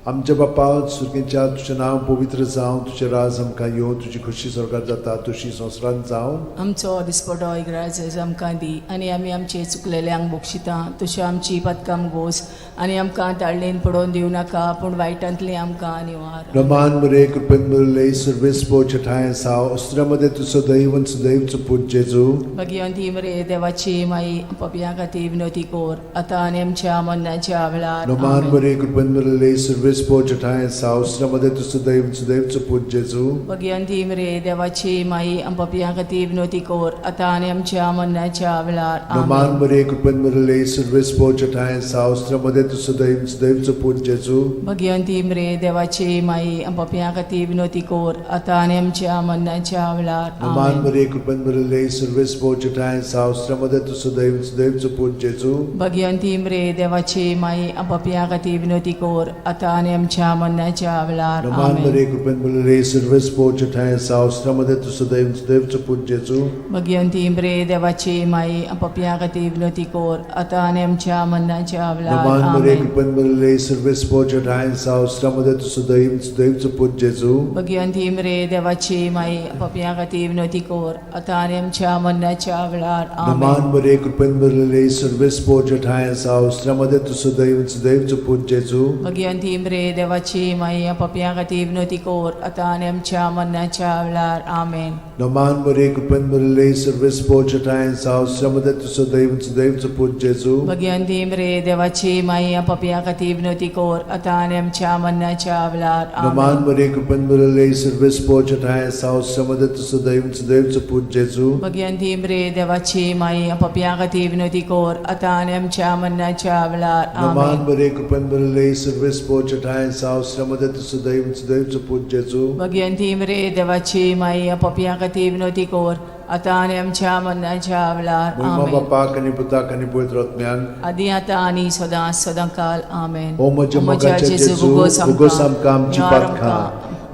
आमच्या बापा सुर्गेच्या तुजें नांव पवित्र जावं, तुजें राज आमकां येवं, तुजी खोशी स्वर्गात जाता तशी संवसारांत जावं. आमचो दिसपटो इगराज आमकां दी आनी आमी आमचे चुकलेल्यांक बक्षिता तश्यो आमची पदकां गोस आनी आमकां ताळणेन पडोवन दिवं नाका पूण वायटांतली आमकां निवार. रमान मरे कृपेन मुरले सर्वेस्पो छठाय साव अस्त्रामध्ये तूं सदैव आनी सदैव पूत जेजू. भगिवंती मरे देवाची माई, पपयां खातीर विनवती कोर आतां आनी आमच्या मरणाच्या वेळार. रमान आमेन. मरे कृपेन मुरले सर्वेस्पो छठाय साव अस्त्रामध्ये तूं सदैव आनी सदैव पूत जेजू. भगिवंती मरे देवाची माई, पपयां खातीर विनवती कोर आतां आनी आमच्या मरणाच्या वेळार. रमान आमेन. मरे कृपेन मुरले सर्वेस्पो छठाय साव अस्त्रामध्ये तूं सदैव आनी सदैव पूत जेजू. भगिवंती मरे देवाची माई, पपयां खातीर विनवती कोर आतां आनी आमच्या मरणाच्या वेळार. रमान आमेन. मरे कृपेन मुरले सर्वेस्पो छठाय साव अस्त्रामध्ये तूं सदैव आनी सदैव पूत जेजू. भगिवंती मरे देवाची माई, पपयां खातीर विनवती कोर आतां आनी आमच्या मरणाच्या वेळार. रमान आमेन. मरे कृपेन मुरले सर्वेस्पो छठाय साव अस्त्रामध्ये तूं सदैव आनी सदैव पूत जेजू. भगिवंती मरे देवाची माई, पपयां खातीर विनवती कोर आतां आनी आमच्या मरणाच्या वेळार. रमान मरे आमेन. कृपेन मुरले सर्वेस्पो छठाय साव अस्त्रामध्ये तूं सदैव आनी सदैव पूत जेजू. भगिवंती मरे देवाची माई, पपयां खातीर विनवती कोर आतां आनी आमच्या मरणाच्या वेळार. रमान आमेन. मरे कृपेन मुरले सर्वेस्पो छठाय साव अस्त्रामध्ये तूं सदैव आनी सदैव पूत जेजू. भगिवंती मरे देवाची माई, पपयां खातीर विनवती कोर आतां आनी आमच्या मरणाच्या वेळार. आमेन. रमान मरे कृपेन मुरले सर्वेस्पो छठाय साव अस्त्रामध्ये तूं सदैव आनी सदैव पूत जेजू. भगिवंती मरे देवाची माई, पपयां खातीर विनवती कोर आतां आनी आमच्या मरणाच्या वेळार. रमान आमेन. मरे कृपेन मुरले सर्वेस्पो छठाय साव अस्त्रामध्ये तूं सदैव आनी सदैव पूत जेजू. भगिवंती मरे देवाची माई, पपयां खातीर विनवती कोर आतां आनी आमच्या मरणाच्या वेळार. रमान आमेन. मरे कृपेन मुरले सर्वेस्पो छठाय साव अस्त्रामध्ये तूं सदैव आनी सदैव पूत जेजू. भगिवंती मरे देवाची माई, पपयां खातीर विनवती कोर आतां आनी आमच्या मरणाच्या वेळार. महिमा आमेन. बापाक आनी पुताक आनी पवित्र आत्म्याक. आदी आतां आनी सदां सदां काल. आमेन. ओ म्हज्या मोगाच्या जेजू, उगोस आमकां आमची पातकां,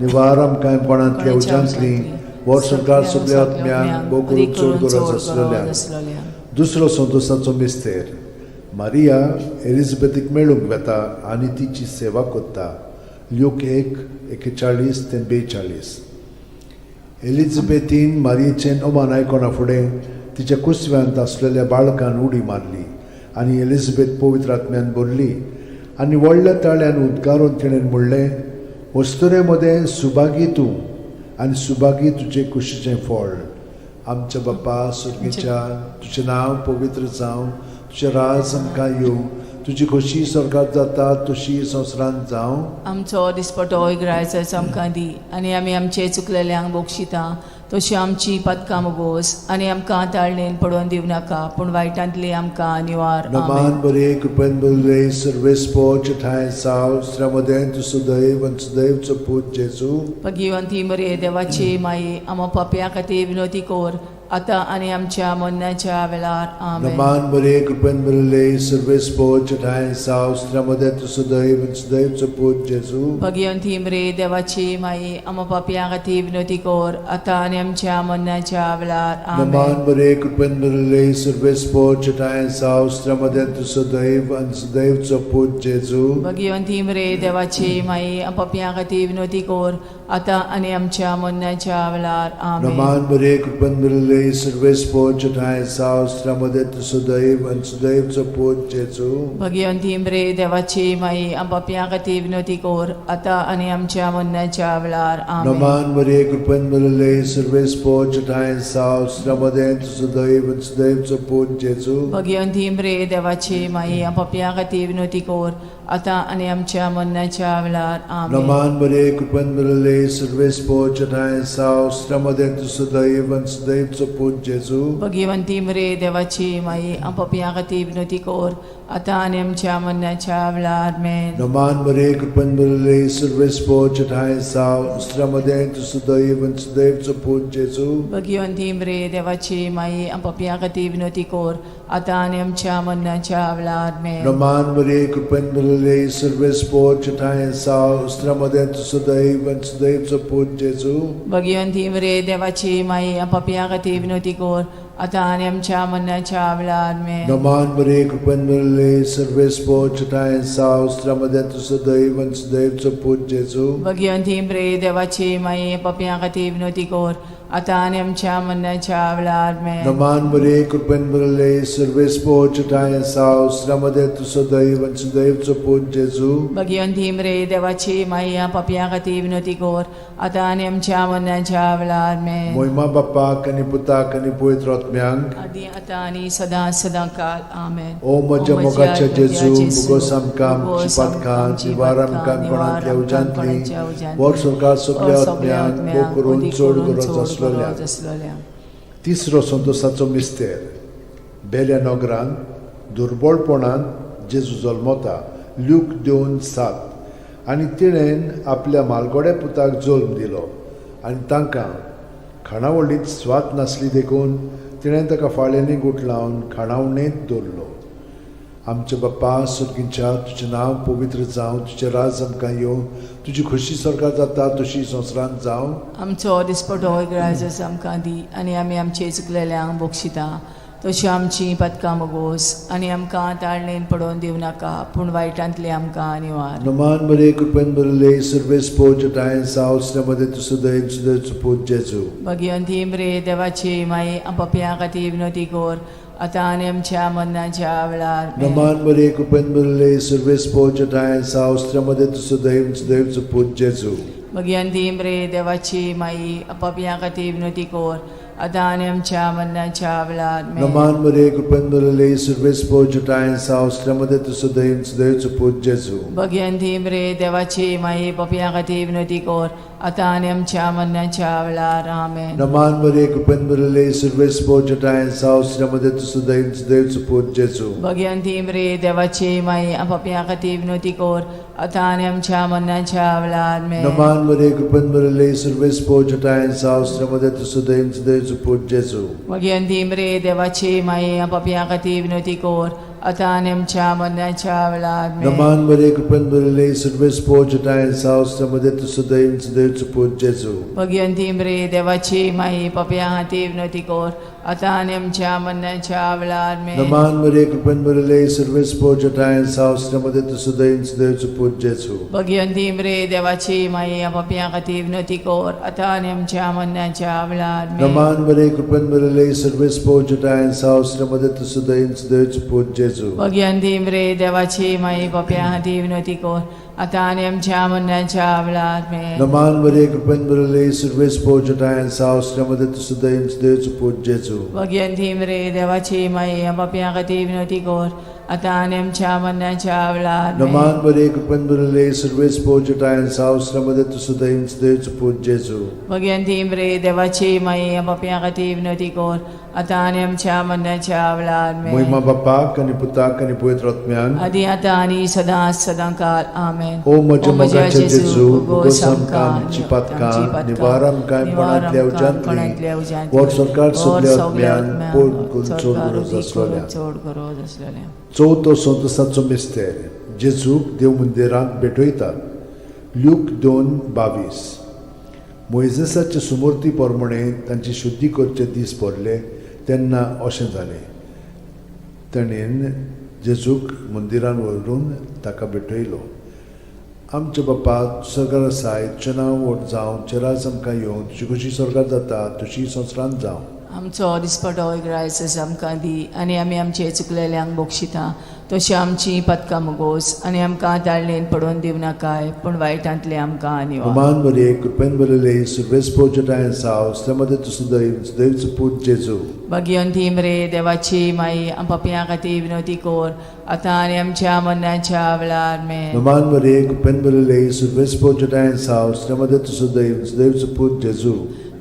निवार आमकां कोणांतल्या उज्यांतली, व्हड सरकार सगल्या आत्म्यांक भोव करून चड गरज आसलेल्या. दुसरो संतोषाचो मिस्तेर. मारिया एलिझाबेथीक मेळूंक वेता आनी तिची सेवा करता. ल्यूक 1:41 ते 42. एलिझाबेथीन मारियेचें अमान आयकना फुडें तिच्या कुसव्यांत आसलेल्या बाळकान उडी मारली आनी एलिझाबेथ पवित्र आत्म्यान भरली आनी व्हडल्या ताळ्यान उद्गारून तिणें म्हणलें, वस्तुरे मदें सुभागी तूं आनी सुभागी तुजे कुशीचें फळ. आमच्या बापा सुर्गेच्या, तुजें नांव पवित्र जावं, तुजें राज आमकां येवं, तुजी खोशी स्वर्गात जाता तशी संवसारांत जावं. आमचो दिसपटो इगरायचो आमकां दी आनी आमी आमचे चुकलेल्यांक बक्षिता तशी आमची पदकां मोगोस आनी आमकां ताळणेन पडोवन दिवं नाका पूण वायटांतली आमकां निवार. नमान आमेन. बरे कृपेन बरे सर्वेस्पो ठाय साव श्रमदें तूं सदैव आनी सदैवचो पूत जेजू. भगिवंती मरे देवाची माई, आमा पापयां खातीर विनवती कोर आतां आनी आमच्या मरणाच्या वेळार. आमेन. नमान बरे कृपेन बरे सर्वेस्पो ठाय साव श्रमदें तूं सदैव आनी सदैवचो पूत जेजू. भगिवंती मरे देवाची माई, आमा पापयां खातीर विनवती कोर आतां आनी आमच्या मरणाच्या वेळार. नमान आमेन. बरे कृपेन बरे सर्वेस्पो ठाय साव श्रमदें तूं सदैव आनी सदैवचो पूत जेजू. भगिवंती मरे देवाची माई, पापयां खातीर विनवती कोर आतां आनी आमच्या मरणाच्या वेळार. आमेन. नमान बरे कृपेन बरे सर्वेस्पो ठाय साव श्रमदें तूं सदैव आनी सदैवचो पूत जेजू. भगिवंती मरे देवाची माई, पापयां खातीर विनवती कोर आतां आनी आमच्या मरणाच्या वेळार. आमेन. नमान मरे कृपेन बरे सर्वेस्पो ठाय साव श्रमदें तूं सदैव आनी सदैवचो पूत जेजू. भगिवंती मरे देवाची माई, पापयां खातीर विनवती कोर आतां आनी आमच्या मरणाच्या वेळार. आमेन. नमान बरे कृपेन बरे सर्वेस्पो ठाय साव श्रमदें तूं सदैव आनी सदैवचो पूत जेजू. भगिवंती मरे देवाची माई, पापयां खातीर विनवती कोर आतां आनी आमच्या मरणाच्या वेळार. आमेन. नमान मरे कृपेन बरे सर्वेस्पो ठाय साव श्रमदें तूं सदैव आनी सदैवचो पूत जेजू. भगिवंती मरे देवाची माई, पापयां खातीर विनवती कोर आतां आनी आमच्या मरणाच्या वेळार. आमेन. नमान मरे कृपेन बरे सर्वेस्पो ठाय साव श्रमदें तूं सदैव आनी सदैवचो पूत जेजू. भगिवंती मरे देवाची माई, पापयां खातीर विनवती कोर आतां आनी आमच्या मरणाच्या वेळार आमेन. नमान मरे कृपेन भरले सर्वेस्पो चटाय साव मध्ये तुजो दैव आनी सुदैवचो पूत जेजू. भगिवंती मरे देवाची माई, पापयां खातीर विनवती कर, आतां आनी आमच्या मरणाच्या वेळार आमेन. नमान मरे कृपेन भरले सर्वेस्पो चटाय साव मध्ये तुजो दैव आनी सुदैवचो पूत जेजू. भगिवंती मरे देवाची माई, पापयां खातीर विनवती कर, आतां आनी आमच्या मरणाच्या वेळार आमेन. मोहिमा बाप्पाक आनी पुताक आनी पवित्र आत्म्यांक, आदी आतां आनी सदां सदां काल. आमेन. ओ म्हज्या मोगाच्या जेजू, मुगोस आमकां आमची पातकां निवार आमकां कोणांतल्या उज्यांतली, वर सरकार सगल्या आत्म्यांक भोग करून चड गरज आसलेल्या. आसलेल्या. तिसरो संतोसाचो मिस्तेर. बेल्या नगरान दुर्बळपणान जेजू जल्मता, ल्यूक 2:7. आनी तिणेन आपल्या मालगोड्या पुताक जल्म दिलो आनी तांकां खाणावळींत स्वाद नासली देखून तिणें ताका फाळ्यांनी गुठलावन खाणावणेंत दवरलो. आमच्या बाप्पा सुर्गींच्या, तुजें नांव पवित्र जावं, तुजें राज आमकां येवं, तुजी खोशी सरकार जाता तशी संवसारांत जावं. आमचो दिसपटो ग्रायजस आमकां दी आनी आमी आमचे चुकलेल्यांक बक्षिता, तशी आमची पदकां मगोस आनी आमकां ताळणेन पडोवन दिवं नाका, पूण वायटांतली आमकां निवार. नमान मरे कृपेन भरले सर्वेस्पो चटाय साव मध्ये तुजो दैव सुदैवचो पूत जेजू. भगिवंती मरे देवाची माई, पापयां खातीर विनवती कर, आतां आनी आमच्या मरणाच्या वेळार आमेन. नमान मरे कृपेन भरले सर्वेस्पो चटाय साव मध्ये तुजो दैव सुदैवचो पूत जेजू. भगिवंती मरे देवाची माई, पापयां खातीर विनवती कर, आतां आनी आमच्या मरणाच्या वेळार आमेन. नमान मरे कृपेन भरले सर्वेस्पो चटाय साव मध्ये तुजो दैव सुदैवचो पूत जेजू. भगिवंती मरे देवाची माई, पापयां खातीर विनवती कर, आतां आनी आमच्या मरणाच्या वेळार. आमेन. नमान मरे कृपेन भरले सर्वेस्पो चटाय साव मध्ये तुजो दैव सुदैवचो पूत जेजू. भगिवंती मरे देवाची माई, पापयां खातीर विनवती कर, आतां आनी आमच्या मरणाच्या वेळार. आमेन. नमान मरे कृपेन भरले सर्वेस्पो चटाय साव मध्ये तुजो दैव सुदैवचो पूत जेजू. भगिवंती मरे देवाची माई, पापयां खातीर विनवती कर, आतां आनी आमच्या मरणाच्या वेळार. आमेन. नमान मरे कृपेन भरले सर्वेस्पो चटाय साव मध्ये तुजो दैव सुदैवचो पूत जेजू. भगिवंती मरे देवाची माई, पापयां खातीर विनवती कर, आतां आनी आमच्या मरणाच्या वेळार. आमेन. नमान मरे कृपेन भरले सर्वेस्पो चटाय साव मध्ये तुजो दैव सुदैवचो पूत जेजू. भगिवंती मरे देवाची माई, पापयां खातीर विनवती कर, आतां आनी आमच्या मरणाच्या वेळार. आमेन. नमान मरे कृपेन भरले सर्वेस्पो चटाय साव मध्ये तुजो दैव सुदैवचो पूत जेजू. भगिवंती मरे देवाची माई, पापयां खातीर विनवती कर, आतां आनी आमच्या मरणाच्या वेळार. आमेन. नमान मरे कृपेन भरले सर्वेस्पो चटाय साव मध्ये तुजो दैव सुदैवचो पूत जेजू. भगिवंती मरे देवाची माई, पापयां खातीर विनवती कर, आतां आनी आमच्या मरणाच्या वेळार. आमेन. नमान मरे कृपेन भरले सर्वेस्पो चटाय साव मध्ये तुजो दैव सुदैवचो पूत जेजू. भगिवंती मरे देवाची माई, पापयां खातीर विनवती कर, आतां आनी आमच्या मरणाच्या वेळार. आमेन. मोहिमा बाप्पाक आनी पुताक आनी पवित्र आत्म्यान, आदी आतां आनी सदां सदां काल. आमेन. ओ म्हज्या मोगाच्या जेजू, मुगोस आमकां आमची पातकां निवार आमकां कोणांतल्या उज्यांतली, वर सरकार सगल्या आत्म्यान पोट करून चड गरज आसलेल्या. चड गरज आसलेल्या. चवथो संतोसाचो मिस्तेर. जेजूक देव मंदिरांत भेटयतात, ल्यूक 2:22. मोयजेसाचे सुमूर्ती प्रमाणे तांची शुद्धी करचे दीस पडले तेन्ना अशें जालें, ताणें जेजूक मंदिरान व्हरून ताका भेटयलो. आमच्या बाप्पा सरकार आसाय, तुजें नांव व्हड जावं, तुजें राज आमकां येवं, तुजी खोशी सरकार जाता तशी संवसारांत जावं. आमचो दिसपटो ग्रायसस आमकां दी आनी आमी आमचे चुकलेल्यांक बक्षिता, तशी आमची पदकां मुगोस आनी आमकां ताळणेन पडोवन दिवं नाकाय, पूण वायटांतले आमकां निवार. अमान मरे कृपेन भरलेले सुर्वेस पोचटाय साव मध्ये तुजो दैव दैवचो पूत जेजू. भगिवंती मरे देवाची माई, पापयां खातीर विनवती कर, आतां आनी आमच्या मरणाच्या वेळार. आमेन. नमान मरे कृपेन भरलेले सुर्वेस पोचटाय साव मध्ये तुजो दैव दैवचो पूत जेजू.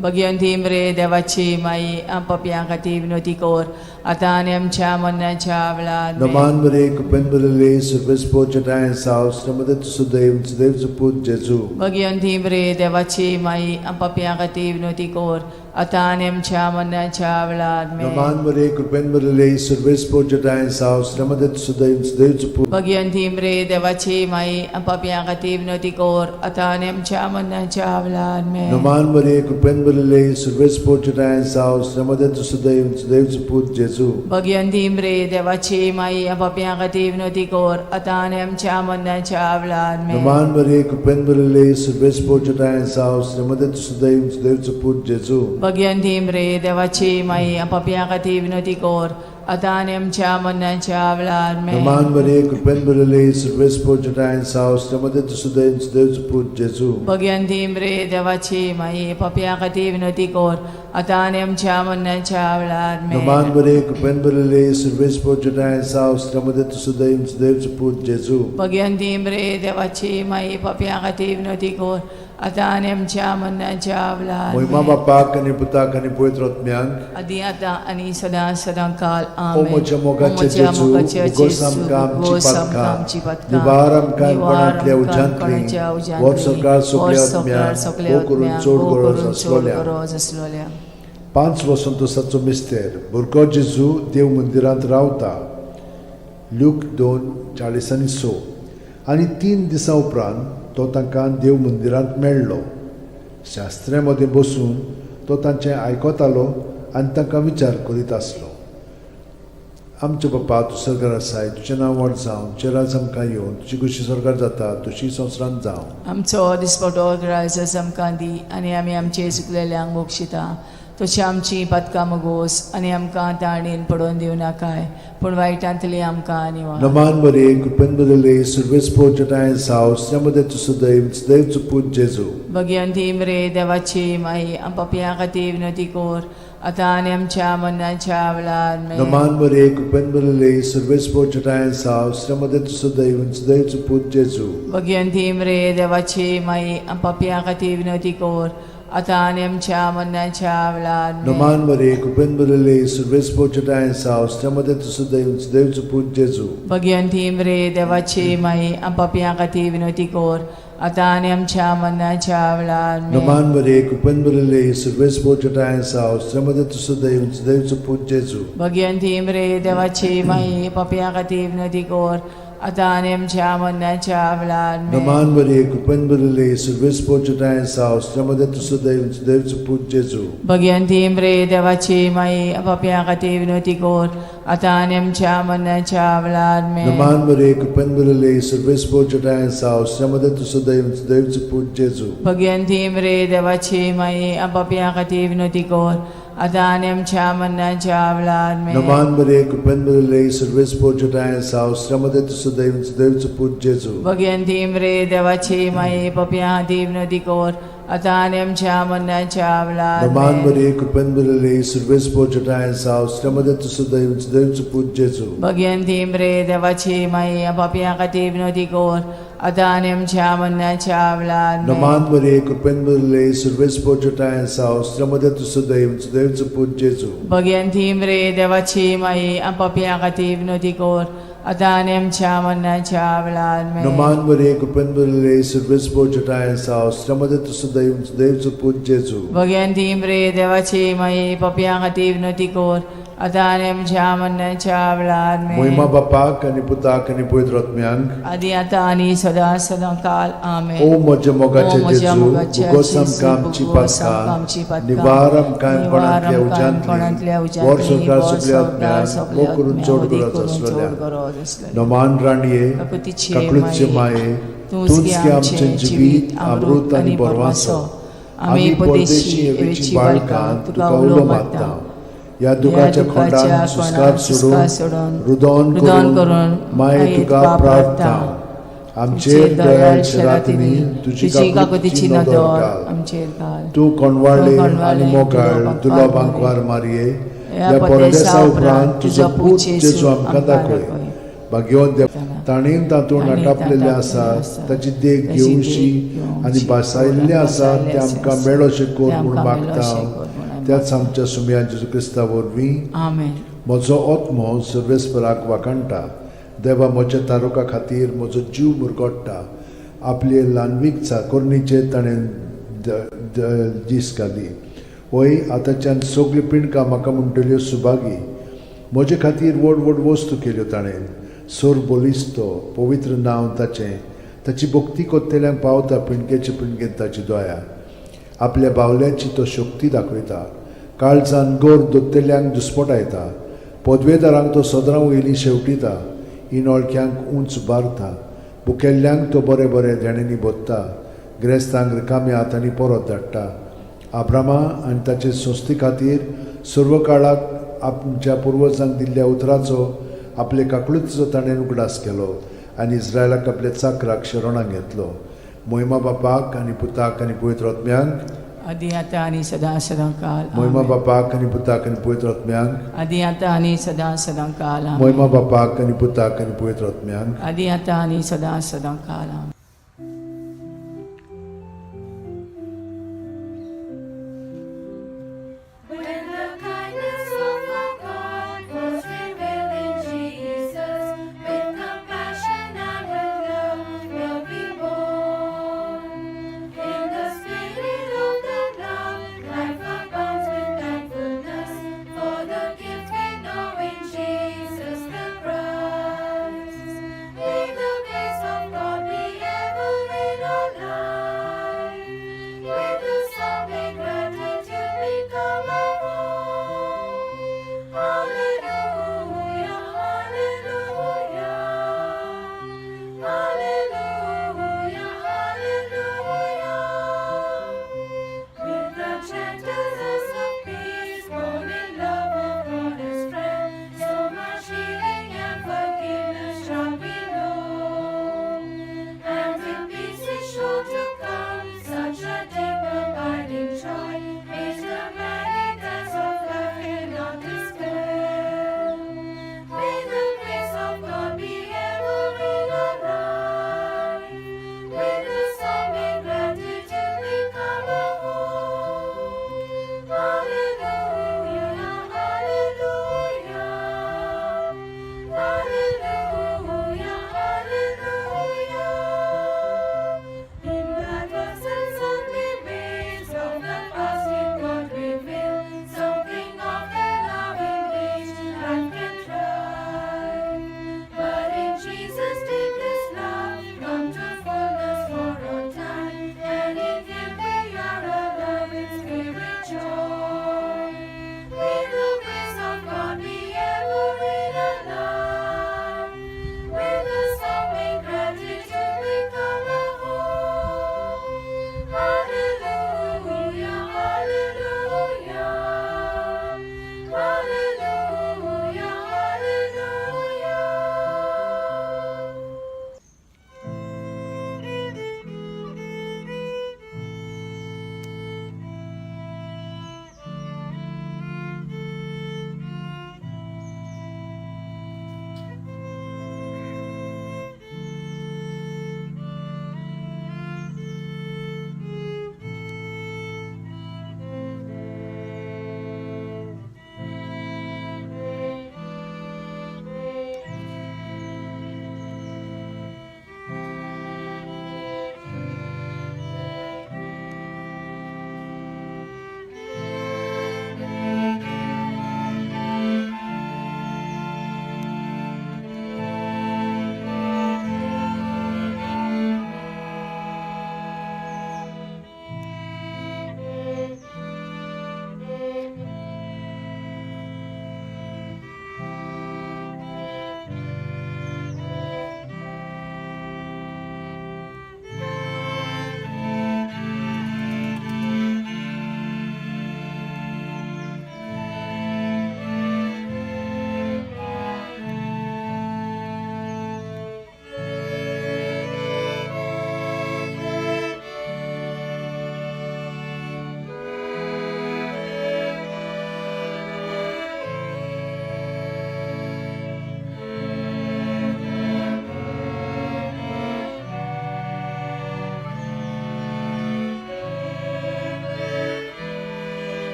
भगिवंती मरे देवाची माई, पापयां खातीर विनवती कर, आतां आनी आमच्या मरणाच्या वेळार आमेन. नमान मरे कृपेन भरिल्ले सर्वेस्पोर जटाय साव श्रीमदत सुदैव सुदैवचो पूत जेजू. भगिवन रे देवाची माई, पापयां खातीर विनवती कर, आतां आनी आमच्या मरणाच्या वेळार आमेन. नमान मरे कृपेन भरिल्ले सर्वेस्पोर जटाय साव श्रीमदत सुदैव सुदैवचो पूत. भगिवन रे देवाची माई, पापयां खातीर विनवती कर, आतां आनी आमच्या मरणाच्या वेळार आमेन. नमान मरे कृपेन भरिल्ले सर्वेस्पोर जटाय साव श्रीमदत सुदैव सुदैवचो पूत जेजू. भगिवन रे देवाची माई, पापयां खातीर विनवती कर, आतां आनी आमच्या मरणाच्या वेळार आमेन. नमान मरे कृपेन भरिल्ले सर्वेस्पोर जटाय साव श्रीमदत सुदैव सुदैवचो पूत जेजू. भगिवन रे देवाची माई, पापयां खातीर विनवती कर, आतां आनी आमच्या मरणाच्या वेळार आमेन. नमान मरे कृपेन भरिल्ले सर्वेस्पोर जटाय साव श्रीमदत सुदैव सुदैवचो पूत जेजू. भगिवन रे देवाची माई, पापयां खातीर विनवती कर, आतां आनी आमच्या मरणाच्या वेळार आमेन. नमान मरे कृपेन भरिल्ले सर्वेस्पोर जटाय साव श्रीमदत सुदैव सुदैवचो पूत जेजू. भगिवन रे देवाची माई, पापयां खातीर विनवती कर, आतां आनी आमच्या मरणाच्या वेळार मोहिमा आमेन. बापाक आनी पुताक आनी पवित्र आत्म्याक. आदी आतां आनी सदां सदां काल. ओ आमेन. म्हज्या मोगाचे म्हज्या जेजू, मोगाचे उगोस जेजू, आमकां आमची उगोस आमकां पातकां, आमची पातकां, निवार आमकां निवार कोणांतल्या आमकां उज्यांतली, कोणाच्या उज्यांतली, व्हर सरकार सगल्या व्हर सरकार आत्म्यांक, सगल्या भोव करून आत्म्यांक, चड भोव गरज करून चड आसलोल्या. गरज आसलोल्या. 5 वसंतोसाचो मिस्तेर. भुरगो जेजू देव मंदिरांत रावता. ल्यूक 2:46. आनी 3 दिसां उपरांत तो तांकां देव मंदिरांत मेळ्ळो. शास्त्र्या मदें बसून तो तांचें आयकतालो आनी तांकां विचार करीत आसलो. आमचे बापा, तूं सरकार आसाय, तुजें नांव व्हड जावं, तुजें राज आमकां येवन, तुजी खुशी सरकार जाता तशी संवसारांत जावं. आमचो दिसपटो ग्रायस आमकां दी आनी आमी आमचे चुकलेल्यांक बक्षिता तशी आमची पातकां मगोस आनी आमकां ताणेन पडोवन दिवं नाकाय, पूण वायटांतली आमकां निवार. नमान बरे कृपेन बरले सर्वेस्पोर जटाय साव श्रीमदत सुदैव सुदैवचो पूत जेजू. भगिवन रे देवाची माई, पापयां खातीर विनवती कर, आतां आनी आमच्या मरणाच्या वेळार आमेन. नमान बरे कृपेन बरले सर्वेस्पोर जटाय साव श्रीमदत सुदैव सुदैवचो पूत जेजू. भगिवन रे देवाची माई, पापयां खातीर विनवती कर, आतां आनी आमच्या मरणाच्या वेळार आमेन. नमान बरे कृपेन बरले सर्वेस्पोर जटाय साव श्रीमदत सुदैव सुदैवचो पूत जेजू. भगिवन रे देवाची माई, पापयां खातीर विनवती कर, आतां आनी आमच्या मरणाच्या वेळार आमेन. नमान बरे कृपेन बरले सर्वेस्पोर जटाय साव श्रीमदत सुदैव सुदैवचो पूत जेजू. भगिवन रे देवाची माई, पापयां खातीर विनवती कर, आतां आनी आमच्या मरणाच्या वेळार आमेन. नमान बरे कृपेन बरले सर्वेस्पोर जटाय साव श्रीमदत सुदैव सुदैवचो पूत जेजू. भगिवन रे देवाची माई, पापयां खातीर विनवती कर, आतां आनी आमच्या मरणाच्या वेळार आमेन. नमान बरे कृपेन बरले सर्वेस्पोर जटाय साव श्रीमदत सुदैव सुदैवचो पूत जेजू. भगिवन रे देवाची माई, पापयां खातीर विनवती कर, आतां आनी आमच्या मरणाच्या वेळार आमेन. नमान बरे कृपेन बरले सर्वेस्पोर जटाय साव श्रीमदत सुदैव सुदैवचो पूत जेजू. भगिवन रे देवाची माई, पापयां खातीर विनवती कर, आतां आनी आमच्या मरणाच्या वेळार नमान आमेन. बरे कृपेन बरले सर्वेस्पोर जटाय साव श्रीमदत सुदैव सुदैवचो पूत जेजू. भगिवन रे देवाची माई, पापयां खातीर विनवती कर, आतां आनी आमच्या मरणाच्या वेळार आमेन. नमान बरे कृपेन बरले सर्वेस्पोर जटाय साव श्रीमदत सुदैव सुदैवचो पूत जेजू. भगिवन रे देवाची माई, पापयां खातीर विनवती कर, आतां आनी आमच्या मरणाच्या वेळार आमेन. नमान बरे कृपेन बरले सर्वेस्पोर जटाय साव श्रीमदत सुदैव सुदैवचो पूत जेजू. भगिवन रे देवाची माई, पापयां खातीर विनवती कर, आतां आनी आमच्या मरणाच्या वेळार आमेन. मोहिमा बापाक आनी पुताक आनी पवित्र आत्म्यांक. आदी आतां आनी सदां सदां काल. आमेन. ओ म्हज्या मोगाचे ओ म्हज्या जेजू, मोगाचे उगोस जेजू, आमकां आमची उगोस आमकां आमची पातकां, पातकां, निवार आमकां निवार कोणांतल्या आमकां कोणांतल्या उज्यांतली, उज्यांतली, व्हर सरकार व्हर सगल्या सरकार आत्म्यांक, सगल्या भोव करून आत्म्यांक, चड वदी गरज करून चड आसलेल्या. गरज आसलेल्या. नमान राणये, काकुतीचे काकुळचे माये, माये, तूंच तूंच गे गे आमचें आमचें जिवीत, जिवीत, अमृत अमृत आनी आनी बरवासो. बरवासो. आमी आमी परदेशी परदेशी एवेची एवेची बाळकां बाळकां तुका तुका उलो उलो मारता. मारता. ह्या दुखाच्या खोंडान सुस्कार सुस्कार सोडून सोडून रुदोन रुदन करून करून माये तुका प्रार्थना. आमचेर दयाळ शेरातिनी, तुजी तुजी काकुतीची काकुतीची नदर नदर घाल. आमचेर घाल. तूं कोणवाळे तूं कोणवाळे आनी मोगाळ तुलो दुलो बांकवार बांकवार मारये, ह्या ह्या परदेसा परदेसा उपरांत उपरांत तुजो तुजो पूत पूत जेजू जेजू आमकां आमकां दाखय. दाखय. भाग्यवंत देव ताणें तातूंत ताणें नाटापलेलें तातूंत आसा आसा, ताची देख ताची घेवशी देख घेवची आनी भासायल्लें आसा भासायल्लें तें आसा, आमकां मेळोशें तें कर म्हूण आमकां मागता मेळोशें कर म्हूण आमी त्याच आमच्या सुमया जेजू क्रिस्ता वरवीं. आमेन. म्हजो आत्मो सर्वेस्पराक वाखाणटा. देवा म्हज्या तारुका खातीर म्हजो जीव मुरगोट्टा. आपले ल्हानवीक चाकोरणीचेर ताणें दीस घाली. वय आतांच्यान सगळीं पिंडकां म्हाका म्हणटल्यो सुभागी. म्हजे खातीर व्हड व्हड वस्तू केल्यो ताणें. सोर बलिस्तो पवित्र नांव ताचें. ताची भक्ती कोत्तेल्यांक पावता पिंडकेचे पिंडकेंत ताची दया. आपल्या बावल्याची तो शक्ती दाखयता. काळजान गोर दोत्तेल्यांक दुस्पटायता. पदवेदारांक तो सदरां वयली शेवटिता. इनोळख्यांक उंच बारता. बुकेल्ल्यांक तो बरें बरें देण्यांनी भोत्ता. ग्रेस्तांक रिकाम्या हातांनी परत धाडटा. आब्रामा आनी ताचे संस्थे खातीर सर्व काळाक आमच्या पुर्वजांक दिल्ल्या उतराचो आपले काकळुतीचो ताणें उगडास केलो आनी इस्रायलाक आपल्या चाकराक शरणाक घेतलो. मोहिमा बापाक आनी पुताक आनी पवित्र आत्म्यांक. आदी आतां आनी सदां सदां काल. मोहिमा आमेन. बापाक आनी पुताक आनी पवित्र आत्म्यांक. आदी आतां आनी सदां सदां काल. आमेन. मोहिमा बापाक आनी पुताक आनी पवित्र आत्म्यांक. आदी आतां आनी सदां सदां काल. आमेन. When the kindness of our God was revealed in Jesus, with compassion and with love, will be born. In the spirit of that love, life abounds with thankfulness for the gift we know in Jesus the Christ. May the grace of God be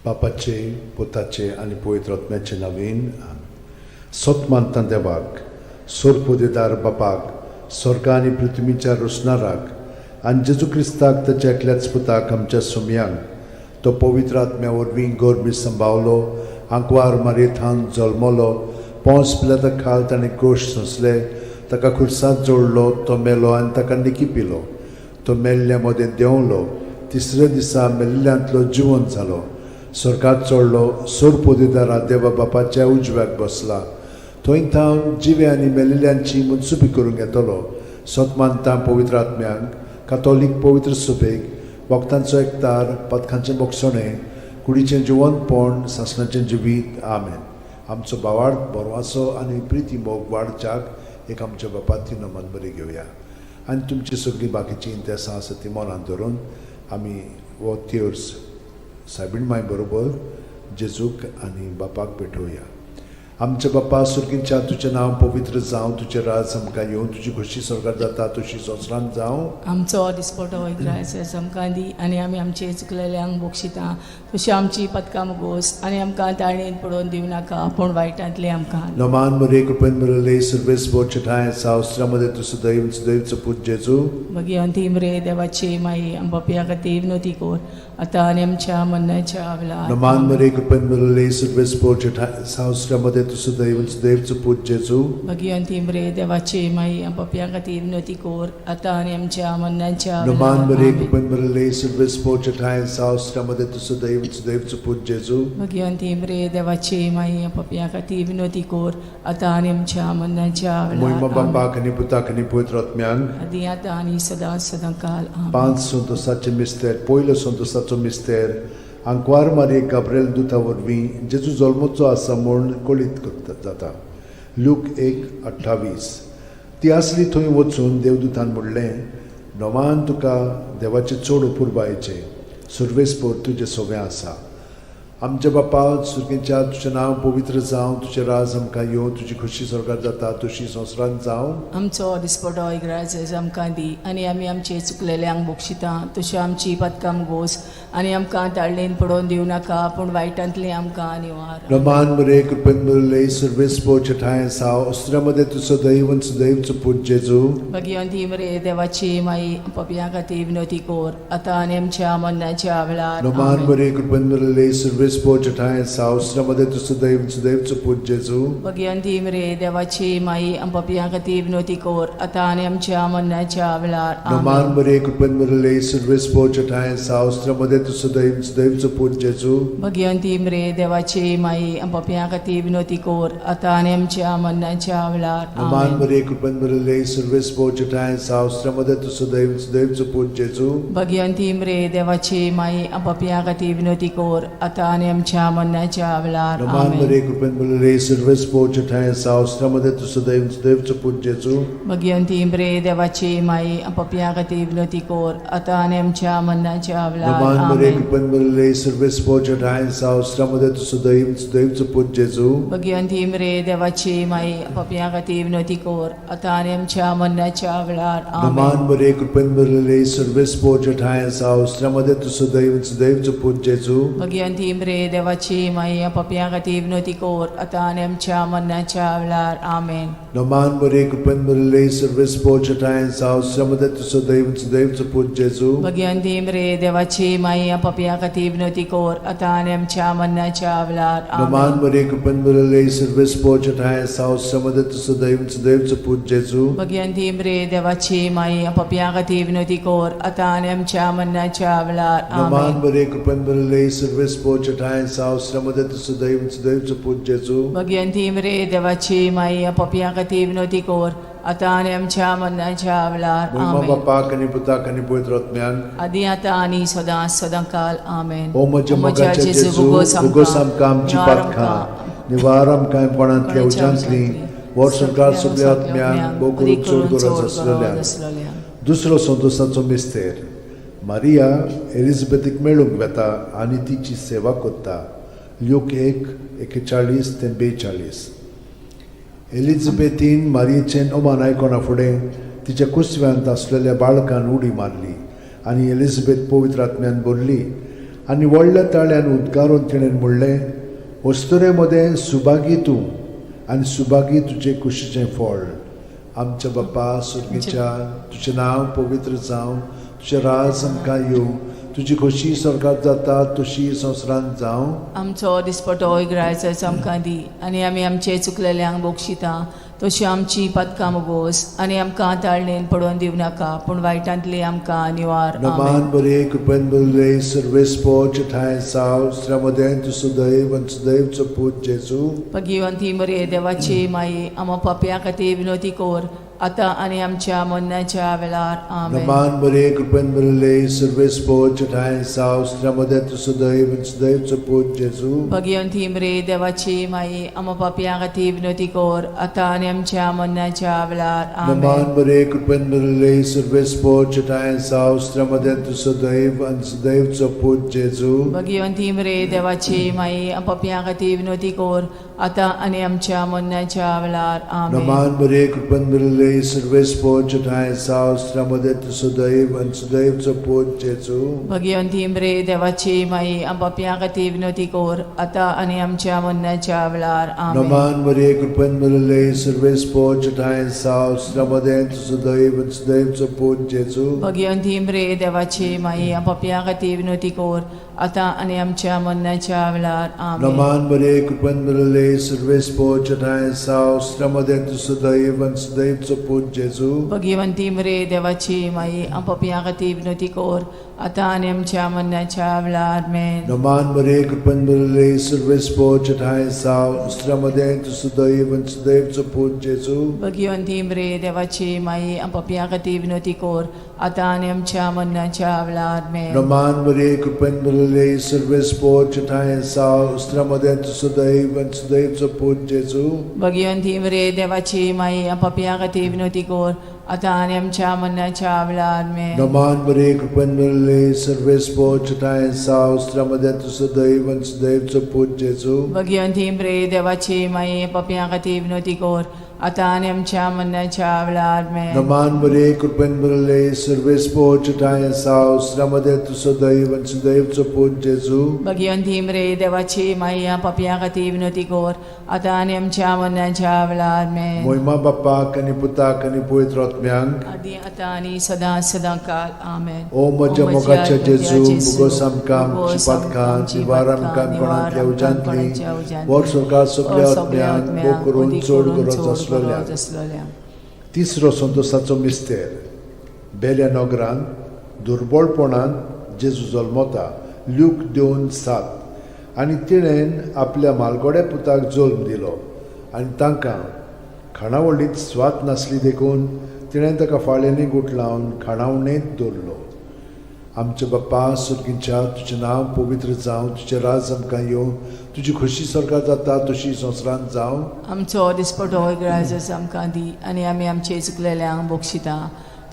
बापाचे, पुताचे आनी पवित्र आत्म्याचे नवीन. सत मानता देवाक, सोरपोदेदार बापाक, स्वर्ग आनी पृथ्वीच्या रोसणाराक, आनी जेजू क्रिस्ताक, ताच्या एकल्याच पुताक, आमच्या सुमयांक, तो पवित्र आत्म्या वरवीं गोरमी संभावलो, आंकवार मारयेथान जल्मलो, पोंस पिलाता खाल ताणें गोश सोंसले, ताका खुर्सांत जोडलो, तो मेलो आनी ताका निकी पिलो, तो मेल्ल्या मदें देंवलो, तिसऱ्या दिसा मेल्ल्यांतलो जिवंत जालो, स्वर्गात चडलो, सोरपोदेदारा देवा बापाच्या उजव्याक बसला, थंय थावन जिवे आनी मेल्ल्यांची मनसुबी करूंक येतलो. सत मानता पवित्र आत्म्यांक, कातोलीक पवित्र सुबेक, वखदांचो एकतार, पथकांचें बोगसणें, कुडीचें जिवंतपण, सासणाचें जिवीत. आमेन. आमचो बावाड बरवासो आनी प्रिती मोग वाडच्याक एक आमच्या बापाती नमन बरी घेवया आनी तुमची सगळीं बाकीचीं इंतेसां आसा ती मनांत धरून आमी हो तेर्स सायबीण माय बरोबर जेजूक आनी बापाक भेटोवया. आमच्या बापा सुर्गीच्या, तुजें नांव पवित्र जावं, तुजें राज आमकां येवं, तुजी खोशी स्वर्गार जाता तशी संवसारांत जावं. आमचो दिसपटो ग्रास आमकां दी आनी आमी आमचे चुकलेल्यांक बक्षिता तशी आमची पदकां मुगोस आनी आमकां ताणेन पडोवन दिवं नाका पूण वायटांतलें आमकां. नमान मरे, कृपेन भरले, सर्वेस बोचे ठांय सावस्त्रामध्ये तूं सदैव सदैवचो पूत जेजू. मागीर अंतीम रे देवाची माई, आमच्या खातीर विनोती कर आतां आनी आमच्या मरणाच्या वेळार. नमान मरे, कृपेन भरले, सर्वेस बोचे ठांय सावस्त्रामध्ये तूं सदैव सदैवचो पूत जेजू. मागीर अंतीम रे देवाची माई, आमच्या खातीर विनोती कर आतां आनी आमच्या मरणाच्या नमान मरे, वेळार. कृपेन भरले, सर्वेस बोचे ठांय सावस्त्रामध्ये तूं सदैव सदैवचो पूत जेजू. मागीर अंतीम रे देवाची माई, आमच्या खातीर विनोती कर आतां आनी आमच्या मरणाच्या मोहिमा वेळार. आमेन. बापाक आनी पुताक आनी पवित्र आत्म्यांक. आदी आतां आनी सदां सदां काल. आमेन. पांच संतोसाचे मिस्तेर. पयलो संतोसाचो मिस्तेर, आंकवार मारये गाब्रेल दुता वरवीं जेजू जल्मचो आसा म्हूण कळीत करता जाता. लूक 1:28. ती आसली थंय वचून देवदूतान म्हणलें, नोमान तुका देवाचें चड अपुरबायेचें, सुर्वेसपोर तुजें सोवें आसा. आमच्या बापा सुर्गेच्या, तुजें नांव पवित्र जावं, तुजें राज आमकां येवं, तुजी खोशी स्वर्गार जाता तशी संवसारांत जावं. आमचो दिसपटो इग्राज आमकां दी आनी आमी आमचे चुकलेल्यांक बक्षिता तशी आमची पदकां गोस आनी आमकां ताळणेन पडोवन दिवं नाका पूण वायटांतलें आमकां निवार. रमान मरे, कृपेन भरले, सर्वेस पोचे ठांय साव अस्त्रामध्ये तूं सदैव सदैवचो पूत जेजू. भगिवंती मरे देवाची माई, पपया खातीर विनोती कर आतां आनी आमच्या मरणाच्या वेळार. रमान आमेन. मरे, कृपेन भरले, सर्वेस पोचे ठांय साव अस्त्रामध्ये तूं सदैव सदैवचो पूत जेजू. भगिवंती मरे देवाची माई, पपया खातीर विनोती कर आतां आनी आमच्या मरणाच्या वेळार. रमान आमेन. मरे, कृपेन भरले, सर्वेस पोचे ठांय साव अस्त्रामध्ये तूं सदैव सदैवचो पूत जेजू. भगिवंती मरे देवाची माई, पपया खातीर विनोती कर आतां आनी आमच्या मरणाच्या वेळार. रमान आमेन. मरे, कृपेन भरले, सर्वेस पोचे ठांय साव अस्त्रामध्ये तूं सदैव सदैवचो पूत जेजू. भगिवंती मरे देवाची माई, पपया खातीर विनोती कर आतां आनी आमच्या मरणाच्या वेळार. रमान आमेन. मरे, कृपेन भरले, सर्वेस पोचे ठांय साव अस्त्रामध्ये तूं सदैव सदैवचो पूत जेजू. भगिवंती मरे देवाची माई, पपया खातीर विनोती कर आतां आनी आमच्या मरणाच्या वेळार. रमान मरे, आमेन. कृपेन भरले, सर्वेस पोचे ठांय साव अस्त्रामध्ये तूं सदैव सदैवचो पूत जेजू. भगिवंती मरे देवाची माई, पपया खातीर विनोती कर आतां आनी आमच्या मरणाच्या वेळार. रमान आमेन. मरे, कृपेन भरले, सर्वेस पोचे ठांय साव अस्त्रामध्ये तूं सदैव सदैवचो पूत जेजू. भगिवंती मरे देवाची माई, पपया खातीर विनोती कर आतां आनी आमच्या मरणाच्या वेळार. आमेन. रमान मरे, कृपेन भरले, सर्वेस पोचे ठांय साव अस्त्रामध्ये तूं सदैव सदैवचो पूत जेजू. भगिवंती मरे देवाची माई, पपया खातीर विनोती कर आतां आनी आमच्या मरणाच्या वेळार. रमान आमेन. मरे, कृपेन भरले, सर्वेस पोचे ठांय साव अस्त्रामध्ये तूं सदैव सदैवचो पूत जेजू. भगिवंती मरे देवाची माई, पपया खातीर विनोती कर आतां आनी आमच्या मरणाच्या वेळार. रमान आमेन. मरे, कृपेन भरले, सर्वेस पोचे ठांय साव अस्त्रामध्ये तूं सदैव सदैवचो पूत जेजू. भगिवंती मरे देवाची माई, पपया खातीर विनोती कर आतां आनी आमच्या मरणाच्या वेळार. महिमा आमेन. बापाक आनी पुताक आनी पवित्र आत्म्याक. आदी आतां आनी सदां सदां काल. आमेन. ओ म्हज्या मोगाच्या जेजू, उगोस आमकां आमची पातकां, निवार आमकां कोणांतल्या उज्यांतली, वर्सभर सगळ्या आत्म्यांक भोव करून चड गरज आसलेल्या. दुसरो संतोसाचो मिस्तेर, मारिया एलिझाबेथीक मेळूंक वेता आनी तिची सेवा करता. ल्यूक 1:41 ते 42. एलिझाबेथीन मारियेचें ओमान आयकना फुडें तिच्या कुसव्यांत आसलेल्या बाळकान उडी मारली आनी एलिझाबेथ पवित्र आत्म्यान भरली. आनी व्हडल्या ताळ्यान उद्गारून तिणें म्हणलें, अस्तुरे मदें सुभागी तूं आनी सुभागी तुजे कुशीचें फळ. आमच्या बापा सुर्गीच्या, तुजें नांव पवित्र जावं, तुजें राज आमकां येवं, तुजी खोशी स्वर्गात जाता तशी संवसारांत जावं. आमचो दिसपटो इगरायचो आमकां दी आनी आमी आमचे चुकलेल्यांक बक्षिता तशी आमची पदकां मोगोस आनी आमकां ताळणेन पडोवन दिवं नाका पूण वायटांतली आमकां निवार. नमान आमेन. बरे कृपेन बरले सर्वेस्पोच ठांय साव स्त्र्यामदें तूं सुदैव आनी सुदैवचो पूत जेजू. भगिवंती मरे देवाची माई, आमा पापया खातीर विनोती कोर आतां आनी आमच्या मरणाच्या वेळार. आमेन. नमान बरे कृपेन बरले सर्वेस्पोच ठांय साव स्त्र्यामदें तूं सुदैव आनी सुदैवचो पूत जेजू. भगिवंती मरे देवाची माई, आमा पापया खातीर विनोती कोर आतां आनी आमच्या मरणाच्या वेळार. नमान आमेन. बरे कृपेन बरले सर्वेस्पोच ठांय साव स्त्र्यामदें तूं सुदैव आनी सुदैवचो पूत जेजू. भगिवंती मरे देवाची माई, पापया खातीर विनोती कोर आतां आनी आमच्या मरणाच्या वेळार. आमेन. नमान बरे कृपेन बरले सर्वेस्पोच ठांय साव स्त्र्यामदें तूं सुदैव आनी सुदैवचो पूत जेजू. भगिवंती मरे देवाची माई, पापया खातीर विनोती कोर आतां आनी आमच्या मरणाच्या वेळार. आमेन. नमान मरिये कृपेन भरिल्ले सर्वेस्पोच ठांय साव स्त्र्यामदें तूं सुदैव आनी सुदैवचो पूत जेजू. भगिवंती मरे देवाची माई, पापया खातीर विनोती कोर आतां आनी आमच्या मरणाच्या वेळार. आमेन. नमान मरिये कृपेन भरिल्ले सर्वेस्पोच ठांय साव स्त्र्यामदें तूं सुदैव आनी सुदैवचो पूत जेजू. भगिवंती मरे देवाची माई, पापया खातीर विनोती कोर आतां आनी आमच्या मरणाच्या वेळार. आमेन. नमान मरिये कृपेन भरिल्ले सर्वेस्पोच ठांय साव स्त्र्यामदें तूं सुदैव आनी सुदैवचो पूत जेजू. भगिवंती मरे देवाची माई, पापया खातीर विनोती कोर आतां आनी आमच्या मरणाच्या वेळार. आमेन. नमान मरिये कृपेन भरिल्ले सर्वेस्पोच ठांय साव स्त्र्यामदें तूं सुदैव आनी सुदैवचो पूत जेजू. भगिवंती मरे देवाची माई, पापया खातीर विनोती कोर आतां आनी आमच्या मरणाच्या वेळार. आमेन. नमान मरिये कृपेन भरिल्ले सर्वेस्पोच ठांय साव स्त्र्यामदें तूं सुदैव आनी सुदैवचो पूत जेजू. भगिवंती मरे देवाची माई, पापया खातीर विनोती कोर आतां आनी आमच्या मरणाच्या वेळार. आमेन. नमान मरिये कृपेन भरिल्ले सर्वेस्पोच ठांय साव स्त्र्यामदें तूं सुदैव आनी सुदैवचो पूत जेजू. भगिवंती मरे देवाची माई, पापया खातीर विनोती कोर आतां आनी आमच्या मरणाच्या वेळार. आमेन. मोहिमा बाप्पाक आनी पुताक आनी पवित्र आत्म्यांक, आदी आतां आनी सदां सदां काल. आमेन. ओ म्हज्या मोगाच्या जेजू, मुगोस आमकां आमची पातकां निवार आमकां कोणांतल्या उज्यांतली वर सरकार सगल्या आत्म्यांक भोग करून चड गरज आसलेल्या. आसलेल्या. तिसरो संतोसाचो मिस्तेर. बेल्या नगरांत दुर्बळपणान जेजू जल्मता, ल्यूक 2:7. आनी तिणें आपल्या मालगोड्या पुताक जल्म दिलो आनी तांकां खाणावळींत स्वाद नासली देखून तिणें ताका फाळ्यांनी गुठलावन खाणावणेंत दवरलो. आमच्या बाप्पा सुर्गींच्या, तुजें नांव पवित्र जावं, तुजें राज आमकां येवं, तुजी खोशी स्वर्गात जाता तशी संवसारांत जावं. आमचो दिसपटो इगराजच आमकां दी आनी आमी आमचे चुकलेल्यांक बक्षिता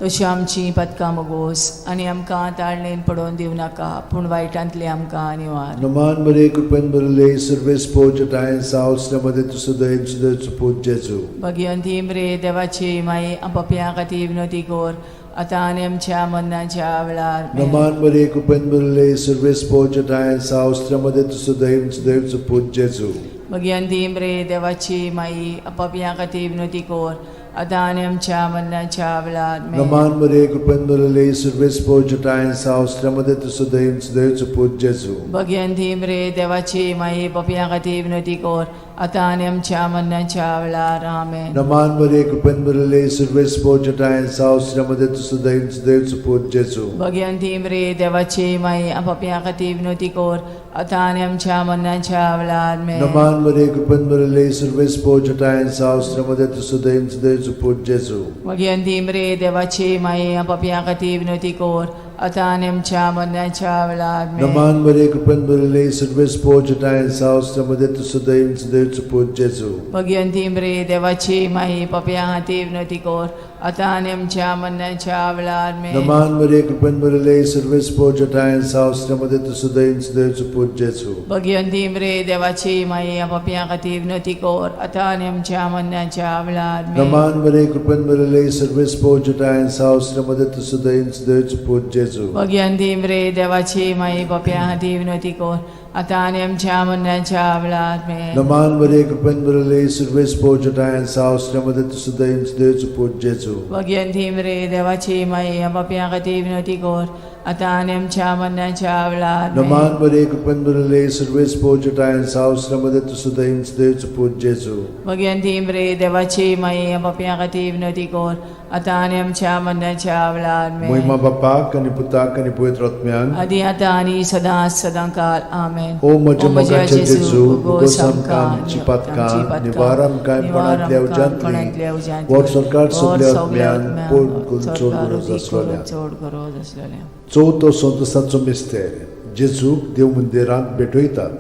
तशी आमची पदकां मोगोस आनी आमकां ताळणेन पडोवन दिवं नाका पूण वायटांतली आमकां निवार. नमान मरिये कृपेन भरिल्ले सर्वेस्पोच ठांय साव स्त्र्यामदें तूं सुदैव सुदैवचो पूत जेजू. भगिवंती मरे देवाची माई, पापया खातीर विनोती कोर आतां आनी आमच्या मरणाच्या वेळार. आमेन. नमान मरिये कृपेन भरिल्ले सर्वेस्पोच ठांय साव स्त्र्यामदें तूं सुदैव सुदैवचो पूत जेजू. भगिवंती मरे देवाची माई, पापया खातीर विनोती कोर आतां आनी आमच्या मरणाच्या वेळार. आमेन. नमान मरिये कृपेन भरिल्ले सर्वेस्पोच ठांय साव स्त्र्यामदें तूं सुदैव सुदैवचो पूत जेजू. भगिवंती मरे देवाची माई, पापया खातीर विनोती कोर आतां आनी आमच्या मरणाच्या वेळार. आमेन. नमान मरिये कृपेन भरिल्ले सर्वेस्पोच ठांय साव स्त्र्यामदें तूं सुदैव सुदैवचो पूत जेजू. भगिवंती मरे देवाची माई, पापया खातीर विनोती कोर आतां आनी आमच्या मरणाच्या वेळार. आमेन. नमान मरिये कृपेन भरिल्ले सर्वेस्पोच ठांय साव स्त्र्यामदें तूं सुदैव सुदैवचो पूत जेजू. भगिवंती मरे देवाची माई, पापया खातीर विनोती कोर आतां आनी आमच्या मरणाच्या वेळार. आमेन. नमान मरिये कृपेन भरिल्ले सर्वेस्पोच ठांय साव स्त्र्यामदें तूं सुदैव सुदैवचो पूत जेजू. भगिवंती मरे देवाची माई, पापया खातीर विनोती कोर आतां आनी आमच्या मरणाच्या वेळार आमेन. नमान मरिये, कृपेन भरिल्ले, सर्वेस्पोर जठायन साव, मध्ये तूं सुदैन सुदैवचो पूत जेजू. भगिवंती मरे देवाची माई, पापयां खातीर विनवती कर, आतां आनी आमच्या मरणाच्या वेळार आमेन. नमान मरिये, कृपेन भरिल्ले, सर्वेस्पोर जठायन साव, मध्ये तूं सुदैन सुदैवचो पूत जेजू. भगिवंती मरे देवाची माई, पापयां खातीर विनवती कर, आतां आनी आमच्या मरणाच्या वेळार आमेन. नमान मरिये, कृपेन भरिल्ले, सर्वेस्पोर जठायन साव, मध्ये तूं सुदैन सुदैवचो पूत जेजू. भगिवंती मरे देवाची माई, पापयां खातीर विनवती कर, आतां आनी आमच्या मरणाच्या वेळार आमेन. नमान मरिये, कृपेन भरिल्ले, सर्वेस्पोर जठायन साव, मध्ये तूं सुदैन सुदैवचो पूत जेजू. भगिवंती मरे देवाची माई, पापयां खातीर विनवती कर, आतां आनी आमच्या मरणाच्या वेळार आमेन. मोहिमा बापाक आनी पुताक आनी पवित्र आत्म्याक, आदी आतां आनी सदां सदां काल आमेन. ओ म्हज्या मोगाचे जेजू, उगोस आमकां आमची पातकां, निवार आमकां कोणांतल्या उज्यांतली, वर सरकार सगल्या आत्म्यान पोट करून चड गरज आसलेल्या. चड गरज आसलेल्या. चवथो संतोसाचो मिस्तेर, जेजूक देव मंदिरांत भेटयतात.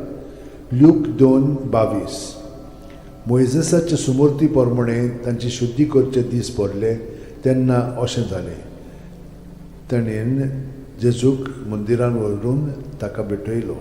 ल्यूक 2:22. मोयजेसाचे सुमूर्ती प्रमाणे तांची शुद्धी करचे दीस भरले तेन्ना अशें जालें, ताणें जेजूक मंदिरान व्हरून ताका भेटयलो.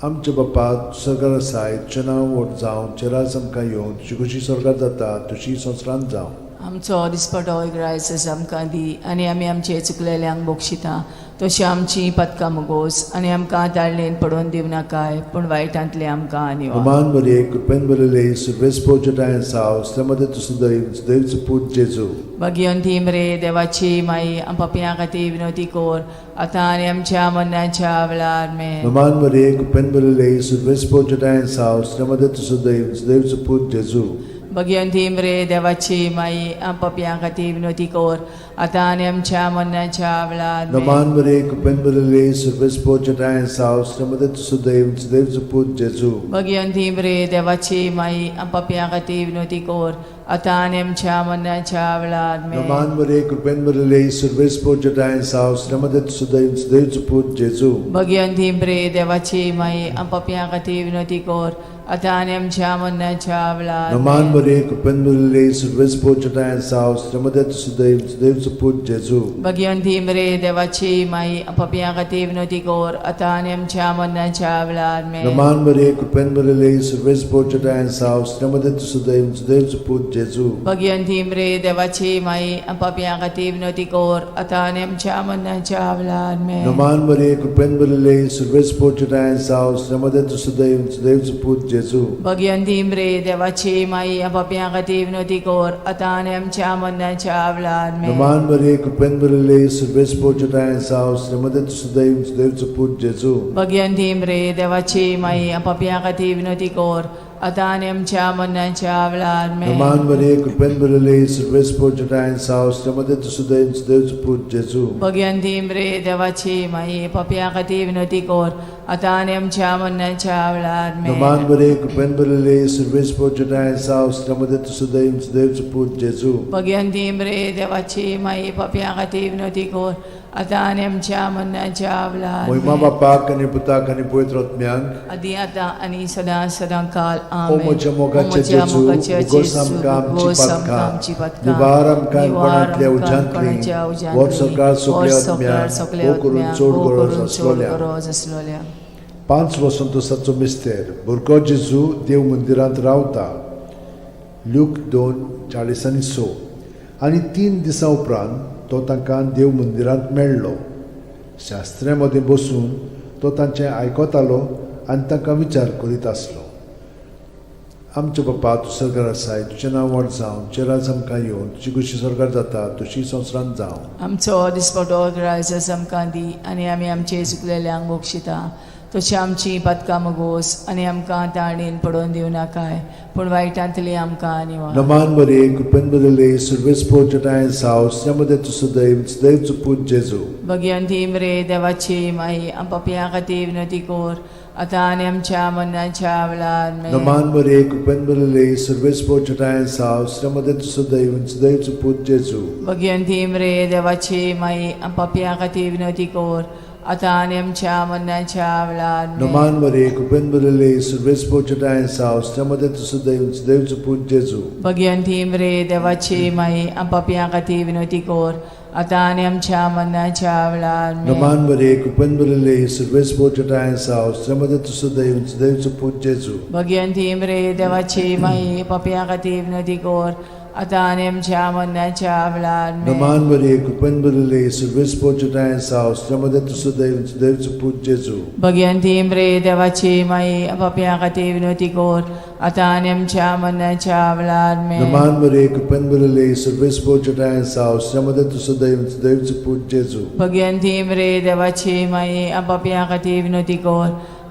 आमच्या बापा, सरकार आसाय, तुजें नांव व्हड जावं, तुजें राज आमकां येवं, तुजी खुशी स्वर्गात जाता तशी संवसारांत जावं. आमचो दिसपटो ग्रायस आमकां दी, आनी आमी आमचे चुकलेल्यांक बक्षिता तशी आमची पदकां मुगोस, आनी आमकां ताळणेन पडोवन दिवं नाकाय, पूण वायटांतले आमकां निवार. अमान मरिये, कृपेन भरिल्ले, सर्वेस्पोर जठायन साव, मध्ये तूं सुदैव सुदैवचो पूत जेजू. भगिवंती मरे देवाची माई, पापयां खातीर विनवती कर, आतां आनी आमच्या मरणाच्या वेळार आमेन. नमान मरिये, कृपेन भरिल्ले, सर्वेस्पोर जठायन साव, मध्ये तूं सुदैव सुदैवचो पूत जेजू. भगिवंती मरे देवाची माई, पापयां खातीर विनवती कर, आतां आनी आमच्या मरणाच्या वेळार आमेन. नमान मरिये, कृपेन भरिल्ले, सर्वेस्पोर जठायन साव, मध्ये तूं सुदैव सुदैवचो पूत जेजू. भगिवंती मरे देवाची माई, पापयां खातीर विनवती कर, आतां आनी आमच्या मरणाच्या वेळार आमेन. नमान मरिये, कृपेन भरिल्ले, सर्वेस्पोर जठायन साव, मध्ये तूं सुदैव सुदैवचो पूत जेजू. भगिवंती मरे देवाची माई, पापयां खातीर विनवती कर, आतां आनी आमच्या मरणाच्या वेळार नमान आमेन. मरिये, कृपेन भरिल्ले, सर्वेस्पोर जठायन साव, मध्ये तूं सुदैव सुदैवचो पूत जेजू. भगिवंती मरे देवाची माई, पापयां खातीर विनवती कर, आतां आनी आमच्या मरणाच्या वेळार आमेन. नमान मरिये, कृपेन भरिल्ले, सर्वेस्पोर जठायन साव, मध्ये तूं सुदैव सुदैवचो पूत जेजू. भगिवंती मरे देवाची माई, पापयां खातीर विनवती कर, आतां आनी आमच्या मरणाच्या वेळार आमेन. नमान मरिये, कृपेन भरिल्ले, सर्वेस्पोर जठायन साव, मध्ये तूं सुदैव सुदैवचो पूत जेजू. भगिवंती मरे देवाची माई, पापयां खातीर विनवती कर, आतां आनी आमच्या मरणाच्या वेळार आमेन. नमान मरिये, कृपेन भरिल्ले, सर्वेस्पोर जठायन साव, मध्ये तूं सुदैव सुदैवचो पूत जेजू. भगिवंती मरे देवाची माई, पापयां खातीर विनवती कर, आतां आनी आमच्या मरणाच्या वेळार आमेन. नमान मरिये, कृपेन भरिल्ले, सर्वेस्पोर जठायन साव, मध्ये तूं सुदैव सुदैवचो पूत जेजू. भगिवंती मरे देवाची माई, पापयां खातीर विनवती कर, आतां आनी आमच्या मरणाच्या वेळार आमेन. नमान मरिये, कृपेन भरिल्ले, सर्वेस्पोर जठायन साव, मध्ये तूं सुदैव सुदैवचो पूत जेजू. भगिवंती मरे देवाची माई, पापयां खातीर विनवती कर, आतां आनी आमच्या मरणाच्या वेळार मोहिमा आमेन. बापाक आनी पुताक आनी पवित्र आत्म्याक, आदी आतां आनी सदां सदां काल ओ आमेन. म्हज्या मोगाचे ओ म्हज्या जेजू, मोगाचे उगोस जेजू, आमकां आमची उगोस आमकां पातकां, आमची पातकां, निवार आमकां निवार कोणांतल्या आमकां उज्यांतली, कोणाच्या उज्यांतली, वर सरकार सगल्या वर सरकार आत्म्याक, सगल्या भोव करून आत्म्याक, चड भोव गरज करून चड आसलोल्या. गरज आसलोल्या. पांच वसंतोसाचो मिस्तेर, भुरगो जेजू देव मंदिरांत रावता. ल्यूक 2:46. आनी 3 दिसां उपरांत तो तांकां देव मंदिरांत मेळ्ळो. शास्त्र्या मदें बसून तो तांचें आयकतालो आनी तांकां विचार करीत आसलो. आमच्या बापा, तूं सरकार आसाय, तुजें नांव व्हड जावं, तुजें राज आमकां येवं, तुजी खुशी सरकार जाता तशी संवसारांत जावं. आमचो दिसपटो ग्रायस आमकां दी, आनी आमी आमचे चुकलेल्यांक बक्षिता तशी आमची पातकां मगोस, आनी आमकां ताणेन पडोवन दिवं नाकाय, पूण वायटांतली आमकां निवार. नमान मरिये, कृपेन भरिल्ले, सर्वेस्पोर जठायन साव, मध्ये तूं सदैव सदैवचो पूत जेजू. भगिवंती मरे देवाची माई, पापयां खातीर विनवती कर, आतां आनी आमच्या मरणाच्या वेळार आमेन. नमान मरे कृपेन भरिल्ले सर्वेस्पोर चटायेन साव श्रमदे सदैव सदैवचो पूत जेजू. भगिनी मरे देवाची माई, पापयां खातीर विनवती कर, आतां आनी आमच्या मरणाच्या वेळार आमेन. नमान मरे कृपेन भरिल्ले सर्वेस्पोर चटायेन साव श्रमदे सदैव सदैवचो पूत जेजू. भगिनी मरे देवाची माई, पापयां खातीर विनवती कर, आतां आनी आमच्या मरणाच्या वेळार आमेन. नमान मरे कृपेन भरिल्ले सर्वेस्पोर चटायेन साव श्रमदे सदैव सदैवचो पूत जेजू. भगिनी मरे देवाची माई, पापयां खातीर विनवती कर, आतां आनी आमच्या मरणाच्या वेळार आमेन. नमान मरे कृपेन भरिल्ले सर्वेस्पोर चटायेन साव श्रमदे सदैव सदैवचो पूत जेजू. भगिनी मरे देवाची माई, पापयां खातीर विनवती कर, आतां आनी आमच्या मरणाच्या वेळार आमेन. नमान मरे कृपेन भरिल्ले सर्वेस्पोर चटायेन साव श्रमदे सदैव सदैवचो पूत जेजू. भगिनी मरे देवाची माई, पापयां खातीर विनवती कर,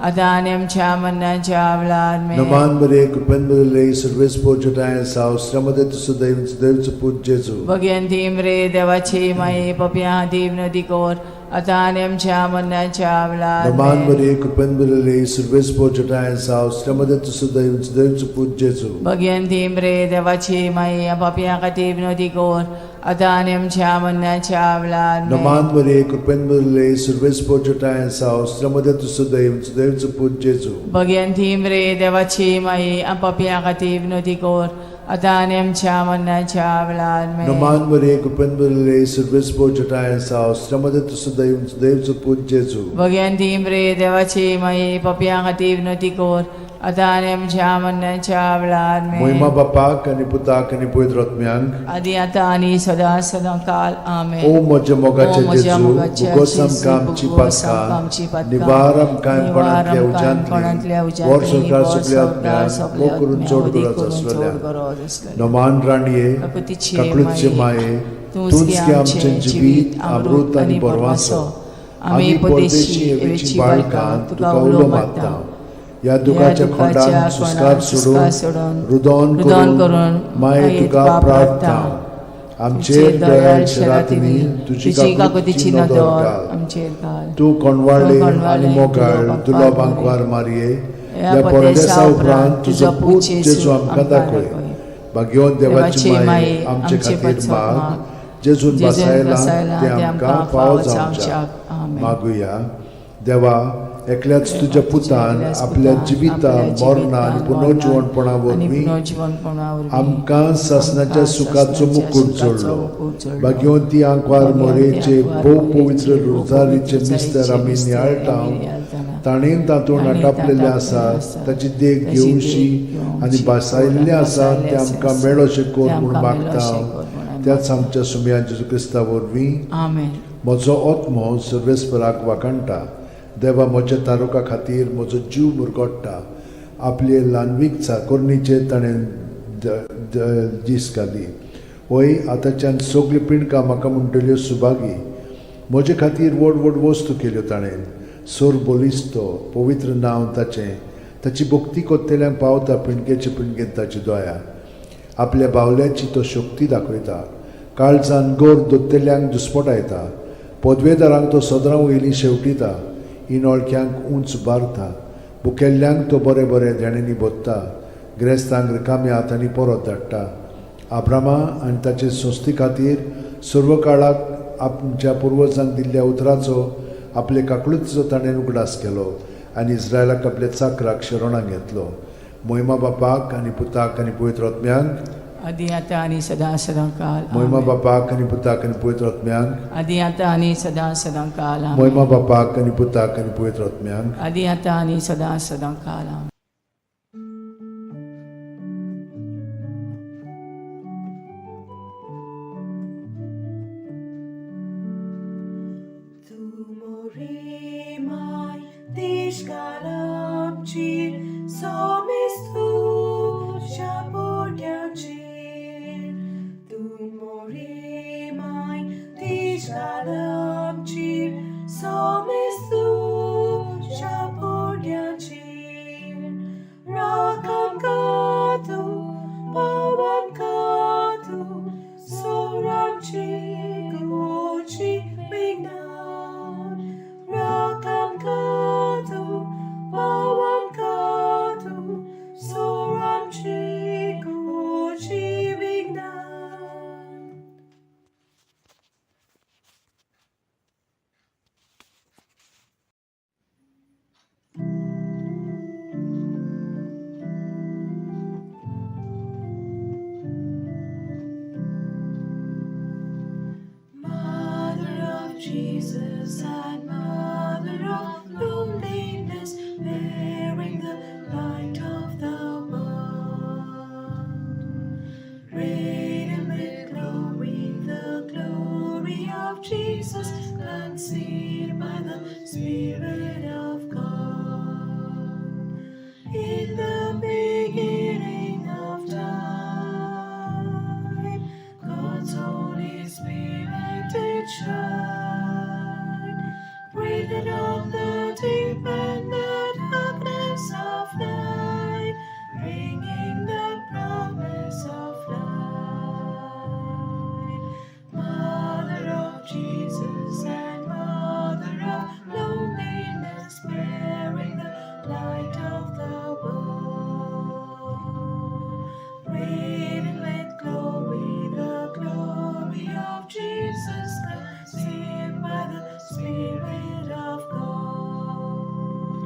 आतां आनी आमच्या मरणाच्या वेळार आमेन. नमान मरे कृपेन भरिल्ले सर्वेस्पोर चटायेन साव श्रमदे सदैव सदैवचो पूत जेजू. भगिनी मरे देवाची माई, पापयां खातीर विनवती कर, आतां आनी आमच्या मरणाच्या वेळार नमान आमेन. मरे कृपेन भरिल्ले सर्वेस्पोर चटायेन साव श्रमदे सदैव सदैवचो पूत जेजू. भगिनी मरे देवाची माई, पापयां खातीर विनवती कर, आतां आनी आमच्या मरणाच्या वेळार आमेन. नमान मरे कृपेन भरिल्ले सर्वेस्पोर चटायेन साव श्रमदे सदैव सदैवचो पूत जेजू. भगिनी मरे देवाची माई, पापयां खातीर विनवती कर, आतां आनी आमच्या मरणाच्या वेळार आमेन. नमान मरे कृपेन भरिल्ले सर्वेस्पोर चटायेन साव श्रमदे सदैव सदैवचो पूत जेजू. भगिनी मरे देवाची माई, पापयां खातीर विनवती कर, आतां आनी आमच्या मरणाच्या वेळार आमेन. मोहिमा बापाक आनी पुताक आनी पवित्र आत्म्यांक, आदी आतां आनी सदां सदां काल आमेन. ओ म्हज्या मोगाचे ओ म्हज्या जेजू, मोगाचे भुगोस जेजू, आमकां आमची भुगोस आमकां आमची पातकां, पातकां, निवार आमकां निवार कोणांतल्या आमकां कोणांतल्या उज्यांतली, वर उज्यांतली, संवसार वर सगल्या संवसार आत्म्यांक, सगल्या मोग करून आत्म्यांक, चड अदीक गरज करून आसलेल्या. चड गरज आसलेल्या. नमान राणये, काकुतीची काकळूतचे माये, तूंच गे आमचें जिवीत, अमृत आनी बरवासो. आमी परदेशी हेवेची बाळकां तुका उलो मारता. ह्या दुखाच्या खोंडान सुस्कार सोडून, रुदोन करून माये तुका प्रार्थना. आमचेर दयाळ शरातींनी तुजी काकुतीची नदर घाल. आमचेर घाल. तूं कोणवाळे आनी मोगाळ तुलो बांकवार मारये, ह्या परदेसा उपरांत तुजो पूत जेजू आमकां दाखय. भाग्यवंत देवाची माये, आमचे खातीर माग, जेजून बसायला ते आमकां फावो जावच्याक. मागुया. देवा, एकल्याच तुज्या पुतान आपल्या जिविता, मरणा आनी पुनर्जिवणपणा वरवीं आमकां सासणाच्या सुखाचो मुकूट जोडलो. भाग्यवंती आंकवार मोरेचे भोव पवित्र रोजारीचे मिस्तर आमी नियाळटा, ताणें तातूंत आटापलेलें आसा ताची देख घेवशी आनी भासायल्लें आसा तें आमकां मेळोशें कर म्हूण मागता, त्याच आमच्या सुमया जेजू क्रिस्ता वरवीं. आमेन. म्हजो आत्मो सर्वेस्पराक वाखाणटा. देवा म्हज्या तारुका खातीर म्हजो जीव मुरगोडटा. आपले ल्हानवीक चाकोरणीचेर ताणें दीस घाली. वय, आतांच्यान सगल्यो पिंडकां म्हाका म्हणटल्यो सुभागी. म्हजे खातीर व्हड व्हड वस्तू केल्यो ताणें. सोर बलिस्तो पवित्र नांव ताचें. ताची भक्ती कोत्तेल्यांक पावता पिंडकेचे पिंडकेन ताची दया. आपल्या बावल्याची तो शक्ती दाखयता. काळजान गोर दोत्तेल्यांक दुस्पटायता. पदवेदारांक तो सदरां वयलीं शेवटिता. इनोळख्यांक उंच बारता. भुकेल्ल्यांक तो बरें बरें देण्यांनी भोत्ता. ग्रेस्तांक रिकाम्या हातांनी परत धाडटा. आब्रामा आनी ताचे संस्थे खातीर सर्व काळाक आमच्या पुर्वजांक दिल्ल्या उतराचो, आपले काकळुतीचो ताणें उगडास केलो आनी इस्रायलाक आपल्या चाकराक शरणाक घेतलो. मोहिमा बापाक आनी पुताक आनी पवित्र आत्म्यांक, आदी आतां आनी सदां सदां काल. मोहिमा आमेन. बापाक आनी पुताक आनी पवित्र आत्म्यांक, आदी आतां आनी सदां सदां काल. आमेन. मोहिमा बापाक आनी पुताक आनी पवित्र आत्म्यांक, आदी आतां आनी सदां सदां काल. आमेन. Tu morimai, tishkalamchir, somestu shaporyanchir. Tu morimai, tishkalamchir, somestu shaporyanchir. Rakam katu, pawan katu, soramchi gochi mignan. Rakam katu, pawan. Spirit of God. In the beginning of time, God's Holy Spirit did shine, breathed on the deep and the darkness of night, bringing the promise of light. Mother of Jesus and Mother of loneliness, bearing the light of the world. Reigning with glory, the glory of Jesus, conceived by the Spirit of God.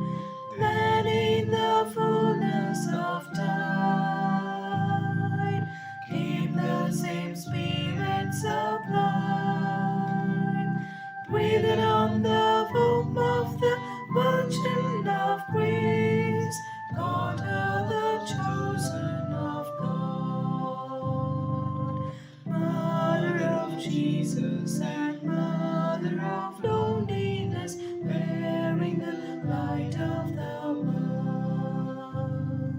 Then in the fullness of time came the same Spirit sublime, breathed on the womb of the Virgin of Grace, called her the chosen of God. Mother of Jesus and Mother of loneliness, bearing the light of the world.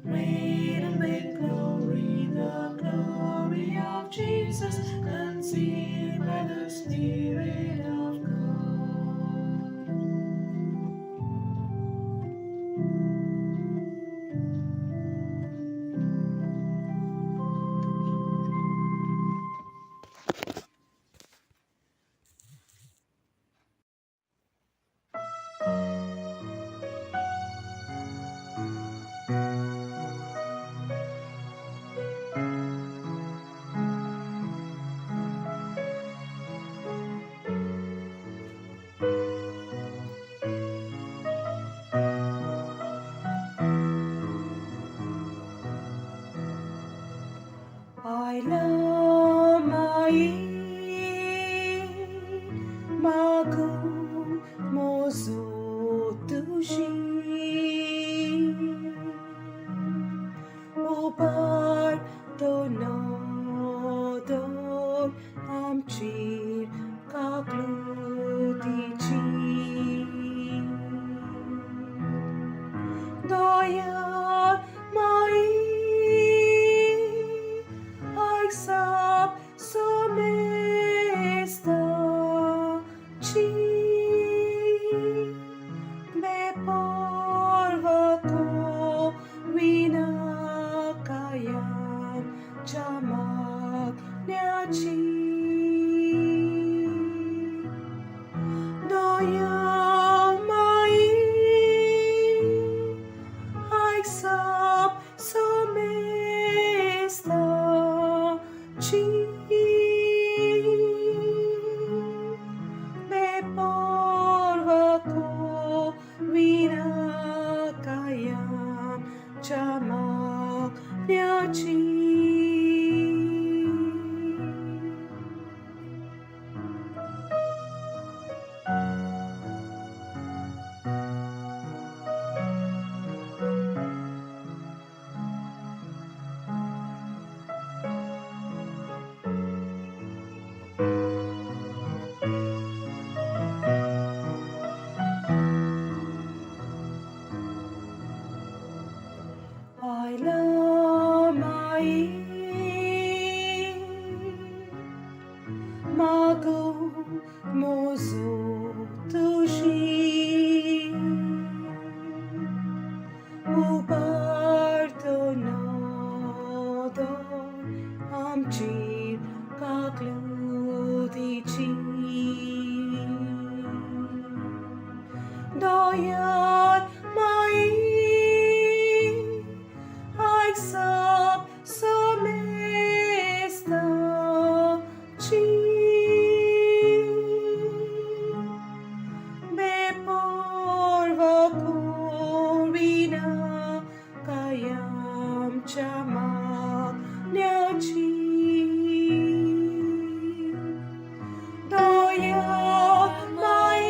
Laden with glory, the glory of Jesus, conceived by the Spirit of God. I love my Magu Mozu Tushi Upar Donodor Amchir Kaklutichi Doyar Mai Aisap Somesta Chi Me porvako Vinakayam Chamak Nyachi Doyar Mai Aisap Somesta Chi Me porvako Vinakayam Chamak Nyachi. I love my Mago Mozu Tushi Upartonodor Amchir Kaklutichi Doyar Mai Aisap Somesta Chi Me porvako Vina Kayam Chamak Nyachi Doya Mai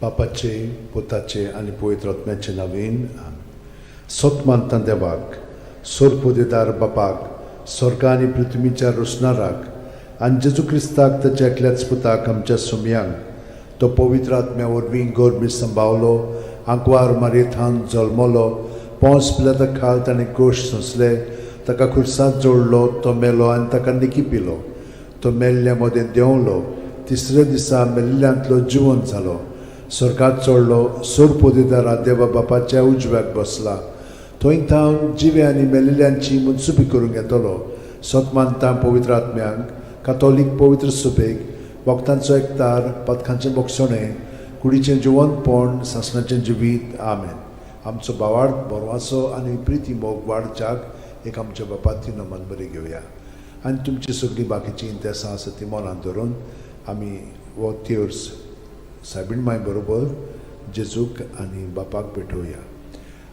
बापाचे, पुताचे आनी पवित्र आत्म्याचे नवीन. सत मानता देवाक, सोरपोदेदार बापाक, स्वर्ग आनी पृथ्वीच्या रोसणाराक, आनी जेजू क्रिस्ताक, ताच्या एकल्याच पुताक, आमच्या सुमयांक, तो पवित्र आत्म्या वरवीं गोरमी संभावलो, आंकवार मारयेथान जल्मलो, पोंस पिलाता खाल ताणें कोश सोंसले, ताका खुर्सांत जोडलो, तो मेलो आनी ताका निकी पिलो, तो मेल्ल्या मदें देंवलो, तिसऱ्या दिसा मेल्ल्यांतलो जिवन जालो, स्वर्गात चडलो, सोरपोदेदारा देवा बापाच्या उजव्याक बसला, थंय थावन जिवे आनी मेल्ल्यांची मनसुबी करूंक येतलो. सत मानता पवित्र आत्म्यांक, कातोलीक पवित्र सुबेक, वखदांचो एकतार, पदकांचें बोगसणें, कुडीचें जिवनपण, सासणाचें जिवीत. आमेन. आमचो बावाड बरवाचो आनी प्रिती मोग वाडच्याक एक आमच्या बापाती नमन बरी घेवया आनी तुमची सगळीं बाकीचीं इंतेसां आसा ती मनांत धरून आमी हो तेर्स सायबीण माय बरोबर जेजूक आनी बापाक भेटोवया.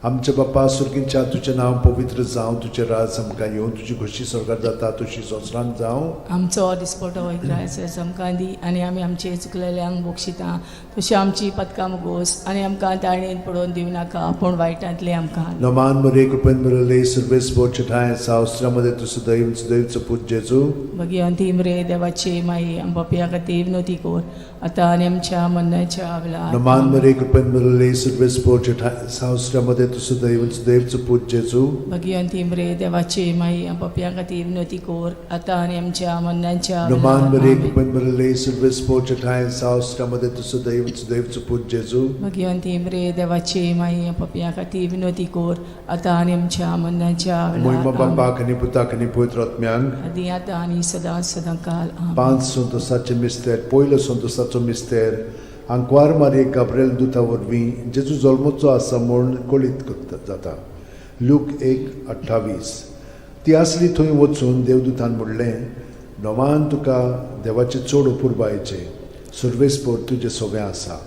आमच्या बापा सुर्गींच्या, तुजें नांव पवित्र जावं, तुजें राज आमकां येवं, तुजी खोशी स्वर्गात जाता तशी संवसारांत जावं. आमचो दिसपटो इग्रायस आमकां दी आनी आमी आमचे चुकलेल्यांक बक्षिता तशी आमची पदकां मुगोस आनी आमकां ताळणेन पडोवन दिवं नाका, पूण वायटांतलें आमकां. नमान मरे, कृपेन मिळले, सर्वेस बोचठाय सावस्त्रामध्ये तू सदैव सदैवचो पूत जेजू. भगिवंती मरे देवाची माई, आम पापया खातीर विनवती कर, आतां आनी आमच्या मरणाच्या वेळार. नमान मरे, कृपेन मिळले, सर्वेस बोचठाय सावस्त्रामध्ये तू सदैव सदैवचो पूत जेजू. भगिवंती मरे देवाची माई, आम पापया खातीर विनवती कर, आतां आनी आमच्या मरणाच्या नमान वेळार. मरे, आमेन. कृपेन मिळले, सर्वेस बोचठाय सावस्त्रामध्ये तू सदैव सदैवचो पूत जेजू. भगिवंती मरे देवाची माई, आम पापया खातीर विनवती कर, आतां आनी आमच्या मरणाच्या मोहिमा वेळार. आमेन. बापाक आनी पुताक आनी पवित्र आत्म्यांक. आदी आतां आनी सदां सदां काल. आमेन. पांच संतोसाचे मिस्तेर. पयलो संतोसाचो मिस्तेर, आंकवार मारयेक गाब्रेल दुता वरवीं जेजू जल्मचो आसा म्हूण कळीत करता जाता. लूक 1:28. ती आसली थंय वचून देवदूतान म्हणलें, नोमान तुका देवाचें चड अपुरबायेचें, सुर्वेसपोर तुजें सोवें आसा.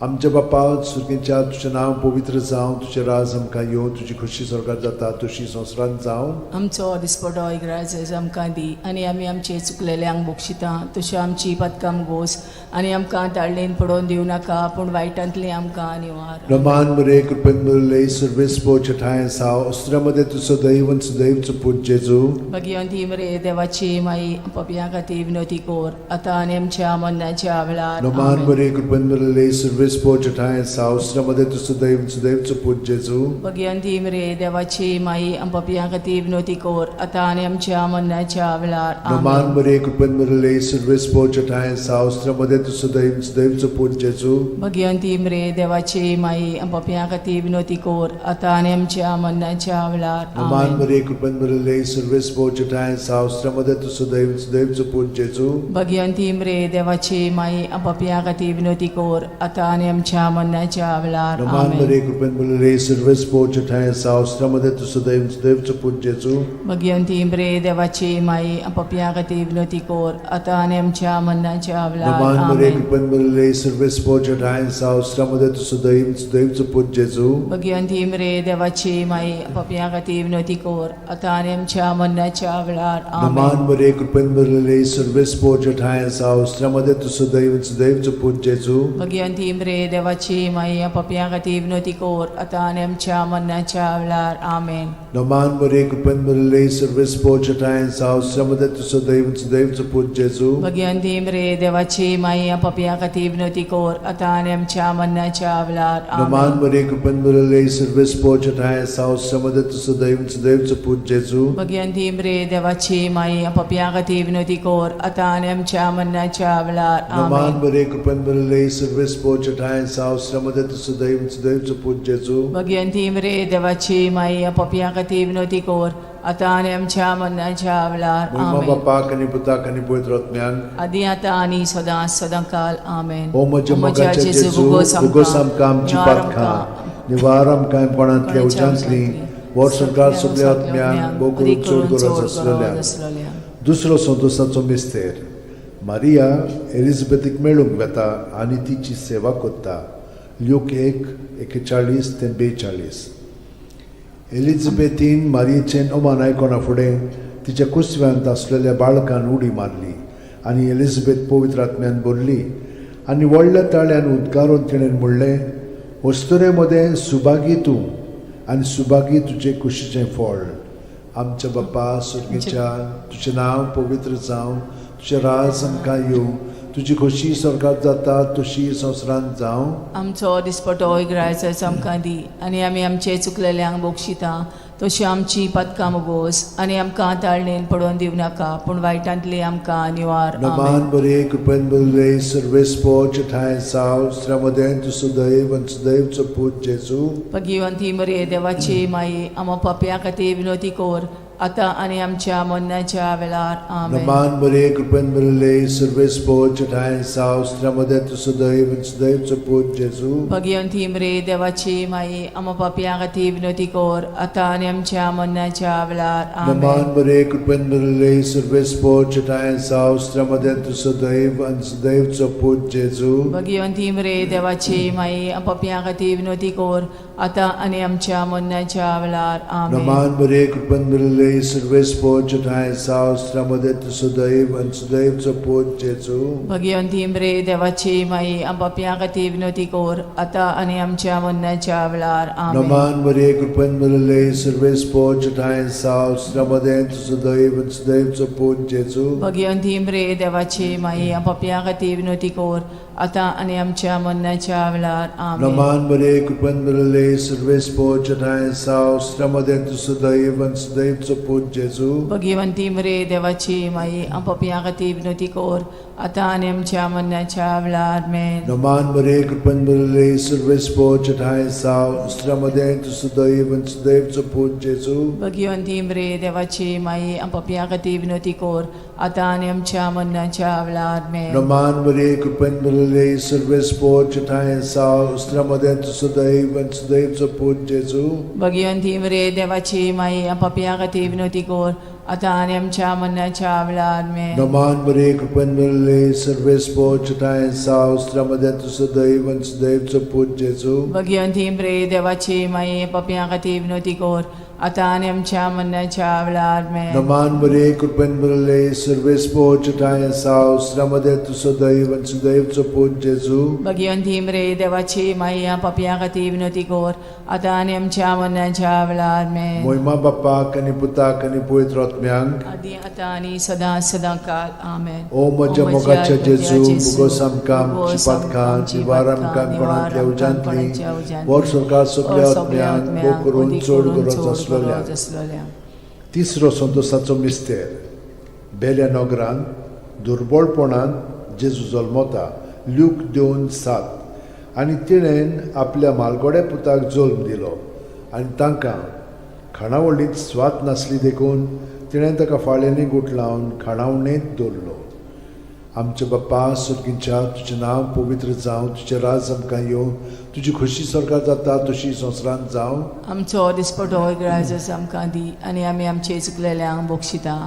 आमच्या बापा सुर्गेच्या, तुजें नांव पवित्र जावं, तुजें राज आमकां येवं, तुजी खोशी स्वर्गात जाता तशी संवसारांत जावं. आमचो दिसपटो इग्राज आमकां दी आनी आमी आमचे चुकलेल्यांक बक्षिता तशी आमची पदकां गोस आनी आमकां ताळणेन पडोवन दिवं नाका, पूण वायटांतलें आमकां निवार. रमान मरे, कृपेन मरले, सर्वेस पोचठाय साव अस्त्रामध्ये तू सदैव सदैवचो पूत जेजू. भगिवंती मरे देवाची माई, पपया खातीर विनवती कर, आतां आनी आमच्या मरणाच्या वेळार. रमान आमेन. मरे, कृपेन मरले, सर्वेस पोचठाय साव अस्त्रामध्ये तू सदैव सदैवचो पूत जेजू. भगिवंती मरे देवाची माई, पपया खातीर विनवती कर, आतां आनी आमच्या मरणाच्या वेळार. रमान आमेन. मरे, कृपेन मरले, सर्वेस पोचठाय साव अस्त्रामध्ये तू सदैव सदैवचो पूत जेजू. भगिवंती मरे देवाची माई, पपया खातीर विनवती कर, आतां आनी आमच्या मरणाच्या वेळार. रमान आमेन. मरे, कृपेन मरले, सर्वेस पोचठाय साव अस्त्रामध्ये तू सदैव सदैवचो पूत जेजू. भगिवंती मरे देवाची माई, पपया खातीर विनवती कर, आतां आनी आमच्या मरणाच्या वेळार. रमान आमेन. मरे, कृपेन मरले, सर्वेस पोचठाय साव अस्त्रामध्ये तू सदैव सदैवचो पूत जेजू. भगिवंती मरे देवाची माई, पपया खातीर विनवती कर, आतां आनी आमच्या मरणाच्या वेळार. नमान मरे, आमेन. कृपेन मरले, सर्वेस पोचठाय सावस्त्रामध्ये तू सदैव सदैवचो पूत जेजू. भगिवंती मरे देवाची माई, पपया खातीर विनवती कर, आतां आनी आमच्या मरणाच्या वेळार. नमान आमेन. मरे, कृपेन मरले, सर्वेस पोचठाय सावस्त्रामध्ये तू सदैव सदैवचो पूत जेजू. भगिवंती मरे देवाची माई, पपया खातीर विनवती कर, आतां आनी आमच्या मरणाच्या वेळार. आमेन. नमान मरे, कृपेन मरले, सर्वेस पोचठाय सावस्त्रामध्ये तू सदैव सदैवचो पूत जेजू. भगिवंती मरे देवाची माई, पपया खातीर विनवती कर, आतां आनी आमच्या मरणाच्या वेळार. नमान आमेन. मरे, कृपेन मरले, सर्वेस पोचठाय सावस्त्रामध्ये तू सदैव सदैवचो पूत जेजू. भगिवंती मरे देवाची माई, पपया खातीर विनवती कर, आतां आनी आमच्या मरणाच्या वेळार. नमान आमेन. मरे, कृपेन मरले, सर्वेस पोचठाय सावस्त्रामध्ये तू सदैव सदैवचो पूत जेजू. भगिवंती मरे देवाची माई, पपया खातीर विनवती कर, आतां आनी आमच्या मरणाच्या वेळार. मोहिमा आमेन. बापाक आनी पुताक आनी पवित्र आत्म्याक. आदी आतां आनी सदां सदां काल. आमेन. ओ म्हज्या मोगाच्या जेजू, भोगोस आमकां आमची पातकां, निवार आमकां कोणांतल्या उज्यांतली, वर्सभर सगल्या आत्म्यांक, भोव करून चड गरज आसलेल्या. दुसरो संतोसाचो मिस्तेर, मारिया एलिझाबेथीक मेळूंक वेता आनी तिची सेवा करता. ल्यूक 1:41 ते 42. एलिझाबेथीन मारियेचें अमान आयकना फुडें तिच्या कुसव्यांत आसलेल्या बाळकान उडी मारली आनी एलिझाबेथ पवित्र आत्म्यान भरली. आनी व्हडल्या ताळ्यान उद्गारून तिणें म्हणलें, वस्तुरे मदें सुभागी तूं आनी सुभागी तुजे कुशीचें फळ. आमच्या बाप्पा सुर्गीच्या, तुजें नांव पवित्र जावं, तुजें राज आमकां येवं, तुजी खोशी स्वर्गात जाता तशी संवसारांत जावं. आमचो दिसपटो इगरायचो आमकां दी आनी आमी आमचे चुकलेल्यांक बक्षिता तशी आमची पदकां मोगोस आनी आमकां ताळणेन पडोवन दिवं नाका पूण वायटांतली आमकां निवार. आमेन. नमान बरे कृपेन बरले सर्वेस्पोच ठांय साव श्रमदें तूं सुदैव आनी सुदैवचो पूत जेजू. भगिवंती मरे देवाची माई, आमा पापया खातीर विनोती कोर आतां आनी आमच्या मरणाच्या वेळार. आमेन. नमान बरे कृपेन बरले सर्वेस्पोच ठांय साव श्रमदें तूं सुदैव आनी सुदैवचो पूत जेजू. भगिवंती मरे देवाची माई, आमा पापया खातीर विनोती कोर आतां आनी आमच्या मरणाच्या वेळार. आमेन. नमान बरे कृपेन बरले सर्वेस्पोच ठांय साव श्रमदें तूं सुदैव आनी सुदैवचो पूत जेजू. भगिवंती मरे देवाची माई, पापया खातीर विनोती कोर आतां आनी आमच्या मरणाच्या वेळार. आमेन. नमान बरे कृपेन बरले सर्वेस्पोच ठांय साव श्रमदें तूं सुदैव आनी सुदैवचो पूत जेजू. भगिवंती मरे देवाची माई, पापया खातीर विनोती कोर आतां आनी आमच्या मरणाच्या वेळार. आमेन. नमान मरिये कृपेन भरिल्ले सर्वेस्पोच ठांय साव श्रमदें तुजो दैव आनी सुदैवचो पूत जेजू. भगिवंती मरे देवाची माई, पापया खातीर विनोती कोर आतां आनी आमच्या मरणाच्या वेळार. आमेन. नमान मरिये कृपेन भरिल्ले सर्वेस्पोच ठांय साव श्रमदें तुजो दैव आनी सुदैवचो पूत जेजू. भगिवंती मरे देवाची माई, पापया खातीर विनोती कोर आतां आनी आमच्या मरणाच्या वेळार. आमेन. नमान मरिये कृपेन भरिल्ले सर्वेस्पोच ठांय साव श्रमदें तुजो दैव आनी सुदैवचो पूत जेजू. भगिवंती मरे देवाची माई, पापया खातीर विनोती कोर आतां आनी आमच्या मरणाच्या वेळार. आमेन. नमान मरिये कृपेन भरिल्ले सर्वेस्पोच ठांय साव श्रमदें तुजो दैव आनी सुदैवचो पूत जेजू. भगिवंती मरे देवाची माई, पापया खातीर विनोती कोर आतां आनी आमच्या मरणाच्या वेळार. आमेन. नमान मरिये कृपेन भरिल्ले सर्वेस्पोच ठांय साव श्रमदें तुजो दैव आनी सुदैवचो पूत जेजू. भगिवंती मरे देवाची माई, पापया खातीर विनोती कोर आतां आनी आमच्या मरणाच्या वेळार. आमेन. नमान मरिये कृपेन भरिल्ले सर्वेस्पोच ठांय साव श्रमदें तुजो दैव आनी सुदैवचो पूत जेजू. भगिवंती मरे देवाची माई, पापया खातीर विनोती कोर आतां आनी आमच्या मरणाच्या वेळार. आमेन. मोहिमा बाप्पाक आनी पुताक आनी पवित्र आत्म्यांक, आदी आतां आनी सदां सदां काल. आमेन. ओ म्हज्या मोगाच्या जेजू, मुगोस आमकां आमची पातकां निवार आमकां कोणांतल्या उज्यांतली वर सरकार सगल्या आत्म्यांक भोग करून चड गरज आसलेल्या. आसलेल्या. तिसरो संतोसाचो मिस्तेर. बेल्या नगरान दुर्बळपणान जेजू जल्मता, ल्यूक 2:7. आनी तिणें आपल्या मालगोड्या पुताक जल्म दिलो आनी तांकां खाणावळींत स्वाद नासली देखून तिणें ताका फाळ्यांनी गुठलावन खाणावणेंत दवरलो. आमच्या बाप्पा सुर्गींच्या, तुजें नांव पवित्र जावं, तुजें राज आमकां येवं, तुजी खोशी स्वर्गात जाता तशी संवसारांत जावं. आमचो दिसपटो इगराजस आमकां दी आनी आमी आमचे चुकलेल्यांक बक्षिता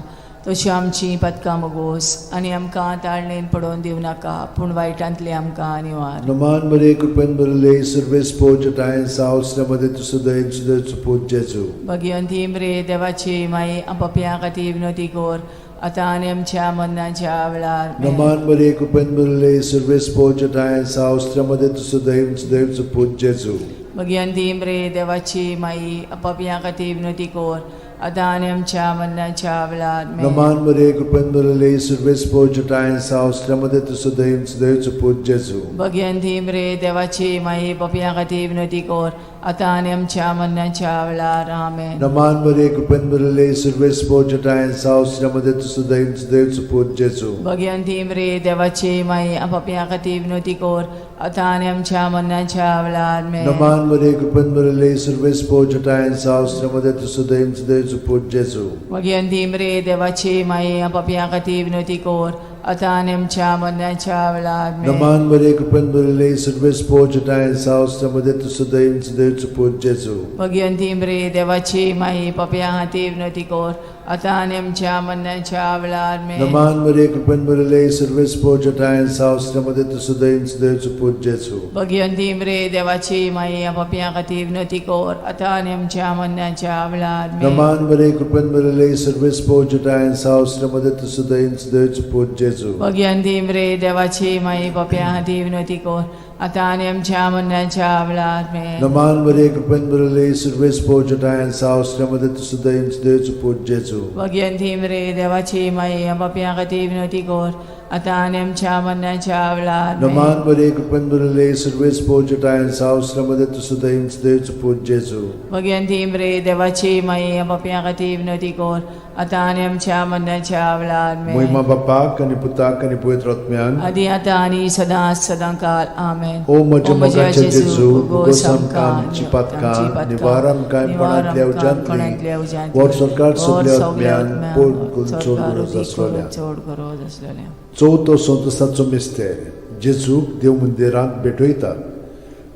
तशी आमची पदकां मोगोस आनी आमकां ताळणेन पडोवन दिवं नाका पूण वायटांतली आमकां निवार. नमान मरे कृपेन भरिल्ले सर्वेस्पोच ठांय साव मध्ये तूं सदैव सदैव पूत जेजू. भगिवंती मरे देवाची माई, पापयां खातीर विनोती कोर आतां आनी आमच्या मरणाच्या वेळार. आमेन. नमान मरे कृपेन भरिल्ले सर्वेस्पोच ठांय साव मध्ये तूं सदैव सदैव पूत जेजू. भगिवंती मरे देवाची माई, पापयां खातीर विनोती कोर आतां आनी आमच्या मरणाच्या वेळार. आमेन. नमान मरे कृपेन भरिल्ले सर्वेस्पोच ठांय साव मध्ये तूं सदैव सदैव पूत जेजू. भगिवंती मरे देवाची माई, पापयां खातीर विनोती कोर आतां आनी आमच्या मरणाच्या वेळार. आमेन. नमान मरे कृपेन भरिल्ले सर्वेस्पोच ठांय साव मध्ये तूं सदैव सदैव पूत जेजू. भगिवंती मरे देवाची माई, पापयां खातीर विनोती कोर आतां आनी आमच्या मरणाच्या वेळार. आमेन. नमान मरे कृपेन भरिल्ले सर्वेस्पोच ठांय साव मध्ये तूं सदैव सदैव पूत जेजू. भगिवंती मरे देवाची माई, पापयां खातीर विनोती कोर आतां आनी आमच्या मरणाच्या वेळार. आमेन. नमान मरे कृपेन भरिल्ले सर्वेस्पोच ठांय साव मध्ये तूं सदैव सदैव पूत जेजू. भगिवंती मरे देवाची माई, पापयां खातीर विनोती कोर आतां आनी आमच्या मरणाच्या वेळार. आमेन. नमान मरे कृपेन भरिल्ले सर्वेस्पोच ठांय साव मध्ये तूं सदैव सदैव पूत जेजू. भगिवंती मरे देवाची माई, पापयां खातीर विनोती कोर आतां आनी आमच्या मरणाच्या वेळार. आमेन. नमान मरे कृपेन भरिल्ले सर्वेस्पोच ठांय साव मध्ये तूं सदैव सदैव पूत जेजू. जेजू. भगियंती रे देवाची माई पप्या हाती विनोती कोर आतां आनी आमच्या मरणाच्या वेळार आमेन. नमान मरिये, कृपेन भरिल्ले, सुरवेस पोजटायन सावसल्यामध्ये तूं सुदैव देवचो पूत जेजू. भगियंती रे देवाची माई पप्या खातीर विनोती कोर आतां आनी आमच्या मरणाच्या वेळार आमेन. नमान मरिये, कृपेन भरिल्ले, सुरवेस पोजटायन सावसल्यामध्ये तूं सुदैव देवचो पूत जेजू. भगियंती रे देवाची माई पप्या खातीर विनोती कोर आतां आनी आमच्या मरणाच्या वेळार आमेन. मोहिमा बापाक आनी पुताक आनी पवित्र आत्म्यान. आदी आतां आनी सदां सदां काल आमेन. ओ म्हज्या मोगाचे जेजू, उगोस आमकां आमची पातकां, निवार आमकां कोणांतल्या उज्यांतली, वर सरकार सगल्या आत्म्यान पोट करून चड गरज आसलोल्या. चड गरज आसलेल्या. चवथो संतोसाचो मिस्तेर, जेजूक देव मंदिरांत भेटयतात.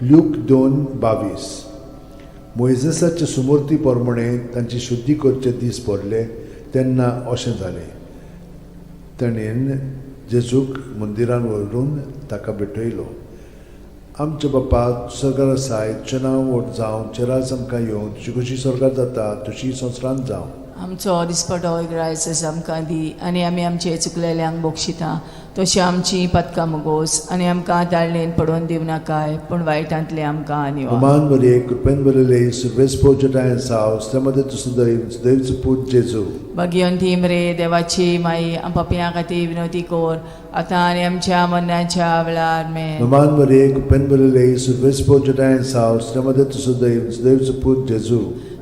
ल्यूक 2:22. मोयजेसाचे सुमूर्ती प्रमाणे तांची शुद्धी करचे दीस पडले तेन्ना अशें जालें, ताणें जेजूक मंदिरान व्हरून ताका भेटयलो. आमच्या बापा सरकार आसाय, तुजें नांव व्हड जावं, तुजें राज आमकां येवं, तुजी कशी सरकार जाता तशी संवसारांत जावं. आमचो दिसपटो ग्रायस आमकां दी आनी आमी आमचे चुकलेल्यांक बक्षिता तशी आमची पदकां मुगोस आनी आमकां ताळणेन पडोवन दिवं नाकाय पूण वायटांतले आमकां निवार. नमान मरिये, कृपेन भरिल्ले, सुरवेस पोजटायन साव, त्यामध्ये तूं सुदैव देवचो पूत जेजू. भगियंती रे देवाची माई पपयां खातीर विनोती कोर आतां आनी आमच्या मरणाच्या वेळार आमेन. नमान मरिये, कृपेन भरिल्ले, सुरवेस पोजटायन साव, त्यामध्ये तूं सुदैव देवचो पूत जेजू.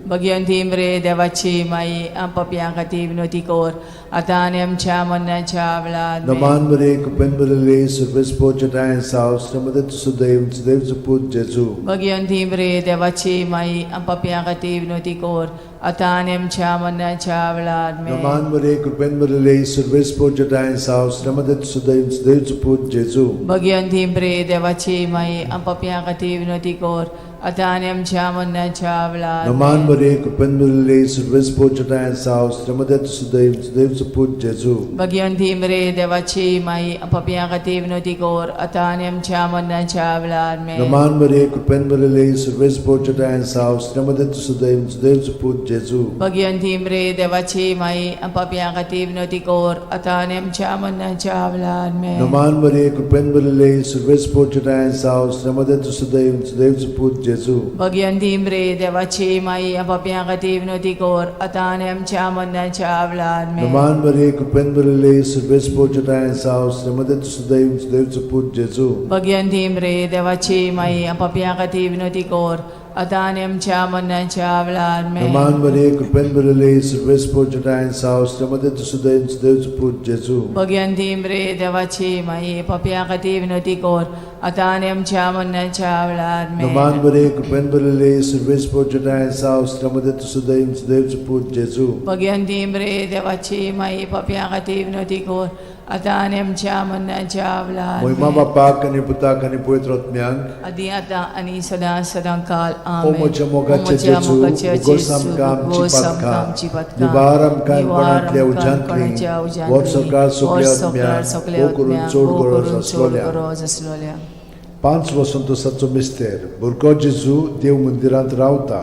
भगियंती रे देवाची माई पपयां खातीर विनोती कोर आतां आनी आमच्या मरणाच्या वेळार आमेन. नमान मरिये, कृपेन भरिल्ले, सुरवेस पोजटायन साव, त्यामध्ये तूं सुदैव देवचो पूत जेजू. भगियंती रे देवाची माई पपयां खातीर विनोती कोर आतां आनी आमच्या मरणाच्या वेळार आमेन. नमान मरिये, कृपेन भरिल्ले, सुरवेस पोजटायन साव, त्यामध्ये तूं सुदैव देवचो पूत जेजू. भगियंती रे देवाची माई पपयां खातीर विनोती कोर आतां आनी आमच्या मरणाच्या वेळार नमान आमेन. मरिये, कृपेन भरिल्ले, सुरवेस पोजटायन साव, त्यामध्ये तूं सुदैव देवचो पूत जेजू. भगियंती रे देवाची माई पपयां खातीर विनोती कोर आतां आनी आमच्या मरणाच्या वेळार आमेन. नमान मरिये, कृपेन भरिल्ले, सुरवेस पोजटायन साव, त्यामध्ये तूं सुदैव देवचो पूत जेजू. भगियंती रे देवाची माई पपयां खातीर विनोती कोर आतां आनी आमच्या मरणाच्या वेळार आमेन. नमान मरिये, कृपेन भरिल्ले, सुरवेस पोजटायन साव, त्यामध्ये तूं सुदैव देवचो पूत जेजू. भगियंती रे देवाची माई पपयां खातीर विनोती कोर आतां आनी आमच्या मरणाच्या वेळार आमेन. नमान मरिये, कृपेन भरिल्ले, सुरवेस पोजटायन साव, त्यामध्ये तूं सुदैव देवचो पूत जेजू. भगियंती रे देवाची माई पपयां खातीर विनोती कोर आतां आनी आमच्या मरणाच्या वेळार आमेन. नमान मरिये, कृपेन भरिल्ले, सुरवेस पोजटायन साव, त्यामध्ये तूं सुदैव देवचो पूत जेजू. भगियंती रे देवाची माई पपयां खातीर विनोती कोर आतां आनी आमच्या मरणाच्या वेळार आमेन. नमान मरिये, कृपेन भरिल्ले, सुरवेस पोजटायन साव, त्यामध्ये तूं सुदैव देवचो पूत जेजू. भगियंती रे देवाची माई पपयां खातीर विनोती कोर आतां आनी आमच्या मरणाच्या वेळार मोहिमा आमेन. बापाक आनी पुताक आनी पवित्र आत्म्याक. आदी आतां आनी सदां सदां काल ओ आमेन. म्हज्या मोगाचे ओ म्हज्या जेजू, मोगाचे उगोस जेजू, आमकां आमची उगोस आमकां पातकां, आमची पातकां, निवार आमकां निवार कोणांतल्या आमकां उज्यांतली, कोणाच्या उज्यांतली, वर सरकार सगल्या वर सरकार आत्म्याक, सगल्या भोव करून आत्म्याक, चड भोव गरज करून चड आसलोल्या. गरज आसलोल्या. 5 वसंतोसाचो मिस्तेर, भुरगो जेजू देव मंदिरांत रावता.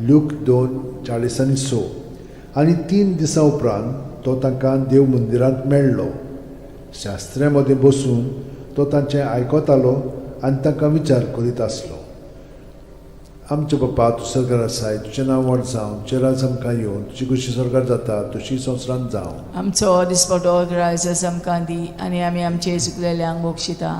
ल्यूक 2:46. आनी 3 दिसां उपरांत तो तांकां देव मंदिरांत मेळ्ळो. शास्त्र्या मदें बसून तो तांचें आयकतालो आनी तांकां विचार करीत आसलो. आमच्या बापा, तूं सरकार आसाय, तुजें नांव व्हड जावं, तुजें राज आमकां येवं, तुजी कशी सरकार जाता तशी संवसारांत जावं. आमचो दिसपटो ग्रायस आमकां दी आनी आमी आमचे चुकलेल्यांक बक्षिता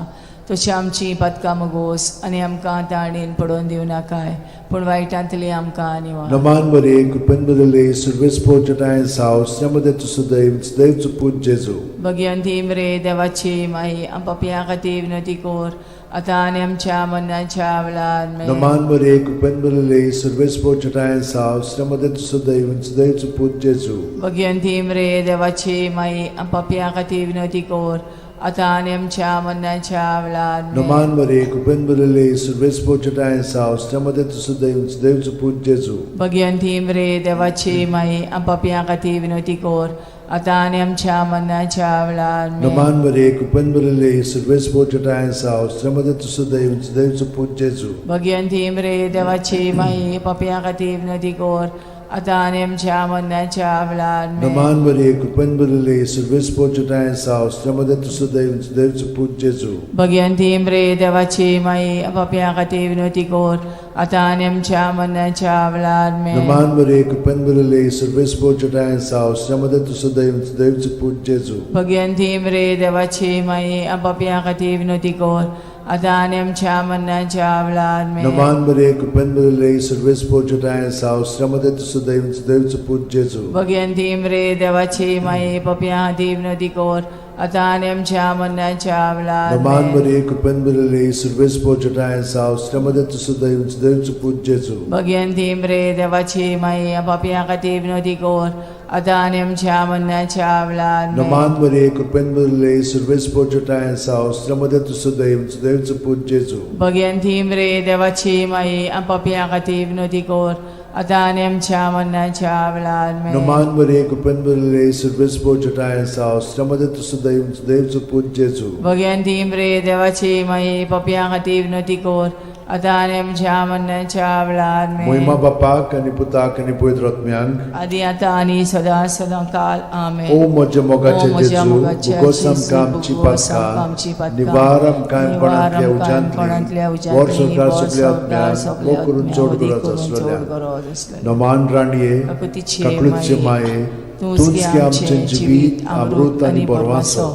तशी आमची पातकां मुगोस आनी आमकां ताणेन पडोवन दिवं नाकाय पूण वायटांतली आमकां निवार. नमान मरिये, कृपेन भरिल्ले, सुरवेस पोजटायन साव, त्यामध्ये तूं सुदैव देवचो पूत जेजू. भगियंती रे देवाची माई पपयां खातीर विनोती कोर आतां आनी आमच्या मरणाच्या वेळार आमेन. नमान मरिये, कृपेन भरिल्ले, सुरवेस पोजटायन साव, त्यामध्ये तूं सुदैव देवचो पूत जेजू. भगियंती रे देवाची माई पपयां खातीर विनोती कोर आतां आनी आमच्या मरणाच्या वेळार आमेन. नमान मरिये, कृपेन भरिल्ले, सुरवेस पोजटायन साव, त्यामध्ये तूं सुदैव देवचो पूत जेजू. भगियंती रे देवाची माई पपयां खातीर विनोती कोर आतां आनी आमच्या मरणाच्या वेळार आमेन. नमान मरिये, कृपेन भरिल्ले, सुरवेस पोजटायन साव, त्यामध्ये तूं सुदैव देवचो पूत जेजू. भगियंती रे देवाची माई पपयां खातीर विनोती कोर आतां आनी आमच्या मरणाच्या वेळार आमेन. नमान मरिये, कृपेन भरिल्ले, सर्वेस्पर तुजोठांय आसा, स्त्रियां मदें तूं सुदैव, सुदैवचो पूत जेजू. भगवंती मरे देवाची माई, पापयां खातीर विनवती कर, आतां आनी आमच्या मरणाच्या वेळार आमेन. नमान मरिये, कृपेन भरिल्ले, सर्वेस्पर तुजोठांय आसा, स्त्रियां मदें तूं सुदैव, सुदैवचो पूत जेजू. भगवंती मरे देवाची माई, पापयां खातीर विनवती कर, आतां आनी आमच्या मरणाच्या वेळार आमेन. नमान मरिये, कृपेन भरिल्ले, सर्वेस्पर तुजोठांय आसा, स्त्रियां मदें तूं सुदैव, सुदैवचो पूत जेजू. भगवंती मरे देवाची माई, पापयां खातीर विनवती कर, आतां आनी आमच्या मरणाच्या वेळार नमान आमेन. मरिये, कृपेन भरिल्ले, सर्वेस्पर तुजोठांय आसा, स्त्रियां मदें तूं सुदैव, सुदैवचो पूत जेजू. भगवंती मरे देवाची माई, पापयां खातीर विनवती कर, आतां आनी आमच्या मरणाच्या वेळार आमेन. नमान मरिये, कृपेन भरिल्ले, सर्वेस्पर तुजोठांय आसा, स्त्रियां मदें तूं सुदैव, सुदैवचो पूत जेजू. भगवंती मरे देवाची माई, पापयां खातीर विनवती कर, आतां आनी आमच्या मरणाच्या वेळार आमेन. नमान मरिये, कृपेन भरिल्ले, सर्वेस्पर तुजोठांय आसा, स्त्रियां मदें तूं सुदैव, सुदैवचो पूत जेजू. भगवंती मरे देवाची माई, पापयां खातीर विनवती कर, आतां आनी आमच्या मरणाच्या वेळार आमेन. मोहिमा बापाक आनी पुताक आनी पवित्र आत्म्यांक, आदी आतां आनी सदां सदां काल आमेन. ओ म्हज्या मोगाचे ओ म्हज्या जेजू, मोगाचे भुगोस जेजू, आमकां आमची भुगोस आमकां आमची पातकां, पातकां, निवार आमकां निवार कोणांतल्या आमकां कोणांतल्या उज्यांतली, वर उज्यांतली, संवसार वर सगल्या संवसार आत्म्यांक, सगल्या मोग करून आत्म्यांक, चड वदी गरज करून चड आसलेल्या. गरज आसलेल्या. नमान राणये, काकुतीचे काकळूतचे माये, तूंच गे आमचें जिवीत, अमृत आनी बरवासो.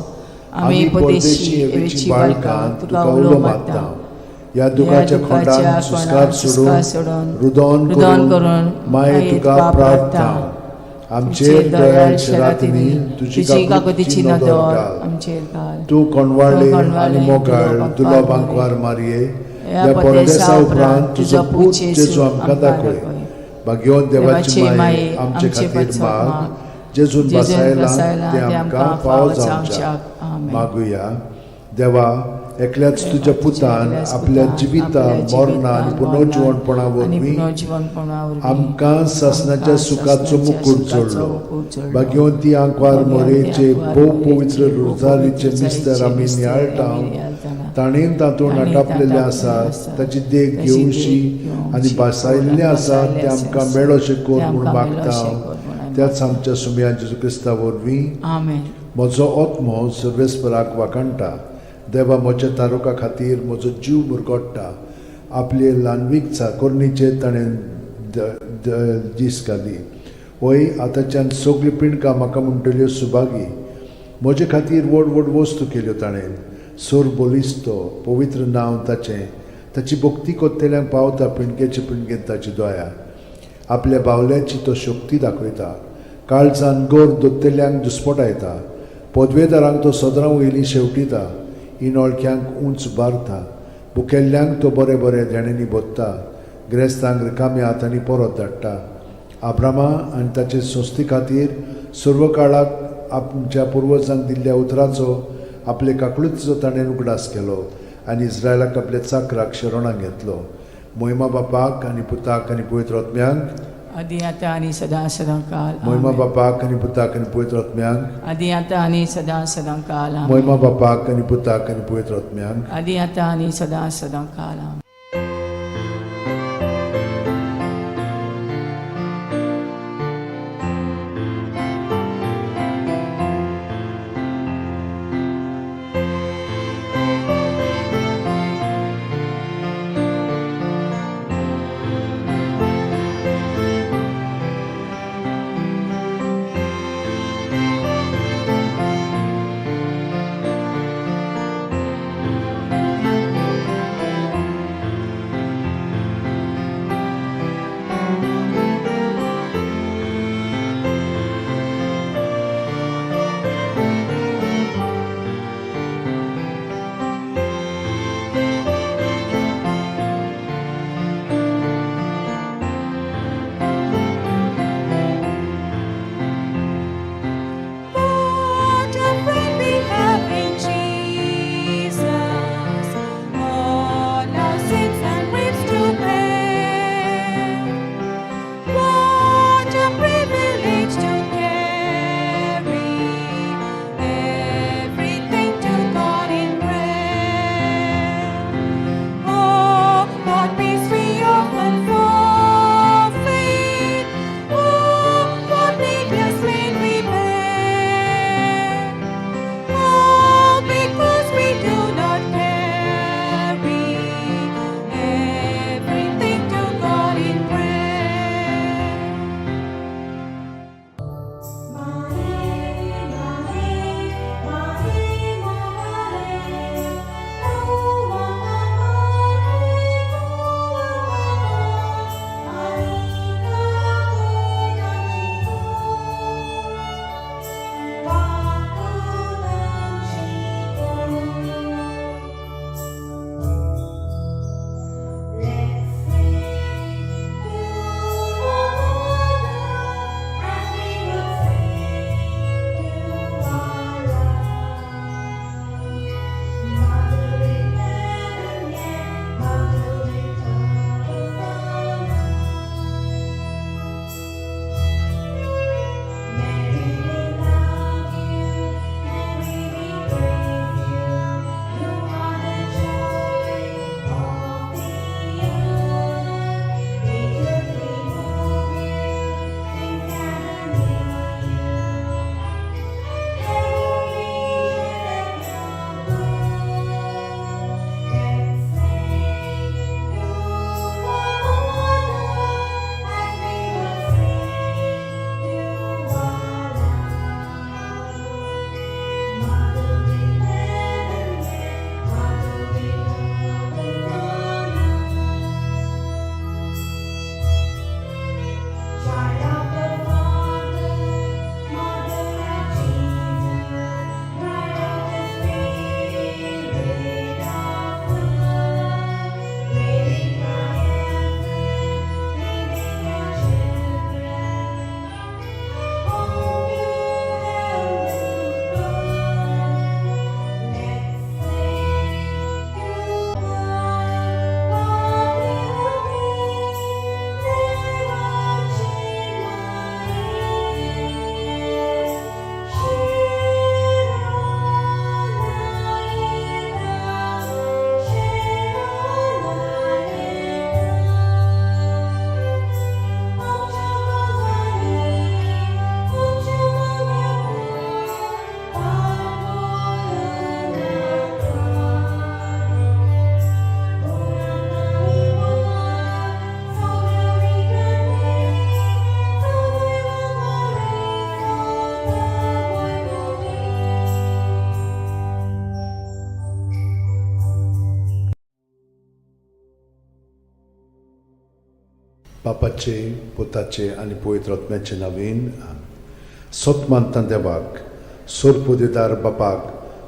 आमी परदेशी एवेची बाळकां तुका उलो मारता. ह्या दुखाच्या खोंडान सुस्कार सोडून, रुदोन रुदोन करून करून माये तुका प्रार्थना. आमचेर दयाळ शेरातिनी तुजी काकुतीची नदर घाल. आमचेर घाल. तूं कोणवाळे तूं कोणवाळे आनी मोगाळ तुलो तुलो बांकवार बांकवार मारये, ह्या ह्या परदेसा परदेसा उपरांत तुजो पूत जेजू आमकां दाखय. भाग्यवंत देवाची माये, आमचे खातीर माग, जेजून जेजून बसायला बसायला ते आमकां फावो जावच्याक. आमेन. मागुया. देवा, एकल्याच तुज्या पुतान एकल्याच आपल्या पुतान जिविता आपल्या मरणान जिवितान, पुनर्जिवणपणा आनी वरवीं पुनर्जिवणपणा वरवीं आमकां सासणाच्या आमकां सुखाचो सासणाच्या मुकूट सुखाचो जोडलो. मुकूट जोडलो. भाग्यवंती आंकवार भाग्यवंती मोरेचे आंकवार भोव मोरेचे पवित्र भोव रोजारीचे पवित्र मिस्तर आमी मिस्तर नियाळटा, आमी नियाळटाना, ताणें तातूंत ताणें नाटापलेलें तातूंत आसा, आसा, ताची देख ताची देख घेवशी घेवशी आनी भासायल्लें आसा भासायल्लें तें आमकां आसा, मेळोशें कर तें म्हूण आमकां मागता. मेळोशें कर म्हूण आमी त्याच आमच्या सुमया जेजू क्रिस्ता वरवीं. आमेन. म्हजो आत्मो सर्वेस्पराक वाखाणटा, देवा म्हज्या तारुका खातीर म्हजो जीव मुरगोट्टा. आपले ल्हानवीक चाकोरणीचेर ताणें दीस घाली. वय आतांच्यान सगळीं पिंडकां म्हाका म्हणटल्यो सुभागी. म्हजे खातीर व्हड व्हड वस्तू केल्यो ताणें. सोर बलिस्तो पवित्र नांव ताचें. ताची भक्ती कोत्तेल्यांक पावता पिंडकेचे पिंडकेंत ताची दया. आपल्या बावल्याची तो शक्ती दाखयता, काळजान गोर दोत्तेल्यांक दुस्पटायता. पदवेदारांक तो सदरां वयली शेवटिता, इनोळख्यांक उंच बारता. भुकेल्ल्यांक तो बरें बरें देण्यांनी भोत्ता, ग्रेस्तांक रिकाम्या हातांनी परत धाडटा. आब्रामा आनी ताचे संस्थे खातीर सर्व काळाक आमच्या पुर्वजांक दिल्ल्या उतराचो आपले काकळुतीचो ताणें उगडास केलो आनी इस्रायलाक आपल्या चाकराक शरणाक घेतलो. मोहिमा बापाक आनी पुताक आनी पवित्र आत्म्यांक, आदी आतां आनी सदां सदां काल मोहिमा आमेन. बापाक आनी पुताक आनी पवित्र आत्म्यांक, आदी आतां आनी सदां सदां काल आमेन. मोहिमा बापाक आनी पुताक आनी पवित्र आत्म्यांक, आदी आतां आनी सदां सदां काल आमेन. बापाचे, पुताचे आनी पवित्र आत्म्याचे नवीन. सत मानता देवाक, सोरपोदेदार बापाक,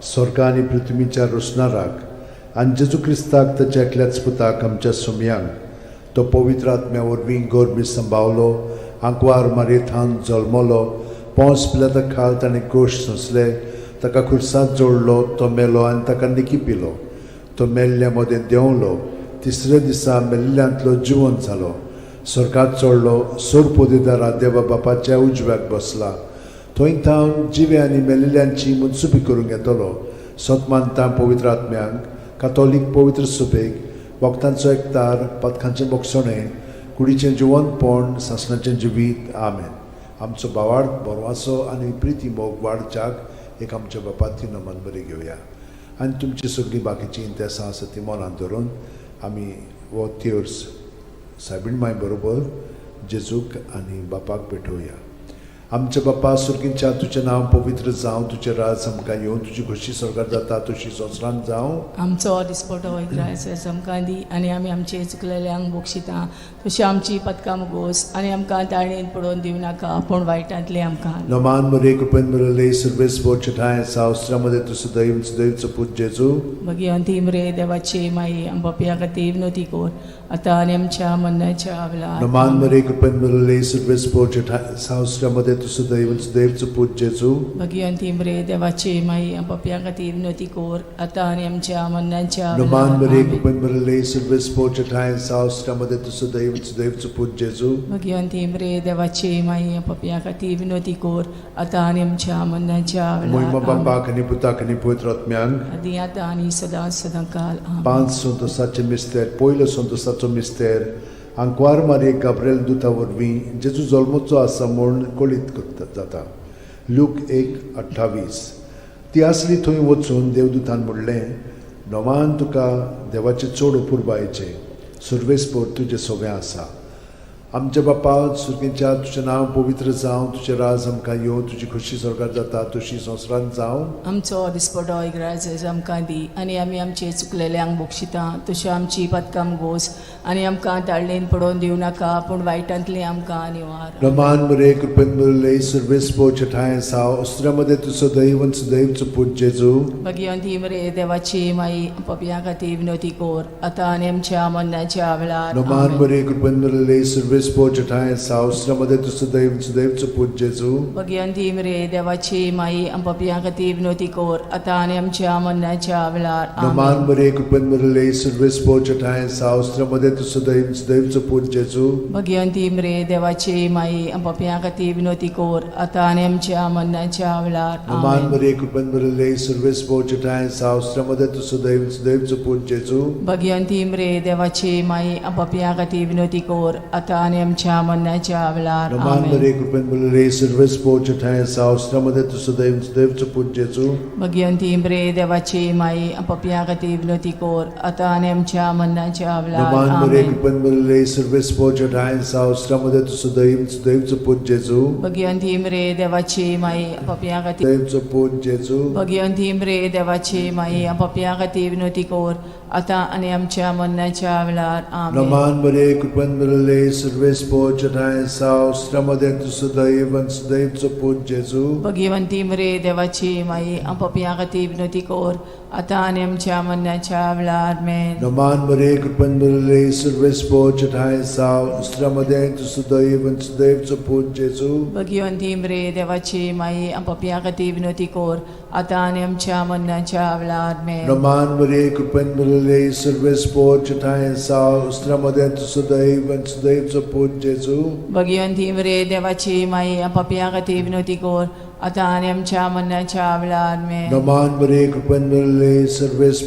स्वर्ग आनी पृथ्वीच्या रोसणाराक, आनी जेजू क्रिस्ताक, ताच्या एकल्याच पुताक, आमच्या सुमयांक, तो पवित्र आत्म्या वरवीं गोरबी संभावलो, आंकवार मारयेथावन जल्मलो, पोंस पिलाता खाल ताणें कोश सोंसले, ताका खुर्सांत जोडलो, तो मेलो आनी ताका निकी पिलो, तो मेल्ल्या मदें देंवलो, तिसऱ्या दिसा मेल्ल्यांतलो जिवन जालो, स्वर्गात चडलो, सोरपोदेदारा देवा बापाच्या उजव्याक बसला, थंय थावन जिवे आनी मेल्ल्यांची मनसुबी करूंक येतलो. सत मानता पवित्र आत्म्यांक, कातोलीक पवित्र सुबेक, वखदांचो एकतार, पथकांचें बोगसणें, कुडीचें जिवनपण, सासणाचें जिवीत. आमेन. आमचो भावार्थ, बरवासो आनी प्रिती मोग वाडच्याक एक आमच्या बापाती नमन बरी घेवया आनी तुमची सगळीं बाकीचीं इंतेसां आसा ती मनांत धरून आमी हो तेर्स सायबीण माय बरोबर जेजूक आनी बापाक भेटोवया. आमच्या बापा सुर्गींच्या, तुजें नांव पवित्र जावं, तुजें राज आमकां येवं, तुजी खोशी स्वर्गार जाता तशी संवसारांत जावं. आमचो दिसपटो इग्रायस आमकां दी आनी आमी आमचे चुकलेल्यांक बक्षिता तशी आमची पदकां मुगोस आनी आमकां ताळणेन पडोवन दिवं नाका पूण वायटांतलें आमकां. नमान मरे, कृपेन मरले, सर्वेस ठाय सावस्त्रामध्ये तूं सदैव सदैवचो पूत जेजू. भगिवंती मरे देवाची माई, आमच्या खातीर विनोती कर आतां आनी आमच्या मरणाच्या वेळार. नमान मरे, कृपेन मरले, सर्वेस ठाय सावस्त्रामध्ये तूं सदैव सदैवचो पूत जेजू. भगिवंती मरे देवाची माई, आमच्या खातीर विनोती कर आतां आनी आमच्या मरणाच्या नमान वेळार. मरे, आमेन. कृपेन मरले, सर्वेस ठाय सावस्त्रामध्ये तूं सदैव सदैवचो पूत जेजू. भगिवंती मरे देवाची माई, आमच्या खातीर विनोती कर आतां आनी आमच्या मरणाच्या मोहिमा वेळार. आमेन. बापाक आनी पुताक आनी पवित्र आत्म्यांक. आदी आतां आनी सदां सदां काल. आमेन. पांच संतोसाचे मिस्तेर. पयलो संतोसाचो मिस्तेर. आंकवार मारयेक गाब्रेल दुता वरवीं जेजू जल्मचो आसा म्हूण कळीत करता जाता. लूक 1:28. ती आसली थंय वचून देवदूतान म्हणलें, नोमान तुका देवाचें चड अपुरबायेचें, सुर्वेसपोर तुजें सगळें आसा. आमच्या बापा सुर्गेच्या, तुजें नांव पवित्र जावं, तुजें राज आमकां येवं, तुजी खोशी स्वर्गार जाता तशी संवसारांत जावं. आमचो दिसपटो इग्राज आमकां दी आनी आमी आमचे चुकलेल्यांक बक्षिता तशी आमची पदकां गोस आनी आमकां ताळणेन पडोवन दिवं नाका पूण वायटांतलें आमकां निवार. रमान मरे, कृपेन मरले, सर्वेस ठाय साव अस्त्रामध्ये तूं सदैव सदैवचो पूत जेजू. भगिवंती मरे देवाची माई, पपया खातीर विनोती कर आतां आनी आमच्या मरणाच्या वेळार. रमान आमेन. मरे, कृपेन मरले, सर्वेस ठाय साव अस्त्रामध्ये तूं सदैव सदैवचो पूत जेजू. भगिवंती मरे देवाची माई, पपया खातीर विनोती कर आतां आनी आमच्या मरणाच्या वेळार. रमान आमेन. मरे, कृपेन मरले, सर्वेस ठाय साव अस्त्रामध्ये तूं सदैव सदैवचो पूत जेजू. भगिवंती मरे देवाची माई, पपया खातीर विनोती कर आतां आनी आमच्या मरणाच्या वेळार. रमान आमेन. मरे, कृपेन मरले, सर्वेस ठाय साव अस्त्रामध्ये तूं सदैव सदैवचो पूत जेजू. भगिवंती मरे देवाची माई, पपया खातीर विनोती कर आतां आनी आमच्या मरणाच्या वेळार. रमान आमेन. मरे, कृपेन मरले, सर्वेस ठाय साव अस्त्रामध्ये तूं सदैव सदैवचो पूत जेजू. भगिवंती मरे देवाची माई, पपया खातीर विनोती कर आतां आनी आमच्या मरणाच्या वेळार. नमान मरे, आमेन. कृपेन मरले, सर्वेस ठाय साव अस्त्रामध्ये तूं सदैव सदैवचो पूत जेजू. भगिवंती मरे देवाची माई, पपया खातीर सदैवचो पूत जेजू. भगिवंती मरे देवाची माई, पपया खातीर विनोती कर आतां आनी आमच्या मरणाच्या वेळार. आमेन. नमान मरे, कृपेन मरले, सर्वेस ठाय साव अस्त्रामध्ये तूं सदैव सदैवचो पूत जेजू. भगिवंती मरे देवाची माई, पपया खातीर विनोती कर आतां आनी आमच्या मरणाच्या वेळार. मेन. नमान मरे, कृपेन मरले, सर्वेस ठाय साव अस्त्रामध्ये तूं सदैव सदैवचो पूत जेजू. भगिवंती मरे देवाची माई, पपया खातीर विनोती कर आतां आनी आमच्या मरणाच्या वेळार. मेन. नमान मरे, कृपेन मरले, सर्वेस ठाय साव अस्त्रामध्ये तूं सदैव सदैवचो पूत जेजू. भगिवंती मरे देवाची माई, पपया खातीर विनोती कर आतां आनी आमच्या मरणाच्या वेळार. मेन. नमान मरे, कृपेन मरले, सर्वेस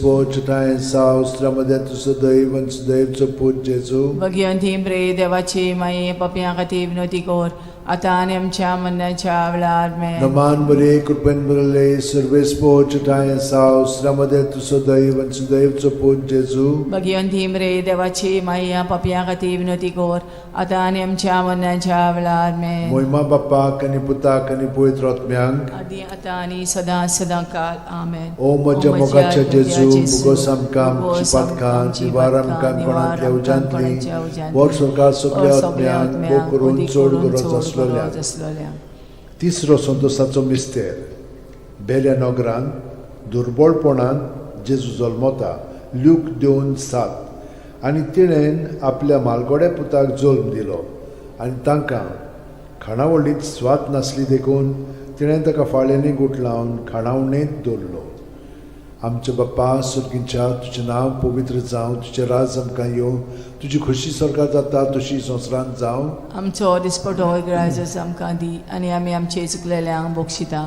ठाय साव अस्त्रामध्ये तूं सदैव सदैवचो पूत जेजू. भगिवंती मरे देवाची माई, पपया खातीर विनोती कर आतां आनी आमच्या मरणाच्या वेळार आमेन. नमान बरे कृपेन भरले सर्वेस्पोच ठांय साव श्रमदे तूं सदैव आनी सुदैवचो पूत जेजू. भगिवंती मरे देवाची माई, पापयां खातीर विनवती कर, आतां आनी आमच्या मरणाच्या वेळार आमेन. मोहिमा बाप्पाक आनी पुताक आनी पवित्र आत्म्यांक. आदी आतां आनी सदां सदां काल आमेन. ओ म्हज्या मोगाच्या जेजू, मुगोस आमकां आमची पातकां निवार, आमकां कोणांतल्या उज्यांतली वर सरकार सगल्या आत्म्यांक भोग करून चड गरज आसलोल्या. आसलोल्या. तिसरो संतोसाचो मिस्तेर, बेल्या नगरान दुर्बळपणान जेजू जल्मता, ल्यूक 2:7. आनी तिणेन आपल्या मालगोड्या पुताक जल्म दिलो आनी तांकां खाणावळींत स्वाद नासली देखून तिणें ताका फाळ्यांनी गुठलावन खाणावणेंत दवरलो. आमच्या बाप्पा सुर्गींच्या, तुजें नांव पवित्र जावं, तुजें राज आमकां येवं, तुजी खोशी सरकार जाता तशी संवसारांत जावं. आमचो दिसपटो ग्राजस आमकां दी आनी आमी आमचे चुकलेल्यांक बक्षिता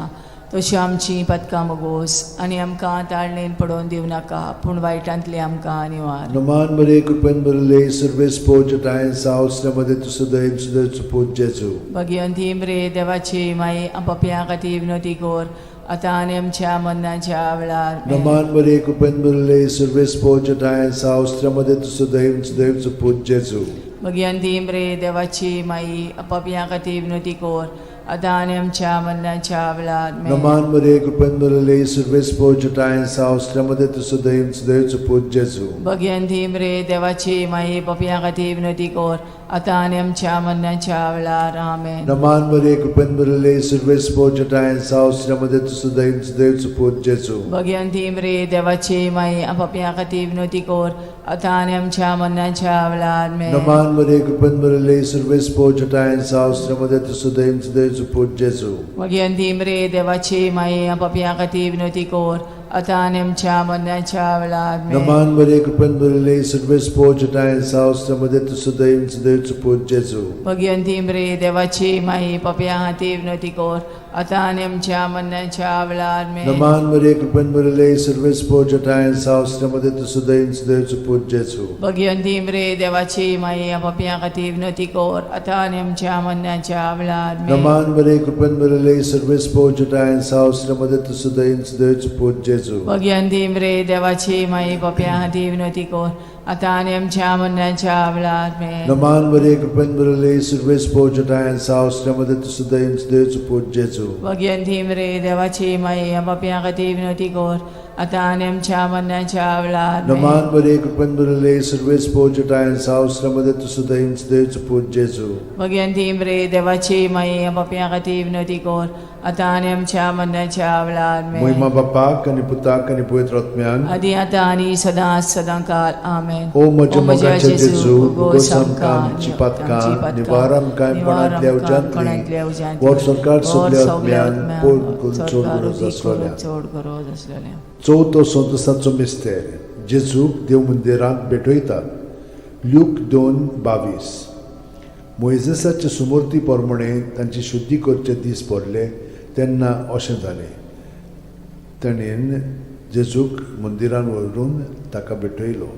तश्यो आमची पदकां मगोस आनी आमकां ताळणेन पडोवन दिवं नाका, पूण वायटांतली आमकां निवार. नमान बरे कृपेन भरले सर्वेस्पोज ठांय सावसल्यामध्ये तूं सदैव सदैव पूत जेजू. भगिवंती मरे देवाची माई, पापयां खातीर विनवती कर, आतां आनी आमच्या मरणाच्या वेळार आमेन. नमान बरे कृपेन भरले सर्वेस्पोज ठांय सावसल्यामध्ये तूं सदैव सदैव पूत जेजू. भगिवंती मरे देवाची माई, पापयां खातीर विनवती कर, आतां आनी आमच्या मरणाच्या वेळार आमेन. नमान बरे कृपेन भरले सर्वेस्पोज ठांय सावसल्यामध्ये तूं सदैव सदैव पूत जेजू. भगिवंती मरे देवाची माई, पापयां खातीर विनवती कर, आतां आनी आमच्या मरणाच्या वेळार आमेन. नमान बरे कृपेन भरले सर्वेस्पोज ठांय सावसल्यामध्ये तूं सदैव सदैव पूत जेजू. भगिवंती मरे देवाची माई, पापयां खातीर विनवती कर, आतां आनी आमच्या मरणाच्या वेळार आमेन. नमान बरे कृपेन भरले सर्वेस्पोज ठांय सावसल्यामध्ये तूं सदैव सदैव पूत जेजू. भगिवंती मरे देवाची माई, पापयां खातीर विनवती कर, आतां आनी आमच्या मरणाच्या वेळार आमेन. नमान बरे कृपेन भरले सर्वेस्पोज ठांय सावसल्यामध्ये तूं सदैव सदैव पूत जेजू. भगिवंती मरे देवाची माई, पापयां खातीर विनवती कर, आतां आनी आमच्या मरणाच्या वेळार आमेन. नमान बरे कृपेन भरले सर्वेस्पोज ठांय सावसल्यामध्ये तूं सदैव सदैव पूत जेजू. भगिवंती मरे देवाची माई, पापयां खातीर विनवती कर, आतां आनी आमच्या मरणाच्या वेळार आमेन. नमान बरे कृपेन भरले सर्वेस्पोज ठांय सावसल्यामध्ये तूं सदैव सदैव पूत जेजू. भगिवंती मरे देवाची माई, पापयां खातीर विनवती कर, आतां आनी आमच्या मरणाच्या वेळार आमेन. नमान बरे कृपेन भरले सर्वेस्पोज ठांय सावसल्यामध्ये तूं सदैव सदैव पूत जेजू. भगिवंती मरे देवाची माई, पापयां खातीर विनवती कर, आतां आनी आमच्या मरणाच्या वेळार आमेन. नमान बरे कृपेन भरले सर्वेस्पोज ठांय सावसल्यामध्ये तूं सदैव सदैव पूत जेजू. भगिवंती मरे देवाची माई, पापयां खातीर विनवती कर, आतां आनी आमच्या मरणाच्या वेळार आमेन. मोहिमा बाप्पाक आनी पुताक आनी पवित्र आत्म्यान. आदी आतां आनी सदां सदां काल आमेन. ओ म्हज्या मोगाच्या जेजू, भोगोस आमकां आमची पातकां निवार, आमकां कोणांतल्या उज्यांतली वर सरकार सगल्या आत्म्यान पोड करून चड गरज आसलोल्या. चड गरज आसलेल्या. चवथो संतोसाचो मिस्तेर, जेजूक देव मंदिरांत भेटयतात, ल्यूक 2:22. मोयजेसाचे सुमूर्ती प्रमाणे तांची शुद्धी करचे दीस पडले तेन्ना अशें जालें, ताणें जेजूक मंदिरान व्हरून ताका भेटयलो.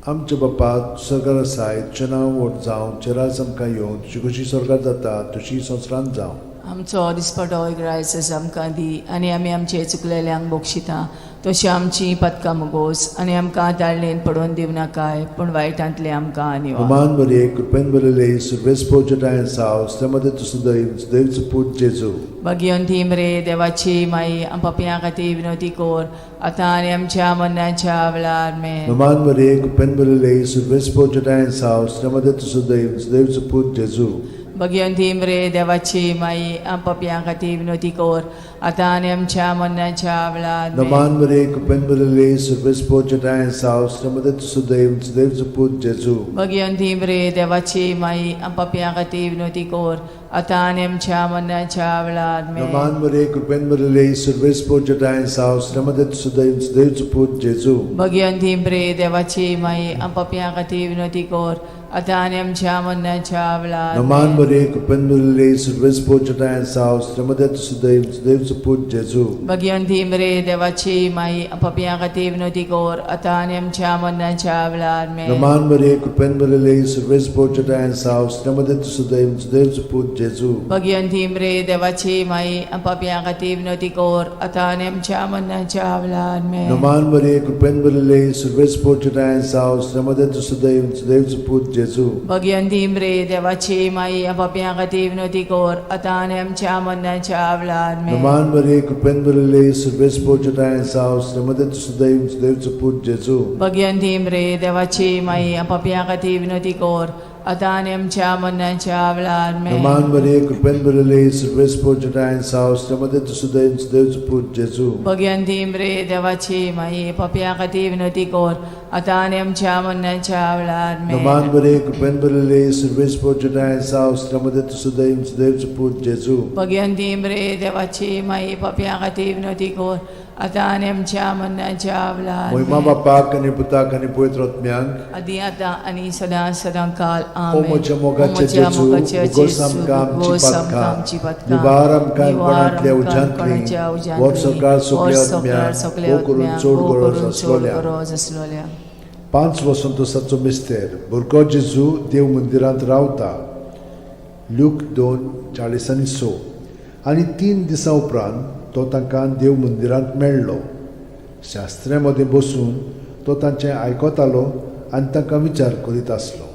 आमच्या बापा सरकार आसाय, तुजें नांव व्हड जावं, तुजें राज आमकां येवं, तुजी कशी सरकार जाता तशी संवसारांत जावं. आमचो दिसपटो ग्रायसस आमकां दी आनी आमी आमचे चुकलेल्यांक बक्षिता तशी आमची पदकां मुगोस आनी आमकां ताळणेन पडोवन दिवं नाकाय, पूण वायटांतले आमकां निवार. हमान बरे कृपेन बरले सुर्वेस पोजटाय साव मध्ये तूं सदैव सदैवचो पूत जेजू. भगिवंती मरे देवाची माई, पापयां खातीर विनवती कर, आतां आनी आमच्या मरणाच्या वेळार आमेन. हमान बरे कृपेन बरले सुर्वेस पोजटाय साव मध्ये तूं सदैव सदैवचो पूत जेजू. भगिवंती मरे देवाची माई, पापयां खातीर विनवती कर, आतां आनी आमच्या मरणाच्या वेळार आमेन. नमान बरे कृपेन बरले सुर्वेस पोजटाय साव मध्ये तूं सदैव सदैवचो पूत जेजू. भगिवंती मरे देवाची माई, पापयां खातीर विनवती कर, आतां आनी आमच्या मरणाच्या वेळार आमेन. नमान बरे कृपेन बरले सुर्वेस पोजटाय साव मध्ये तूं सदैव सदैवचो पूत जेजू. भगिवंती मरे देवाची माई, पापयां खातीर विनवती कर, आतां आनी आमच्या मरणाच्या वेळार. नमान मरे कृपेन भरिल्ले सर्वेस्पोर साव श्रीमदत सुदैव सुदैव सुपूत जेजू. भगिवंती मरे देवाची माई, पापयां खातीर विनवती कर, आतां आनी आमच्या मरणाच्या वेळार. आमेन. नमान मरे कृपेन भरिल्ले सर्वेस्पोर साव श्रीमदत सुदैव सुदैव सुपूत जेजू. भगिवंती मरे देवाची माई, पापयां खातीर विनवती कर, आतां आनी आमच्या मरणाच्या वेळार. आमेन. नमान मरे कृपेन भरिल्ले सर्वेस्पोर साव श्रीमदत सुदैव सुदैव सुपूत जेजू. भगिवंती मरे देवाची माई, पापयां खातीर विनवती कर, आतां आनी आमच्या मरणाच्या वेळार. आमेन. नमान मरे कृपेन भरिल्ले सर्वेस्पोर साव श्रीमदत सुदैव सुदैव सुपूत जेजू. भगिवंती मरे देवाची माई, पापयां खातीर विनवती कर, आतां आनी आमच्या मरणाच्या वेळार. आमेन. नमान मरे कृपेन भरिल्ले सर्वेस्पोर साव श्रीमदत सुदैव सुदैव सुपूत जेजू. भगिवंती मरे देवाची माई, पापयां खातीर विनवती कर, आतां आनी आमच्या मरणाच्या वेळार. आमेन. नमान मरे कृपेन भरिल्ले सर्वेस्पोर साव श्रीमदत सुदैव सुदैव सुपूत जेजू. भगिवंती मरे देवाची माई, पापयां खातीर विनवती कर, आतां आनी आमच्या मरणाच्या वेळार. मोहिमा आमेन. बापाक आनी पुताक आनी पवित्र आत्म्याक. आदी आतां आनी सदां सदां काल. ओ आमेन. म्हज्या ओ मोगाचे म्हज्या जेजू, मोगाच्या उगोस जेजू, आमकां आमची उगोस आमकां पातकां, आमची पातकां, निवार आमकां निवार कोणांतल्या आमकां उज्यांतली, कोणाच्या उज्यांतली, वर सकाळ सगल्या वर सकाळ आत्म्याक, सगल्या हो करून आत्म्याक, चड हो गरज करून चड आसलोल्या. गरज आसलोल्या. पांच वसंतोसाचो मिस्तेर. भुरगो जेजू देव मंदिरांत रावता. ल्यूक 2:46. आनी 3 दिसां उपरांत तो तांकां देव मंदिरांत मेळ्ळो. शास्त्र्या मदें बसून तो तांचें आयकतालो आनी तांकां विचार करीत आसलो.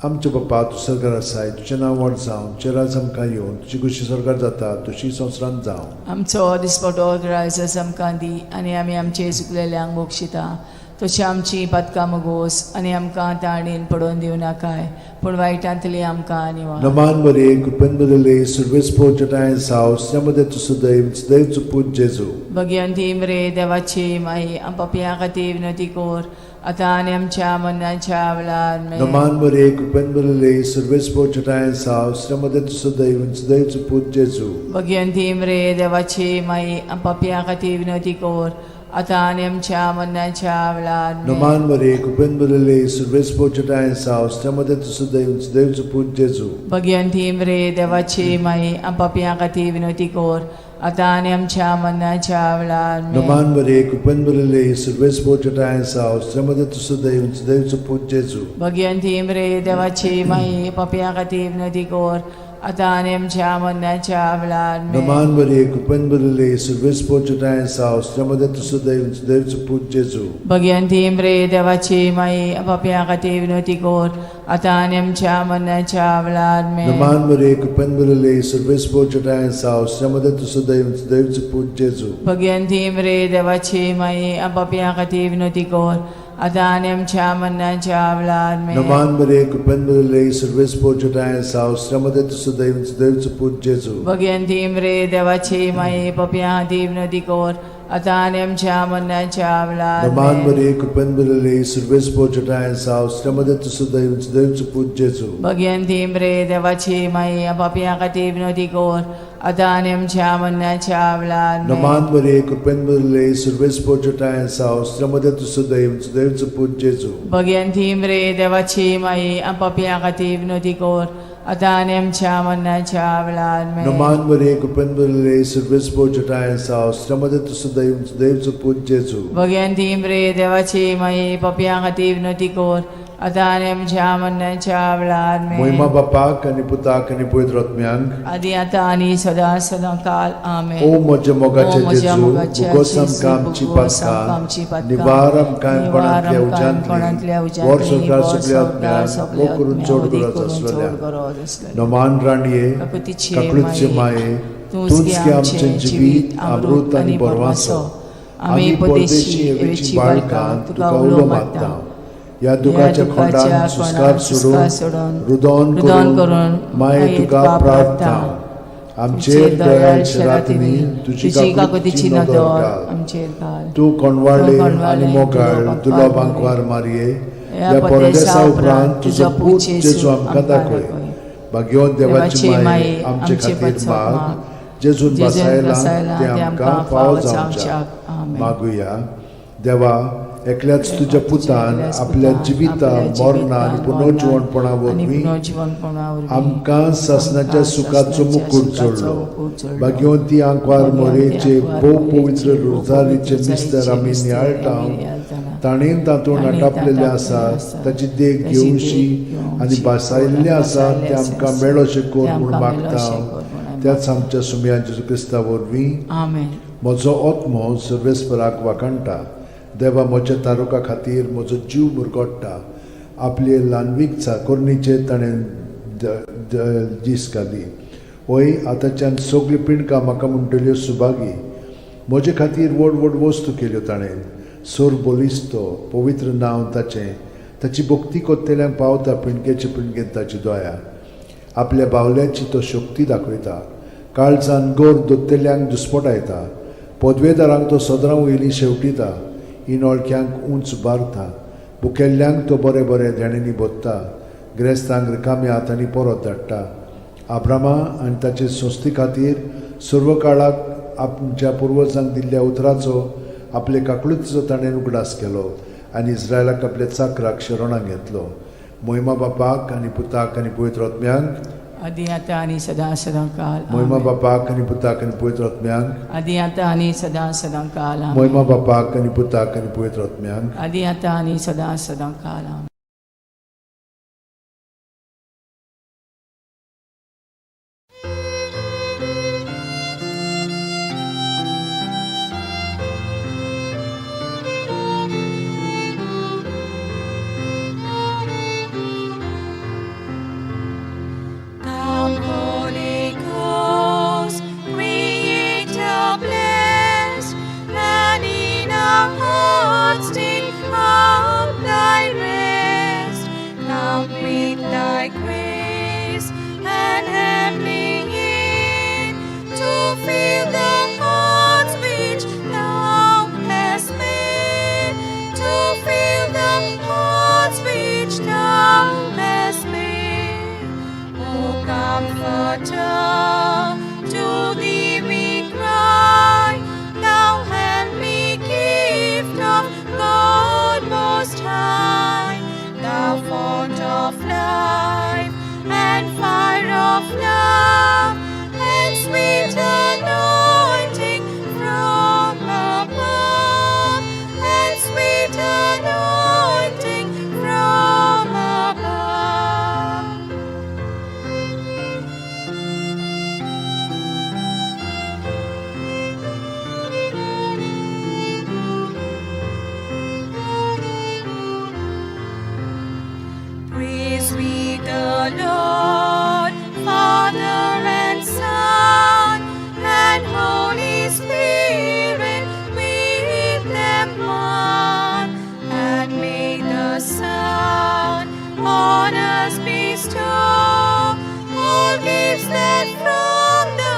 आमचे बापा, तूं सरकार आसाय, तुजें नांव व्हड जावं, तुजें राज आमकां येवन, तुजी खुशी सरकार जाता तशी संवसारांत जावं. आमचो दिसपटो ग्रायस आमकां दी आनी आमी आमचे चुकलेल्यांक बक्षिता तशी आमची पातकां मगोस आनी आमकां ताणेन पडोवन दिवं नाकाय, पूण वायटांतली आमकां निवार. नमान मरे कृपेन बरले सर्वेस्पोर जटाय साव श्रीमदे तूं सदैव सदैव पूत जेजू. भगिवंती मरे देवाची माई, पापयां खातीर विनवती कर, आतां आनी आमच्या मरणाच्या वेळार. आमेन. नमान मरे कृपेन बरले सर्वेस्पोर जटाय साव श्रीमदे तूं सदैव सदैव पूत जेजू. भगिवंती मरे देवाची माई, पापयां खातीर विनवती कर, आतां आनी आमच्या मरणाच्या वेळार. आमेन. नमान मरे कृपेन बरले सर्वेस्पोर जटाय साव श्रीमदे तूं सदैव सदैव पूत जेजू. भगिवंती मरे देवाची माई, पापयां खातीर विनवती कर, आतां आनी आमच्या मरणाच्या वेळार. आमेन. नमान मरे कृपेन बरले सर्वेस्पोर जटाय साव श्रीमदे तूं सदैव सदैव पूत जेजू. भगिवंती मरे देवाची माई, पापयां खातीर विनवती कर, आतां आनी आमच्या मरणाच्या वेळार. आमेन. नमान मरे कृपेन बरले सर्वेस्पोर जटाय साव श्रीमदे तूं सदैव सदैव पूत जेजू. भगिवंती मरे देवाची माई, पापयां खातीर विनवती कर, आतां आनी आमच्या मरणाच्या वेळार. आमेन. नमान मरे कृपेन बरले सर्वेस्पोर जटाय साव श्रीमदे तूं सदैव सदैव पूत जेजू. भगिवंती मरे देवाची माई, पापयां खातीर विनवती कर, आतां आनी आमच्या मरणाच्या वेळार. आमेन. नमान मरे कृपेन बरले सर्वेस्पोर जटाय साव श्रीमदे तूं सदैव सदैव पूत जेजू. भगिवंती मरे देवाची माई, पापयां खातीर विनवती कर, आतां आनी आमच्या मरणाच्या वेळार. नमान आमेन. मरे कृपेन बरले सर्वेस्पोर जटाय साव श्रीमदे तूं सदैव सदैव पूत जेजू. भगिवंती मरे देवाची माई, पापयां खातीर विनवती कर, आतां आनी आमच्या मरणाच्या वेळार. आमेन. नमान मरे कृपेन बरले सर्वेस्पोर जटाय साव श्रीमदे तूं सदैव सदैव पूत जेजू. भगिवंती मरे देवाची माई, पापयां खातीर विनवती कर, आतां आनी आमच्या मरणाच्या वेळार. आमेन. नमान मरे कृपेन बरले सर्वेस्पोर जटाय साव श्रीमदे तूं सदैव सदैव पूत जेजू. भगिवंती मरे देवाची माई, पापयां खातीर विनवती कर, आतां आनी आमच्या मरणाच्या वेळार. आमेन. मोहिमा बापाक आनी पुताक आनी पवित्र आत्म्यांक. आदी आतां आनी सदां सदां काल. आमेन. ओ म्हज्या मोगाचे ओ म्हज्या जेजू, मोगाच्या उगोस जेजू, आमकां आमची उगोस आमकां आमची पातकां, पातकां, निवार आमकां निवार कोणांतल्या आमकां कोणांतल्या उज्यांतली, उज्यांतली, वर संवसार वर सगल्या संवसार आत्म्यांक, सगल्या हो करून आत्म्यांक, चड उदीक गरज करून चड आसलेल्या. गरज आसलेल्या. नमान राणये, काकुतीचे काकळूतचे माये, माये, तूंच तूंच गे गे आमचें आमचें जिवीत, अमृत आनी बरवासो. आमी परदेशी एवेची बाळकां तुका उलो मारता. ह्या दुखाच्या खोंडान सुस्कार सोडून, रुदोन रुदोन करून करून माये तुका प्रार्थना. आमचेर दयाळ शेरातिनी तुजी काकुतीची नदर घाल. आमचेर घाल. तूं कोणवाळे तूं कोणवाळे आनी मोगाळ तुलो तुलो बांकवार बांकवार मारये, ह्या ह्या परदेसा परदेसा उपरांत तुजो पूत जेजू जेजू आमकां दाखय. भाग्यवंत देवाची माये आमचे खातीर माग, जेजून जेजून बसायला बसायला ते आमकां फावो जावच्याक. आमेन. मागुया. देवा, एकल्याच तुज्या पुतान आपल्या जिविता मरणा आनी पुनर्जिवणपणा वरवीं आमकां सासणाच्या सुखाचो मुकूट जोडलो. भाग्यवंती आंकवार मोरेचे भोव पवित्र रोजारीचे मिस्तर आमी नियाळटा, ताणें तातूंत आटापलेलें आसा ताची देख घेवशी आनी भासायल्लें आसा तें आमकां मेळोशें कर म्हूण मागता त्याच आमच्या सुमया जेजू क्रिस्ता वरवीं. आमेन. म्हजो आत्मो सर्वेस्पराक वाखाणटा. देवा म्हज्या तारुका खातीर म्हजो जीव मुरगोट्टा. आपले ल्हानवीक चाकोरणीचेर ताणें दीस घाली. वय आतांच्यान सगळीं पिंडकां म्हाका म्हणटल्यो सुभागी. म्हजे खातीर व्हड व्हड वस्तू केल्यो ताणें. सोर बलिस्तो पवित्र नांव ताचें. ताची भक्ती कोत्तेल्यांक पावता पिंडकेचे पिंडकेंत ताची दया. आपल्या बावल्याची तो शक्ती दाखयता. काळजान गोर दोत्तेल्यांक दुस्पटायता. पदवेदारांक तो सदरां वयली शेवटिता. इनोळख्यांक उंच उबारता. भुकेल्ल्यांक तो बरें बरें देण्यांनी भरता. ग्रेस्तांक रिकाम्या हातांनी परत धाडटा. आब्रामा आनी ताचे संस्थे खातीर सर्व काळाक आमच्या पुर्वजांक दिल्ल्या उतराचो आपले काकळुतीचो ताणें उगडास केलो आनी इस्रायलाक आपल्या चाकराक शरणाक घेतलो. मोहिमा बापाक आनी पुताक आनी पवित्र आत्म्यांक, आदी आतां आनी सदां सदां काल. मोहिमा आमेन. बापाक आनी पुताक आनी पवित्र आत्म्यांक, आदी आतां आनी सदां सदां काल. आमेन. मोहिमा बापाक आनी पुताक आनी पवित्र आत्म्यांक, आदी आतां आनी सदां सदां काल. आमेन. Come, Holy Ghost, Creator blessed, and in our hearts take up thy rest. Come with thy grace and heavenly aid to fill the hearts which thou hast made, to fill the hearts which thou hast made. O Comforter, to thee we cry, thou heavenly gift of God Most High, thou font of life and fire of love, and sweet anointing from above, and sweet anointing from above. Praise we the Lord, Father and Son, and Holy Spirit, with them one. And may the Son on us bestow all gifts that from the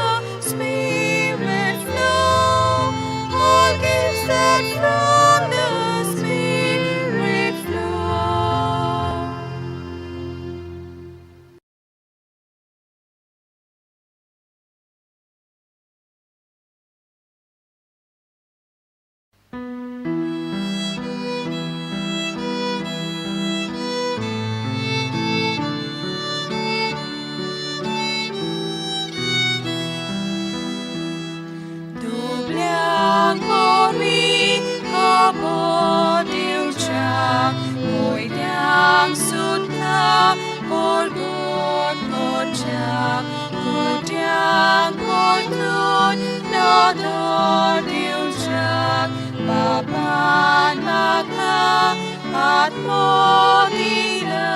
Spirit flow, all gifts that from the Spirit flow. Dubleang morwi kapo diucha, Moidang sutla porgot kocha, Kudyang portun nodor diucha, Papan magla at modila.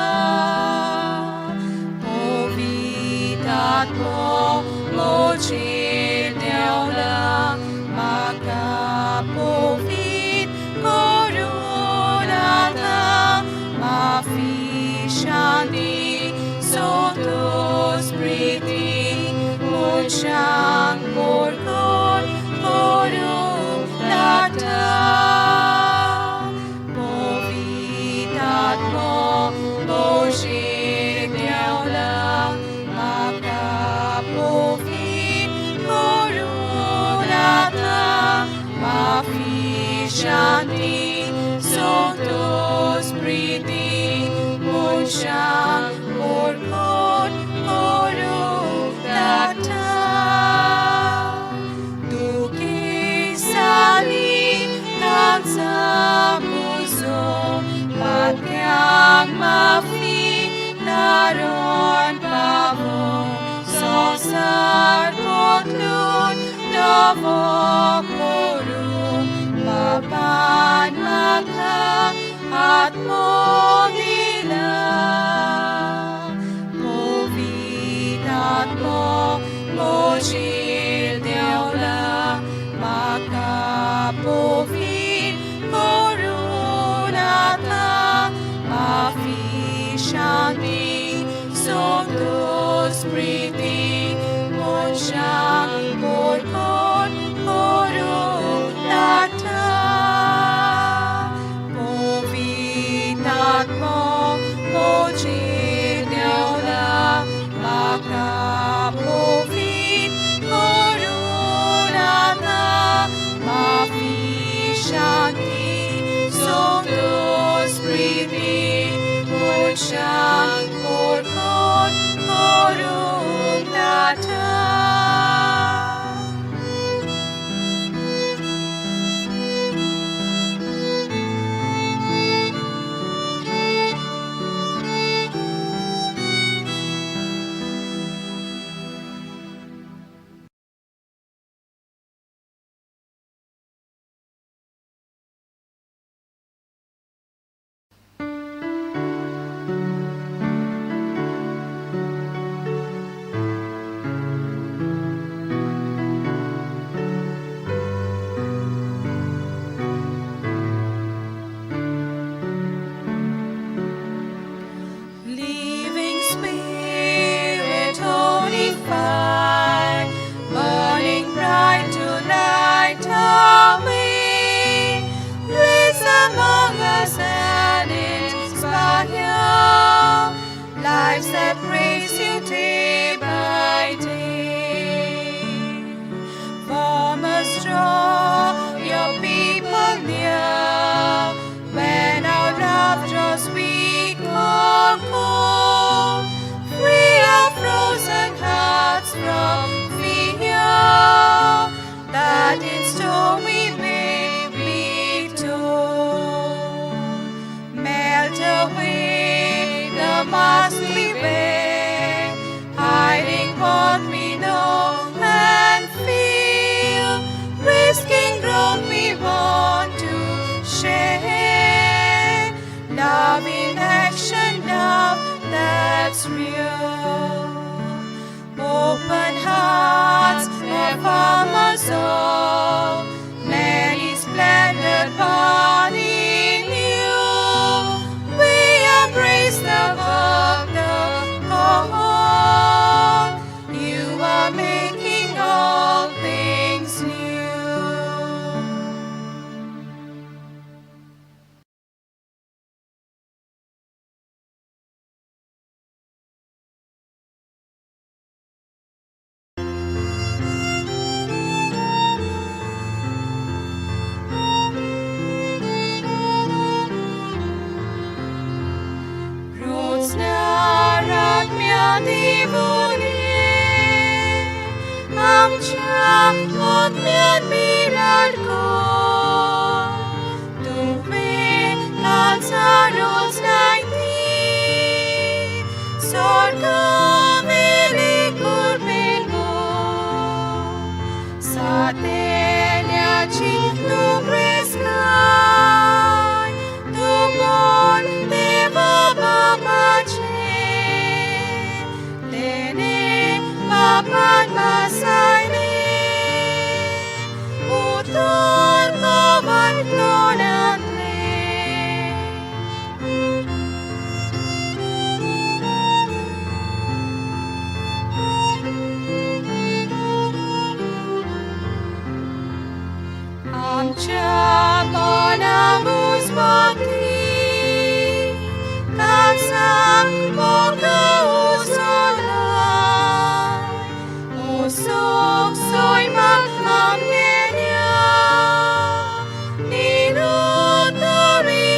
Povitat mo, mochi deola, makapovit korunata, mafishani sotos priti, munshang porkon korunata. Povitat mo, mochi deola, makapovit korunata, mafishani. Santo Spriti, मनशांक वळखून करूंक दाता. दुखेसाली तांचा पुजो, पात्यांक माफी तारण पावो, संवसार बदलून नवो करूं, बापान म्हाका आत्मो दिला. पवित्र आत्मो म्हजेर देंवला, म्हाका पवित्र करून आतां, माफी शांती संतोष प्रिती, मनशांक वळखून करूंक दाता. पवित्र आत्मो म्हजेर देंवला, म्हाका पवित्र करून आतां, माफी शांती संतोष प्रिती, मनशांक वळखून करूंक दाता. Living Spirit, holy fire, burning bright to light our way. Blaze among us and inspire lives that praise you day by day. Form us, draw your people near, when our love draws weak or cold. Free our frozen hearts from fear, that in storm we may be told. Melt away the mask we wear, hiding what we know and feel, risking ground we want to share. Love in action, love that's real. Open hearts affirm us all, many splendored body new. We embrace the work, the call. You are making all things new. आमच्या आत्म्यात बिराड कर, तुवें काळजारोच लायती, स्वर्गावेली कृपेन भर. सातेल्याची तूं प्रेस्काय, तूं बोल देवा बापाचें, तेणे बापान बसयलें, उतर कवळ तोंडांतलें. आमच्या मनां उजवाती, काळजाक मोग उसळाय, उसोक सैमाक आमगेल्या, निरुत्तरी.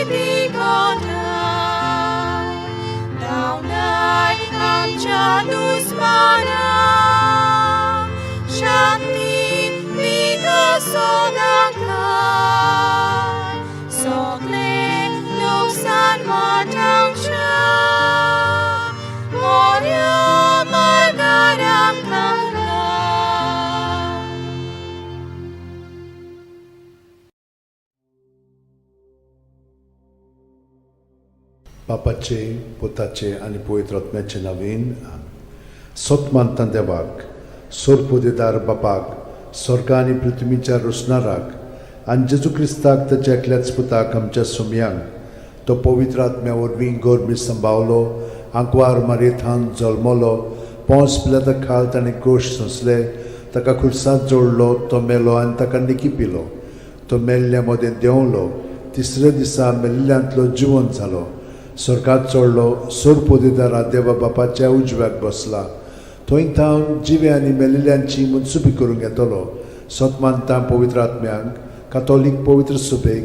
बापाचे, पुताचे आनी पवित्र आत्म्याचे नवीन. सत मानता देवाक, सोरपोदेदार बापाक, स्वर्ग आनी पृथ्वीच्या रोसणाराक, आनी जेजू क्रिस्ताक ताच्या एकल्याच पुताक आमच्या सोमयांक, तो पवित्र आत्म्या वरवीं गोरमी संभावलो, आंकवार मारयेथान जल्मलो, पोंस पिलाता खाल ताणें कोश सोंसले, ताका खुर्सांत जोडलो, तो मेलो आनी ताका निकी पिलो, तो मेल्ल्या मदें देंवलो, तिसऱ्या दिसा मेल्ल्यांतलो जिवन जालो, स्वर्गात चडलो, सोरपोदेदारा देवा बापाच्या उजव्याक बसला, थंय थावन जिवे आनी मेलिल्ल्यांची मनसुबी करूंक येतलो. सत मानता पवित्र आत्म्यांक, कातोलीक पवित्र सुबेक,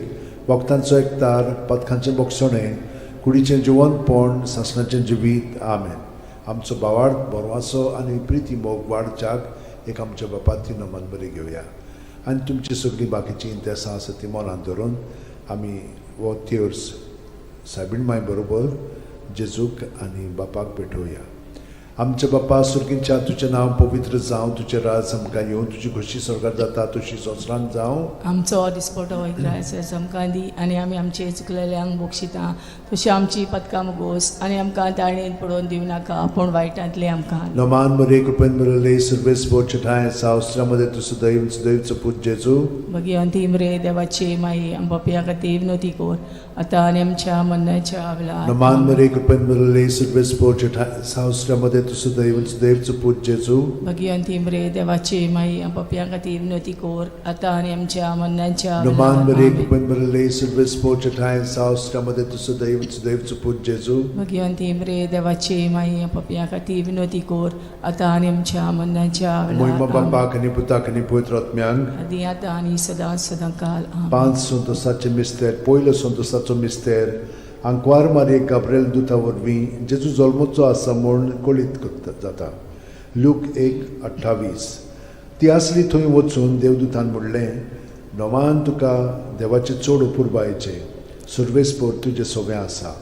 वखदांचो एकतार, पथकांचें बोगसणें, कुडीचें जिवनपण, सासणाचें जिवीत. आमेन. आमचो भावार्थ, बरवासो आनी प्रिती मोग वाडच्याक एक आमच्या बापाती नमन बरी घेवया आनी तुमची सगळीं बाकीचीं इंतेसां आसा ती मनांत धरून आमी हो तेर्स सायबीण माय बरोबर जेजूक आनी बापाक पेटोवया. आमच्या बापा सुर्गींच्या, तुजें नांव पवित्र जावं, तुजें राज आमकां येवं, तुजी खोशी स्वर्गार जाता तशी संवसारांत जावं. आमचो दिसपटो ग्रास आमकां दी आनी आमी आमचे चुकलेल्यांक बक्षिता तशी आमची पदकां मुगोस आनी आमकां ताळणेन पडोवन दिवं नाका पूण वायटांतलें आमकां. नमान मरे, कृपेन मरले, सर्वेस बोचठाय सावस्त्रामध्ये तूं सदैव सदैवचो पूत जेजू. भगिवंती मरे देवाची माई, आम पापया खातीर विनोती कोर आतां आनी आमच्या मरणाच्या वेळार. नमान मरे, कृपेन मरले, सर्वेस बोचठाय सावस्त्रामध्ये तूं सदैव सदैवचो पूत जेजू. भगिवंती मरे देवाची माई, आम पापया खातीर विनोती कोर आतां आनी आमच्या मरणाच्या नमान वेळार. मरे, आमेन. कृपेन मरले, सर्वेस बोचठाय सावस्त्रामध्ये तूं सदैव सदैवचो पूत जेजू. भगिवंती मरे देवाची माई, आम पापया खातीर विनोती कोर आतां आनी आमच्या मरणाच्या मोहिमा वेळार. आमेन. बापाक आनी पुताक आनी पवित्र आत्म्यांक. आदी आतां आनी सदां सदां काल. आमेन. पांच संतोसाचे मिस्तेर. पयलो संतोसाचो मिस्तेर, आंकवार मारये गाब्रेल दुता वरवीं जेजू जल्मचो आसा म्हूण कळीत करता जाता. लूक 1:28. ती आसली थंय वचून देवदूतान म्हणलें, नवान तुका देवाचें चड अपुरबायेचें, सर्वेस्पोर तुजें सोबें आसा.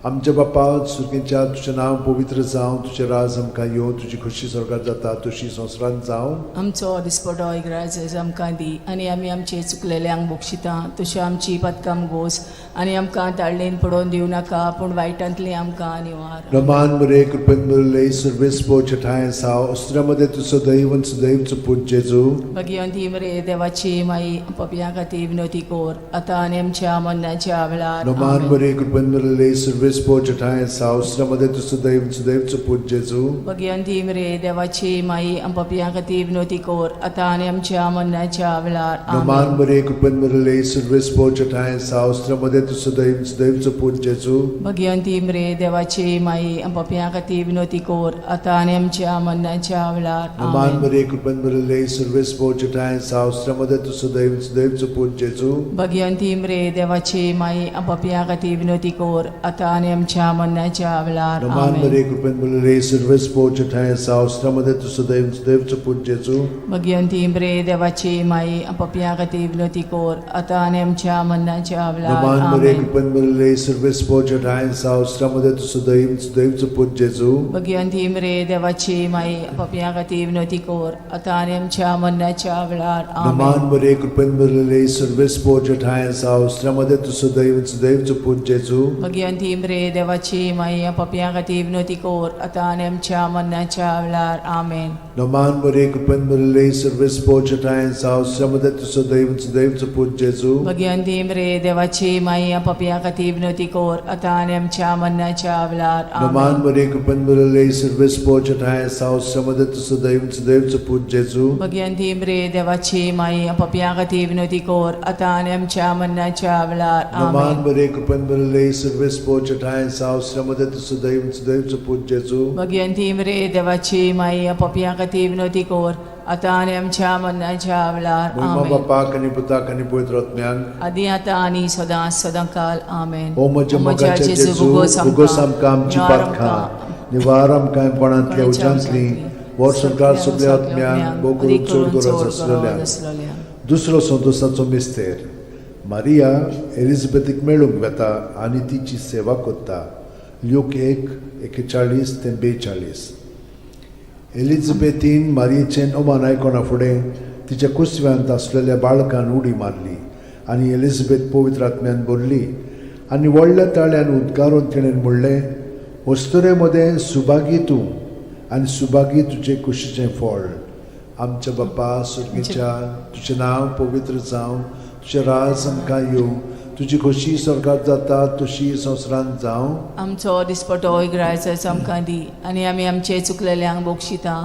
आमच्या बापा सुर्गेच्या, तुजें नांव पवित्र जावं, तुजें राज आमकां येवं, तुजी खोशी स्वर्गार जाता तशी संवसारांत जावं. आमचो दिसपटो इग्राज आमकां दी आनी आमी आमचे चुकलेल्यांक बक्षिता तशी आमची पदकां गोस आनी आमकां ताळणेन पडोवन दिवं नाका पूण वायटांतली आमकां निवार. रमान मरे, कृपेन मरले, सर्वेस्पो छठाय साव अस्त्रामध्ये तूं सदैव सदैवचो पूत जेजू. भगिवंती मरे देवाची माई, पपया खातीर विनोती कोर आतां आनी आमच्या मरणाच्या वेळार. रमान आमेन. मरे, कृपेन मरले, सर्वेस्पो छठाय साव अस्त्रामध्ये तूं सदैव सदैवचो पूत जेजू. भगिवंती मरे देवाची माई, पपया खातीर विनोती कोर आतां आनी आमच्या मरणाच्या वेळार. रमान आमेन. मरे, कृपेन मरले, सर्वेस्पो छठाय साव अस्त्रामध्ये तूं सदैव सदैवचो पूत जेजू. भगिवंती मरे देवाची माई, पपया खातीर विनोती कोर आतां आनी आमच्या मरणाच्या वेळार. रमान आमेन. मरे, कृपेन मरले, सर्वेस्पो छठाय साव अस्त्रामध्ये तूं सदैव सदैवचो पूत जेजू. भगिवंती मरे देवाची माई, पपया खातीर विनोती कोर आतां आनी आमच्या मरणाच्या वेळार. रमान आमेन. मरे, कृपेन मरले, सर्वेस्पो छठाय साव अस्त्रामध्ये तूं सदैव सदैवचो पूत जेजू. भगिवंती मरे देवाची माई, पपया खातीर विनोती कोर आतां आनी आमच्या मरणाच्या वेळार. नमान मरे, आमेन. कृपेन मरले, सर्वेस्पो छठाय साव अस्त्रामध्ये तूं सदैव सदैवचो पूत जेजू. भगिवंती मरे देवाची माई, पपया खातीर विनोती कोर आतां आनी आमच्या मरणाच्या वेळार. नमान आमेन. मरे, कृपेन मरले, सर्वेस्पो छठाय साव अस्त्रामध्ये तूं सदैव सदैवचो पूत जेजू. भगिवंती मरे देवाची माई, पपया खातीर विनोती कोर आतां आनी आमच्या मरणाच्या वेळार. आमेन. नमान मरे, कृपेन मरले, सर्वेस्पो छठाय साव अस्त्रामध्ये तूं सदैव सदैवचो पूत जेजू. भगिवंती मरे देवाची माई, पपया खातीर विनोती कोर आतां आनी आमच्या मरणाच्या वेळार. नमान आमेन. मरे, कृपेन मरले, सर्वेस्पो छठाय साव अस्त्रामध्ये तूं सदैव सदैवचो पूत जेजू. भगिवंती मरे देवाची माई, पपया खातीर विनोती कोर आतां आनी आमच्या मरणाच्या वेळार. नमान आमेन. मरे, कृपेन मरले, सर्वेस्पो छठाय साव अस्त्रामध्ये तूं सदैव सदैवचो पूत जेजू. भगिवंती मरे देवाची माई, पपया खातीर विनोती कोर आतां आनी आमच्या मरणाच्या वेळार. मोहिमा आमेन. बापाक आनी पुताक आनी पवित्र आत्म्याक. आदी आतां आनी सदां सदां काल. आमेन. ओ म्हज्या मोगाच्या जेजू, भोगोस आमकां आमची पातकां, निवार आमकां कोणांतल्या उज्यांतली, वर्सभर सगल्या आत्म्यांक भोव करून चड गरज आसलेल्या. दुसरो संतोसाचो मिस्तेर, मारिया एलिझाबेथीक मेळूंक वेता आनी तिची सेवा करता. ल्यूक 1:41 ते 42. एलिझाबेथीन मारियेचें अमान आयकना फुडें तिच्या कुसव्यांत आसलेल्या बाळकान उडी मारली आनी एलिझाबेथ पवित्र आत्म्यान भरली. आनी व्हडल्या ताळ्यान उद्गारून तिणें म्हणलें, अस्तुरे मदें सुभागी तूं आनी सुभागी तुजे कुशीचें फळ. आमच्या बाप्पा सुर्गीच्या, तुजें नांव पवित्र जावं, तुजें राज आमकां येवं, तुजी खोशी स्वर्गात जाता तशी संवसारांत जावं. आमचो दिसपटो इगरायचो आमकां दी आनी आमी आमचे चुकलेल्यांक बक्षिता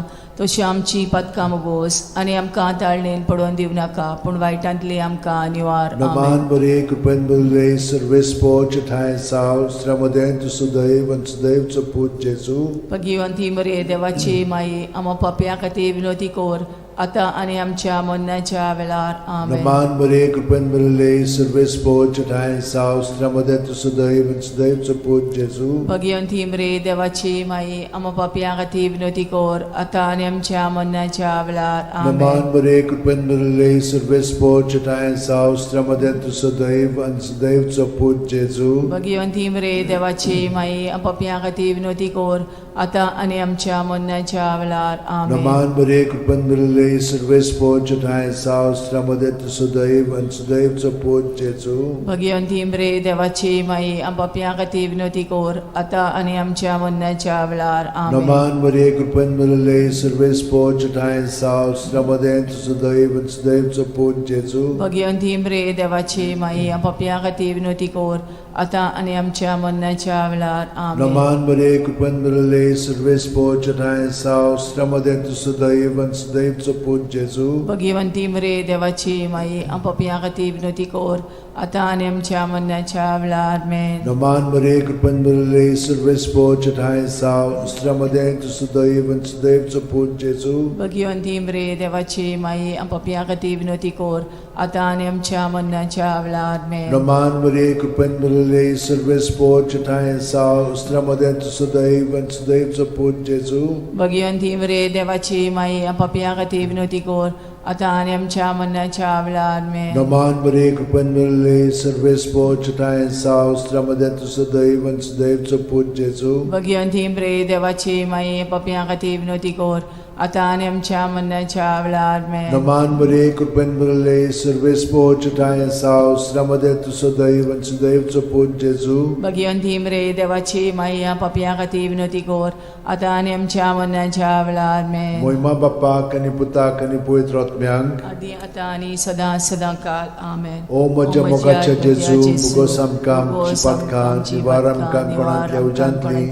तशी आमची पदकां मोगोस आनी आमकां ताळणेन पडोवन दिवं नाका पूण वायटांतली आमकां निवार. आमेन. नमान बरे कृपेन बरले सर्वेस्पोच ठांय साव श्रमदें तूं सुदैव आनी सुदैवचो पूत जेजू. भगिवंती मरे देवाची माई, आमा पापया खातीर विनोती कोर आतां आनी आमच्या मरणाच्या वेळार. आमेन. नमान बरे कृपेन बरले सर्वेस्पोच ठांय साव श्रमदें तूं सुदैव आनी सुदैवचो पूत जेजू. भगिवंती मरे देवाची माई, आमा पापया खातीर विनोती कोर आतां आनी आमच्या मरणाच्या वेळार. आमेन. नमान बरे कृपेन बरले सर्वेस्पोच ठांय साव श्रमदें तूं सुदैव आनी सुदैवचो पूत जेजू. भगिवंती मरे देवाची माई, पापया खातीर विनोती कोर आतां आनी आमच्या मरणाच्या वेळार. आमेन. नमान बरे कृपेन बरले सर्वेस्पोच ठांय साव श्रमदें तूं सुदैव आनी सुदैवचो पूत जेजू. भगिवंती मरे देवाची माई, पापया खातीर विनोती कोर आतां आनी आमच्या मरणाच्या वेळार. आमेन. नमान मरिये कृपेन भरिल्ले सर्वेस्पोच ठांय साव श्रमदें तुजो दैव आनी सुदैवचो पूत जेजू. भगिवंती मरे देवाची माई, पापया खातीर विनोती कोर आतां आनी आमच्या मरणाच्या वेळार. आमेन. नमान मरिये कृपेन भरिल्ले सर्वेस्पोच ठांय साव श्रमदें तुजो दैव आनी सुदैवचो पूत जेजू. भगिवंती मरे देवाची माई, पापया खातीर विनोती कोर आतां आनी आमच्या मरणाच्या वेळार. आमेन. नमान मरिये कृपेन भरिल्ले सर्वेस्पोच ठांय साव श्रमदें तुजो दैव आनी सुदैवचो पूत जेजू. भगिवंती मरे देवाची माई, पापया खातीर विनोती कोर आतां आनी आमच्या मरणाच्या वेळार. आमेन. नमान मरिये कृपेन भरिल्ले सर्वेस्पोच ठांय साव श्रमदें तुजो दैव आनी सुदैवचो पूत जेजू. भगिवंती मरे देवाची माई, पापया खातीर विनोती कोर आतां आनी आमच्या मरणाच्या वेळार. आमेन. नमान मरिये कृपेन भरिल्ले सर्वेस्पोच ठांय साव श्रमदें तुजो दैव आनी सुदैवचो पूत जेजू. भगिवंती मरे देवाची माई, पापया खातीर विनोती कोर आतां आनी आमच्या मरणाच्या वेळार. आमेन. नमान मरिये कृपेन भरिल्ले सर्वेस्पोच ठांय साव श्रमदें तुजो दैव आनी सुदैवचो पूत जेजू. भगिवंती मरे देवाची माई, पापया खातीर विनोती कोर आतां आनी आमच्या मरणाच्या वेळार. आमेन. मोहिमा बाप्पाक आनी पुताक आनी पवित्र आत्म्यांक, आदी आतां आनी सदां सदां काल. आमेन. ओ म्हज्या मोगाच्या जेजू, मुगोस आमकां आमची पातकां निवार आमकां कोणांतल्या उज्यांतली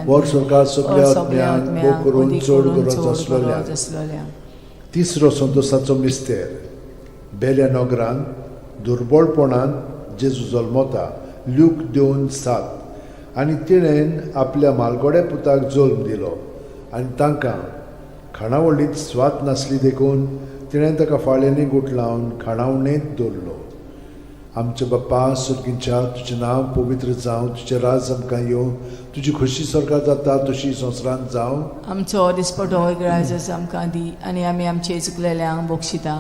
वर स्वर्गात सगल्या आत्म्यांक भोग करून चड गरज आसलेल्या. आसलेल्या. तिसरो संतोसाचो मिस्तेर. बेल्या नगरान दुर्बळपणान जेजू जल्मता, ल्यूक 2:7. आनी तिणें आपल्या मालगोड्या पुताक जल्म दिलो आनी तांकां खाणावळींत स्वाद नासली देखून तिणें ताका फाळ्यांनी गुठलावन खाणावणेंत दवरलो. आमच्या बाप्पा सुर्गींच्या, तुजें नांव पवित्र जावं, तुजें राज आमकां येवं, तुजी खोशी स्वर्गात जाता तशी संवसारांत जावं. आमचो दिसपटो इगराजस आमकां दी आनी आमी आमचे चुकलेल्यांक बक्षिता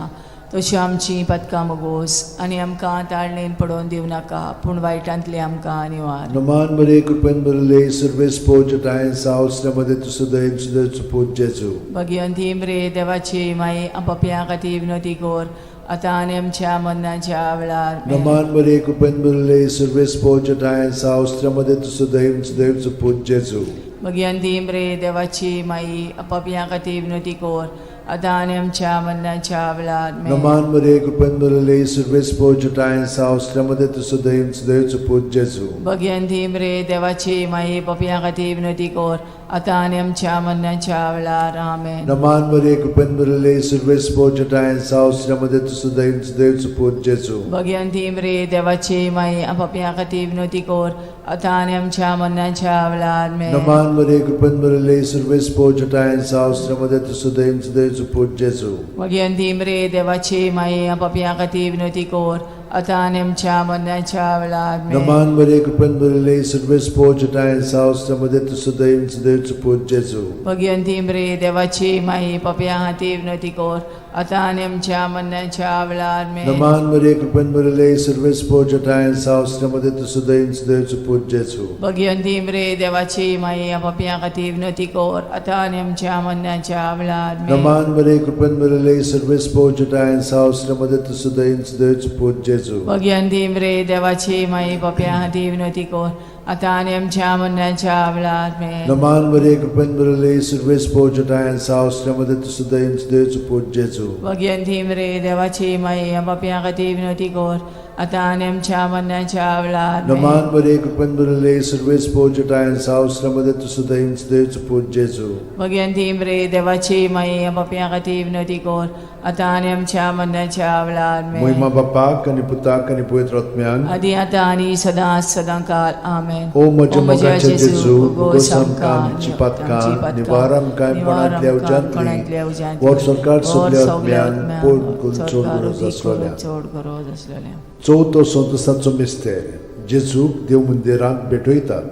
तशी आमची पदकां मोगोस आनी आमकां ताळणेन पडोवन दिवं नाका पूण वायटांतली आमकां निवार. नमान मरे कृपेन भरिल्ले सर्वेस्पोज ठांय साव मध्ये तूं सदैव सदैव पूत जेजू. भगिवंती मरे देवाची माई, पापयां खातीर विनोती कोर आतां आनी आमच्या मरणाच्या वेळार. आमेन. नमान मरे कृपेन भरिल्ले सर्वेस्पोज ठांय साव मध्ये तूं सदैव सदैव पूत जेजू. भगिवंती मरे देवाची माई, पापयां खातीर विनोती कोर आतां आनी आमच्या मरणाच्या वेळार. आमेन. नमान मरे कृपेन भरिल्ले सर्वेस्पोज ठांय साव मध्ये तूं सदैव सदैव पूत जेजू. भगिवंती मरे देवाची माई, पापयां खातीर विनोती कोर आतां आनी आमच्या मरणाच्या वेळार. आमेन. नमान मरे कृपेन भरिल्ले सर्वेस्पोज ठांय साव मध्ये तूं सदैव सदैव पूत जेजू. भगिवंती मरे देवाची माई, पापयां खातीर विनोती कोर आतां आनी आमच्या मरणाच्या वेळार. आमेन. नमान मरे कृपेन भरिल्ले सर्वेस्पोज ठांय साव मध्ये तूं सदैव सदैव पूत जेजू. भगिवंती मरे देवाची माई, पापयां खातीर विनोती कोर आतां आनी आमच्या मरणाच्या वेळार. आमेन. नमान मरे कृपेन भरिल्ले सर्वेस्पोज ठांय साव मध्ये तूं सदैव सदैव पूत जेजू. भगिवंती मरे देवाची माई, पापयां खातीर विनोती कोर आतां आनी आमच्या मरणाच्या वेळार आमेन. नमान मरिये, कृपेन भरिल्ले, सर्वेस्पोर जठायन साव, श्रीमती तुसुदयन सुदयचो पूत जेजू. भगिवंती मरे देवाची माई, पापयां खातीर विनवती कर आतां आनी आमच्या मरणाच्या वेळार आमेन. नमान मरिये, कृपेन भरिल्ले, सर्वेस्पोर जठायन साव, श्रीमती तुसुदयन सुदयचो पूत जेजू. भगिवंती मरे देवाची माई, पापयां खातीर विनवती कर आतां आनी आमच्या मरणाच्या वेळार आमेन. नमान मरिये, कृपेन भरिल्ले, सर्वेस्पोर जठायन साव, श्रीमती तुसुदयन सुदयचो पूत जेजू. भगिवंती मरे देवाची माई, पापयां खातीर विनवती कर आतां आनी आमच्या मरणाच्या वेळार आमेन. नमान मरिये, कृपेन भरिल्ले, सर्वेस्पोर जठायन साव, श्रीमती तुसुदयन सुदयचो पूत जेजू. भगिवंती मरे देवाची माई, पापयां खातीर विनवती कर आतां आनी आमच्या मरणाच्या वेळार आमेन. मोहिमा बापाक आनी पुताक आनी पवित्र आत्म्यान. आदी आतां आनी सदां सदां काल आमेन. ओ म्हज्या मोगाचे जेजू, उगोस आमकां आमची पातकां, निवार आमकां कोणांतल्या उज्यांतली, वर सरकार सगल्या आत्म्यान पोट करून चड गरज आसलेल्या. चड गरज आसलेल्या. चवथो संतोसाचो मिस्तेर, जेजूक देव मंदिरांत भेटयतात.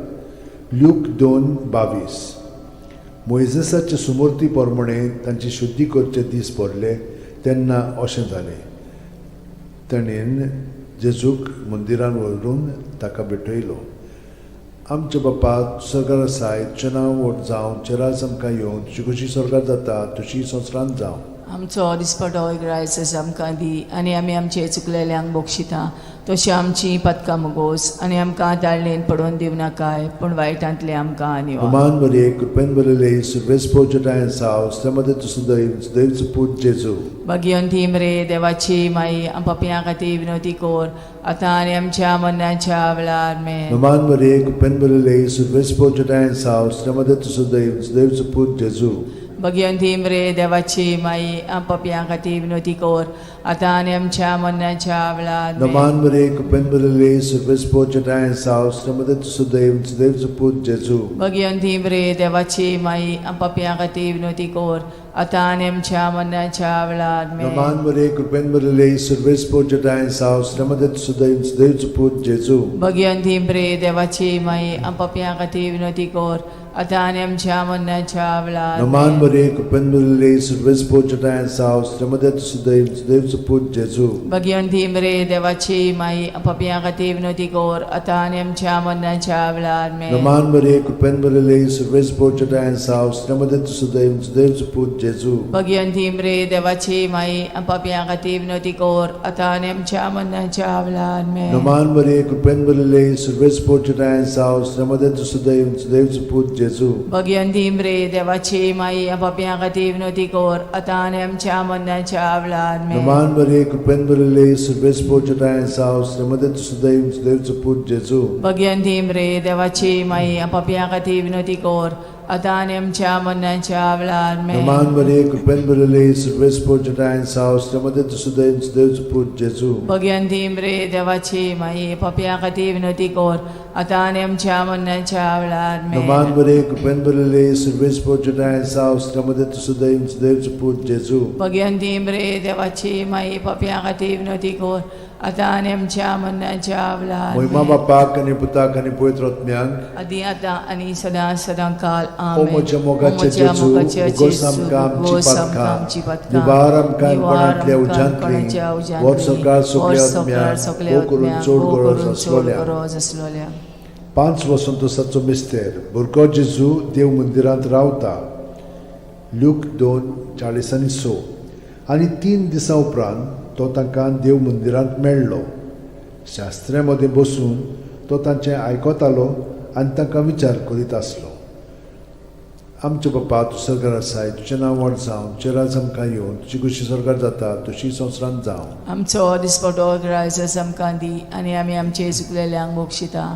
ल्यूक 2:22. मोयजेसाचे सुमूर्ती प्रमाणे तांची शुद्धी करचे दीस पडले तेन्ना अशें जालें, ताणें जेजूक मंदिरान व्हरून ताका भेटयलो. आमच्या बापा, सरकार आसाय, तुजें नांव व्हड जावं, तुजें राज आमकां येवं, तुजी खोशी स्वर्गार जाता तशी संवसारांत जावं. आमचो दिसपटो ग्रायस आमकां दी आनी आमी आमचे चुकलेल्यांक बक्षिता तशी आमची पदकां मुगोस आनी आमकां ताळणेन पडोवन दिवं नाकाय, पूण वायटांतले आमकां निवार. नमान मरिये, कृपेन भरिल्ले, सर्वेस्पोर जठायन साव, श्रीमती तुसुदय सुदैवचो पूत जेजू. भगिवंती मरे देवाची माई, पापयां खातीर विनवती कर आतां आनी आमच्या मरणाच्या वेळार आमेन. नमान मरिये, कृपेन भरिल्ले, सर्वेस्पोर जठायन साव, श्रीमती तुसुदय सुदैवचो पूत जेजू. भगिवंती मरे देवाची माई, पापयां खातीर विनवती कर आतां आनी आमच्या मरणाच्या वेळार आमेन. नमान मरिये, कृपेन भरिल्ले, सर्वेस्पोर जठायन साव, श्रीमती तुसुदय सुदैवचो पूत जेजू. भगिवंती मरे देवाची माई, पापयां खातीर विनवती कर आतां आनी आमच्या मरणाच्या वेळार आमेन. नमान मरिये, कृपेन भरिल्ले, सर्वेस्पोर जठायन साव, श्रीमती तुसुदय सुदैवचो पूत जेजू. भगिवंती मरे देवाची माई, पापयां खातीर विनवती कर आतां आनी आमच्या मरणाच्या वेळार नमान आमेन. मरिये, कृपेन भरिल्ले, सर्वेस्पोर जठायन साव, श्रीमती तुसुदय सुदैवचो पूत जेजू. भगिवंती मरे देवाची माई, पापयां खातीर विनवती कर आतां आनी आमच्या मरणाच्या वेळार आमेन. नमान मरिये, कृपेन भरिल्ले, सर्वेस्पोर जठायन साव, श्रीमती तुसुदय सुदैवचो पूत जेजू. भगिवंती मरे देवाची माई, पापयां खातीर विनवती कर आतां आनी आमच्या मरणाच्या वेळार आमेन. नमान मरिये, कृपेन भरिल्ले, सर्वेस्पोर जठायन साव, श्रीमती तुसुदय सुदैवचो पूत जेजू. भगिवंती मरे देवाची माई, पापयां खातीर विनवती कर आतां आनी आमच्या मरणाच्या वेळार आमेन. नमान मरिये, कृपेन भरिल्ले, सर्वेस्पोर जठायन साव, श्रीमती तुसुदय सुदैवचो पूत जेजू. भगिवंती मरे देवाची माई, पापयां खातीर विनवती कर आतां आनी आमच्या मरणाच्या वेळार आमेन. नमान मरिये, कृपेन भरिल्ले, सर्वेस्पोर जठायन साव, श्रीमती तुसुदय सुदैवचो पूत जेजू. भगिवंती मरे देवाची माई, पापयां खातीर विनवती कर आतां आनी आमच्या मरणाच्या वेळार आमेन. नमान मरिये, कृपेन भरिल्ले, सर्वेस्पोर जठायन साव, श्रीमती तुसुदय सुदैवचो पूत जेजू. भगिवंती मरे देवाची माई, पापयां खातीर विनवती कर आतां आनी आमच्या मरणाच्या वेळार मोहिमा आमेन. बापाक आनी पुताक आनी पवित्र आत्म्याक. आदी आतां आनी सदां सदां काल ओ आमेन. म्हज्या मोगाचे ओ म्हज्या जेजू, मोगाचे उगोस जेजू, आमकां आमची उगोस आमकां पातकां, आमची पातकां, निवार आमकां निवार कोणांतल्या आमकां उज्यांतली, कोणाच्या उज्यांतली, वर सरकार सगल्या वर सरकार आत्म्याक, सगल्या भोव करून आत्म्याक, चड भोव गरज करून चड आसलोल्या. गरज आसलोल्या. 5 वसंतोसाचो मिस्तेर, भुरगो जेजू देव मंदिरांत रावता. ल्यूक 2:46. आनी 3 दिसां उपरांत तो तांकां देव मंदिरांत मेळ्ळो. शास्त्र्या मदें बसून तो तांचें आयकतालो आनी तांकां विचार करीत आसलो. आमच्या बापा, तूं सरकार आसाय, तुजें नांव व्हड जावं, तुजें राज आमकां येवं, तुजी खोशी सरकार जाता तशी संवसारांत जावं. आमचो दिसपटो ग्रायस आमकां दी आनी आमी आमचे चुकलेल्यांक बक्षिता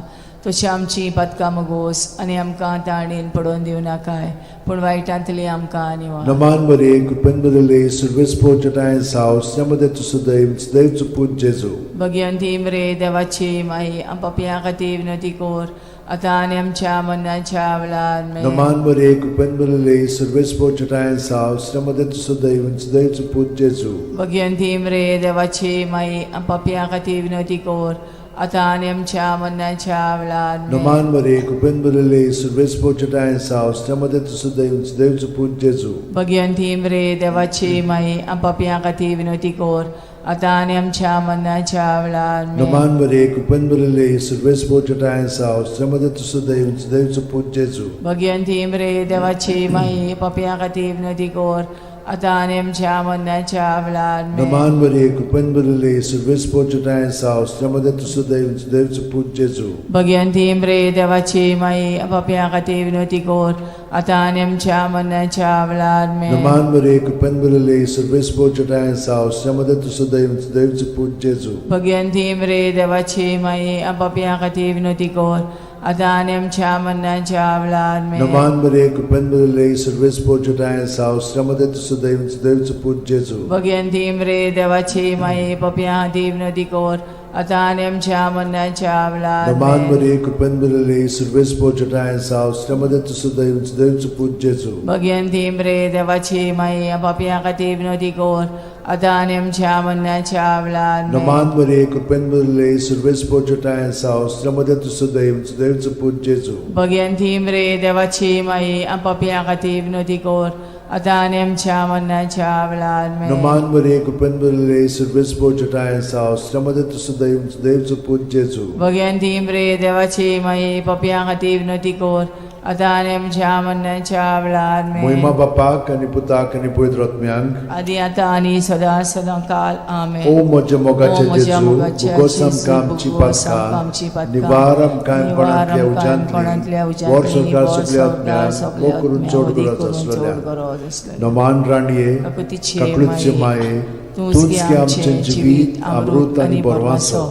तशी आमची पातकां मगोस आनी आमकां ताणेन पडोवन दिवं नाकाय, पूण वायटांतली आमकां निवार. नमान मरिये, कृपेन भरिल्ले, सर्वेस्पोर जठायन साव, श्रीमती तुसुदैव सुदैवचो पूत जेजू. भगिवंती मरे देवाची माई, पापयां खातीर विनवती कर आतां आनी आमच्या मरणाच्या वेळार आमेन. नमान मरिये, कृपेन भरिल्ले, सर्वेस्पोर जठायन साव, श्रीमती तुसुदैव सुदैवचो पूत जेजू. भगिवंती मरे देवाची माई, पापयां खातीर विनवती कर आतां आनी आमच्या मरणाच्या वेळार आमेन. नमान मरे कृपेन भरिल्ले सुर्वेस पोचटाय साव श्रमदे तुसुदैव देवचो पूत जेजू. भगवंती मरे देवाची माई, पापयां खातीर विनवती कर, आतां आनी आमच्या मरणाच्या वेळार आमेन. नमान मरे कृपेन भरिल्ले सुर्वेस पोचटाय साव श्रमदे तुसुदैव देवचो पूत जेजू. भगवंती मरे देवाची माई, पापयां खातीर विनवती कर, आतां आनी आमच्या मरणाच्या वेळार आमेन. नमान मरे कृपेन भरिल्ले सुर्वेस पोचटाय साव श्रमदे तुसुदैव देवचो पूत जेजू. भगवंती मरे देवाची माई, पापयां खातीर विनवती कर, आतां आनी आमच्या मरणाच्या वेळार आमेन. नमान मरे कृपेन भरिल्ले सुर्वेस पोचटाय साव श्रमदे तुसुदैव देवचो पूत जेजू. भगवंती मरे देवाची माई, पापयां खातीर विनवती कर, आतां आनी आमच्या मरणाच्या वेळार आमेन. नमान मरे कृपेन भरिल्ले सुर्वेस पोचटाय साव श्रमदे तुसुदैव देवचो पूत जेजू. भगवंती मरे देवाची माई, पापयां खातीर विनवती कर, आतां आनी आमच्या मरणाच्या वेळार नमान आमेन. मरे कृपेन भरिल्ले सुर्वेस पोचटाय साव श्रमदे तुसुदैव देवचो पूत जेजू. भगवंती मरे देवाची माई, पापयां खातीर विनवती कर, आतां आनी आमच्या मरणाच्या वेळार आमेन. नमान मरे कृपेन भरिल्ले सुर्वेस पोचटाय साव श्रमदे तुसुदैव देवचो पूत जेजू. भगवंती मरे देवाची माई, पापयां खातीर विनवती कर, आतां आनी आमच्या मरणाच्या वेळार आमेन. नमान मरे कृपेन भरिल्ले सुर्वेस पोचटाय साव श्रमदे तुसुदैव देवचो पूत जेजू. भगवंती मरे देवाची माई, पापयां खातीर विनवती कर, आतां आनी आमच्या मरणाच्या वेळार आमेन. मोहिमा बापाक आनी पुताक आनी पवित्र आत्म्यांक, आदी आतां आनी सदां सदां काल आमेन. ओ म्हज्या मोगाचे ओ म्हज्या जेजू, मोगाचे भुगोस जेजू, आमकां आमची भुगोस आमकां आमची पातकां, पातकां, निवार आमकां निवार कोणांतल्या आमकां कोणांतल्या उज्यांतली, उज्यांतली, वर सरकार वर सगल्या संवसार आत्म्यांक, सगल्या मोग करून आत्म्यांक, चड वदी गरज करून चड आसलेल्या. गरज आसलेल्या. नमान राणये, काकुतीचे काकळूतचे माये, माये, तूंच तूंच गे गे आमचें आमचें जिवीत, अमृत आनी बरवासो.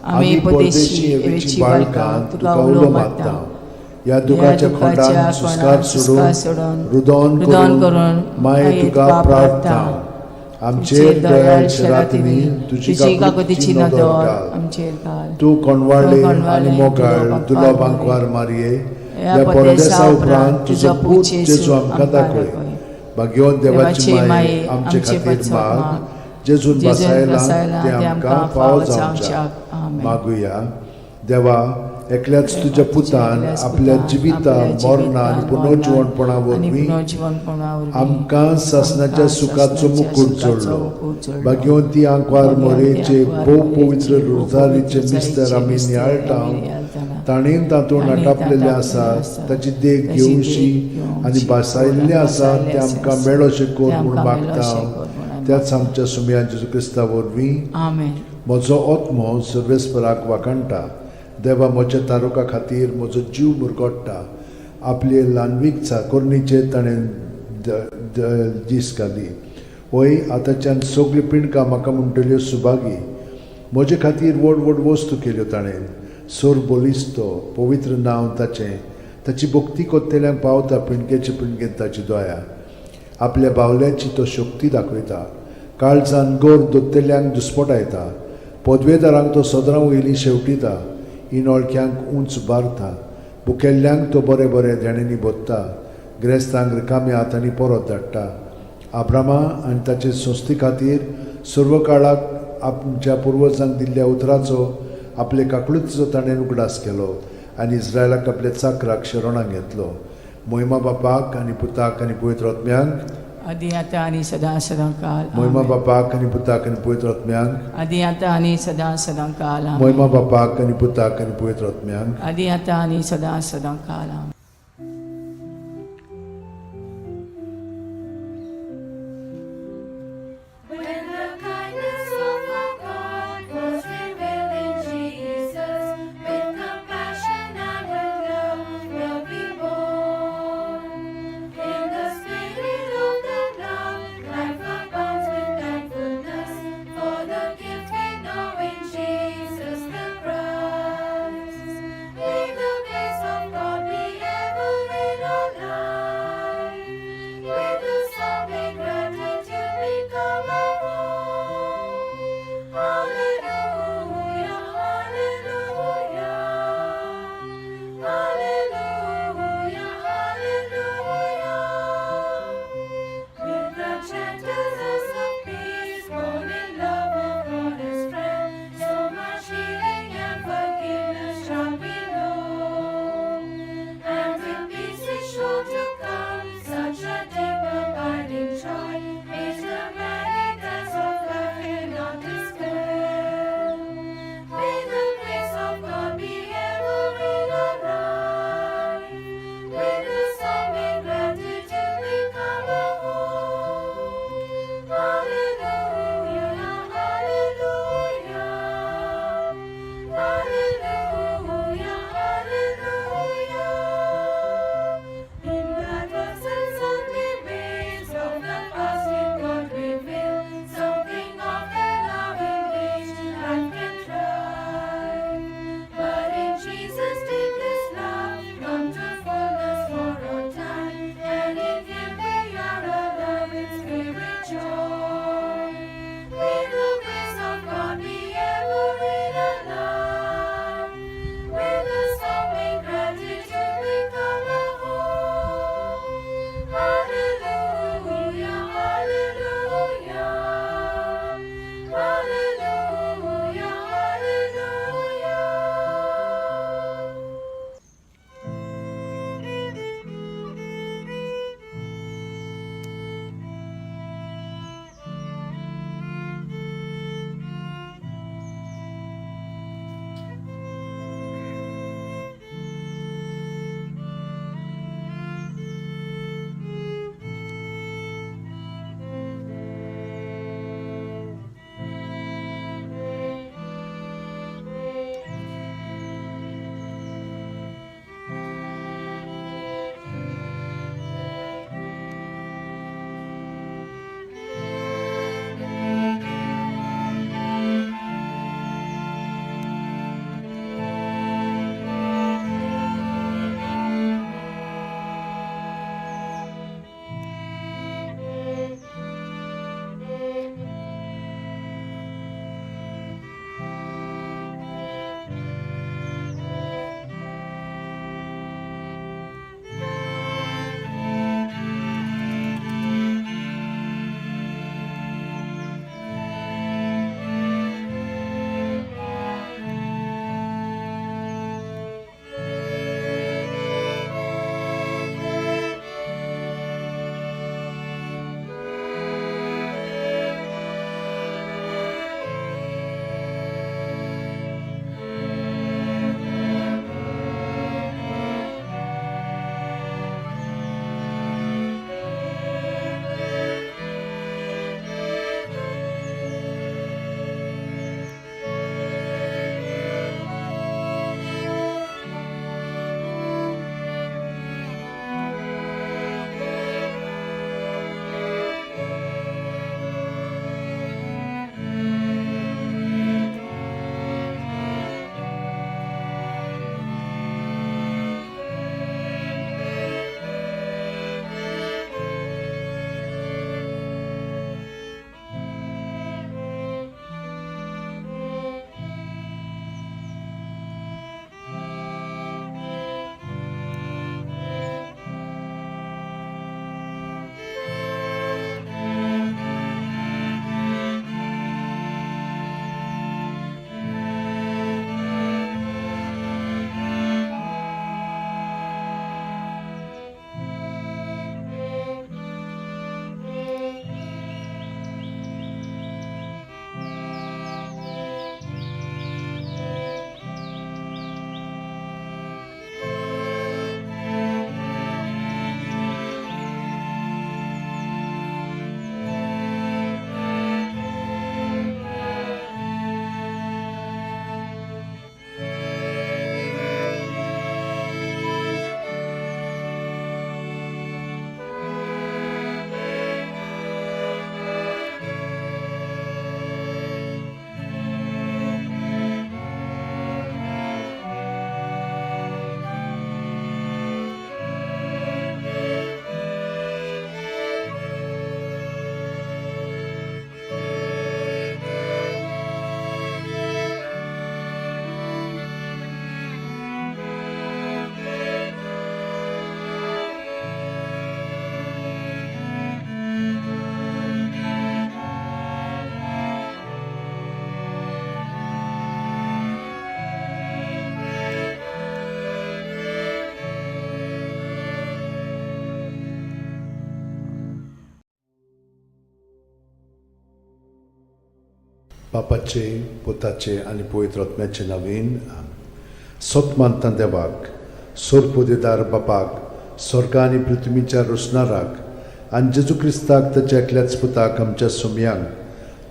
आमी परदेशी एवेची बाळकां तुका उलो मारता. ह्या दुखाच्या खोंडान सुस्कार सोडून, रुदोन रुदन करून करून माये तुका प्रार्थना. आमचेर दयाळ शरातींनी तुजी तुजी काकुतीची काकुतीची नदर नदर घाल. आमचेर घाल. तूं कोणवाळे तूं कोणवाळे आनी मोगाळ दुलो दुलो बांकवार बांकवार मारये, ह्या ह्या परदेसा परदेसा उपरांत उपरांत तुजो तुजो पूत पूत जेजू जेजू आमकां आमकां दाखय. दाखय. भाग्यवंत देवाची देवाची माये, माये, आमचे आमचे खातीर पासत माग, माग, जेजून जेजून बसायला बसायला ते ते आमकां आमकां फावो फावो जावच्याक. जावच्याक. आमेन. मागुया. देवा, एकल्याच तुज्या पुतान एकल्याच आपल्या पुतान जिविता आपल्या मरणा आनी जिवितान, पुनर्जिवणपणा मरणान आनी वरवीं पुनर्जिवणपणा वरवीं आमकां सासणाच्या आमकां सुखाचो सासणाच्या मुकूट सुखाचो जोडलो. मुकूट जोडलो. भाग्यवंती आंकवार भाग्यवंती मोरेचे आंकवार भोव मोरेचे पवित्र भोव रोजारीचे पवित्र मिस्तर आमी मिस्तर नियाळटा, आमी नियाळटाना, ताणें तातूंत ताणें नाटापलेलें तातूंत आसा आसा, ताची देख ताची देख घेवशी घेवशी आनी भासायल्लें आसा भासायल्लें तें आसा, आमकां मेळोशें कर तें म्हूण आमकां मेळोशें मागता कर म्हूण आमी त्याच आमच्या सुमया जेजू क्रिस्ता वरवीं. आमेन. म्हजो आत्मो सर्वेस्पराक वाखाणटा, देवा म्हज्या तारुका खातीर म्हजो जीव मुरगोट्टा. आपले ल्हानवीक चाकोरणीचेर ताणें दीस घाली. वय आतांच्यान सगळीं पिंडकां म्हाका म्हणटल्यो सुभागी. म्हजे खातीर व्हड व्हड वस्तू केल्यो ताणें. सोर बलिस्तो पवित्र नांव ताचें. ताची भक्ती कोत्तेल्यांक पावता पिंडकेचे पिंडकेंत ताची दया. आपल्या बावल्याची तो शक्ती दाखयता. काळजान गोर दोत्तेल्यांक दुस्पटायता. पदवेदारांक तो सदरां वयली शेवटिता. इनोळख्यांक उंच बारता. भुकेल्ल्यांक तो बरें बरें देण्यांनी भोत्ता. ग्रेस्तांक रिकाम्या हातांनी परत धाडटा. आब्रामा आनी ताचे संस्थे खातीर सर्व काळाक आमच्या पुर्वजांक दिल्ल्या उतराचो आपले काकळुतीचो ताणें उगडास केलो आनी इस्रायलाक आपल्या चाकराक शरणाक घेतलो. मोहिमा बापाक आनी पुताक आनी पवित्र आत्म्यांक, आदी आतां आनी सदां सदां काल मोहिमा आमेन. बापाक आनी पुताक आनी पवित्र आत्म्यांक, आदी आतां आनी सदां सदां काल आमेन. मोहिमा बापाक आनी पुताक आनी पवित्र आत्म्यांक, आदी आतां आनी सदां सदां काल आमेन. When the kindness of our God was revealed in Jesus, with compassion and with love, will be born. In the spirit of that love, life abounds with thankfulness for the gift we know in Jesus the Christ. May the grace of God be बापाचे, पुताचे आनी पवित्र आत्म्याचे नवीन. सत मानता देवाक, सोरपोदेदार बापाक, स्वर्गा आनी पृथ्वीच्या रोसणाराक, आनी जेजू क्रिस्ताक ताच्या एकल्याच पुताक, आमच्या सुमयांक,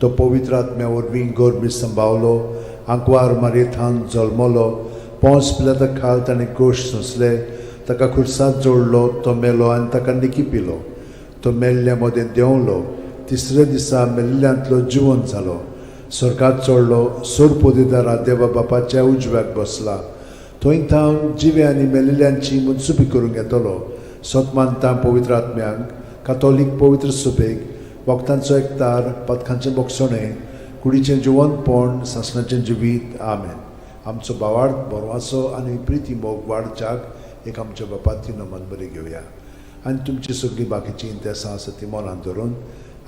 तो पवित्र आत्म्या वरवीं गोरमी संभावलो, आंकवार मारयेथान जल्मलो, पोंस पिलाता खाल ताणें गोश सोंसले, ताका खुर्सांत जोडलो, तो मेलो आनी ताका निकी पिलो, तो मेल्ल्या मदें देंवलो, तिसऱ्या दिसा मेल्ल्यांतलो जिवन जालो, स्वर्गात चडलो, सोरपोदेदारा देवा बापाच्या उजव्याक बसला, थंय थावन जिवे आनी मेल्ल्यांची मनसुबी करूंक येतलो. सत मानता पवित्र आत्म्यांक, कातोलीक पवित्र सुबेक, वखदांचो एकतार, पथकांचें बोगसणें, कुडीचें जिवनपण, सासणाचें जिवीत. आमेन. आमचो भावार्थ बरवाचो आनी प्रिती मोग वाडच्याक एक आमच्या बापाती नमन बरी घेवया आनी तुमची सगळीं बाकीचीं इंतेसां आसा ती मनांत धरून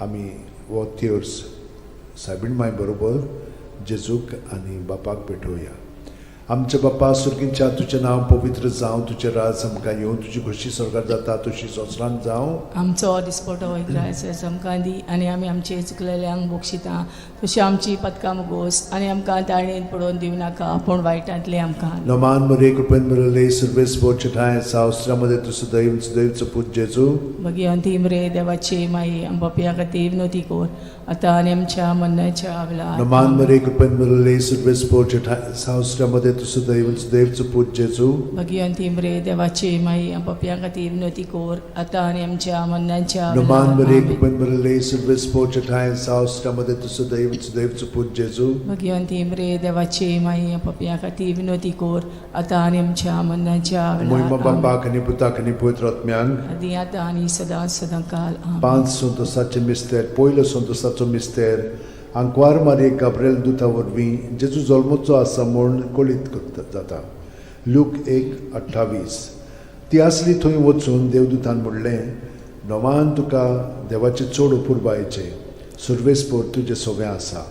आमी हो तेर्स सायबीण माय बरोबर जेजूक आनी बापाक भेटोवया. आमच्या बापा सुर्गींच्या, तुजें नांव पवित्र जावं, तुजें राज आमकां येवं, तुजी खोशी स्वर्गार जाता तशी संवसारांत जावं. आमचो दिसपटो इग्रायस आमकां दी आनी आमी आमचे चुकलेल्यांक बक्षिता तशी आमची पदकां मुगोस आनी आमकां ताळणेन पडोवन दिवं नाका, पूण वायटांतलें आमकां. नमान मरे, कृपेन भरले, सर्वेस ठाय सावस्त्रामध्ये तूं सदैव सदैवचो पूत जेजू. भगिवंती मरे देवाची माई, आमच्या खातीर विनोती कोर, आतां आनी आमच्या मरणाच्या वेळार. नमान मरे, कृपेन भरले, सर्वेस ठाय सावस्त्रामध्ये तूं सदैव सदैवचो पूत जेजू. भगिवंती मरे देवाची माई, आमच्या खातीर विनोती कोर, आतां आनी आमच्या मरणाच्या नमान वेळार. मरे, आमेन. कृपेन भरले, सर्वेस ठाय सावस्त्रामध्ये तूं सदैव सदैवचो पूत जेजू. भगिवंती मरे देवाची माई, आमच्या खातीर विनोती कोर, आतां आनी आमच्या मरणाच्या मोहिमा वेळार. आमेन. बापाक आनी पुताक आनी पवित्र आत्म्यांक. आदी आतां आनी सदां सदां काल. आमेन. पांच संतोसाचे मिस्तेर. पयलो संतोसाचो मिस्तेर, आंकवार मारये गाब्रेल दुता वरवीं जेजू जल्मचो आसा म्हूण कळीत करता जाता. लूक 1:28. ती आसली थंय वचून देवदूतान म्हणलें, नवान तुका देवाचें चड अपुरबायेचें, सुर्वेसपोर तुजें सोवें आसा.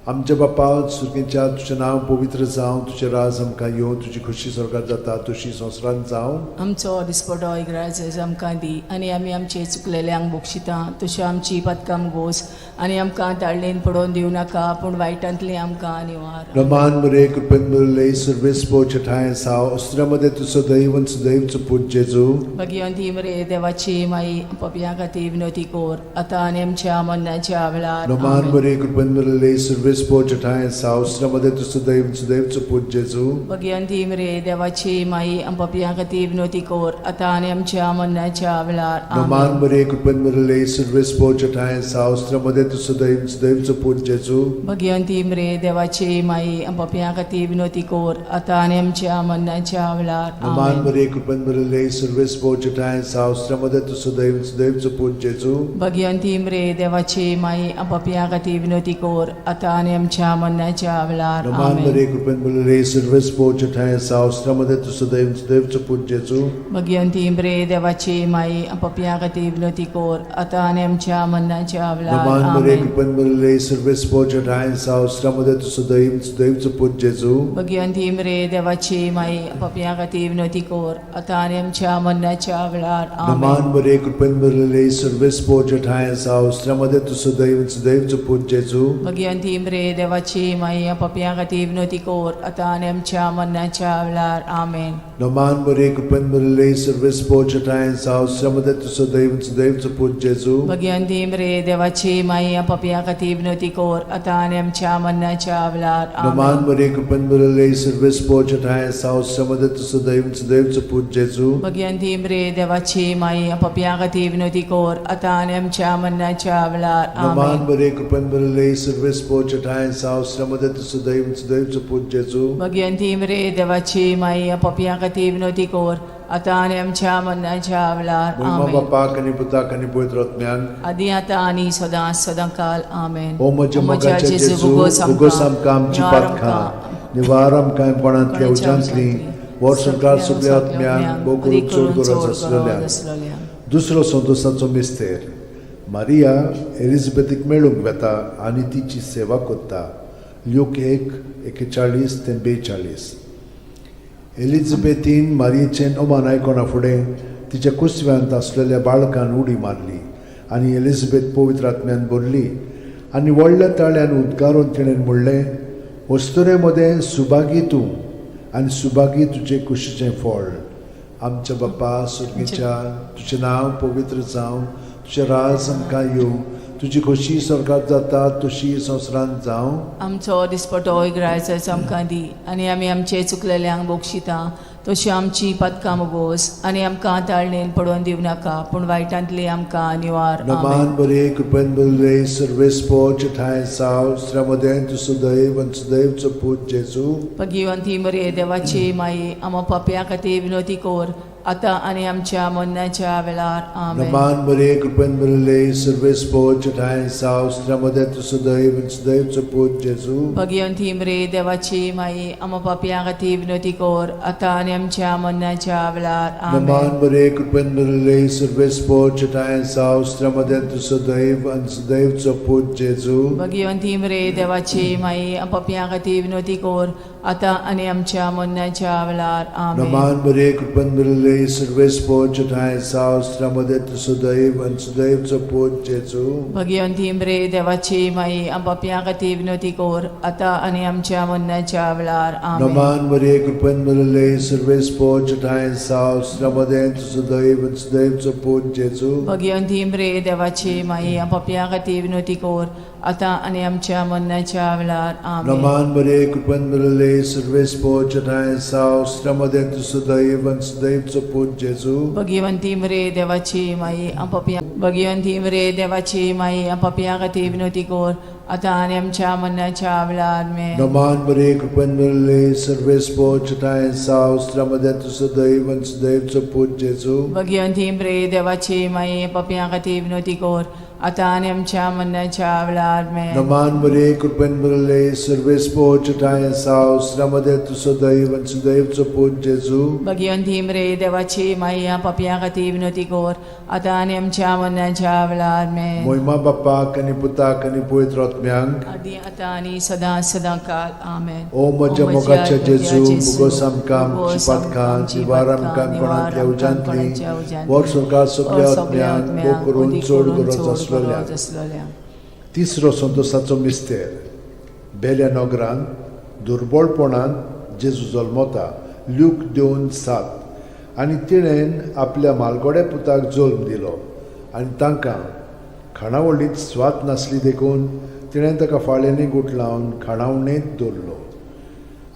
आमच्या बापा सुर्गेच्या, तुजें नांव पवित्र जावं, तुजें राज आमकां येवं, तुजी खोशी स्वर्गार जाता तशी संवसारांत जावं. आमचो दिसपटो इग्राज आमकां दी आनी आमी आमचे चुकलेल्यांक बक्षिता तश्यो आमची पदकां गोस आनी आमकां ताळणेन पडोवन दिवं नाका, पूण वायटांतलें आमकां निवार. रमान मरे, कृपेन भरले, सर्वेस ठाय साव अस्त्रामध्ये तूं सदैव सदैवचो पूत जेजू. भगिवंती मरे देवाची माई, पपया खातीर विनोती कोर, आतां आनी आमच्या मरणाच्या वेळार. रमान आमेन. मरे, कृपेन भरले, सर्वेस ठाय साव अस्त्रामध्ये तूं सदैव सदैवचो पूत जेजू. भगिवंती मरे देवाची माई, पपया खातीर विनोती कोर, आतां आनी आमच्या मरणाच्या वेळार. रमान आमेन. मरे, कृपेन भरले, सर्वेस ठाय साव अस्त्रामध्ये तूं सदैव सदैवचो पूत जेजू. भगिवंती मरे देवाची माई, पपया खातीर विनोती कोर, आतां आनी आमच्या मरणाच्या वेळार. रमान आमेन. मरे, कृपेन भरले, सर्वेस ठाय साव अस्त्रामध्ये तूं सदैव सदैवचो पूत जेजू. भगिवंती मरे देवाची माई, पपया खातीर विनोती कोर, आतां आनी आमच्या मरणाच्या वेळार. रमान आमेन. मरे, कृपेन भरले, सर्वेस ठाय साव अस्त्रामध्ये तूं सदैव सदैवचो पूत जेजू. भगिवंती मरे देवाची माई, पपया खातीर विनोती कोर, आतां आनी आमच्या मरणाच्या वेळार. नमान मरे, आमेन. कृपेन भरले, सर्वेस ठाय साव अस्त्रामध्ये तूं सदैव सदैवचो पूत जेजू. भगिवंती मरे देवाची माई, पपया खातीर विनोती कोर, आतां आनी आमच्या मरणाच्या वेळार. नमान आमेन. मरे, कृपेन भरले, सर्वेस ठाय साव अस्त्रामध्ये तूं सदैव सदैवचो पूत जेजू. भगिवंती मरे देवाची माई, पपया खातीर विनोती कोर, आतां आनी आमच्या मरणाच्या वेळार. आमेन. नमान मरे, कृपेन भरले, सर्वेस ठाय साव अस्त्रामध्ये तूं सदैव सदैवचो पूत जेजू. भगिवंती मरे देवाची माई, पपया खातीर विनोती कोर, आतां आनी आमच्या मरणाच्या वेळार. नमान आमेन. मरे, कृपेन भरले, सर्वेस ठाय साव अस्त्रामध्ये तूं सदैव सदैवचो पूत जेजू. भगिवंती मरे देवाची माई, पपया खातीर विनोती कोर, आतां आनी आमच्या मरणाच्या वेळार. नमान आमेन. मरे, कृपेन भरले, सर्वेस ठाय साव अस्त्रामध्ये तूं सदैव सदैवचो पूत जेजू. भगिवंती मरे देवाची माई, पपया खातीर विनोती कोर, आतां आनी आमच्या मरणाच्या वेळार. महिमा आमेन. बापाक आनी पुताक आनी पवित्र आत्म्याक. आदी आतां आनी सदां सदां काल. आमेन. ओ म्हज्या मोगाच्या जेजू, उगोस आमकां आमची पातकां, निवार आमकां कोणांतल्या उज्यांतली, वर्संकार सगळ्या आत्म्यांक, भोव करून चड गरज आसलेल्या. दुसरो संतोसाचो मिस्तेर, मारिया एलिझाबेथीक मेळूंक वेता आनी तिची सेवा करता. ल्यूक 1:41 ते 42. एलिझाबेथीन मारियेचें अमान आयकना फुडें तिच्या कुसव्यांत आसलेल्या बाळकान उडी मारली आनी एलिझाबेथ पवित्र आत्म्यान भरली. आनी व्हडल्या ताळ्यान उद्गारून तिणें म्हणलें, अस्तुरे मदें सुभागी तूं आनी सुभागी तुजे कुशीचें फळ. आमच्या बापा सुर्गीच्या, तुजें नांव पवित्र जावं, तुजें राज आमकां येवं, तुजी खोशी स्वर्गात जाता तशी संवसारांत जावं. आमचो दिसपटो ग्रायचाचो आमकां दी आनी आमी आमचे चुकलेल्यांक बक्षिता तशी आमची पदकां मोगोस आनी आमकां ताळणेन पडोवन दिवं नाका पूण वायटांतली आमकां निवार. आमेन. नमान बरे कृपेन बरले सर्वेस्पोच ठांय साव श्रमदें तूं सुदैव आनी सुदैवचो पूत जेजू. भगिवंती मरे देवाची माई, आमा पापया खातीर विनोती कोर आतां आनी आमच्या मरणाच्या वेळार. आमेन. नमान बरे कृपेन बरले सर्वेस्पोच ठांय साव श्रमदें तूं सुदैव आनी सुदैवचो पूत जेजू. भगिवंती मरे देवाची माई, आमा पापया खातीर विनोती कोर आतां आनी आमच्या मरणाच्या वेळार. आमेन. नमान बरे कृपेन बरले सर्वेस्पोच ठांय साव श्रमदें तूं सुदैव आनी सुदैवचो पूत जेजू. भगिवंती मरे देवाची माई, पापया खातीर विनोती कोर आतां आनी आमच्या मरणाच्या वेळार. आमेन. नमान बरे कृपेन बरले सर्वेस्पोच ठांय साव श्रमदें तूं सुदैव आनी सुदैवचो पूत जेजू. भगिवंती मरे देवाची माई, पापया खातीर विनोती कोर आतां आनी आमच्या मरणाच्या वेळार. आमेन. नमान मरिये कृपेन भरिल्ले सर्वेस्पोच ठांय साव श्रमदें तूं सुदैव आनी सुदैवचो पूत जेजू. भगिवंती मरे देवाची माई, पापया खातीर विनोती कोर आतां आनी आमच्या मरणाच्या वेळार. आमेन. नमान मरिये कृपेन भरिल्ले सर्वेस्पोच ठांय साव श्रमदें तूं सुदैव आनी सुदैवचो पूत जेजू. भगिवंती मरे देवाची माई पापया भगिवंती मरे देवाची माई, पापया खातीर विनोती कोर आतां आनी आमच्या मरणाच्या वेळार. आमेन. नमान मरिये कृपेन भरिल्ले सर्वेस्पोच ठांय साव श्रमदें तूं सुदैव आनी सुदैवचो पूत जेजू. भगिवंती मरे देवाची माई, पापया खातीर विनोती कोर आतां आनी आमच्या मरणाच्या वेळार. आमेन. नमान मरिये कृपेन भरिल्ले सर्वेस्पोच ठांय साव श्रमदें तूं सुदैव आनी सुदैवचो पूत जेजू. भगिवंती मरे देवाची माई, पापया खातीर विनोती कोर आतां आनी आमच्या मरणाच्या वेळार. आमेन. मोहिमा बाप्पाक आनी पुताक आनी पवित्र आत्म्यांक, आदी आतां आनी सदां सदां काल. आमेन. ओ म्हज्या मोगाच्या जेजू, मुगोस आमकां आमची पातकां निवार आमकां कोणांतल्या उज्यांतली, वर स्वर्गात सगल्या आत्म्यांक भोग करून चड गरज आसलेल्या. आसलेल्या. तिसरो संतोसाचो मिस्तेर. बेल्या नगरांत दुर्बळपणांत जेजू जल्मता, ल्यूक 2:7. आनी तिणेन आपल्या मालगोड्या पुताक जल्म दिलो आनी तांकां खाणावळींत स्वाद नासली देखून तिणें ताका फाळ्यांनी गुठलावन खाणावणेंत दवरलो.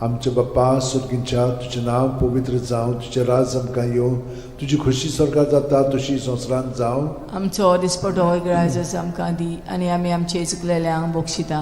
आमच्या बाप्पा सुर्गींच्या, तुजें नांव पवित्र जावं, तुजें राज आमकां येवं, तुजी खोशी स्वर्गात जाता तशी संवसारांत जावं. आमचो दिसपटो ग्रायजस आमकां दी आनी आमी आमचे चुकलेल्यांक बक्षिता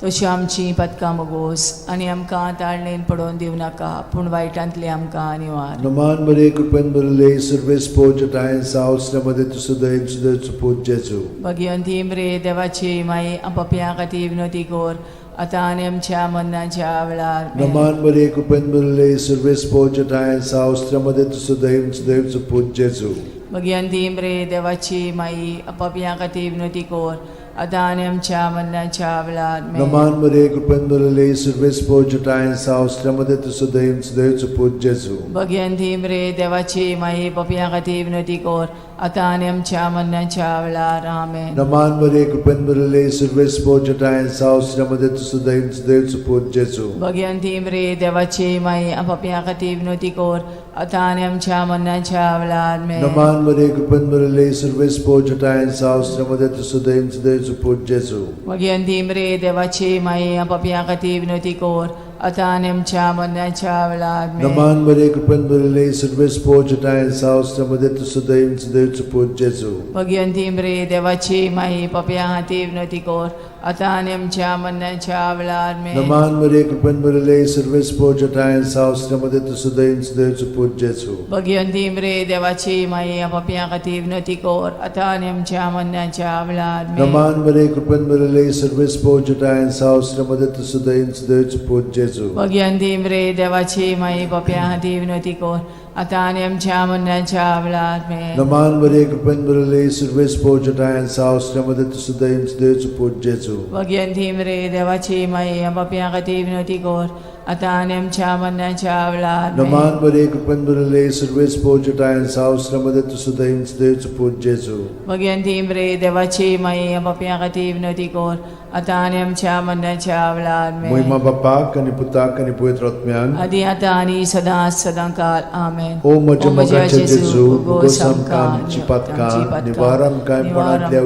तशी आमची पदकां मोगोस आनी आमकां ताळणेन पडोवन दिवं नाका पूण वायटांतली आमकां निवार. नमान मरे कृपेन भरिल्ले सर्वेस्पोज ठांय सावसल्यामध्ये तूं सदैव सदैव पूत जेजू. भगिवंती मरे देवाची माई, पापयां खातीर विनोती कोर आतां आनी आमच्या मरणाच्या वेळार. नमान मरे कृपेन भरिल्ले सर्वेस्पोज ठांय सावसल्यामध्ये तूं सदैव सदैव पूत जेजू. भगिवंती मरे देवाची माई, पापयां खातीर विनोती कोर आतां आनी आमच्या मरणाच्या वेळार. नमान मरे कृपेन भरिल्ले सर्वेस्पोज ठांय सावसल्यामध्ये तूं सदैव सदैव पूत जेजू. भगिवंती मरे देवाची माई, पापयां खातीर विनोती कोर आतां आनी आमच्या मरणाच्या वेळार. आमेन. नमान मरे कृपेन भरिल्ले सर्वेस्पोज ठांय सावसल्यामध्ये तूं सदैव सदैव पूत जेजू. भगिवंती मरे देवाची माई, पापयां खातीर विनोती कोर आतां आनी आमच्या मरणाच्या वेळार. नमान मरे कृपेन भरिल्ले सर्वेस्पोज ठांय सावसल्यामध्ये तूं सदैव सदैव पूत जेजू. भगिवंती मरे देवाची माई, पापयां खातीर विनोती कोर आतां आनी आमच्या मरणाच्या वेळार. नमान मरे कृपेन भरिल्ले सर्वेस्पोज ठांय सावसल्यामध्ये तूं सदैव सदैव पूत जेजू. भगिवंती मरे देवाची माई, पापयां खातीर विनोती कोर आतां आनी आमच्या मरणाच्या वेळार. नमान मरे कृपेन भरिल्ले सर्वेस्पोज ठांय सावसल्यामध्ये तूं सदैव सदैव पूत जेजू. भगिवंती मरे देवाची माई, पापयां खातीर विनोती कोर आतां आनी आमच्या मरणाच्या वेळार. नमान मरे कृपेन भरिल्ले सर्वेस्पोज ठांय सावसल्यामध्ये तूं सदैव सदैव पूत जेजू. भगिवंती मरे देवाची माई, पापयां खातीर विनोती कोर आतां आनी आमच्या मरणाच्या वेळार. नमान मरे कृपेन भरिल्ले सर्वेस्पोज ठांय सावसल्यामध्ये तूं सदैव सदैव पूत जेजू. भगिवंती मरे देवाची माई, पापयां खातीर विनोती कोर आतां आनी आमच्या मरणाच्या वेळार. नमान बरे कृपेन भरिल्ले, सुरवेस पोचटायन साव श्रमदे तुसुदैव देवचो पूत जेजू. भगवंती मरे देवाची माई, पापयां खातीर विनवती कर, आतां आनी आमच्या मरणाच्या वेळार. मोहिमा बापाक आनी पुताक आनी पवित्र आत्म्याक. आदी आतां आनी सदां सदां काल. आमेन. ओ म्हज्या मोगाचे जेजू, भोगोस आमकां आमची पातकां, निवार आमकां कोणांतल्या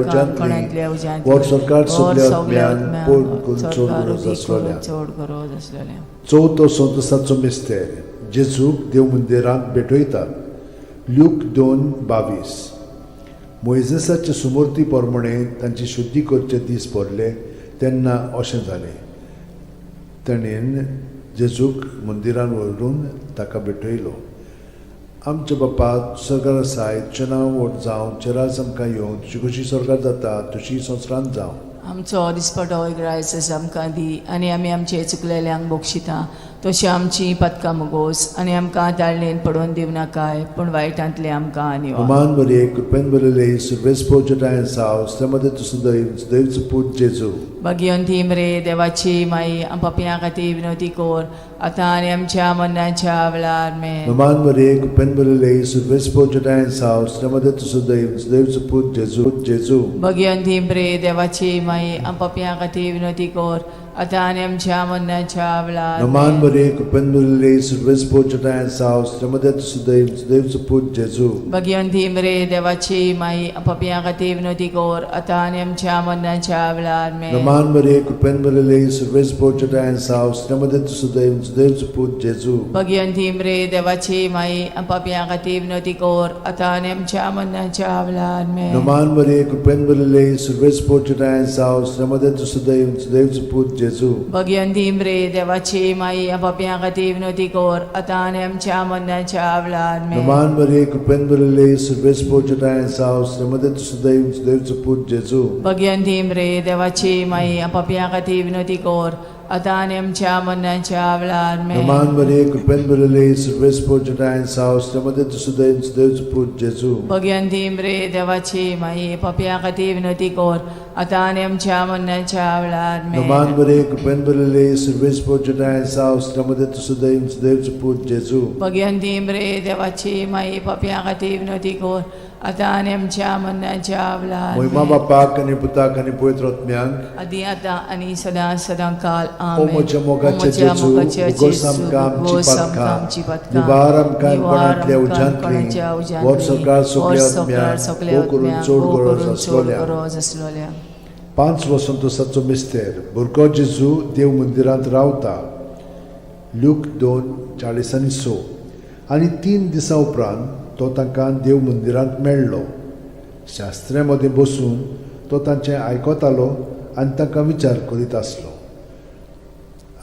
उज्यांतली, वर सरकार सगल्या आत्म्यान पोट करून चड गरज आसलोल्या. चड गरज आसलेल्या. चवथो संतोसाचो मिस्तेर, जेजूक देव मंदिरांत भेटयतात. ल्यूक 2:22. मोयजेसाचे सुमूर्ती प्रमाणे तांची शुद्धी करचे दीस भरले तेन्ना अशें जालें, ताणें जेजूक मंदिरान व्हरून ताका भेटयलो. आमच्या बापा सरकार आसाय, तुजें नांव व्हड जावं, तुजें राज आमकां येवं, तुजी कशी सरकार जाता तशी संवसारांत जावं. आमचो दिसपटो ग्रायस आमकां दी आनी आमी आमचे चुकलेल्यांक बक्षिता तशी आमची पदकां मुगोस आनी आमकां ताळणेन पडोवन दिवं नाकाय, पूण वायटांतले आमकां निवार. अमान बरे कृपेन भरिल्ले, सुरवेस पोचटायन साव श्रमदे तुसुदैव देवचो पूत जेजू. भगिवंती मरे देवाची माई, पापयां खातीर विनवती कर, आतां आनी आमच्या मरणाच्या वेळार. मेन. नमान बरे कृपेन भरिल्ले, सुरवेस पोचटायन साव श्रमदे तुसुदैव देवचो पूत जेजू जेजू. भगिवंती मरे देवाची माई, पापयां खातीर विनवती कर, आतां आनी आमच्या मरणाच्या वेळार. नमान बरे कृपेन भरिल्ले, सुरवेस पोचटायन साव श्रमदे तुसुदैव देवचो पूत जेजू. भगिवंती मरे देवाची माई, पापयां खातीर विनवती कर, आतां आनी आमच्या मरणाच्या वेळार. मेन. नमान बरे कृपेन भरिल्ले, सुरवेस पोचटायन साव श्रमदे तुसुदैव देवचो पूत जेजू. भगिवंती मरे देवाची माई, पापयां खातीर विनवती कर, आतां आनी आमच्या मरणाच्या वेळार. मेन. नमान बरे कृपेन भरिल्ले, सुरवेस पोचटायन साव श्रमदे तुसुदैव देवचो पूत जेजू. भगिवंती मरे देवाची माई, पापयां खातीर विनवती कर, आतां आनी आमच्या मरणाच्या वेळार. मेन. नमान बरे कृपेन भरिल्ले, सुरवेस पोचटायन साव श्रमदे तुसुदैव देवचो पूत जेजू. भगिवंती मरे देवाची माई, पापयां खातीर विनवती कर, आतां आनी आमच्या मरणाच्या वेळार. मेन. नमान बरे कृपेन भरिल्ले, सुरवेस पोचटायन साव श्रमदे तुसुदैव देवचो पूत जेजू. भगिवंती मरे देवाची माई, पापयां खातीर विनवती कर, आतां आनी आमच्या मरणाच्या वेळार. नमान मेन. बरे कृपेन भरिल्ले, सुरवेस पोचटायन साव श्रमदे तुसुदैव देवचो पूत जेजू. भगिवंती मरे देवाची माई, पापयां खातीर विनवती कर, आतां आनी आमच्या मरणाच्या वेळार. मोहिमा मेन. बापाक आनी पुताक आनी पवित्र आत्म्याक. आदी आतां आनी सदां सदां काल. ओ आमेन. म्हज्या मोगाचे ओ म्हज्या जेजू, मोगाचे उगोस जेजू, आमकां आमची उगोस आमकां पातकां, आमची पातकां, निवार आमकां निवार कोणांतल्या आमकां उज्यांतली, कोणाच्या उज्यांतली, वर सरकार सगल्या वर सरकार आत्म्यांक, सगल्या भोव करून आत्म्यांक, चड भोव गरज करून चड आसलोल्या. गरज आसलोल्या. पांच वसंतोसाचो मिस्तेर, भुरगो जेजू देव मंदिरांत रावता. ल्यूक 2:46. आनी 3 दिसां उपरांत तो तांकां देव मंदिरांत मेळ्ळो. शास्त्र्या मदें बसून तो तांचें आयकतालो आनी तांकां विचार करीत आसलो.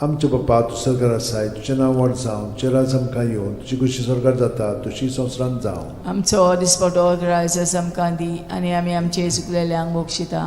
आमच्या बापा, तूं सरकार आसाय, तुजें नांव व्हड जावं, तुजें राज आमकां येवं, तुजी खुशी सरकार जाता तशी संवसारांत जावं. आमचो दिसपटो ग्रायस आमकां दी आनी आमी आमचे चुकलेल्यांक बक्षिता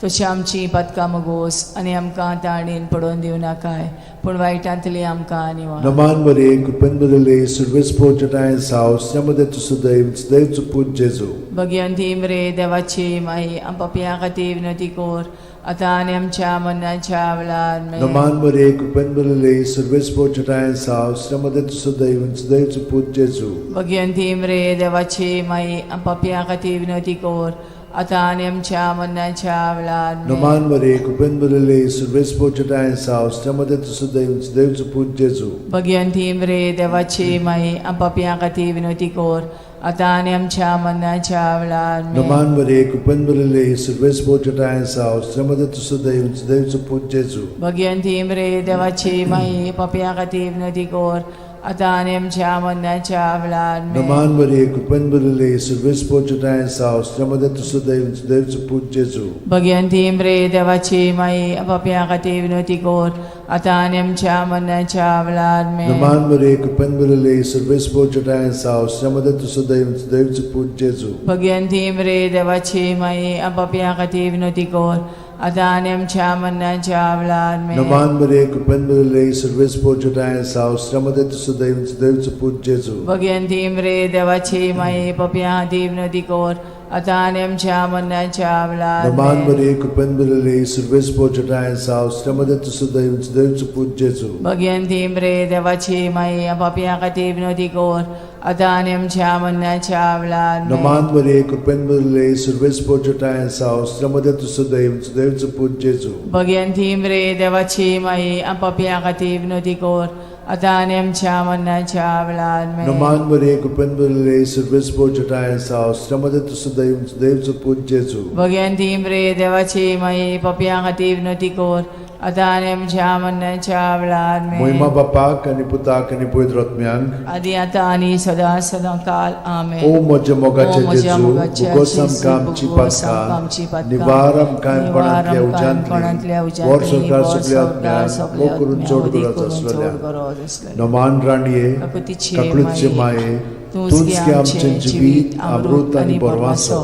तशी आमची पातकां मगोस आनी आमकां ताणेन पडोवन दिवं नाकाय, पूण वायटांतली आमकां निवार. नमान बरे कृपेन बरले, सुरवेस पोचटाय साव श्रमदे तुसुदैव देवचो पूत जेजू. भगिवंती मरे देवाची माई, पापयां खातीर विनवती कर, आतां आनी आमच्या मरणाच्या वेळार. मेन. नमान बरे कृपेन बरले, सुरवेस पोचटाय साव श्रमदे तुसुदैव देवचो पूत जेजू. भगिवंती मरे देवाची माई, पापयां खातीर विनवती कर, आतां आनी आमच्या मरणाच्या वेळार. मेन. नमान बरे कृपेन बरले, सुरवेस पोचटाय साव श्रमदे तुसुदैव देवचो पूत जेजू. भगिवंती मरे देवाची माई, पापयां खातीर विनवती कर, आतां आनी आमच्या मरणाच्या वेळार. मेन. नमान बरे कृपेन बरले, सुरवेस पोचटाय साव श्रमदे तुसुदैव देवचो पूत जेजू. भगिवंती मरे देवाची माई, पापयां खातीर विनवती कर, आतां आनी आमच्या मरणाच्या वेळार. मेन. नमान बरे कृपेन बरले, सुरवेस पोचटाय साव श्रमदे तुसुदैव देवचो पूत जेजू. भगिवंती मरे देवाची माई, पापयां खातीर विनवती कर, आतां आनी आमच्या मरणाच्या वेळार. मेन. नमान बरे कृपेन बरले, सुरवेस पोचटाय साव श्रमदे तुसुदैव देवचो पूत जेजू. भगिवंती मरे देवाची माई, पापयां खातीर विनवती कर, आतां आनी आमच्या मरणाच्या वेळार. मेन. नमान बरे कृपेन बरले, सुरवेस पोचटाय साव श्रमदे तुसुदैव देवचो पूत जेजू. भगिवंती मरे देवाची माई, पापयां खातीर विनवती कर, आतां आनी आमच्या मरणाच्या वेळार नमान आमेन. मरिये कृपेन भरिल्ली सुर्वेस पोचटाय साव श्रमदे तुसो दैव दैवचो पूत जेजू. भगयंती मरे देवाची माई पापया खातीर विनोदी कर आतां आनी आमच्या मरणाच्या वेळार आमेन. नमान मरिये कृपेन भरिल्ली सुर्वेस पोचटाय साव श्रमदे तुसो दैव दैवचो पूत जेजू. भगयंती मरे देवाची माई पापया खातीर विनोदी कर आतां आनी आमच्या मरणाच्या वेळार आमेन. नमान मरिये कृपेन भरिल्ली सुर्वेस पोचटाय साव श्रमदे तुसो दैव दैवचो पूत जेजू. भगयंती मरे देवाची माई पापया खातीर विनोदी कर आतां आनी आमच्या मरणाच्या वेळार आमेन. मोहिमा बापाक आनी पुताक आनी पवित्र आत्म्यांक आदी आतां आनी सदां सदां काल आमेन. ओ म्हज्या मोगाचे ओ म्हज्या जेजू मोगाचे भुगोस जेजू, आमकां आमची भुगोस आमकां आमची पातकां पातकां, निवार आमकां निवार कोणांतल्या आमकां कोणांतल्या उज्यांतली वर उज्यांतली, संवसार वर सगल्या संवसार आत्म्यांक सगल्या मोग करून आत्म्यांक, चड मोग गरज करून आसलेल्या चड गरज आसलेल्या. नमान राणये काकुतीचे काकळूतचे माये तूंच गे आमचें जिवीत अमृत आनी बरवासो.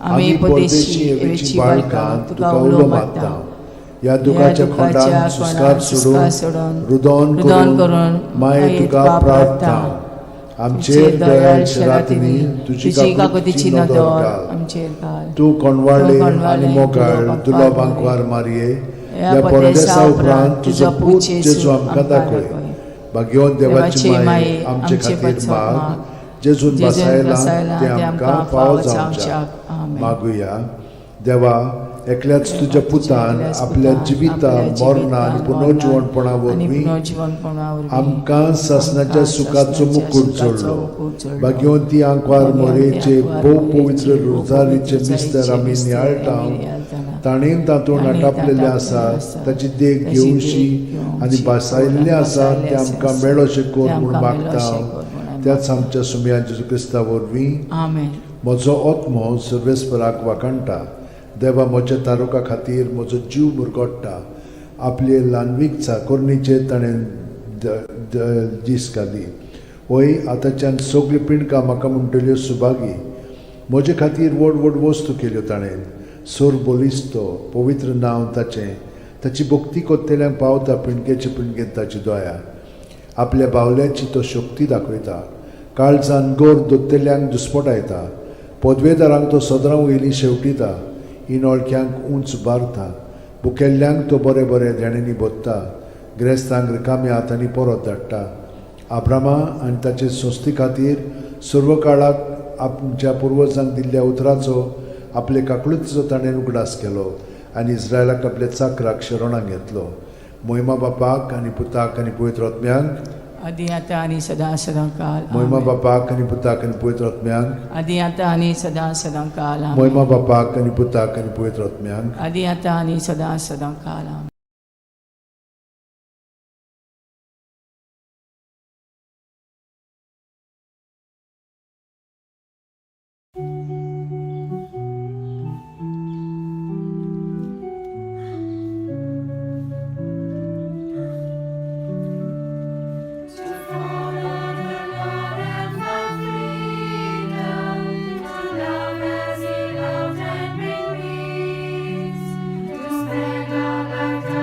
आमी परदेशी हेवेची बाळकां तुका उलो मारता. ह्या दुखाच्या खोंडान सुस्कार सोडून रुदोन करून माये तुका प्रार्थना. आमचेर दयाळ शरातींनी तुजी काकुतीची नदर घाल. आमचेर घाल. तूं कोणवाळे तूं कोणवाळे आनी मोगाळ तुलो तुलो बांकवार बांकवार मारये. ह्या ह्या परदेसा परदेसा उपरांत उपरांत तुजो पूत जेजू आमकां दाखय. भाग्यवंत देवाची माये आमचे खातीर माग. जेजून जेजून बसायला बसायला ते आमकां फावो जावच्याक. आमेन. मागुया. देवा एकल्याच तुज्या पुतान एकल्याच आपल्या पुतान जिविता आपल्या मरणा आनी जिवितान, पुनर्जिवणपणा आनी वरवीं पुनर्जिवणपणा वरवीं आमकां सासणाच्या आमकां सुखाचो सासणाच्या मुकूट सुखाचो जोडलो. मुकूट जोडलो. भाग्यवंती आंकवार भाग्यवंती मोरेचे आंकवार भोव मोरेचे पवित्र भोव रोजारीचे पवित्र मिस्तर आमी रोजारीचे नियाळटा. मिस्तर आमी नियाळटाना. ताणें तातूंत ताणें आटापलेलें तातूंत आसा आसा. ताची देख ताची घेवशी देख घेवची आनी भासायल्लें आसा भासायल्लें तें आमकां आसा. मेळोशें कर तें म्हूण आमकां मागता. मेळोशें कर म्हूण आमी त्याच आमच्या सुमया जेजू क्रिस्ता वरवीं. आमेन. म्हजो आत्मो सर्वेस्पराक वाखाणटा. देवा म्हज्या तारुका खातीर म्हजो जीव मुरगोट्टा. आपले ल्हानवीक चाकोरणीचेर ताणें दीस घाली. वय आतांच्यान सगल्यो पिंडकां म्हाका म्हणटल्यो सुभागी. म्हजे खातीर व्हड व्हड वस्तू केल्यो ताणें. सोर बलिस्तो पवित्र नांव ताचें. ताची भक्ती कोत्तेल्यांक पावता पिंडकेचे पिंडकेंत ताची दया. आपल्या बावल्याची तो शक्ती दाखयता. काळजान गोर दोत्तेल्यांक दुस्पटायता. पदवेदारांक तो सदरां वयली शेवटिता. इनोळख्यांक उंच बारता. भुकेल्ल्यांक तो बरें बरें देण्यांनी भरता. ग्रेस्तांक रिकाम्या हातांनी परत धाडटा. आब्रामा आनी ताचे संस्थे खातीर सर्व काळाक आमच्या पुर्वजांक दिल्ल्या उतराचो आपले काकळुतीचो ताणें उगडास केलो आनी इस्रायलाक आपल्या चाकराक शरणाक घेतलो. मोहिमा बापाक आनी पुताक आनी पवित्र आत्म्यांक. आदी आतां आनी सदां सदां काल मोहिमा आमेन. बापाक आनी पुताक आनी पवित्र आत्म्यांक. आदी आतां आनी सदां सदां काल आमेन. मोहिमा बापाक आनी पुताक आनी पवित्र आत्म्यांक. आदी आतां आनी सदां सदां काल आमेन. To follow the Lord and find freedom, to love as He loved and bring peace, to spend our lifetime.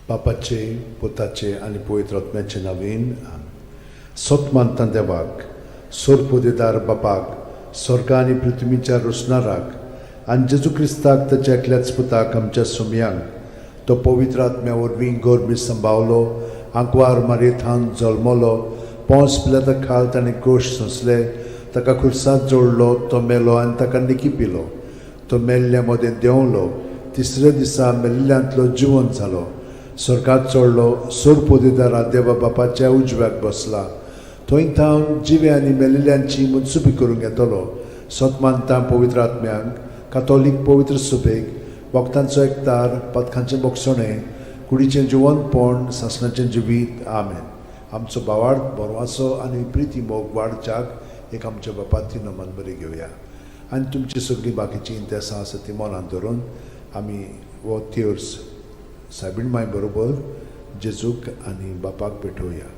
बापाचे, पुताचे आनी पवित्र आत्म्याचे नवीन. सत मानता देवाक, सोरपोदेदार बापाक, स्वर्गा आनी पृथ्वीच्या रोसणाराक, आनी जेजू क्रिस्ताक, ताच्या एकल्याच पुताक, आमच्या सुमयांक, तो पवित्र आत्म्या वरवीं गोरबी संभावलो, आंकवार मारयेथान जल्मलो, पोंस पिलाता खाल ताणें गोश सोंसले, ताका खुर्सात जोडलो, तो मेलो आनी ताका निकी पिलो, तो मेल्ल्या मदें देंवलो, तिसऱ्या दिसा मेल्ल्यांतलो जिवन जालो, स्वर्गात चडलो, सोरपोदेदारा देवा बापाच्या उजव्याक बसला, थंय थावन जिवे आनी मेल्ल्यांची मनसुबी करूंक येतलो. सत मानता पवित्र आत्म्यांक, कातोलीक पवित्र सुबेक, वखदांचो एकतार, पदकांचें बोगसणें, कुडीचें जिवनपण, सासणाचें जिवीत. आमेन. आमचो बावार्थ, बरवासो आनी प्रिती मोग वाडच्याक एक आमच्या बापाती नमन बरी घेवया आनी तुमची सगळीं बाकीचीं इंतेसां आसा ती मनांत धरून आमी हो तेर्स सायबीण माय बरोबर जेजूक आनी बापाक भेटोवया.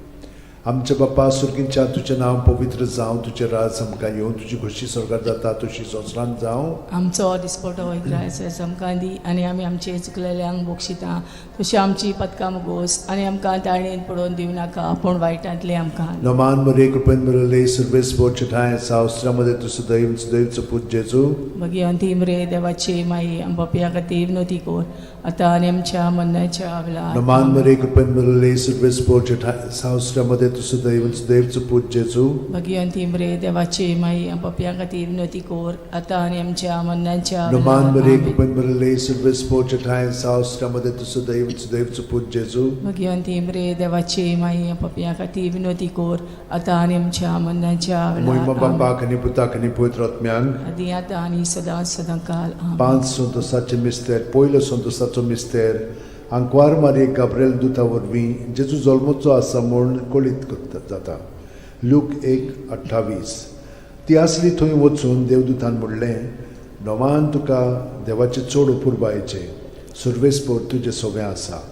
आमच्या बापा सुर्गींच्या, तुजें नांव पवित्र जावं, तुजें राज आमकां येवं, तुजी खोशी स्वर्गार जाता तशी संवसारांत जावं. आमचो दिसपटो ग्रायस आमकां दी आनी आमी आमचे चुकलेल्यांक बक्षिता तशी आमची पदकां मुगोस आनी आमकां ताळणेन पडोवन दिवं नाका, पूण वायटांतलें आमकां. नमान मरे, कृपेन बरले, सर्वेस बोचठाय सावस्त्रामध्ये तूं सदैव सदैवचो पूत जेजू. भगिवंती मरे देवाची माई, आमच्या खातीर विनवती कर, आतां आनी आमच्या मरणाच्या वेळार. नमान मरे, कृपेन बरले, सर्वेस बोचठाय सावस्त्रामध्ये तूं सदैव सदैवचो पूत जेजू. भगिवंती मरे देवाची माई, आमच्या खातीर विनवती कर, आतां आनी आमच्या मरणाच्या नमान मरे, वेळार. कृपेन बरले, सर्वेस बोचठाय सावस्त्रामध्ये तूं सदैव सदैवचो पूत जेजू. भगिवंती मरे देवाची माई, आमच्या खातीर विनवती कर, आतां आनी आमच्या मरणाच्या मोहिमा वेळार. बापाक आनी पुताक आनी पवित्र आत्म्यांक. आदी आतां आनी सदां सदां काल. आमेन. पांच संतोसाचे मिस्तेर. पयलो संतोसाचो मिस्तेर, आंकवार मारये गाब्रेल दुता वरवीं जेजू जल्मचो आसा म्हूण कळीत करता जाता. लूक 1:28. ती आसली थंय वचून देवदूतान म्हणलें, नवान तुका देवाचें चड अपुरबायेचें, सुर्वेसपोर तुजें सगळें आसा.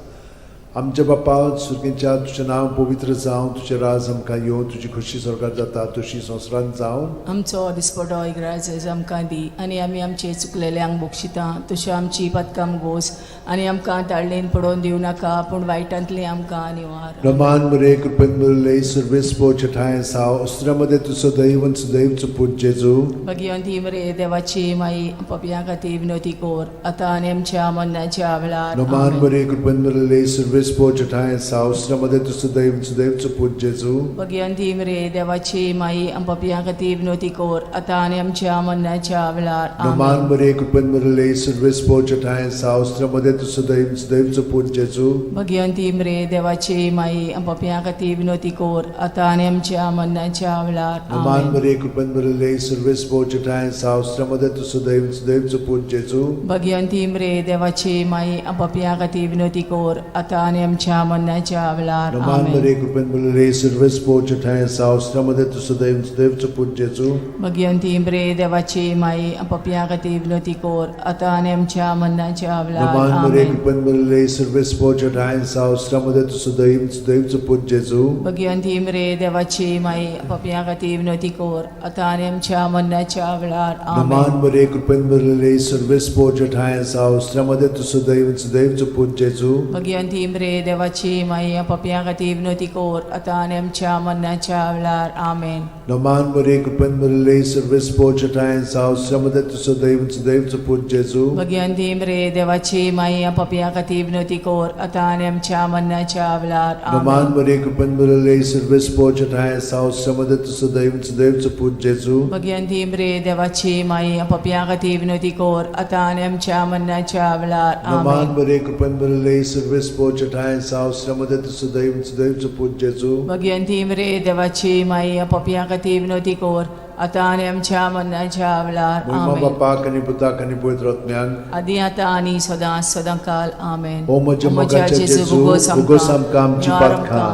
आमच्या बापा सुर्गेच्या, तुजें नांव पवित्र जावं, तुजें राज आमकां येवं, तुजी खोशी स्वर्गार जाता तशी संवसारांत जावं. आमचो दिसपटो इग्राज आमकां दी आनी आमी आमचे चुकलेल्यांक बक्षिता तश्यो आमची पदकां गोस आनी आमकां ताळणेन पडोवन दिवं नाका, पूण वायटांतलें आमकां निवार. रमान मरे, कृपेन मरले, सर्वेस पोचठाय साव अस्त्रामध्ये तूं सदैव सदैवचो पूत जेजू. भगिवंती मरे देवाची माई, पपया खातीर विनवती कर, आतां आनी आमच्या मरणाच्या वेळार. नमान आमेन. मरे, कृपेन मरले, सर्वेस पोचठाय साव अस्त्रामध्ये तूं सदैव सदैवचो पूत जेजू. भगिवंती मरे देवाची माई, पपया खातीर विनवती कर, आतां आनी आमच्या मरणाच्या वेळार. नमान आमेन. मरे, कृपेन मरले, सर्वेस पोचठाय साव अस्त्रामध्ये तूं सदैव सदैवचो पूत जेजू. भगिवंती मरे देवाची माई, पपया खातीर विनवती कर, आतां आनी आमच्या मरणाच्या वेळार. नमान आमेन. मरे, कृपेन मरले, सर्वेस पोचठाय साव अस्त्रामध्ये तूं सदैव सदैवचो पूत जेजू. भगिवंती मरे देवाची माई, पपया खातीर विनवती कर, आतां आनी आमच्या मरणाच्या वेळार. नमान आमेन. मरे, कृपेन मरले, सर्वेस पोचठाय साव अस्त्रामध्ये तूं सदैव सदैवचो पूत जेजू. भगिवंती मरे देवाची माई, पपया खातीर विनवती कर, आतां आनी आमच्या मरणाच्या वेळार. नमान मरे, आमेन. कृपेन मरले, सर्वेस पोचठाय साव अस्त्रामध्ये तूं सदैव सदैवचो पूत जेजू. भगिवंती मरे देवाची माई, पपया खातीर विनवती कर, आतां आनी आमच्या मरणाच्या वेळार. नमान आमेन. मरे, कृपेन मरले, सर्वेस पोचठाय साव अस्त्रामध्ये तूं सदैव सदैवचो पूत जेजू. भगिवंती मरे देवाची माई, पपया खातीर विनवती कर, आतां आनी आमच्या मरणाच्या वेळार. आमेन. नमान मरे, कृपेन मरले, सर्वेस पोचठाय साव अस्त्रामध्ये तूं सदैव सदैवचो पूत जेजू. भगिवंती मरे देवाची माई, पपया खातीर विनवती कर, आतां आनी आमच्या मरणाच्या वेळार. नमान आमेन. मरे, कृपेन मरले, सर्वेस पोचठाय साव अस्त्रामध्ये तूं सदैव सदैवचो पूत जेजू. भगिवंती मरे देवाची माई, पपया खातीर विनवती कर, आतां आनी आमच्या मरणाच्या वेळार. नमान आमेन. मरे, कृपेन मरले, सर्वेस पोचठाय साव अस्त्रामध्ये तूं सदैव सदैवचो पूत जेजू. भगिवंती मरे देवाची माई, पपया खातीर विनवती कर, आतां आनी आमच्या मरणाच्या वेळार. मोहिमा आमेन. बापाक आनी पुताक आनी पवित्र आत्म्याक. आदी आतां आनी सदां सदां काल. आमेन. ओ म्हज्या मोगाच्या जेजू, उगोस आमकां आमची पातकां,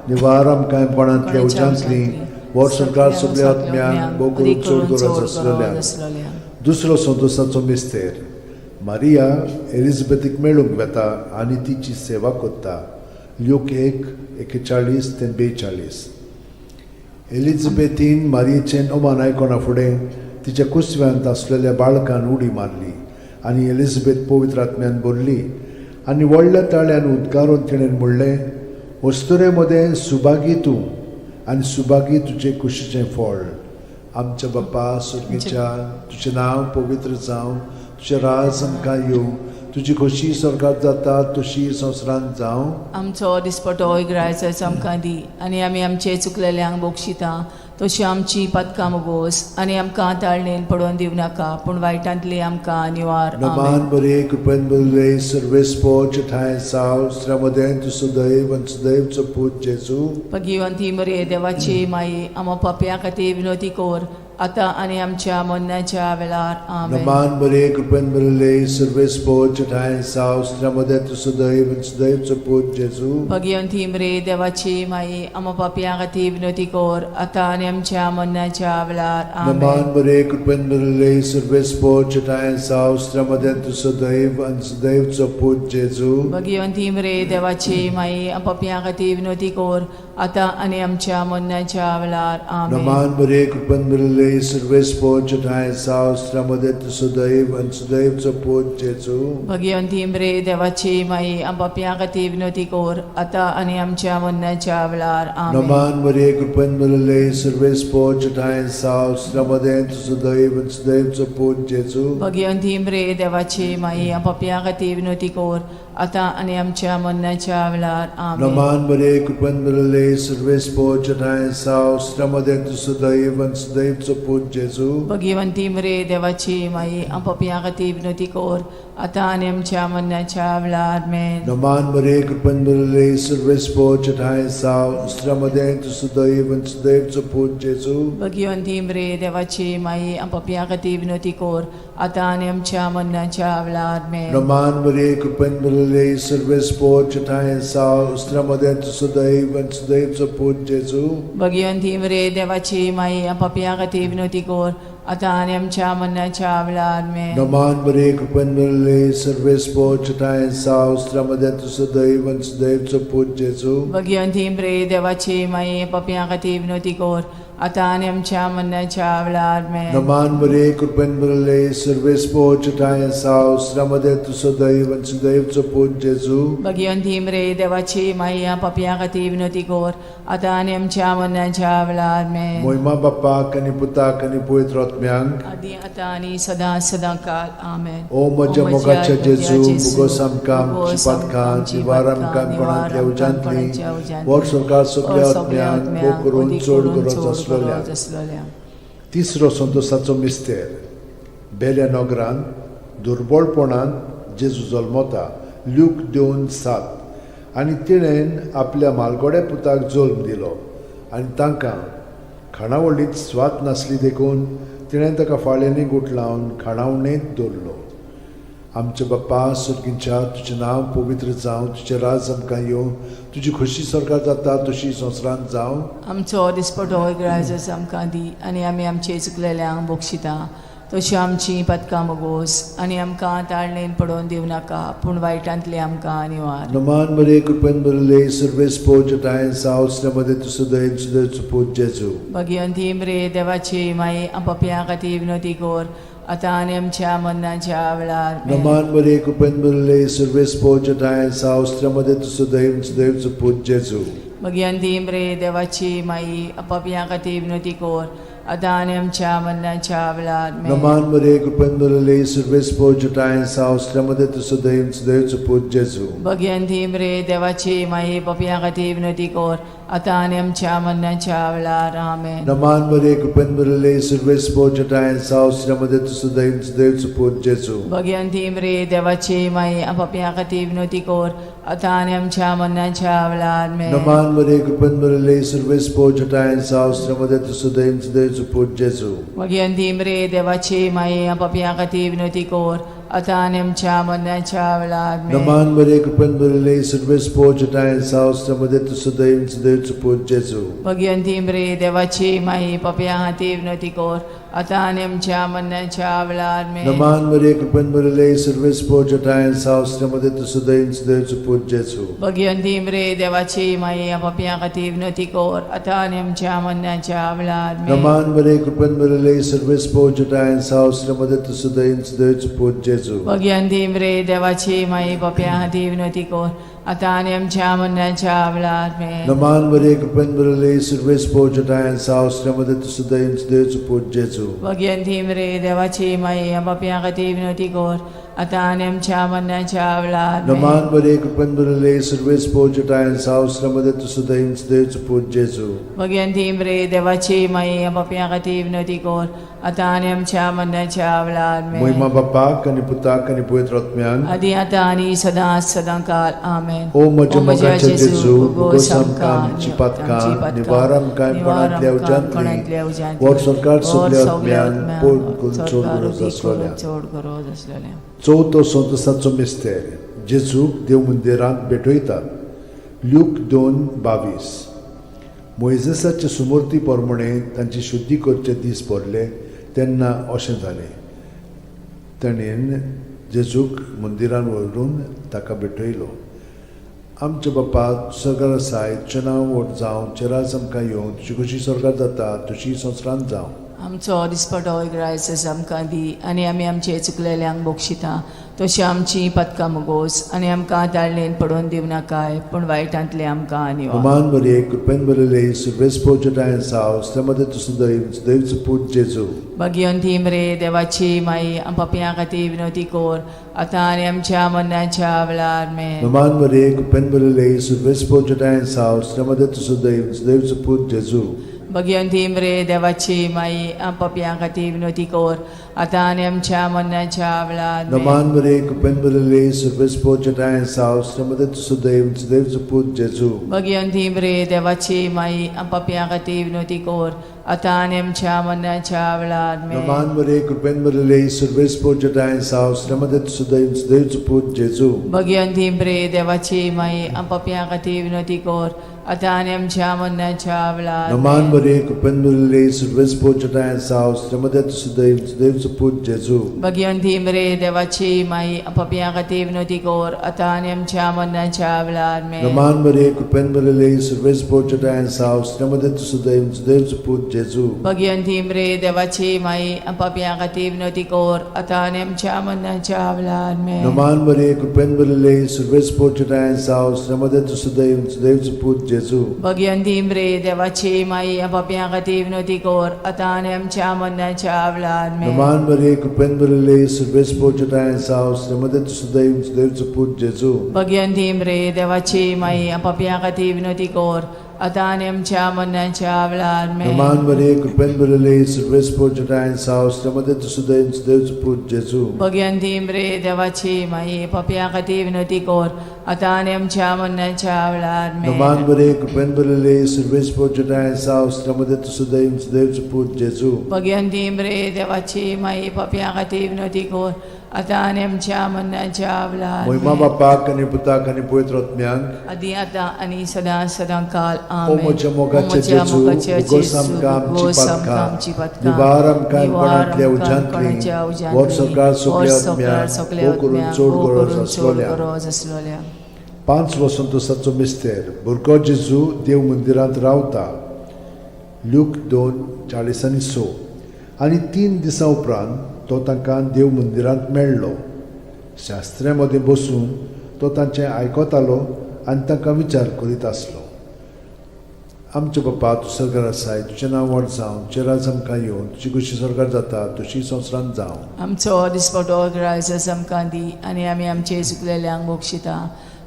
निवार आमकां कोणांतल्या उज्यांतली, वर्स सरकार सगल्या आत्म्यांक, भोव करून चड गरज आसलेल्या. दुसरो संतोसाचो मिस्तेर, मारिया एलिझाबेथीक मेळूंक वेता आनी तिची सेवा करता. ल्यूक 1:41 ते 42. एलिझाबेथीन मारियेचें नमान आयकना फुडें तिच्या कुसव्यांत आसलेल्या बाळकान उडी मारली आनी एलिझाबेथ पवित्र आत्म्यान भरली. आनी व्हडल्या ताळ्यान उद्गारून तिणें म्हणलें, अस्तुरे मदें सुभागी तूं आनी सुभागी तुजे कुशीचें फळ. आमच्या बापा सुर्गीच्या, तुजें नांव पवित्र जावं, तुजें राज आमकां येवं, तुजी खोशी स्वर्गात जाता तशी संवसारांत जावं. आमचो दिसपटो इगरायचो आमकां दी आनी आमी आमचे चुकलेल्यांक बक्षिता तशी आमची पातकां मोगोस आनी आमकां ताळणेन पडोवन दिवं नाका पूण वायटांतली आमकां निवार. नमान आमेन. बरे कृपेन बरले सर्वेस्पोच ठांय साव स्त्रमदें तूं सुदैव आनी सुदैवचो पूत जेजू. भगिवंती मरे देवाची माई, आमा पापया खातीर विनोती कर आतां आनी आमच्या मरणाच्या वेळार. आमेन. नमान बरे कृपेन बरले सर्वेस्पोच ठांय साव स्त्रमदें तूं सुदैव आनी सुदैवचो पूत जेजू. भगिवंती मरे देवाची माई, आमा पापया खातीर विनोती कर आतां आनी आमच्या मरणाच्या वेळार. नमान आमेन. बरे कृपेन बरले सर्वेस्पोच ठांय साव स्त्रमदें तूं सुदैव आनी सुदैवचो पूत जेजू. भगिवंती मरे देवाची माई, पापया खातीर विनोती कर आतां आनी आमच्या मरणाच्या वेळार. आमेन. नमान बरे कृपेन बरले सर्वेस्पोच ठांय साव स्त्रमदें तूं सुदैव आनी सुदैवचो पूत जेजू. भगिवंती मरे देवाची माई, पापया खातीर विनोती कर आतां आनी आमच्या मरणाच्या वेळार. आमेन. नमान मरे कृपेन भरले सर्वेस्पोच ठांय साव स्त्रमदें तूं सुदैव आनी सुदैवचो पूत जेजू. भगिवंती मरे देवाची माई, पापया खातीर विनोती कर आतां आनी आमच्या मरणाच्या वेळार. आमेन. नमान मरे कृपेन भरले सर्वेस्पोच ठांय साव स्त्रमदें तूं सुदैव आनी सुदैवचो पूत जेजू. भगिवंती मरे देवाची माई, पापया खातीर विनोती कर आतां आनी आमच्या मरणाच्या वेळार. आमेन. नमान मरे कृपेन भरले सर्वेस्पोच ठांय साव स्त्रमदें तूं सुदैव आनी सुदैवचो पूत जेजू. भगिवंती मरे देवाची माई, पापया खातीर विनोती कर आतां आनी आमच्या मरणाच्या वेळार. आमेन. नमान मरे कृपेन भरले सर्वेस्पोच ठांय साव स्त्रमदें तूं सुदैव आनी सुदैवचो पूत जेजू. भगिवंती मरे देवाची माई, पापया खातीर विनोती कर आतां आनी आमच्या मरणाच्या वेळार. आमेन. नमान मरे कृपेन भरले सर्वेस्पोच ठांय साव स्त्रमदें तूं सुदैव आनी सुदैवचो पूत जेजू. भगिवंती मरे देवाची माई, पापया खातीर विनोती कर आतां आनी आमच्या मरणाच्या वेळार. आमेन. नमान मरे कृपेन भरले सर्वेस्पोच ठांय साव स्त्रमदें तूं सुदैव आनी सुदैवचो पूत जेजू. भगिवंती मरे देवाची माई, पापया खातीर विनोती कर आतां आनी आमच्या मरणाच्या वेळार. आमेन. मोहिमा बाप्पाक आनी पुताक आनी पवित्र आत्म्यांक, आदी आतां आनी सदां सदां काल. आमेन. ओ म्हज्या मोगाच्या जेजू, मुगोस आमकां आमची पातकां निवार आमकां कोणांतल्या उज्यांतली वर सरकार सगल्या आत्म्यांक भोग करून चड गरज आसलेल्या. आसलेल्या. तिसरो संतोसाचो मिस्तेर. बेल्या नगरान दुर्बळपणान जेजू जल्मता, ल्यूक 2:7. आनी तिणेन आपल्या मालगोड्या पुताक जल्म दिलो आनी तांकां खाणावळींत स्वाद नासली देखून तिणें ताका फाळ्यांनी गुठलावन खाणावणेंत दवरलो. आमच्या बाप्पा सुर्गींच्या, तुजें नांव पवित्र जावं, तुजें राज आमकां येवं, तुजी खोशी स्वर्गात जाता तशी संवसारांत जावं. आमचो दिसपटो इगरायजस आमकां दी आनी आमी आमचे चुकलेल्यांक बक्षिता तशी आमची पातकां मोगोस आनी आमकां ताळणेन पडोवन दिवं नाका पूण वायटांतली आमकां निवार. नमान मरे कृपेन भरले सर्वेस्पोज ठांय सावसल्या मदें तूं सदैव सदैव पूत जेजू. भगिवंती मरे देवाची माई, पापयां खातीर विनोती कर आतां आनी आमच्या मरणाच्या वेळार. आमेन. नमान मरे कृपेन भरले सर्वेस्पोज ठांय सावसल्या मदें तूं सदैव सदैव पूत जेजू. भगिवंती मरे देवाची माई, पापयां खातीर विनोती कर आतां आनी आमच्या मरणाच्या वेळार. आमेन. नमान मरे कृपेन भरले सर्वेस्पोज ठांय सावसल्या मदें तूं सदैव सदैव पूत जेजू. भगिवंती मरे देवाची माई, पापयां खातीर विनोती कर आतां आनी आमच्या मरणाच्या वेळार. आमेन. नमान मरे कृपेन भरले सर्वेस्पोज ठांय सावसल्या मदें तूं सदैव सदैव पूत जेजू. भगिवंती मरे देवाची माई, पापयां खातीर विनोती कर आतां आनी आमच्या मरणाच्या वेळार. आमेन. नमान मरे कृपेन भरले सर्वेस्पोज ठांय सावसल्या मदें तूं सदैव सदैव पूत जेजू. भगिवंती मरे देवाची माई, पापयां खातीर विनोती कर आतां आनी आमच्या मरणाच्या वेळार. आमेन. नमान मरे कृपेन भरले सर्वेस्पोज ठांय सावसल्या मदें तूं सदैव सदैव पूत जेजू. भगिवंती मरे देवाची माई, पापयां खातीर विनोती कर आतां आनी आमच्या मरणाच्या वेळार आमेन. नमान मरिये, कृपेन भरिल्ले, सर्वेस पोर तुज्या मध्ये तूं सुदैन सुदैवचो पूत जेजू. भगिवंती मरे देवाची माई, पापयां खातीर विनवती कर, आतां आनी आमच्या मरणाच्या वेळार आमेन. नमान मरिये, कृपेन भरिल्ले, सर्वेस पोर मध्ये तूं सुदैन सुदैवचो पूत जेजू. भगिवंती मरे देवाची माई, पापयां खातीर विनवती कर, आतां आनी आमच्या मरणाच्या वेळार आमेन. नमान मरिये, कृपेन भरिल्ले, सर्वेस पोर मध्ये तूं सुदैन सुदैवचो पूत जेजू. भगिवंती मरे देवाची माई, पापयां खातीर विनवती कर, आतां आनी आमच्या मरणाच्या वेळार आमेन. नमान मरिये, कृपेन भरिल्ले, सर्वेस पोर मध्ये तूं सुदैन सुदैवचो पूत जेजू. भगिवंती मरे देवाची माई, पापयां खातीर विनवती कर, आतां आनी आमच्या मरणाच्या वेळार आमेन. महिमा बापाक आनी पुताक आनी पवित्र आत्म्याक. आदी आतां आनी सदां सदां काल आमेन. ओ म्हज्या मोगाच्या जेजू, भोगोस आमकां आमची पातकां, निवार आमकां कोणांतल्या उज्यांतली, वर सरकार सगल्या आत्म्यान पोट करून चड गरज आसलेल्या. चड गरज आसलेल्या. चवथो संतोसाचो मिस्तेर, जेजूक देव मंदिरांत भेटयतात. ल्यूक 2:22. मोयजेसाचे सुमूर्ती प्रमाणे तांची शुद्धी करचे दीस भरले तेन्ना अशें जालें, ताणें जेजूक मंदिरान व्हरून ताका भेटयलो. आमच्या बापा सरकार आसाय, तुजें नांव व्हड जावं, तुजें राज आमकां येवं, तुजी खोशी सरकार जाता तशी संवसारांत जावं. आमचो दिसपटो ग्रायस आमकां दी आनी आमी आमचे चुकलेल्यांक बक्षिता तशी आमची पदकां मुगोस आनी आमकां ताळणेन पडोवन दिवं नाकाय, पूण वायटांतले आमकां निवार. अमान मरिये, कृपेन भरिल्ले, सुर्वेस पोचटायन साव मध्ये तूं सुदैव सुदैवचो पूत जेजू. भगिवंती मरे देवाची माई, आम पापयां खातीर विनवती कर, आतां आनी आमच्या मरणाच्या वेळार आमेन. नमान मरिये, कृपेन भरिल्ले, सुर्वेस पोचटायन साव मध्ये तूं सुदैव सुदैवचो पूत जेजू. भगिवंती मरे देवाची माई, आम पापयां खातीर विनवती कर, आतां आनी आमच्या मरणाच्या वेळार आमेन. नमान मरिये, कृपेन भरिल्ले, सुर्वेस पोचटायन साव मध्ये तूं सुदैव सुदैवचो पूत जेजू. भगिवंती मरे देवाची माई, आम पापयां खातीर विनवती कर, आतां आनी आमच्या मरणाच्या वेळार आमेन. नमान मरिये, कृपेन भरिल्ले, सुर्वेस पोचटायन साव मध्ये तूं सुदैव सुदैवचो पूत जेजू. भगिवंती मरे देवाची माई, आम पापयां खातीर विनवती कर, आतां आनी आमच्या मरणाच्या वेळार नमान आमेन. मरिये, कृपेन भरिल्ले, सुर्वेस पोचटायन साव मध्ये तूं सुदैव सुदैवचो पूत जेजू. भगिवंती मरे देवाची माई, आम पापयां खातीर विनवती कर, आतां आनी आमच्या मरणाच्या वेळार आमेन. नमान मरिये, कृपेन भरिल्ले, सुर्वेस पोचटायन साव मध्ये तूं सुदैव सुदैवचो पूत जेजू. भगिवंती मरे देवाची माई, आम पापयां खातीर विनवती कर, आतां आनी आमच्या मरणाच्या वेळार आमेन. नमान मरिये, कृपेन भरिल्ले, सुर्वेस पोचटायन साव मध्ये तूं सुदैव सुदैवचो पूत जेजू. भगिवंती मरे देवाची माई, आम पापयां खातीर विनवती कर, आतां आनी आमच्या मरणाच्या वेळार आमेन. नमान मरिये, कृपेन भरिल्ले, सुर्वेस पोचटायन साव मध्ये तूं सुदैव सुदैवचो पूत जेजू. भगिवंती मरे देवाची माई, आम पापयां खातीर विनवती कर, आतां आनी आमच्या मरणाच्या वेळार आमेन. नमान मरिये, कृपेन भरिल्ले, सुर्वेस पोचटायन साव मध्ये तूं सुदैव सुदैवचो पूत जेजू. भगिवंती मरे देवाची माई, पापयां खातीर विनवती कर, आतां आनी आमच्या मरणाच्या वेळार आमेन. नमान मरिये, कृपेन भरिल्ले, सुर्वेस पोचटायन साव मध्ये तूं सुदैव सुदैवचो पूत जेजू. भगिवंती मरे देवाची माई, पापयां खातीर विनवती कर, आतां आनी आमच्या मरणाच्या वेळार महिमा आमेन. बापाक आनी पुताक आनी पवित्र आत्म्याक. आदी आतां आनी सदां सदां काल ओ आमेन. म्हज्या मोगाच्या ओ म्हज्या जेजू, मोगाच्या भोगोस जेजू, आमकां आमची भोगोस आमकां पातकां, आमची पातकां, निवार आमकां निवार कोणांतल्या आमकां उज्यांतली, कोणाच्या उज्यांतली, वर सरकार सगल्या वर सरकार आत्म्याक, सगल्या भोव करून आत्म्याक, चड भोव गरज करून चड आसलोल्या. गरज आसलोल्या. पांच वसंतोसाचो मिस्तेर, भुरगो जेजू देव मंदिरांत रावता. ल्यूक 2:46. आनी 3 दिसां उपरांत तो तांकां देव मंदिरांत मेळ्ळो. शास्त्र्या मदें बसून तो तांचें आयकतालो आनी तांकां विचार करीत आसलो. आमच्या बापा, तूं सरकार आसाय, तुजें नांव व्हड जावं, तुजें राज आमकां येवं, तुजी खोशी सरकार जाता तशी संवसारांत जावं. आमचो दिसपटो ग्रायस आमकां दी आनी आमी आमचे चुकलेल्यांक बक्षिता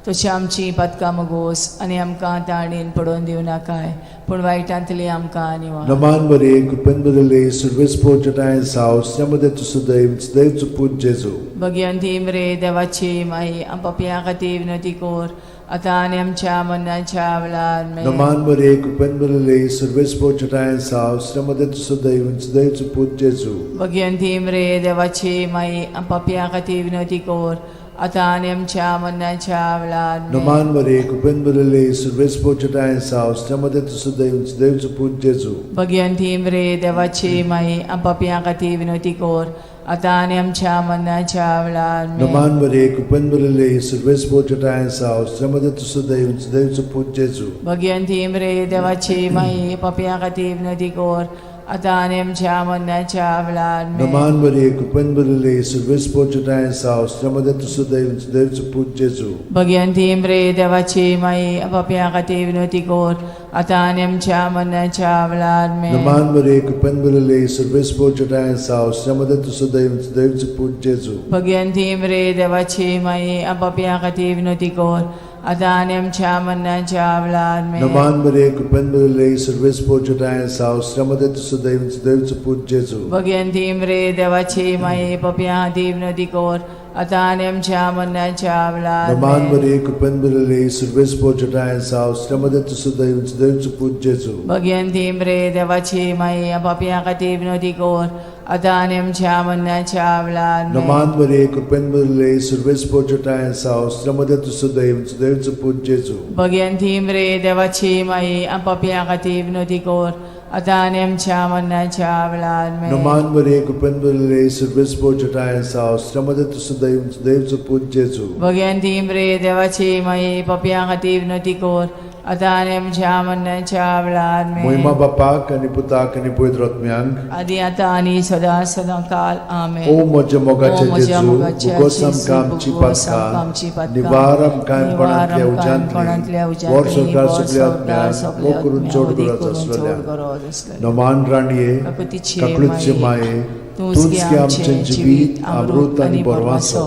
तशी आमची पातकां मगोस आनी आमकां ताणेन पडोवन दिवं नाकाय, पूण वायटांतली आमकां निवार. नमान मरिये, कृपेन भरिल्ले, सुर्वेस पोचटायन साव मध्ये तूं सुदैव सुदैवचो पूत जेजू. भगिवंती मरे देवाची माई, आम पापयां खातीर विनवती कर, आतां आनी आमच्या मरणाच्या वेळार आमेन. नमान मरिये, कृपेन भरिल्ले, सुर्वेस पोचटायन साव मध्ये तूं सुदैव सुदैवचो पूत जेजू. भगिवंती मरे देवाची माई, आम पापयां खातीर विनवती कर, आतां आनी आमच्या मरणाच्या वेळार आमेन. नमान मरे कृपेन भरिल्ले सुर्वेस पोचटाय सावस मध्ये तूं सुदैव देवचो पूत जेजू. भगवंती मरे देवाची माई, पापयां खातीर विनवती कर, आतां आनी आमच्या मरणाच्या वेळार आमेन. नमान मरे कृपेन भरिल्ले सुर्वेस पोचटाय सावस मध्ये तूं सुदैव देवचो पूत जेजू. भगवंती मरे देवाची माई, पापयां खातीर विनवती कर, आतां आनी आमच्या मरणाच्या वेळार आमेन. नमान मरे कृपेन भरिल्ले सुर्वेस पोचटाय सावस मध्ये तूं सुदैव देवचो पूत जेजू. भगवंती मरे देवाची माई, पापयां खातीर विनवती कर, आतां आनी आमच्या मरणाच्या वेळार आमेन. नमान मरे कृपेन भरिल्ले सुर्वेस पोचटाय सावस मध्ये तूं सुदैव देवचो पूत जेजू. भगवंती मरे देवाची माई, पापयां खातीर विनवती कर, आतां आनी आमच्या मरणाच्या वेळार आमेन. नमान मरे कृपेन भरिल्ले सुर्वेस पोचटाय सावस मध्ये तूं सुदैव देवचो पूत जेजू. भगवंती मरे देवाची माई, पापयां खातीर विनवती कर, आतां आनी आमच्या मरणाच्या वेळार नमान आमेन. मरे कृपेन भरिल्ले सुर्वेस पोचटाय सावस मध्ये तूं सुदैव देवचो पूत जेजू. भगवंती मरे देवाची माई, पापयां खातीर विनवती कर, आतां आनी आमच्या मरणाच्या वेळार आमेन. नमान मरे कृपेन भरिल्ले सुर्वेस पोचटाय सावस मध्ये तूं सुदैव देवचो पूत जेजू. भगवंती मरे देवाची माई, पापयां खातीर विनवती कर, आतां आनी आमच्या मरणाच्या वेळार आमेन. नमान मरे कृपेन भरिल्ले सुर्वेस पोचटाय सावस मध्ये तूं सुदैव देवचो पूत जेजू. भगवंती मरे देवाची माई, पापयां खातीर विनवती कर, आतां आनी आमच्या मरणाच्या वेळार आमेन. मोहिमा बापाक आनी पुताक आनी पवित्र आत्म्यांक, आदी आतां आनी सदां सदां काल आमेन. ओ म्हज्या मोगाचे ओ म्हज्या जेजू, मोगाचे भुगोस जेजू, आमकां आमची भुगोस आमकां आमची पातकां, पातकां, निवार आमकां निवार कोणांतल्या आमकां कोणांतल्या उज्यांतली, वर उज्यांतली, संवसार वर सगल्या संवसार आत्म्यांक, सगल्या मोग करून आत्म्यांक, चड वदी गरज करून आसलेल्या. चड गरज आसलेल्या. नमान राणये, काकुतीचे काकळूतचे माये, माये, तूंच तूंच गे गे आमचें आमचें जिवीत, जिवीत, अमृत अमृत आनी आनी बरवासो. बरवासो.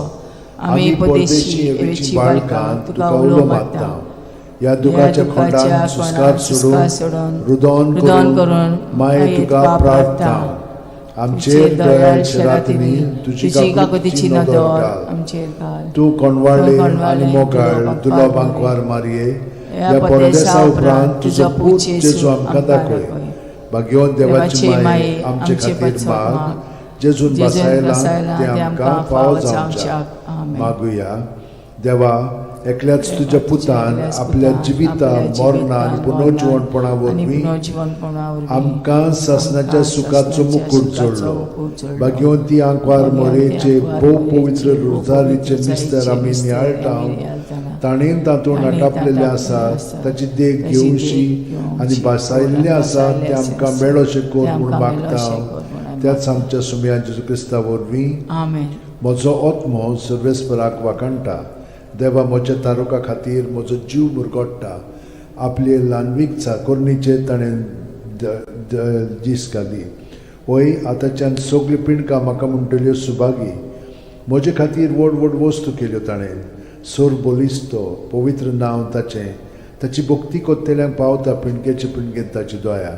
आमी आमी परदेशी परदेशी एवेची एवेची बाळकां, बाळकां, तुका तुका उलो उलो मारता. मारता. ह्या दुखाच्या खोंडान सुस्कार सुस्कार सोडून, सोडून, रुदोन रुदन करून, करून माये तुका प्रार्थना. आमचेर दयाळ शेरातिनी, तुजी तुजी काकुतीची काकुतीची नदर नदर घाल. आमचेर घाल. तूं कोणवाळे तूं आनी कोणवाळे, मोगाळ दुलो दुलो बांकवार बांकवार मारये, ह्या ह्या परदेसा परदेसा उपरांत तुजो पूत जेजू आमकां आमकां दाखय. दाखय. भाग्यवंत देवाची देवाची माये, माये, आमचे आमचे खातीर पासत माग, माग, जेजून जेजून बसायलां बसायलां तें तें आमकां आमकां फावो फावो जावच्याक. जावच्याक. आमेन. मागुया. देवा, एकल्याच तुज्या पुतान एकल्याच आपल्या पुतान जिविता आपल्या मरणान जिवितान, पुनर्जिवणपणा मरणान आनी वरवीं पुनर्जिवणपणा वरवीं आमकां सासणाच्या आमकां सुखाचो सासणाच्या मुकूट सुखाचो जोडलो. मुकूट जोडलो. भाग्यवंती आंकवार भाग्यवंती मोरेचे आंकवार भोव मोरेचे पवित्र भोव रोजारीचे पवित्र मिस्तर आमी मिस्तर नियाळटा, आमी नियाळटाना, ताणें तातूंत ताणें आटापलेलें तातूंत आसा, आसा, ताची देख ताची देख घेवशी घेवची आनी भासायल्लें आनी आसा तें भासायल्लें आमकां आसा, मेळोशें कर तें म्हूण आमकां मागता. मेळोशें कर म्हूण आमी त्याच आमच्या सुमया जेजू क्रिस्ता वरवीं. आमेन. म्हजो आत्मो सर्वेस्पराक वाखाणटा, देवा म्हज्या तारुका खातीर म्हजो जीव मुरगोट्टा. आपले ल्हानवीक चाकोरणीचेर ताणें दीस घाली. वय आतांच्यान सगळीं पिंडकां म्हाका म्हणटल्यो सुभागी. म्हजे खातीर व्हड व्हड वस्तू केल्यो ताणें. सोर बलिस्तो पवित्र नांव ताचें, ताची भक्ती कोत्तेल्यांक पावता पिंडकेचे पिंडकेंत ताची दया.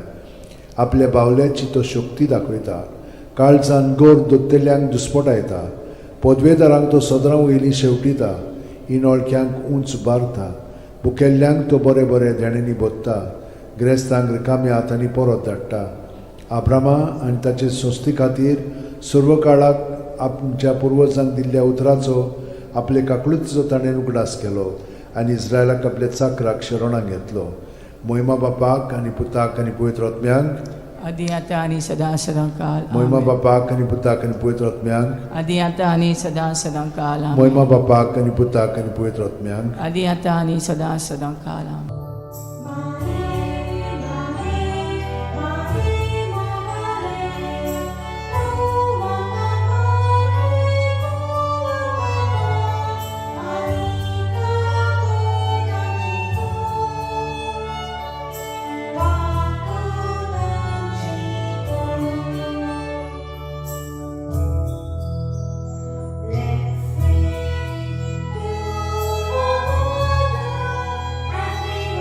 आपल्या बावल्याची तो शक्ती दाखयता, काळजान गोर दोत्तेल्यांक दुस्पटायता. पदवेदारांक तो सदरां वयलीं शेवटिता, इनोळख्यांक उंच बारता. भुकेल्ल्यांक तो बरें बरें देण्यांनी भोत्ता, ग्रेस्तांक रिकाम्या हातांनी परत धाडटा. आब्रामा आनी ताचे संस्थे खातीर सर्व काळाक आमच्या पुर्वजांक दिल्ल्या उतराचो आपले काकळुतीचो ताणें उगडास केलो आनी इस्रायलाक आपल्या चाकराक शरणाक घेतलो. मोहिमा बापाक आनी पुताक आनी पवित्र आत्म्यांक, आदी आतां आनी सदां सदां काल मोहिमा आमेन. बापाक आनी पुताक आनी पवित्र आत्म्यांक, आदी आतां आनी सदां सदां काल आमेन. मोहिमा बापाक आनी पुताक आनी पवित्र आत्म्यांक, आदी आतां आनी सदां सदां काल आमेन. Let's sing to our Mother as we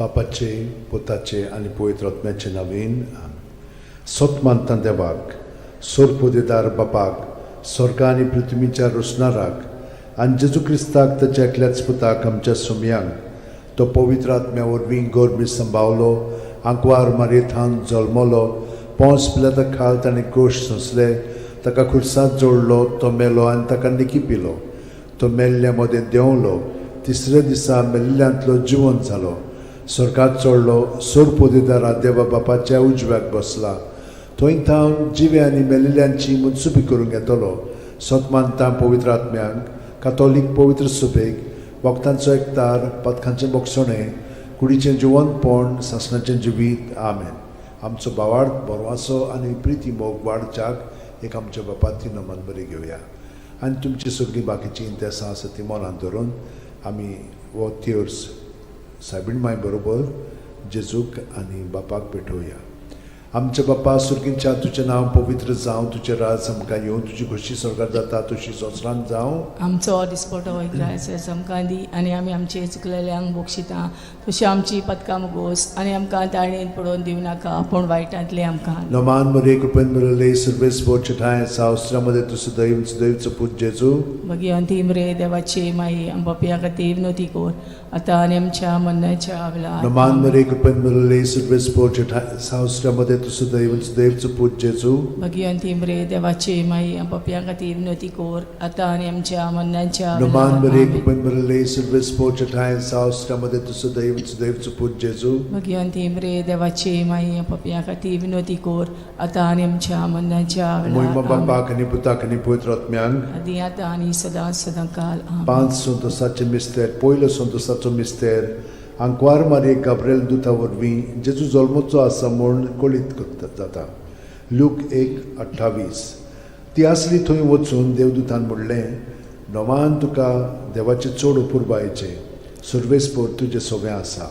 बापाचे, पुताचे आनी पवित्र आत्म्याचे नवीन. सत मानता देवाक, सोरपोदेदार बापाक, स्वर्ग आनी पृथ्वीच्या रोसणाराक, आनी जेजू क्रिस्ताक ताच्या एकल्याच पुताक आमच्या सुमयांक, तो पवित्र आत्म्या वरवीं गोरबी संभावलो, आंकवार मारयेथावन जल्मलो, पोंस पिलाता खाल ताणें कोश सोंसले, ताका खुर्सात जोडलो, तो मेलो आनी ताका निकी पिलो, तो मेल्ल्या मदें देंवलो, तिसऱ्या दिसा मेल्ल्यांतलो जिवंत जालो, स्वर्गात चडलो, सोरपोदेदारा देवा बापाच्या उजव्याक बसला, थंय थावन जिवे आनी मेल्ल्यांची मनसुबी करूंक येतलो. सत मानता पवित्र आत्म्यांक, कातोलीक पवित्र सुबेक, वखदांचो एकतार, पथकांचें बोगसणें, कुडीचें जिवंतपण, सासणाचें जिवीत. आमेन. आमचो भावार्थ, बरवासो आनी प्रिती मोग वाडच्याक एक आमच्या बापाती नमन बरी घेवया आनी तुमची सगळीं बाकीचीं इंतेसां आसा ती मनांत धरून आमी हो तियोर्स सायबीण माय बरोबर जेजूक आनी बापाक पेटोवया. आमच्या बापा सुर्गींच्या, तुजें नांव पवित्र जावं, तुजें राज आमकां येवं, तुजी खोशी स्वर्गार जाता तशी संवसारांत जावं. आमचो दिसपटो ग्रास आमकां दी आनी आमी आमचे चुकलेल्यांक बक्षिता तशी आमची पदकां मुगोस आनी आमकां ताळणेन पडोवन दिवं नाका पूण वायटांतलें आमकां. नमान मरे कृपेन मिळले सर्वेस ठाय सावस्त्रामध्ये तूं सदैव सदैवचो पूत जेजू. भगिवंती मरे देवाची माई, आमच्या खातीर विनोती कोर आतां आनी आमच्या मरणाच्या वेळार. नमान मरे कृपेन मिळले सर्वेस ठाय सावस्त्रामध्ये तूं सदैव सदैवचो पूत जेजू. भगिवंती मरे देवाची माई, आमच्या खातीर विनोती कोर आतां आनी आमच्या मरणाच्या नमान वेळार. मरे आमेन. कृपेन मिळले सर्वेस ठाय सावस्त्रामध्ये तूं सदैव सदैवचो पूत जेजू. भगिवंती मरे देवाची माई, आमच्या खातीर विनोती कोर आतां आनी आमच्या मरणाच्या मोहिमा वेळार. आमेन. बापाक आनी पुताक आनी पवित्र आत्म्यांक. आदी आतां आनी सदां सदां काल. आमेन. पांच संतोसाचे मिस्तेर. पयलो संतोसाचो मिस्तेर, आंकवार मारये गाब्रेल दुता वरवीं जेजू जल्मचो आसा म्हूण कळीत करता जाता. लूक 1:28. ती आसली थंय वचून देवदूतान म्हणलें, नवान तुका देवाचें चड अपुरबायेचें, सर्वेस्पोर तुजें सगळें आसा.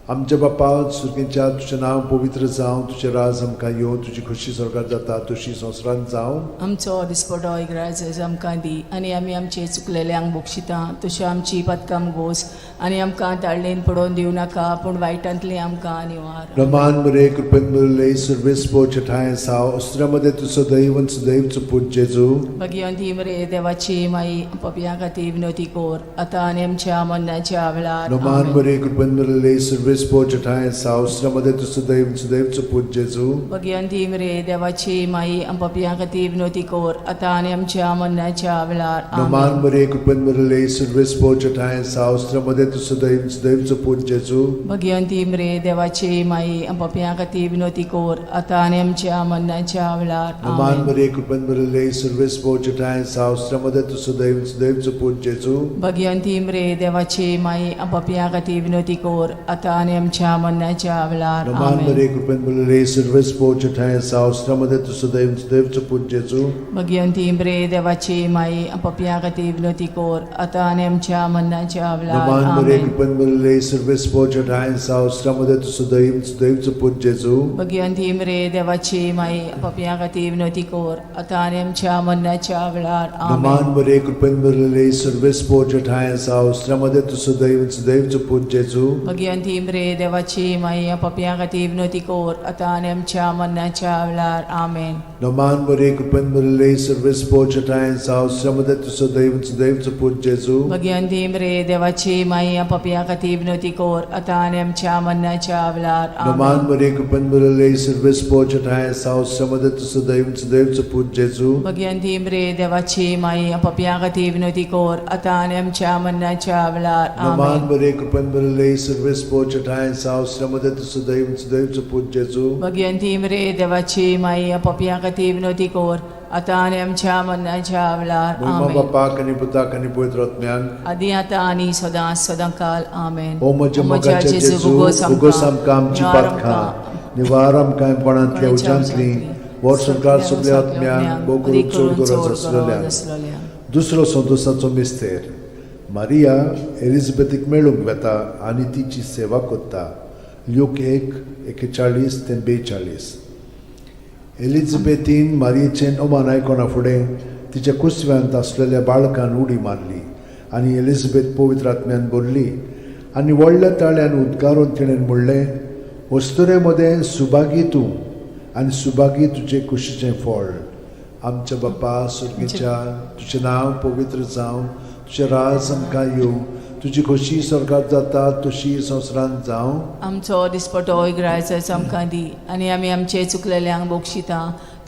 आमच्या बापा सुर्गेच्या, तुजें नांव पवित्र जावं, तुजें राज आमकां येवं, तुजी खोशी स्वर्गार जाता तशी संवसारांत जावं. आमचो दिसपटो इग्राज आमकां दी आनी आमी आमचे चुकलेल्यांक बक्षिता तश्यो आमची पदकां गोस आनी आमकां ताळणेन पडोवन दिवं नाका पूण वायटांतलें आमकां निवार. रमान मरे कृपेन मिळले सर्वेस्पोर ठाय साव अस्त्रामध्ये तूं सदैव सदैवचो पूत जेजू. भगिवंती मरे देवाची माई, पपया खातीर विनोती कोर आतां आनी आमच्या मरणाच्या वेळार. रमान आमेन. मरे कृपेन मिळले सर्वेस्पोर ठाय साव अस्त्रामध्ये तूं सदैव सदैवचो पूत जेजू. भगिवंती मरे देवाची माई, पपया खातीर विनोती कोर आतां आनी आमच्या मरणाच्या वेळार. रमान आमेन. मरे कृपेन मिळले सर्वेस्पोर ठाय साव अस्त्रामध्ये तूं सदैव सदैवचो पूत जेजू. भगिवंती मरे देवाची माई, पपया खातीर विनोती कोर आतां आनी आमच्या मरणाच्या वेळार. रमान आमेन. मरे कृपेन मिळले सर्वेस्पोर ठाय साव अस्त्रामध्ये तूं सदैव सदैवचो पूत जेजू. भगिवंती मरे देवाची माई, पपया खातीर विनोती कोर आतां आनी आमच्या मरणाच्या वेळार. रमान आमेन. मरे कृपेन मिळले सर्वेस्पोर ठाय साव अस्त्रामध्ये तूं सदैव सदैवचो पूत जेजू. भगिवंती मरे देवाची माई, पपया खातीर विनोती कोर आतां आनी आमच्या मरणाच्या वेळार. रमान मरे आमेन. कृपेन मिळले सर्वेस्पोर ठाय साव अस्त्रामध्ये तूं सदैव सदैवचो पूत जेजू. भगिवंती मरे देवाची माई, पपया खातीर विनोती कोर आतां आनी आमच्या मरणाच्या वेळार. रमान आमेन. मरे कृपेन मिळले सर्वेस्पोर ठाय साव अस्त्रामध्ये तूं सदैव सदैवचो पूत जेजू. भगिवंती मरे देवाची माई, पपया खातीर विनोती कोर आतां आनी आमच्या मरणाच्या वेळार. आमेन. रमान मरे कृपेन मिळले सर्वेस्पोर ठाय साव अस्त्रामध्ये तूं सदैव सदैवचो पूत जेजू. भगिवंती मरे देवाची माई, पपया खातीर विनोती कोर आतां आनी आमच्या मरणाच्या वेळार. रमान आमेन. मरे कृपेन मिळले सर्वेस्पोर ठाय साव अस्त्रामध्ये तूं सदैव सदैवचो पूत जेजू. भगिवंती मरे देवाची माई, पपया खातीर विनोती कोर आतां आनी आमच्या मरणाच्या वेळार. रमान आमेन. मरे कृपेन मिळले सर्वेस्पोर ठाय साव अस्त्रामध्ये तूं सदैव सदैवचो पूत जेजू. भगिवंती मरे देवाची माई, पपया खातीर विनोती कोर आतां आनी आमच्या मरणाच्या वेळार. महिमा आमेन. बापाक आनी पुताक आनी पवित्र आत्म्याक. आदी आतां आनी सदां सदां काल. आमेन. ओ म्हज्या मोगाच्या जेजू, उगोस आमकां आमची पातकां, निवार आमकां कोणांतल्या उज्यांतली, वर्संकार सगल्या आत्म्यांक, भोव करून चड गरज आसलेल्या. दुसरो संतोसाचो मिस्तेर, मारिया एलिझाबेथीक मेळूंक वेता आनी तिची सेवा करता. ल्यूक 1:41 ते 42. एलिझाबेथीन मारियेचें अमान आयकना फुडें तिच्या कुसव्यांत आसलेल्या बाळकान उडी मारली आनी एलिझाबेथ पवित्र आत्म्यान भरली. आनी व्हडल्या ताळ्यान उद्गारून तिणें म्हणलें, अस्तुरे मदें सुभागी तूं आनी सुभागी तुजे कुशीचें फळ. आमच्या बापा सुर्गीच्या, तुजें नांव पवित्र जावं, तुजें राज आमकां येवं, तुजी खोशी स्वर्गात जाता तशी संवसारांत जावं. आमचो दिसपटो इगरायचो आमकां दी आनी आमी आमचे चुकलेल्यांक बक्षिता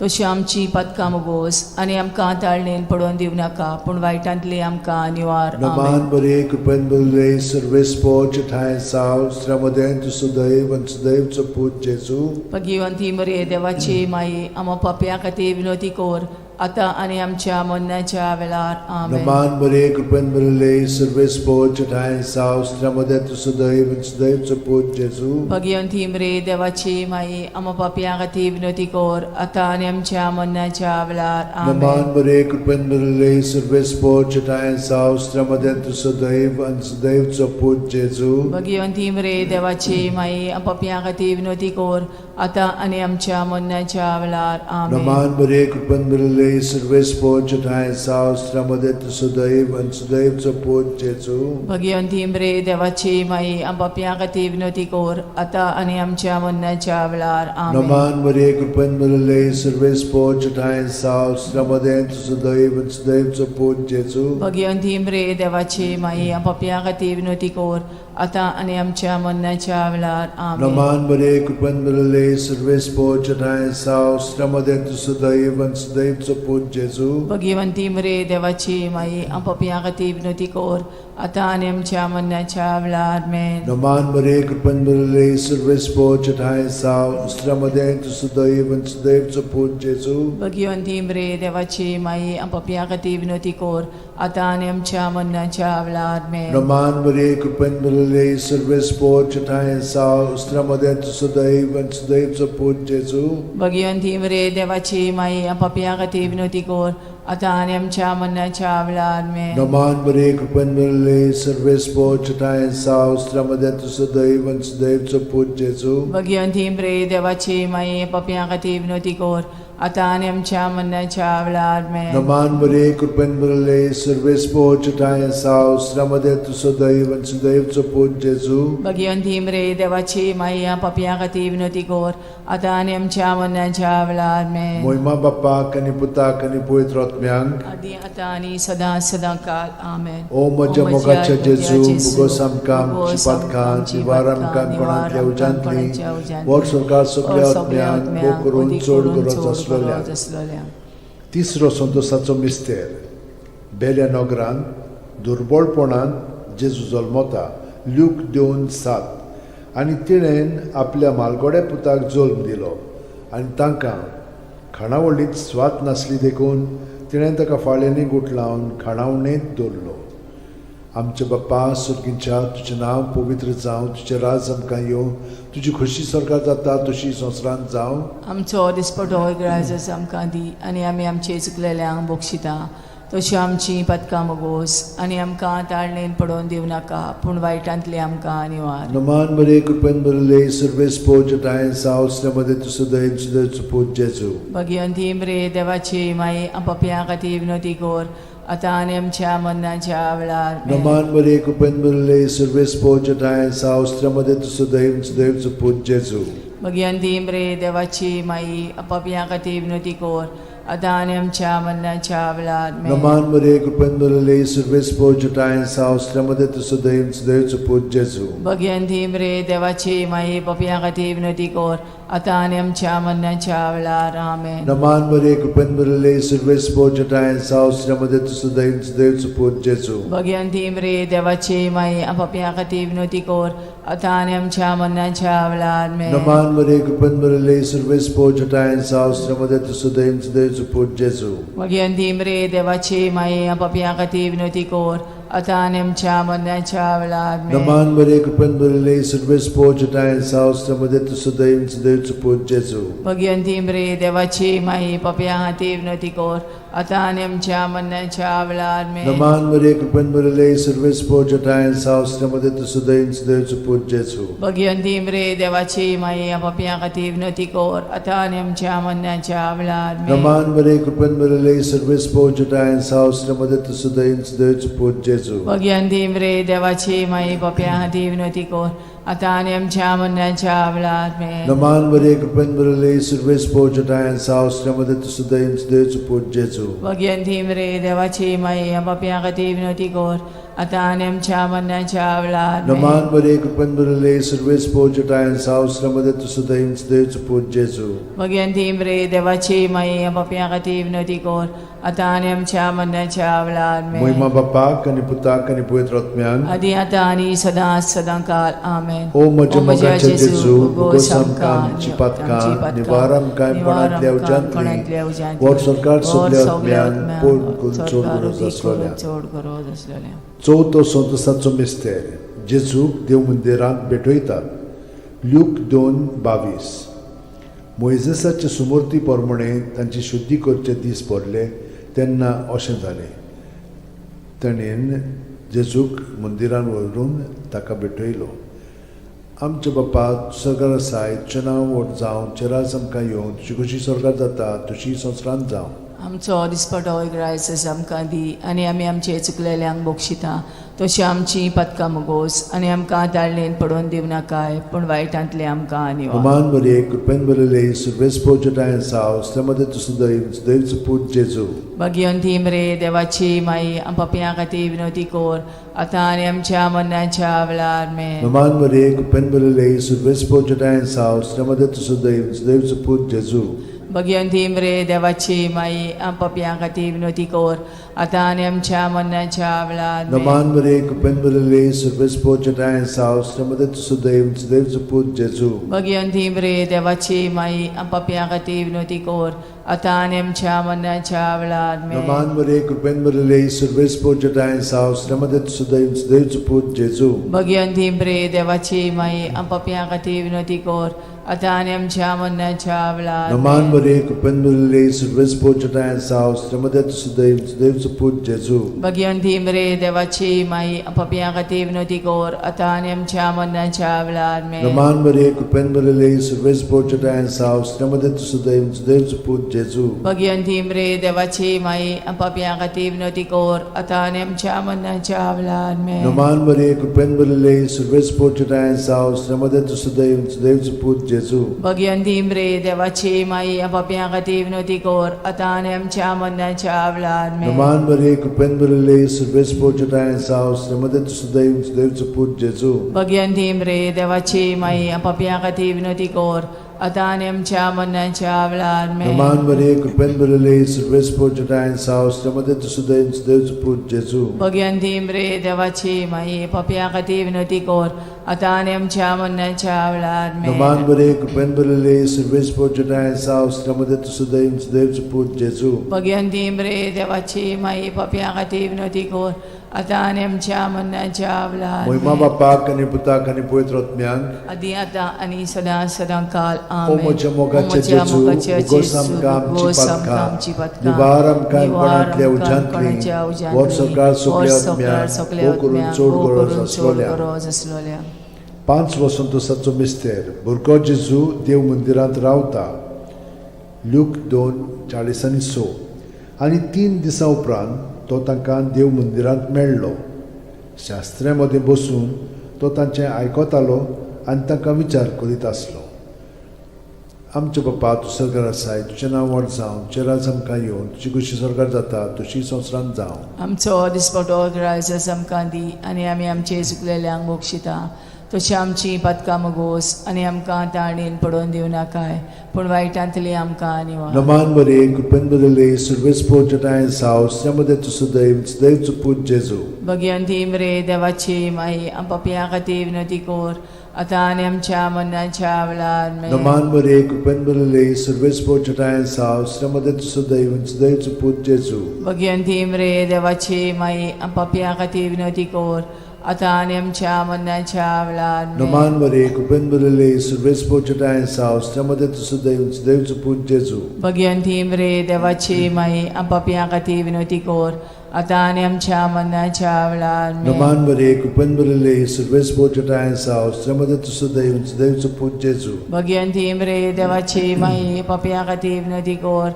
तशी आमची पदकां मोगोस आनी आमकां ताळणेन पडोवन दिवं नाका पूण वायटांतली आमकां निवार. आमेन. नमान बरे कृपेन बरले सर्वेस्पोच ठांय साव श्रमदें तूं सुदैव आनी सुदैवचो पूत जेजू. भगिवंती मरे देवाची माई, आमा पापया खातीर विनोती कोर आतां आनी आमच्या मरणाच्या वेळार. आमेन. नमान बरे कृपेन बरले सर्वेस्पोच ठांय साव श्रमदें तूं सुदैव आनी सुदैवचो पूत जेजू. भगिवंती मरे देवाची माई, आमा पापया खातीर विनोती कोर आतां आनी आमच्या मरणाच्या वेळार. आमेन. नमान बरे कृपेन बरले सर्वेस्पोच ठांय साव श्रमदें तूं सुदैव आनी सुदैवचो पूत जेजू. भगिवंती मरे देवाची माई, पापया खातीर विनोती कोर आतां आनी आमच्या मरणाच्या वेळार. आमेन. नमान बरे कृपेन बरले सर्वेस्पोच ठांय साव श्रमदें तूं सुदैव आनी सुदैवचो पूत जेजू. भगिवंती मरे देवाची माई, पापया खातीर विनोती कोर आतां आनी आमच्या मरणाच्या वेळार. आमेन. नमान मरिये कृपेन भरिल्ले सर्वेस्पोच ठांय साव श्रमदें तुझं सुदैव आनी सुदैवचो पूत जेजू. भगिवंती मरे देवाची माई, पापया खातीर विनोती कोर आतां आनी आमच्या मरणाच्या वेळार. आमेन. नमान मरिये कृपेन भरिल्ले सर्वेस्पोच ठांय साव श्रमदें तुझं सुदैव आनी सुदैवचो पूत जेजू. भगिवंती मरे देवाची माई, पापया खातीर विनोती कोर आतां आनी आमच्या मरणाच्या वेळार. आमेन. नमान मरिये कृपेन भरिल्ले सर्वेस्पोच ठांय साव श्रमदें तुझं सुदैव आनी सुदैवचो पूत जेजू. भगिवंती मरे देवाची माई, पापया खातीर विनोती कोर आतां आनी आमच्या मरणाच्या वेळार. आमेन. नमान मरिये कृपेन भरिल्ले सर्वेस्पोच ठांय साव श्रमदें तुझं सुदैव आनी सुदैवचो पूत जेजू. भगिवंती मरे देवाची माई, पापया खातीर विनोती कोर आतां आनी आमच्या मरणाच्या वेळार. आमेन. नमान मरिये कृपेन भरिल्ले सर्वेस्पोच ठांय साव श्रमदें तुझं सुदैव आनी सुदैवचो पूत जेजू. भगिवंती मरे देवाची माई, पापया खातीर विनोती कोर आतां आनी आमच्या मरणाच्या वेळार. आमेन. नमान मरिये कृपेन भरिल्ले सर्वेस्पोच ठांय साव श्रमदें तुझं सुदैव आनी सुदैवचो पूत जेजू. भगिवंती मरे देवाची माई, पापया खातीर विनोती कोर आतां आनी आमच्या मरणाच्या वेळार. आमेन. मोहिमा बाप्पाक आनी पुताक आनी पवित्र आत्म्यांक, आदी आतां आनी सदां सदां काल. आमेन. ओ म्हज्या मोगाच्या जेजू, मुगोस आमकां आमची पातकां निवार आमकां कोणांतल्या उज्यांतली वर सरकार सगल्या आत्म्यांक भोग करून चड गरज आसलेल्या. तिसरो संतोसाचो मिस्तेर. बेल्या नगरान दुर्बळपणान जेजू जल्मता, ल्यूक 2:7. आनी तिणेन आपल्या मालगोड्या पुताक जल्म दिलो आनी तांकां खाणावळींत स्वाद नासली देखून तिणें ताका फाळ्यांनी गुठलावन खाणावणेंत दवरलो. आमच्या बाप्पा सुर्गींच्या, तुजें नांव पवित्र जावं, तुजें राज आमकां येवं, तुजी खोशी स्वर्गात जाता तशी संवसारांत जावं. आमचो दिसपटो इगराजच आमकां दी आनी आमी आमचे चुकलेल्यांक बक्षिता तशी आमची पदकां मोगोस आनी आमकां ताळणेन पडोवन दिवं नाका पूण वायटांतली आमकां निवार. नमान मरिये कृपेन भरिल्ले सर्वेस्पोज ठांय साव मध्ये तुझं सुदैव सुदैवचो पूत जेजू. भगिवंती मरे देवाची माई, पापयां खातीर विनोती कोर आतां आनी आमच्या मरणाच्या वेळार. आमेन. नमान मरिये कृपेन भरिल्ले सर्वेस्पोज ठांय साव मध्ये तुझं सुदैव सुदैवचो पूत जेजू. भगिवंती मरे देवाची माई, पापयां खातीर विनोती कोर आतां आनी आमच्या मरणाच्या वेळार. आमेन. नमान मरिये कृपेन भरिल्ले सर्वेस्पोज ठांय साव मध्ये तुझं सुदैव सुदैवचो पूत जेजू. भगिवंती मरे देवाची माई, पापयां खातीर विनोती कोर आतां आनी आमच्या मरणाच्या वेळार. आमेन. नमान मरिये कृपेन भरिल्ले सर्वेस्पोज ठांय साव मध्ये तुझं सुदैव सुदैवचो पूत जेजू. भगिवंती मरे देवाची माई, पापयां खातीर विनोती कोर आतां आनी आमच्या मरणाच्या वेळार. आमेन. नमान मरिये कृपेन भरिल्ले सर्वेस्पोज ठांय साव मध्ये तुझं सुदैव सुदैवचो पूत जेजू. भगिवंती मरे देवाची माई, पापयां खातीर विनोती कोर आतां आनी आमच्या मरणाच्या वेळार. आमेन. नमान मरिये कृपेन भरिल्ले सर्वेस्पोज ठांय साव मध्ये तुझं सुदैव सुदैवचो पूत जेजू. भगिवंती मरे देवाची माई, पापयां खातीर विनोती कोर आतां आनी आमच्या मरणाच्या वेळार आमेन. नमान मरिये, कृपेन भरिल्ले, सर्वेस्पोर जटायन साव, मध्ये तूं सदैव सदैवचो पूत जेजू. भगिवंती मरे देवाची माई, पापयां खातीर विनवती कर आतां आनी आमच्या मरणाच्या वेळार आमेन. नमान मरिये, कृपेन भरिल्ले, सर्वेस्पोर जटायन साव, मध्ये तूं सदैव सदैवचो पूत जेजू. भगिवंती मरे देवाची माई, पापयां खातीर विनवती कर आतां आनी आमच्या मरणाच्या वेळार आमेन. नमान मरिये, कृपेन भरिल्ले, सर्वेस्पोर जटायन साव, मध्ये तूं सदैव सदैवचो पूत जेजू. भगिवंती मरे देवाची माई, पापयां खातीर विनवती कर आतां आनी आमच्या मरणाच्या वेळार आमेन. नमान मरिये, कृपेन भरिल्ले, सर्वेस्पोर जटायन साव, मध्ये तूं सदैव सदैवचो पूत जेजू. भगिवंती मरे देवाची माई, पापयां खातीर विनवती कर आतां आनी आमच्या मरणाच्या वेळार आमेन. महिमा बापाक आनी पुताक आनी पवित्र आत्म्याक. आदी आतां आनी सदां सदां काल आमेन. ओ म्हज्या मोगाच्या जेजू, भोगोस आमकां आमची पातकां, निवार आमकां कोणांतल्या उज्यांतली, वर सरकार सगल्या आत्म्यान पोड करून चड गरज आसलेल्या. चड गरज आसलेल्या. चवथो संतोसाचो मिस्तेर, जेजूक देव मंदिरांत भेटयतात. ल्यूक 2:22. मोयजेसाचे सुमूर्ती प्रमाणे तांची शुद्धी करचे दीस भरले तेन्ना अशें जालें, ताणें जेजूक मंदिरान व्हरून ताका भेटयलो. आमच्या बापा सरकार आसाय, तुजें नांव व्हड जावं, तुजें राज आमकां येवं, तुजी कशी सरकार जाता तशी संवसारांत जावं. आमचो दिसपटो ग्रायस आमकां दी आनी आमी आमचे चुकलेल्यांक बक्षिता तशी आमची पदकां मुगोस आनी आमकां ताळणेन पडोवन दिवं नाकाय, पूण वायटांतले आमकां निवार. नमान मरिये, कृपेन भरिल्ले, सर्वेस्पोर जटायन साव, मध्ये तूं सदैव सदैवचो पूत जेजू. भगिवंती मरे देवाची माई, पापयां खातीर विनवती कर आतां आनी आमच्या मरणाच्या वेळार आमेन. नमान मरिये, कृपेन भरिल्ले, सर्वेस्पोर जटायन साव, मध्ये तूं सदैव सदैवचो पूत जेजू. भगिवंती मरे देवाची माई, पापयां खातीर विनवती कर आतां आनी आमच्या मरणाच्या वेळार आमेन. नमान मरिये, कृपेन भरिल्ले, सर्वेस्पोर जटायन साव, मध्ये तूं सदैव सदैवचो पूत जेजू. भगिवंती मरे देवाची माई, पापयां खातीर विनवती कर आतां आनी आमच्या मरणाच्या वेळार आमेन. नमान मरिये, कृपेन भरिल्ले, सर्वेस्पोर जटायन साव, मध्ये तूं सदैव सदैवचो पूत जेजू. भगिवंती मरे देवाची माई, पापयां खातीर विनवती कर आतां आनी आमच्या मरणाच्या वेळार नमान आमेन. मरिये, कृपेन भरिल्ले, सर्वेस्पोर जटायन साव, मध्ये तूं सदैव सदैवचो पूत जेजू. भगिवंती मरे देवाची माई, पापयां खातीर विनवती कर आतां आनी आमच्या मरणाच्या वेळार आमेन. नमान मरिये, कृपेन भरिल्ले, सर्वेस्पोर जटायन साव, मध्ये तूं सदैव सदैवचो पूत जेजू. भगिवंती मरे देवाची माई, पापयां खातीर विनवती कर आतां आनी आमच्या मरणाच्या वेळार आमेन. नमान मरिये, कृपेन भरिल्ले, सर्वेस्पोर जटायन साव, मध्ये तूं सदैव सदैवचो पूत जेजू. भगिवंती मरे देवाची माई, पापयां खातीर विनवती कर आतां आनी आमच्या मरणाच्या वेळार आमेन. नमान मरिये, कृपेन भरिल्ले, सर्वेस्पोर जटायन साव, मध्ये तूं सदैव सदैवचो पूत जेजू. भगिवंती मरे देवाची माई, पापयां खातीर विनवती कर आतां आनी आमच्या मरणाच्या वेळार आमेन. नमान मरिये, कृपेन भरिल्ले, सर्वेस्पोर जटायन साव, मध्ये तूं सदैव सदैवचो पूत जेजू. भगिवंती मरे देवाची माई, पापयां खातीर विनवती कर आतां आनी आमच्या मरणाच्या वेळार आमेन. नमान मरिये, कृपेन भरिल्ले, सर्वेस्पोर जटायन साव, मध्ये तूं सदैव सदैवचो पूत जेजू. भगिवंती मरे देवाची माई, पापयां खातीर विनवती कर आतां आनी आमच्या मरणाच्या वेळार महिमा आमेन. बापाक आनी पुताक आनी पवित्र आत्म्याक. आदी आतां आनी सदां सदां काल ओ आमेन. म्हज्या मोगाच्या जेजू, उगोस आमकां आमची पातकां, निवार आमकां कोणांतल्या उज्यांतली, वर सरकार सगल्या आत्म्याक भोव करून चड गरज आसलोल्या. गरज आसलोल्या. पांच वसंतोसाचो मिस्तेर, भुरगो जेजू देव मंदिरांत रावता. ल्यूक 2:46. आनी 3 दिसां उपरांत तो तांकां देव मंदिरांत मेळ्ळो. शास्त्र्या मदें बसून तो तांचें आयकतालो आनी तांकां विचार करीत आसलो. आमच्या बापा, तूं सरकार आसाय, तुजें नांव व्हड जावं, तुजें राज आमकां येवं, तुजी कशी सरकार जाता तशी संवसारांत जावं. आमचो दिसपटो ग्रायस आमकां दी आनी आमी आमचे चुकलेल्यांक बक्षिता तशी आमची पातकां मगोस आनी आमकां ताणेन पडोवन दिवं नाकाय, पूण वायटांतली आमकां निवार. नमान मरिये, कृपेन भरिल्ले, सर्वेस्पोर जटायन साव, मध्ये तूं सदैव सदैवचो पूत जेजू. भगिवंती मरे देवाची माई, पापयां खातीर विनवती कर आतां आनी आमच्या मरणाच्या वेळार आमेन. नमान मरिये, कृपेन भरिल्ले, सर्वेस्पोर जटायन साव, मध्ये तूं सदैव सदैवचो पूत जेजू. भगिवंती मरे देवाची माई, पापयां खातीर विनवती कर आतां आनी आमच्या मरणाच्या वेळार आमेन. नमान मरे कृपेन भरिल्ले सुर्वेस पोचटाय साव श्रमदे तुसुदैव देवचो पूत जेजू. भगवंती मरे देवाची माई आपापया खातीर विनवती कर आतां आनी आमच्या मरणाच्या वेळार आमेन. नमान मरे कृपेन भरिल्ले सुर्वेस पोचटाय साव श्रमदे तुसुदैव देवचो पूत जेजू. भगवंती मरे देवाची माई पापया खातीर विनवती कर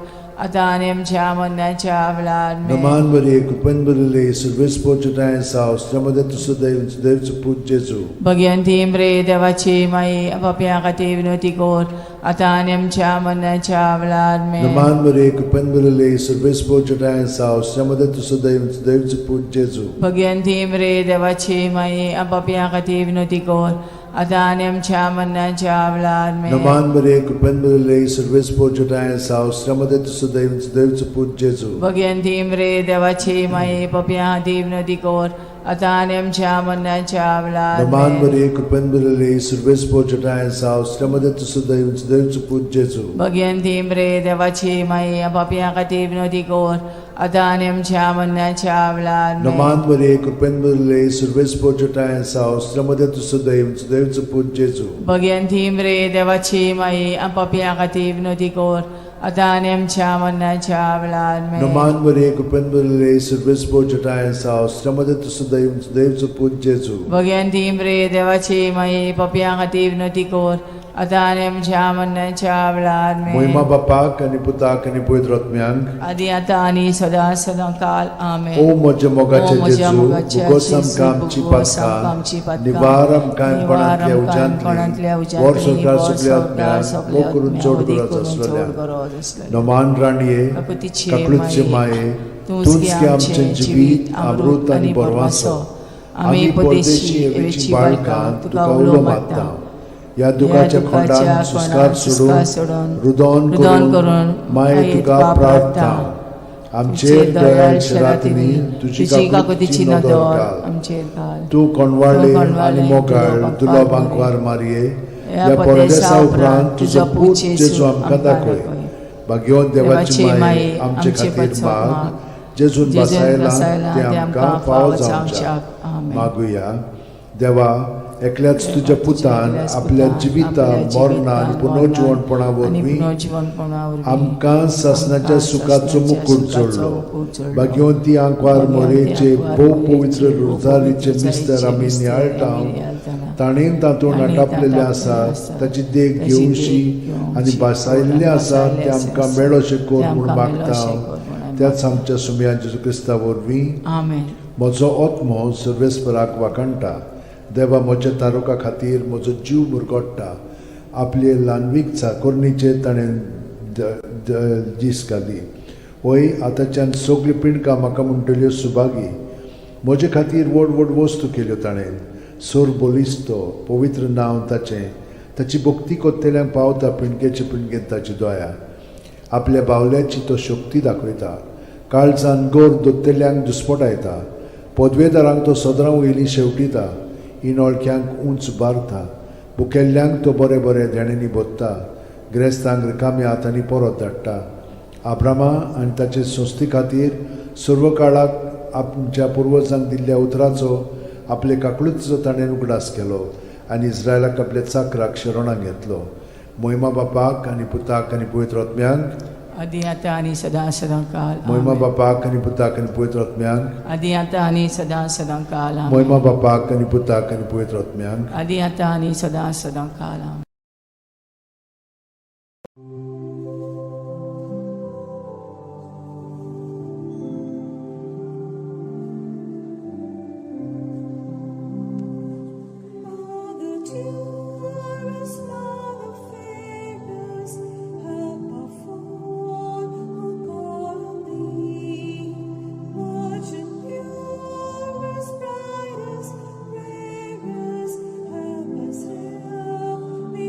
आतां आनी आमच्या मरणाच्या वेळार आमेन. नमान मरे कृपेन भरिल्ले सुर्वेस पोचटाय साव श्रमदे तुसुदैव देवचो पूत जेजू. भगवंती मरे देवाची माई पापया खातीर विनवती कर आतां आनी आमच्या मरणाच्या वेळार आमेन. नमान मरे कृपेन भरिल्ले सुर्वेस पोचटाय साव श्रमदे तुसुदैव देवचो पूत जेजू. भगवंती मरे देवाची माई पापया खातीर विनवती कर आतां आनी आमच्या मरणाच्या वेळार आमेन. नमान मरे कृपेन भरिल्ले सुर्वेस पोचटाय साव श्रमदे तुसुदैव देवचो पूत जेजू. भगवंती मरे देवाची माई पापया खातीर विनवती कर आतां आनी आमच्या मरणाच्या वेळार नमान आमेन. मरे कृपेन भरिल्ले सुर्वेस पोचटाय साव श्रमदे तुसुदैव देवचो पूत जेजू. भगवंती मरे देवाची माई पापया खातीर विनवती कर आतां आनी आमच्या मरणाच्या वेळार आमेन. नमान मरे कृपेन भरिल्ले सुर्वेस पोचटाय साव श्रमदे तुसुदैव देवचो पूत जेजू. भगवंती मरे देवाची माई पापया खातीर विनवती कर आतां आनी आमच्या मरणाच्या वेळार आमेन. नमान मरे कृपेन भरिल्ले सुर्वेस पोचटाय साव श्रमदे तुसुदैव देवचो पूत जेजू. भगवंती मरे देवाची माई पापया खातीर विनवती कर आतां आनी आमच्या मरणाच्या वेळार आमेन. मोहिमा बापाक आनी पुताक आनी पवित्र आत्म्यांक आदी आतां आनी सदां सदां काल आमेन. ओ म्हज्या मोगाचे ओ म्हज्या जेजू मोगाचे भोगोस जेजू, आमकां आमची भोगोस आमकां आमची पातकां पातकां, निवार आमकां निवार कोणांतल्या आमकां कोणांतल्या उज्यांतली वर उज्यांतली, संवसार वर सगल्या संवसार आत्म्यांक सगल्या मोग करून आत्म्यांक, चड मोग गरज करून चड आसलेल्या गरज आसलेल्या. नमान राणये काकुतीचे काकळूतचे माये, माये तूंच तूंच गे गे आमचें जिवीत अमृत आनी बरवासो. आमी परदेशी हेवेची बाळकां तुका उलो मारता ह्या दुखाच्या खोंडान सुस्कार सोडून रुदोन करून माये तुका प्रार्थना आमचेर दयाळ शरातिनी तुजी काकुतीची नदर घाल. आमचेर घाल. तूं कोणवाळे आनी मोगाळ दुलो बांकवार मारये ह्या परदेसा उपरांत तुजो पूत जेजू आमकां दाखय. भाग्यवंत देवाची माये आमचे खातीर माग जेजून बसायला ते आमकां फावो जावच्याक. आमेन. मागुया. देवा एकल्याच तुज्या पुतान आपल्या जिविता मरणान आनी पुनर्जिवणपणा वरवीं आमकां सासणाच्या सुखाचो मुकूट जोडलो. भाग्यवंती आंकवार मोरेचे भोव पवित्र रोजारीचे मिस्तर आमी नियाळटा ताणें तातूंत आटापलेलें आसा ताची देख घेवशी आनी भासायल्लें आसा तें आमकां मेळोशें कर म्हूण मागता त्याच आमच्या सुमया जेजू क्रिस्ता वरवीं. आमेन. म्हजो आत्मो सर्वेस्पराक वाखाणटा. देवा म्हज्या तारुका खातीर म्हजो जीव मुरगोट्टा. आपले ल्हानवीक चाकोरणीचेर ताणें दीस घाली. वय आतांच्यान सगळीं पिंडकां म्हाका म्हणटल्यो सुभागी. म्हजे खातीर व्हड व्हड वस्तू केल्यो ताणें. सोर बलिस्तो पवित्र नांव ताचें. ताची भक्ती कोत्तेल्यांक पावता पिंडकेचे पिंडकेन ताची दया. आपल्या बावल्याची तो शक्ती दाखयता. काळजान गोर दोत्तेल्यांक दुस्पटायता. पदवेदारांक तो सदरां वयली शेवटिता. इनोळख्यांक उंच बारता. भुकेल्ल्यांक तो बरें बरें देण्यांनी भोत्ता. ग्रेस्तांक रिकाम्या हातांनी परत धाडटा. आब्रामा आनी ताचे संस्थे खातीर सर्व काळाक आमच्या पुर्वजांक दिल्ल्या उतराचो आपले काकळूचो ताणें उगडास केलो आनी इस्रायलाक आपल्या चाकराक शरणाक घेतलो. मोहिमा बापाक आनी पुताक आनी पवित्र आत्म्यांक आदी आतां आनी सदां सदां काल मोहिमा आमेन. बापाक आनी पुताक आनी पवित्र आत्म्यांक आदी आतां आनी सदां सदां काल आमेन. मोहिमा बापाक आनी पुताक आनी पवित्र आत्म्यांक आदी आतां आनी सदां सदां काल आमेन. Mother dearest, Mother fairest, help our fall who call on thee. Virgin purest, brightest, rarest, help us, help me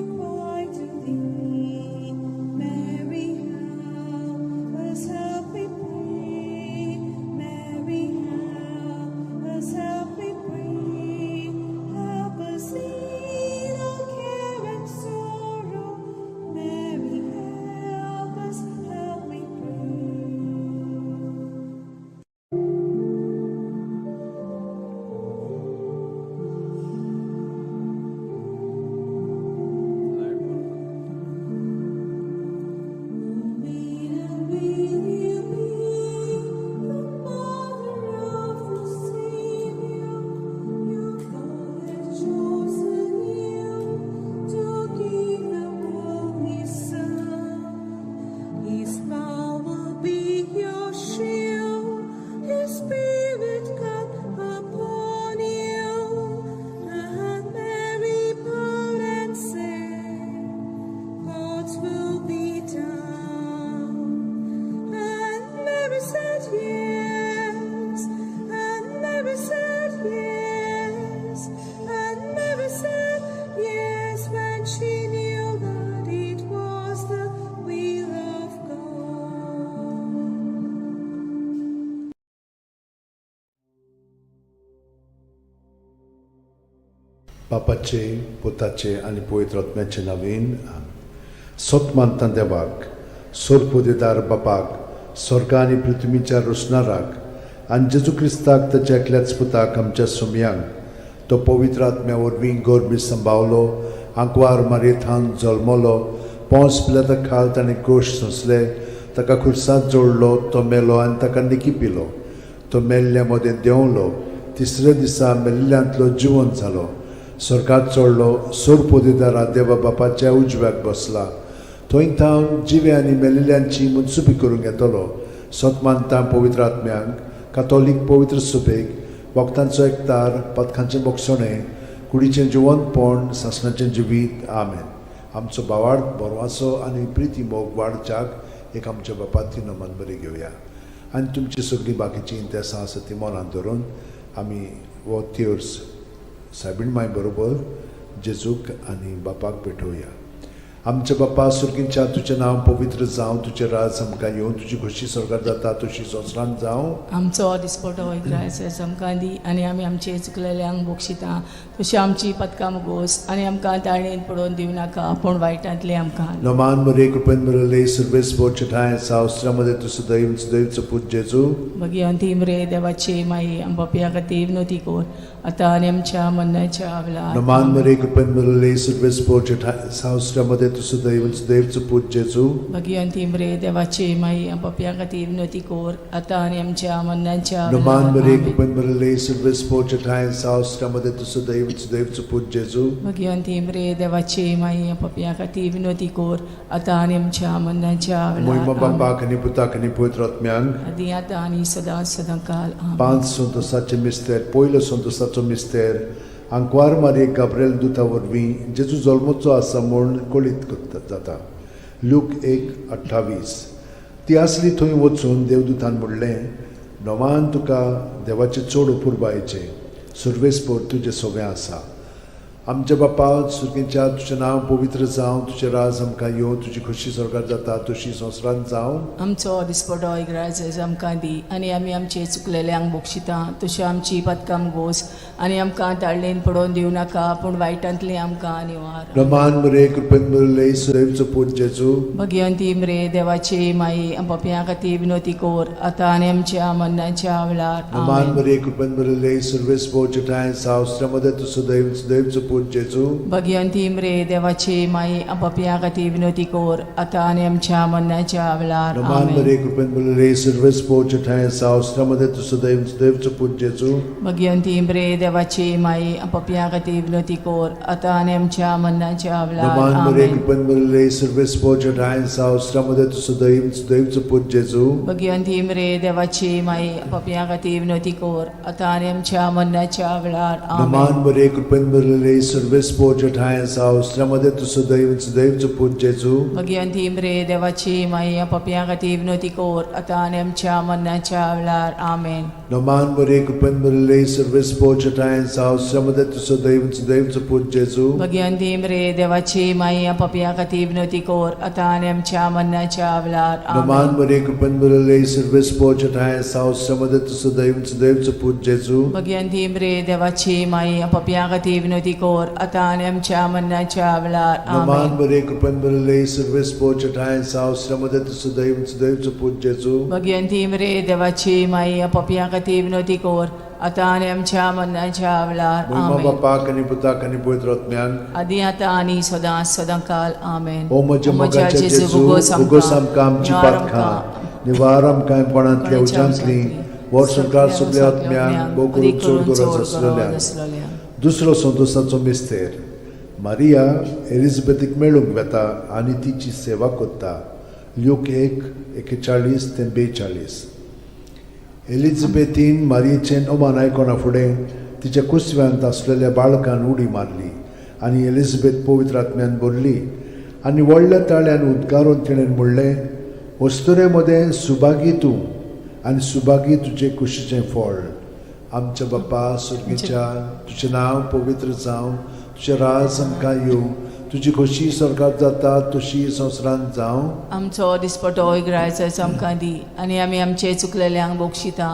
बापाचे, पुताचे आनी पवित्र आत्म्याचे नवीन. सत मानता देवाक, सोरपोदेदार बापाक, स्वर्ग आनी पृथ्वीच्या रोसणाराक, आनी जेजू क्रिस्ताक ताच्या एकल्याच पुताक, आमच्या सुमयांक, तो पवित्र आत्म्या वरवीं गोरबी संभावलो, आंकवार मारयेथान जल्मलो, पोंस पिलाता खाल ताणें कोश सोंसले, ताका खुर्सांत जोडलो, तो मेलो आनी ताका निकी पिलो, तो मेल्ल्या मदें देंवलो, तिसऱ्या दिसा मेल्ल्यांतलो जिवन जालो, स्वर्गात चडलो, सोरपोदेदारा देवा बापाच्या उजव्याक बसला, थंय थावन जिवे आनी मेलिल्ल्यांची मनसुबी करूंक येतलो. सत मानता पवित्र आत्म्यांक, कातोलीक पवित्र सुबेक, वखदांचो एकतार, पदकांचें बोगसणें, कुडीचें जिवंतपण, सासणाचें जिवीत. आमेन. आमचो बावाड बरवासो आनी प्रिती मोग वाडच्याक एक आमच्या बापाती नमन बरी घेवया आनी तुमची सगळीं बाकीचीं इंतेसां आसा ती मनांत धरून आमी हो तेर्स सायबीण माय बरोबर जेजूक आनी बापाक भेटोवया. आमच्या बापा सुर्गींच्या, तुजें नांव पवित्र जावं, तुजें राज आमकां येवं, तुजी खोशी स्वर्गार जाता तशी संवसारांत जावं. आमचो दिसपटो ग्रास आमकां दी आनी आमी आमचे चुकलेल्यांक बक्षिता तशी आमची पदकां मुगोस आनी आमकां ताळणेन पडोवन दिवं नाका, पूण वायटांतलें आमकां. नमान मरे, कृपेन मरले, सर्वेस ठाय सावस्त्रामध्ये तूं सदैव सदैवचो पूत जेजू. भगिवंती मरे देवाची माई, आमच्या खातीर विनोती कर आतां आनी आमच्या मरणाच्या वेळार. नमान मरे, कृपेन मरले, सर्वेस ठाय सावस्त्रामध्ये तूं सदैव सदैवचो पूत जेजू. भगिवंती मरे देवाची माई, आमच्या खातीर विनोती कर आतां आनी आमच्या मरणाच्या नमान वेळार. मरे, आमेन. कृपेन मरले, सर्वेस ठाय सावस्त्रामध्ये तूं सदैव सदैवचो पूत जेजू. भगिवंती मरे देवाची माई, आमच्या खातीर विनोती कर आतां आनी आमच्या मरणाच्या मोहिमा वेळार. आमेन. बापाक आनी पुताक आनी पवित्र आत्म्यांक. आदी आतां आनी सदां सदां काल. आमेन. पांच संतोसाचे मिस्तेर. पयलो संतोसाचो मिस्तेर, आंकवार मारये गाब्रेल दुता वरवीं जेजू जल्मचो आसा म्हूण कळीत करता जाता. लूक 1:28. ती आसली थंय वचून देवदूतान म्हणलें, नवान तुका देवाचें चड अपुरबायेचें, सुर्वेसपोर तुजें सगळें आसा. आमच्या बापा सुर्गेच्या, तुजें नांव पवित्र जावं, तुजें राज आमकां येवं, तुजी खोशी स्वर्गार जाता तशी संवसारांत जावं. आमचो दिसपटो इग्राज आमकां दी आनी आमी आमचे चुकलेल्यांक बक्षिता तशी आमची पदकां गोस आनी आमकां ताळणेन पडोवन दिवं नाका, पूण वायटांतलें आमकां निवार. रमान मरे, कृपेन मरले, सुदैवचो पूत जेजू. भगिवंती मरे देवाची माई, आमच्या खातीर विनोती कर आतां आनी आमच्या मरणाच्या वेळार. रमान आमेन. मरे, कृपेन मरले, सुर्वेस ठाय सावस्त्रामध्ये तूं सदैव सदैवचो पूत जेजू. भगिवंती मरे देवाची माई, आमच्या खातीर विनोती कर आतां आनी आमच्या मरणाच्या वेळार. रमान आमेन. मरे, कृपेन मरले, सुर्वेस ठाय सावस्त्रामध्ये तूं सदैव सदैवचो पूत जेजू. भगिवंती मरे देवाची माई, आमच्या खातीर विनोती कर आतां आनी आमच्या मरणाच्या वेळार. रमान मरे, आमेन. कृपेन मरले, सुर्वेस ठाय सावस्त्रामध्ये तूं सदैव सदैवचो पूत जेजू. भगिवंती मरे देवाची माई, पापया खातीर विनोती कर आतां आनी आमच्या मरणाच्या वेळार. रमान आमेन. मरे, कृपेन मरले, सुर्वेस ठाय सावस्त्रामध्ये तूं सदैव सदैवचो पूत जेजू. भगिवंती मरे देवाची माई, पापया खातीर विनोती कर आतां आनी आमच्या मरणाच्या वेळार. आमेन. नमान मरे, कृपेन मरले, सर्वेस ठाय सावस्त्रामध्ये तूं सदैव सदैवचो पूत जेजू. भगिवंती मरे देवाची माई, पापया खातीर विनोती कर आतां आनी आमच्या मरणाच्या वेळार. नमान आमेन. मरे, कृपेन मरले, सर्वेस ठाय सावस्त्रामध्ये तूं सदैव सदैवचो पूत जेजू. भगिवंती मरे देवाची माई, पापया खातीर विनोती कर आतां आनी आमच्या मरणाच्या वेळार. नमान आमेन. मरे, कृपेन मरले, सर्वेस ठाय सावस्त्रामध्ये तूं सदैव सदैवचो पूत जेजू. भगिवंती मरे देवाची माई, पापया खातीर विनोती कर आतां आनी आमच्या मरणाच्या वेळार. मोहिमा आमेन. बापाक आनी पुताक आनी पवित्र आत्म्याक. आदी आतां आनी सदां सदां काल. आमेन. ओ म्हज्या मोगाच्या जेजू, उगोस आमकां आमची पातकां, निवार आमकां कोणांतल्या उज्यांतली, वर्सभर सगल्या आत्म्यांक, भोव करून चड गरज आसलेल्या. दुसरो संतोसाचो मिस्तेर, मारिया एलिझाबेथीक मेळूंक वेता आनी तिची सेवा करता. ल्यूक 1:41 ते 42. एलिझाबेथीन मारियेचें अमान आयकना फुडें तिच्या कुसव्यांत आसलेल्या बाळकान उडी मारली आनी एलिझाबेथ पवित्र आत्म्यान भरली आनी व्हडल्या ताळ्यान उद्गारून तिणें म्हणलें, अस्तुरे मदें सुभागी तूं आनी सुभागी तुजे कुशीचें फळ. आमच्या बापा सुर्गीच्या, तुजें नांव पवित्र जावं, तुजें राज आमकां येवं, तुजी खोशी स्वर्गात जाता तशी संवसारांत जावं. आमचो दिसपटो इग्रायचो आमकां दी आनी आमी आमचे चुकलेल्यांक बक्षिता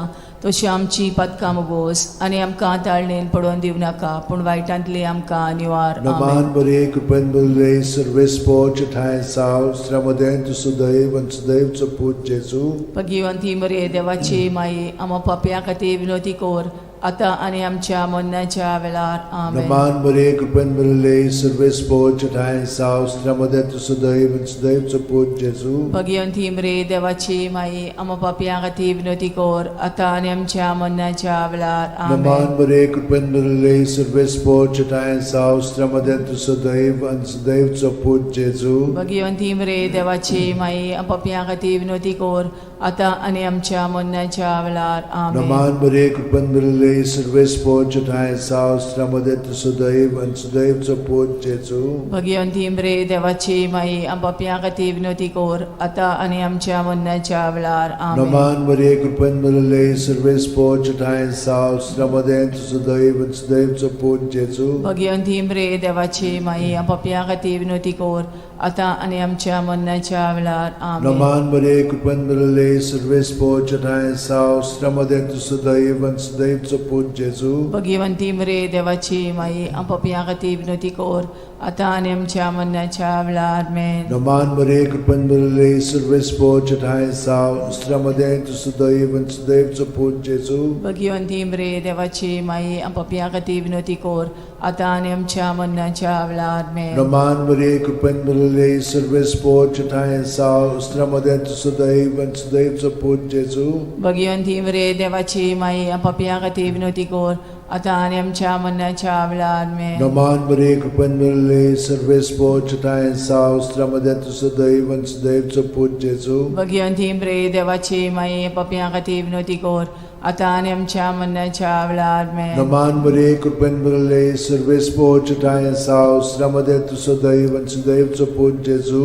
तशी आमची पदकां मोगोस आनी आमकां ताळणेन पडोवन दिवं नाका पूण वायटांतली आमकां निवार. आमेन. नमान बरे कृपेन भरिल्ले सर्वेस्पोर ठांय साव श्रमदें तूं सुदैव आनी सुदैवचो पूत जेजू. भगिवंती मरे देवाची माई, आमा पापयां खातीर विनवती कर आतां आनी आमच्या मरणाच्या वेळार. आमेन. नमान बरे कृपेन भरिल्ले सर्वेस्पोर ठांय साव श्रमदें तूं सुदैव आनी सुदैवचो पूत जेजू. भगिवंती मरे देवाची माई, आमा पापयां खातीर विनवती कर आतां आनी आमच्या मरणाच्या वेळार. आमेन. नमान बरे कृपेन भरिल्ले सर्वेस्पोर ठांय साव श्रमदें तूं सुदैव आनी सुदैवचो पूत जेजू. भगिवंती मरे देवाची माई, पापयां खातीर विनवती कर आतां आनी आमच्या मरणाच्या वेळार. आमेन. नमान बरे कृपेन भरिल्ले सर्वेस्पोर ठांय साव श्रमदें तूं सुदैव आनी सुदैवचो पूत जेजू. भगिवंती मरे देवाची माई, पापयां खातीर विनवती कर आतां आनी आमच्या मरणाच्या वेळार. आमेन. नमान बरे कृपेन भरिल्ले सर्वेस्पोर ठांय साव श्रमदें तूं सुदैव आनी सुदैवचो पूत जेजू. भगिवंती मरे देवाची माई, पापयां खातीर विनवती कर आतां आनी आमच्या मरणाच्या वेळार. आमेन. नमान बरे कृपेन भरिल्ले सर्वेस्पोर ठांय साव श्रमदें तूं सुदैव आनी सुदैवचो पूत जेजू. भगिवंती मरे देवाची माई, पापयां खातीर विनवती कर आतां आनी आमच्या मरणाच्या वेळार. आमेन. नमान बरे कृपेन भरिल्ले सर्वेस्पोर ठांय साव श्रमदें तूं सुदैव आनी सुदैवचो पूत जेजू. भगिवंती मरे देवाची माई, पापयां खातीर विनवती कर आतां आनी आमच्या मरणाच्या वेळार. आमेन. नमान बरे कृपेन भरिल्ले सर्वेस्पोर ठांय साव श्रमदें तूं सुदैव आनी सुदैवचो पूत जेजू. भगिवंती मरे देवाची माई, पापयां खातीर विनवती कर आतां आनी आमच्या मरणाच्या वेळार. आमेन. नमान बरे कृपेन भरिल्ले सर्वेस्पोर ठांय साव श्रमदें तूं सुदैव आनी सुदैवचो पूत जेजू. भगिवंती मरे देवाची माई, पापयां खातीर विनवती कर आतां आनी आमच्या मरणाच्या वेळार. आमेन. नमान बरे कृपेन भरिल्ले सर्वेस्पोर ठांय साव श्रमदें तूं सुदैव आनी सुदैवचो पूत जेजू.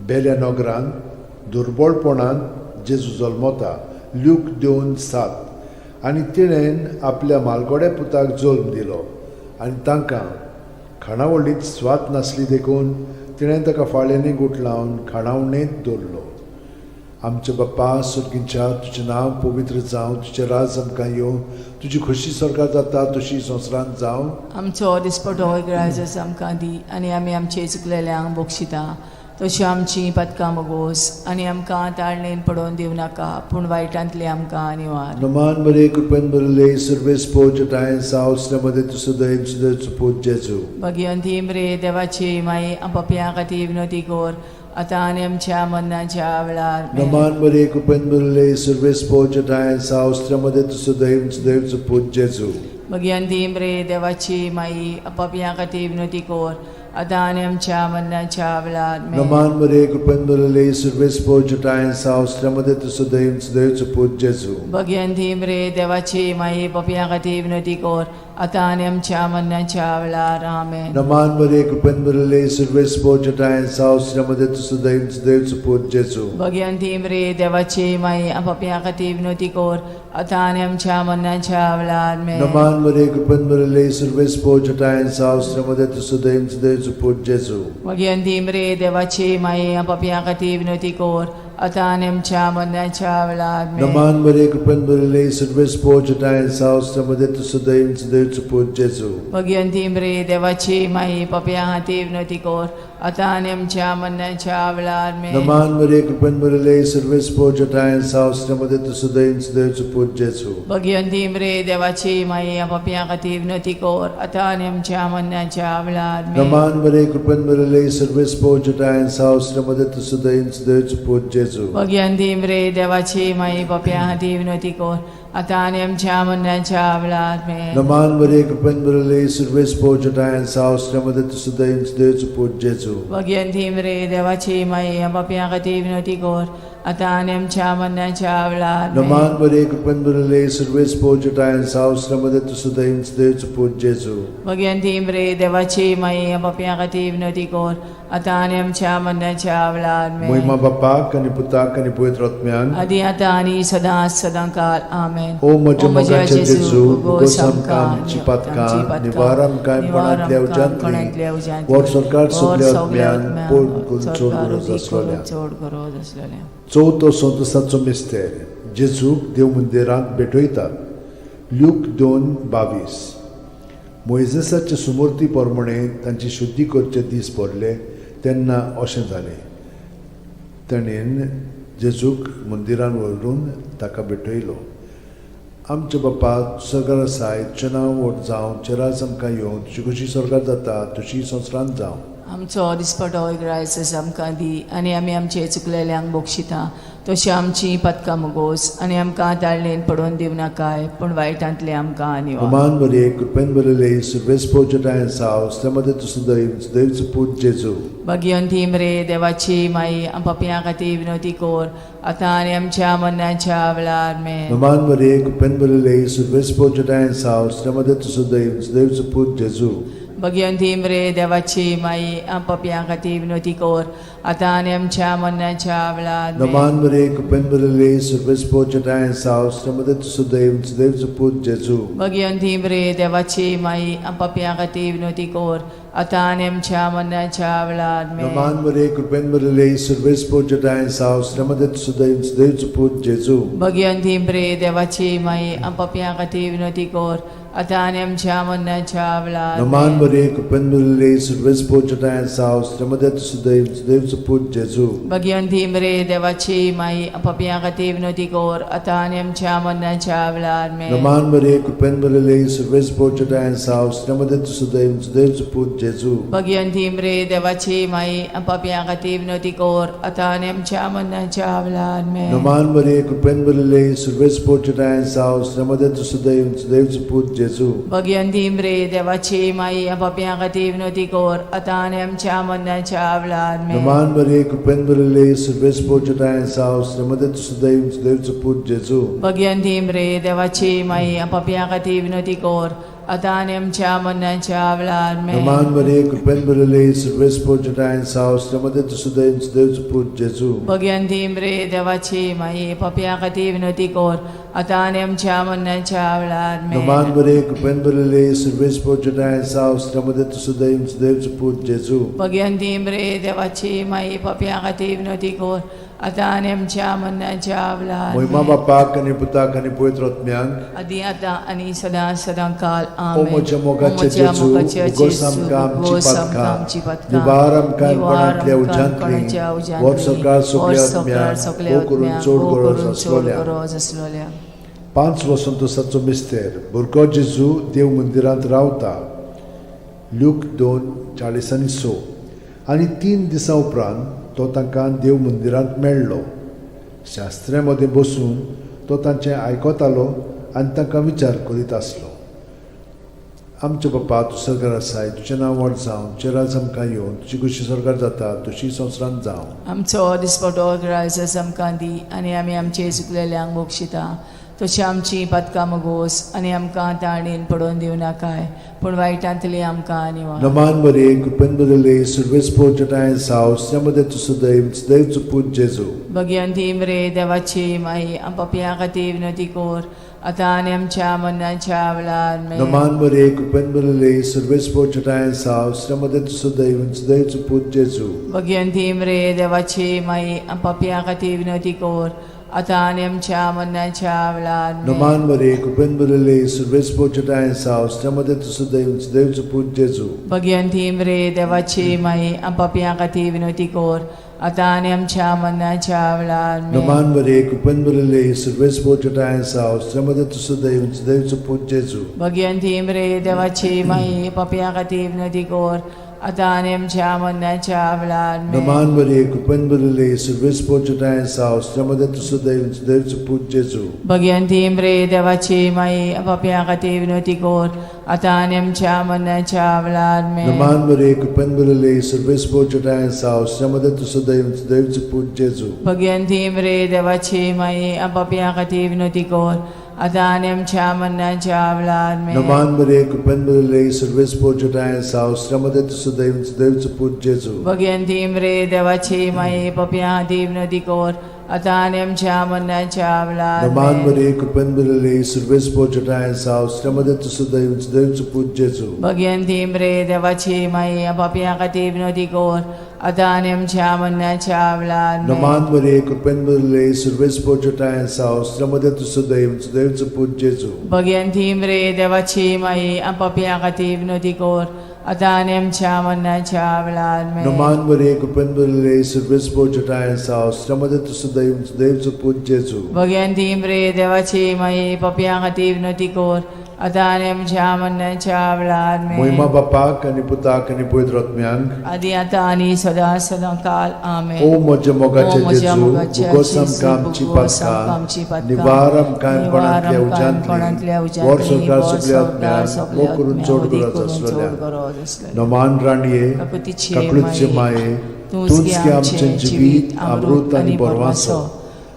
बेल्या नगरान दुर्बळपणान जेजू जल्मता, ल्यूक 2:7. आनी तिणेन आपल्या मालगोड्या पुताक जल्म दिलो आनी तांकां खाणावळींत स्वाद नासली देखून तिणें ताका फाळ्यांनी गुठलावन खाणावणेंत दवरलो. आमच्या बाप्पा सर्गींच्या, तुजें नांव पवित्र जावं, तुजें राज आमकां येवं, तुजी खोशी स्वर्गात जाता तशी संवसारांत जावं. आमचो दिसपटो गराजस आमकां दी आनी आमी आमचे चुकलेल्यांक बक्षिता तशी आमची पदकां मोगोस आनी आमकां ताळणेन पडोवन दिवं नाका पूण वायटांतली आमकां निवार. नमान बरे कृपेन भरिल्ले सर्वेस्पोर ठांय साव मध्ये तूं सदैव सदैव पूत जेजू. भगिवंती मरे देवाची माई, पापयां खातीर विनवती कर आतां आनी आमच्या मरणाच्या वेळार. नमान बरे कृपेन भरिल्ले सर्वेस्पोर ठांय साव मध्ये तूं सदैव सदैव पूत जेजू. भगिवंती मरे देवाची माई, पापयां खातीर विनवती कर आतां आनी आमच्या मरणाच्या वेळार. नमान बरे कृपेन भरिल्ले सर्वेस्पोर ठांय साव मध्ये तूं सदैव सदैव पूत जेजू. भगिवंती मरे देवाची माई, पापयां खातीर विनवती कर आतां आनी आमच्या मरणाच्या वेळार. आमेन. नमान बरे कृपेन भरिल्ले सर्वेस्पोर ठांय साव मध्ये तूं सदैव सदैव पूत जेजू. भगिवंती मरे देवाची माई, पापयां खातीर विनवती कर आतां आनी आमच्या मरणाच्या वेळार. आमेन. नमान बरे कृपेन भरिल्ले सर्वेस्पोर ठांय साव मध्ये तूं सदैव सदैव पूत जेजू. भगिवंती मरे देवाची माई, पापयां खातीर विनवती कर आतां आनी आमच्या मरणाच्या वेळार. आमेन. नमान बरे कृपेन भरिल्ले सर्वेस्पोर ठांय साव मध्ये तूं सदैव सदैव पूत जेजू. भगिवंती मरे देवाची माई, पापयां खातीर विनवती कर आतां आनी आमच्या मरणाच्या वेळार. आमेन. नमान बरे कृपेन भरिल्ले सर्वेस्पोर ठांय साव मध्ये तूं सदैव सदैव पूत जेजू. भगिवंती मरे देवाची माई, पापयां खातीर विनवती कर आतां आनी आमच्या मरणाच्या वेळार. आमेन. नमान बरे कृपेन भरिल्ले सर्वेस्पोर ठांय साव मध्ये तूं सदैव सदैव पूत जेजू. भगिवंती मरे देवाची माई, पापयां खातीर विनवती कर आतां आनी आमच्या मरणाच्या वेळार. आमेन. नमान बरे कृपेन भरिल्ले सर्वेस्पोर ठांय साव मध्ये तूं सदैव सदैव पूत जेजू. भगिवंती मरे देवाची माई, पापयां खातीर विनवती कर आतां आनी आमच्या मरणाच्या वेळार. आमेन. नमान बरे कृपेन भरिल्ले सर्वेस्पोर ठांय साव मध्ये तूं सदैव सदैव पूत जेजू. भगिवंती मरे देवाची माई, पापयां खातीर विनवती कर आतां आनी आमच्या मरणाच्या वेळार. आमेन. महिमा बापाक आनी पुताक आनी पवित्र आत्म्याक, आदी आतां आनी सदां सदां काल. आमेन. ओ म्हज्या मोगाच्या जेजू, उगोस आमकां आमची पातकां, निवार आमकां कोणांतल्या उज्यांतली, वर सरकार सगल्या आत्म्यान पड करून चड गरज आसलेल्या. चड गरज आसलेल्या. चवथो संतोसाचो मिस्तेर. जेजूक देव मंदिरांत भेटयतात. ल्यूक 2:22. मोयजेसाचे सुमूर्ती प्रमाणे तांची शुद्धी करचे दीस भरले तेन्ना अशें जालें, ताणें जेजूक मंदिरान व्हरून ताका भेटयलो. आमच्या बापा सरकार आसाय, तुजें नांव व्हड जावं, तुजें राज आमकां येवं, तुजी कशी सरकार जाता तशी संवसारांत जावं. आमचो दिसपटो ग्रायस आमकां दी आनी आमी आमचे चुकलेल्यांक बक्षिता तशी आमची पदकां मुगोस आनी आमकां ताळणेन पडोवन दिवं नाकाय पूण वायटांतले आमकां निवार. अमान मरिये, कृपेन भरिल्ले, सुर्वेस पोचटायन साव, मध्ये तूं सुदैव, सुदैवचो पूत जेजू. भगिवंती मरे देवाची माई, आम पापयां खातीर विनवती कर आतां आनी आमच्या मरणाच्या वेळार. आमेन. नमान मरिये, कृपेन भरिल्ले, सुर्वेस पोचटायन साव, मध्ये तूं सुदैव, सुदैवचो पूत जेजू. भगिवंती मरे देवाची माई, आम पापयां खातीर विनवती कर आतां आनी आमच्या मरणाच्या वेळार. आमेन. नमान मरिये, कृपेन भरिल्ले, सुर्वेस पोचटायन साव, मध्ये तूं सुदैव, सुदैवचो पूत जेजू. भगिवंती मरे देवाची माई, आम पापयां खातीर विनवती कर आतां आनी आमच्या मरणाच्या वेळार. आमेन. नमान मरिये, कृपेन भरिल्ले, सुर्वेस पोचटायन साव, मध्ये तूं सुदैव, सुदैवचो पूत जेजू. भगिवंती मरे देवाची माई, आम पापयां खातीर विनवती कर आतां आनी आमच्या मरणाच्या वेळार. नमान आमेन. मरिये, कृपेन भरिल्ले, सुर्वेस पोचटायन साव, मध्ये तूं सुदैव, सुदैवचो पूत जेजू. भगिवंती मरे देवाची माई, आम पापयां खातीर विनवती कर आतां आनी आमच्या मरणाच्या वेळार. आमेन. नमान मरिये, कृपेन भरिल्ले, सुर्वेस पोचटायन साव, मध्ये तूं सुदैव, सुदैवचो पूत जेजू. भगिवंती मरे देवाची माई, आम पापयां खातीर विनवती कर आतां आनी आमच्या मरणाच्या वेळार. आमेन. नमान मरिये, कृपेन भरिल्ले, सुर्वेस पोचटायन साव, मध्ये तूं सुदैव, सुदैवचो पूत जेजू. भगिवंती मरे देवाची माई, आम पापयां खातीर विनवती कर आतां आनी आमच्या मरणाच्या वेळार. आमेन. नमान मरिये, कृपेन भरिल्ले, सुर्वेस पोचटायन साव, मध्ये तूं सुदैव, सुदैवचो पूत जेजू. भगिवंती मरे देवाची माई, आम पापयां खातीर विनवती कर आतां आनी आमच्या मरणाच्या वेळार. आमेन. नमान मरिये, कृपेन भरिल्ले, सुर्वेस पोचटायन साव, मध्ये तूं सुदैव, सुदैवचो पूत जेजू. भगिवंती मरे देवाची माई, पापयां खातीर विनवती कर आतां आनी आमच्या मरणाच्या वेळार. आमेन. नमान मरिये, कृपेन भरिल्ले, सुर्वेस पोचटायन साव, मध्ये तूं सुदैव, सुदैवचो पूत जेजू. भगिवंती मरे देवाची माई, पापयां खातीर विनवती कर आतां आनी आमच्या मरणाच्या वेळार. मोहिमा आमेन. बापाक आनी पुताक आनी पवित्र आत्म्याक, आदी आतां आनी सदां सदां काल. ओ आमेन. म्हज्या मोगाचे ओ म्हज्या जेजू, मोगाचे उगोस जेजू, आमकां आमची उगोस आमकां पातकां, आमची पातकां, निवार आमकां निवार कोणांतल्या आमकां उज्यांतली, कोणाच्या उज्यांतली, व्हर सगळ्या व्हर सगळ्या सगळ्या आत्म्यांक, सगळ्या भोव करून आत्म्यांक, चड भोव गरज करून चड आसलोल्या. गरज आसलोल्या. 5 वसंतोसाचो मिस्तेर, भुरगो जेजू देव मंदिरांत रावता. ल्यूक 2:46. आनी 3 दिसां उपरांत तो तांकां देव मंदिरांत मेळ्ळो. शास्त्र्या मदें बसून तो तांचें आयकतालो आनी तांकां विचार करीत आसलो. आमच्या बापा, तूं सरकार आसाय, तुजें नांव व्हड जावं, तुजें राज आमकां येवं, तुजी कशी सरकार जाता तशी संवसारांत जावं. आमचो दिसपटो ग्रायस आमकां दी आनी आमी आमचे चुकलेल्यांक बक्षिता तशी आमची पातकां मगोस आनी आमकां ताणेन पडोवन दिवं नाकाय पूण वायटांतली आमकां निवार. नमान मरिये, कृपेन भरिल्ले, सुर्वेस पोचटायन साव, मध्ये तूं सुदैव, सुदैवचो पूत जेजू. भगिवंती मरे देवाची माई, आम पापयां खातीर विनवती कर आतां आनी आमच्या मरणाच्या वेळार. आमेन. नमान मरिये, कृपेन भरिल्ले, सुर्वेस पोचटायन साव, मध्ये तूं सुदैव, सुदैवचो पूत जेजू. भगिवंती मरे देवाची माई, आम पापयां खातीर विनवती कर आतां आनी आमच्या मरणाच्या वेळार. आमेन. नमान मरिये, कृपेन भरिल्ले, सुर्वेस पोचटायन साव, मध्ये तूं सुदैव, सुदैवचो पूत जेजू. भगिवंती मरे देवाची माई, आम पापयां खातीर विनवती कर आतां आनी आमच्या मरणाच्या वेळार. आमेन. नमान मरिये, कृपेन भरिल्ले, सुर्वेस पोचटायन साव, मध्ये तूं सुदैव, सुदैवचो पूत जेजू. भगिवंती मरे देवाची माई, पापयां खातीर विनवती कर आतां आनी आमच्या मरणाच्या वेळार. आमेन. नमान मरिये, कृपेन भरिल्ले, सुर्वेस पोचटायन साव, मध्ये तूं सुदैव, सुदैवचो पूत जेजू. भगिवंती मरे देवाची माई, पापयां खातीर विनवती कर आतां आनी आमच्या मरणाच्या वेळार. आमेन. नमान मरिये, कृपेन भरिल्ले, सुर्वेस पोचटायन साव, मध्ये तूं सुदैव, सुदैवचो पूत जेजू. भगिवंती मरे देवाची माई, पापयां खातीर विनवती कर आतां आनी आमच्या मरणाच्या वेळार. आमेन. नमान मरिये, कृपेन भरिल्ले, सुर्वेस पोचटायन साव, मध्ये तूं सुदैव, सुदैवचो पूत जेजू. भगिवंती मरे देवाची माई, पापयां खातीर विनवती कर आतां आनी आमच्या मरणाच्या वेळार. नमान आमेन. मरिये, कृपेन भरिल्ले, सुर्वेस पोचटायन साव, मध्ये तूं सुदैव, सुदैवचो पूत जेजू. भगिवंती मरे देवाची माई, पापयां खातीर विनवती कर आतां आनी आमच्या मरणाच्या वेळार आमेन. नमान मरे कृपेन भरले सुर्वेस पोचटाय साव श्रमदे तूं सदैव सुदैवचो पूत जेजू. भगयंती मरे देवाची माई, पापया खातीर विनोदी कर, आतां आनी आमच्या मरणाच्या वेळार आमेन. नमान मरे कृपेन भरले सुर्वेस पोचटाय साव श्रमदे तूं सदैव सुदैवचो पूत जेजू. भगयंती मरे देवाची माई, पापया खातीर विनोदी कर, आतां आनी आमच्या मरणाच्या वेळार आमेन. मोहिमा बापाक आनी पुताक आनी पवित्र आत्म्यांक, आदी आतां आनी सदां सदां काल आमेन. ओ म्हज्या मोगाचे ओ म्हज्या जेजू, मोगाच्या भुगोस जेजू, आमकां आमची भुगोस आमकां आमची पातकां, पातकां, निवार आमकां कोणांतल्या कोणांतल्या उज्यांतली, उज्यांतली, वर संवसार वर सगल्या संवसार आत्म्यांक, सगल्या मोग करून आत्म्यांक, चड वदी गरज करून चड आसलेल्या. गरज आसलेल्या. नमान राणये, काकुतीचे काकळूतचे माये, तूंच गे आमचें जिवीत, अमृत आनी बरवासो.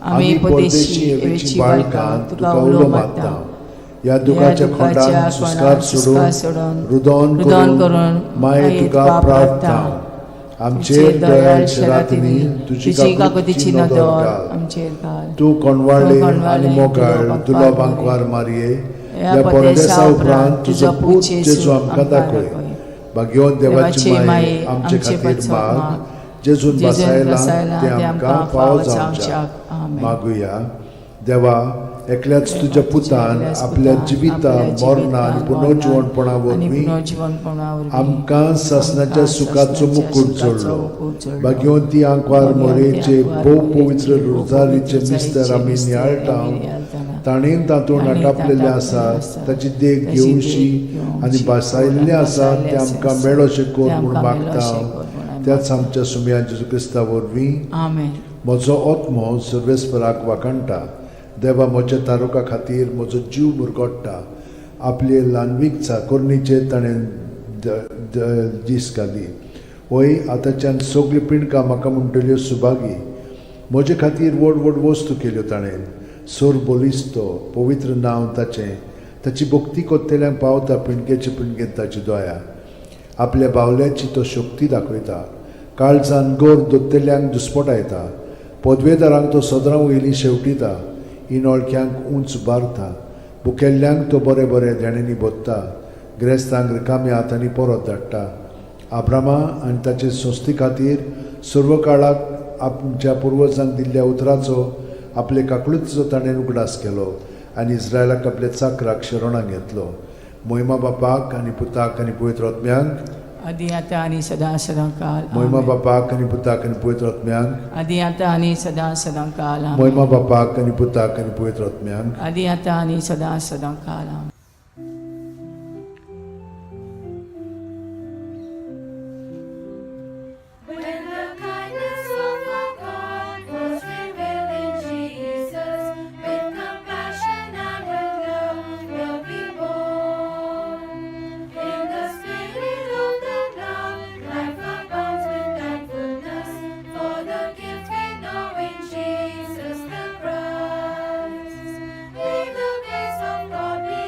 आमी परदेशी एवेची बाळकां तुका उलो मारता. ह्या दुखाच्या खोंडान सुस्कार सोडून, रुदोन रुदोन करून करून माये तुका प्रार्थना. आमचेर दयाळ शरातिनी तुजी तुजी काकुतीची काकुतीची नदर नदर घाल. आमचेर घाल. तूं कोणवाळे तूं कोणवाळे आनी मोगाळ तुलो तुलो बांकवार बांकवार मारये, ह्या ह्या परदेसा परदेसा उपरांत तुजो पूत जेजू आमकां दाखय. भाग्यवंत देवाची माये, आमचे खातीर माग, जेजून जेजून बसायला बसायला ते आमकां फावो जावच्याक. आमेन. मागुया. देवा, एकल्याच तुज्या पुतान आपल्या जिविता, मरणा आनी पुनर्जिवणपणा वरवीं पुनर्जिवणपणा वरवीं आमकां सासणाच्या सुखाचो मुकूट जोडलो. जोडलो. भाग्यवंती आंकवार मोरेचे भोव पवित्र रोजारीचे रोजारीचे मिस्तर आमी मिस्तर नियाळटा, आमी नियाळटाना, ताणें तातूंत ताणें आटापलेलें तातूंत आसा, आसा, ताची देख ताची देख घेवशी आनी घेवची भासायल्लें आसा भासायल्लें तें आमकां आसा, मेळोशें कर तें म्हूण आमकां मागता मेळोशें कर म्हूण आमी त्याच आमच्या सुमया जेजू क्रिस्ता वरवीं. आमेन. म्हजो आत्मो सर्वेस्पराक वाखाणटा, देवा म्हज्या तारुका खातीर म्हजो जीव मुरगोट्टा. आपले ल्हानवीक चाकोरणीचेर ताणें दीस घाली. वय, आतांच्यान सगळ्यो पिंडकां म्हाका म्हणटल्यो सुभागी. म्हजे खातीर व्हड व्हड वस्तू केल्यो ताणें. सोर बलिस्तो पवित्र नांव ताचें. ताची भक्ती कोत्तेल्यांक पावता पिंडकेचे पिंडकेन ताची दया. आपल्या बावल्याची तो शक्ती दाखयता, काळजान गोर दोत्तेल्यांक दुस्पटायता. पदवेदारांक तो सदरां वयली शेवटिता, इनोळख्यांक उंच बारता. भुकेल्ल्यांक तो बरें बरें देण्यांनी भोत्ता, ग्रेस्तांक रिकाम्या हातांनी परत धाडटा. आब्रामा आनी ताचे संस्थे खातीर सर्व काळाक आमच्या पुर्वजांक दिल्ल्या उतराचो, आपले काकळुतीचो ताणें उगडास केलो आनी इस्रायलाक आपल्या चाकराक शरणाक घेतलो. मोहिमा बापाक आनी पुताक आनी पवित्र आत्म्यांक, आदी आतां आनी सदां सदां काल मोहिमा आमेन. बापाक आनी पुताक आनी पवित्र आत्म्यांक, आदी आतां आनी सदां सदां काल आमेन. मोहिमा बापाक आनी पुताक आनी पवित्र आत्म्यांक, आदी आतां आनी सदां सदां काल आमेन. When the kindness of our God was revealed in Jesus, with compassion and with love, love we bore. In the spirit of that love, life abounds with thankfulness for the gift we know in Jesus the Christ. May the grace of God be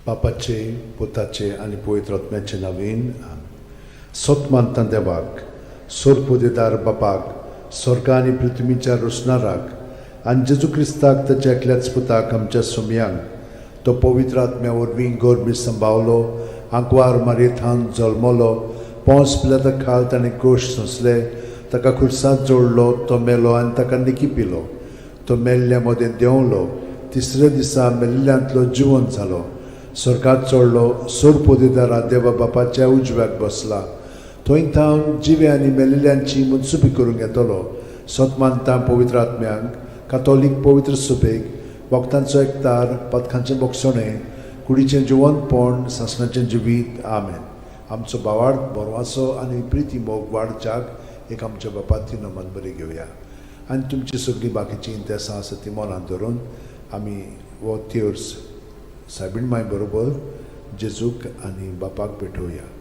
बापाचे, पुताचे आनी पवित्र आत्म्याचे नवीन. सत मानता देवाक, सोरपोदेदार बापाक, स्वर्गा आनी पृथ्वीच्या रोसणाराक, आनी जेजू क्रिस्ताक, ताच्या एकल्याच पुताक, आमच्या सुमयांक, तो पवित्र आत्म्या वरवीं गोरबी संभावलो, आंकवार मारयेथान जल्मलो, पोंस पिलाता खाल ताणें कोश सोंसले, ताका खुर्सांत जोडलो, तो मेलो आनी ताका निकी पिलो, तो मेल्ल्या मदें देंवलो, तिसऱ्या दिसा मेल्ल्यांतलो जिवन जालो, स्वर्गात चडलो, सोरपोदेदारा देवा बापाच्या उजव्याक बसला, थंय थावन जिवे आनी मेल्ल्यांची मनसुबी करूंक येतलो. सत मानता पवित्र आत्म्यांक, कातोलीक पवित्र सुबेक, भक्तांचो एकतार, पदकांचें बोगसणें, कुडीचें जिवनपण, सासणाचें जिवीत. आमेन. आमचो बावाड बरवाचो आनी प्रिती मोग वाडच्याक एक आमच्या बापाती नमन बरी घेवया आनी तुमची सगळीं बाकीचीं इंतेसां आसा ती मनांत धरून आमी हो तेर्स सायबीण माय बरोबर जेजूक आनी बापाक भेटोवया.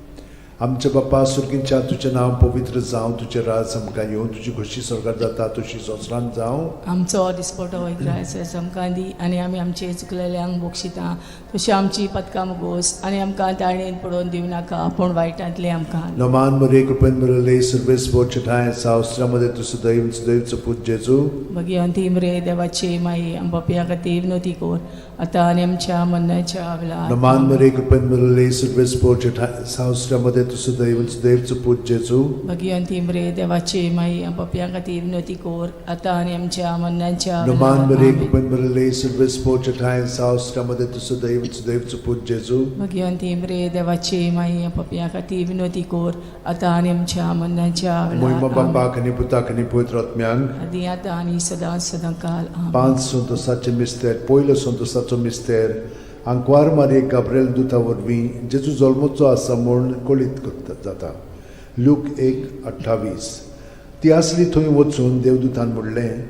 आमच्या बापा सुर्गींच्या, तुजें नांव पवित्र जावं, तुजें राज आमकां येवं, तुजी खोशी स्वर्गात जाता तशी संवसारांत जावं. आमचो दिसपटो इग्रायस आमकां दी आनी आमी आमचे चुकलेल्यांक बक्षिता तशी आमची पदकां मुगोस आनी आमकां ताणेन पडोवन दिवं नाका पूण वायटांतलें आमकां. नमान मरे, कृपेन मिळले, सर्वेस बोचठाय सावस्त्रामध्ये तू सदैव सदैवचो पूत जेजू. भगिवंती मरे देवाची माई, आमच्या खातीर विनवती कर आतां आनी आमच्या मरणाच्या वेळार. नमान मरे, कृपेन मिळले, सर्वेस बोचठाय सावस्त्रामध्ये तू सदैव सदैवचो पूत जेजू. भगिवंती मरे देवाची माई, आमच्या खातीर विनवती कर आतां आनी आमच्या मरणाच्या नमान वेळार. मरे, आमेन. कृपेन मिळले, सर्वेस बोचठाय सावस्त्रामध्ये तू सदैव सदैवचो पूत जेजू. भगिवंती मरे देवाची माई, आमच्या खातीर विनवती कर आतां आनी आमच्या मरणाच्या मोहिमा वेळार. आमेन. बापाक आनी पुताक आनी पवित्र आत्म्यांक. आदी आतां आनी सदां सदां काल. आमेन. पांच संतोसाचे मिस्तेर. पयलो संतोसाचो मिस्तेर, आंकवार मारये गाब्रेल दुता वरवीं जेजू जल्मचो आसा म्हूण कळीत करता जाता. लूक 1:28. ती आसली थंय वचून देवदूतान म्हणलें,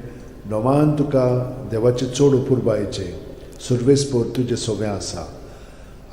नोमान तुका देवाचें चड अपुरबायेचें, सुर्वेसपोर तुजें सोवें आसा.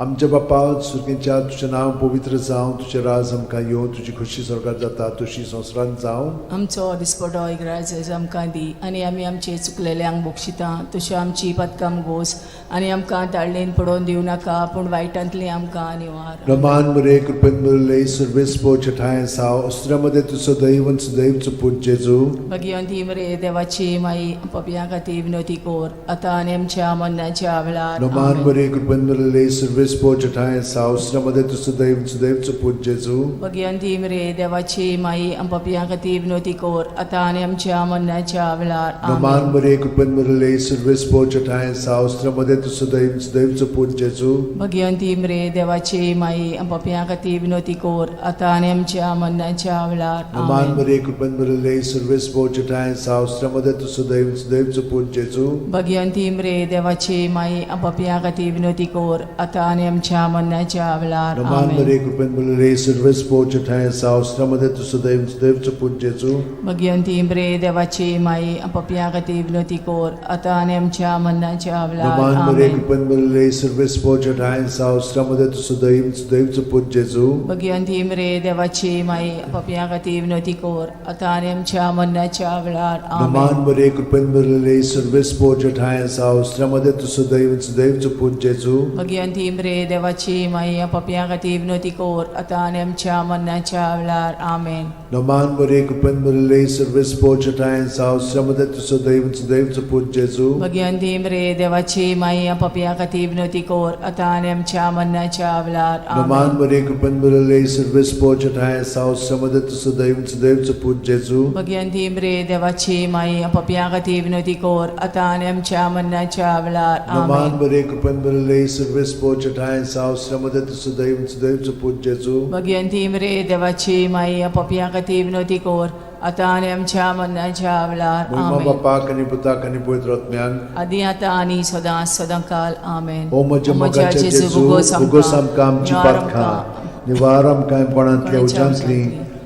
आमच्या बापा सुर्गेच्या, तुजें नांव पवित्र जावं, तुजें राज आमकां येवं, तुजी खोशी स्वर्गात जाता तशी संवसारांत जावं. आमचो दिसपटो इग्राज आमकां दी आनी आमी आमचे चुकलेल्यांक बक्षिता तश्यो आमची पदकां गोस आनी आमकां ताळणेन पडोवन दिवं नाका पूण वायटांतली आमकां निवार. रमान मरे, कृपेन मरले, सर्वेस पोचठाय साव अस्त्रामध्ये तू सदैव सदैवचो पूत जेजू. भगिवंती मरे देवाची माई, पपयां खातीर विनवती कर आतां आनी आमच्या मरणाच्या वेळार. रमान आमेन. मरे, कृपेन मरले, सर्वेस पोचठाय साव अस्त्रामध्ये तू सदैव सदैवचो पूत जेजू. भगिवंती मरे देवाची माई, पपयां खातीर विनवती कर आतां आनी आमच्या मरणाच्या वेळार. रमान आमेन. मरे, कृपेन मरले, सर्वेस पोचठाय साव अस्त्रामध्ये तू सदैव सदैवचो पूत जेजू. भगिवंती मरे देवाची माई, पपयां खातीर विनवती कर आतां आनी आमच्या मरणाच्या वेळार. रमान आमेन. मरे, कृपेन मरले, सर्वेस पोचठाय साव अस्त्रामध्ये तू सदैव सदैवचो पूत जेजू. भगिवंती मरे देवाची माई, पपयां खातीर विनवती कर आतां आनी आमच्या मरणाच्या वेळार. रमान आमेन. मरे, कृपेन मरले, सर्वेस पोचठाय साव अस्त्रामध्ये तू सदैव सदैवचो पूत जेजू. भगिवंती मरे देवाची माई, पपयां खातीर विनवती कर आतां आनी आमच्या मरणाच्या वेळार. नमान मरे, आमेन. कृपेन मरले, सर्वेस पोचठाय सावस्त्रामध्ये तू सदैव सदैवचो पूत जेजू. भगिवंती मरे देवाची माई, पपयां खातीर विनवती कर आतां आनी आमच्या मरणाच्या वेळार. नमान आमेन. मरे, कृपेन मरले, सर्वेस पोचठाय सावस्त्रामध्ये तू सदैव सदैवचो पूत जेजू. भगिवंती मरे देवाची माई, पपयां खातीर विनवती कर आतां आनी आमच्या मरणाच्या वेळार. आमेन. नमान मरे, कृपेन मरले, सर्वेस पोचठाय सावस्त्रामध्ये तू सदैव सदैवचो पूत जेजू. भगिवंती मरे देवाची माई, पपयां खातीर विनवती कर आतां आनी आमच्या मरणाच्या वेळार. नमान आमेन. मरे, कृपेन मरले, सर्वेस पोचठाय सावस्त्रामध्ये तू सदैव सदैवचो पूत जेजू. भगिवंती मरे देवाची माई, पपयां खातीर विनवती कर आतां आनी आमच्या मरणाच्या वेळार. नमान आमेन. मरे, कृपेन मरले, सर्वेस पोचठाय सावस्त्रामध्ये तू सदैव सदैवचो पूत जेजू. भगिवंती मरे देवाची माई, पपयां खातीर विनवती कर आतां आनी आमच्या मरणाच्या वेळार. महिमा आमेन. बापाक आनी पुताक आनी पवित्र आत्म्याक. आदी आतां आनी सदां सदां काल. आमेन. ओ म्हज्या मोगाच्या जेजू, उगोस आमकां आमची पातकां, निवार आमकां कोणांतल्या उज्यांतली,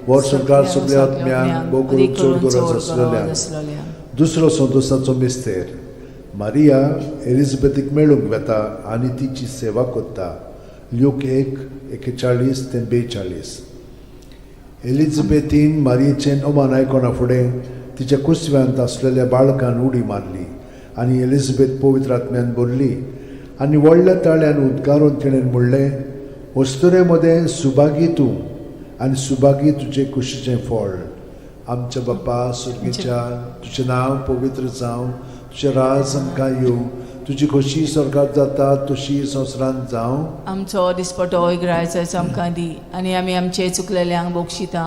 वर सरकार सगल्या आत्म्यांक, भोव करून चड गरज आसलेल्या. दुसरो संतोसाचो मिस्तेर, मारिया एलिझाबेथीक मेळूंक वेता आनी तिची सेवा करता. ल्यूक 1:41 ते 42. एलिझाबेथीन मारियेचें अमान आयकना फुडें तिच्या कुसव्यांत आसलेल्या बाळकान उडी मारली आनी एलिझाबेथ पवित्र आत्म्यान भरली. आनी व्हडल्या ताळ्यान उद्गारून तिणें म्हणलें, अस्तुरे मदें सुभागी तूं आनी सुभागी तुजे कुशीचें फळ. आमच्या बापा सुर्गीच्या, तुजें नांव पवित्र जावं, तुजें राज आमकां येवं, तुजी खोशी स्वर्गात जाता तशी संवसारांत जावं. आमचो दिसपटो इगरायचो आमकां दी आनी आमी आमचे चुकलेल्यांक बक्षिता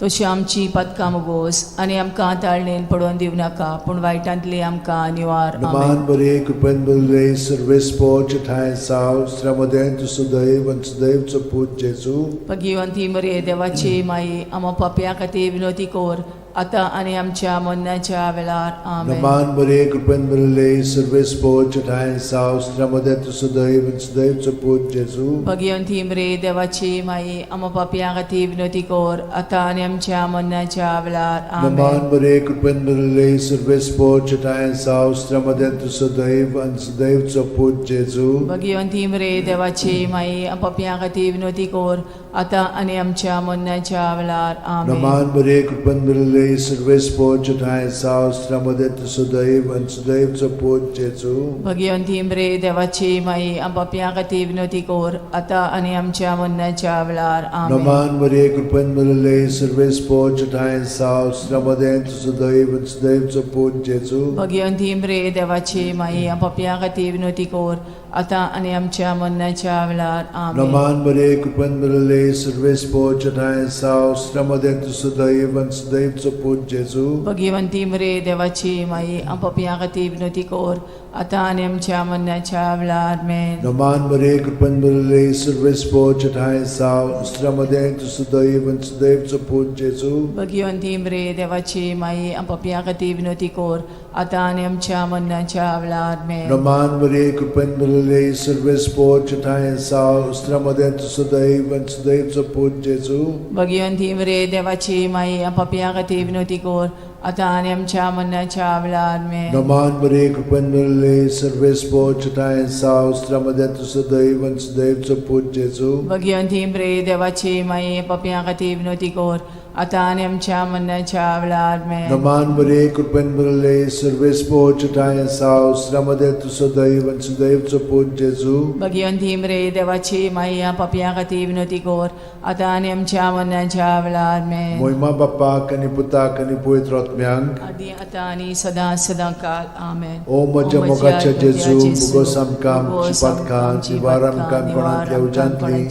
तशी आमची पदकां मोगोस आनी आमकां ताळणेन पडोवन दिवं नाका पूण वायटांतली आमकां निवार. आमेन. नमान बरे कृपेन बरले सर्वेस्पोच ठांय साव श्रमदें तूं सदैव आनी सदैवचो पूत जेजू. भगिवंती मरे देवाची माई, आमा पापया खातीर विनोती कोर आतां आनी आमच्या मरणाच्या वेळार. आमेन. नमान बरे कृपेन बरले सर्वेस्पोच ठांय साव श्रमदें तूं सदैव आनी सदैवचो पूत जेजू. भगिवंती मरे देवाची माई, आमा पापया खातीर विनोती कोर आतां आनी आमच्या मरणाच्या वेळार. आमेन. नमान बरे कृपेन बरले सर्वेस्पोच ठांय साव श्रमदें तूं सदैव आनी सदैवचो पूत जेजू. भगिवंती मरे देवाची माई, पापया खातीर विनोती कोर आतां आनी आमच्या मरणाच्या वेळार. आमेन. नमान बरे कृपेन बरले सर्वेस्पोच ठांय साव श्रमदें तूं सदैव आनी सदैवचो पूत जेजू. भगिवंती मरे देवाची माई, पापया खातीर विनोती कोर आतां आनी आमच्या मरणाच्या वेळार. आमेन. नमान मरिये कृपेन भरिल्ले सर्वेस्पोच ठांय साव श्रमदें तूं सदैव आनी सदैवचो पूत जेजू. भगिवंती मरे देवाची माई, पापया खातीर विनोती कोर आतां आनी आमच्या मरणाच्या वेळार. आमेन. नमान मरिये कृपेन भरिल्ले सर्वेस्पोच ठांय साव श्रमदें तूं सदैव आनी सदैवचो पूत जेजू. भगिवंती मरे देवाची माई, पापया खातीर विनोती कोर आतां आनी आमच्या मरणाच्या वेळार. आमेन. नमान मरिये कृपेन भरिल्ले सर्वेस्पोच ठांय साव श्रमदें तूं सदैव आनी सदैवचो पूत जेजू. भगिवंती मरे देवाची माई, पापया खातीर विनोती कोर आतां आनी आमच्या मरणाच्या वेळार. आमेन. नमान मरिये कृपेन भरिल्ले सर्वेस्पोच ठांय साव श्रमदें तूं सदैव आनी सदैवचो पूत जेजू. भगिवंती मरे देवाची माई, पापया खातीर विनोती कोर आतां आनी आमच्या मरणाच्या वेळार. आमेन. नमान मरिये कृपेन भरिल्ले सर्वेस्पोच ठांय साव श्रमदें तूं सदैव आनी सदैवचो पूत जेजू. भगिवंती मरे देवाची माई, पापया खातीर विनोती कोर आतां आनी आमच्या मरणाच्या वेळार. आमेन. नमान मरिये कृपेन भरिल्ले सर्वेस्पोच ठांय साव श्रमदें तूं सदैव आनी सदैवचो पूत जेजू. भगिवंती मरे देवाची माई, पापया खातीर विनोती कोर आतां आनी आमच्या मरणाच्या वेळार. आमेन. मोहिमा बाप्पाक आनी पुताक आनी पवित्र आत्म्यांक, आदी आतां आनी सदां सदां काल. आमेन. ओ म्हज्या मोगाच्या जेजू, मुगोस आमकां आमची पातकां निवार आमकां कोणांतल्या उज्यांतली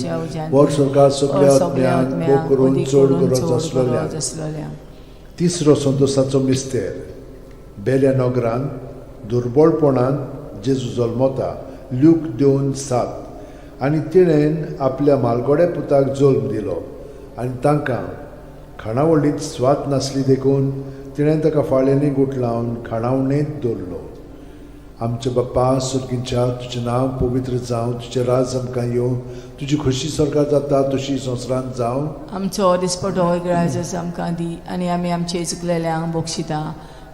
वर सरकार सगळ्या आत्म्यांक भोग करून चड गरज आसलेल्या. आसलेल्या. तिसरो संतोसाचो मिस्तेर. बेल्या नगरान दुर्बळपणान जेजू जल्मता, ल्यूक 2:7. आनी तिणेन आपल्या मालगोड्या पुताक जल्म दिलो आनी तांकां खाणावळींत स्वाद नासली देखून तिणें ताका फाळ्यांनी गुठलावन खाणावणेंत दवरलो. आमच्या बाप्पा सुर्गींच्या, तुजें नांव पवित्र जावं, तुजें राज आमकां येवं, तुजी खोशी स्वर्गात जाता तशी संवसारांत जावं. आमचो दिसपटो इगराजस आमकां दी आनी आमी आमचे चुकलेल्यांक बक्षिता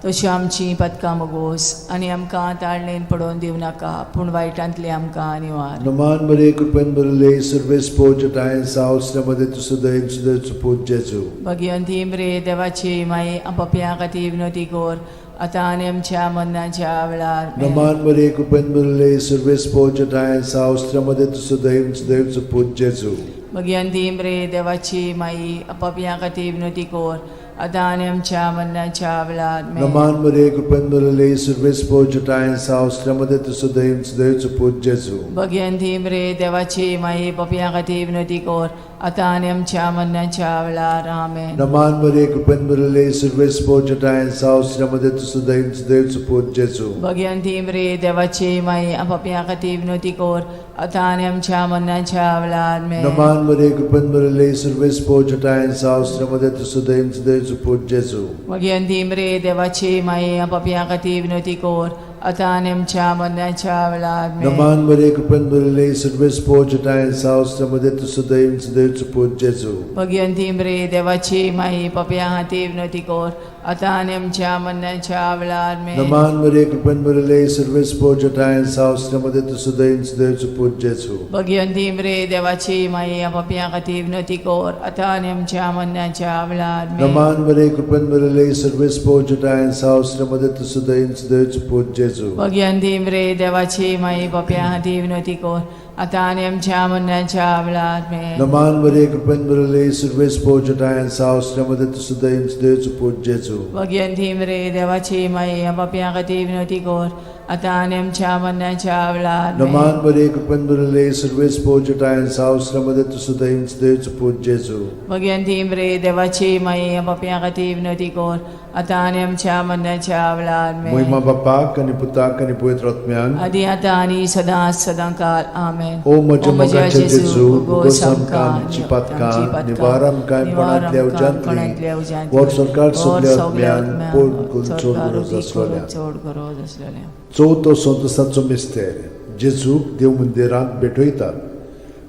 तशी आमची पदकां मोगोस आनी आमकां ताळणेन पडोवन दिवं नाका पूण वायटांतली आमकां निवार. नमान मरिये कृपेन भरिल्ले सर्वेस्पोच ठांय साव मध्ये तूं सदैव सदैवचो पूत जेजू. भगिवंती मरे देवाची माई, पापयां खातीर विनोती कोर आतां आनी आमच्या मरणाच्या वेळार. आमेन. नमान मरिये कृपेन भरिल्ले सर्वेस्पोच ठांय साव मध्ये तूं सदैव सदैवचो पूत जेजू. भगिवंती मरे देवाची माई, पापयां खातीर विनोती कोर आतां आनी आमच्या मरणाच्या वेळार. आमेन. नमान मरिये कृपेन भरिल्ले सर्वेस्पोच ठांय साव मध्ये तूं सदैव सदैवचो पूत जेजू. भगिवंती मरे देवाची माई, पापयां खातीर विनोती कोर आतां आनी आमच्या मरणाच्या वेळार. आमेन. नमान मरिये कृपेन भरिल्ले सर्वेस्पोच ठांय साव मध्ये तूं सदैव सदैवचो पूत जेजू. भगिवंती मरे देवाची माई, पापयां खातीर विनोती कोर आतां आनी आमच्या मरणाच्या वेळार. आमेन. नमान मरिये कृपेन भरिल्ले सर्वेस्पोच ठांय साव मध्ये तूं सदैव सदैवचो पूत जेजू. भगिवंती मरे देवाची माई, पापयां खातीर विनोती कोर आतां आनी आमच्या मरणाच्या वेळार. आमेन. नमान मरिये कृपेन भरिल्ले सर्वेस्पोच ठांय साव मध्ये तूं सदैव सदैवचो पूत जेजू. भगिवंती मरे देवाची माई, पापयां खातीर विनोती कोर आतां आनी आमच्या मरणाच्या वेळार. आमेन. नमान मरिये कृपेन भरिल्ले सर्वेस्पोच ठांय साव मध्ये तूं सदैव सदैवचो पूत जेजू. भगिवंती मरे देवाची माई, पापयां खातीर विनोती कोर आतां आनी आमच्या मरणाच्या वेळार. आमेन. नमान मरिये कृपेन भरिल्ले सर्वेस्पोच ठांय साव मध्ये तूं सदैव सदैवचो पूत जेजू. जेजू. भग्यान रे देवाची माई पप्या खातीर विनवती कर आतां आनी आमच्या मरणाच्या वेळार आमेन. नमान मरिये, कृपेन भरले, सुरवेस पोचटायन साव श्रीमती तुसुदैव देवचो पूत जेजू. भग्यान रे देवाची माई पापया खातीर विनवती कर आतां आनी आमच्या मरणाच्या वेळार आमेन. नमान मरिये, कृपेन भरले, सुरवेस पोचटायन साव श्रीमती तुसुदैव देवचो पूत जेजू. भग्यान रे देवाची माई पापया खातीर विनवती कर आतां आनी आमच्या मरणाच्या वेळार आमेन. मोहिमा बापाक आनी पुताक आनी पवित्र आत्म्याक. आदी आतां आनी सदां सदां काल आमेन. ओ म्हज्या मोगाचे जेजू, उगोस आमकां आमची पातकां, निवार आमकां कोणांतल्या उज्यांतली, वर सरकार सगल्या आत्म्यान पोट करून चड गरज आसलोल्या. चड गरज आसलेल्या. चवथो संतोसाचो मिस्तेर, जेजूक देव मंदिरांत भेटयतात.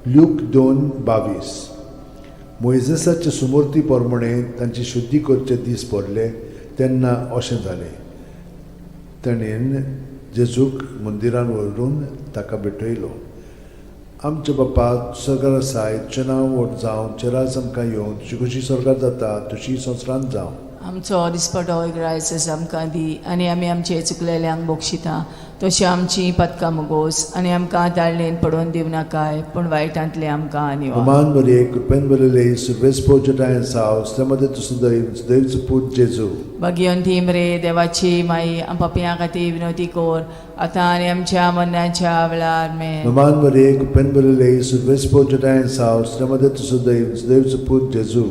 ल्यूक 2:22. मोयजेसाचे सुमूर्ती प्रमाणे तांची शुद्धी करचे दीस पडले तेन्ना अशें जालें, ताणें जेजूक मंदिरान व्हरून ताका भेटयलो. आमच्या बापा सरकार आसाय, तुजें नांव व्हड जावं, तुजें राज आमकां येवं, तुजी खुशी स्वर्गार जाता तशी संवसारांत जावं. आमचो दिसपटो ग्रायस आमकां दी आनी आमी आमचे चुकलेल्यांक बक्षिता तशी आमची पदकां मुगोस आनी आमकां ताळणेन पडोवन दिवं नाकाय पूण वायटांतले आमकां निवार. अमान मरिये, कृपेन भरिल्ले, सुरवेस पोचटायन साव श्रीमती तुसुदैव देवचो पूत जेजू. भगियंती रे देवाची माई पापयां खातीर विनवती कर आतां आनी आमच्या मरणाच्या वेळार आमेन. नमान मरिये, कृपेन भरिल्ले, सुरवेस पोचटायन साव श्रीमती तुसुदैव देवचो पूत जेजू.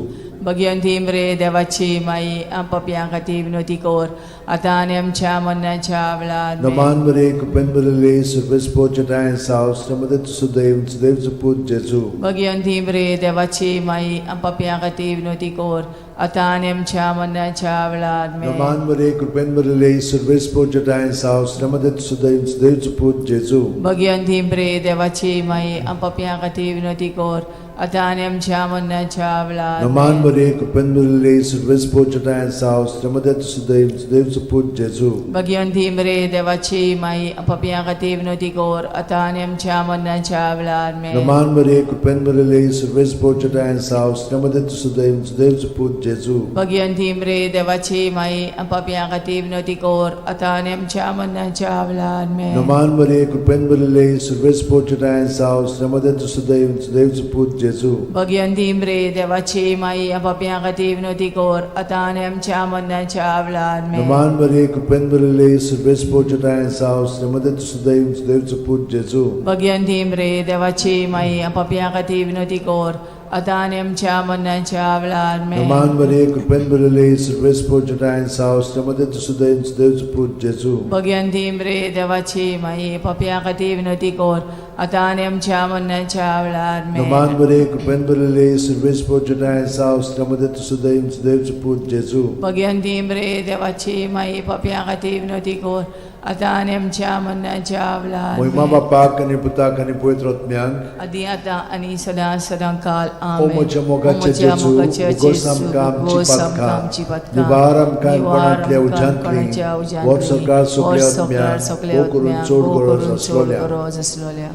भगियंती रे देवाची माई पापयां खातीर विनवती कर आतां आनी आमच्या मरणाच्या वेळार आमेन. नमान मरिये, कृपेन भरिल्ले, सुरवेस पोचटायन साव श्रीमती तुसुदैव देवचो पूत जेजू. भगियंती रे देवाची माई पापयां खातीर विनवती कर आतां आनी आमच्या मरणाच्या वेळार आमेन. नमान मरिये, कृपेन भरिल्ले, सुरवेस पोचटायन साव श्रीमती तुसुदैव देवचो पूत जेजू. भगियंती रे देवाची माई पापयां खातीर विनवती कर आतां आनी आमच्या मरणाच्या वेळार नमान आमेन. मरिये, कृपेन भरिल्ले, सुरवेस पोचटायन साव श्रीमती तुसुदैव देवचो पूत जेजू. भगियंती रे देवाची माई पापयां खातीर विनवती कर आतां आनी आमच्या मरणाच्या वेळार आमेन. नमान मरिये, कृपेन भरिल्ले, सुरवेस पोचटायन साव श्रीमती तुसुदैव देवचो पूत जेजू. भगियंती रे देवाची माई पापयां खातीर विनवती कर आतां आनी आमच्या मरणाच्या वेळार आमेन. नमान मरिये, कृपेन भरिल्ले, सुरवेस पोचटायन साव श्रीमती तुसुदैव देवचो पूत जेजू. भगियंती रे देवाची माई पापयां खातीर विनवती कर आतां आनी आमच्या मरणाच्या वेळार आमेन. नमान मरिये, कृपेन भरिल्ले, सुरवेस पोचटायन साव श्रीमती तुसुदैव देवचो पूत जेजू. भगियंती रे देवाची माई पापयां खातीर विनवती कर आतां आनी आमच्या मरणाच्या वेळार आमेन. नमान मरिये, कृपेन भरिल्ले, सुरवेस पोचटायन साव श्रीमती तुसुदैव देवचो पूत जेजू. भगियंती रे देवाची माई पापयां खातीर विनवती कर आतां आनी आमच्या मरणाच्या वेळार आमेन. नमान मरिये, कृपेन भरिल्ले, सुरवेस पोचटायन साव श्रीमती तुसुदैव देवचो पूत जेजू. भगियंती रे देवाची माई पापयां खातीर विनवती कर आतां आनी आमच्या मरणाच्या वेळार मोहिमा आमेन. बापाक आनी पुताक आनी पवित्र आत्म्याक. आदी आतां आनी सदां सदां काल ओ आमेन. म्हज्या मोगाचे ओ म्हज्या जेजू, मोगाचे उगोस जेजू, आमकां आमची उगोस आमकां पातकां, आमची पातकां, निवार आमकां निवार कोणांतल्या आमकां उज्यांतली, कोणाच्या उज्यांतली, वर सरकार सगल्या वर सरकार आत्म्याक, सगल्या भोव करून आत्म्याक, चड भोव गरज करून चड आसलोल्या. गरज आसलोल्या.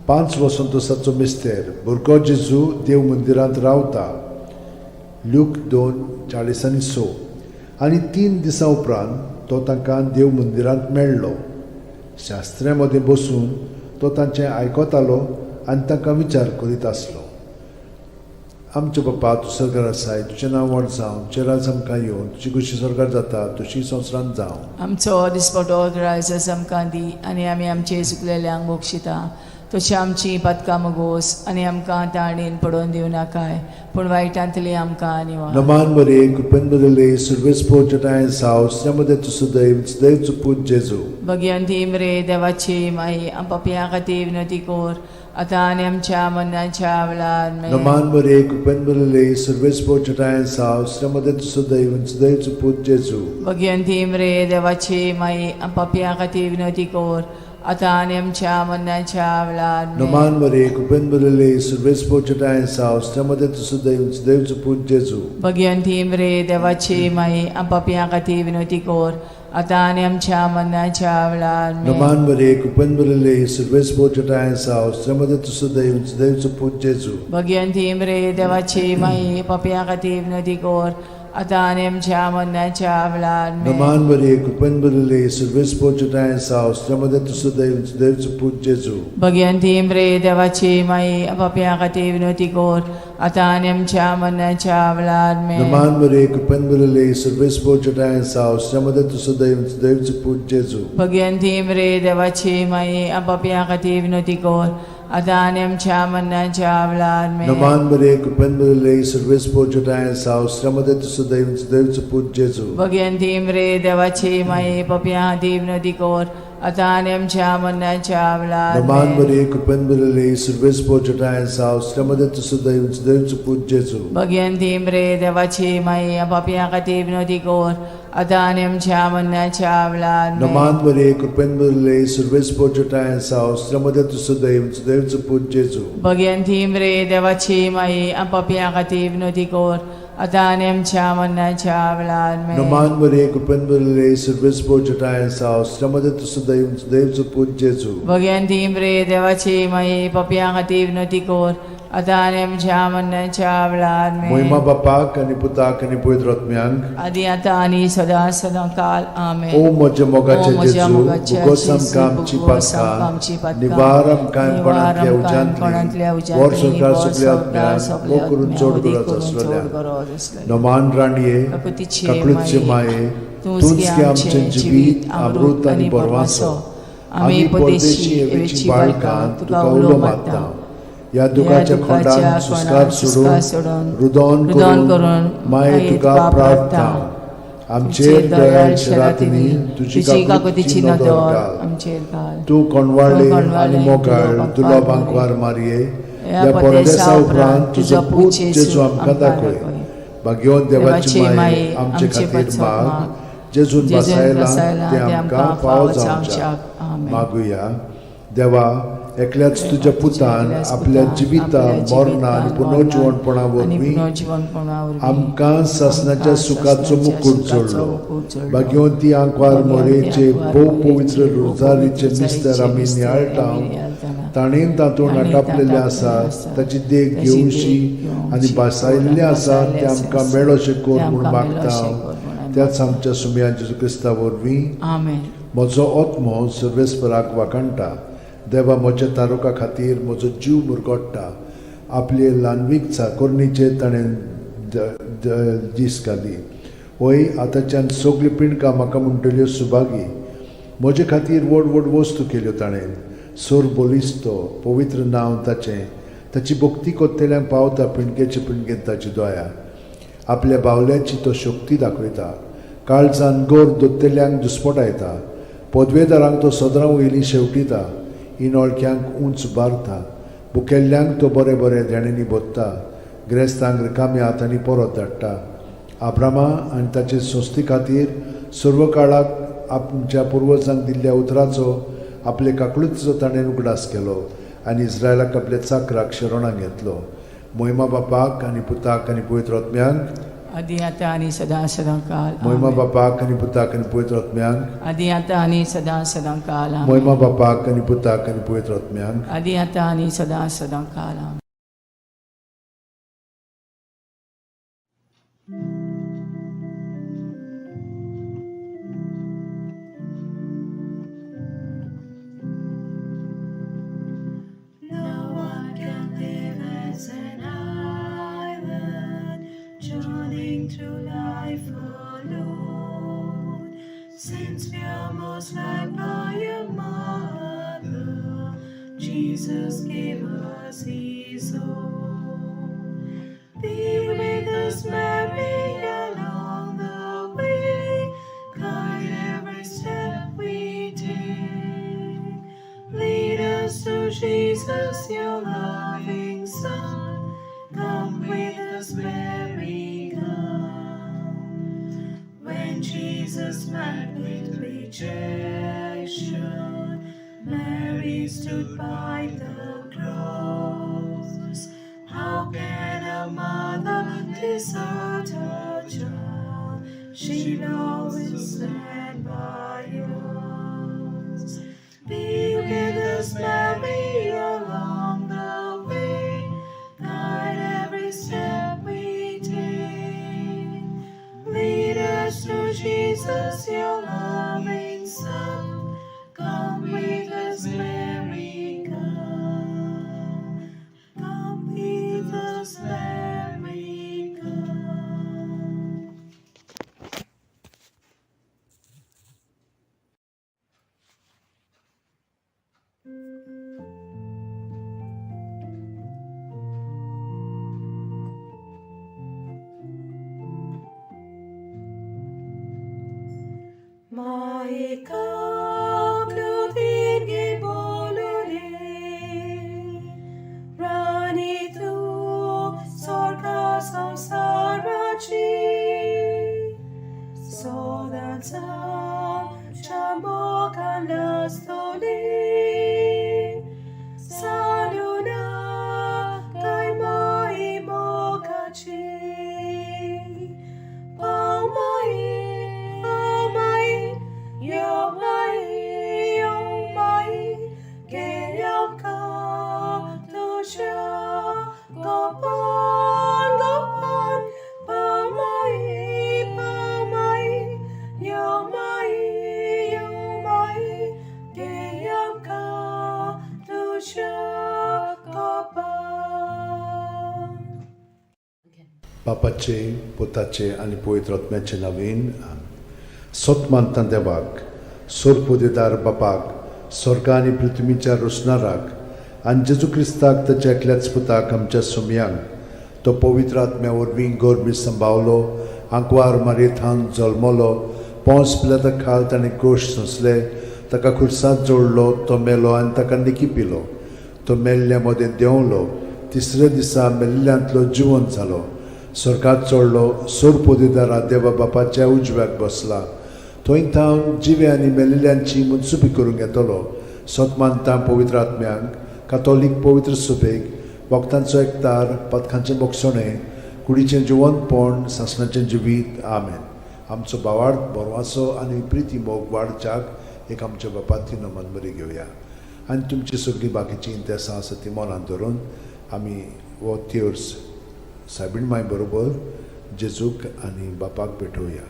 5 वसंतोसाचो मिस्तेर, भुरगो जेजू देव मंदिरांत रावता. ल्यूक 2:46. आनी 3 दिसां उपरांत तो तांकां देव मंदिरांत मेळ्ळो. शास्त्र्यां मदें बसून तो तांचें आयकतालो आनी तांकां विचार करीत आसलो. आमच्या बापा, तूं सरकार आसाय, तुजें नांव व्हड जावं, तुजें राज आमकां येवं, तुजी खुशी सरकार जाता तशी संवसारांत जावं. आमचो दिसपटो ग्रायस आमकां दी आनी आमी आमचे चुकलेल्यांक बक्षिता तशी आमची पातकां मगोस आनी आमकां ताणेन पडोवन दिवं नाकाय पूण वायटांतली आमकां निवार. नमान मरिये, कृपेन भरिल्ले, सुरवेस पोचटायन साव श्रीमती तुसुदैव देवचो पूत जेजू. भगियंती रे देवाची माई पापयां खातीर विनवती कर आतां आनी आमच्या मरणाच्या वेळार आमेन. नमान मरिये, कृपेन भरिल्ले, सुरवेस पोचटायन साव श्रीमती तुसुदैव देवचो पूत जेजू. भगियंती रे देवाची माई पापयां खातीर विनवती कर आतां आनी आमच्या मरणाच्या वेळार आमेन. नमान मरिये, कृपेन भरिल्ले, सुरवेस पोचटायन साव श्रीमती तुसुदैव देवचो पूत जेजू. भगियंती रे देवाची माई पापयां खातीर विनवती कर आतां आनी आमच्या मरणाच्या वेळार आमेन. नमान मरिये, कृपेन भरिल्ले, सुरवेस पोचटायन साव श्रीमती तुसुदैव देवचो पूत जेजू. भगियंती रे देवाची माई पापयां खातीर विनवती कर आतां आनी आमच्या मरणाच्या वेळार आमेन. नमान मरिये, कृपेन भरिल्ले, सर्वेस्पर तुजो साव, स्त्रियां मदें तूं सुदैव, सुदैवचो पूत जेजू. भगवंती मरे देवाची माई, पापयां खातीर विनवती कर, आतां आनी आमच्या मरणाच्या वेळार आमेन. नमान मरिये, कृपेन भरिल्ले, सर्वेस्पर तुजो साव, स्त्रियां मदें तूं सुदैव, सुदैवचो पूत जेजू. भगवंती मरे देवाची माई, पापयां खातीर विनवती कर, आतां आनी आमच्या मरणाच्या वेळार आमेन. नमान मरिये, कृपेन भरिल्ले, सर्वेस्पर तुजो साव, स्त्रियां मदें तूं सुदैव, सुदैवचो पूत जेजू. भगवंती मरे देवाची माई, पापयां खातीर विनवती कर, आतां आनी आमच्या मरणाच्या वेळार नमान आमेन. मरिये, कृपेन भरिल्ले, सर्वेस्पर तुजो साव, स्त्रियां मदें तूं सुदैव, सुदैवचो पूत जेजू. भगवंती मरे देवाची माई, पापयां खातीर विनवती कर, आतां आनी आमच्या मरणाच्या वेळार आमेन. नमान मरिये, कृपेन भरिल्ले, सर्वेस्पर तुजो साव, स्त्रियां मदें तूं सुदैव, सुदैवचो पूत जेजू. भगवंती मरे देवाची माई, पापयां खातीर विनवती कर, आतां आनी आमच्या मरणाच्या वेळार आमेन. नमान मरिये, कृपेन भरिल्ले, सर्वेस्पर तुजो साव, स्त्रियां मदें तूं सुदैव, सुदैवचो पूत जेजू. भगवंती मरे देवाची माई, पापयां खातीर विनवती कर, आतां आनी आमच्या मरणाच्या वेळार आमेन. मोहिमा बापाक आनी पुताक आनी पवित्र आत्म्यांक, आदी आतां आनी सदां सदां काल आमेन. ओ म्हज्या मोगाचे ओ म्हज्या जेजू, मोगाचे भोगोस जेजू, आमकां आमची भोगोस आमकां आमची पातकां, पातकां, निवार आमकां निवार कोणांतल्या आमकां कोणांतल्या उज्यांतली, वर उज्यांतली, संवसार वर सगल्या संवसार आत्म्यांक, सगल्या भोग करून आत्म्यांक, चड वदी गरज करून चड आसलेल्या. गरज आसलेल्या. नमान राणये, काकुतीचे काकळूतचे माये, तूंच तूंच गे गे आमचें जिवीत, अमृत आनी बरवासो. आमी परदेशी हेवेची बाळकां तुका उलो मारता. ह्या दुखाच्या खोंडान सुस्कार सोडून, रुदोन करून माये तुका प्रार्थना. आमचेर दयाळ शरातींनी तुजी काकुतीची नदर घाल. आमचेर घाल. तूं कोणवाळे आनी मोगाळ दुलो बांकवार मारये, ह्या परदेसा उपरांत तुजो पूत जेजू आमकां दाखय. भाग्यवंत देवाची माये, आमचे खातीर माग, जेजून बसायला ते आमकां फावो जावच्याक. आमेन. मागुया. देवा, एकल्याच तुज्या पुतान आपल्या जिविता, मरणा आनी पुनर्जिवणपणा वरवीं आमकां सासणाच्या सुखाचो मुकूट जोडलो. भाग्यवंती आंकवार मोरेचे भोव पवित्र रोजारीचे मिस्तर आमी नियाळटा, ताणेन तातूंत आटापलेलें आसा ताची देख घेवशी आनी भासायल्लें आसा तें आमकां मेळोशें कर म्हूण मागता, त्याच आमच्या सुमया जेजू क्रिस्ता वरवीं. आमेन. म्हजो आत्मो सर्वेस्पराक वाखाणटा, देवा म्हज्या तारुका खातीर म्हजो जीव मुरगोडटा. आपले ल्हानवीक चाकोरणीचेर ताणें दीस घाली. वय, आतांच्यान सगळीं पिंडकां म्हाका म्हणटल्यो सुभागी. म्हजे खातीर व्हड व्हड वस्तू केल्यो ताणें. सोर बलिस्तो पवित्र नांव ताचें. ताची भक्ती कोत्तेल्यांक पावता पिंडकेचे पिंडकेन ताची दया. आपल्या बावल्याची तो शक्ती दाखयता, काळजान गोर दोत्तेल्यांक दुस्पटायता. पदवेदारांक तो सदरां वयली शेवटिता, इनोळक्यांक उंच बारता. बुकेल्ल्यांक तो बरें बरें देण्यांनी भरता, ग्रेस्तांक रिकाम्या हातांनी परत धाडटा. आब्रामा आनी ताचे संस्थे खातीर सर्व काळाक आमच्या पुर्वजांक दिल्ल्या उतराचो, आपले काकळुतीचो ताणें उगडास केलो आनी इस्रायलाक आपल्या चाकराक शरणाक घेतलो. मोहिमा बापाक आनी पुताक आनी पवित्र आत्म्यांक, आदी आतां आनी सदां सदां काल. मोहिमा आमेन. बापाक आनी पुताक आनी पवित्र आत्म्यांक, आदी आतां आनी सदां सदां काल. आमेन. मोहिमा बापाक आनी पुताक आनी पवित्र आत्म्यांक, आदी आतां आनी सदां सदां काल. आमेन. No one can live as an island, journeying through life alone. Since we are most loved by a mother, Jesus gave us His own. Be with us, Mary, along the way. Guide every step we take. Lead us to Jesus, your loving Son. Come with us, Mary, come. When Jesus met with rejection, Mary stood by the cross. How can a mother desert her child? She'll always stand by us. Be with us, Mary, along the way. Guide every step we take. us to Jesus, your loving Son. Come with us, Mary, come. Come with us, Mary, come. Maikaklutirgi bolule, Rani tu sorga samsarachi, Sodansam chambokanastoli, Saluna kai mai mokachi. Pau mai, pau mai, yo mai, yo mai, geyam ka tusha, gopan, gopan, pau mai, pau mai, yo mai, yo mai, geyam ka tusha, gopan. बापाचे पुताचे आनी पवित्र आत्म्याचे नवीन सत मानता देवाक सोरपोदेदार बापाक स्वर्ग आनी पृथ्वीच्या रोसणाराक आनी जेजू क्रिस्ताक ताच्या एकल्याच पुताक आमच्या सुमयांक तो पवित्र आत्म्या वरवीं गोरबी संभावलो आंकवार मारयेथान जल्मलो पोंस पिलाता खाल ताणें कोश सोंसले ताका खुर्सांत जोडलो तो मेलो आनी ताका निकी पिलो तो मेल्ल्या मदें देंवलो तिसऱ्या दिसा मेल्ल्यांतलो जिवंत जालो स्वर्गात चडलो सोरपोदेदारा देवा बापाच्या उजव्याक बसला थंय थावन जिवे आनी मेलिल्ल्यांची मनसुबी करूंक येतलो सत मानता पवित्र आत्म्यांक कातोलीक पवित्र सुबेक वखदांचो एकतार पथकांचें बोगसणें कुडीचें जिवंतपण सासणाचें जिवीत आमेन. आमचो भावार्थ बरवासो आनी प्रिती मोग वाडच्याक एक आमच्या बापाती नमन बरी घेवया आनी तुमची सगळीं बाकीचीं इंतेसां आसा ती मनांत धरून आमी हो थियोर्स सायबीण माय बरोबर जेजूक आनी बापाक भेटोवया.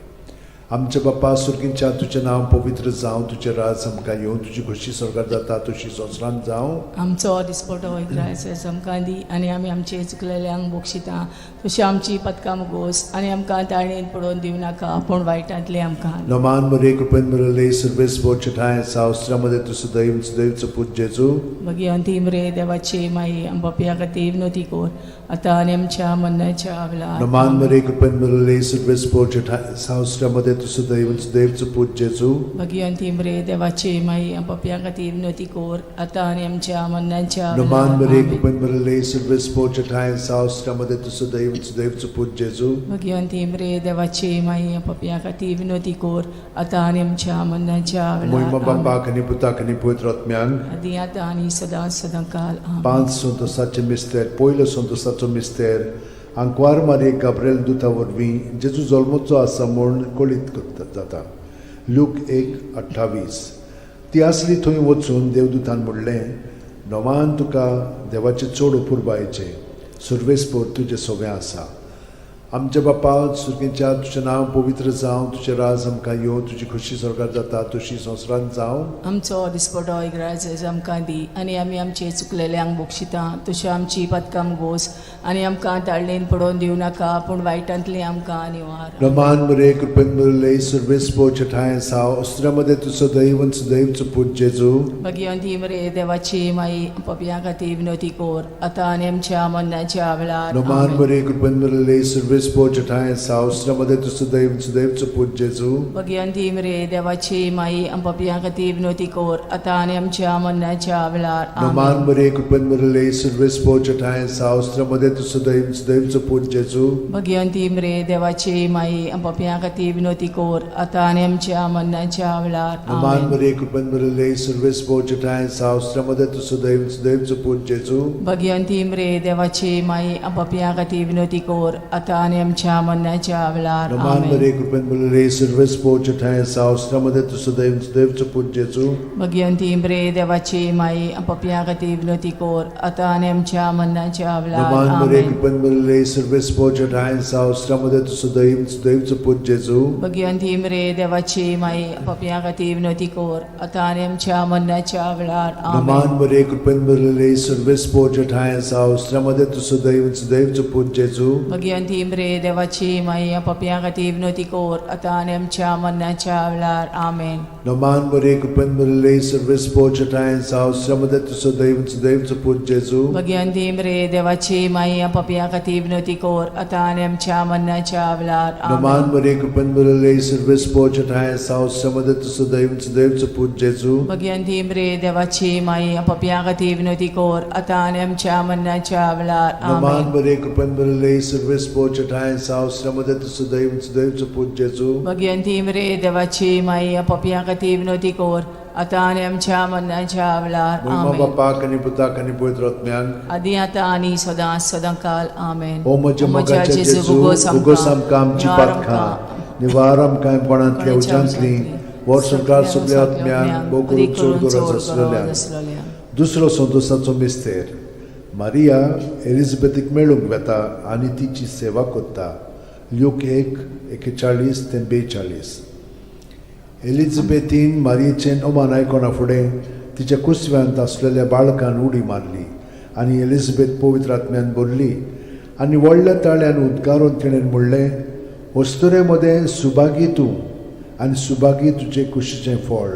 आमच्या बापा सुर्गींच्या तुजें नांव पवित्र जावं, तुजें राज आमकां येवं, तुजी खोशी स्वर्गार जाता तशी संवसारांत जावं. आमचो दिसपटो ग्रास आमकां दी आनी आमी आमचे चुकलेल्यांक बक्षिता तशी आमची पदकां मुगोस आनी आमकां ताळणेन पडोवन दिवं नाका पूण वायटांतलें आमकां. नमान मरे कृपेन मिळले सर्वेस बोचठाय सावस्त्रामध्ये तूं सदैव सदैवचो पूत जेजू. मागीर अंतीम रे देवाचे माई आमच्या खातीर विनोती कोर आतां आनी आमच्या मरणाच्या वेळार. नमान मरे कृपेन मिळले सर्वेस बोचठाय सावस्त्रामध्ये तूं सदैव सदैवचो पूत जेजू. मागीर अंतीम रे देवाचे माई आमच्या खातीर विनोती कोर आतां आनी आमच्या मरणाच्या नमान वेळार. मरे आमेन. कृपेन मिळले सर्वेस बोचठाय सावस्त्रामध्ये तूं सदैव सदैवचो पूत जेजू. मागीर अंतीम रे देवाचे माई आमच्या खातीर विनोती कोर आतां आनी आमच्या मरणाच्या मोहिमा वेळार. आमेन. बापाक आनी पुताक आनी पवित्र आत्म्यांक. आदी आतां आनी सदां सदां काल. आमेन. पांच संतोसाचे मिस्तेर. पयलो संतोसाचो मिस्तेर आंकवार मारये गाब्रेल दुता वरवीं जेजू जल्मचो आसा म्हूण कळीत करता जाता. लूक 1:28. ती आसली थंय वचून देवदूतान म्हणलें, नवान तुका देवाचें चड अपुरबायेचें सुर्वेसपोर तुजें सगळें आसा. आमच्या बापा सुर्गेच्या तुजें नांव पवित्र जावं, तुजें राज आमकां येवं, तुजी खोशी स्वर्गार जाता तशी संवसारांत जावं. आमचो दिसपटो इग्राज आमकां दी आनी आमी आमचे चुकलेल्यांक बक्षिता तशी आमची पदकां गोस आनी आमकां ताळणेन पडोवन दिवं नाका पूण वायटांतली आमकां निवार. रमान मरे कृपेन मरले सर्वेस पोचठाय साव अस्त्रामध्ये तू सदैव सदैवचो पूत जेजू. मागीर अंतीम रे देवाची माई पपया खातीर विनोती कोर आतां आनी आमच्या मरणाच्या वेळार. रमान आमेन. मरे कृपेन मरले सर्वेस पोचठाय साव अस्त्रामध्ये तू सदैव सदैवचो पूत जेजू. मागीर अंतीम रे देवाची माई पपया खातीर विनोती कोर आतां आनी आमच्या मरणाच्या वेळार. रमान आमेन. मरे कृपेन मरले सर्वेस पोचठाय साव अस्त्रामध्ये तू सदैव सदैवचो पूत जेजू. मागीर अंतीम रे देवाची माई पपया खातीर विनोती कोर आतां आनी आमच्या मरणाच्या वेळार. रमान आमेन. मरे कृपेन मरले सर्वेस पोचठाय साव अस्त्रामध्ये तू सदैव सदैवचो पूत जेजू. भगियंतीम रे देवाची माई आपापया खातीर विनोती कोर आतां आनी आमच्या मरणाच्या वेळार. नमान आमेन. मरे कृपेन भरलेले सर्वेस पोच ठांय आसा उस्त्रा तूं सदैव सदैवचो पूत जेजू. भगिवंती मरे देवाची माई, पपया खातीर विनवती कर आतां आनी आमच्या मरणाच्या वेळार. नमान मरे आमेन. कृपेन भरलेले सर्वेस पोच ठांय आसा उस्त्रा तूं सदैव सदैवचो पूत जेजू. भगिवंती मरे देवाची माई, पपया खातीर विनवती कर आतां आनी आमच्या मरणाच्या वेळार. आमेन. नमान मरे कृपेन भरलेले सर्वेस पोच ठांय आसा उस्त्रा तूं सदैव सदैवचो पूत जेजू. भगिवंती मरे देवाची माई, पपया खातीर विनवती कर आतां आनी आमच्या मरणाच्या वेळार. आमेन. नमान मरे कृपेन भरलेले सर्वेस पोच ठांय आसा उस्त्रा तूं सदैव सदैवचो पूत जेजू. भगिवंती मरे देवाची माई, पपया खातीर विनवती कर आतां आनी आमच्या मरणाच्या वेळार. नमान आमेन. मरे कृपेन भरलेले सर्वेस पोच ठांय आसा उस्त्रा तूं सदैव सदैवचो पूत जेजू. भगिवंती मरे देवाची माई, पपया खातीर विनवती कर आतां आनी आमच्या मरणाच्या वेळार. नमान आमेन. मरे कृपेन भरलेले सर्वेस पोच ठांय आसा उस्त्रा तूं सदैव सदैवचो पूत जेजू. भगिवंती मरे देवाची माई, पपया खातीर विनवती कर आतां आनी आमच्या मरणाच्या वेळार. महिमा आमेन. बापाक आनी पुताक आनी पवित्र आत्म्याक. आदी आतां आनी सदां सदां काल. आमेन. ओ म्हज्या मोगाच्या जेजू, उगोस आमकां आमची पातकां, निवार आमकां कोणांतल्या उज्यांतली, वर संवसार सगल्या आत्म्यांक, भोव करून चड गरज आसलेल्या. दुसरो संतोषाचो मिस्तेर. मारिया एलिझाबेथीक मेळूंक वेता आनी तिची सेवा करता. ल्यूक 1:41 ते 42. एलिझाबेथीन मारियेचें अमान आयकना फुडें तिच्या कुसव्यांत आसलेल्या बाळकान उडी मारली आनी एलिझाबेथ पवित्र आत्म्यान भरली आनी व्हडल्या ताळ्यान उद्गारून तिणें म्हणलें, अस्तुरे मदें सुभागी तूं आनी सुभागी तुजे कुशीचें फळ.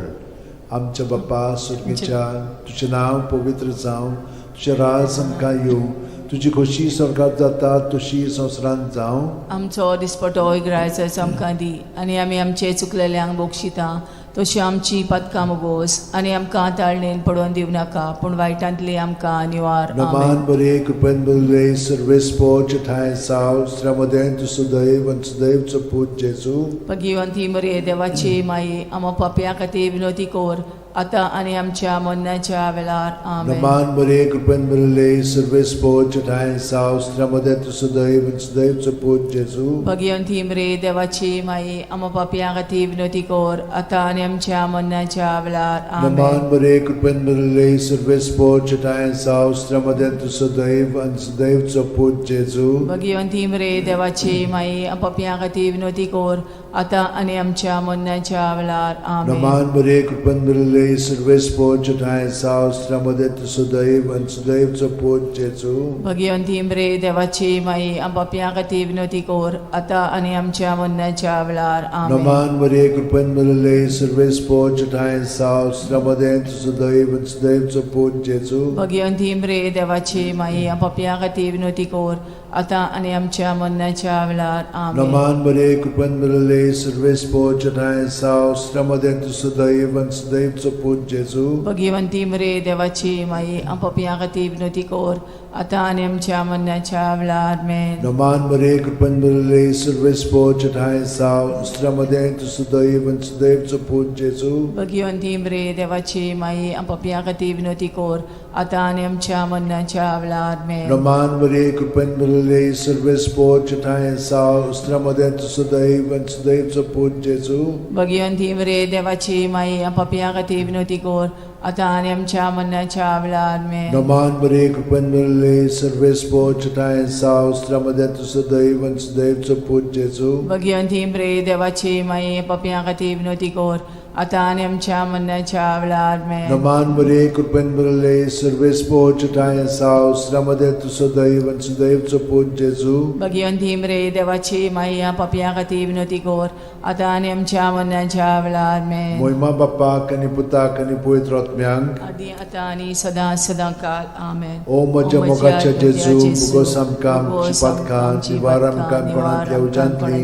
आमच्या बाप्पा सुर्गेच्या, तुजें नांव पवित्र जावं, तुजें राज आमकां येवं, तुजी खोशी स्वर्गात जाता तशी संवसारांत जावं. आमचो दिसपटो इगरायचो आमकां दी आनी आमी आमचे चुकलेल्यांक बक्षिता तशी आमची पातकां मुगोस आनी आमकां ताळणेन पडोवन दिवं नाका, पूण वायटांतली आमकां निवार. नमान आमेन. बरे कृपेन बरे सर्वेस पोच ठांय साव स्त्र्यामदें तूं सदैव आनी सदैवचो पूत जेजू. भगिवंती मरे देवाची माई, आमा पापया खातीर विनवती कर आतां आनी आमच्या मरणाच्या वेळार. आमेन. नमान बरे कृपेन बरे सर्वेस पोच ठांय साव स्त्र्यामदें तूं सदैव आनी सदैवचो पूत जेजू. भगिवंती मरे देवाची माई, आमा पापया खातीर विनवती कर आतां आनी आमच्या मरणाच्या वेळार. आमेन. नमान बरे कृपेन बरे सर्वेस पोच ठांय साव स्त्र्यामदें तूं सदैव आनी सदैवचो पूत जेजू. भगिवंती मरे देवाची माई, पापया खातीर विनवती कर आतां आनी आमच्या मरणाच्या वेळार. आमेन. नमान बरे कृपेन बरे सर्वेस पोच ठांय साव स्त्र्यामदें तूं सदैव आनी सदैवचो पूत जेजू. भगिवंती मरे देवाची माई, पापया खातीर विनवती कर आतां आनी आमच्या मरणाच्या वेळार. आमेन. नमान मरे कृपेन बरे सर्वेस पोच ठांय साव स्त्र्यामदें तूं सदैव आनी सदैवचो पूत जेजू. भगिवंती मरे देवाची माई, पापया खातीर विनवती कर आतां आनी आमच्या मरणाच्या वेळार. आमेन. नमान बरे कृपेन बरे सर्वेस पोच ठांय साव स्त्र्यामदें तूं सदैव आनी सदैवचो पूत जेजू. भगिवंती मरे देवाची माई, पापया खातीर विनवती कर आतां आनी आमच्या मरणाच्या वेळार. आमेन. नमान मरे कृपेन बरे सर्वेस पोच ठांय साव स्त्र्यामदें तूं सदैव आनी सदैवचो पूत जेजू. भगिवंती मरे देवाची माई, पापया खातीर विनवती कर आतां आनी आमच्या मरणाच्या वेळार. आमेन. नमान मरे कृपेन बरे सर्वेस पोच ठांय साव स्त्र्यामदें तूं सदैव आनी सदैवचो पूत जेजू. भगिवंती मरे देवाची माई, पापया खातीर विनवती कर आतां आनी आमच्या मरणाच्या वेळार. आमेन. नमान मरे कृपेन बरे सर्वेस पोच ठांय साव स्त्र्यामदें तूं सदैव आनी सदैवचो पूत जेजू. भगिवंती मरे देवाची माई, पापया खातीर विनवती कर आतां आनी आमच्या मरणाच्या वेळार. आमेन. नमान मरे कृपेन बरे सर्वेस पोच ठांय साव स्त्र्यामदें तूं सदैव आनी सदैवचो पूत जेजू. भगिवंती मरे देवाची माई, पापया खातीर विनवती कर आतां आनी आमच्या मरणाच्या वेळार. आमेन. मोहिमा बाप्पाक आनी पुताक आनी पवित्र आत्म्यांक. आदी आतां आनी सदां सदां काल. आमेन. ओ म्हज्या मोगाच्या जेजू, मुगोस आमकां आमची पातकां, निवार आमकां कोणांतल्या उज्यांतली,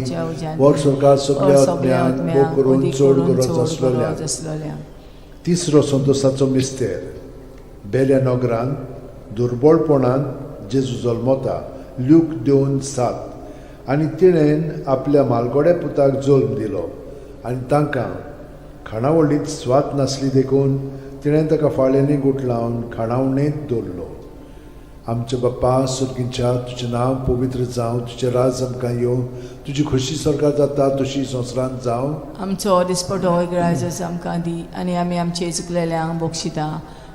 वर सरकार सगल्या आत्म्यांक, भोव करून चड गरज आसलेल्या. तिसरो संतोषाचो मिस्तेर. बेल्या नगरान दुर्बळपणान जेजू जल्मता. ल्यूक 2:7. आनी तिणें आपल्या मालगोड्या पुताक जल्म दिलो आनी तांकां खाणावळींत स्वाद नासली देखून तिणें ताका फाळ्यांनी गुठलावन खाणावणेंत दवरलो. आमच्या बाप्पा सुर्गींच्या तुजें नांव पवित्र जावं, तुजें राज आमकां येवं, तुजी खोशी सरकार जाता तशी संवसारांत जावं. आमचो दिसपटो ग्रायजस आमकां दी आनी आमी आमचे चुकलेल्यांक बक्षिता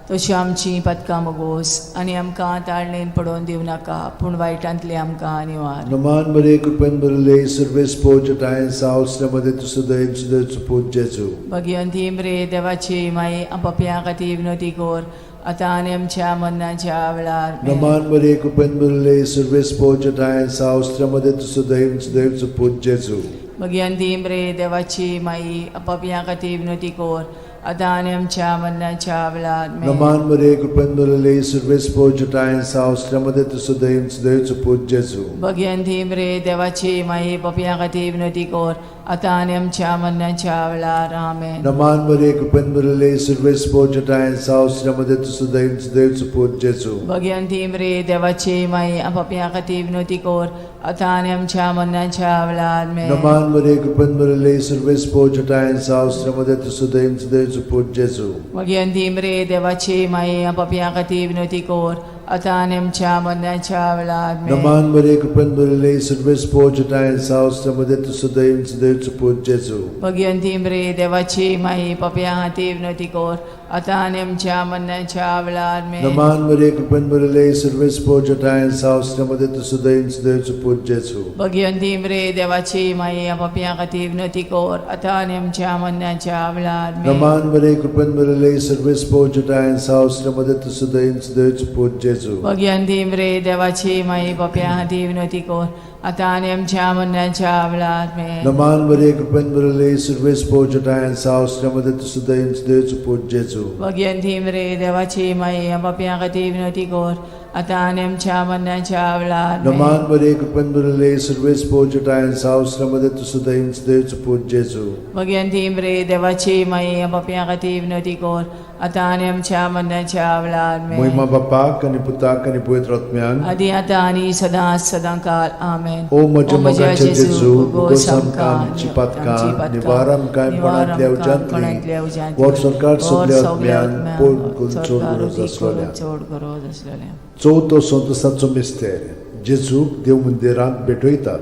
तशी आमची पदकां मगोस आनी आमकां ताळणेन पडोवन दिवं नाका पूण वायटांतली आमकां निवार. नमान बरे कृपेन भरिल्ले सर्वेस पोजटाय सावसल्यामध्ये तुजो दयेन सुदैचो पूत जेजू. भगिवंती रे देवाची माई पपया खातीर विनोती कोर आतां आनी आमच्या मरणाच्या वेळार. नमान बरे कृपेन भरिल्ले सर्वेस पोजटाय सावसल्यामध्ये तुजो दयेन सुदैचो पूत जेजू. भगिवंती रे देवाची माई पपया खातीर विनोती कोर आतां आनी आमच्या मरणाच्या वेळार. नमान बरे कृपेन भरिल्ले सर्वेस पोजटाय सावसल्यामध्ये तुजो दयेन सुदैचो पूत जेजू. भगिवंती रे देवाची माई पपया खातीर विनोती कोर आतां आनी आमच्या मरणाच्या वेळार. आमेन. नमान बरे कृपेन भरिल्ले सर्वेस पोजटाय सावसल्यामध्ये तुजो दयेन सुदैचो पूत जेजू. भगिवंती रे देवाची माई पपया खातीर विनोती कोर आतां आनी आमच्या मरणाच्या वेळार. नमान बरे कृपेन भरिल्ले सर्वेस पोजटाय सावसल्यामध्ये तुजो दयेन सुदैचो पूत जेजू. भगिवंती रे देवाची माई पपया खातीर विनोती कोर आतां आनी आमच्या मरणाच्या वेळार. नमान बरे कृपेन भरिल्ले सर्वेस पोजटाय सावसल्यामध्ये तुजो दयेन सुदैचो पूत जेजू. भगिवंती रे देवाची माई पपया खातीर विनोती कोर आतां आनी आमच्या मरणाच्या वेळार. नमान बरे कृपेन भरिल्ले सर्वेस पोजटाय सावसल्यामध्ये तुजो दयेन सुदैचो पूत जेजू. भगिवंती रे देवाची माई पपया खातीर विनोती कोर आतां आनी आमच्या मरणाच्या वेळार. नमान बरे कृपेन भरिल्ले सर्वेस पोजटाय सावसल्यामध्ये तुजो दयेन सुदैचो पूत जेजू. भगिवंती रे देवाची माई पपया खातीर विनोती कोर आतां आनी आमच्या मरणाच्या वेळार. नमान बरे कृपेन भरिल्ले सर्वेस पोजटाय सावसल्यामध्ये तुजो दयेन सुदैचो पूत जेजू. भगिवंती रे देवाची माई पपया खातीर विनोती कोर आतां आनी आमच्या मरणाच्या वेळार. नमान बरे कृपेन भरिल्ले सर्वेस पोजटाय सावसल्यामध्ये तुजो दयेन सुदैचो पूत जेजू. भगिवंती रे देवाची माई पपया खातीर विनोती कोर आतां आनी आमच्या मरणाच्या वेळार. महिमा बापाक आनी पुताक आनी पवित्र आत्म्याक. आदी आतां आनी सदां सदां काल. आमेन. ओ म्हज्या मोगाचे जेजू, भोगोस आमकां आमची पातकां, निवार आमकां कोणांतल्या उज्यांतली, वर सरकार सगल्या आत्म्यान पड करून चड गरज आसलेल्या. चड गरज आसलेल्या. चवथो संतोसाचो मिस्तेर, जेजूक देव मंदिरांत भेटयतात.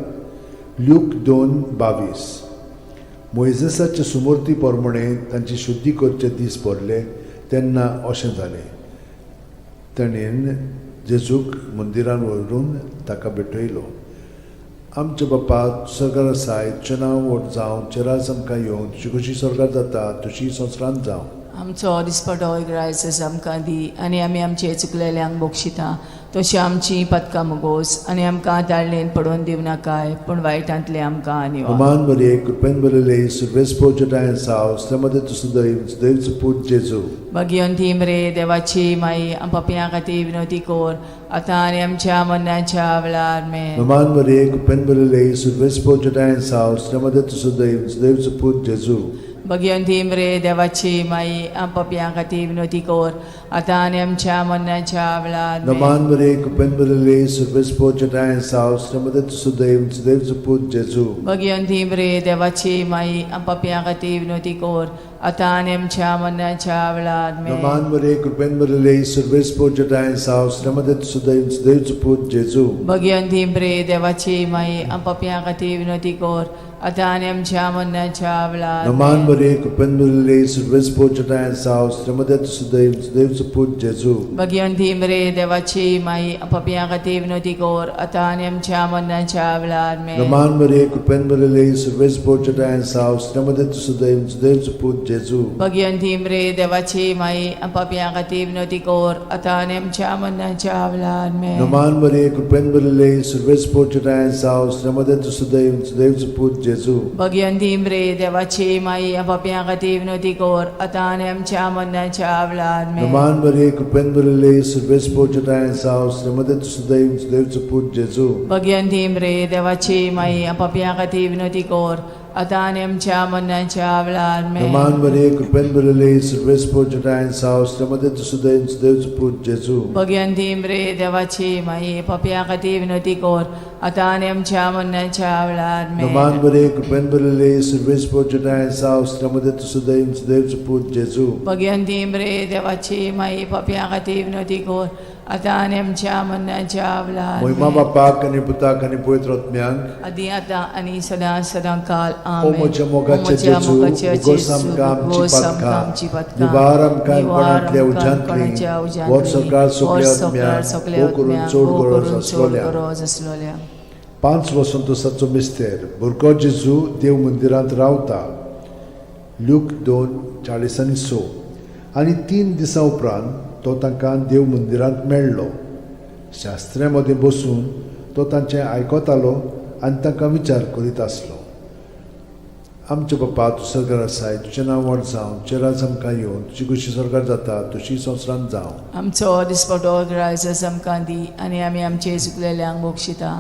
ल्यूक 2:22. मोयजेसाचे सुमूर्ती प्रमाणे तांची शुद्धी करचे दीस भरले तेन्ना अशें जालें, ताणें जेजूक मंदिरान व्हरून ताका भेटयलो. आमच्या बापा सरकार आसाय, तुजें नांव व्हड जावं, तुजें राज आमकां येवं, तुजी खोशी सरकार जाता तशी संवसारांत जावं. आमचो दिसपटो ग्रायसस आमकां दी आनी आमी आमचे चुकलेल्यांक बक्षिता तशी आमची पदकां मुगोस आनी आमकां ताळणेन पडोवन दिवं नाकाय पूण वायटांतले आमकां निवार. नमान बरे कृपेन भरिल्ले सुर्वेस पोजटाय साव मध्ये तुजो दैव पूत जेजू. भगिवंती रे देवाची माई पपया खातीर विनोती कोर आतां आनी आमच्या मरणाच्या वेळार. मेन. नमान बरे कृपेन भरिल्ले सुर्वेस पोजटाय साव मध्ये तुजो दैव पूत जेजू. भगिवंती रे देवाची माई पपया खातीर विनोती कोर आतां आनी आमच्या मरणाच्या वेळार. नमान बरे कृपेन भरिल्ले सुर्वेस पोजटाय साव मध्ये तुजो दैव पूत जेजू. भगिवंती रे देवाची माई पपया खातीर विनोती कोर आतां आनी आमच्या मरणाच्या वेळार. नमान बरे कृपेन भरिल्ले सुर्वेस पोजटाय साव मध्ये तुजो दैव पूत जेजू. भगिवंती रे देवाची माई पपया खातीर विनोती कोर आतां आनी आमच्या मरणाच्या वेळार. नमान बरे कृपेन भरिल्ले सुर्वेस पोजटाय साव मध्ये तुजो दैव पूत जेजू. भगिवंती रे देवाची माई पपया खातीर विनोती कोर आतां आनी आमच्या मरणाच्या वेळार. नमान बरे कृपेन भरिल्ले सुर्वेस पोजटाय साव मध्ये तुजो दैव पूत जेजू. भगिवंती रे देवाची माई पपया खातीर विनोती कोर आतां आनी आमच्या मरणाच्या वेळार. नमान बरे कृपेन भरिल्ले सुर्वेस पोजटाय साव मध्ये तुजो दैव पूत जेजू. भगिवंती रे देवाची माई पपया खातीर विनोती कोर आतां आनी आमच्या मरणाच्या वेळार. नमान बरे कृपेन भरिल्ले सुर्वेस पोजटाय साव मध्ये तुजो दैव पूत जेजू. भगिवंती रे देवाची माई पपया खातीर विनोती कोर आतां आनी आमच्या मरणाच्या वेळार. नमान बरे कृपेन भरिल्ले सुर्वेस पोजटाय साव मध्ये तुजो दैव पूत जेजू. भगिवंती रे देवाची माई पपया खातीर विनोती कोर आतां आनी आमच्या मरणाच्या वेळार. नमान बरे कृपेन भरिल्ले सुर्वेस पोजटाय साव मध्ये तुजो दैव पूत जेजू. भगिवंती रे देवाची माई पपया खातीर विनोती कोर आतां आनी आमच्या मरणाच्या वेळार मोहिमा बापाक आनी पुताक आनी पवित्र आत्म्यांक. आदी आतां आनी सदां सदां काल. ओ आमेन. म्हज्या ओ मोगाचे म्हज्या जेजू, मोगाच्या उगोस जेजू, आमकां आमची उगोस आमकां पातकां, आमची पातकां, निवार आमकां निवार कोणांतल्या आमकां उज्यांतली, कोणाच्या उज्यांतली, व्हर सरकार व्हर सगल्या सरकार आत्म्यांक, सगल्या भोव करून आत्म्यांक, चड भोव गरज करून चड आसलोल्या. गरज आसलोल्या. पांच वसंतोसाचो मिस्तेर. भुरगो जेजू देव मंदिरांत रावता. ल्यूक 2:46. आनी 3 दिसां उपरांत तो तांकां देव मंदिरांत मेळ्ळो. शास्त्र्या मदें बसून तो तांचें आयकतालो आनी तांकां विचार करीत आसलो. आमचे बापा, तूं सरकार आसाय, तुजें नांव व्हड जावं, तुजें राज आमकां येवन, तुजी खुशी सरकार जाता तशी संवसारांत जावं. आमचो दिसपटो ग्रायस आमकां दी आनी आमी आमचे चुकलेल्यांक बक्षिता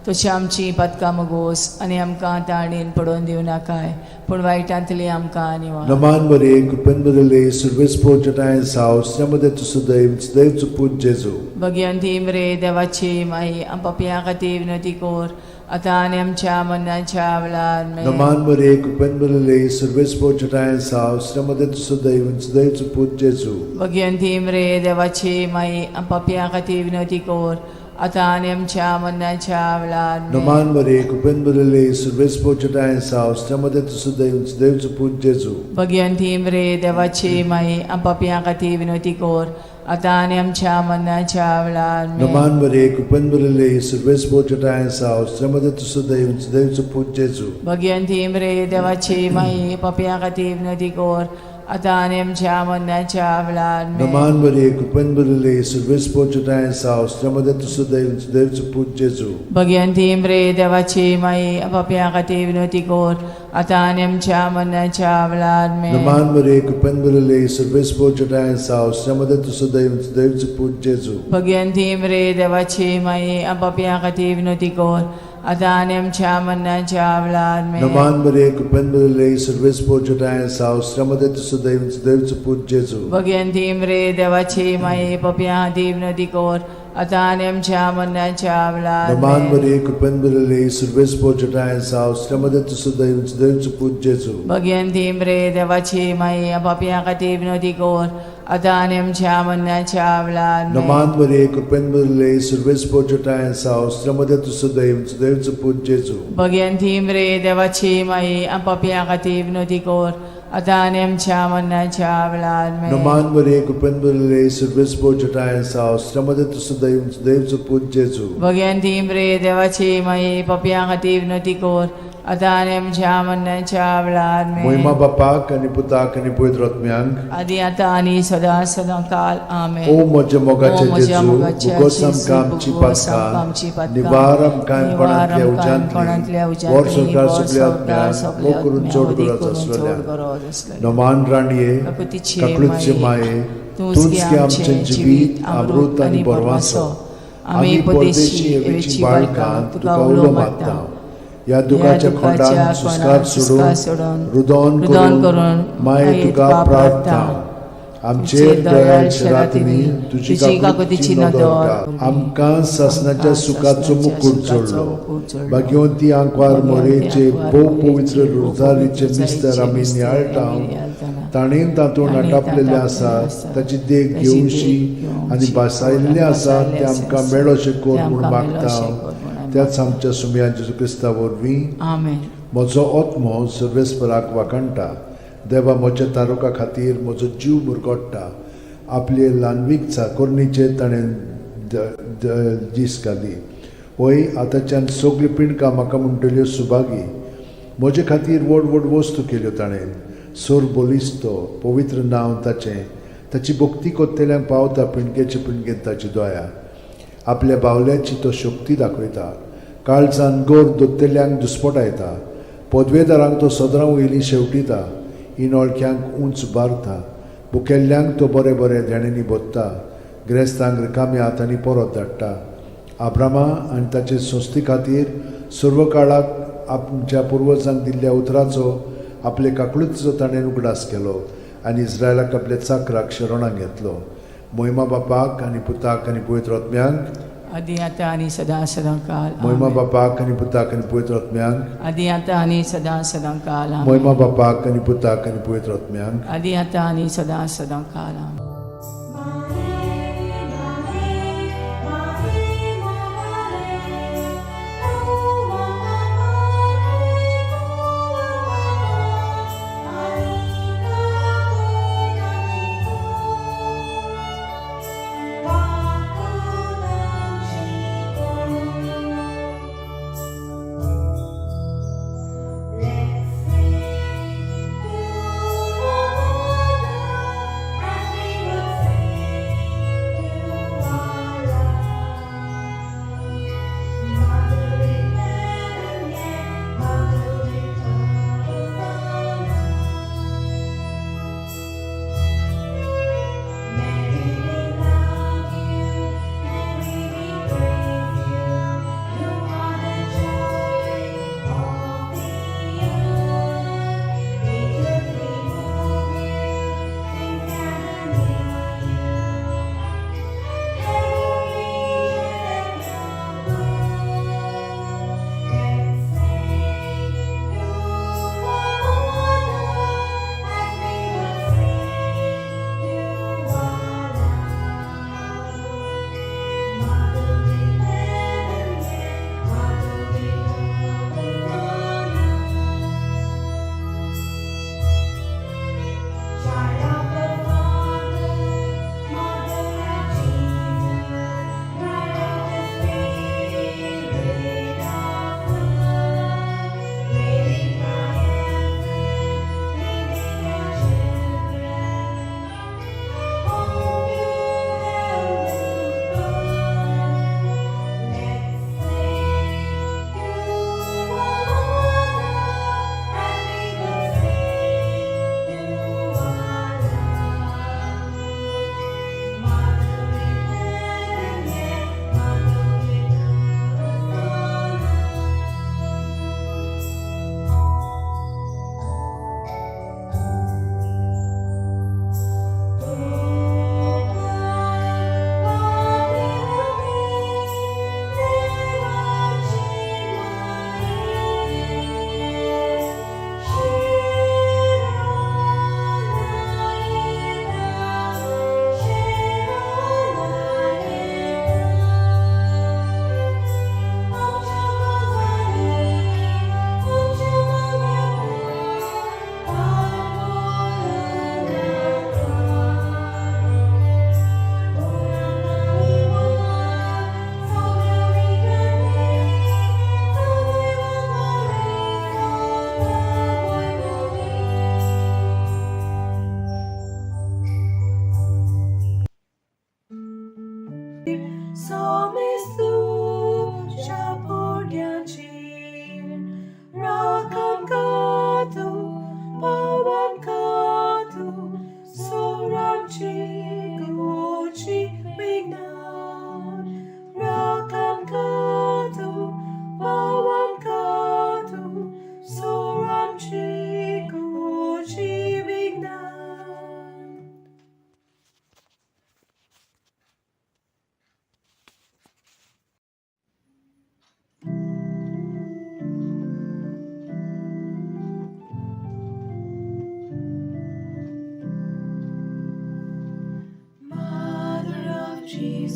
तशी आमची पातकां मगोस आनी आमकां ताणेन पडोवन दिवं नाकाय, पूण वायटांतली आमकां निवार. नमान बरे, कृपेन बदलले, सुरवेस पोचटाय साव मदें तूं सदैव सदैव पूत जेजू. भगवंती मरे देवाची माई, आम पापयां खातीर विनवती कर आतां आनी आमच्या मरणाच्या वेळार. आमेन. नमान बरे, कृपेन बदलले, सुरवेस पोचटाय साव मदें तूं सदैव सदैव पूत जेजू. भगवंती मरे देवाची माई, आम पापयां खातीर विनवती कर आतां आनी आमच्या मरणाच्या वेळार. आमेन. नमान बरे, कृपेन बदलले, सुरवेस पोचटाय साव मदें तूं सदैव सदैव पूत जेजू. भगवंती मरे देवाची माई, आम पापयां खातीर विनवती कर आतां आनी आमच्या मरणाच्या वेळार. आमेन. नमान बरे, कृपेन बदलले, सुरवेस पोचटाय साव मदें तूं सदैव सदैव पूत जेजू. भगवंती मरे देवाची माई, पापयां खातीर विनवती कर आतां आनी आमच्या मरणाच्या वेळार. आमेन. नमान बरे, कृपेन बदलले, सुरवेस पोचटाय साव मदें तूं सदैव सदैव पूत जेजू. भगवंती मरे देवाची माई, पापयां खातीर विनवती कर आतां आनी आमच्या मरणाच्या वेळार. आमेन. नमान बरे, कृपेन बदलले, सुरवेस पोचटाय साव मदें तूं सदैव सदैव पूत जेजू. भगवंती मरे देवाची माई, पापयां खातीर विनवती कर आतां आनी आमच्या मरणाच्या वेळार. आमेन. नमान बरे, कृपेन बदलले, सुरवेस पोचटाय साव मदें तूं सदैव सदैव पूत जेजू. भगवंती मरे देवाची माई, पापयां खातीर विनवती कर आतां आनी आमच्या मरणाच्या वेळार. नमान आमेन. बरे, कृपेन बदलले, सुरवेस पोचटाय साव मदें तूं सदैव सदैव पूत जेजू. भगवंती मरे देवाची माई, पापयां खातीर विनवती कर आतां आनी आमच्या मरणाच्या वेळार. आमेन. नमान बरे, कृपेन बदलले, सुरवेस पोचटाय साव मदें तूं सदैव सदैव पूत जेजू. भगवंती मरे देवाची माई, पापयां खातीर विनवती कर आतां आनी आमच्या मरणाच्या वेळार. आमेन. नमान बरे, कृपेन बदलले, सुरवेस पोचटाय साव मदें तूं सदैव सदैव पूत जेजू. भगवंती मरे देवाची माई, पापयां खातीर विनवती कर आतां आनी आमच्या मरणाच्या वेळार. आमेन. मोहिमा बापाक आनी पुताक आनी पवित्र आत्म्यांक. आदी आतां आनी सदां सदां काल. आमेन. ओ म्हज्या मोगाचे ओ म्हज्या जेजू, मोगाच्या उगोस जेजू, आमकां आमची उगोस आमकां आमची पातकां, पातकां, निवार आमकां निवार कोणांतल्या आमकां कोणांतल्या उज्यांतली, व्हर उज्यांतली, सरकार व्हर सगल्या सरकार आत्म्यांक, सगल्या भोव करून आत्म्यांक, चड वदी गरज करून चड आसलेल्या. गरज आसलेल्या. नमान राणये, काकुतीचे काकळूतचे माये, माये, तूंच तूंच गे गे आमचें आमचें जिवीत, अमृत आनी बरवासो. आमी परदेशी एवेची बाळकां तुका उलो मारता. ह्या दुखाच्या खोंडान सुस्कार सोडून, रुदोन रुदोन करून करून माये तुका प्रार्थना. आमचेर दयाळ शरातींनी तुजी काकुतीची नदर घाल. आमकां सासणाच्या सुखाचो मुकूट जोडलो. भाग्यवंती आंकवार मोरेचे भोव पवित्र रोजारीचे मिस्तर आमी नियाळटा, ताणें तातूंत आटापलेलें आसा ताची देख घेवशी आनी भासायल्लें आसा तें आमकां मेळोशें कर म्हूण मागता त्याच आमच्या सुमया जेजू क्रिस्ता वरवीं. आमेन. म्हजो आत्मो सर्वेस्पराक वाखाणटा. देवा म्हज्या तारुका खातीर म्हजो जीव मुरगोट्टा. आपले ल्हानवीक चाकोरणीचेर ताणें दीस घाली. वय आतांच्यान सगळीं पिंडकां म्हाका म्हणटल्यो सुभागी. म्हजे खातीर व्हड व्हड वस्तू केल्यो ताणें. सोर बलिस्तो पवित्र नांव ताचें. ताची भक्ती कोत्तेल्यांक पावता पिंडकेचे पिंडकेन ताची दया. आपल्या बावल्याची तो शक्ती दाखयता. काळजान गोर दोत्तेल्यांक दुस्पटायता. पदवेदारांक तो सदरां वयलीं शेवटिता. इनोळख्यांक उंच बारता. भुकेल्ल्यांक तो बरें बरें देण्यांनी भोत्ता. गिरेस्तांक रिकाम्या हातांनी परत धाडटा. आब्रामा आनी ताचे संस्थे खातीर सर्व काळाक आमच्या पुर्वजांक दिल्ल्या उतराचो आपले काकळुतीचो ताणें उगडास केलो आनी इस्रायलाक आपल्या चाकराक शरणाक घेतलो. मोहिमा बापाक आनी पुताक आनी पवित्र आत्म्यांक. आदी आतां आनी सदां सदां काल. मोहिमा आमेन. बापाक आनी पुताक आनी पवित्र आत्म्यांक. आदी आतां आनी सदां सदां काल. आमेन. मोहिमा बापाक आनी पुताक आनी पवित्र आत्म्यांक. आदी आतां आनी सदां सदां काल. आमेन. Mahe, Mahe,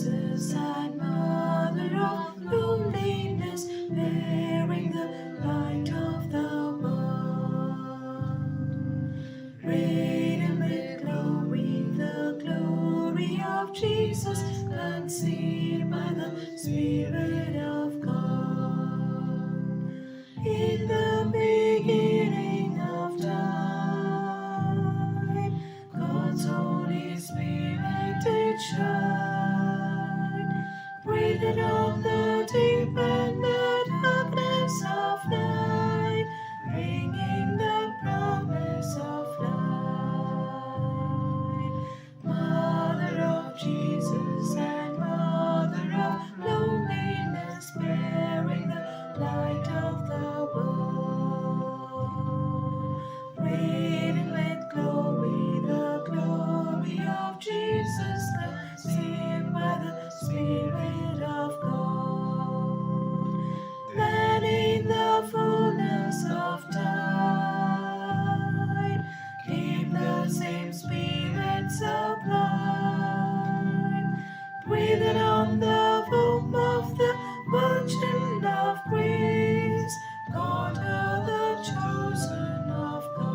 Jesus and Mother of loneliness, bearing the light of the world. Radiant with glory, the glory of Jesus, conceived by the Spirit of God. In the beginning of time, God's Holy Spirit did shine, breathed on the deep and the darkness of night, bringing the promise of light. Mother of Jesus and Mother of loneliness, bearing the light of the world. Radiant with glory, the glory of Jesus, conceived by the Spirit of God. Then in the fullness of time came the same Spirit sublime, breathed on the womb of the Virgin of Grace, called her the chosen of God.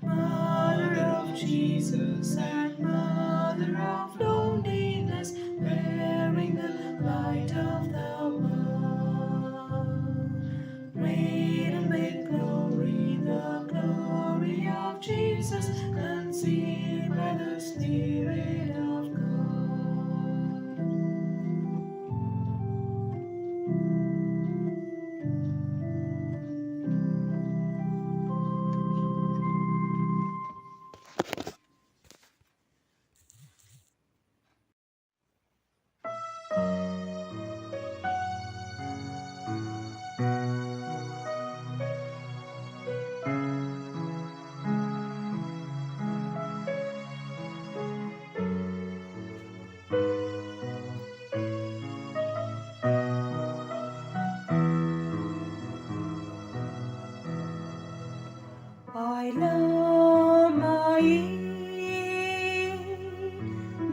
Mother of Jesus and Mother of loneliness, bearing the light of the world. Radiant with glory, the glory of Jesus, conceived by the Spirit of God. I love my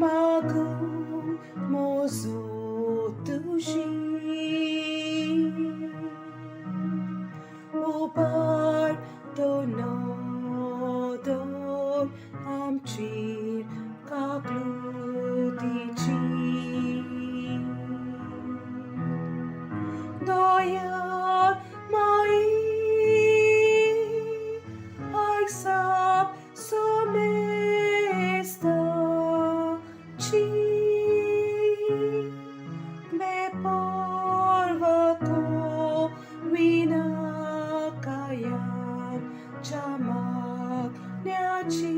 magu mozo tushi upar to no don amchir kaklutichi Doyar mai Aisap somesta chi me porva ko vinakayam chamak nyachi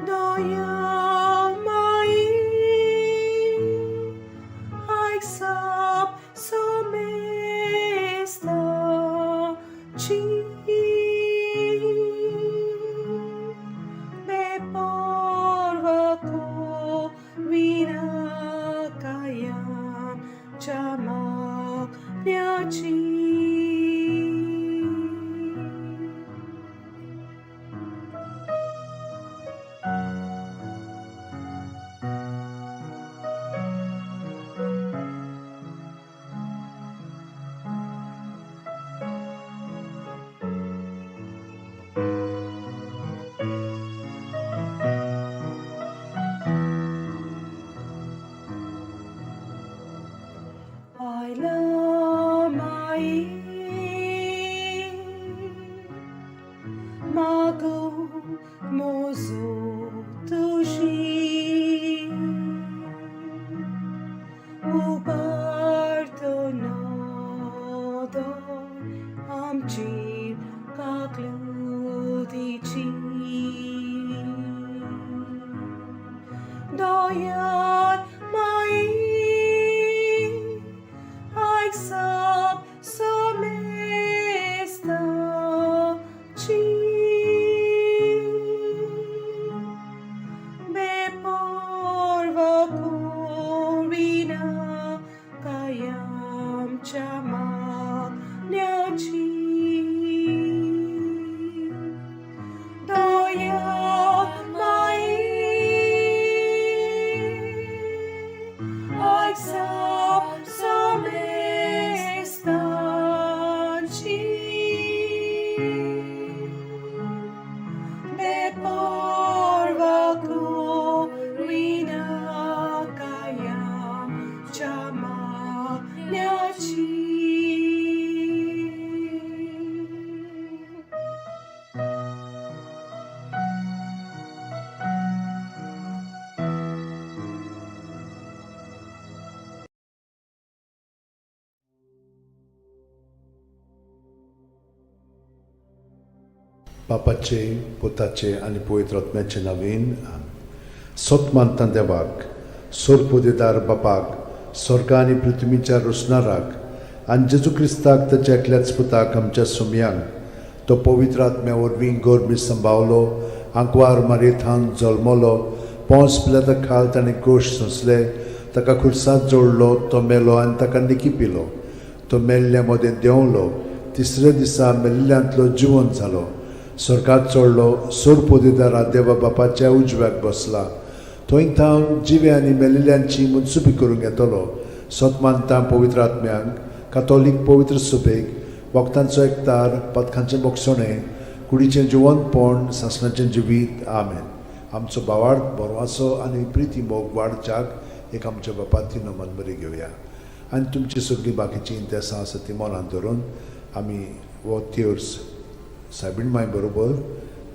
Doyar mai Aisap somesta chi me porva ko vinakayam chamak nyachi. I love my mago mozo tushi uparto nodo amchir kaklutichi Doyar mai Aisap somesta chi me porva korina kayam chamak nyachi. बापाचे, पुताचे आनी पवित्र आत्म्याचे नवीन. सत मानता देवाक, सोरपुदेदार बापाक, स्वर्ग आनी पृथ्वीच्या रोसणाराक, आनी जेजू क्रिस्ताक, ताच्या एकल्याच पुताक, आमच्या सुमयांक, तो पवित्र आत्म्या वरवीं गोरमी संभावलो, आंकवार मारयेथान जल्मलो, पोंस पिलाता खाल ताणें कोश सोंसले, ताका खुर्सांत जोडलो, तो मेलो आनी ताका निकी पिलो, तो मेल्ल्या मदें देंवलो, तिसऱ्या दिसा मेल्ल्यांतलो जिवन जालो, स्वर्गात चडलो, सोरपोदेदारा देवा बापाच्या उजव्याक बसला, थंय थावन जिवे आनी मेलिल्ल्यांची मनसुबी करूंक येतलो. सत मानता पवित्र आत्म्यांक, कातोलीक पवित्र सुबेक, वखदांचो एकतार, पदकांचें बोगसणें, कुडीचें जिवनपण, सासणाचें जिवीत. आमेन. आमचो भावार्थ, बरवासो आनी प्रिती मोग वाडच्याक एक आमच्या बापाती नमन बरी घेवया आनी तुमची सगळीं बाकीचीं इंतेसां आसा ती मनांत धरून आमी हो तेर्स सायबीण माय बरोबर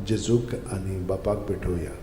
जेजूक आनी बापाक भेटोवया.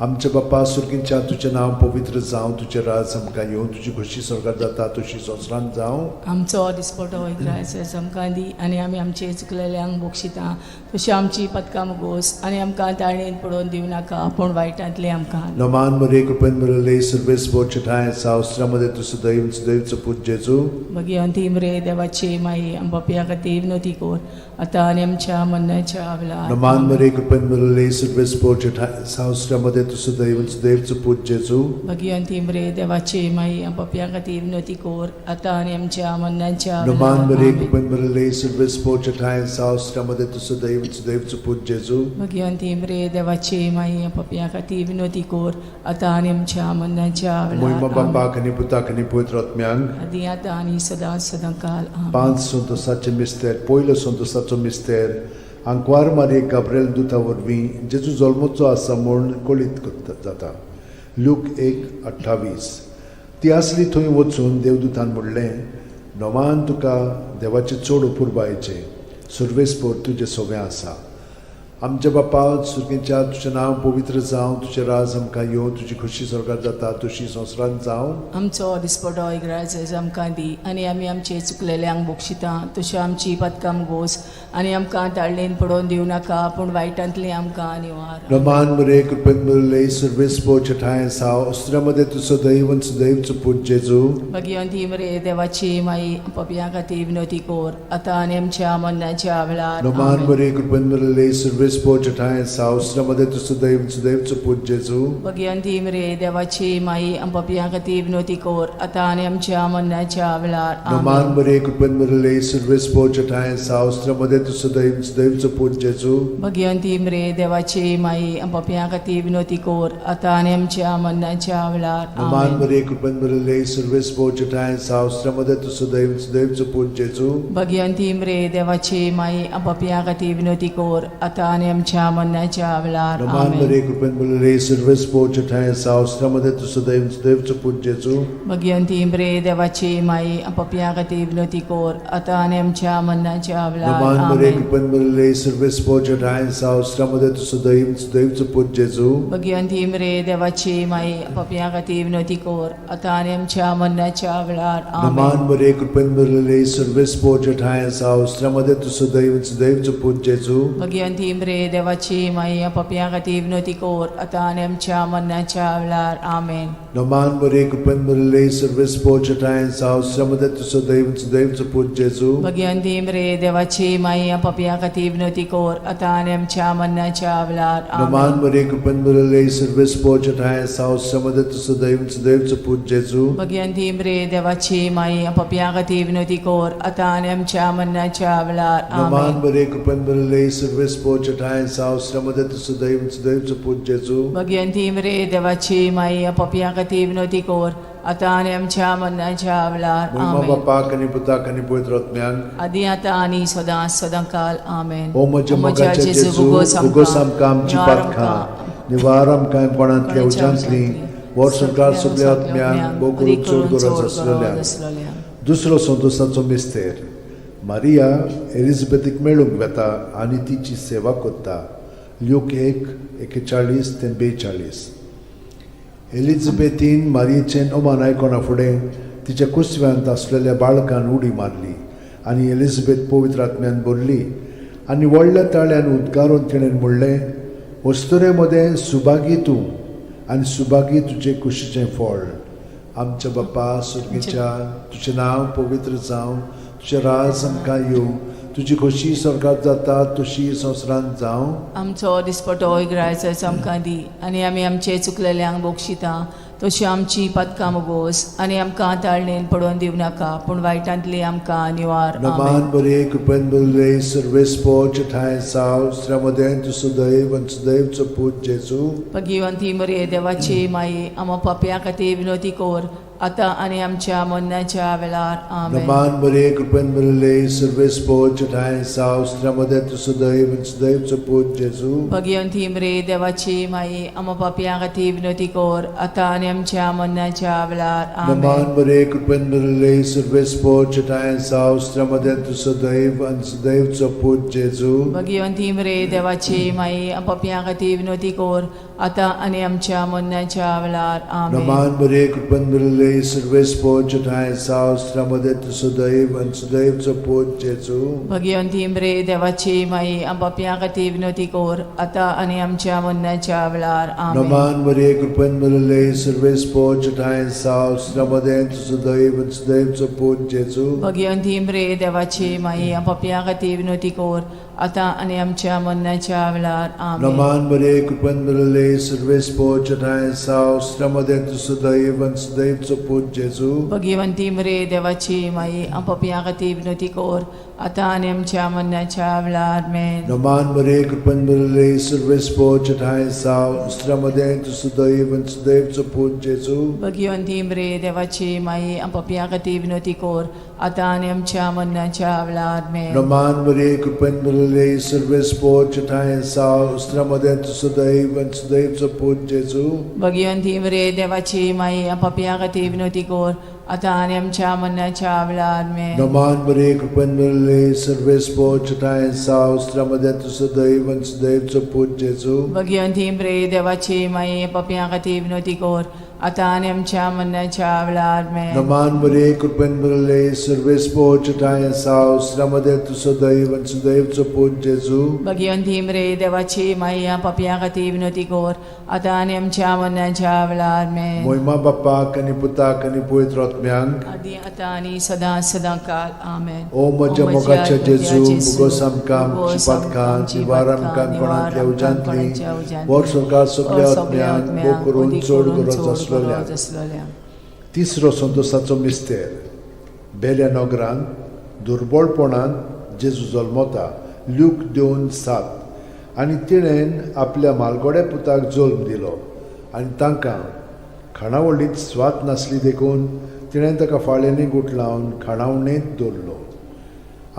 आमच्या बापा सुर्गींच्या, तुजें नांव पवित्र जावं, तुजें राज आमकां येवं, तुजी खोशी स्वर्गात जाता तशी संवसारांत जावं. आमचो दिसपटो इग्रायस आमकां दी आनी आमी आमचे चुकलेल्यांक बक्षिता तशी आमची पदकां मुगोस आनी आमकां ताळणेन पडोवन दिवं नाका पूण वायटांतलें आमकां. नमान मरे, कृपेन भरले, सर्वेस बोचठाय सावस्त्रामध्ये तूं सदैव सदैवचो पूत जेजू. भगिवंती मरे देवाची माई, आमच्या खातीर विनोती कोर आतां आनी आमच्या मरणाच्या वेळार. नमान मरे, कृपेन भरले, सर्वेस बोचठाय सावस्त्रामध्ये तूं सदैव सदैवचो पूत जेजू. भगिवंती मरे देवाची माई, आमच्या खातीर विनोती कोर आतां आनी आमच्या मरणाच्या नमान वेळार. मरे, आमेन. कृपेन भरले, सर्वेस बोचठाय सावस्त्रामध्ये तूं सदैव सदैवचो पूत जेजू. भगिवंती मरे देवाची माई, आमच्या खातीर विनोती कोर आतां आनी आमच्या मरणाच्या मोहिमा वेळार. आमेन. बापाक आनी पुताक आनी पवित्र आत्म्यांक. आदी आतां आनी सदां सदां काल. आमेन. पांच संतोसाचे मिस्तेर. पयलो संतोसाचो मिस्तेर, आंकवार मारये गाब्रेल दुता वरवीं जेजू जल्मचो आसा म्हूण कळीत जाता. लूक 1:28. ती आसली थंय वचून देवदूतान म्हणलें, नोमान तुका देवाचें चड अपुरबायेचें, सुर्वेसपोर तुजें सोवें आसा. आमच्या बापा सुर्गेच्या, तुजें नांव पवित्र जावं, तुजें राज आमकां येवं, तुजी खोशी स्वर्गात जाता तशी संवसारांत जावं. आमचो दिसपटो इग्राज आमकां दी आनी आमी आमचे चुकलेल्यांक बक्षिता तशी आमची पदकां गोस आनी आमकां ताळणेन पडोवन दिवं नाका पूण वायटांतली आमकां निवार. रमान मरे, कृपेन भरले, सर्वेस ठाय साव अस्त्रामध्ये तूं सदैव सदैवचो पूत जेजू. भगिवंती मरे देवाची माई, पपया खातीर विनोती कोर आतां आनी आमच्या मरणाच्या वेळार. रमान आमेन. मरे, कृपेन भरले, सर्वेस ठाय साव अस्त्रामध्ये तूं सदैव सदैवचो पूत जेजू. भगिवंती मरे देवाची माई, पपया खातीर विनोती कोर आतां आनी आमच्या मरणाच्या वेळार. रमान आमेन. मरे, कृपेन भरले, सर्वेस ठाय साव अस्त्रामध्ये तूं सदैव सदैवचो पूत जेजू. भगिवंती मरे देवाची माई, पपया खातीर विनोती कोर आतां आनी आमच्या मरणाच्या वेळार. रमान आमेन. मरे, कृपेन भरले, सर्वेस ठाय साव अस्त्रामध्ये तूं सदैव सदैवचो पूत जेजू. भगिवंती मरे देवाची माई, पपया खातीर विनोती कोर आतां आनी आमच्या मरणाच्या वेळार. रमान आमेन. मरे, कृपेन भरले, सर्वेस ठाय साव अस्त्रामध्ये तूं सदैव सदैवचो पूत जेजू. भगिवंती मरे देवाची माई, पपया खातीर विनोती कोर आतां आनी आमच्या मरणाच्या वेळार. नमान मरे, आमेन. कृपेन भरले, सर्वेस ठाय साव अस्त्रामध्ये तूं सदैव सदैवचो पूत जेजू. भगिवंती मरे देवाची माई, पपया खातीर विनोती कोर आतां आनी आमच्या मरणाच्या वेळार. नमान आमेन. मरे, कृपेन भरले, सर्वेस ठाय साव अस्त्रामध्ये तूं सदैव सदैवचो पूत जेजू. भगिवंती मरे देवाची माई, पपया खातीर विनोती कोर आतां आनी आमच्या मरणाच्या वेळार. आमेन. नमान मरे, कृपेन भरले, सर्वेस ठाय साव अस्त्रामध्ये तूं सदैव सदैवचो पूत जेजू. भगिवंती मरे देवाची माई, पपया खातीर विनोती कोर आतां आनी आमच्या मरणाच्या वेळार. नमान आमेन. मरे, कृपेन भरले, सर्वेस ठाय साव अस्त्रामध्ये तूं सदैव सदैवचो पूत जेजू. भगिवंती मरे देवाची माई, पपया खातीर विनोती कोर आतां आनी आमच्या मरणाच्या वेळार. नमान आमेन. मरे, कृपेन भरले, सर्वेस ठाय साव अस्त्रामध्ये तूं सदैव सदैवचो पूत जेजू. भगिवंती मरे देवाची माई, पपया खातीर विनोती कोर आतां आनी आमच्या मरणाच्या वेळार. महिमा आमेन. बापाक आनी पुताक आनी पवित्र आत्म्याक. आदी आतां आनी सदां सदां काल. आमेन. ओ म्हज्या मोगाच्या जेजू, उगोस आमकां आमची निवार पातकां, निवार आमकां कोणांतल्या उज्यांतली, वर्सभर सगल्या आत्म्यांक, भोव करून चड गरज आसलेल्यांक. दुसरो संतोसाचो मिस्तेर, मारिया एलिझाबेथीक मेळूंक वेता आनी तिची सेवा करता. ल्यूक 1:41 ते 42. एलिझाबेथीन मारियेचें नोमान आयकना फुडें तिच्या कुसव्यांत आसलेल्या बाळकान उडी मारली आनी एलिझाबेथ पवित्र आत्म्यान भरली. आनी व्हडल्या ताळ्यान उद्गारून तिणें म्हणलें, अस्तुरे मदें सुभागी तूं आनी सुभागी तुजे कुशीचें फळ. आमच्या बापा सुर्गीच्या, तुजें नांव पवित्र जावं, तुजें राज आमकां येवं, तुजी खोशी स्वर्गात जाता तशी संवसारांत जावं. आमचो दिसपटो इगरायचो आमकां दी आनी आमी आमचे चुकलेल्यांक बक्षिता तशी आमची पदकां मोगोस आनी आमकां ताळणेन पडोवन दिवं नाका पूण वायटांतली आमकां निवार. नमान आमेन. बरे कृपेन बरले सर्वेस्पोच ठांय साव श्रमदें तूं सुदैव आनी सुदैवचो पूत जेजू. भगिवंती मरिये देवाची माई, आमा पापया खातीर विनोती कर आतां आनी आमच्या मरणाच्या वेळार. आमेन. नमान बरे कृपेन बरले सर्वेस्पोच ठांय साव श्रमदें तूं सुदैव आनी सुदैवचो पूत जेजू. भगिवंती मरिये देवाची माई, आमा पापया खातीर विनोती कर आतां आनी आमच्या मरणाच्या वेळार. आमेन. नमान बरे कृपेन बरले सर्वेस्पोच ठांय साव श्रमदें तूं सुदैव आनी सुदैवचो पूत जेजू. भगिवंती मरिये देवाची माई, पापया खातीर विनोती कर आतां आनी आमच्या मरणाच्या वेळार. आमेन. नमान बरे कृपेन बरले सर्वेस्पोच ठांय साव श्रमदें तूं सुदैव आनी सुदैवचो पूत जेजू. भगिवंती मरिये देवाची माई, पापया खातीर विनोती कर आतां आनी आमच्या मरणाच्या वेळार. आमेन. नमान मरिये कृपेन भरिल्ले सर्वेस्पोच ठांय साव श्रमदें तुजो दैव आनी सुदैवचो पूत जेजू. भगिवंती मरिये देवाची माई, पापया खातीर विनोती कर आतां आनी आमच्या मरणाच्या वेळार. आमेन. नमान मरिये कृपेन भरिल्ले सर्वेस्पोच ठांय साव श्रमदें तुजो दैव आनी सुदैवचो पूत जेजू. भगिवंती मरिये देवाची माई, पापया खातीर विनोती कर आतां आनी आमच्या मरणाच्या वेळार. आमेन. नमान मरिये कृपेन भरिल्ले सर्वेस्पोच ठांय साव श्रमदें तुजो दैव आनी सुदैवचो पूत जेजू. भगिवंती मरिये देवाची माई, पापया खातीर विनोती कर आतां आनी आमच्या मरणाच्या वेळार. आमेन. नमान मरिये कृपेन भरिल्ले सर्वेस्पोच ठांय साव श्रमदें तुजो दैव आनी सुदैवचो पूत जेजू. भगिवंती मरिये देवाची माई, पापया खातीर विनोती कर आतां आनी आमच्या मरणाच्या वेळार. आमेन. नमान मरिये कृपेन भरिल्ले सर्वेस्पोच ठांय साव श्रमदें तुजो दैव आनी सुदैवचो पूत जेजू. भगिवंती मरिये देवाची माई, पापया खातीर विनोती कर आतां आनी आमच्या मरणाच्या वेळार. आमेन. नमान मरिये कृपेन भरिल्ले सर्वेस्पोच ठांय साव श्रमदें तुजो दैव आनी सुदैवचो पूत जेजू. भगिवंती मरिये देवाची माई, पापया खातीर विनोती कर आतां आनी आमच्या मरणाच्या वेळार. आमेन. मोहिमा बाप्पाक आनी पुताक आनी पवित्र आत्म्यांक, आदी आतां आनी सदां सदां काल. आमेन. ओ म्हज्या मोगाच्या जेजू, मुगोस आमकां आमची पातकां निवार आमकां कोणांतल्या उज्यांतली वर स्वर्गात सगल्या आत्म्यांक भोग करून चड गरज आसलेल्या. आसलेल्या. तिसरो संतोसाचो मिस्तेर. बेल्या नगरांत दुर्बळपणान जेजू जल्मता, ल्यूक 2:7. आनी तिणें आपल्या मालगोड्या पुताक जल्म दिलो आनी तांकां खाणावळींत स्वाद नासली देखून तिणें ताका फाळ्यांनी गुठलावन खाणावणेंत दवरलो.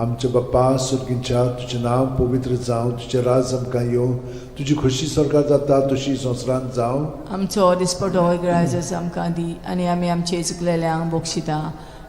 आमच्या बाप्पा सुर्गींच्या, तुजें नांव पवित्र जावं, तुजें राज आमकां येवं, तुजी खोशी स्वर्गात जाता तशी संवसारांत जावं. आमचो दिसपटो इगरायजस आमकां दी आनी आमी आमचे चुकलेल्यांक बक्षिता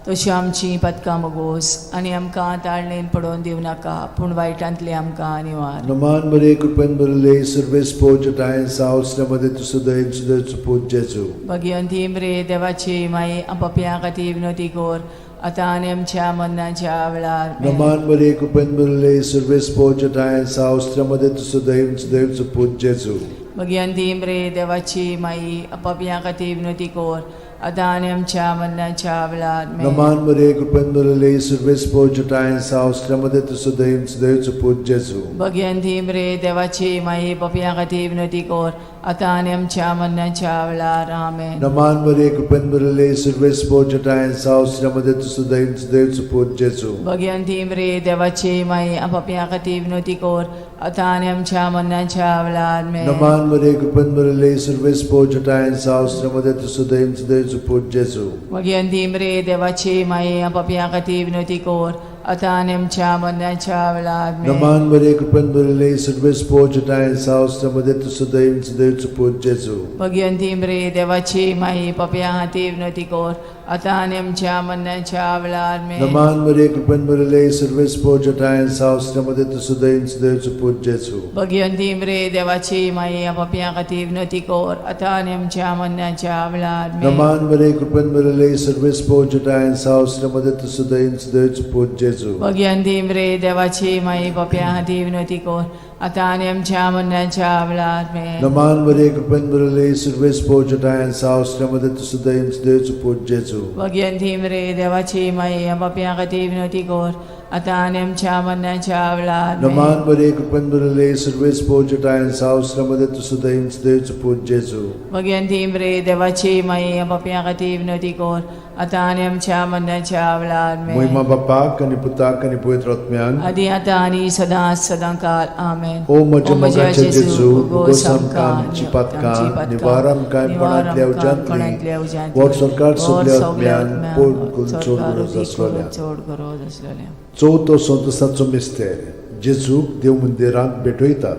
तशी आमची पदकां मोगोस आनी आमकां ताळणेन पडोवन दिवं नाका पूण वायटांतली आमकां निवार. नमान मरिये कृपेन भरिल्ले सर्वेस्पोच ठांय साव मध्ये तूं सदैव सदैव पूत जेजू. भगिवंती मरिये देवाची माई, पापयां खातीर विनोती कर आतां आनी आमच्या मरणाच्या वेळार. आमेन. नमान मरिये कृपेन भरिल्ले सर्वेस्पोच ठांय साव मध्ये तूं सदैव सदैव पूत जेजू. भगिवंती मरिये देवाची माई, पापयां खातीर विनोती कर आतां आनी आमच्या मरणाच्या वेळार. आमेन. नमान मरिये कृपेन भरिल्ले सर्वेस्पोच ठांय साव मध्ये तूं सदैव सदैव पूत जेजू. भगिवंती मरिये देवाची माई, पापयां खातीर विनोती कर आतां आनी आमच्या मरणाच्या वेळार. आमेन. नमान मरिये कृपेन भरिल्ले सर्वेस्पोच ठांय साव मध्ये तूं सदैव सदैव पूत जेजू. भगिवंती मरिये देवाची माई, पापयां खातीर विनोती कर आतां आनी आमच्या मरणाच्या वेळार. आमेन. नमान मरिये कृपेन भरिल्ले सर्वेस्पोच ठांय साव मध्ये तूं सदैव सदैव पूत जेजू. भगिवंती मरिये देवाची माई, पापयां खातीर विनोती कर आतां आनी आमच्या मरणाच्या वेळार. आमेन. नमान मरिये कृपेन भरिल्ले सर्वेस्पोच ठांय साव मध्ये तूं सदैव सदैव पूत जेजू. भगिवंती मरिये देवाची माई, पापयां खातीर विनोती कर आतां आनी आमच्या मरणाच्या वेळार. आमेन. नमान मरिये कृपेन भरिल्ले सर्वेस्पोच ठांय साव मध्ये तूं सदैव सदैव पूत जेजू. भगिवंती मरिये देवाची माई, पापयां खातीर विनोती कर आतां आनी आमच्या मरणाच्या वेळार. आमेन. नमान मरिये कृपेन भरिल्ले सर्वेस्पोच ठांय साव मध्ये तूं सदैव सदैव पूत जेजू. जेजू. भगियंती रे देवाची माई पप्या हाती विनोती कोर आतां आनी आमच्या मरणाच्या वेळार आमेन. नमान मरिये, कृपेन भरिल्ले, सुरवेस पोचटायन सावसल्यामध्ये तूं सुदैव देवचो पूत जेजू. भगियंती रे देवाची माई पप्या खातीर विनोती कोर आतां आनी आमच्या मरणाच्या वेळार आमेन. नमान मरिये, कृपेन भरिल्ले, सुरवेस पोचटायन सावसल्यामध्ये तूं सुदैव देवचो पूत जेजू. भगियंती रे देवाची माई पप्या खातीर विनोती कोर आतां आनी आमच्या मरणाच्या वेळार आमेन. मोहिमा बापाक आनी पुताक आनी पवित्र आत्म्यान. आदी आतां आनी सदां सदां काल आमेन. ओ म्हज्या मोगाचे जेजू, भोगोस आमकां आमची पातकां, निवार आमकां कोणांतल्या उज्यांतली, वर सरकार सगल्या आत्म्यान पोड करून चड गरज आसलोल्या. चड गरज आसलेल्या. चवथो संतोसाचो मिस्तेर, जेजूक देव मंदिरांत भेटयतात.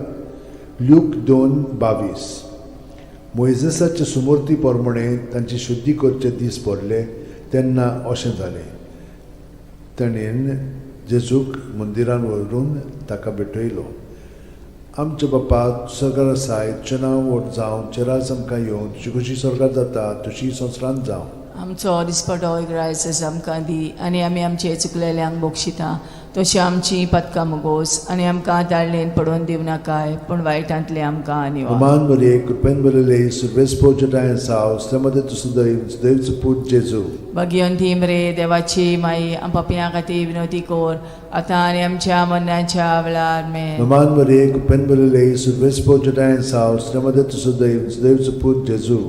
ल्यूक 2:22. मोयजेसाचे सुमूर्ती प्रमाणे तांची शुद्धी करचे दीस पडले तेन्ना अशें जालें, ताणें जेजूक मंदिरान व्हरून ताका भेटयलो. आमच्या बापा सरकार आसाय, तुजें नांव व्हड जावं, तुजें राज आमकां येवं, तुजी खुशी स्वर्गात जाता तशी संवसारांत जावं. आमचो दिसपटो ग्रायस आमकां दी आनी आमी आमचे चुकलेल्यांक बक्षिता तशी आमची पदकां मुगोस आनी आमकां ताळणेन पडोवन दिवं नाकाय पूण वायटांतले आमकां निवार. अमान मरिये, कृपेन भरिल्ले, सुरवेस पोचटायन साव, मदे तूं सुदैव देवचो पूत जेजू. भगियंती रे देवाची माई पपयां खातीर विनोती कोर आतां आनी आमच्या मरणाच्या वेळार आमेन. नमान मरिये, कृपेन भरिल्ले, सुरवेस पोचटायन साव, मदे तूं सुदैव देवचो पूत जेजू.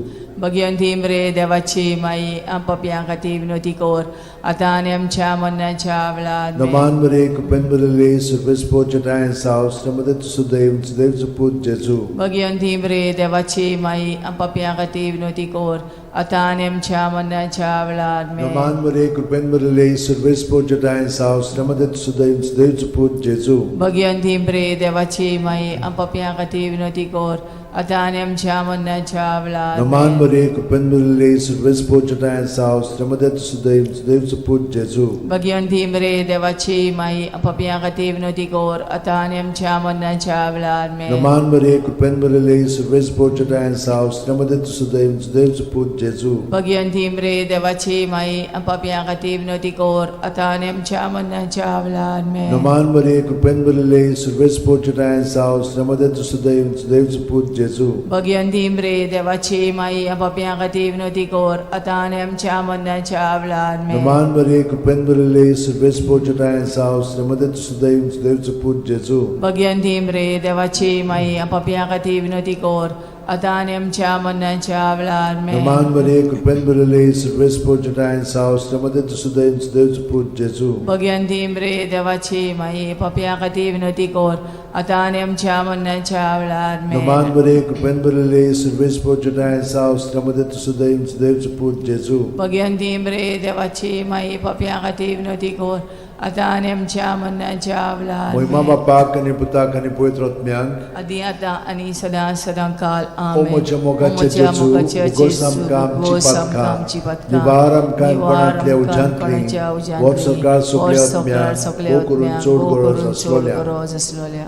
भगियंती रे देवाची माई पपयां खातीर विनोती कोर आतां आनी आमच्या मरणाच्या वेळार आमेन. नमान मरिये, कृपेन भरिल्ले, सुरवेस पोचटायन साव, मदे तूं सुदैव देवचो पूत जेजू. भगियंती रे देवाची माई पपयां खातीर विनोती कोर आतां आनी आमच्या मरणाच्या वेळार आमेन. नमान मरिये, कृपेन भरिल्ले, सुरवेस पोचटायन साव, मदे तूं सुदैव देवचो पूत जेजू. भगियंती रे देवाची माई पपयां खातीर विनोती कोर आतां आनी आमच्या मरणाच्या वेळार नमान आमेन. मरिये, कृपेन भरिल्ले, सुरवेस पोचटायन साव, मदे तूं सुदैव देवचो पूत जेजू. भगियंती रे देवाची माई पपयां खातीर विनोती कोर आतां आनी आमच्या मरणाच्या वेळार आमेन. नमान मरिये, कृपेन भरिल्ले, सुरवेस पोचटायन साव, मदे तूं सुदैव देवचो पूत जेजू. भगियंती रे देवाची माई पपयां खातीर विनोती कोर आतां आनी आमच्या मरणाच्या वेळार आमेन. नमान मरिये, कृपेन भरिल्ले, सुरवेस पोचटायन साव, मदे तूं सुदैव देवचो पूत जेजू. भगियंती रे देवाची माई पपयां खातीर विनोती कोर आतां आनी आमच्या मरणाच्या वेळार आमेन. नमान मरिये, कृपेन भरिल्ले, सुरवेस पोचटायन साव, मदे तूं सुदैव देवचो पूत जेजू. भगियंती रे देवाची माई पपयां खातीर विनोती कोर आतां आनी आमच्या मरणाच्या वेळार आमेन. नमान मरिये, कृपेन भरिल्ले, सुरवेस पोचटायन साव, मदे तूं सुदैव देवचो पूत जेजू. भगियंती रे देवाची माई पपयां खातीर विनोती कोर आतां आनी आमच्या मरणाच्या वेळार आमेन. नमान मरिये, कृपेन भरिल्ले, सुरवेस पोचटायन साव, मदे तूं सुदैव देवचो पूत जेजू. भगियंती रे देवाची माई पपयां खातीर विनोती कोर आतां आनी आमच्या मरणाच्या वेळार मोहिमा आमेन. बापाक आनी पुताक आनी पवित्र आत्म्याक. आदी आतां आनी सदां सदां काल ओ आमेन. म्हज्या मोगाचे ओ म्हज्या जेजू, मोगाचे उगोस जेजू, आमकां आमची उगोस आमकां पातकां, आमची पातकां, निवार आमकां निवार कोणांतल्या आमकां उज्यांतली, कोणाच्या उज्यांतली, वर सरकार सगल्या वर सरकार आत्म्याक, सगल्या भोव करून आत्म्याक, चड भोव गरज करून चड आसलोल्या. गरज आसलोल्या.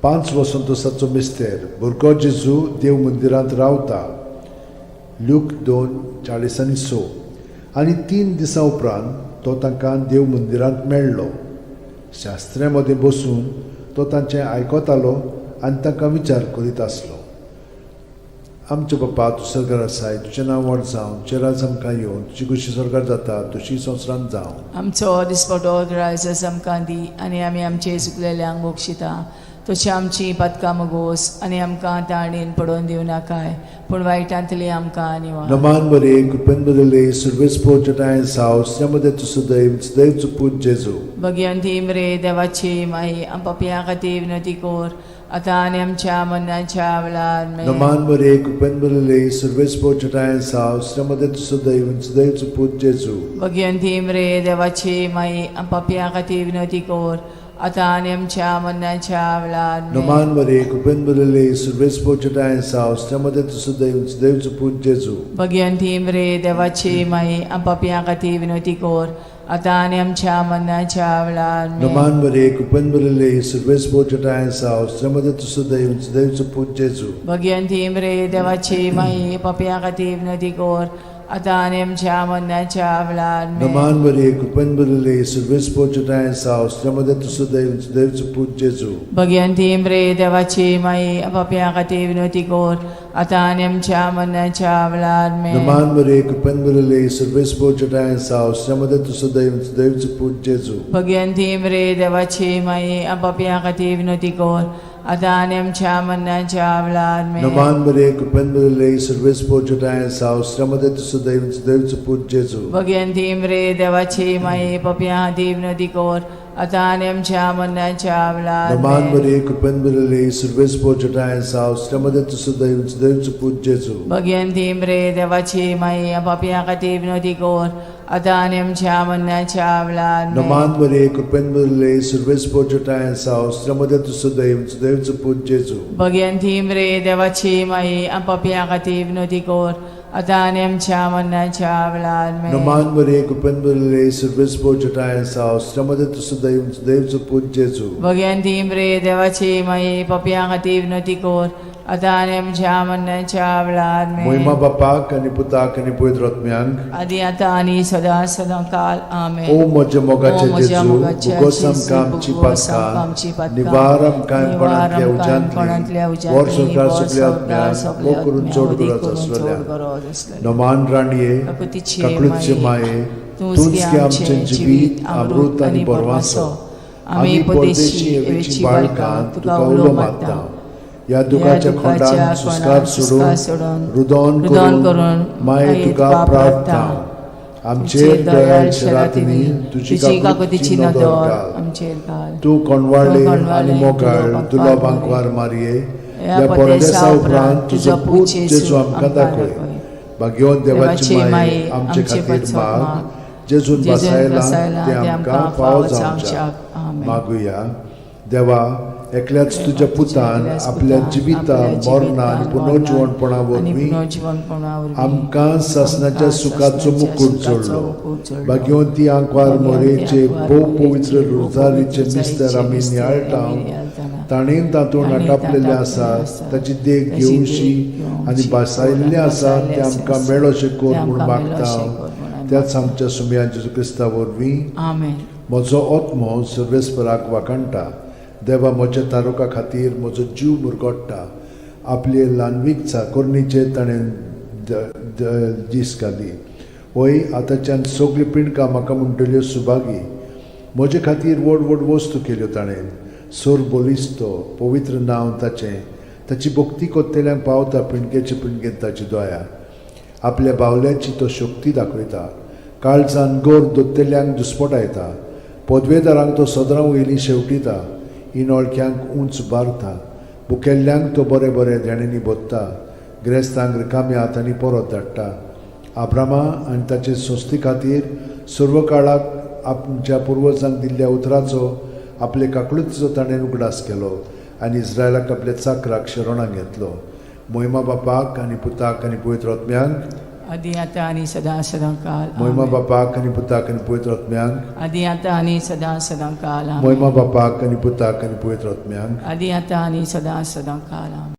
5 वसंतोसाचो मिस्तेर, भुरगो जेजू देव मंदिरांत रावता. ल्यूक 2:46. आनी 3 दिसां उपरांत तो तांकां देव मंदिरांत मेळ्ळो. शास्त्र्या मदें बसून तो तांचें आयकतालो आनी तांकां विचार करीत आसलो. आमच्या बापा, तूं सरकार आसाय, तुजें नांव व्हड जावं, तुजें राज आमकां येवं, तुजी खुशी सरकार जाता तशी संवसारांत जावं. आमचो दिसपटो ग्रायस आमकां दी आनी आमी आमचे चुकलेल्यांक बक्षिता तशी आमची पातकां मुगोस आनी आमकां ताणेन पडोवन दिवं नाकाय पूण वायटांतली आमकां निवार. नमान मरिये, कृपेन भरिल्ले, सुरवेस पोचटायन साव, मदे तूं सुदैव देवचो पूत जेजू. भगियंती रे देवाची माई पपयां खातीर विनोती कोर आतां आनी आमच्या मरणाच्या वेळार आमेन. नमान मरिये, कृपेन भरिल्ले, सुरवेस पोचटायन साव, मदे तूं सुदैव देवचो पूत जेजू. भगियंती रे देवाची माई पपयां खातीर विनोती कोर आतां आनी आमच्या मरणाच्या वेळार आमेन. नमान मरिये, कृपेन भरिल्ले, सुरवेस पोचटायन साव, मदे तूं सुदैव देवचो पूत जेजू. भगियंती रे देवाची माई पपयां खातीर विनोती कोर आतां आनी आमच्या मरणाच्या वेळार आमेन. नमान मरिये, कृपेन भरिल्ले, सुरवेस पोचटायन साव, मदे तूं सुदैव देवचो पूत जेजू. भगियंती रे देवाची माई पपयां खातीर विनोती कोर आतां आनी आमच्या मरणाच्या वेळार आमेन. नमान मरिये, कृपेन भरिल्ले, सर्वेस्पर तुझे साव, स्त्रियांमध्ये तूं सुदैव, सुदैवचो पूत जेजू. भगवंती मरे देवाची माई, पापयां खातीर विनवती कर, आतां आनी आमच्या मरणाच्या वेळार आमेन. नमान मरिये, कृपेन भरिल्ले, सर्वेस्पर तुझे साव, स्त्रियांमध्ये तूं सुदैव, सुदैवचो पूत जेजू. भगवंती मरे देवाची माई, पापयां खातीर विनवती कर, आतां आनी आमच्या मरणाच्या वेळार आमेन. नमान मरिये, कृपेन भरिल्ले, सर्वेस्पर तुझे साव, स्त्रियांमध्ये तूं सुदैव, सुदैवचो पूत जेजू. भगवंती मरे देवाची माई, पापयां खातीर विनवती कर, आतां आनी आमच्या मरणाच्या वेळार नमान आमेन. मरिये, कृपेन भरिल्ले, सर्वेस्पर तुझे साव, स्त्रियांमध्ये तूं सुदैव, सुदैवचो पूत जेजू. भगवंती मरे देवाची माई, पापयां खातीर विनवती कर, आतां आनी आमच्या मरणाच्या वेळार आमेन. नमान मरिये, कृपेन भरिल्ले, सर्वेस्पर तुझे साव, स्त्रियांमध्ये तूं सुदैव, सुदैवचो पूत जेजू. भगवंती मरे देवाची माई, पापयां खातीर विनवती कर, आतां आनी आमच्या मरणाच्या वेळार आमेन. नमान मरिये, कृपेन भरिल्ले, सर्वेस्पर तुझे साव, स्त्रियांमध्ये तूं सुदैव, सुदैवचो पूत जेजू. भगवंती मरे देवाची माई, पापयां खातीर विनवती कर, आतां आनी आमच्या मरणाच्या वेळार आमेन. मोहिमा बापाक आनी पुताक आनी पवित्र आत्म्यांक, आदी आतां आनी सदां सदां काल आमेन. ओ म्हज्या ओ मोगाचे म्हज्या जेजू, मोगाच्या भोगोस जेजू, आमकां आमची भोगोस आमकां आमची पातकां, पातकां, निवार आमकां निवार कोणांतल्या आमकां कोणांतल्या उज्यांतली, उज्यांतली, वर संवसार वर सगल्या संवसार आत्म्यांक, सगल्या मोग करून आत्म्यांक, चड वदी गरज करून चड आसलेल्या. गरज आसलेल्या. नमान राणये, काकुतीचे काकळूतचे माये, माये, तूंच तूंच गे गे आमचें आमचें जिवीत, अमृत आनी बरवासो. आमी परदेशी एवेची बाळकां, तुका उलो मारता. ह्या दुखाच्या खोंडान सुस्कार सोडून, रुदोन रुदोन करून करून माये तुका प्रार्थना. आमचेर दयाळ शरातींनी तुजी काकुतीची काकुतीची नदर नदर घाल. आमचेर घाल. तूं कोणवाळे तूं कोणवाळे आनी मोगाळ तुलो तुलो बांकवार बांकवार मारये, ह्या ह्या परदेसा परदेसा उपरांत उपरांत तुजो तुजो पूत पूत जेजू जेजू आमकां आमकां दाखय. दाखय. भाग्यवंत देवाची माये, आमचे खातीर पासत माग, माग, जेजून जेजून बसायला बसायला ते ते आमकां फावो जावच्याक. आमेन. मागुया. देवा, एकल्याच तुज्या पुतान एकल्याच आपल्या पुतान जिविता आपल्या मरणा आनी जिवितान, पुनर्जिवणपणा मरणान आनी वरवीं पुनर्जिवणपणा वरवीं आमकां सासणाच्या आमकां सुखाचो सासणाच्या मुकूट सुखाचो जोडलो. मुकूट जोडलो. भाग्यवंती आंकवार भाग्यवंती मोरेचे आंकवार भोव मोरेचे पवित्र भोव रोजारीचे पवित्र मिस्तर रोजारीचे आमी मिस्तर नियाळटा, आमी नियाळटाना, ताणें तातूंत ताणें आटापलेलें तातूंत आसा, आसा, ताची देख ताची देख घेवशी आनी घेवची, बसायल्लें आसा बसायल्लें तें आसा, आमकां मेळोशें कर तें म्हूण आमकां मागता. मेळोशें कर म्हूण आमी त्याच आमच्या सुमया जेजू क्रिस्ता वरवीं. आमेन. म्हजो आत्मो सर्वेस्पराक वाखाणटा, देवा म्हज्या तारुका खातीर म्हजो जीव मुरगोट्टा. आपले ल्हानवीक चाकोरणीचेर ताणें दीस घाली. वय आतांच्यान सगळीं पिंडकां म्हाका म्हणटल्यो सुभागी. म्हजे खातीर व्हड व्हड वस्तू केल्यो ताणें. सोर बलिस्तो पवित्र नांव ताचें. ताची भक्ती कोत्तेल्यांक पावता पिंडकेचे पिंडकेंत ताची दया. आपल्या बावल्याची तो शक्ती दाखयता, काळजान गोर दोत्तेल्यांक दुस्पटायता. पदवेदारांक तो सदरां वयली शेवटिता, इनोळख्यांक उंच बारता. बुकेल्ल्यांक तो बरें बरें देण्यांनी भोत्ता, ग्रेस्तांक रिकाम्या हातांनी परत धाडटा. आब्रामा आनी ताचे संस्थे खातीर सर्व काळाक आमच्या पुर्वजांक दिल्ल्या उतराचो आपले काकळुतीचो ताणें उगडास केलो आनी इस्रायलाक आपल्या चाकराक शरणाक घेतलो. मोहिमा बापाक आनी पुताक आनी पवित्र आत्म्यांक, आदी आतां आनी सदां सदां काल मोहिमा आमेन. बापाक आनी पुताक आनी पवित्र आत्म्यांक, आदी आतां आनी सदां सदां काल आमेन. मोहिमा बापाक आनी पुताक आनी पवित्र आत्म्यांक, आदी आतां आनी सदां सदां काल आमेन.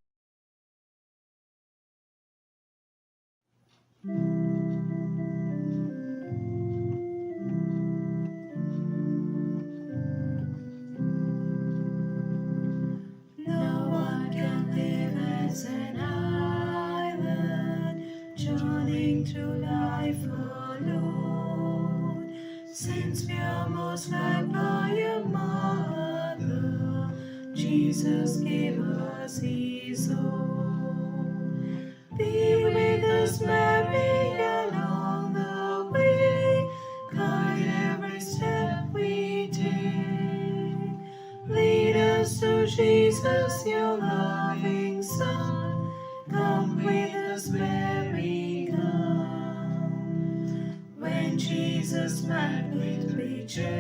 No one can live as an island, journeying through life alone. Since we are most loved by a mother, Jesus gave us His own. Be with us, Mary, along the way. Guide every step we take. Lead us to Jesus, your loving Son. Come with us, Mary, come. When Jesus met with rejection,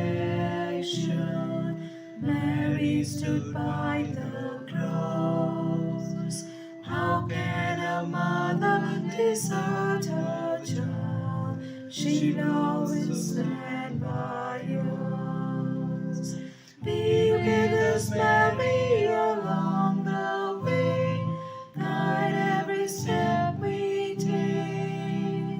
Mary stood by the cross. How can a mother desert her child? She'll always stand by us. Be with us, Mary, along the way. Guide every step we take.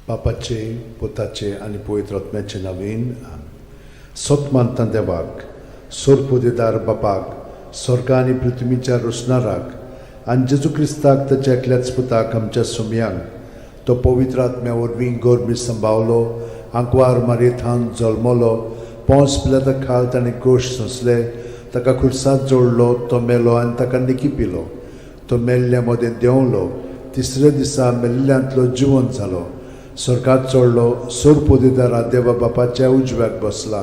बापाचे, पुताचे आनी पवित्र आत्म्याचे नवीन. सत मानता देवाक, सोरपुदेदार बापाक, स्वर्गा आनी पृथ्वीच्या रोसणाराक, आनी जेजू क्रिस्ताक ताच्या एकल्याच पुताक, आमच्या सुमयांक, तो पवित्र आत्म्या वरवीं गोरमी संभावलो, आंकवार मारयेथान जल्मलो, पोंस पिलाता खाल ताणें गोश सोंसले, ताका खुर्सात जोडलो, तो मेलो आनी ताका निकी पिलो, तो मेल्ल्या मदें देंवलो, तिसऱ्या दिसा मेल्ल्यांतलो जिवंत जालो, स्वर्गात चडलो, सोरपोदेदारा देवा बापाच्या उजव्याक बसला,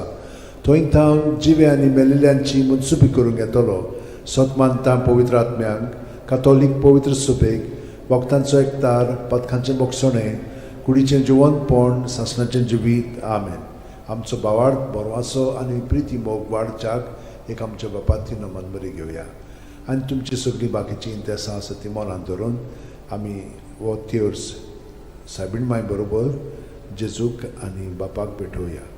थंय थावन जिवे आनी मेल्ल्यांची मनसुबी करूंक येतलो. सत मानता पवित्र आत्म्यांक, कातोलीक पवित्र सुबेक, वखदांचो एकतार, पदकांचें बोगसणें, कुडीचें जिवंतपण, सासणाचें जिवीत. आमेन. आमचो बावाड बरवासो आनी प्रिती मोग वाडच्याक एक आमच्या बापाती नमन बरी घेवया आनी तुमची सगळीं बाकीची इंतेसां आसा ती मनांत धरून आमी हो तेर्स सायबीण माय बरोबर जेजूक आनी बापाक भेटोवया.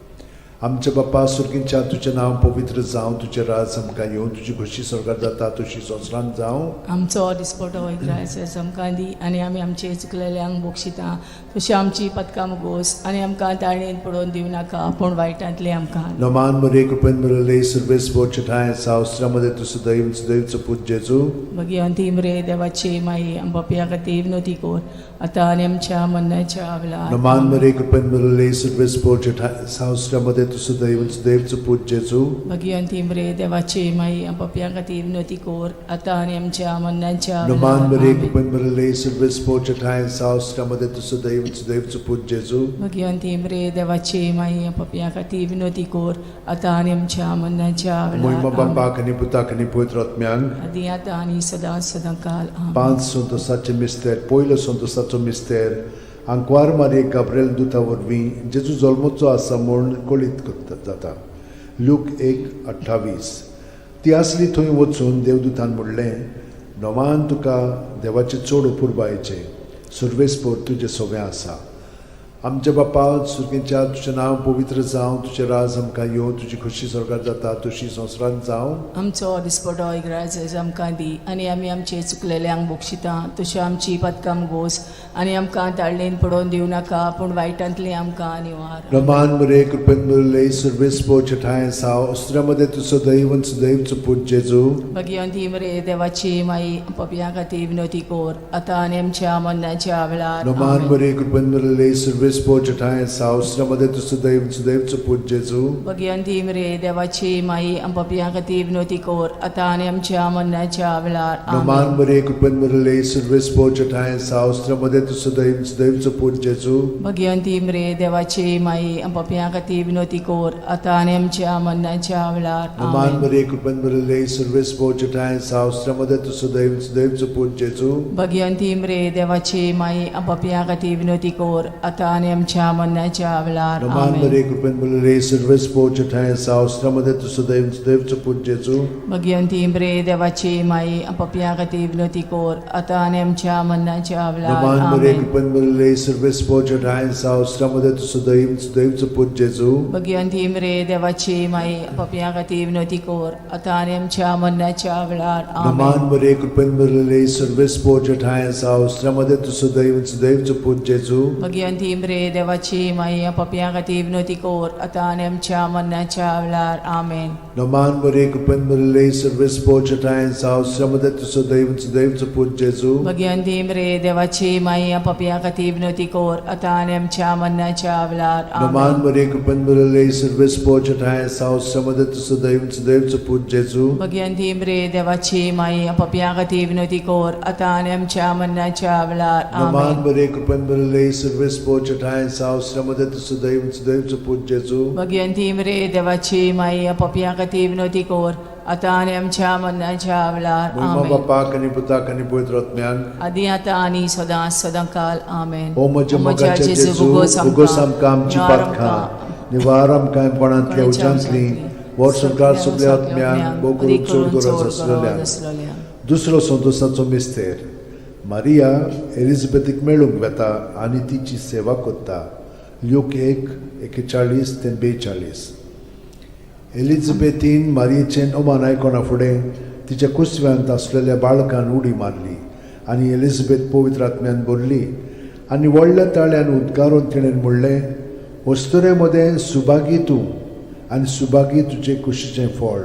आमच्या बापा सुर्गींच्या, तुजें नांव पवित्र जावं, तुजें राज आमकां येवं, तुजी खोशी स्वर्गात जाता तशी संवसारांत जावं. आमचो दिसपटो इग्रायस आमकां दी आनी आमी आमचे चुकलेल्यांक बक्षिता तशी आमची पदकां मुगोस आनी आमकां ताळणेन पडोवन दिवं नाका, पूण वायटांतलें आमकां. नमान मरे, कृपेन मिळले, सर्वेस बोचठाय सावस्त्रामध्ये तूं सदैव सदैवचो पूत जेजू. भगिवंती मरे देवाची माई, आमच्या खातीर विनोती कर, आतां आनी आमच्या मरणाच्या वेळार. नमान मरे, कृपेन मिळले, सर्वेस बोचठाय सावस्त्रामध्ये तूं सदैव सदैवचो पूत जेजू. भगिवंती मरे देवाची माई, आमच्या खातीर विनोती कर, आतां आनी आमच्या मरणाच्या नमान मरे, वेळार. कृपेन मिळले, सर्वेस बोचठाय सावस्त्रामध्ये तूं सदैव सदैवचो पूत जेजू. भगिवंती मरे देवाची माई, आमच्या खातीर विनोती कर, आतां आनी आमच्या मरणाच्या मोहिमा वेळार. बापाक आनी पुताक आनी पवित्र आत्म्यांक. आदी आतां आनी सदां सदां काल. आमेन. पांच संतोसाचे मिस्तेर. पयलो संतोसाचो मिस्तेर, आंकवार मारये गाब्रेल दुता वरवीं जेजू जल्मचो आसा म्हूण कळीत करता जाता. लूक 1:28. ती आसली थंय वचून देवदूतान म्हणलें, नवान तुका देवाचें चड अपुरबायेचें, सुर्वेसपोर तुजें सोवें आसा. आमच्या बापा सुर्गेच्या, तुजें नांव पवित्र जावं, तुजें राज आमकां येवं, तुजी खोशी स्वर्गात जाता तशी संवसारांत जावं. आमचो दिसपटो इग्राज आमकां दी आनी आमी आमचे चुकलेल्यांक बक्षिता तशी आमची पदकां गोस आनी आमकां ताळणेन पडोवन दिवं नाका, पूण वायटांतली आमकां निवार. रमान मरे, कृपेन मुरले, सुर्वेस पोचठाय साव अस्त्रामध्ये तूं सदैव सदैवचो पूत जेजू. भगिवंती मरे देवाची माई, पपया खातीर विनोती कर, आतां आनी आमच्या मरणाच्या वेळार. रमान आमेन. मरे, कृपेन मुरले, सुर्वेस पोचठाय साव अस्त्रामध्ये तूं सदैव सदैवचो पूत जेजू. भगिवंती मरे देवाची माई, पपया खातीर विनोती कर, आतां आनी आमच्या मरणाच्या वेळार. रमान आमेन. मरे, कृपेन मुरले, सुर्वेस पोचठाय साव अस्त्रामध्ये तूं सदैव सदैवचो पूत जेजू. भगिवंती मरे देवाची माई, पपया खातीर विनोती कर, आतां आनी आमच्या मरणाच्या वेळार. रमान आमेन. मरे, कृपेन मुरले, सुर्वेस पोचठाय साव अस्त्रामध्ये तूं सदैव सदैवचो पूत जेजू. भगिवंती मरे देवाची माई, पपया खातीर विनोती कर, आतां आनी आमच्या मरणाच्या वेळार. रमान आमेन. मरे, कृपेन मुरले, सुर्वेस पोचठाय साव अस्त्रामध्ये तूं सदैव सदैवचो पूत जेजू. भगिवंती मरे देवाची माई, पपया खातीर विनोती कर, आतां आनी आमच्या मरणाच्या वेळार. रमान मरे, आमेन. कृपेन मुरले, सुर्वेस पोचठाय साव अस्त्रामध्ये तूं सदैव सदैवचो पूत जेजू. भगिवंती मरे देवाची माई, पपया खातीर विनोती कर, आतां आनी आमच्या मरणाच्या वेळार. रमान आमेन. मरे, कृपेन मुरले, सुर्वेस पोचठाय साव अस्त्रामध्ये तूं सदैव सदैवचो पूत जेजू. भगिवंती मरे देवाची माई, पपया खातीर विनोती कर, आतां आनी आमच्या मरणाच्या वेळार. आमेन. रमान मरे, कृपेन मुरले, सुर्वेस पोचठाय साव अस्त्रामध्ये तूं सदैव सदैवचो पूत जेजू. भगिवंती मरे देवाची माई, पपया खातीर विनोती कर, आतां आनी आमच्या मरणाच्या वेळार. रमान आमेन. मरे, कृपेन मुरले, सुर्वेस पोचठाय साव अस्त्रामध्ये तूं सदैव सदैवचो पूत जेजू. भगिवंती मरे देवाची माई, पपया खातीर विनोती कर, आतां आनी आमच्या मरणाच्या वेळार. रमान आमेन. मरे, कृपेन मुरले, सुर्वेस पोचठाय साव अस्त्रामध्ये तूं सदैव सदैवचो पूत जेजू. भगिवंती मरे देवाची माई, पपया खातीर विनोती कर, आतां आनी आमच्या मरणाच्या वेळार. मोहिमा आमेन. बापाक आनी पुताक आनी पवित्र आत्म्याक. आदी आतां आनी सदां सदां काल. आमेन. ओ म्हज्या मोगाच्या जेजू, उगोस आमकां आमची पातकां, निवार आमकां कोणांतल्या उज्यांतली, वर्सभर सगळ्या आत्म्यांक, भोव करून चड गरज आसलेल्या. दुसरो संतोसाचो मिस्तेर, मारिया एलिझाबेथीक मेळूंक वेता आनी तिची सेवा करता. ल्यूक 1:41 ते 42. एलिझाबेथीन मारियेचें अमान आयकना फुडें तिच्या कुसव्यांत आसलेल्या बाळकान उडी मारली आनी एलिझाबेथ पवित्र आत्म्यान भरली. आनी व्हडल्या ताळ्यान उद्गारून तिणें म्हणलें, अस्तुरे मदें सुभागी तूं आनी सुभागी तुजे कुशीचें फळ.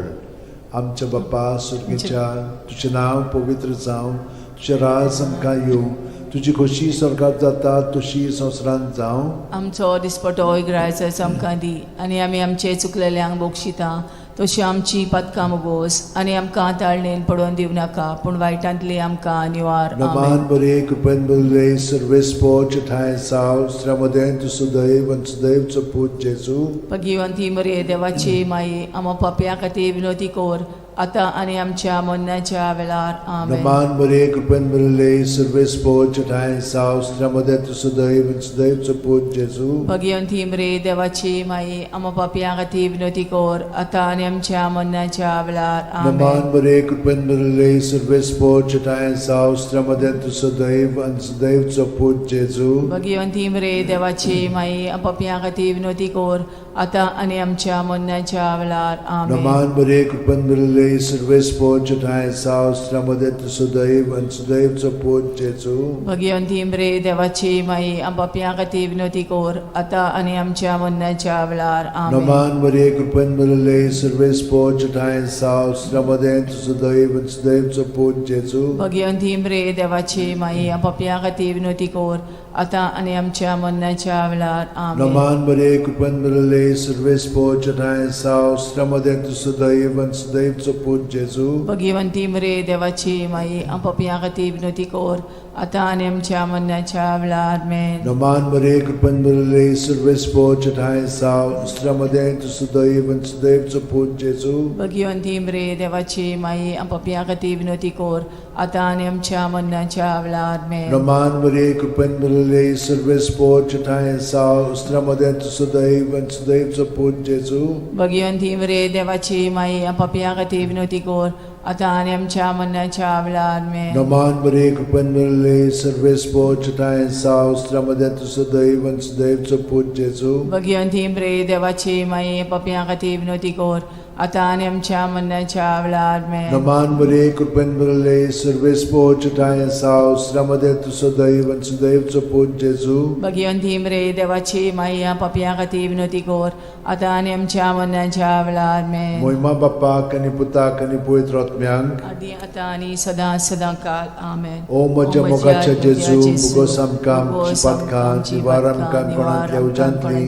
आमच्या बापा सुर्गीच्या, तुजें नांव पवित्र जावं, तुजें राज आमकां येवं, तुजी खोशी स्वर्गात जाता तशी संवसारांत जावं. आमचो दिसपटो इगरायचो आमकां दी आनी आमी आमचे चुकलेल्यांक बक्षिता तशी आमची पातकां मोगोस आनी आमकां ताळणेन पडोवन दिवं नाका पूण वायटांतली आमकां निवार. नमान आमेन. बरे कृपेन बरले सर्वेस्पोच ठांय साव स्त्र्यामदें तूं सुदैव आनी सुदैवचो पूत जेजू. भगिवंती मरे देवाची माई, आमा पापया खातीर विनोती कर आतां आनी आमच्या मरणाच्या वेळार. आमेन. नमान बरे कृपेन बरले सर्वेस्पोच ठांय साव स्त्र्यामदें तूं सुदैव आनी सुदैवचो पूत जेजू. भगिवंती मरे देवाची माई, आमा पापया खातीर विनोती कर आतां आनी आमच्या मरणाच्या वेळार. नमान आमेन. बरे कृपेन बरले सर्वेस्पोच ठांय साव स्त्र्यामदें तूं सुदैव आनी सुदैवचो पूत जेजू. भगिवंती मरे देवाची माई, पापया खातीर विनोती कर आतां आनी आमच्या मरणाच्या वेळार. आमेन. नमान बरे कृपेन बरले सर्वेस्पोच ठांय साव स्त्र्यामदें तूं सुदैव आनी सुदैवचो पूत जेजू. भगिवंती मरे देवाची माई, पापया खातीर विनोती कर आतां आनी आमच्या मरणाच्या वेळार. आमेन. नमान बरे कृपेन बरले सर्वेस्पोच ठांय साव स्त्र्यामदें तूं सुदैव आनी सुदैवचो पूत जेजू. भगिवंती मरे देवाची माई, पापया खातीर विनोती कर आतां आनी आमच्या मरणाच्या वेळार. आमेन. नमान बरे कृपेन बरले सर्वेस्पोच ठांय साव स्त्र्यामदें तूं सुदैव आनी सुदैवचो पूत जेजू. भगिवंती मरे देवाची माई, पापया खातीर विनोती कर आतां आनी आमच्या मरणाच्या वेळार. आमेन. नमान बरे कृपेन बरले सर्वेस्पोच ठांय साव स्त्र्यामदें तूं सुदैव आनी सुदैवचो पूत जेजू. भगिवंती मरे देवाची माई, पापया खातीर विनोती कर आतां आनी आमच्या मरणाच्या वेळार. आमेन. नमान बरे कृपेन बरले सर्वेस्पोच ठांय साव स्त्र्यामदें तूं सुदैव आनी सुदैवचो पूत जेजू. भगिवंती मरे देवाची माई, पापया खातीर विनोती कर आतां आनी आमच्या मरणाच्या वेळार. आमेन. नमान बरे कृपेन बरले सर्वेस्पोच ठांय साव स्त्र्यामदें तूं सुदैव आनी सुदैवचो पूत जेजू. भगिवंती मरे देवाची माई, पापया खातीर विनोती कर आतां आनी आमच्या मरणाच्या वेळार. आमेन. नमान बरे कृपेन बरले सर्वेस्पोच ठांय साव स्त्र्यामदें तूं सुदैव आनी सुदैवचो पूत जेजू. भगिवंती मरे देवाची माई, पापया खातीर विनोती कर आतां आनी आमच्या मरणाच्या वेळार. आमेन. मोहिमा बाप्पाक आनी पुताक आनी पवित्र आत्म्यांक, आदी आतां आनी सदां सदां काल. आमेन. ओ म्हज्या मोगाच्या जेजू, मुगोस आमकां आमची पातकां निवार आमकां कोणांतल्या उज्यांतली,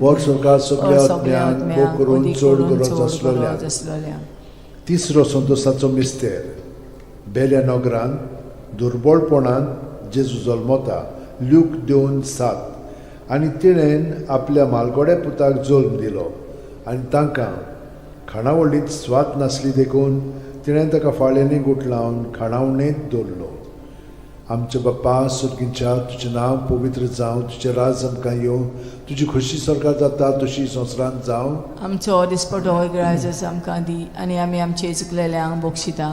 वर स्वर्गा सगल्या आत्म्यांक भोग करून चड गरज आसलोल्या. आसलोल्या. तिसरो संतोसाचो मिस्तेर. बेल्या नगरांत दुर्बळपणान जेजू जल्मता, ल्यूक 2:7. आनी तिणेन आपल्या मालगोड्या पुताक जल्म दिलो आनी तांकां खाणावळींत स्वाद नासली देखून तिणें ताका फाळ्यांनी गुठलावन खाणावणेंत दवरलो. आमच्या बाप्पा सुर्गींच्या, तुजें नांव पवित्र जावं, तुजें राज आमकां येवं, तुजी खोशी स्वर्गात जाता तशी संवसारांत जावं. आमचो दिसपटो इगरायजस आमकां दी आनी आमी आमचे चुकलेल्यांक बक्षिता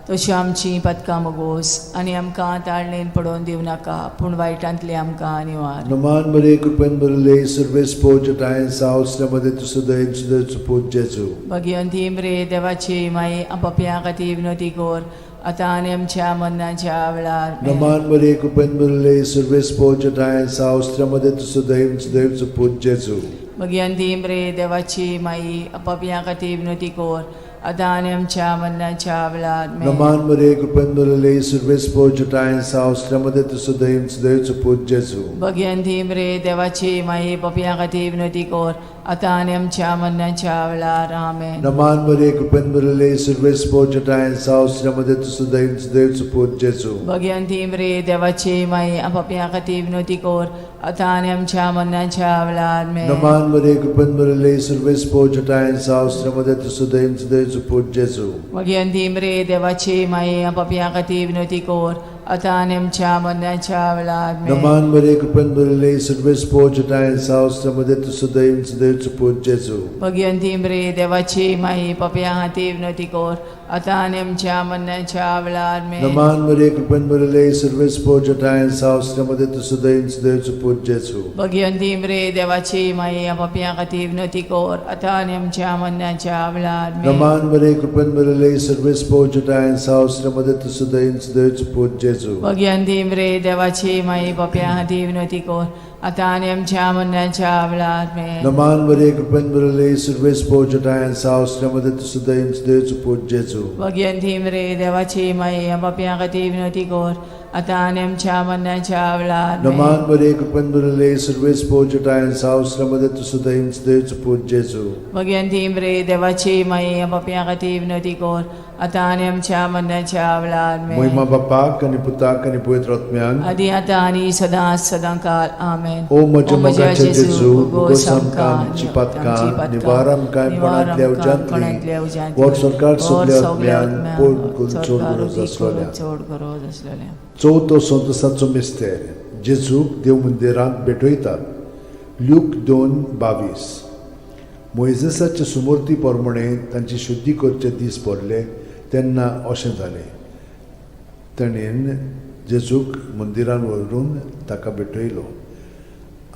तशी आमची पातकां मोगोस आनी आमकां ताळणेन पडोवन दिवं नाका पूण वायटांतली आमकां निवार. नमान बरे कृपेन बरले सर्वेस्पोज ठांय सावसल्या मदें तूं सदैव सदैव पूत जेजू. भगिवंती मरे देवाची माई, पापयां खातीर विनोती कर आतां आनी आमच्या मरणाच्या वेळार. नमान बरे कृपेन बरले सर्वेस्पोज ठांय सावसल्या मदें तूं सदैव सदैव पूत जेजू. भगिवंती मरे देवाची माई, पापयां खातीर विनोती कर आतां आनी आमच्या मरणाच्या वेळार. नमान बरे कृपेन बरले सर्वेस्पोज ठांय सावसल्या मदें तूं सदैव सदैव पूत जेजू. भगिवंती मरे देवाची माई, पापयां खातीर विनोती कर आतां आनी आमच्या मरणाच्या वेळार. आमेन. नमान बरे कृपेन बरले सर्वेस्पोज ठांय सावसल्या मदें तूं सदैव सदैव पूत जेजू. भगिवंती मरे देवाची माई, पापयां खातीर विनोती कर आतां आनी आमच्या मरणाच्या वेळार. आमेन. नमान बरे कृपेन बरले सर्वेस्पोज ठांय सावसल्या मदें तूं सदैव सदैव पूत जेजू. भगिवंती मरे देवाची माई, पापयां खातीर विनोती कर आतां आनी आमच्या मरणाच्या वेळार. आमेन. नमान बरे कृपेन बरले सर्वेस्पोज ठांय सावसल्या मदें तूं सदैव सदैव पूत जेजू. भगिवंती मरे देवाची माई, पापयां खातीर विनोती कर आतां आनी आमच्या मरणाच्या वेळार आमेन. नमान मरिये, कृपेन भरिल्ले, सर्वेस्पोर जठायन साव, मध्ये तूं सदैव सदैवचो पूत जेजू. भगिवंती मरे देवाची माई, पापयां खातीर विनवती कर आतां आनी आमच्या मरणाच्या वेळार आमेन. नमान मरिये, कृपेन भरिल्ले, सर्वेस्पोर जठायन साव, मध्ये तूं सदैव सदैवचो पूत जेजू. भगिवंती मरे देवाची माई, पापयां खातीर विनवती कर आतां आनी आमच्या मरणाच्या वेळार आमेन. नमान मरिये, कृपेन भरिल्ले, सर्वेस्पोर जठायन साव, मध्ये तूं सदैव सदैवचो पूत जेजू. भगिवंती मरे देवाची माई, पापयां खातीर विनवती कर आतां आनी आमच्या मरणाच्या वेळार आमेन. नमान मरिये, कृपेन भरिल्ले, सर्वेस्पोर जठायन साव, मध्ये तूं सदैव सदैवचो पूत जेजू. भगिवंती मरे देवाची माई, पापयां खातीर विनवती कर आतां आनी आमच्या मरणाच्या वेळार आमेन. महिमा बापाक आनी पुताक आनी पवित्र आत्म्याक. आदी आतां आनी सदां सदां काल आमेन. ओ म्हज्या मोगाचे जेजू, भोगोस आमकां आमची पातकां, निवार आमकां कोणांतल्या उज्यांतली, व्हड सरकार सगल्या आत्म्यान पोड करून चड गरज आसलेल्या. चड गरज आसलेल्या. चवथो संतोसाचो मिस्तेर, जेजूक देव मंदिरांत भेटयतात. ल्यूक 2:22. मोयजेसाचे सुमूर्ती प्रमाणे तांची शुद्धी करचे दीस भरले तेन्ना अशें जालें, ताणें जेजूक मंदिरान व्हरून ताका भेटयलो.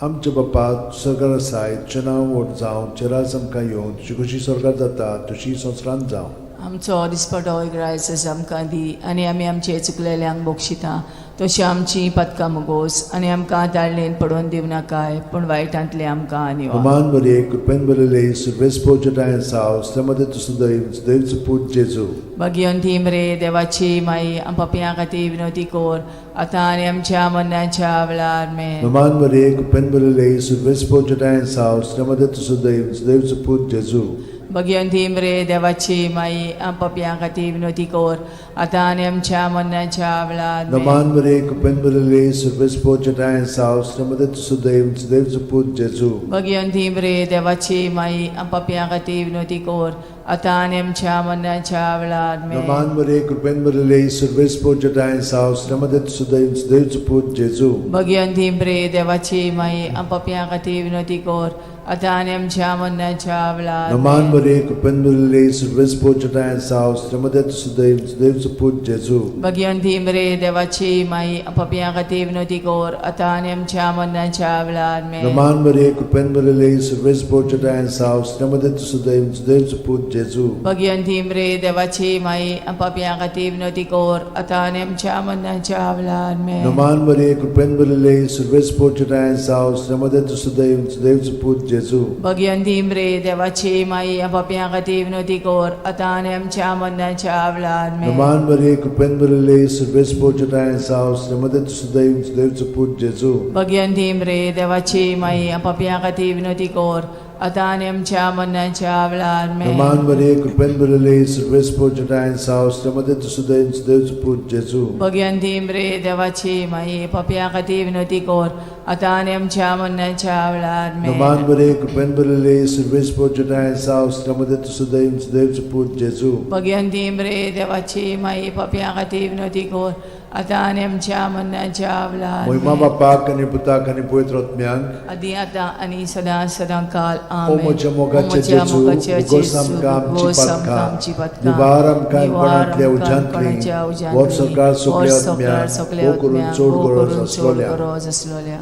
आमच्या बापा सरकार आसाय, तुजें नांव व्हड जावं, तुजें राज आमकां येवं, तुजी कशी सरकार जाता तशी संवसारांत जावं. आमचो दिसपटो ग्रायस आमकां दी आनी आमी आमचे चुकलेल्यांक बक्षिता तशी आमची पदकां मुगोस आनी आमकां ताळणेन पडोवन दिवं नाकाय, पूण वायटांतले आमकां निवार. हमान मरिये, कृपेन भरिल्ले, सर्वेस्पोर जठायन साव, मध्ये तूं सदैव सदैवचो पूत जेजू. भगिवंती मरे देवाची माई, आम पापयां खातीर विनवती कर आतां आनी आमच्या मरणाच्या वेळार आमेन. नमान मरिये, कृपेन भरिल्ले, सर्वेस्पोर जठायन साव, मध्ये तूं सदैव सदैवचो पूत जेजू. भगिवंती मरे देवाची माई, आम पापयां खातीर विनवती कर आतां आनी आमच्या मरणाच्या वेळार आमेन. नमान मरिये, कृपेन भरिल्ले, सर्वेस्पोर जठायन साव, मध्ये तूं सदैव सदैवचो पूत जेजू. भगिवंती मरे देवाची माई, आम पापयां खातीर विनवती कर आतां आनी आमच्या मरणाच्या वेळार आमेन. नमान मरिये, कृपेन भरिल्ले, सर्वेस्पोर जठायन साव, मध्ये तूं सदैव सदैवचो पूत जेजू. भगिवंती मरे देवाची माई, आम पापयां खातीर विनवती कर आतां आनी आमच्या मरणाच्या वेळार नमान आमेन. मरिये, कृपेन भरिल्ले, सर्वेस्पोर जठायन साव, मध्ये तूं सदैव सदैवचो पूत जेजू. भगिवंती मरे देवाची माई, आम पापयां खातीर विनवती कर आतां आनी आमच्या मरणाच्या वेळार आमेन. नमान मरिये, कृपेन भरिल्ले, सर्वेस्पोर जठायन साव, मध्ये तूं सदैव सदैवचो पूत जेजू. भगिवंती मरे देवाची माई, आम पापयां खातीर विनवती कर आतां आनी आमच्या मरणाच्या वेळार आमेन. नमान मरिये, कृपेन भरिल्ले, सर्वेस्पोर जठायन साव, मध्ये तूं सदैव सदैवचो पूत जेजू. भगिवंती मरे देवाची माई, आम पापयां खातीर विनवती कर आतां आनी आमच्या मरणाच्या वेळार आमेन. नमान मरिये, कृपेन भरिल्ले, सर्वेस्पोर जठायन साव, मध्ये तूं सदैव सदैवचो पूत जेजू. भगिवंती मरे देवाची माई, आम पापयां खातीर विनवती कर आतां आनी आमच्या मरणाच्या वेळार आमेन. नमान मरिये, कृपेन भरिल्ले, सर्वेस्पोर जठायन साव, मध्ये तूं सदैव सदैवचो पूत जेजू. भगिवंती मरे देवाची माई, पापयां खातीर विनवती कर आतां आनी आमच्या मरणाच्या वेळार आमेन. नमान मरिये, कृपेन भरिल्ले, सर्वेस्पोर जठायन साव, मध्ये तूं सदैव सदैवचो पूत जेजू. भगिवंती मरे देवाची माई, पापयां खातीर विनवती कर आतां आनी आमच्या मरणाच्या वेळार महिमा आमेन. बापाक आनी पुताक आनी पवित्र आत्म्याक. आदी आतां आनी सदां सदां काल ओ आमेन. म्हज्या मोगाचे ओ म्हज्या जेजू, मोगाचे भोगोस जेजू, आमकां आमची भोगोस आमकां पातकां, आमची पातकां, निवार आमकां निवार कोणांतल्या आमकां उज्यांतली, कोणाच्या उज्यांतली, व्हड सरकार सगल्या व्हड सरकार आत्म्याक, सगल्या भोव करून आत्म्याक, चड भोव गरज करून चड आसलोल्या. गरज आसलोल्या.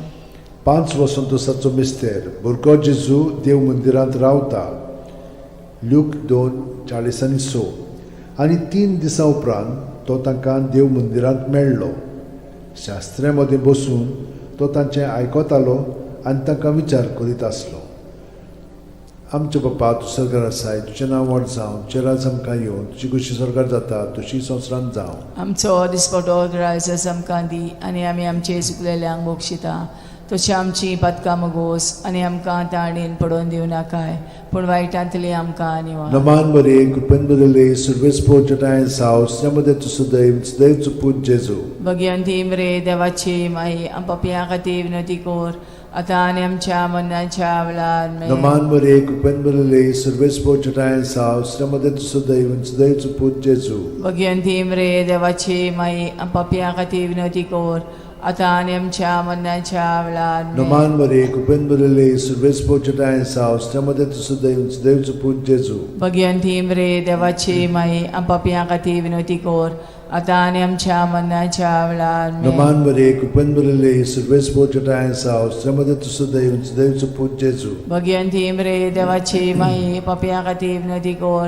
5 वसंतोसाचो मिस्तेर, भुरगो जेजू देव मंदिरांत रावता. ल्यूक 2:46. आनी 3 दिसां उपरांत तो तांकां देव मंदिरांत मेळ्ळो. शास्त्र्या मदें बसून तो तांचें आयकतालो आनी तांकां विचार करीत आसलो. आमच्या बापा, तूं सरकार आसाय, तुजें नांव व्हड जावं, तुजें राज आमकां येवं, तुजी कशी सरकार जाता तशी संवसारांत जावं. आमचो दिसपटो ग्रायस आमकां दी आनी आमी आमचे चुकलेल्यांक बक्षिता तशी आमची पातकां मगोस आनी आमकां ताणेन पडोवन दिवं नाकाय, पूण वायटांतली आमकां निवार. नमान मरिये, कृपेन भरिल्ले, सर्वेस्पोर जठायन साव, मध्ये तूं सदैव सदैवचो पूत जेजू. भगिवंती मरे देवाची माई, आम पापयां खातीर विनवती कर आतां आनी आमच्या मरणाच्या वेळार आमेन. नमान मरिये, कृपेन भरिल्ले, सर्वेस्पोर जठायन साव, मध्ये तूं सदैव सदैवचो पूत जेजू. भगिवंती मरे देवाची माई, आम पापयां खातीर विनवती कर आतां आनी आमच्या मरणाच्या वेळार आमेन. नमान मरे कृपेन भरिल्ले सुर्वेस पोचटाय साव मध्ये तूं सुदैव सुदैवचो पूत जेजू. भगवंती मरे देवाची माई, आम पापयां खातीर विनवती कर, आतां आनी आमच्या मरणाच्या वेळार आमेन. नमान मरे कृपेन भरिल्ले सुर्वेस पोचटाय साव मध्ये तूं सुदैव सुदैवचो पूत जेजू. भगवंती मरे देवाची माई, पापयां खातीर विनवती कर,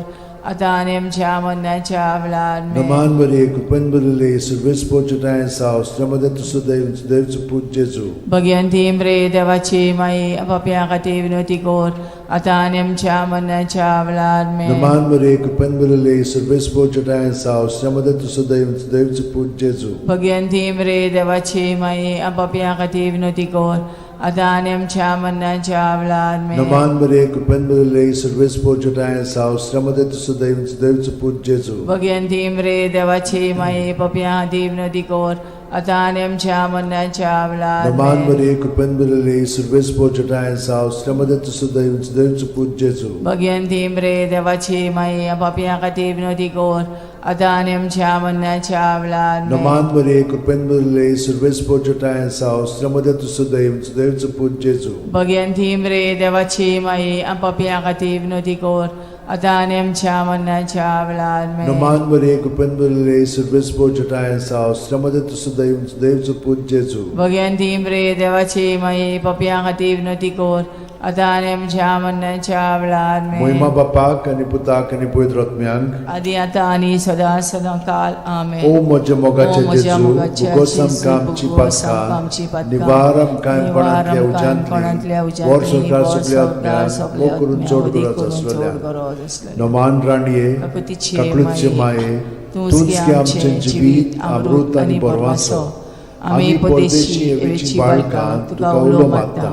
आतां आनी आमच्या मरणाच्या वेळार आमेन. नमान मरे कृपेन भरिल्ले सुर्वेस पोचटाय साव मध्ये तूं सुदैव सुदैवचो पूत जेजू. भगवंती मरे देवाची माई, पापयां खातीर विनवती कर, आतां आनी आमच्या मरणाच्या वेळार आमेन. नमान मरे कृपेन भरिल्ले सुर्वेस पोचटाय साव मध्ये तूं सुदैव सुदैवचो पूत जेजू. भगवंती मरे देवाची माई, पापयां खातीर विनवती कर, आतां आनी आमच्या मरणाच्या वेळार आमेन. नमान मरे कृपेन भरिल्ले सुर्वेस पोचटाय साव मध्ये तूं सुदैव सुदैवचो पूत जेजू. भगवंती मरे देवाची माई, पापयां खातीर विनवती कर, आतां आनी आमच्या मरणाच्या वेळार नमान आमेन. मरे कृपेन भरिल्ले सुर्वेस पोचटाय साव मध्ये तूं सुदैव सुदैवचो पूत जेजू. भगवंती मरे देवाची माई, पापयां खातीर विनवती कर, आतां आनी आमच्या मरणाच्या वेळार आमेन. नमान मरे कृपेन भरिल्ले सुर्वेस पोचटाय साव मध्ये तूं सुदैव सुदैवचो पूत जेजू. भगवंती मरे देवाची माई, पापयां खातीर विनवती कर, आतां आनी आमच्या मरणाच्या वेळार आमेन. नमान मरे कृपेन भरिल्ले सुर्वेस पोचटाय साव मध्ये तूं सुदैव सुदैवचो पूत जेजू. भगवंती मरे देवाची माई, पापयां खातीर विनवती कर, आतां आनी आमच्या मरणाच्या वेळार आमेन. मोहिमा बापाक आनी पुताक आनी पवित्र आत्म्यांक, आदी आतां आनी सदां सदां काल आमेन. ओ म्हज्या मोगाचे ओ म्हज्या जेजू, मोगाचे भुगोस जेजू, आमकां आमची भुगोस आमकां आमची पातकां, पातकां, निवार आमकां निवार कोणांतल्या आमकां कोणांतल्या उज्यांतली, उज्यांतली, वर संवसार वर सगल्या संवसार आत्म्यांक, सगल्या मोग करून आत्म्यांक, चड अदीक गरज करून चड आसलेल्या. गरज आसलेल्या. नमान राणये, काकुतीचे काकळूतचे माये, माये, तूंच तूंच गे गे आमचें आमचें जिवीत, जिवीत, अमृत आनी बरवासो. आमी परदेशी एवेची बाळकां तुका उलो मारता.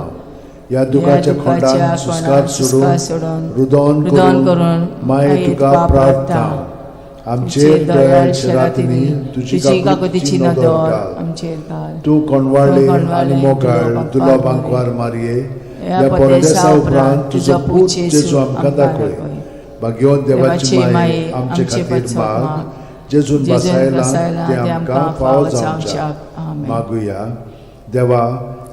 ह्या दुखाच्या खोंडान सुस्कार सोडून, रुदोन रुदन करून करून माये तुका प्रार्थना. आमचेर दयाळ शेरातिनी तुजी तुजी काकुतीची काकुतीची नदर नदर घाल. आमचेर घाल. तूं कोणवाळे तूं आनी कोणवाळे, मोगाळ तुलो तुलो बांकवार बांकवार मारये, ह्या ह्या परदेसा परदेसा उपरांत तुजो पूत जेजू आमकां आमकां दाखय. दाखय. भाग्यवंत देवाची देवाची माये, माये, आमचे आमचे खातीर पासत माग, माग, जेजून जेजून बसायला बसायला ते आमकां फावो जावच्याक. आमेन. मागुया. देवा,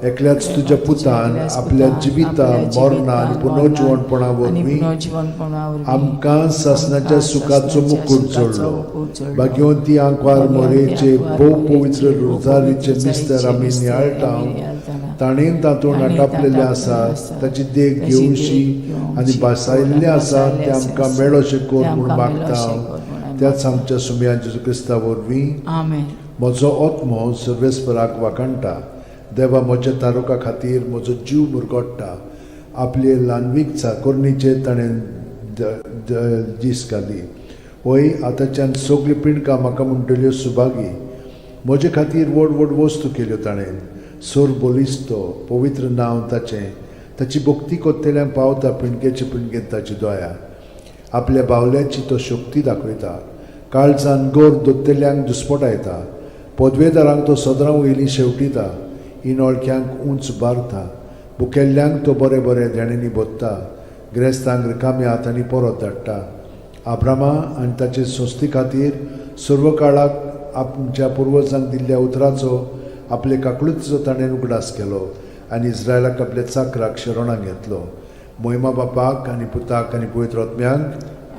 एकल्याच तुज्या पुतान एकल्याच आपल्या पुतान जिविता आपल्या मरणा आनी जिवितान, पुनर्जिवणपणा आनी वरवीं पुनर्जिवणपणा वरवीं आमकां सासणाच्या आमकां सुखाचो सासणाच्या मुकूट सुखाचो जोडलो. मुकूट जोडलो. भाग्यवंती आंकवार भाग्यवंती मोरेचे आंकवार भोव मोरेचे पवित्र भोव रोजारीचे पवित्र मिस्तर आमी मिस्तर नियाळटा, आमी नियाळटाना. ताणें तातूंत ताणें आटापलेलें तातूंत आसा आसा. ताची देख ताची देख घेवशी घेवची आनी भासायल्लें आसा भासायल्लें तें आसा. आमकां मेळोशें कर तें म्हूण आमकां मागता मेळोशें कर म्हूण आमी त्याच आमच्या सुमया जेजू क्रिस्ता वरवीं. आमेन. म्हजो आत्मो सर्वेस्पराक वाखाणटा, देवा म्हज्या तारुका खातीर म्हजो जीव मुरगोट्टा. आपले ल्हानवीक चाकोरणीचेर ताणें दीस घाली. वय आतांच्यान सगळीं पिंडकां म्हाका म्हणटल्यो सुभागी. म्हजे खातीर व्हड व्हड वस्तू केल्यो ताणें. सोर बलिस्तो पवित्र नांव ताचें. ताची भक्ती कोत्तेल्यान पावता पिंडकेचे पिंडकेन ताची दया. आपल्या बावल्याची तो शक्ती दाखयता. काळजान गोर दोत्तेल्यांक दुस्पटायता. पदवेदारांक तो सदरां वयलीं शेवटिता. इनोळख्यांक उंच बारता. भुकेल्ल्यांक तो बरें बरें देण्यांनी भोत्ता. गिरेस्तांक रिकाम्या हातांनी परत धाडटा. आब्रामा आनी ताचे संस्थे खातीर सर्व काळाक आमच्या पुर्वजांक दिल्ल्या उतराचो आपले काकळुतीचो ताणें उगडास केलो आनी इस्रायलाक आपल्या चाकराक शरणाक घेतलो. मोहिमा बापाक आनी पुताक आनी पवित्र आत्म्यांक,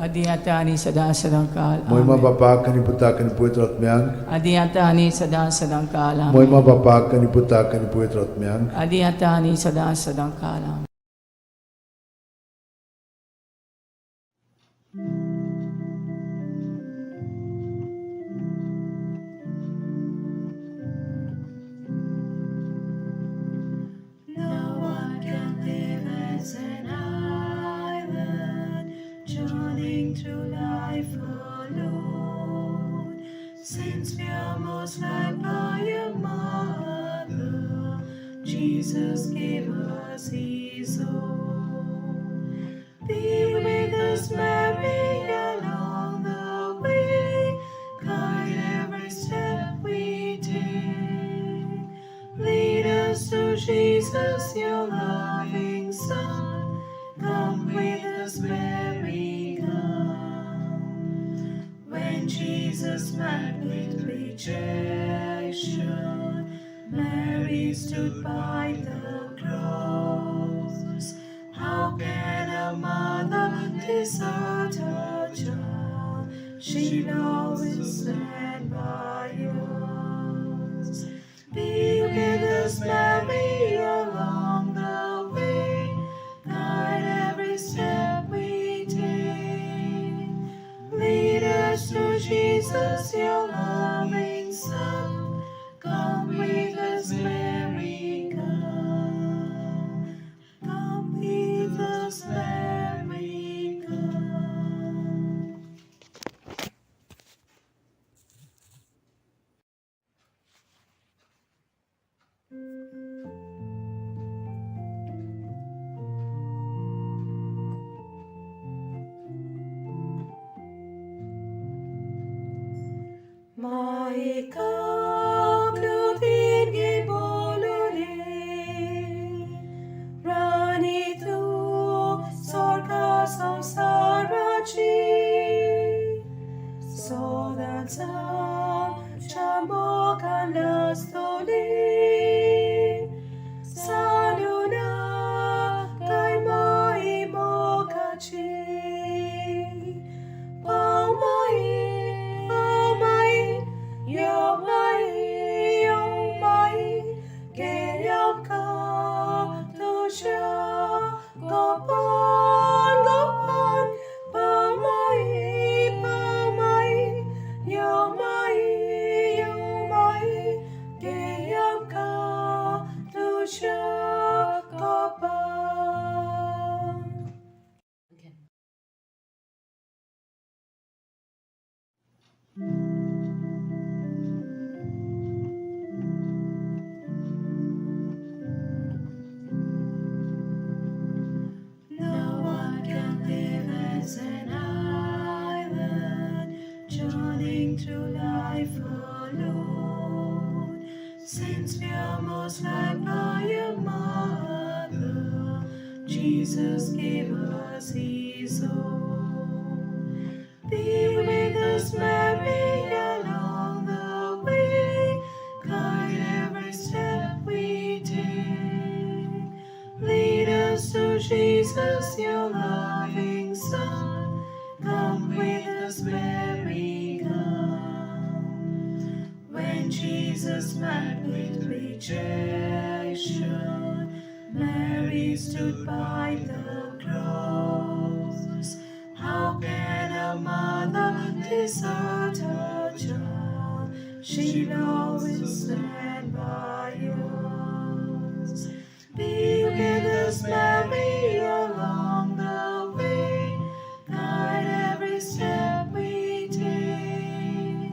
आदी आतां आनी सदां सदां काल मोहिमा आमेन. बापाक आनी पुताक आनी पवित्र आत्म्यांक, आदी आतां आनी सदां सदां काल आमेन. मोहिमा बापाक आनी पुताक आनी पवित्र आत्म्यांक, आदी आतां आनी सदां सदां काल आमेन. No one can live as an island, journeying through life alone. Since we are most loved by a mother, Jesus gave us His own. Be with us, Mary, along the way. Guide every step we take. Lead us to Jesus, your loving Son. Come with us, Mary, come. When Jesus met with rejection, Mary stood by the cross. How can a mother desert her child? She'll always stand by us. Be with us, Mary, along the way. Guide every step we take. Lead us to Jesus, your loving Son. Come with us, Mary, come. Come with us, Mary, come. Maika Clotilde Bolole, Rani tu sorka samsarachi, Sodansan chambokan lastoli, Saluna kai mai mokachi. Pao mai, pao mai, yo mai, yo mai, ge yam ka tu sha, go pan, go pan, pao mai, pao mai, yo mai, yo mai, ge yam ka tu sha, go pan. No one can live as an island, journeying through life alone. Since we are most loved by a mother, Jesus gave us his own. Be with us, Mary, along the way. Guide every step we take. Lead us to Jesus, your loving Son. Come with us, Mary, come. When Jesus met with rejection, Mary stood by the cross. How can a mother desert her child? She'll always stand by us. Be with us, Mary, along the way. Guide every step we take.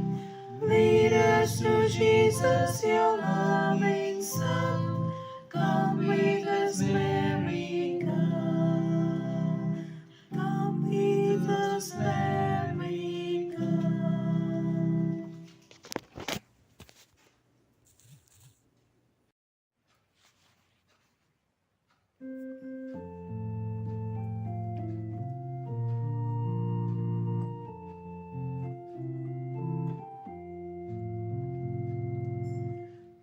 Lead us to Jesus, your loving Son. Come with us, Mary, come. Come with us, Mary, come.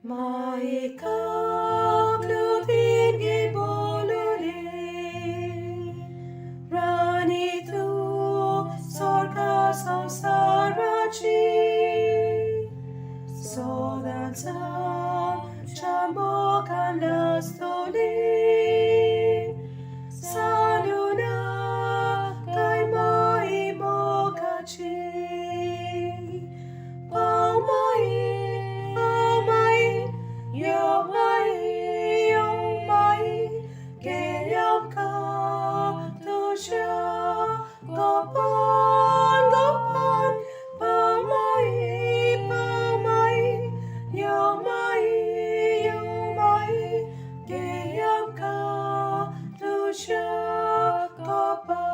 Maika Clotilde Bolole, Rani tu sorka samsarachi, Sodansan chambokan lastoli, Saluna kai mai mokachi. Pao mai, pao mai, yo mai, yo mai, ge yam ka tu sha, go pan, go pan, pao mai, pao mai, yo mai, yo mai, ge yam ka tu sha, go pan.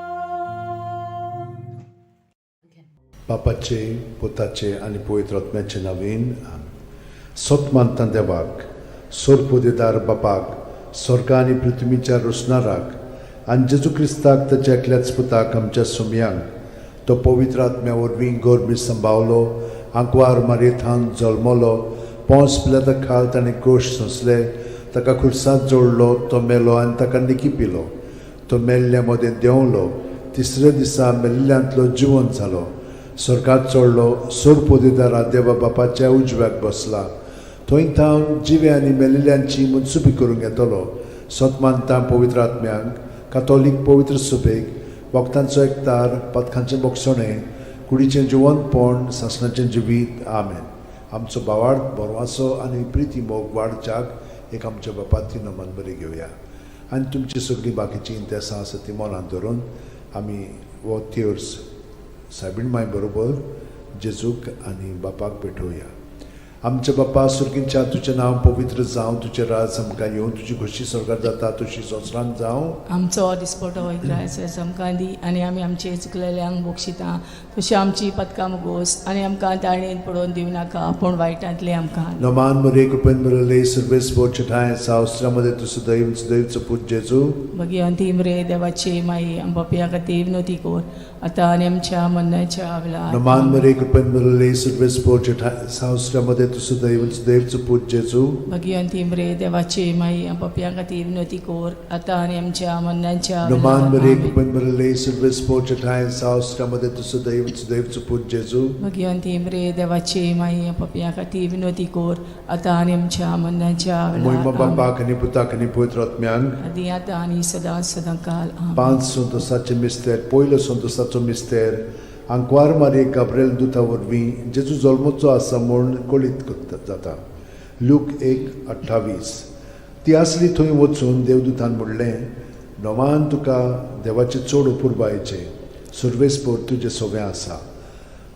बापाचे पुताचे आनी पवित्र आत्म्याचे नांवान आमेन. सत मानता देवाक सोरपोदेदार बापाक स्वर्गा आनी पृथ्वीच्या रोसणाराक आनी जेजू क्रिस्ताक ताच्या एकल्याच पुताक आमच्या सुमयांक तो पवित्र आत्म्या वरवीं गोरबी संभावलो आंकवार मारयेथान जल्मलो पोंस पिलाता खाल ताणें कश्ट सोंसले, ताका खुर्सांत जोडलो, तो मेलो आनी ताका निकी पिलो. तो मेल्ल्या मदें देंवलो, तिसऱ्या दिसा मेल्ल्यांतलो जिवंत जालो, स्वर्गात चडलो, सोड पोदेदारा देवा बापाच्या उजव्याक बसला. थंय थावन जिवे आनी मेलिल्ल्यांची मनसुबी करूंक येतलो. सत मानता पवित्र आत्म्यांक, कातोलीक पवित्र सुबेक, वखदांचो एकतार, पथकांचें बोगसणें, कुडीचें जिवंतपण, सासणाचें जिवीत. आमेन. आमचो भावार्थ बरवासो आनी प्रिती मोग वाडच्याक एक आमच्या बापाती नमन बरी घेवया आनी तुमची सगळीं बाकीचीं इंतेसां आसा ती मनांत धरून आमी हो तेर्स सायबीण माय बरोबर जेजूक आनी बापाक भेटोवया. आमच्या बापा सुर्गींच्या, तुजें नांव पवित्र जावं, तुजें राज आमकां येवं, तुजी खोशी स्वर्गात जाता तशी संवसारांत जावं. आमचो दिसपटो इग्रायस आमकां दी आनी आमी आमचे चुकलेल्यांक बक्षिता तशी आमची पदकां मुगोस आनी आमकां ताळणेन पडोवन दिवं नाका पूण वायटांतले आमकां. नमान मरे कृपेन बरले सर्वेस बोचठाय सावस्त्रामध्ये तूं सदैव सदैवचो पूत जेजू. भगिवंती मरे देवाची माई, आम पापया खातीर विनवती कर आतां आनी आमच्या मरणाच्या वेळार. नमान मरे कृपेन बरले सर्वेस बोचठाय सावस्त्रामध्ये तूं सदैव सदैवचो पूत जेजू. भगिवंती मरे देवाची माई, आम पापया खातीर विनवती कर आतां आनी आमच्या मरणाच्या नमान वेळार. मरे आमेन. कृपेन बरले सर्वेस बोचठाय सावस्त्रामध्ये तूं सदैव सदैवचो पूत जेजू. भगिवंती मरे देवाची माई, आम पापया खातीर विनवती कर आतां आनी आमच्या मरणाच्या मोहिमा वेळार. आमेन. बापाक आनी पुताक आनी पवित्र आत्म्यांक. आदी आतां आनी सदां सदां काल. आमेन. पांच संतोसाचे मिस्तेर. पयलो संतोसाचो मिस्तेर, आंकवार मारयेक गाब्रेल दुता वरवीं जेजू जल्मचो आसा म्हूण कळीत जाता. लूक 1:28. ती आसली थंय वचून देवदूतान म्हणलें, नोमान तुका देवाचें चड अपुरबायेचें, सुर्वेसपोर तुजें सोवें आसा.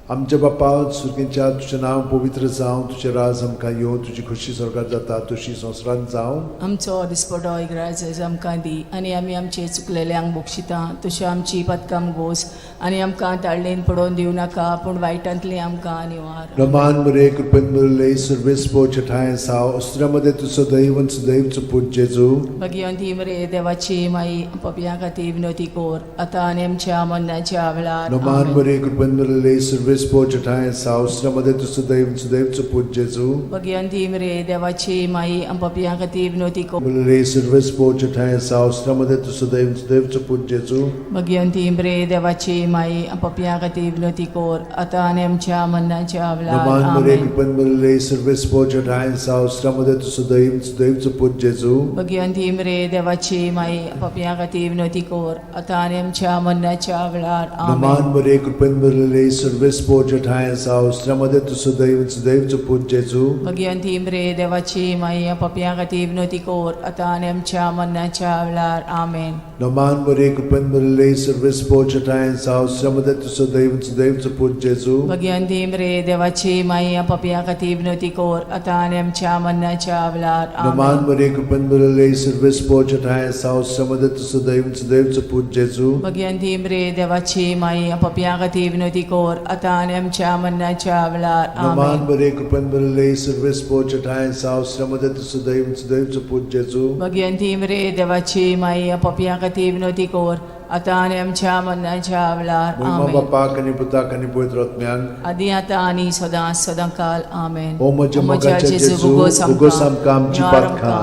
आमच्या बापा सुर्गेच्या, तुजें नांव पवित्र जावं, तुजें राज आमकां येवं, तुजी खोशी स्वर्गात जाता तशी संवसारांत जावं. आमचो दिसपटो इग्राज आमकां दी आनी आमी आमचे चुकलेल्यांक बक्षिता तशी आमची पदकां गोस आनी आमकां ताळणेन पडोवन दिवं नाका पूण वायटांतली आमकां निवार. रमान मरे कृपेन भरिल्ले सर्वेस्पो चठाय साव अस्त्रामध्ये तूं सदैव सदैवचो पूत जेजू. भगिवंती मरे देवाची माई, पापयां खातीर विनवती कर आतां आनी आमच्या मरणाच्या वेळार. रमान आमेन. मरे कृपेन भरिल्ले सर्वेस्पो चठाय साव अस्त्रामध्ये तूं सदैव सदैवचो पूत जेजू. भगिवंती मरे देवाची माई, पापयां खातीर विनवती कर. भरिल्ले सर्वेस्पो चठाय साव अस्त्रामध्ये तूं सदैव सदैवचो पूत जेजू. भगिवंती मरे देवाची माई, पापयां खातीर विनवती कर आतां आनी आमच्या मरणाच्या वेळार. रमान मरे आमेन. कृपेन भरिल्ले सर्वेस्पो चठाय साव अस्त्रामध्ये तूं सदैव सदैवचो पूत जेजू. भगिवंती मरे देवाची माई, पापयां खातीर विनवती कर आतां आनी आमच्या मरणाच्या वेळार. आमेन. रमान मरे कृपेन भरिल्ले सर्वेस्पो चठाय साव अस्त्रामध्ये तूं सदैव सदैवचो पूत जेजू. भगिवंती मरे देवाची माई, पापयां खातीर विनवती कर आतां आनी आमच्या मरणाच्या वेळार. आमेन. नमान मरे कृपेन भरिल्ले सर्वेस्पो चठाय साव अस्त्रामध्ये तूं सदैव सदैवचो पूत जेजू. भगिवंती मरे देवाची माई, पापयां खातीर विनवती कर आतां आनी आमच्या मरणाच्या वेळार. नमान आमेन. मरे कृपेन भरिल्ले सर्वेस्पो चठाय साव अस्त्रामध्ये तूं सदैव सदैवचो पूत जेजू. भगिवंती मरे देवाची माई, पापयां खातीर विनवती कर आतां आनी आमच्या मरणाच्या वेळार. नमान आमेन. मरे कृपेन भरिल्ले सर्वेस्पो चठाय साव अस्त्रामध्ये तूं सदैव सदैवचो पूत जेजू. भगिवंती मरे देवाची माई, पापयां खातीर विनवती कर आतां आनी आमच्या मरणाच्या वेळार. मोहिमा आमेन. बापाक आनी पुताक आनी पवित्र आत्म्याक. आदी आतां आनी सदां सदां काल. आमेन. ओ म्हज्या मोगाच्या जेजू, उगोस आमकां आमची पातकां,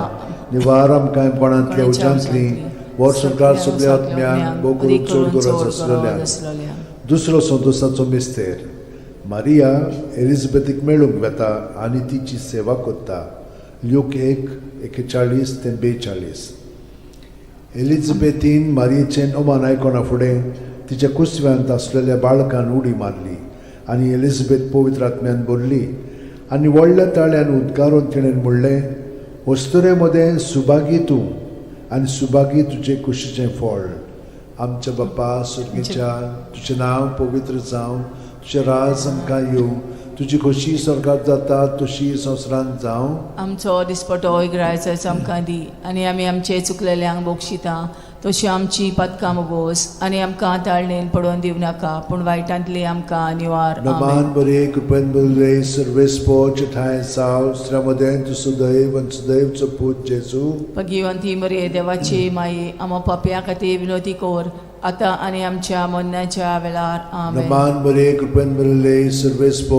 निवार आमकां कोणांतल्या उज्यांतली, वर्स संवसार सगल्या आत्म्यांक बोगून चड गरज आसलेल्या. दुसरो संतोसाचो मिस्तेर, मारिया एलिझाबेथीक मेळूंक वेता आनी तिची सेवा करता. ल्यूक 1:41 ते 42. एलिझाबेथीन मारियेचें अमान आयकना फुडें तिच्या कुसव्यांत आसलेल्या बाळकान उडी मारली आनी एलिझाबेथ पवित्र आत्म्यान भरली आनी व्हडल्या ताळ्यान उद्गारून तिणें म्हणलें, अस्तुरे मदें सुभागी तूं आनी सुभागी तुजे कुशीचें फळ. आमच्या बापा सुर्गेच्या, तुजें नांव पवित्र जावं, तुजें राज आमकां येवं, तुजी खोशी स्वर्गात जाता तशी संवसारांत जावं. आमचो दिसपटो इग्रायच आमकां दी आनी आमी आमचे चुकलेल्यांक बक्षिता तशी आमची पदकां मुगोस आनी आमकां ताळणेन पडोवन दिवं नाका पूण वायटांतली आमकां निवार. नमान आमेन. बरे कृपेन बरे सर्वेस्पो ठाय साव श्रमदें तूं सुदैव आनी सुदैवचो पूत जेजू. भगिवंती मरे देवाची माई, आमा पापया खातीर विनवती कर आतां आनी आमच्या मरणाच्या वेळार. आमेन. नमान बरे कृपेन बरे सर्वेस्पो.